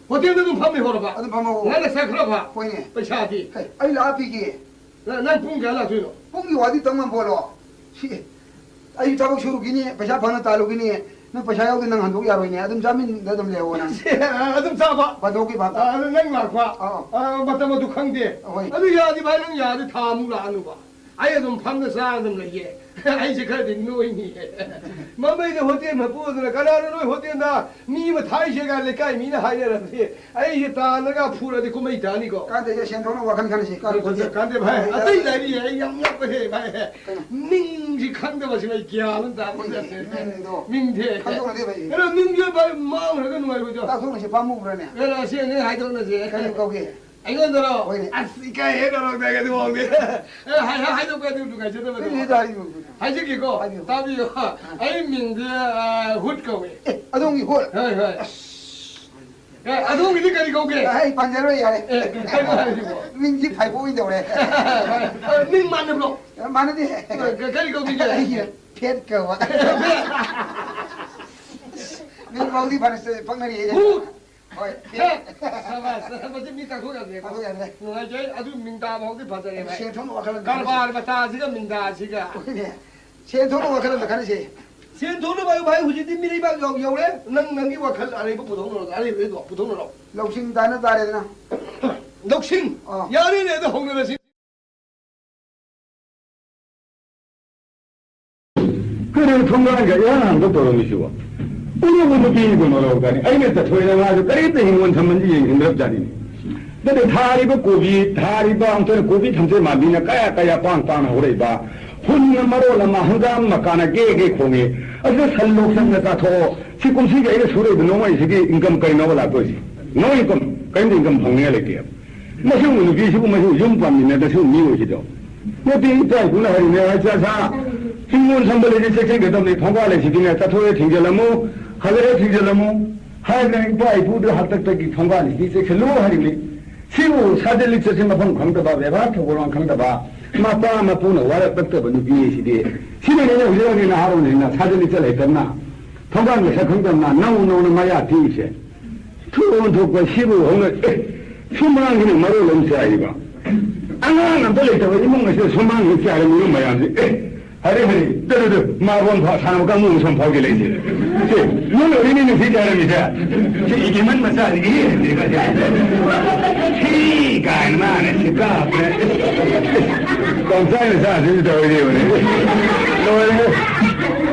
ꯍꯣꯇꯦꯜꯗ ꯑꯗꯨꯝ ꯐꯝ ꯂꯩꯍꯧꯔꯕ? ꯑꯗꯨꯝ ꯐꯝꯍꯧꯔꯣ꯫ ꯅꯪꯅ ꯆꯠꯈ꯭ꯔꯕ? ꯍꯣꯏꯅꯦ꯫ ꯄꯩꯁꯥꯗꯤ? ꯍꯦ, ꯑꯩ ꯂꯥꯛꯑ ꯄꯤꯒꯦ꯫ ꯅ-, ꯅꯪ ꯄꯨꯡ ꯀꯌꯥ ꯂꯥꯛꯇꯣꯏꯅꯣ? ꯄꯨꯡꯒꯤ ꯋꯥꯗꯤ ꯇꯝ ꯉꯝꯄꯣꯠꯂꯣ꯫ ꯁꯤ, ꯑꯩ ꯊꯕꯛ ꯁꯨꯔꯨꯈꯤꯅꯤ, ꯄꯩꯁꯥ ꯐꯪꯅ ꯇꯥꯜꯂꯨꯈꯤꯅꯤ꯫ ꯅꯪ ꯄꯩꯁꯥ ꯌꯥꯎꯗꯦ, ꯅꯪ ꯍꯟꯗꯣꯛ ꯌꯥꯔꯣꯏꯅꯦ꯫ ꯑꯗꯨꯝ ꯆꯥꯃꯤꯟꯗ ꯑꯗꯨꯝ ꯂꯩꯍꯧꯑꯣ ꯅꯪ꯫ ꯑꯗꯨꯝ ꯆꯥꯕ? ꯕꯟꯗꯣꯛꯀꯤ ꯚꯥꯞꯇ꯫ ꯑ, ꯑꯗꯨ ꯅꯪ ꯂꯥꯛꯄ? ꯑꯥ꯫ ꯑ, ꯃꯇꯝ ꯑꯗꯨ ꯈꯪꯗꯦ꯫ ꯍꯣꯏ꯫ ꯑꯗꯨ ꯌꯥꯔꯗꯤ ꯚꯥꯏ, ꯅꯪ ꯌꯥꯔꯗꯤ ꯊꯥ ꯑꯃꯨꯛ ꯂꯥꯛꯑꯅꯨꯕ꯫ ꯑꯩ ꯑꯗꯨꯝ ꯐꯝꯅ ꯆꯥꯔ ꯑꯗꯨꯝ ꯂꯩꯒꯦ꯫ ꯑꯩꯁꯦ ꯈꯔꯗꯤ ꯅꯣꯏꯅꯤ꯫ ꯃꯃꯩꯗ ꯍꯣꯇꯦꯜ ꯃꯄꯨ ꯑꯗꯨꯅ, "ꯀꯅꯥꯅꯣ ꯅꯣꯏ ꯍꯣꯇꯦꯜꯗ ꯃꯤ ꯑꯃ ꯊꯥꯏꯁꯦꯒ ꯂꯩꯀꯥꯏ ꯃꯤꯅ ꯍꯥꯏꯅꯔꯕꯗꯤ?" ꯑꯩꯁꯦ ꯇꯥꯅꯒ ꯐꯨꯔꯗꯤ ꯀꯨꯝꯍꯩ ꯇꯥꯅꯤꯀꯣ꯫ ꯀꯥꯟꯗꯦꯁꯦ, ꯁꯦꯟ ꯊꯣꯛꯅ ꯋꯥꯈꯜ ꯈꯟꯁꯤ꯫ ꯀꯥꯟꯗꯦ, ꯀꯥꯟꯗꯦ, ꯀꯥꯟꯗꯦ ꯚꯥꯏ꯫ ꯑꯩ ꯑꯇꯩ ꯂꯥꯏꯔꯤ, ꯑꯩ ꯌꯥꯝ ꯉꯛꯄꯁꯦ ꯚꯥꯏ꯫ ꯀꯩꯅꯣ? ꯃꯤꯡꯁꯤ ꯈꯪꯗꯕꯁꯤ ꯚꯥꯏ ꯒ꯭ꯌꯥꯟ ꯑꯃ ꯇꯥꯕ ꯍꯣꯏꯅꯦ, ꯅꯠꯇꯦ꯫ ꯃꯤꯡꯗꯣ ꯃꯤꯡꯁꯦ꯫ ꯈꯪꯗꯣꯛꯅꯗꯦ ꯚꯥꯏ꯫ ꯀꯩꯅꯣ ꯃꯤꯡꯁꯦ ꯚꯥꯏ ꯃꯥꯡꯈ꯭ꯔꯒ ꯅꯨꯡꯉꯥꯏꯔꯣꯏꯗ꯭ꯔꯣ? ꯇꯥꯊꯣꯛꯅꯁꯤ, ꯄꯥꯝꯃꯨꯕ꯭ꯔꯅꯦ? ꯀꯩꯅꯣ ꯑꯁꯤ ꯑꯅꯤ ꯍꯥꯏꯗꯣꯛꯅꯁꯦ꯫ ꯀꯔꯤ ꯀꯧꯒꯦ? ꯑꯩꯉꯣꯟꯗꯔꯣ? ꯍꯣꯏꯅꯦ꯫ ꯑꯁ, ꯏꯀꯥꯏꯍꯦ, ꯅꯔꯣꯛꯇꯒꯗꯤ ꯃꯑꯣꯡꯗꯤ꯫ ꯑꯦ, ꯍꯥꯏ-, ꯍꯥꯏ-, ꯍꯥꯏꯗꯣꯛꯄ ꯑꯗꯨ ꯅꯨꯡꯉꯥꯏꯖꯗꯕꯗꯣ꯫ ꯀꯔꯤ ꯍꯥꯏꯗꯣ ꯍꯥꯏꯕꯤꯌꯨ? ꯍꯥꯏꯖꯒꯦꯀꯣ꯫ ꯍꯥꯏꯕꯤꯌꯨ꯫ ꯇꯥꯕꯤꯌꯨ꯫ ꯑ꯫ ꯑꯩ ꯃꯤꯡꯗꯤ, ꯑ, ꯍꯨꯠ ꯀꯧꯋꯦ꯫ ꯑꯦ, ꯑꯗꯣꯝꯒꯤ ꯍꯨꯠ? ꯍꯣꯏ, ꯍꯣꯏ꯫ ꯑꯁ꯫ ꯑꯦ, ꯑꯗꯣꯝꯒꯤꯗꯤ ꯀꯔꯤ ꯀꯧꯒꯦ? ꯑꯩ ꯄꯟꯖꯔꯣꯏ, ꯌꯥꯔꯦ꯫ ꯑꯦ, ꯀꯩꯅꯣ ꯍꯥꯏꯁꯤꯕꯣ? ꯃꯤꯡꯗꯤ ꯐꯥꯏꯕꯣꯛ ꯑꯣꯏꯅ ꯇꯧꯔꯦ꯫ ꯑ, ꯃꯤꯡ ꯃꯥꯟꯅꯕ꯭ꯔꯣ? ꯑꯦ, ꯃꯥꯟꯅꯗꯦ꯫ ꯑ, ꯀ-, ꯀꯔꯤ ꯀꯧꯕꯤꯒꯦ? ꯑꯩꯒꯤ ꯐꯦꯠ ꯀꯧꯕ꯫ ꯃꯤꯡ ꯐꯥꯎꯗꯤ ꯐꯅ ꯄꯛꯅꯔꯤ꯫ ꯍꯨꯠ! ꯍꯣꯏ꯫ ꯍꯦ! ꯁꯕꯥꯁ! ꯃꯁꯤ ꯃꯤ ꯇꯥꯛꯊꯣꯛ ꯌꯥꯗ꯭ꯔꯦꯀꯣ꯫ ꯇꯥꯛꯊꯣꯛ ꯌꯥꯗ꯭ꯔꯦ꯫ ꯅꯨꯡꯉꯥꯏꯖꯩ꯫ ꯑꯗꯨ ꯃꯤꯡꯗꯥ ꯐꯥꯎꯗꯤ ꯐꯖꯔꯦ, ꯚꯥꯏ꯫ ꯁꯦꯟ ꯊꯣꯛꯅ ꯋꯥꯈꯜ ꯑꯃ ꯈꯜꯂꯁꯤ꯫ ꯀꯔꯕꯥꯔ ꯃꯆꯥꯁꯤꯒ ꯃꯤꯡꯗꯥꯁꯤꯒ꯫ ꯍꯣꯏꯅꯦ꯫ ꯁꯦꯟ ꯊꯣꯛꯅ ꯋꯥꯈꯜ ꯑꯃ ꯈꯜꯂꯁꯤ꯫ ꯁꯦꯟ ꯊꯣꯛꯅꯕ ꯍꯥꯏꯕꯨ, ꯚꯥꯏ, ꯍꯧꯖꯤꯛꯇꯤ ꯃꯤꯔꯩꯕꯥꯛ ꯌꯧ-, ꯌꯧꯔꯦ꯫ ꯅꯪ ꯅꯪꯒꯤ ꯋꯥꯈꯜ ꯑꯔꯩꯕ ꯄꯨꯊꯣꯛꯅꯔꯣ, ꯑꯔꯩꯕꯗꯣ ꯄꯨꯊꯣꯛꯅꯔꯣ꯫ ꯂꯧꯁꯤꯡ ꯇꯥꯟꯅ ꯇꯥꯔꯦꯗꯅ꯫ ꯂꯧꯁꯤꯡ? ꯑꯥ꯫ ꯌꯥꯔꯦꯅꯦ, ꯑꯗꯣ ꯍꯧꯅꯔꯁꯤ꯫ ꯀꯔꯤꯅꯣ ꯊꯣꯡꯒꯥꯟꯒ ꯏꯍꯥꯡ ꯍꯥꯡꯗꯣꯛ ꯇꯧꯔꯝꯃꯤꯁꯤꯕꯣ? ꯎꯔꯨꯕ ꯅꯨꯄꯤꯗꯨ ꯅꯣꯔꯧꯒꯅꯤ꯫ ꯑꯩꯅ ꯆꯠꯊꯣꯏꯅ ꯃꯥꯁꯨ ꯀꯔꯤꯝꯇ ꯍꯤꯡꯒꯣꯜ ꯁꯝꯕꯜꯁꯤ ꯌꯦꯡꯁꯤꯟꯗ꯭ꯔꯕꯖꯥꯠꯅꯤꯅꯦ꯫ ꯅꯠꯇꯦ, ꯊꯥꯔꯤꯕ ꯀꯣꯕꯤ, ꯊꯥꯔꯤꯕ ꯑꯃꯨꯛꯇꯅ ꯀꯣꯕꯤ ꯊꯝꯆꯦꯠ ꯃꯥꯟꯕꯤꯅ ꯀꯌꯥ ꯀꯌꯥ ꯄꯥꯡ ꯄꯥꯡꯅ ꯍꯧꯔꯛꯏꯕ꯫ ꯍꯨꯟꯅ ꯃꯔꯣꯜ ꯑꯃ ꯍꯪꯒꯥꯝ ꯃꯀꯥꯅ ꯒꯦ ꯒꯦ ꯈꯣꯡꯉꯤ꯫ ꯑꯁꯤꯗ ꯁꯟ ꯂꯣꯛ ꯁꯪꯅ ꯆꯥꯊꯣꯛꯑꯣ꯫ ꯁꯤ ꯀꯨꯝꯁꯤꯒꯤ ꯑꯩꯅ ꯁꯨꯔꯛꯏꯕ ꯅꯣꯡꯃꯩꯁꯤꯒꯤ ꯏꯟꯀꯝ ꯀꯔꯤꯅꯣꯕ ꯂꯥꯛꯇꯣꯏꯁꯤ? No income, ꯀꯔꯤꯝꯇ ꯏꯟꯀꯝ ꯐꯪꯅꯤꯡꯉꯥꯏ ꯂꯩꯇꯦꯕ꯫ ꯃꯁꯤꯒꯨꯝꯕ ꯅꯨꯄꯤꯁꯤꯕꯨ, ꯃꯁꯤꯕꯨ ꯌꯨꯝ ꯄꯥꯟꯃꯤꯟꯅꯗ꯭ꯔꯁꯨ ꯃꯤ ꯑꯣꯏꯁꯤꯗꯣ꯫ ꯅꯠꯇꯦ, ꯏꯄꯥ ꯏꯄꯨꯅ ꯍꯥꯏꯔꯤꯅꯦ, "ꯑꯆꯥ, ꯑꯆꯥ, ꯍꯤꯡꯒꯣꯜ ꯁꯝꯕꯜ ꯍꯥꯏꯁꯦ ꯆꯦꯛꯁꯤꯟꯒꯗꯕꯅꯤ, ꯊꯣꯡꯒꯥꯜ ꯍꯥꯏꯁꯤꯗꯤꯅꯦ, ꯆꯠꯊꯣꯛꯑꯦ ꯊꯤꯡꯖꯤꯜꯂꯝꯃꯨ, ꯍꯜꯂꯛꯑꯦ ꯊꯤꯡꯖꯤꯜꯂꯝꯃꯨ" ꯍꯥꯏꯗꯅ ꯏꯄꯥ ꯏꯄꯨꯗ ꯍꯥꯛꯇꯛꯇꯒꯤ ꯊꯣꯡꯒꯥꯜ ꯍꯥꯏꯁꯤꯗꯤ ꯆꯦꯛꯁꯤꯜꯂꯨ ꯍꯥꯏꯔꯤꯕꯅꯤ꯫ ꯁꯤꯕꯨ ꯁꯥꯖꯠ ꯂꯤꯆꯠꯁꯤ ꯃꯐꯝ ꯈꯪꯗꯕ, ꯕꯦꯕꯥꯔ ꯊꯧꯒꯜꯂꯣꯟ ꯈꯪꯗꯕ, ꯃꯄꯥ ꯃꯄꯨꯅ ꯋꯥꯔꯛꯂꯛꯇꯕ ꯅꯨꯄꯤ ꯁꯤꯗꯤ꯫ ꯁꯤꯅꯅꯤꯅꯦ ꯍꯧꯖꯤꯛ ꯍꯧꯖꯤꯛ ꯅꯍꯥꯔꯣꯟꯁꯤꯡꯅ ꯁꯥꯖꯠ ꯂꯤꯆꯠ ꯍꯩꯇꯕꯅ, ꯊꯣꯡꯒꯥꯟ ꯃꯁꯛ ꯈꯪꯗꯕꯅ ꯅꯧ ꯅꯧꯅ ꯃꯌꯥ ꯊꯤꯔꯤꯁꯦ꯫ ꯊꯣꯛꯑꯣꯟ ꯊꯣꯛꯄ ꯁꯤꯕꯨ ꯍꯧꯅ, ꯑꯦ, ꯁꯨꯃꯥꯡꯁꯤꯅ ꯃꯔꯣꯜ ꯑꯃ ꯆꯥꯏꯔꯤꯕ꯫ ꯑꯉꯥꯡ ꯑꯝꯇ ꯂꯩꯇꯕ ꯏꯃꯨꯡ ꯑꯁꯤꯗ ꯁꯨꯃꯥꯡꯁꯤ ꯆꯥꯏꯔ ꯃꯤꯔꯨꯝ ꯃꯌꯥꯝꯁꯤ꯫ ꯑꯦ, ꯍꯔꯦ ꯍꯔꯦ, ꯇꯔꯨ ꯇꯔꯨ, ꯃꯥꯔꯕꯣꯟ ꯐꯥꯎ ꯁꯥꯟꯅꯕ ꯀꯥꯡꯕꯨ ꯑꯃ ꯁꯨꯝ ꯐꯥꯎꯖꯤꯜꯂꯛꯏꯁꯦ꯫ ꯁꯤ, ꯅꯣꯏ ꯑꯣꯏꯔꯤꯅꯦ ꯉꯁꯤ ꯆꯥꯏꯔꯝꯃꯤꯁꯦ꯫ ꯁꯤ ꯏꯒꯦꯃꯟ ꯃꯆꯥꯁꯤꯒꯤ ꯍꯦꯟꯗꯦ ꯀꯥꯏꯁꯦ꯫ ꯁꯤ ꯀꯥꯏꯅ ꯃꯥꯅ ꯁꯤ ꯀꯥꯞꯄꯦ꯫ ꯀꯝꯆꯥꯏ ꯃꯆꯥꯁꯤꯁꯨ ꯇꯧꯔꯤꯕꯅꯦ꯫ ꯂꯣꯏꯔꯦ꯫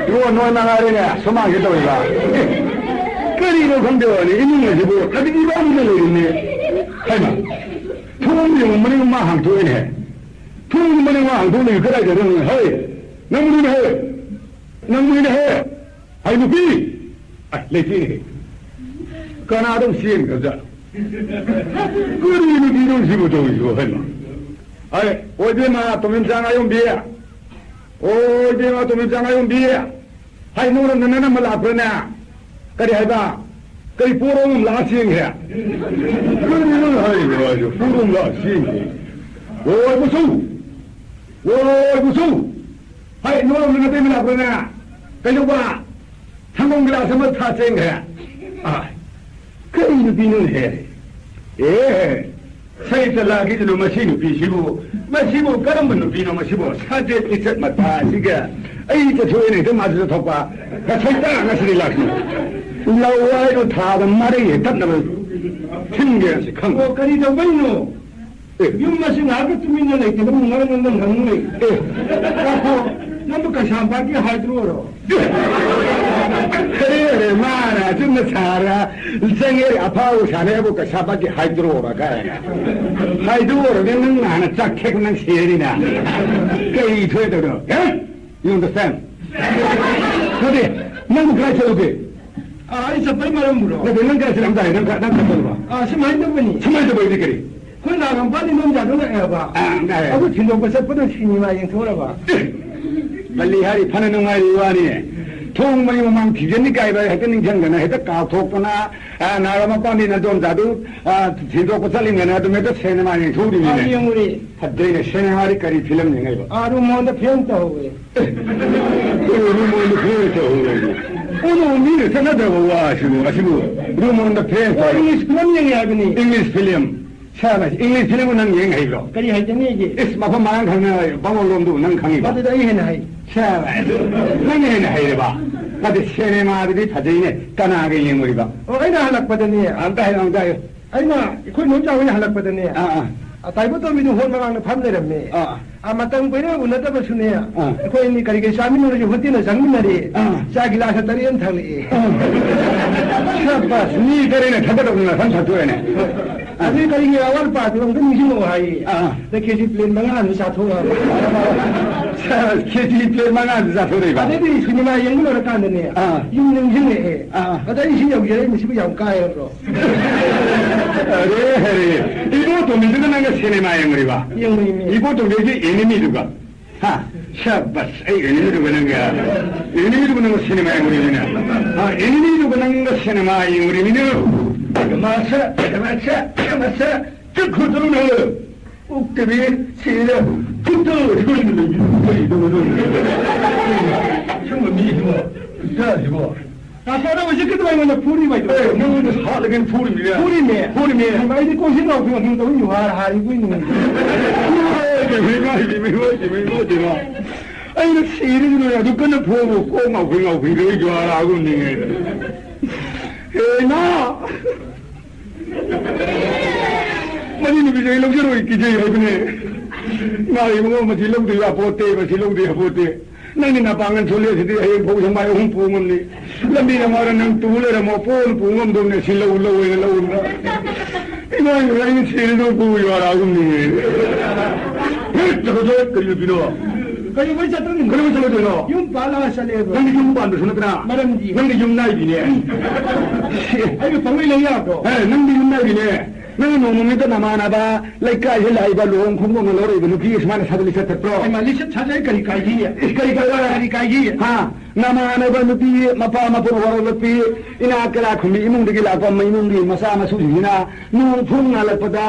ꯏꯕꯣ, ꯅꯣꯏ ꯃꯉꯥꯏꯔꯦꯅꯦ ꯁꯨꯃꯥꯡꯁꯤ ꯇꯧꯔꯤꯕ꯫ ꯑꯦ, ꯀꯔꯤꯅꯣ ꯈꯪꯗꯦ ꯋꯥꯅꯤ, ꯏꯃꯨꯡ ꯑꯁꯤꯕꯨ ꯍꯧꯖꯤꯛ ꯏꯕꯥꯅꯤꯅ ꯂꯩꯔꯤꯅꯦ꯫ ꯍꯥꯏꯃ, ꯊꯣꯡ ꯌꯦꯡꯉꯨ, ꯃꯅꯤꯡ ꯃꯥ ꯍꯥꯡꯇꯣꯛꯏꯅꯦ꯫ ꯊꯣꯡ ꯃꯅꯤꯡ ꯃꯥ ꯍꯥꯡꯇꯣꯛꯏꯅꯦ, ꯀꯗꯥꯏꯗꯅꯣ? ꯍꯩ, ꯅꯪꯕꯨꯅꯤꯅꯦ, ꯍꯩ, ꯅꯪꯕꯨꯅꯤꯅꯦ, ꯍꯩ꯫ ꯍꯩ, ꯅꯨꯄꯤ! ꯑꯩ, ꯂꯩꯇꯦꯅꯦ꯫ ꯀꯅꯥꯗ ꯑꯃꯨꯛ ꯆꯦꯟꯈ꯭ꯔꯕꯖꯥꯠꯅꯣ? ꯀꯔꯤ ꯅꯨꯄꯤꯅꯣ ꯁꯤꯕꯨ ꯇꯧꯔꯤꯁꯤꯕꯨ, ꯍꯩꯃ? ꯑꯩ, ꯑꯣ, ꯏꯕꯦꯝꯃ, ꯇꯣꯝꯕꯤꯝꯆꯥ ꯉꯥꯌꯣꯟꯕꯤ꯫ ꯑꯣ, ꯏꯕꯦꯝꯃ, ꯇꯣꯝꯕꯤꯝꯆꯥ ꯉꯥꯌꯣꯟꯕꯤ꯫ ꯍꯥꯏ, ꯅꯣꯏꯔꯣꯝꯗ ꯅꯅꯝꯃ ꯂꯥꯛꯄ꯭ꯔꯅꯦ? ꯀꯔꯤ ꯍꯥꯏꯕ? ꯀꯔꯤ ꯄꯣꯔꯣꯝ ꯑꯃ ꯂꯥꯛꯑ ꯆꯦꯟꯈ꯭ꯔꯦ? ꯀꯔꯤꯅꯣ ꯍꯥꯏꯔꯤꯕ ꯍꯥꯏꯁꯦ? ꯄꯣꯔꯣꯝ ꯂꯥꯛꯑ ꯆꯦꯟꯈ꯭ꯔꯦ? ꯑꯣꯏ, ꯕꯨꯁꯨ! ꯑꯣꯏ, ꯕꯨꯁꯨ! ꯍꯥꯏ, ꯅꯣꯏꯔꯣꯝꯗ ꯅꯇꯩꯃ ꯂꯥꯛꯄ꯭ꯔꯅꯦ? ꯀꯩꯗꯧꯕ? ꯁꯪꯒꯣꯝ ꯒꯤꯂꯥꯁ ꯑꯃ ꯊꯥ ꯆꯦꯟꯈ꯭ꯔꯦ? ꯑꯥ, ꯀꯔꯤ ꯅꯨꯄꯤꯅꯣꯅꯦꯍꯦ? ꯑꯦ, ꯁꯩꯇ ꯂꯥꯛꯈꯤꯗꯅ ꯃꯁꯤ ꯅꯨꯄꯤꯁꯤꯕꯨ, ꯃꯁꯤꯕꯨ ꯀꯔꯝꯕ ꯅꯨꯄꯤꯅꯣ ꯃꯁꯤꯕꯨ? ꯁꯥꯖꯦꯠ ꯂꯤꯆꯠ ꯃꯇꯥ ꯑꯁꯤꯒ ꯑꯩ ꯆꯠꯊꯣꯛꯑꯦꯅ ꯍꯦꯛꯇ ꯃꯥꯁꯨ ꯆꯠꯊꯣꯛꯄ꯫ ꯉꯁꯥꯏ ꯇꯥ ꯉꯁꯤꯗꯤ ꯂꯥꯛꯁꯤ꯫ ꯂꯧ ꯍꯥꯏꯔꯣ ꯊꯥꯗ ꯃꯔꯩ ꯍꯦꯛ ꯇꯠꯅꯕ ꯊꯤꯟꯒꯦ ꯑꯁꯤ ꯈꯪ-, ꯑꯣ, ꯀꯔꯤ ꯇꯧꯕꯩꯅꯣ? ꯑꯦ꯫ ꯌꯨꯝ ꯑꯁꯤ ꯉꯥꯏꯍꯥꯛꯀ ꯇꯨꯃꯤꯟꯅ ꯂꯩꯇꯕ ꯃꯔꯝ ꯑꯃ ꯉꯥꯡꯅꯩ꯫ ꯑꯦ꯫ ꯉꯥꯏꯈꯣ, ꯅꯪꯕꯨ ꯀꯩꯁꯥꯝꯄꯥꯠꯀꯤ ꯍꯥꯏꯗ꯭ꯔꯣꯔꯣ? ꯀꯔꯤ ꯑꯣꯏꯔꯦ? ꯃꯥꯅ ꯑꯆꯨꯝꯕ ꯁꯥꯔ ꯆꯪꯉꯦ, ꯑꯐꯥꯎꯕ ꯁꯥꯟꯅꯩ, ꯑꯕꯨ ꯀꯩꯁꯥꯝꯄꯥꯠꯀꯤ ꯍꯥꯏꯗ꯭ꯔꯣꯔ ꯀꯥꯏꯅ꯫ ꯍꯥꯏꯗ꯭ꯔꯣꯔꯒ ꯅꯪ ꯍꯥꯟꯅ ꯆꯥꯛ ꯊꯦꯛꯄ ꯅꯪ ꯁꯤꯔꯅꯤꯅ꯫ ꯀꯩ ꯊꯣꯛꯑꯦ ꯇꯧꯔꯤꯅꯣ? ꯍꯦ? You understand? ꯅꯠꯇꯦ, ꯅꯪꯕꯨ ꯀꯗꯥꯏ ꯆꯠꯂꯨꯒꯦ? ꯑꯥ, ꯑꯩ ꯆꯠꯄꯩ ꯃꯔꯝꯕꯨꯔꯣ? ꯅꯠꯇꯦ, ꯅꯪ ꯀꯗꯥꯏ ꯆꯠꯂꯝꯗꯥꯏ? ꯅꯪ ꯀ-, ꯅꯪ ꯆꯠꯄꯗꯨꯕ? ꯑꯥ, ꯁꯨꯃꯥꯏꯅ ꯇꯧꯕꯅꯤ꯫ ꯁꯨꯃꯥꯏꯅ ꯇꯧꯕ ꯍꯥꯏꯗꯤ ꯀꯔꯤ? ꯑꯩꯈꯣꯏ ꯂꯥꯛꯂꯝꯕ ꯏꯗꯣꯝꯆꯥꯗꯣ ꯂꯥꯛꯑꯦꯕ꯫ ꯑꯥ, ꯂꯥꯛꯑꯦ꯫ ꯑꯗꯨ ꯊꯤꯟꯗꯣꯛꯄ ꯆꯠꯄꯗ ꯁꯤꯅꯦꯃꯥ ꯌꯦꯡꯊꯣꯛꯎꯔꯕ꯫ ꯑꯦ, ꯃꯜꯂꯤ ꯍꯥꯏꯔꯤ ꯐꯅ ꯅꯨꯡꯉꯥꯏꯔꯤ ꯋꯥꯅꯤ꯫ ꯊꯣꯡ ꯃꯔꯤ ꯃꯃꯥꯡ ꯊꯤꯖꯤꯟꯅꯤ ꯀꯥꯏꯕ ꯍꯦꯛꯇ ꯅꯤꯡꯁꯤꯡꯗꯅ, ꯍꯦꯛꯇ ꯀꯥꯎꯊꯣꯛꯇꯅ, ꯑ, ꯅꯥꯔ ꯃꯄꯥꯟꯗꯤ ꯅꯗꯣꯝꯆꯥꯗꯨ, ꯑ, ꯊꯤꯟꯗꯣꯛꯄ ꯆꯠꯂꯤꯉꯩꯅ ꯑꯗꯨꯝ ꯍꯦꯛꯇ ꯁꯤꯅꯦꯃꯥ ꯌꯦꯡꯊꯣꯛꯎꯔꯤꯅꯤꯅꯦ꯫ ꯑꯥ, ꯌꯦꯡꯉꯨꯔꯦ꯫ ꯐꯖꯩꯅꯦ, ꯁꯤꯅꯦꯃꯥꯗꯤ ꯀꯔꯤ ꯐꯤꯂꯝ ꯌꯦꯡꯉꯛꯏꯕ? ꯑꯥ, ꯔꯨꯃꯣꯟꯗ ꯐꯤꯂꯝ ꯇꯧꯍꯧꯋꯦ꯫ ꯑꯦ, ꯔꯨꯃꯣꯟꯗ ꯐꯤꯂꯝ ꯇꯧꯍꯧꯋꯦ꯫ ꯑꯣ, ꯃꯤꯅ ꯆꯠꯅꯗꯕ ꯋꯥꯁꯤꯕꯨ, ꯑꯁꯤꯕꯨ ꯔꯨꯃꯣꯟꯗ ꯐꯤꯂꯝ ꯑꯣ, ꯇꯧꯍꯧꯋꯦ꯫ ꯏꯪꯂꯤꯁ ꯐꯤꯂꯝ ꯌꯦꯡꯉꯦ ꯍꯥꯏꯕꯅꯤ꯫ English film. ꯁꯥꯕꯥꯁ, ꯏꯪꯂꯤꯁ ꯐꯤꯂꯝꯕꯨ ꯅꯪ ꯌꯦꯡ ꯍꯩꯕ꯭ꯔꯣ? ꯀꯔꯤ ꯍꯩꯇꯅꯤꯒꯦ? ꯏꯁ, ꯃꯐꯝ ꯃꯔꯥꯡ ꯈꯪꯅ ꯕꯥꯃꯣꯟ ꯂꯣꯝꯗꯨꯕꯨ ꯅꯪ ꯈꯪꯉꯤꯕ? ꯑꯗꯨꯗ ꯑꯩ ꯍꯦꯟꯅ ꯍꯩ꯫ ꯁꯥꯕꯥꯁ, ꯅꯪꯅ ꯍꯦꯟꯅ ꯍꯩꯔꯕ? ꯑꯗꯨ ꯁꯤꯅꯦꯃꯥꯗꯨꯗꯤ ꯐꯖꯩꯅꯦ, ꯀꯅꯥꯒ ꯌꯦꯡꯉꯨꯔꯤꯕ? ꯑꯣ, ꯑꯩꯅ ꯍꯜꯂꯛꯄꯗꯅꯦ꯫ ꯑꯝꯇ ꯍꯥꯏꯌꯨ, ꯑꯝꯇ ꯍꯥꯏꯌꯨ꯫ ꯑꯩꯅ, ꯑꯩꯈꯣꯏ ꯅꯣꯏ ꯆꯥꯎꯕꯅ ꯍꯜꯂꯛꯄꯗꯅꯦ꯫ ꯑꯥ, ꯑꯥ꯫ ꯑ, ꯇꯥꯏꯕꯪ ꯇꯣꯝꯕꯤꯗꯨ ꯍꯣꯜ ꯃꯃꯥꯡꯗ ꯐꯝ ꯂꯩꯔꯝꯃꯦ꯫ ꯑꯥ, ꯑꯥ꯫ ꯑ, ꯃꯇꯝ ꯀꯨꯏꯔꯦ ꯎꯅꯗꯕꯁꯨꯅꯦ꯫ ꯑꯥ꯫ ꯑꯩꯈꯣꯏ ꯑꯅꯤ ꯀꯔꯤ ꯀꯔꯤ ꯆꯥꯃꯤꯟꯅꯔꯁꯤ ꯍꯣꯇꯦꯜꯗ ꯆꯪꯃꯤꯟꯅꯔꯦ꯫ ꯑꯥ꯫ ꯆꯥ ꯒꯤꯂꯥꯁ ꯇꯔꯦꯠ ꯑꯃ ꯊꯛꯂꯛꯑꯦ꯫ ꯑꯥ꯫ ꯁꯥꯕꯥꯁ, ꯃꯤ ꯇꯔꯦꯠꯅ ꯊꯛꯀꯗꯕꯅꯤ, ꯃꯊꯟ ꯊꯛꯇꯣꯛꯑꯦꯅꯦ꯫ ꯍꯣꯏ꯫ ꯑꯥ꯫ ꯑꯗꯨꯒꯤ ꯀꯔꯤꯒꯤ ꯑꯋꯥꯠ ꯑꯄꯥꯗꯨ ꯑꯝꯇ ꯅꯤꯡꯁꯤꯡꯉꯛꯑꯣ ꯍꯥꯏꯌꯦ꯫ ꯑꯥ꯫ ꯑꯗ ꯀꯦ ꯖꯤ ꯄ꯭ꯂꯦꯠ ꯃꯉꯥ ꯑꯃ ꯆꯥꯊꯣꯛꯑꯒ꯫ ꯁꯥꯕꯥꯁ, ꯀꯦ ꯖꯤ ꯄ꯭ꯂꯦꯠ ꯃꯉꯥ ꯑꯃ ꯆꯥꯊꯣꯛꯂꯛꯏꯕ? ꯑꯗꯩꯗꯤ ꯁꯤꯅꯦꯃꯥ ꯌꯦꯡꯕ ꯂꯣꯏꯔꯀꯥꯟꯗꯅꯦ, ꯑꯥ꯫ ꯌꯨꯝ ꯅꯤꯡꯁꯤꯡꯉꯛꯑꯦ꯫ ꯑꯥ꯫ ꯑꯗ ꯑꯩ ꯁꯤ ꯌꯧꯖꯔꯛꯏ, ꯃꯁꯤꯕꯨ ꯌꯥꯝ ꯀꯥꯏꯔꯕ꯭ꯔꯣ? ꯑꯔꯦ, ꯑꯔꯦ꯫ ꯏꯕꯣꯇꯣꯝꯕꯤꯗꯨꯒ ꯅꯪꯒ ꯁꯤꯅꯦꯃꯥ ꯌꯦꯡꯉꯨꯔꯤꯕ? ꯌꯦꯡꯉꯨꯔꯤꯅꯦ꯫ ꯏꯕꯣꯇꯣꯝꯕꯤꯒꯤ ꯏꯅꯤꯃꯤꯗꯨꯒ? ꯍꯥ? ꯁꯥꯕꯥꯁ, ꯑꯩ ꯏꯅꯤꯃꯤꯗꯨꯒ ꯅꯪꯒ, ꯏꯅꯤꯃꯤꯗꯨꯒ ꯅꯪꯒ ꯁꯤꯅꯦꯃꯥ ꯌꯦꯡꯉꯨꯔꯤꯃꯤꯅ? ꯍꯥ, ꯏꯅꯤꯃꯤꯗꯨꯒ ꯅꯪꯒ ꯁꯤꯅꯦꯃꯥ ꯌꯦꯡꯉꯨꯔꯤꯃꯤꯅ? ꯃꯥꯁ, ꯃꯥꯁ, ꯃꯥꯁ, ꯆꯠꯈ꯭ꯔꯣ, ꯆꯠꯂꯨꯅꯦ꯫ ꯑꯣꯛꯇꯕꯤ ꯁꯤꯔꯦ꯫ ꯈꯨꯠꯇ ꯑꯣꯏꯔꯒ ꯂꯩꯕꯤꯕ ꯀꯔꯤꯗꯧꯕꯅꯣ? ꯁꯨꯝꯕ ꯃꯤꯁꯤꯕꯣ, ꯏꯆꯥꯁꯤꯕꯣ꯫ ꯇꯥ ꯁꯥꯗ ꯍꯧꯖꯤꯛꯀꯤꯗꯣ ꯑꯩꯉꯣꯟꯗ ꯐꯨꯔꯤꯕ ꯍꯥꯏꯗꯣ꯫ ꯑꯦ, ꯅꯉꯣꯟꯗ ꯍꯥꯠꯂꯒꯦꯅ ꯐꯨꯔꯤꯃꯤꯅꯦ꯫ ꯐꯨꯔꯤꯃꯦ꯫ ꯐꯨꯔꯤꯃꯦ꯫ ꯑꯩꯗꯤ ꯀꯣꯟꯁꯤ ꯉꯥꯎꯈꯤ ꯉꯥꯎꯈꯤ ꯇꯧꯏ, ꯌꯨꯍꯥꯔ ꯍꯥꯔꯤꯕꯣꯏ ꯅꯤꯡꯉꯤ꯫ ꯏꯃꯥꯏ ꯄꯦꯝꯃ, ꯏꯃꯥꯏ ꯄꯦꯝꯃ, ꯏꯃꯥꯏ ꯄꯦꯝꯃ, ꯏꯃꯥꯏ ꯄꯦꯝꯃ꯫ ꯑꯩꯅ ꯁꯤꯔꯤꯁꯤꯅ ꯑꯗꯨ ꯀꯟꯅ ꯐꯨꯕ ꯀꯣꯛ ꯉꯥꯎꯈꯤ ꯉꯥꯎꯈꯤ ꯇꯧꯏ, ꯌꯨꯍꯥꯔ ꯍꯥꯔꯒꯨꯝ ꯅꯤꯡꯉꯦ꯫ ꯑꯦ, ꯏꯃꯥ! ꯃꯁꯤ ꯅꯨꯄꯤꯁꯦ ꯑꯩ ꯂꯧꯖꯔꯣꯏ, ꯀꯤꯖꯩ ꯍꯥꯏꯕꯅꯦ꯫ ꯏꯃꯥ, ꯏꯕꯨꯡꯉꯣ, ꯃꯁꯤ ꯂꯧꯗ ꯌꯥꯄꯣꯠꯇꯦ, ꯃꯁꯤ ꯂꯧꯗ ꯌꯥꯄꯣꯠꯇꯦ꯫ ꯅꯪꯗꯤ ꯅꯄꯥꯡꯒꯜ ꯁꯣꯜꯂꯤ, ꯑꯁꯤꯗꯤ ꯍꯌꯦꯡ ꯐꯧ ꯁꯪꯕꯥꯏ ꯑꯍꯨꯝ ꯄꯨ ꯉꯝꯅꯤ꯫ ꯂꯝꯕꯤ ꯂꯝꯃꯥꯡꯗ ꯅꯪ ꯇꯨ ꯂꯩꯔꯝꯃꯣ, ꯄꯣꯟ ꯄꯨ ꯉꯝꯗꯕꯅꯦ, ꯁꯤ ꯂꯧ, ꯂꯧ ꯑꯣꯏꯅ ꯂꯧ꯫ ꯏꯃꯥ, ꯏꯃꯥ, ꯑꯩꯅ ꯁꯤꯔꯦ, ꯅꯪ ꯄꯨ ꯌꯥꯔꯛꯑꯒꯨꯝꯅꯤ꯫ ꯍꯦꯛ ꯇꯧꯗꯣꯏ ꯀꯔꯤ ꯅꯨꯄꯤꯅꯣ? ꯀꯩꯗꯧꯕꯩ ꯆꯠꯇꯣꯏꯅꯣ? ꯀꯩꯗꯧꯕꯩ ꯆꯠꯂꯣꯏꯗꯣꯏꯅꯣ? ꯌꯨꯝ ꯄꯥꯜꯂꯒ ꯆꯠꯂꯦꯕ꯫ ꯅꯪꯗꯤ ꯌꯨꯝ ꯄꯥꯟꯕꯁꯨ ꯅꯠꯇꯅ꯫ ꯃꯔꯝꯗꯤ? ꯅꯪꯗꯤ ꯌꯨꯝ ꯅꯥꯏꯕꯤꯅꯦ꯫ ꯑꯩꯕꯨ ꯄꯪꯂꯩ ꯂꯩ ꯌꯥꯕ꯭ꯔꯣ? ꯑꯦ, ꯅꯪꯗꯤ ꯌꯨꯝ ꯅꯥꯏꯕꯤꯅꯦ꯫ ꯅꯪ ꯅꯣꯡꯃ ꯅꯨꯃꯤꯠꯇ ꯅꯃꯥꯟꯅꯕ ꯂꯩꯀꯥꯏꯁꯤ ꯂꯥꯛꯏꯕ ꯂꯨꯍꯣꯡ ꯈꯣꯡꯗꯣꯡꯕ ꯂꯧꯔꯛꯏꯕ ꯅꯨꯄꯤ ꯁꯨꯃꯥꯏꯅ ꯁꯥꯖꯠ ꯂꯤꯆꯠ ꯆꯠꯄ꯭ꯔꯣ? ꯍꯩꯃꯥ, ꯂꯤꯆꯠ ꯁꯥꯖꯠ ꯀꯔꯤ ꯀꯥꯏꯒꯦ? ꯏꯁ, ꯀꯔꯤ ꯀꯥꯏꯕ? ꯀꯔꯤ ꯀꯥꯏꯒꯦ? ꯍꯥ? ꯅꯃꯥꯟꯅꯕ ꯅꯨꯄꯤ ꯃꯄꯥ ꯃꯄꯨꯅ ꯋꯥꯔꯧꯔꯛꯄꯤ, ꯏꯅꯥꯛ ꯀꯩꯔꯥꯛ ꯈꯨꯟꯕꯤ ꯏꯃꯨꯡꯗꯒꯤ ꯂꯥꯛꯄ ꯏꯃꯨꯡꯒꯤ ꯃꯆꯥ ꯃꯁꯨꯁꯤꯡꯁꯤꯅ ꯅꯣꯡ ꯐꯨꯡ ꯉꯥꯜꯂꯛꯄꯗ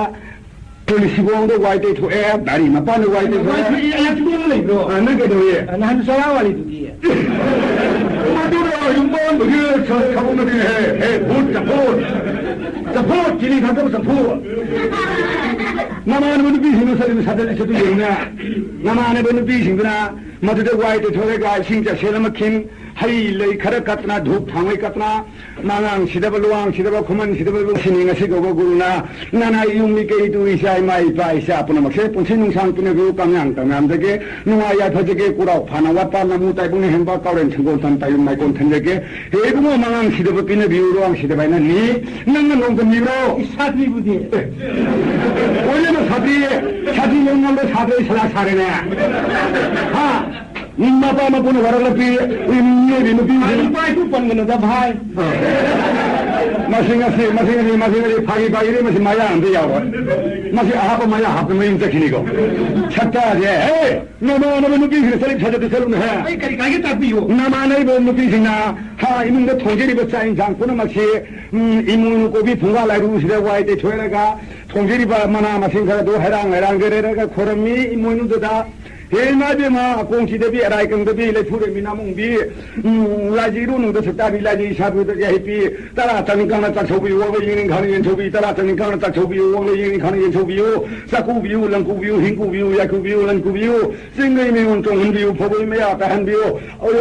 ꯇꯨꯜꯁꯤꯕꯣꯡꯗ ꯋꯥꯏ ꯇꯩꯊꯣꯛꯑꯦ, ꯗꯥꯔꯤ ꯃꯄꯥꯟꯗ ꯋꯥꯏ ꯇꯩꯊꯣꯛꯑꯦ꯫ ꯋꯥꯏ ꯇꯩ-, ꯑꯩ ꯇꯨꯃꯤꯟꯅ ꯂꯩꯕ꯭ꯔꯣ? ꯑ, ꯅꯪ ꯀꯩꯗꯧꯏ? ꯑ, ꯅꯍꯥꯟ ꯆꯔꯥ ꯋꯥꯔꯤꯗꯨꯗꯤ꯫ ꯃꯗꯨꯅ ꯌꯨꯝ ꯄꯥꯟꯕꯒꯤ ꯊꯕꯛ ꯅꯠꯇꯦ꯫ ꯍꯦ, ꯍꯦ, ꯚꯨꯠ, ꯆꯐꯨ꯫ ꯆꯐꯨ, ꯆꯤꯅꯤ ꯊꯥꯛꯇꯕ ꯆꯐꯨ꯫ ꯅꯃꯥꯟꯅꯕ ꯅꯨꯄꯤꯁꯤꯡꯗꯨ ꯆꯠꯂꯤꯕ ꯁꯥꯖꯠ ꯂꯤꯆꯠꯇꯨ ꯌꯦꯡꯉꯨꯅꯦ꯫ ꯅꯃꯥꯟꯅꯕ ꯅꯨꯄꯤꯁꯤꯡꯗꯨꯅ ꯃꯗꯨꯗ ꯋꯥꯏ ꯇꯩꯊꯣꯛꯂꯒ ꯏꯁꯤꯡ ꯆꯥꯏꯁꯦꯜ ꯑꯃ ꯈꯤꯟ, ꯍꯩ ꯂꯩ ꯈꯔ ꯀꯠꯇꯅ, ꯙꯨꯞ ꯊꯥꯎꯃꯩ ꯀꯠꯇꯅ, ꯃꯉꯥꯡ ꯁꯤꯗꯕ, ꯂꯨꯋꯥꯡ ꯁꯤꯗꯕ, ꯈꯨꯃꯟ ꯁꯤꯗꯕ, ꯁꯤꯅꯤ ꯉꯁꯤ ꯀꯧꯕ ꯒꯨꯔꯨꯅ ꯅꯅꯥꯏ ꯌꯨꯝ ꯃꯤꯀꯩ ꯏꯇꯨ ꯏꯆꯥ ꯏꯃꯥ ꯏꯄꯥ ꯏꯆꯥ ꯄꯨꯝꯅꯃꯛꯁꯦ ꯄꯨꯟꯁꯤ ꯅꯨꯡꯁꯥꯡ ꯄꯤꯅꯕꯤꯌꯨ, ꯀꯥꯡꯌꯥꯡ ꯇꯝꯌꯥꯝꯖꯒꯦ, ꯅꯨꯡꯉꯥꯏ ꯌꯥꯏꯐꯖꯒꯦ, ꯀꯨꯔꯥꯎ ꯐꯥꯅ ꯋꯥꯠꯄ, ꯅꯃꯨ ꯇꯥꯏꯕꯪꯅ ꯍꯦꯟꯕ, ꯀꯥꯎꯔꯦꯟ ꯁꯪꯒꯣꯜ ꯇꯝ ꯇꯥꯏꯕꯪ ꯃꯥꯏꯀꯣꯟ ꯊꯟꯖꯒꯦ꯫ ꯍꯦ ꯏꯕꯨꯡꯉꯣ, ꯃꯉꯥꯡ ꯁꯤꯗꯕ ꯄꯤꯅꯕꯤꯌꯨ, ꯂꯨꯋꯥꯡ ꯁꯤꯗꯕ ꯍꯥꯏꯅ ꯅꯤ, ꯅꯪꯅ ꯅꯣꯡꯃꯇ ꯅꯤꯕ꯭ꯔꯣ? ꯁꯥꯇ꯭ꯔꯤꯕꯨꯗꯤ꯫ ꯑꯦ, ꯑꯣꯏꯔꯦꯅ ꯁꯥꯇ꯭ꯔꯤ, ꯁꯥꯇ꯭ꯔꯤ ꯌꯧꯅꯕ ꯁꯥꯇ꯭ꯔ ꯁꯂꯥ ꯁꯥꯔꯦꯅꯦ꯫ ꯍꯥ? ꯃꯄꯥ ꯃꯄꯨꯅ ꯋꯥꯔꯛꯂꯛꯄꯤ, ꯃꯤꯑꯣꯏꯕꯤ ꯅꯨꯄꯤ꯫ ꯑꯥ, ꯏꯄꯥ ꯏꯄꯨ ꯄꯟꯒꯅꯨꯗ, ꯚꯥꯏ꯫ ꯑꯥ꯫ ꯃꯁꯤ ꯉꯁꯤ, ꯃꯁꯤ ꯉꯁꯤ, ꯃꯁꯤ ꯉꯁꯤ ꯐꯥꯒꯤ ꯐꯥꯒꯤꯗꯤ ꯃꯁꯤ ꯃꯌꯥ ꯑꯝꯇ ꯌꯥꯎꯔꯣꯏ꯫ ꯃꯁꯤ ꯑꯍꯥꯞꯄ ꯃꯌꯥ ꯍꯥꯞꯄ ꯃꯌꯨꯝ ꯆꯠꯈꯤꯅꯤꯀꯣ꯫ ꯁꯛꯇꯥꯁꯦ, ꯍꯦ! ꯅꯃꯥꯟꯅꯕ ꯅꯨꯄꯤꯁꯤꯡꯅ ꯆꯠꯂꯤꯕ ꯁꯥꯖꯠꯇꯨ ꯆꯠꯂꯨꯅꯨ, ꯍꯦ! ꯑꯩ ꯀꯔꯤ ꯀꯥꯏꯒꯦ ꯇꯥꯛꯄꯤꯌꯨ꯫ ꯅꯃꯥꯟꯅꯕ ꯅꯨꯄꯤꯁꯤꯡꯅ, ꯍꯥ, ꯏꯃꯨꯡꯗ ꯊꯣꯡꯖꯔꯤꯕ ꯆꯥꯛ ꯏꯟꯁꯥꯡ ꯄꯨꯝꯅꯃꯛꯁꯤ, ꯎꯝ, ꯏꯃꯣꯏꯅꯨ ꯀꯣꯕꯤ ꯐꯨꯡꯒꯥ ꯂꯥꯏꯔꯨꯁꯤꯗ ꯋꯥꯏ ꯇꯩꯊꯣꯛꯂꯒ, ꯊꯣꯡꯖꯔꯤꯕ ꯃꯅꯥ ꯃꯁꯤꯡ ꯈꯔꯗꯨ ꯍꯩꯔꯥꯡ ꯍꯩꯔꯥꯡ ꯒꯦꯔꯦꯔꯒ ꯈꯣꯏꯔꯝꯃꯤ ꯏꯃꯣꯏꯅꯨꯗꯨꯗ꯫ ꯍꯦ ꯏꯃꯥ ꯏꯕꯦꯝꯃ, ꯀꯣꯡ ꯁꯤꯗꯕꯤ, ꯑꯔꯥꯏ ꯀꯪꯗꯕꯤ, ꯂꯩꯐꯨ ꯔꯦꯝꯕꯤ ꯅꯥꯃꯣꯡꯕꯤ, ꯎꯝ, ꯂꯥꯏꯖ ꯏꯔꯨ ꯅꯨꯡꯗ ꯁꯛꯇꯥꯕꯤ, ꯂꯥꯏꯖ ꯏꯁꯥꯕꯤꯗ ꯌꯥꯍꯤꯞꯄꯤ, ꯇꯔꯥ ꯆꯥꯅꯤꯡ ꯀꯥꯡꯅ ꯆꯥꯛꯁꯧꯕꯤꯌꯨ, ꯋꯥꯡꯂꯩ ꯌꯦꯡꯅꯤꯡ ꯈꯥꯅ ꯌꯦꯟꯁꯧꯕꯤ, ꯇꯔꯥ ꯆꯥꯅꯤꯡ ꯀꯥꯡꯅ ꯆꯥꯛꯁꯧꯕꯤꯌꯨ, ꯋꯥꯡꯂꯩ ꯌꯦꯡꯅꯤꯡ ꯈꯥꯅ ꯌꯦꯟꯁꯧꯕꯤꯌꯨ, ꯆꯥꯛꯀꯧꯕꯤꯌꯨ, ꯂꯪꯀꯧꯕꯤꯌꯨ, ꯍꯤꯡꯀꯧꯕꯤꯌꯨ, ꯌꯥꯏꯀꯧꯕꯤꯌꯨ, ꯂꯟꯀꯧꯕꯤꯌꯨ, ꯆꯦꯡꯒꯩ ꯃꯌꯣꯟ ꯆꯣꯡꯍꯟꯕꯤꯌꯨ, ꯐꯧꯕꯩ ꯃꯌꯥ ꯇꯥꯍꯟꯕꯤꯌꯨ,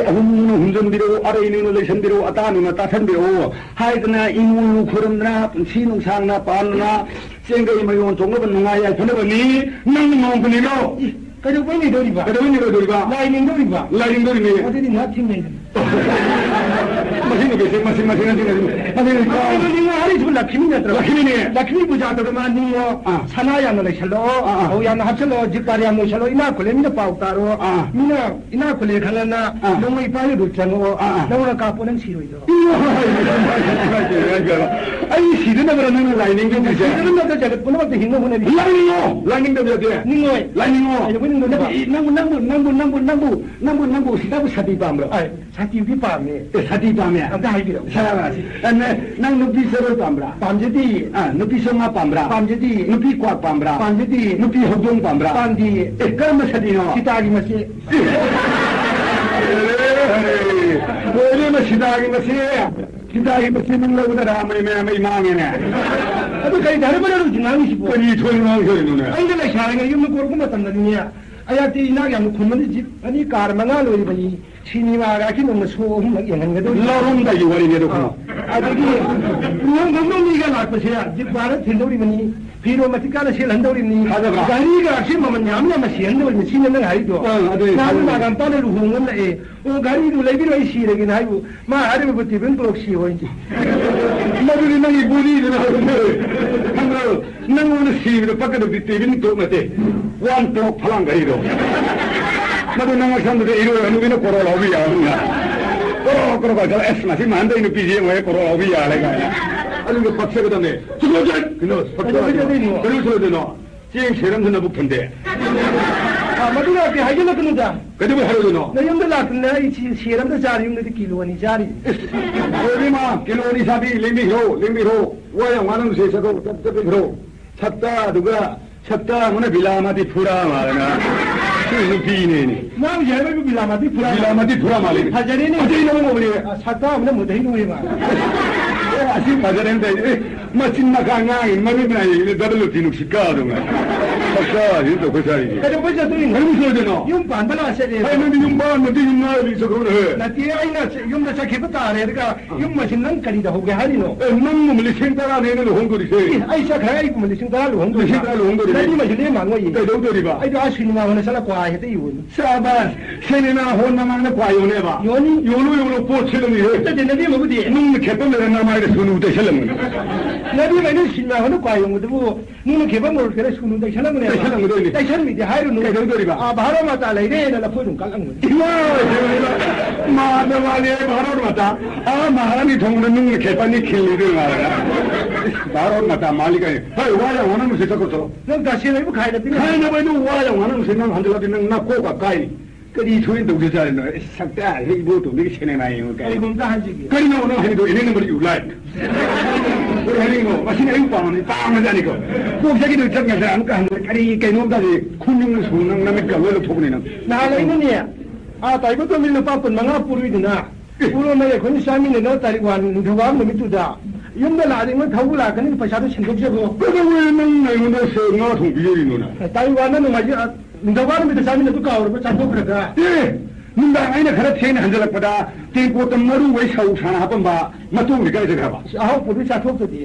ꯑꯍꯨꯝꯅ ꯍꯨꯝꯖꯤꯟꯕꯤꯔꯛꯎ, ꯑꯔꯩꯅꯨꯅ ꯂꯩꯁꯟꯕꯤꯔꯛꯎ, ꯑꯇꯥꯅꯨꯅ ꯇꯥꯁꯟꯕꯤꯔꯛꯎ ꯍꯥꯏꯗꯅ ꯏꯃꯣꯏꯅꯨ ꯈꯨꯔꯨꯝꯗꯅ ꯄꯨꯟꯁꯤ ꯅꯨꯡꯁꯥꯡꯅ ꯄꯥꯟꯗꯨꯅ ꯆꯦꯡꯒꯩ ꯃꯌꯣꯟ ꯆꯣꯡꯅꯕ ꯅꯨꯡꯉꯥꯏ ꯌꯥꯏꯐꯅꯕꯅꯤ꯫ ꯅꯪ ꯅꯣꯡꯃꯅꯤꯅꯣ꯫ ꯏ, ꯀꯩꯗꯧꯕꯩ ꯅꯤꯗꯧꯔꯤꯕ? ꯀꯩꯗꯧꯕꯩ ꯅꯤꯗꯧꯔꯤꯕ? ꯂꯥꯏ ꯅꯤꯡꯗꯧꯔꯤꯕ? ꯂꯥꯏ ꯅꯤꯡꯗꯧꯔꯤꯕꯅꯤ꯫ ꯑꯗꯨꯗꯤ ꯉꯥꯏꯍꯥꯛ ꯊꯦꯡꯅꯩꯗꯅ꯫ ꯃꯁꯤ ꯅꯨꯄꯤꯁꯦ, ꯃꯁꯤ, ꯃꯁꯤ, ꯃꯁꯤ, ꯃꯁꯤ, ꯃꯁꯤ, ꯃꯁꯤ, ꯃꯁꯤ, ꯃꯁꯤ, ꯅꯤꯡꯉꯣ ꯍꯥꯏꯔꯤꯁꯤꯕꯨ ꯂꯛꯈꯤꯃꯤ ꯅꯠꯇ꯭ꯔꯣ? ꯂꯛꯈꯤꯃꯤꯅꯦ꯫ ꯂꯛꯈꯤꯃꯤ ꯄꯨꯖꯥ ꯇꯧꯗꯅ ꯅꯤꯡꯉꯣ꯫ ꯑꯥ꯫ ꯁꯅꯥ ꯌꯥꯝꯅ ꯂꯩꯁꯜꯂꯛꯑꯣ꯫ ꯑꯥ, ꯑꯥ꯫ ꯐꯧ ꯌꯥꯝꯅ ꯍꯥꯞꯆꯜꯂꯛꯑꯣ꯫ ꯖꯤꯞ ꯀꯥꯔ ꯌꯥꯝꯅ ꯂꯩꯁꯜꯂꯛꯑꯣ꯫ ꯏꯅꯥꯛ ꯈꯨꯜꯂꯦ ꯃꯤꯅ ꯄꯥꯎ ꯇꯥꯔꯣ꯫ ꯑꯥ꯫ ꯃꯤꯅ ꯏꯅꯥꯛ ꯈꯨꯜꯂꯦ ꯈꯪꯉꯅ ꯑꯥ꯫ ꯅꯣꯡꯃꯩ ꯄꯥꯏꯔꯨ ꯆꯪꯉꯛꯑꯣ꯫ ꯑꯥ, ꯑꯥ꯫ ꯅꯪꯅ ꯀꯥꯞꯄꯣ, ꯅꯪ ꯁꯤꯔꯣꯏꯗ꯭ꯔꯣ? ꯑꯩ ꯁꯤꯗꯅꯕꯔ ꯅꯪꯅ ꯂꯥꯏ ꯅꯤꯡꯗꯣꯏꯁꯦ? ꯁꯤꯗꯅꯕ ꯅꯠꯇ ꯖꯒꯠ ꯄꯨꯝꯅꯃꯛꯇ ꯍꯤꯡꯅꯕ ꯍꯣꯠꯅꯕꯤ꯫ ꯂꯥꯏ ꯅꯤꯡꯉꯣ, ꯂꯥꯏ ꯅꯤꯡꯗꯕ ꯌꯥꯗꯦ꯫ ꯅꯤꯡꯉꯣꯏ꯫ ꯂꯥꯏ ꯅꯤꯡꯉꯣ꯫ ꯀꯩꯗꯧꯕꯩ ꯅꯤꯡꯗꯣꯏꯅꯣ? ꯅꯠꯇꯦ, ꯅꯪꯕꯨ, ꯅꯪꯕꯨ, ꯅꯪꯕꯨ, ꯅꯪꯕꯨ, ꯅꯪꯕꯨ, ꯅꯪꯕꯨ ꯁꯤꯗꯕꯨ ꯁꯥꯇꯤ ꯄꯥꯝꯕ꯭ꯔꯣ? ꯑꯥꯏ, ꯁꯥꯇꯤꯕꯨꯗꯤ ꯄꯥꯝꯃꯦ꯫ ꯑꯦ, ꯁꯥꯇꯤ ꯄꯥꯝꯃꯦ꯫ ꯑꯝꯇ ꯍꯥꯏꯕꯤꯔꯛꯎ꯫ ꯁꯥꯕꯥꯁ꯫ ꯑ, ꯅ-, ꯅꯪ ꯅꯨꯄꯤ ꯆꯔꯣꯏ ꯄꯥꯝꯕ꯭ꯔꯥ? ꯄꯥꯝꯖꯗꯦ꯫ ꯑ, ꯅꯨꯄꯤ ꯆꯣꯉꯥ ꯄꯥꯝꯕ꯭ꯔꯥ? ꯄꯥꯝꯖꯗꯦ꯫ ꯅꯨꯄꯤ ꯀ꯭ꯋꯥꯛ ꯄꯥꯝꯕ꯭ꯔꯥ? ꯄꯥꯝꯖꯗꯦ꯫ ꯅꯨꯄꯤ ꯍꯧꯗꯣꯡ ꯄꯥꯝꯕ꯭ꯔꯥ? ꯄꯥꯝꯗꯦ꯫ ꯑꯦ, ꯀꯔꯝꯕ ꯁꯥꯇꯤꯅꯣ? ꯁꯤꯇꯥꯒꯤ ꯃꯆꯦ꯫ ꯂꯣꯏꯔꯦ, ꯂꯣꯏꯔꯦ꯫ ꯂꯣꯏꯔꯦ, ꯃꯁꯤꯗꯥꯒꯤ ꯃꯆꯦ꯫ ꯁꯤꯗꯥꯒꯤ ꯃꯆꯦ ꯅꯪ ꯂꯧꯕꯗ ꯔꯥꯃꯅꯤ ꯃꯌꯥꯝ ꯑꯩ ꯃꯥꯡꯉꯦꯅꯦ꯫ ꯑꯗꯨ ꯀꯔꯤ ꯙꯔꯃꯅꯣ ꯍꯧꯖꯤꯛ ꯉꯥꯡꯉꯤꯁꯤꯕꯣ? ꯀꯔꯤ ꯊꯣꯏꯅ ꯉꯥꯡꯉꯤꯅꯣꯅꯦ? ꯑꯩꯅ ꯂꯩꯁꯥꯔꯤꯉꯩ ꯌꯨꯝꯗ ꯀꯣꯔꯛꯄ ꯃꯇꯝꯗꯗꯤꯅꯦ, ꯑꯩꯍꯥꯛꯇꯤ ꯏꯅꯥꯛ ꯌꯥꯝꯅ ꯈꯨꯟꯕꯅꯤ, ꯖꯤꯞ ꯑꯅꯤ, ꯀꯥꯔ ꯃꯉꯥ ꯂꯣꯏꯔꯤꯕꯅꯤ꯫ ꯁꯤꯅꯦꯃꯥꯒ ꯑꯀꯤꯅꯧꯅ ꯁꯣ ꯑꯍꯨꯝꯂꯛ ꯌꯦꯡꯍꯟꯒꯗꯧꯔꯤ꯫ ꯂꯧꯔꯝꯗꯥꯏꯒꯤ ꯋꯥꯔꯤꯅꯦ ꯑꯗꯣ ꯈꯪꯉꯣ꯫ ꯑꯗꯒꯤ ꯅꯣꯡꯃ ꯃꯤꯒ ꯂꯥꯛꯄꯁꯦ ꯖꯤꯞ ꯚꯥꯔꯥ ꯊꯤꯟꯗꯧꯔꯤꯕꯅꯤ, ꯐꯤꯔꯣꯜ ꯃꯇꯤꯛ ꯆꯥꯅ ꯁꯦꯠꯍꯟꯗꯧꯔꯤꯕꯅꯤ꯫ ꯊꯥꯖꯕ꯭ꯔꯥ? ꯒꯥꯔꯤꯒ ꯑꯁꯤ ꯃꯃꯜ ꯌꯥꯝ ꯌꯥꯝꯅ ꯁꯤꯍꯟꯗꯧꯔꯤꯕꯅꯤ꯫ ꯁꯤꯅ ꯅꯪ ꯍꯥꯏꯗꯣ꯫ ꯑꯥ, ꯑꯗꯨꯅꯤ꯫ ꯅꯍꯥꯟ ꯊꯥꯖꯕ꯭ꯔꯥ? ꯅꯥꯒꯥ ꯃꯄꯥꯅ ꯂꯨꯍꯣꯡꯕ ꯑꯃ ꯂꯥꯛꯑꯦ꯫ ꯑꯣ, ꯒꯥꯔꯤꯗꯨ ꯂꯩꯕꯤꯔꯣ, ꯑꯩ ꯁꯤꯔꯒꯦꯅ ꯍꯥꯏꯕꯨ꯫ ꯃꯥ ꯍꯥꯏꯔꯤꯕ ꯇꯦꯕꯜ ꯀ꯭ꯂꯣꯛ ꯁꯤ ꯍꯣꯏ꯫ ꯃꯗꯨꯗꯤ ꯅꯪꯒꯤ ꯕꯣꯗꯤꯗꯨꯅ ꯍꯥꯏꯕꯅꯦ꯫ ꯈꯪꯕ꯭ꯔꯣ? ꯅꯪꯉꯣꯟꯗ ꯁꯤꯕꯗ ꯄꯛꯀꯗꯕꯗꯤ ꯇꯦꯕꯜ ꯀ꯭ꯂꯣꯛ ꯅꯠꯇꯦ꯫ ꯋꯥꯟ ꯀ꯭ꯂꯣꯛ ꯐꯂꯥꯡ ꯒꯥꯔꯤꯗꯣ꯫ ꯃꯗꯨ ꯅꯪ ꯁꯝꯗꯨꯗ ꯏꯔꯣꯏ ꯍꯅꯨꯕꯤꯅ ꯀꯣꯔꯣ ꯂꯥꯎꯕꯤ ꯌꯥꯕꯅꯤꯅ꯫ ꯀꯣꯔꯣ, ꯀꯣꯔꯣ, ꯀꯣꯔꯣ ꯇꯧꯔ, "ꯑꯁ, ꯃꯁꯤ ꯃꯥꯟꯗꯩ ꯅꯨꯄꯤꯁꯦ ꯌꯦꯡꯉꯣ, ꯀꯣꯔꯣ ꯂꯥꯎꯕꯤ ꯌꯥꯔꯦ" ꯀꯥꯏꯅ꯫ ꯑꯗꯨꯒ ꯄꯛꯆꯒꯗꯕꯅꯦ꯫ ꯁꯨꯛꯄꯛꯆ-, ꯀꯩꯅꯣ, ꯄꯛꯆ-, ꯀꯩꯗꯧꯕꯩ ꯆꯠꯂꯣꯏꯗꯣꯏꯅꯣ? ꯀꯩꯗꯧꯕꯩ ꯆꯠꯂꯣꯏꯗꯣꯏꯅꯣ? ꯆꯦꯡ ꯁꯦꯔꯝꯁꯨ ꯅꯕꯨꯛ ꯊꯟꯗꯦ꯫ ꯑ, ꯃꯗꯨꯅ ꯍꯥꯏꯖꯤꯜꯂꯛꯀꯅꯨꯗ꯫ ꯀꯩꯗꯧꯕꯩ ꯍꯥꯏꯔꯣꯏꯗꯣꯏꯅꯣ? ꯅꯌꯨꯝꯗ ꯂꯥꯛꯇꯅ ꯑꯩ ꯁꯤ ꯁꯦꯔ ꯑꯝꯇ ꯆꯥꯔꯤ, ꯌꯨꯝꯗꯗꯤ ꯀꯤꯂꯣ ꯑꯅꯤ ꯆꯥꯔꯤ꯫ ꯏꯁ, ꯑꯣꯏꯔꯦ ꯏꯃꯥ, ꯀꯤꯂꯣ ꯑꯅꯤ ꯆꯥꯕꯤ, ꯂꯦꯡꯕꯤꯈ꯭ꯔꯣ, ꯂꯦꯡꯕꯤꯈ꯭ꯔꯣ꯫ ꯋꯥ ꯌꯥꯝ ꯉꯥꯡꯅꯨꯁꯦ, ꯆꯠꯈ꯭ꯔꯣ, ꯆꯠ-, ꯆꯠꯄꯤꯈ꯭ꯔꯣ꯫ ꯁꯛꯇꯥꯗꯨꯒ, ꯁꯛꯇꯥ ꯑꯃꯅ ꯕꯤꯂꯥꯃꯥꯇꯤ ꯐꯨꯔꯥ ꯃꯥꯜꯂꯦꯅ꯫ ꯁꯤ ꯅꯨꯄꯤꯅꯦꯅꯦ꯫ ꯅꯪ ꯍꯧꯖꯤꯛ ꯍꯥꯏꯔꯤꯕ ꯕꯤꯂꯥꯃꯥꯇꯤ ꯐꯨꯔꯥ ꯕꯤꯂꯥꯃꯥꯇꯤ ꯐꯨꯔꯥ ꯃꯥꯜꯂꯦ꯫ ꯐꯖꯔꯦꯅꯦ꯫ ꯐꯖꯩ ꯅꯪ ꯎꯕꯅꯦ꯫ ꯑ, ꯁꯛꯇꯥ ꯑꯃꯅ ꯃꯨꯗꯩ ꯅꯣꯏꯕ꯫ ꯑꯦ, ꯑꯁꯤ ꯐꯖꯔꯦꯅ ꯇꯧꯔꯤꯁꯦ꯫ ꯑꯦ, ꯃꯆꯤꯟ ꯃꯈꯥ ꯉꯥꯡꯉꯤ, ꯃꯃꯤꯠ ꯃꯌꯥ ꯌꯦꯡꯉꯤ, ꯗꯕꯜ ꯂꯨꯇꯤ ꯅꯨꯡꯁꯤꯠ ꯀꯥꯗꯧꯅ꯫ ꯁꯛꯇꯥꯁꯤꯗ ꯇꯧꯈꯠ ꯁꯥꯔꯤꯁꯦ꯫ ꯀꯩꯗꯧꯕꯩ ꯆꯠꯇꯣꯏꯅꯣ? ꯀꯔꯤꯕꯨ ꯁꯣꯏꯗꯣꯏꯅꯣ? ꯌꯨꯝ ꯄꯥꯟꯕ ꯂꯥꯛꯑ ꯆꯠꯂꯦ꯫ ꯑꯩ ꯅꯪꯗꯤ ꯌꯨꯝ ꯄꯥꯟꯕꯗꯤ ꯌꯨꯝ ꯅꯥꯏꯕꯤ ꯆꯠꯈ꯭ꯔꯣꯅꯦ꯫ ꯅꯠꯇꯦ, ꯑꯩꯅ ꯆ-, ꯌꯨꯝꯗ ꯆꯠꯈꯤꯕ ꯇꯥꯔꯦ꯫ ꯑꯗꯨꯒ ꯌꯨꯝ ꯑꯁꯤ ꯅꯪ ꯀꯔꯤꯗ ꯍꯧꯒꯦ ꯍꯥꯏꯔꯤꯅꯣ? ꯑꯦ, ꯅꯪꯒꯨꯝꯕ ꯂꯤꯁꯤꯡ ꯇꯔꯥꯅꯦ ꯑꯩꯅ ꯂꯨꯍꯣꯡꯗꯣꯔꯤꯁꯦ꯫ ꯑꯦ, ꯑꯩ ꯆꯠꯈ꯭ꯔꯦ, ꯑꯩꯒꯨꯝꯕ ꯂꯤꯁꯤꯡ ꯇꯔꯥ ꯂꯨꯍꯣꯡꯗꯣꯔꯤꯕ꯫ ꯂꯤꯁꯤꯡ ꯇꯔꯥ ꯂꯨꯍꯣꯡꯗꯣꯔꯤꯕ꯫ ꯅꯪꯗꯤ ꯃꯁꯤ ꯂꯦꯝ ꯃꯥꯡꯉꯣꯏꯌꯦ꯫ ꯀꯩꯗꯧꯗꯣꯔꯤꯕ? ꯑꯩꯗꯣ ꯑꯥ ꯁꯤꯅꯦꯃꯥ ꯍꯣꯜꯗ ꯆꯠꯂ ꯀ꯭ꯋꯥ ꯍꯦꯛꯇ ꯌꯣꯟꯅꯤ꯫ ꯁꯥꯕꯥꯁ! ꯁꯤꯅꯦꯃꯥ ꯍꯣꯜ ꯃꯃꯥꯡꯗ ꯀ꯭ꯋꯥ ꯌꯣꯟꯅꯦꯕ? ꯌꯣꯟꯅꯤ꯫ ꯌꯣꯜꯂꯨ, ꯌꯣꯜꯂꯨ, ꯄꯣꯠ ꯁꯤꯠꯂꯅꯤꯍꯦ꯫ ꯅꯠꯇꯦ, ꯅꯕꯦꯝꯃꯕꯨꯗꯤ꯫ ꯅꯨꯡꯅ ꯈꯦꯠꯄ ꯂꯩꯔ ꯅꯃꯥꯏꯗ ꯁꯨꯅꯨ ꯇꯩꯁꯜꯂꯝꯒꯅꯤ꯫ ꯅꯕꯦꯝꯃ, ꯑꯩꯅ ꯁꯤꯅꯦꯃꯥ ꯍꯣꯜꯗ ꯀ꯭ꯋꯥ ꯌꯣꯟꯕꯗꯨꯕꯨ ꯅꯨꯡꯅ ꯈꯦꯠꯄ ꯃꯣꯔꯣꯛ ꯈꯦꯠꯂ ꯁꯨꯅꯨ ꯇꯩꯁꯜꯂꯝꯒꯅꯦꯕ꯫ ꯇꯩꯁꯜꯂꯝꯒꯗꯣꯏꯅꯤ꯫ ꯇꯩꯁꯜꯂꯤꯗꯤ ꯍꯥꯏꯔꯨꯅꯨ꯫ ꯀꯩꯗꯧꯗꯣꯔꯤꯕ? ꯑꯥ, ꯚꯥꯔꯣ ꯃꯥꯇꯥ ꯂꯩꯔꯦꯅ ꯂꯐꯣꯏ ꯑꯗꯨꯝ ꯀꯛꯂꯝꯒꯅꯤ꯫ ꯏꯃꯥ! ꯃꯥꯗ ꯃꯥꯅꯦ ꯚꯥꯔꯣ ꯃꯥꯇꯥ꯫ ꯑꯥ, ꯃꯍꯥꯔꯥꯅꯤ ꯊꯣꯡꯕꯗ ꯅꯨꯡꯅ ꯈꯦꯠꯄ ꯑꯅꯤ ꯈꯤꯜꯂꯤꯗꯣꯏ ꯃꯥꯜꯂꯦ꯫ ꯚꯥꯔꯣ ꯃꯥꯇꯥ ꯃꯥꯜꯂꯤ ꯀꯥꯏꯅ꯫ ꯍꯣꯏ, ꯋꯥ ꯌꯥꯝ ꯉꯥꯡꯅꯨꯁꯦ, ꯆꯠꯈ꯭ꯔꯣ, ꯆꯠꯂꯣ꯫ ꯅꯪ ꯇꯁꯦꯡꯅ ꯑꯩꯕꯨ ꯈꯥꯏꯅꯕꯤ ꯅꯠꯇꯦ꯫ ꯈꯥꯏꯅꯕ ꯍꯥꯏꯗꯨ ꯋꯥ ꯌꯥꯝ ꯉꯥꯡꯅꯨꯁꯦ, ꯅꯪ ꯍꯟꯖꯤꯜꯂꯗꯤ ꯅꯪ ꯅꯀꯣꯛꯀ ꯀꯥꯏꯅꯤ꯫ ꯀꯔꯤ ꯊꯣꯏꯅ ꯇꯧꯖ ꯆꯥꯔꯤꯅꯣ? ꯑꯦ, ꯁꯛꯇꯥꯁꯤꯗ ꯏꯕꯣꯇꯣꯟꯗꯒꯤ ꯁꯤꯅꯦꯃꯥ ꯌꯦꯡꯉꯨ ꯀꯥꯏ꯫ ꯀꯔꯤꯒꯨꯝꯕ ꯍꯥꯏꯁꯤꯒꯦ? ꯀꯔꯤꯅꯣ ꯅꯪ ꯍꯥꯏꯔꯤꯗꯣ? ꯑꯦꯅꯤ ꯅꯝꯕꯔ ꯌꯨ ꯂꯥꯏꯛ꯫ ꯀꯔꯤ ꯍꯥꯏꯅꯤꯡꯉꯤꯅꯣ? ꯃꯁꯤꯅ ꯑꯩꯕꯨ ꯄꯥꯝꯃꯤ, ꯄꯥꯝꯃꯖꯥꯠꯅꯤꯀꯣ꯫ ꯀꯣꯛ ꯆꯠꯈꯤꯗꯣꯏ ꯆꯠꯈ꯭ꯔꯁꯤꯔꯥ? ꯑꯃꯨꯛꯀ ꯍꯪꯕꯗ ꯀꯔꯤ ꯀꯩꯅꯣꯝꯇꯗꯤ ꯈꯨꯅꯤꯡꯅ ꯁꯨ ꯅꯪ ꯅꯃꯤꯠꯀ ꯂꯣꯏ ꯂꯧꯊꯣꯛꯄꯅꯤ ꯅꯪ꯫ ꯅꯍꯥꯟ ꯑꯩꯅꯅꯦ, ꯑꯥ, ꯇꯥꯏꯕꯪ ꯇꯣꯝꯕꯤ ꯂꯨꯄꯥ ꯀꯨꯟ ꯃꯉꯥ ꯄꯨꯔꯨꯏꯗꯅ, ꯄꯨꯔꯣ ꯅꯪ ꯑꯩꯈꯣꯏꯅꯤ ꯆꯥꯃꯤꯟꯅꯅ ꯇꯥꯔꯤꯛ ꯋꯥꯟ ꯅꯤꯡꯊꯧꯀꯥꯕ ꯅꯨꯃꯤꯠꯇꯨꯗ ꯌꯨꯝꯗ ꯂꯥꯛꯑꯗꯤ ꯑꯩꯉꯣꯟꯗ ꯊꯧꯕ ꯂꯥꯛꯀꯅꯤ, ꯄꯩꯁꯥꯗꯣ ꯁꯤꯟꯗꯣꯛꯆꯈꯣ꯫ ꯀꯩꯗꯧꯕꯩ ꯅꯪ ꯑꯩꯉꯣꯟꯗ ꯁꯦ ꯉꯥ ꯊꯣꯡ ꯄꯤꯖꯔꯤꯅꯣꯅꯦ? ꯇꯥꯔꯤꯛ ꯋꯥꯟꯗ ꯅꯣꯡꯃꯥꯏꯖꯤꯡ, ꯑ, ꯅꯤꯡꯊꯧꯀꯥꯕ ꯅꯨꯃꯤꯠꯇ ꯆꯥꯃꯤꯟꯅꯗꯨ ꯀꯥꯎꯔꯕ? ꯆꯥꯊꯣꯛꯈ꯭ꯔꯒ꯫ ꯑꯦ! ꯅꯨꯡꯗꯥꯡ ꯑꯩꯅ ꯈꯔ ꯊꯦꯡꯅ ꯍꯟꯖꯜꯂꯛꯄꯗ ꯇꯦꯡꯀꯣꯠꯇ ꯃꯔꯨ ꯑꯣꯏ ꯁꯧ ꯁꯥꯅ ꯍꯥꯞꯄꯝꯕ ꯃꯇꯨꯡꯗꯤ ꯀꯥꯏ ꯆꯠꯈ꯭ꯔꯕ? ꯑꯁ, ꯑꯍꯥꯎꯕꯗꯨ ꯆꯥꯊꯣꯛꯇꯗꯤ꯫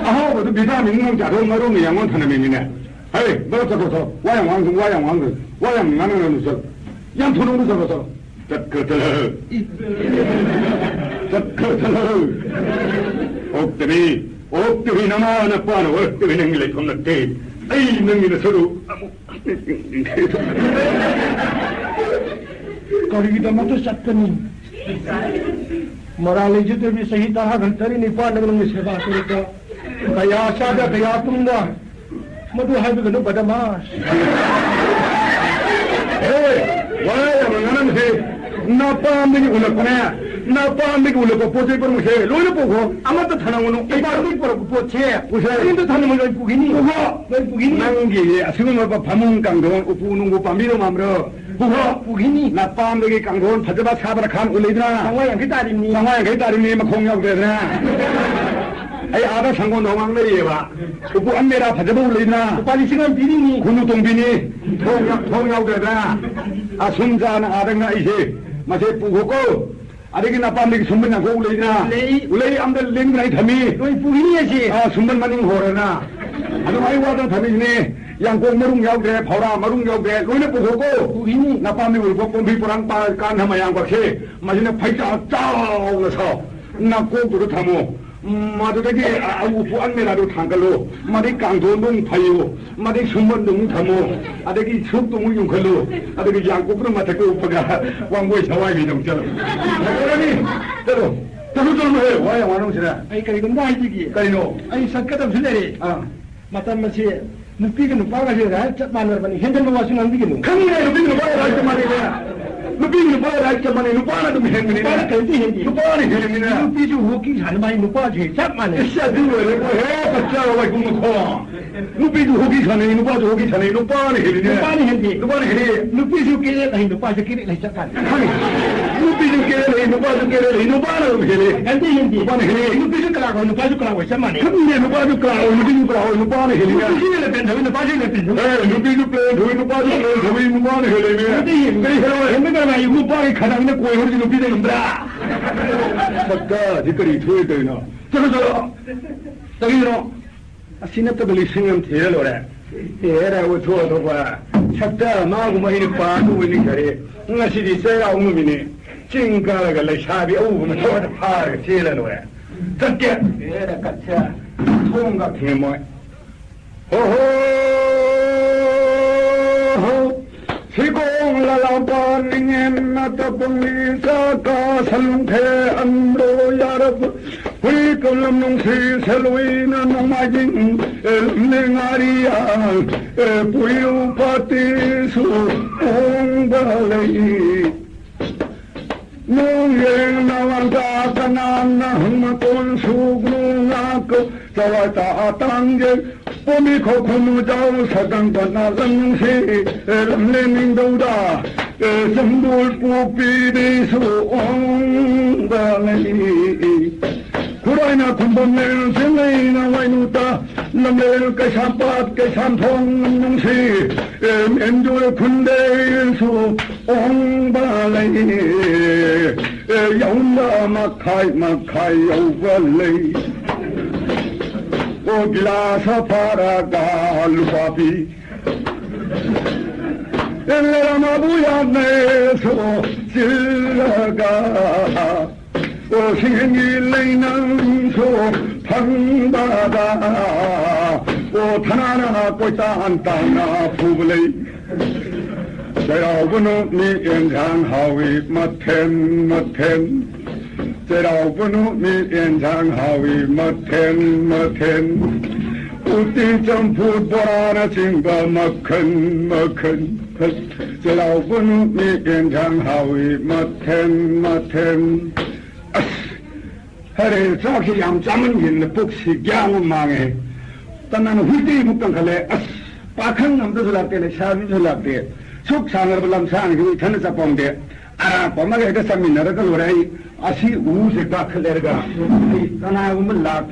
ꯑꯍꯥꯎꯕꯗꯨ ꯚꯤꯇꯥꯃꯤꯟ ꯅꯨꯡ ꯆꯥꯊꯣꯛ ꯃꯔꯨꯅ ꯌꯥꯡꯉꯣꯟ ꯊꯅꯝꯃꯤꯅꯤꯅꯦ꯫ ꯍꯩ, ꯕꯔ ꯆꯠꯈ꯭ꯔꯣ, ꯆꯠꯈ꯭ꯔꯣ꯫ ꯋꯥ ꯌꯥꯝ ꯉꯥꯡꯒꯅꯨ, ꯋꯥ ꯌꯥꯝ ꯉꯥꯡꯒꯅꯨ, ꯋꯥ ꯌꯥꯝ ꯉꯥꯡꯒꯅꯨ, ꯆꯠꯂꯣ꯫ ꯌꯥꯝ ꯊꯨꯅ ꯑꯃꯨꯛ ꯆꯠꯈ꯭ꯔꯣ, ꯆꯠꯂꯣ꯫ ꯆꯠꯈ꯭ꯔꯣ, ꯆꯠꯂꯣ꯫ ꯆꯠꯈ꯭ꯔꯣ, ꯆꯠꯂꯣ꯫ ꯑꯣꯛꯇꯕꯤ, ꯑꯣꯛꯇꯕꯤ, ꯅꯃꯥ ꯅꯄꯥꯅ ꯑꯣꯛꯇꯕꯤ ꯅꯪꯒꯤ ꯂꯩꯐꯝ ꯅꯠꯇꯦ꯫ ꯑꯩ ꯅꯪꯒꯤ ꯅꯁꯔꯨ ꯑꯃꯨꯛ ꯀꯔꯤꯒꯤꯗꯃꯛꯇ ꯆꯠꯀꯅꯤ? ꯃꯔꯥꯜ ꯂꯩꯖꯗꯕꯤ ꯆꯍꯤ ꯇꯔꯥꯒ ꯇꯔꯦꯠ ꯅꯤꯄꯥꯜ ꯅꯪꯒꯤ ꯁꯦꯕꯥ ꯇꯧꯔꯤꯕ ꯀꯌꯥ ꯆꯥꯗ ꯀꯌꯥ ꯇꯨꯝꯗ ꯃꯗꯨ ꯍꯥꯏꯕꯒꯅꯨ, ꯕꯗꯃꯥꯁ꯫ ꯍꯦ, ꯋꯥ ꯌꯥꯝꯅ ꯉꯥꯡꯉꯝꯁꯦ꯫ ꯅꯄꯥꯝꯗꯒꯤ ꯎꯂꯛꯄꯅꯦ, ꯅꯄꯥꯝꯗꯒꯤ ꯎꯂꯛꯄ ꯄꯣꯠ ꯆꯩ ꯄꯨꯝꯅꯃꯛꯁꯦ ꯂꯣꯏꯅ ꯄꯨꯈꯣ, ꯑꯃꯠꯇ ꯊꯅꯝꯒꯅꯨ꯫ ꯑꯩ ꯄꯥꯝꯗꯒꯤ ꯄꯨꯔꯛꯄ ꯄꯣꯠꯁꯦ ꯄꯨꯁꯦ꯫ ꯀꯔꯤꯝꯇ ꯊꯅꯝꯃꯣꯏ, ꯂꯣꯏ ꯄꯨꯈꯤꯅꯤ꯫ ꯄꯨꯈꯣ꯫ ꯂꯣꯏ ꯄꯨꯈꯤꯅꯤ꯫ ꯅꯪꯒꯤ ꯑꯁꯤꯒꯨꯝꯂꯕ ꯐꯃꯨꯡ ꯀꯥꯡꯊꯣꯟ ꯎꯄꯨ ꯅꯨꯡꯕꯨ ꯄꯥꯝꯕꯤꯔꯣ ꯃꯥꯝꯕ꯭ꯔꯣ? ꯄꯨꯈꯣ꯫ ꯄꯨꯈꯤꯅꯤ꯫ ꯅꯄꯥꯝꯗꯒꯤ ꯀꯥꯡꯊꯣꯟ ꯐꯖꯕ ꯁꯥꯕ ꯈꯥꯝ ꯎ ꯂꯩꯗꯅ? ꯆꯥꯝꯃꯉꯥ ꯌꯥꯡꯈꯩ ꯇꯥꯔꯤꯕꯅꯤ꯫ ꯆꯥꯝꯃꯉꯥ ꯌꯥꯡꯈꯩ ꯇꯥꯔꯤꯕꯅꯤ, ꯃꯈꯣꯡ ꯌꯥꯎꯗ꯭ꯔꯦꯗꯅ? ꯑꯩ ꯑꯥꯗ ꯁꯪꯒꯣꯝ ꯊꯣꯡ ꯉꯥꯡꯅꯔꯤꯑꯕ꯫ ꯎꯄꯨ ꯑꯟꯃꯦꯔꯥ ꯐꯖꯕ ꯎ ꯂꯩꯅ? ꯂꯨꯄꯥ ꯂꯤꯁꯤꯡ ꯑꯃ ꯄꯤꯔꯤꯅꯤ꯫ ꯈꯨꯅꯨ ꯇꯣꯡꯕꯤꯅꯤ꯫ ꯊꯣꯡ ꯌꯥ-, ꯊꯣꯡ ꯌꯥꯎꯗ꯭ꯔꯦꯗꯅ꯫ ꯑꯁꯨꯝ ꯆꯥꯅ ꯑꯥꯗ ꯉꯛꯏꯁꯦ꯫ ꯃꯁꯦ ꯄꯨꯈꯣꯀꯣ꯫ ꯑꯗꯒꯤ ꯅꯄꯥꯝꯗꯒꯤ ꯁꯨꯝꯕꯟ ꯌꯥꯡꯀꯣꯛ ꯎ ꯂꯩꯅ? ꯂꯩ꯫ ꯎ ꯂꯩ ꯑꯝꯇ ꯂꯦꯡꯗꯅ ꯑꯩ ꯊꯝꯃꯤ꯫ ꯂꯣꯏ ꯄꯨꯈꯤꯅꯤ ꯑꯁꯤ꯫ ꯑꯥ, ꯁꯨꯝꯕꯟ ꯃꯅꯤꯡ ꯍꯣꯔꯦꯅ꯫ ꯑꯗꯨꯝ ꯑꯩ ꯋꯥꯗꯅ ꯊꯝꯃꯤꯁꯤꯅꯤ꯫ ꯌꯥꯡꯀꯣꯛ ꯃꯔꯨꯝ ꯌꯥꯎꯗ꯭ꯔꯦ, ꯐꯧꯔꯥ ꯃꯔꯨꯝ ꯌꯥꯎꯗ꯭ꯔꯦ, ꯂꯣꯏꯅ ꯄꯨꯈꯣꯀꯣ꯫ ꯄꯨꯈꯤꯅꯤ꯫ ꯅꯄꯥꯝꯗꯒꯤ ꯑꯣꯏꯔꯛꯄ ꯀꯣꯝꯕꯤ ꯄꯣꯔꯥꯡ ꯄꯥ-, ꯀꯥꯟꯊ ꯃꯌꯥꯝ ꯀꯛꯁꯦ꯫ ꯃꯁꯤꯅ ꯐꯩꯖꯥ ꯆꯥꯎꯅ ꯁꯥꯎ꯫ ꯅꯥꯀꯣꯛꯇꯨꯗ ꯊꯝꯃꯣ꯫ ꯃꯗꯨꯗꯒꯤ ꯑ-, ꯑ-, ꯎꯄꯨ ꯑꯟꯃꯦꯔꯥꯗꯨ ꯊꯥꯡꯒꯠꯂꯨ꯫ ꯃꯗꯩ ꯀꯥꯡꯊꯣꯟꯗꯨ ꯑꯃꯨꯛ ꯐꯩꯌꯨ꯫ ꯃꯗꯩ ꯁꯨꯝꯕꯟꯗꯨ ꯑꯃꯨꯛ ꯊꯝꯃꯨ꯫ ꯑꯗꯒꯤ ꯁꯨꯛꯇꯨ ꯑꯃꯨꯛ ꯌꯨꯡꯈꯠꯂꯨ꯫ ꯑꯗꯒꯤ ꯌꯥꯡꯀꯣꯛꯇꯨꯅ ꯃꯊꯛꯇ ꯎꯞꯄꯒ ꯋꯥꯡꯒꯣꯏ ꯁꯋꯥꯏꯕꯤꯗ ꯑꯃꯨꯛ ꯆꯠꯂꯨ꯫ ꯐꯖꯔꯅꯤ꯫ ꯆꯠꯂꯨ꯫ ꯆꯠꯂꯨ, ꯆꯠꯂꯨ, ꯍꯦ, ꯋꯥ ꯌꯥꯝ ꯉꯥꯡꯅꯨ ꯁꯤꯗ꯫ ꯑꯩ ꯀꯔꯤꯒꯨꯝꯕ ꯍꯥꯏꯖꯒꯦ꯫ ꯀꯔꯤꯅꯣ? ꯑꯩ ꯆꯠꯀꯗꯕꯁꯨ ꯂꯩꯔꯦ꯫ ꯑꯥ꯫ ꯃꯇꯝ ꯑꯁꯤ ꯅꯨꯄꯤꯒ ꯅꯨꯄꯥꯒꯁꯦ ꯔꯥꯏꯠ ꯆꯞ ꯃꯥꯟꯅꯔꯕꯅꯤ, ꯍꯦꯟꯖꯟꯕ ꯋꯥꯁꯨ ꯉꯥꯡꯕꯤꯒꯅꯨ꯫ ꯈꯪꯉꯤꯅꯦ, ꯅꯨꯄꯤꯒ ꯅꯨꯄꯥꯒ ꯔꯥꯏꯠ ꯆꯞ ꯃꯥꯟꯅꯩꯅꯦ꯫ ꯅꯨꯄꯤꯒ ꯅꯨꯄꯥꯒ ꯔꯥꯏꯠ ꯆꯞ ꯃꯥꯟꯅꯩ, ꯅꯨꯄꯥꯅ ꯑꯗꯨꯝ ꯍꯦꯟꯕꯅꯤꯅꯦ꯫ ꯅꯨꯄꯥꯅ ꯀꯔꯤꯝꯇ ꯍꯦꯟꯗꯦ꯫ ꯅꯨꯄꯥꯅ ꯍꯦꯜꯂꯤꯅꯤꯅꯦ꯫ ꯅꯨꯄꯤꯁꯨ ꯍꯣꯀꯤ ꯁꯥꯟꯅꯕ ꯍꯩ, ꯅꯨꯄꯥꯁꯨ ꯍꯩ, ꯆꯞ ꯃꯥꯟꯅꯩ꯫ ꯏꯁ, ꯑꯗꯨ ꯂꯣꯏꯔꯦ, ꯃꯣꯏ ꯍꯦ, ꯀꯆꯥ ꯋꯥꯏꯈꯨꯝ ꯃꯈꯣꯡ꯫ ꯅꯨꯄꯤꯁꯨ ꯍꯣꯀꯤ ꯁꯥꯟꯅꯩ, ꯅꯨꯄꯥꯁꯨ ꯍꯣꯀꯤ ꯁꯥꯟꯅꯩ, ꯅꯨꯄꯥꯅ ꯍꯦꯜꯂꯤꯅꯦ꯫ ꯅꯨꯄꯥꯅ ꯍꯦꯟꯗꯦ꯫ ꯅꯨꯄꯥꯅ ꯍꯦꯜꯂꯤ꯫ ꯅꯨꯄꯤꯁꯨ ꯀꯦꯔꯦꯠ ꯍꯩ, ꯅꯨꯄꯥꯁꯨ ꯀꯦꯔꯦꯠ ꯍꯩ, ꯆꯞ ꯃꯥꯟꯅꯩ꯫ ꯈꯪꯉꯤ꯫ ꯅꯨꯄꯤꯁꯨ ꯀꯦꯔꯦꯠ ꯍꯩ, ꯅꯨꯄꯥꯁꯨ ꯀꯦꯔꯦꯠ ꯍꯩ, ꯅꯨꯄꯥꯅ ꯑꯗꯨꯝ ꯍꯦꯜꯂꯤ꯫ ꯍꯦꯟꯗꯦ, ꯍꯦꯟꯗꯦ꯫ ꯅꯨꯄꯥꯅ ꯍꯦꯜꯂꯤ꯫ ꯅꯨꯄꯤꯁꯨ ꯀꯂꯥ ꯀꯧꯏ, ꯅꯨꯄꯥꯁꯨ ꯀꯂꯥ ꯀꯧꯏ, ꯆꯞ ꯃꯥꯟꯅꯩ꯫ ꯈꯪꯗꯦ, ꯅꯨꯄꯥꯁꯨ ꯀꯂꯥ ꯀꯧꯏ, ꯅꯨꯄꯤꯁꯨ ꯀꯂꯥ ꯀꯧꯏ, ꯅꯨꯄꯥꯅ ꯍꯦꯜꯂꯤ꯫ ꯅꯨꯄꯤꯁꯨ ꯏꯂꯦꯚꯦꯟ ꯊꯧꯏ, ꯅꯨꯄꯥꯁꯨ ꯏꯂꯦꯚꯦꯟ ꯊꯧꯏ꯫ ꯑꯦ, ꯅꯨꯄꯤꯁꯨ ꯄ꯭ꯂꯦꯟ ꯊꯧꯏ, ꯅꯨꯄꯥꯁꯨ ꯄ꯭ꯂꯦꯟ ꯊꯧꯏ, ꯅꯨꯄꯥꯅ ꯍꯦꯜꯂꯤꯅꯦ꯫ ꯅꯨꯄꯤ ꯀꯔꯤ ꯍꯦꯜꯂꯣꯏ? ꯍꯦꯟꯕ ꯀꯅꯥ ꯂꯥꯛꯏ? ꯅꯨꯄꯥꯒꯤ ꯈꯗꯥꯡꯅ ꯀꯣꯏ ꯍꯧꯔꯤꯁꯤ ꯅꯨꯄꯤꯗ ꯉꯝꯗ꯭ꯔꯥ? ꯁꯛꯇꯥꯁꯤ ꯀꯔꯤ ꯊꯣꯛꯏ ꯇꯧꯔꯤꯅꯣ? ꯆꯠꯂꯣ, ꯆꯠꯂꯣ꯫ ꯆꯠꯈꯤꯗ꯭ꯔꯣ? ꯑꯁꯤ ꯅꯠꯇꯕ ꯂꯤꯁꯤꯡ ꯑꯃ ꯊꯤꯔ ꯂꯣꯏꯔꯦ꯫ ꯑꯦꯔꯥ, ꯑꯣꯏꯊꯣꯛ ꯑꯣꯏꯊꯣꯛꯄ꯫ ꯁꯛꯇ ꯃꯥꯒꯨꯝꯕ ꯑꯩꯅ ꯄꯥꯝꯕ ꯑꯣꯏꯅꯤ ꯈꯔꯦ꯫ ꯉꯁꯤꯗꯤ ꯆꯩꯔꯥꯎ ꯅꯨꯃꯤꯠꯅꯤ꯫ ꯆꯤꯡ ꯀꯥꯔꯒ ꯂꯩꯁꯥꯕꯤ ꯑꯎꯕ ꯃꯊꯧꯗ ꯐꯥꯔꯒ ꯆꯦꯜꯂ ꯂꯣꯏꯔꯦ꯫ ꯆꯠꯀꯦ꯫ ꯑꯦꯔꯥ, ꯀꯠꯁꯦ꯫ ꯊꯣꯡꯒ ꯊꯤꯡꯉꯝꯃꯣꯏ꯫ ꯍꯣ ꯍꯣ ꯍꯣ꯫ ꯁꯤꯒꯣꯡ ꯂꯂꯥꯝꯄꯥꯟ ꯅꯤꯡꯉꯦꯟ ꯅꯠꯇ ꯄꯨꯡꯂꯤ ꯆꯥꯀꯥ ꯁꯂꯨꯡꯊꯦ ꯑꯟꯗꯣ ꯌꯥꯔꯕ ꯍꯨꯏ ꯀꯧꯂꯝ ꯅꯨꯡꯁꯤ ꯁꯦꯂꯨꯏꯅ ꯅꯣꯡꯃꯥꯏꯖꯤꯡ ꯂꯦꯡꯉꯥꯔꯤꯌꯥ ꯄꯨꯏꯔꯨ ꯄꯥꯇꯤꯁꯨ ꯄꯣꯡꯕ ꯂꯩ꯫ ꯅꯣꯡꯌꯦꯡ ꯅꯋꯥꯡꯗ ꯀꯅꯥꯅ ꯍꯪꯃꯇꯣꯟ ꯁꯨꯒ꯭ꯔꯨ ꯉꯥꯛ ꯆꯋꯥꯏꯇ ꯑꯇꯥꯡꯖꯦ ꯄꯣꯃꯤ ꯈꯣꯈꯨꯅꯨ ꯖꯥꯎ ꯁꯒꯪ ꯄꯅꯥ ꯂꯝꯅꯨꯡꯁꯤ ꯂꯝꯂꯦꯟ ꯅꯤꯡꯊꯧꯗ ꯆꯨꯝꯕꯨꯜ ꯄꯣꯛꯄꯤꯔꯤꯁꯨ ꯑꯣꯡꯕ ꯂꯩ꯫ ꯈꯨꯔꯥꯏꯅ ꯈꯨꯝꯕꯝ ꯂꯩꯔꯦꯜ ꯆꯤꯡꯂꯩꯅ ꯋꯥꯏꯅꯨꯇ ꯂꯝꯂꯦꯜ ꯀꯩꯁꯥꯝꯄꯥꯠ ꯀꯩꯁꯥꯝꯊꯣꯡ ꯅꯨꯡꯁꯤ ꯑꯦꯝ ꯑꯦꯟ ꯖꯣꯏ ꯈꯨꯟꯗꯩꯁꯨ ꯑꯣꯡꯕ ꯂꯩ꯫ ꯑꯦ, ꯌꯧꯅ ꯃꯈꯥꯏ ꯃꯈꯥꯏ ꯌꯧꯕ ꯂꯩ꯫ ꯑꯣ, ꯒꯤꯂꯥꯁ ꯐꯥꯔꯒ ꯂꯨꯄꯥ ꯄꯤ꯫ ꯂꯩꯔꯝꯃꯕꯨ ꯌꯥꯝꯅꯁꯨ ꯆꯤꯜꯂꯒ, ꯑꯣ, ꯁꯤꯡꯍꯦꯟꯒꯤ ꯂꯩꯅꯪꯁꯨ ꯐꯪꯕꯗ, ꯑꯣ, ꯊꯅꯥꯅ ꯀꯣꯏꯇꯥꯟ ꯇꯥꯟꯅ ꯐꯨꯕ ꯂꯩ꯫ ꯆꯩꯔꯥꯎꯕ ꯅꯨꯃꯤꯠ ꯑꯦꯟꯁꯥꯡ ꯍꯥꯎꯏ ꯃꯊꯦꯟ ꯃꯊꯦꯟ꯫ ꯆꯩꯔꯥꯎꯕ ꯅꯨꯃꯤꯠ ꯑꯦꯟꯁꯥꯡ ꯍꯥꯎꯏ ꯃꯊꯦꯟ ꯃꯊꯦꯟ꯫ ꯎꯇꯤ, ꯆꯝꯐꯨꯠ, ꯕꯣꯔꯥꯅꯆꯤꯡꯕ ꯃꯈꯟ ꯃꯈꯟ꯫ ꯆꯩꯔꯥꯎꯕ ꯅꯨꯃꯤꯠ ꯑꯦꯟꯁꯥꯡ ꯍꯥꯎꯏ ꯃꯊꯦꯟ ꯃꯊꯦꯟ꯫ ꯑꯁ! ꯍꯔꯦ, ꯆꯥꯛꯁꯤ ꯌꯥꯝ ꯆꯥꯃꯟꯈꯤꯗꯅ ꯄꯨꯛꯁꯤ ꯒ꯭ꯌꯥꯟ ꯑꯃ ꯃꯥꯡꯉꯦ꯫ ꯇꯅꯥꯅ ꯍꯨꯏꯇꯩꯃꯨꯛ ꯀꯟꯈꯠꯂꯦ꯫ ꯑꯁ! ꯄꯥꯈꯪ ꯑꯝꯇꯁꯨ ꯂꯥꯛꯇꯦ, ꯂꯩꯁꯥꯕꯤꯁꯨ ꯂꯥꯛꯇꯦ꯫ ꯁꯨꯛ ꯁꯥꯡꯉꯔꯕ ꯂꯝꯁꯥꯡꯁꯤꯕꯨ ꯏꯊꯟꯗ ꯆꯠꯄ ꯉꯝꯗꯦ꯫ ꯑꯔꯥꯞꯄ ꯑꯃꯒ ꯍꯦꯛꯇ ꯆꯠꯃꯤꯟꯅꯔꯒ ꯂꯣꯏꯔꯦ꯫ ꯑꯩ ꯑꯁꯤ ꯎꯁꯦ ꯀꯥꯈꯠꯂꯦꯔꯒ ꯑꯩ ꯀꯅꯥꯒꯨꯝꯕ ꯂꯥꯛꯄ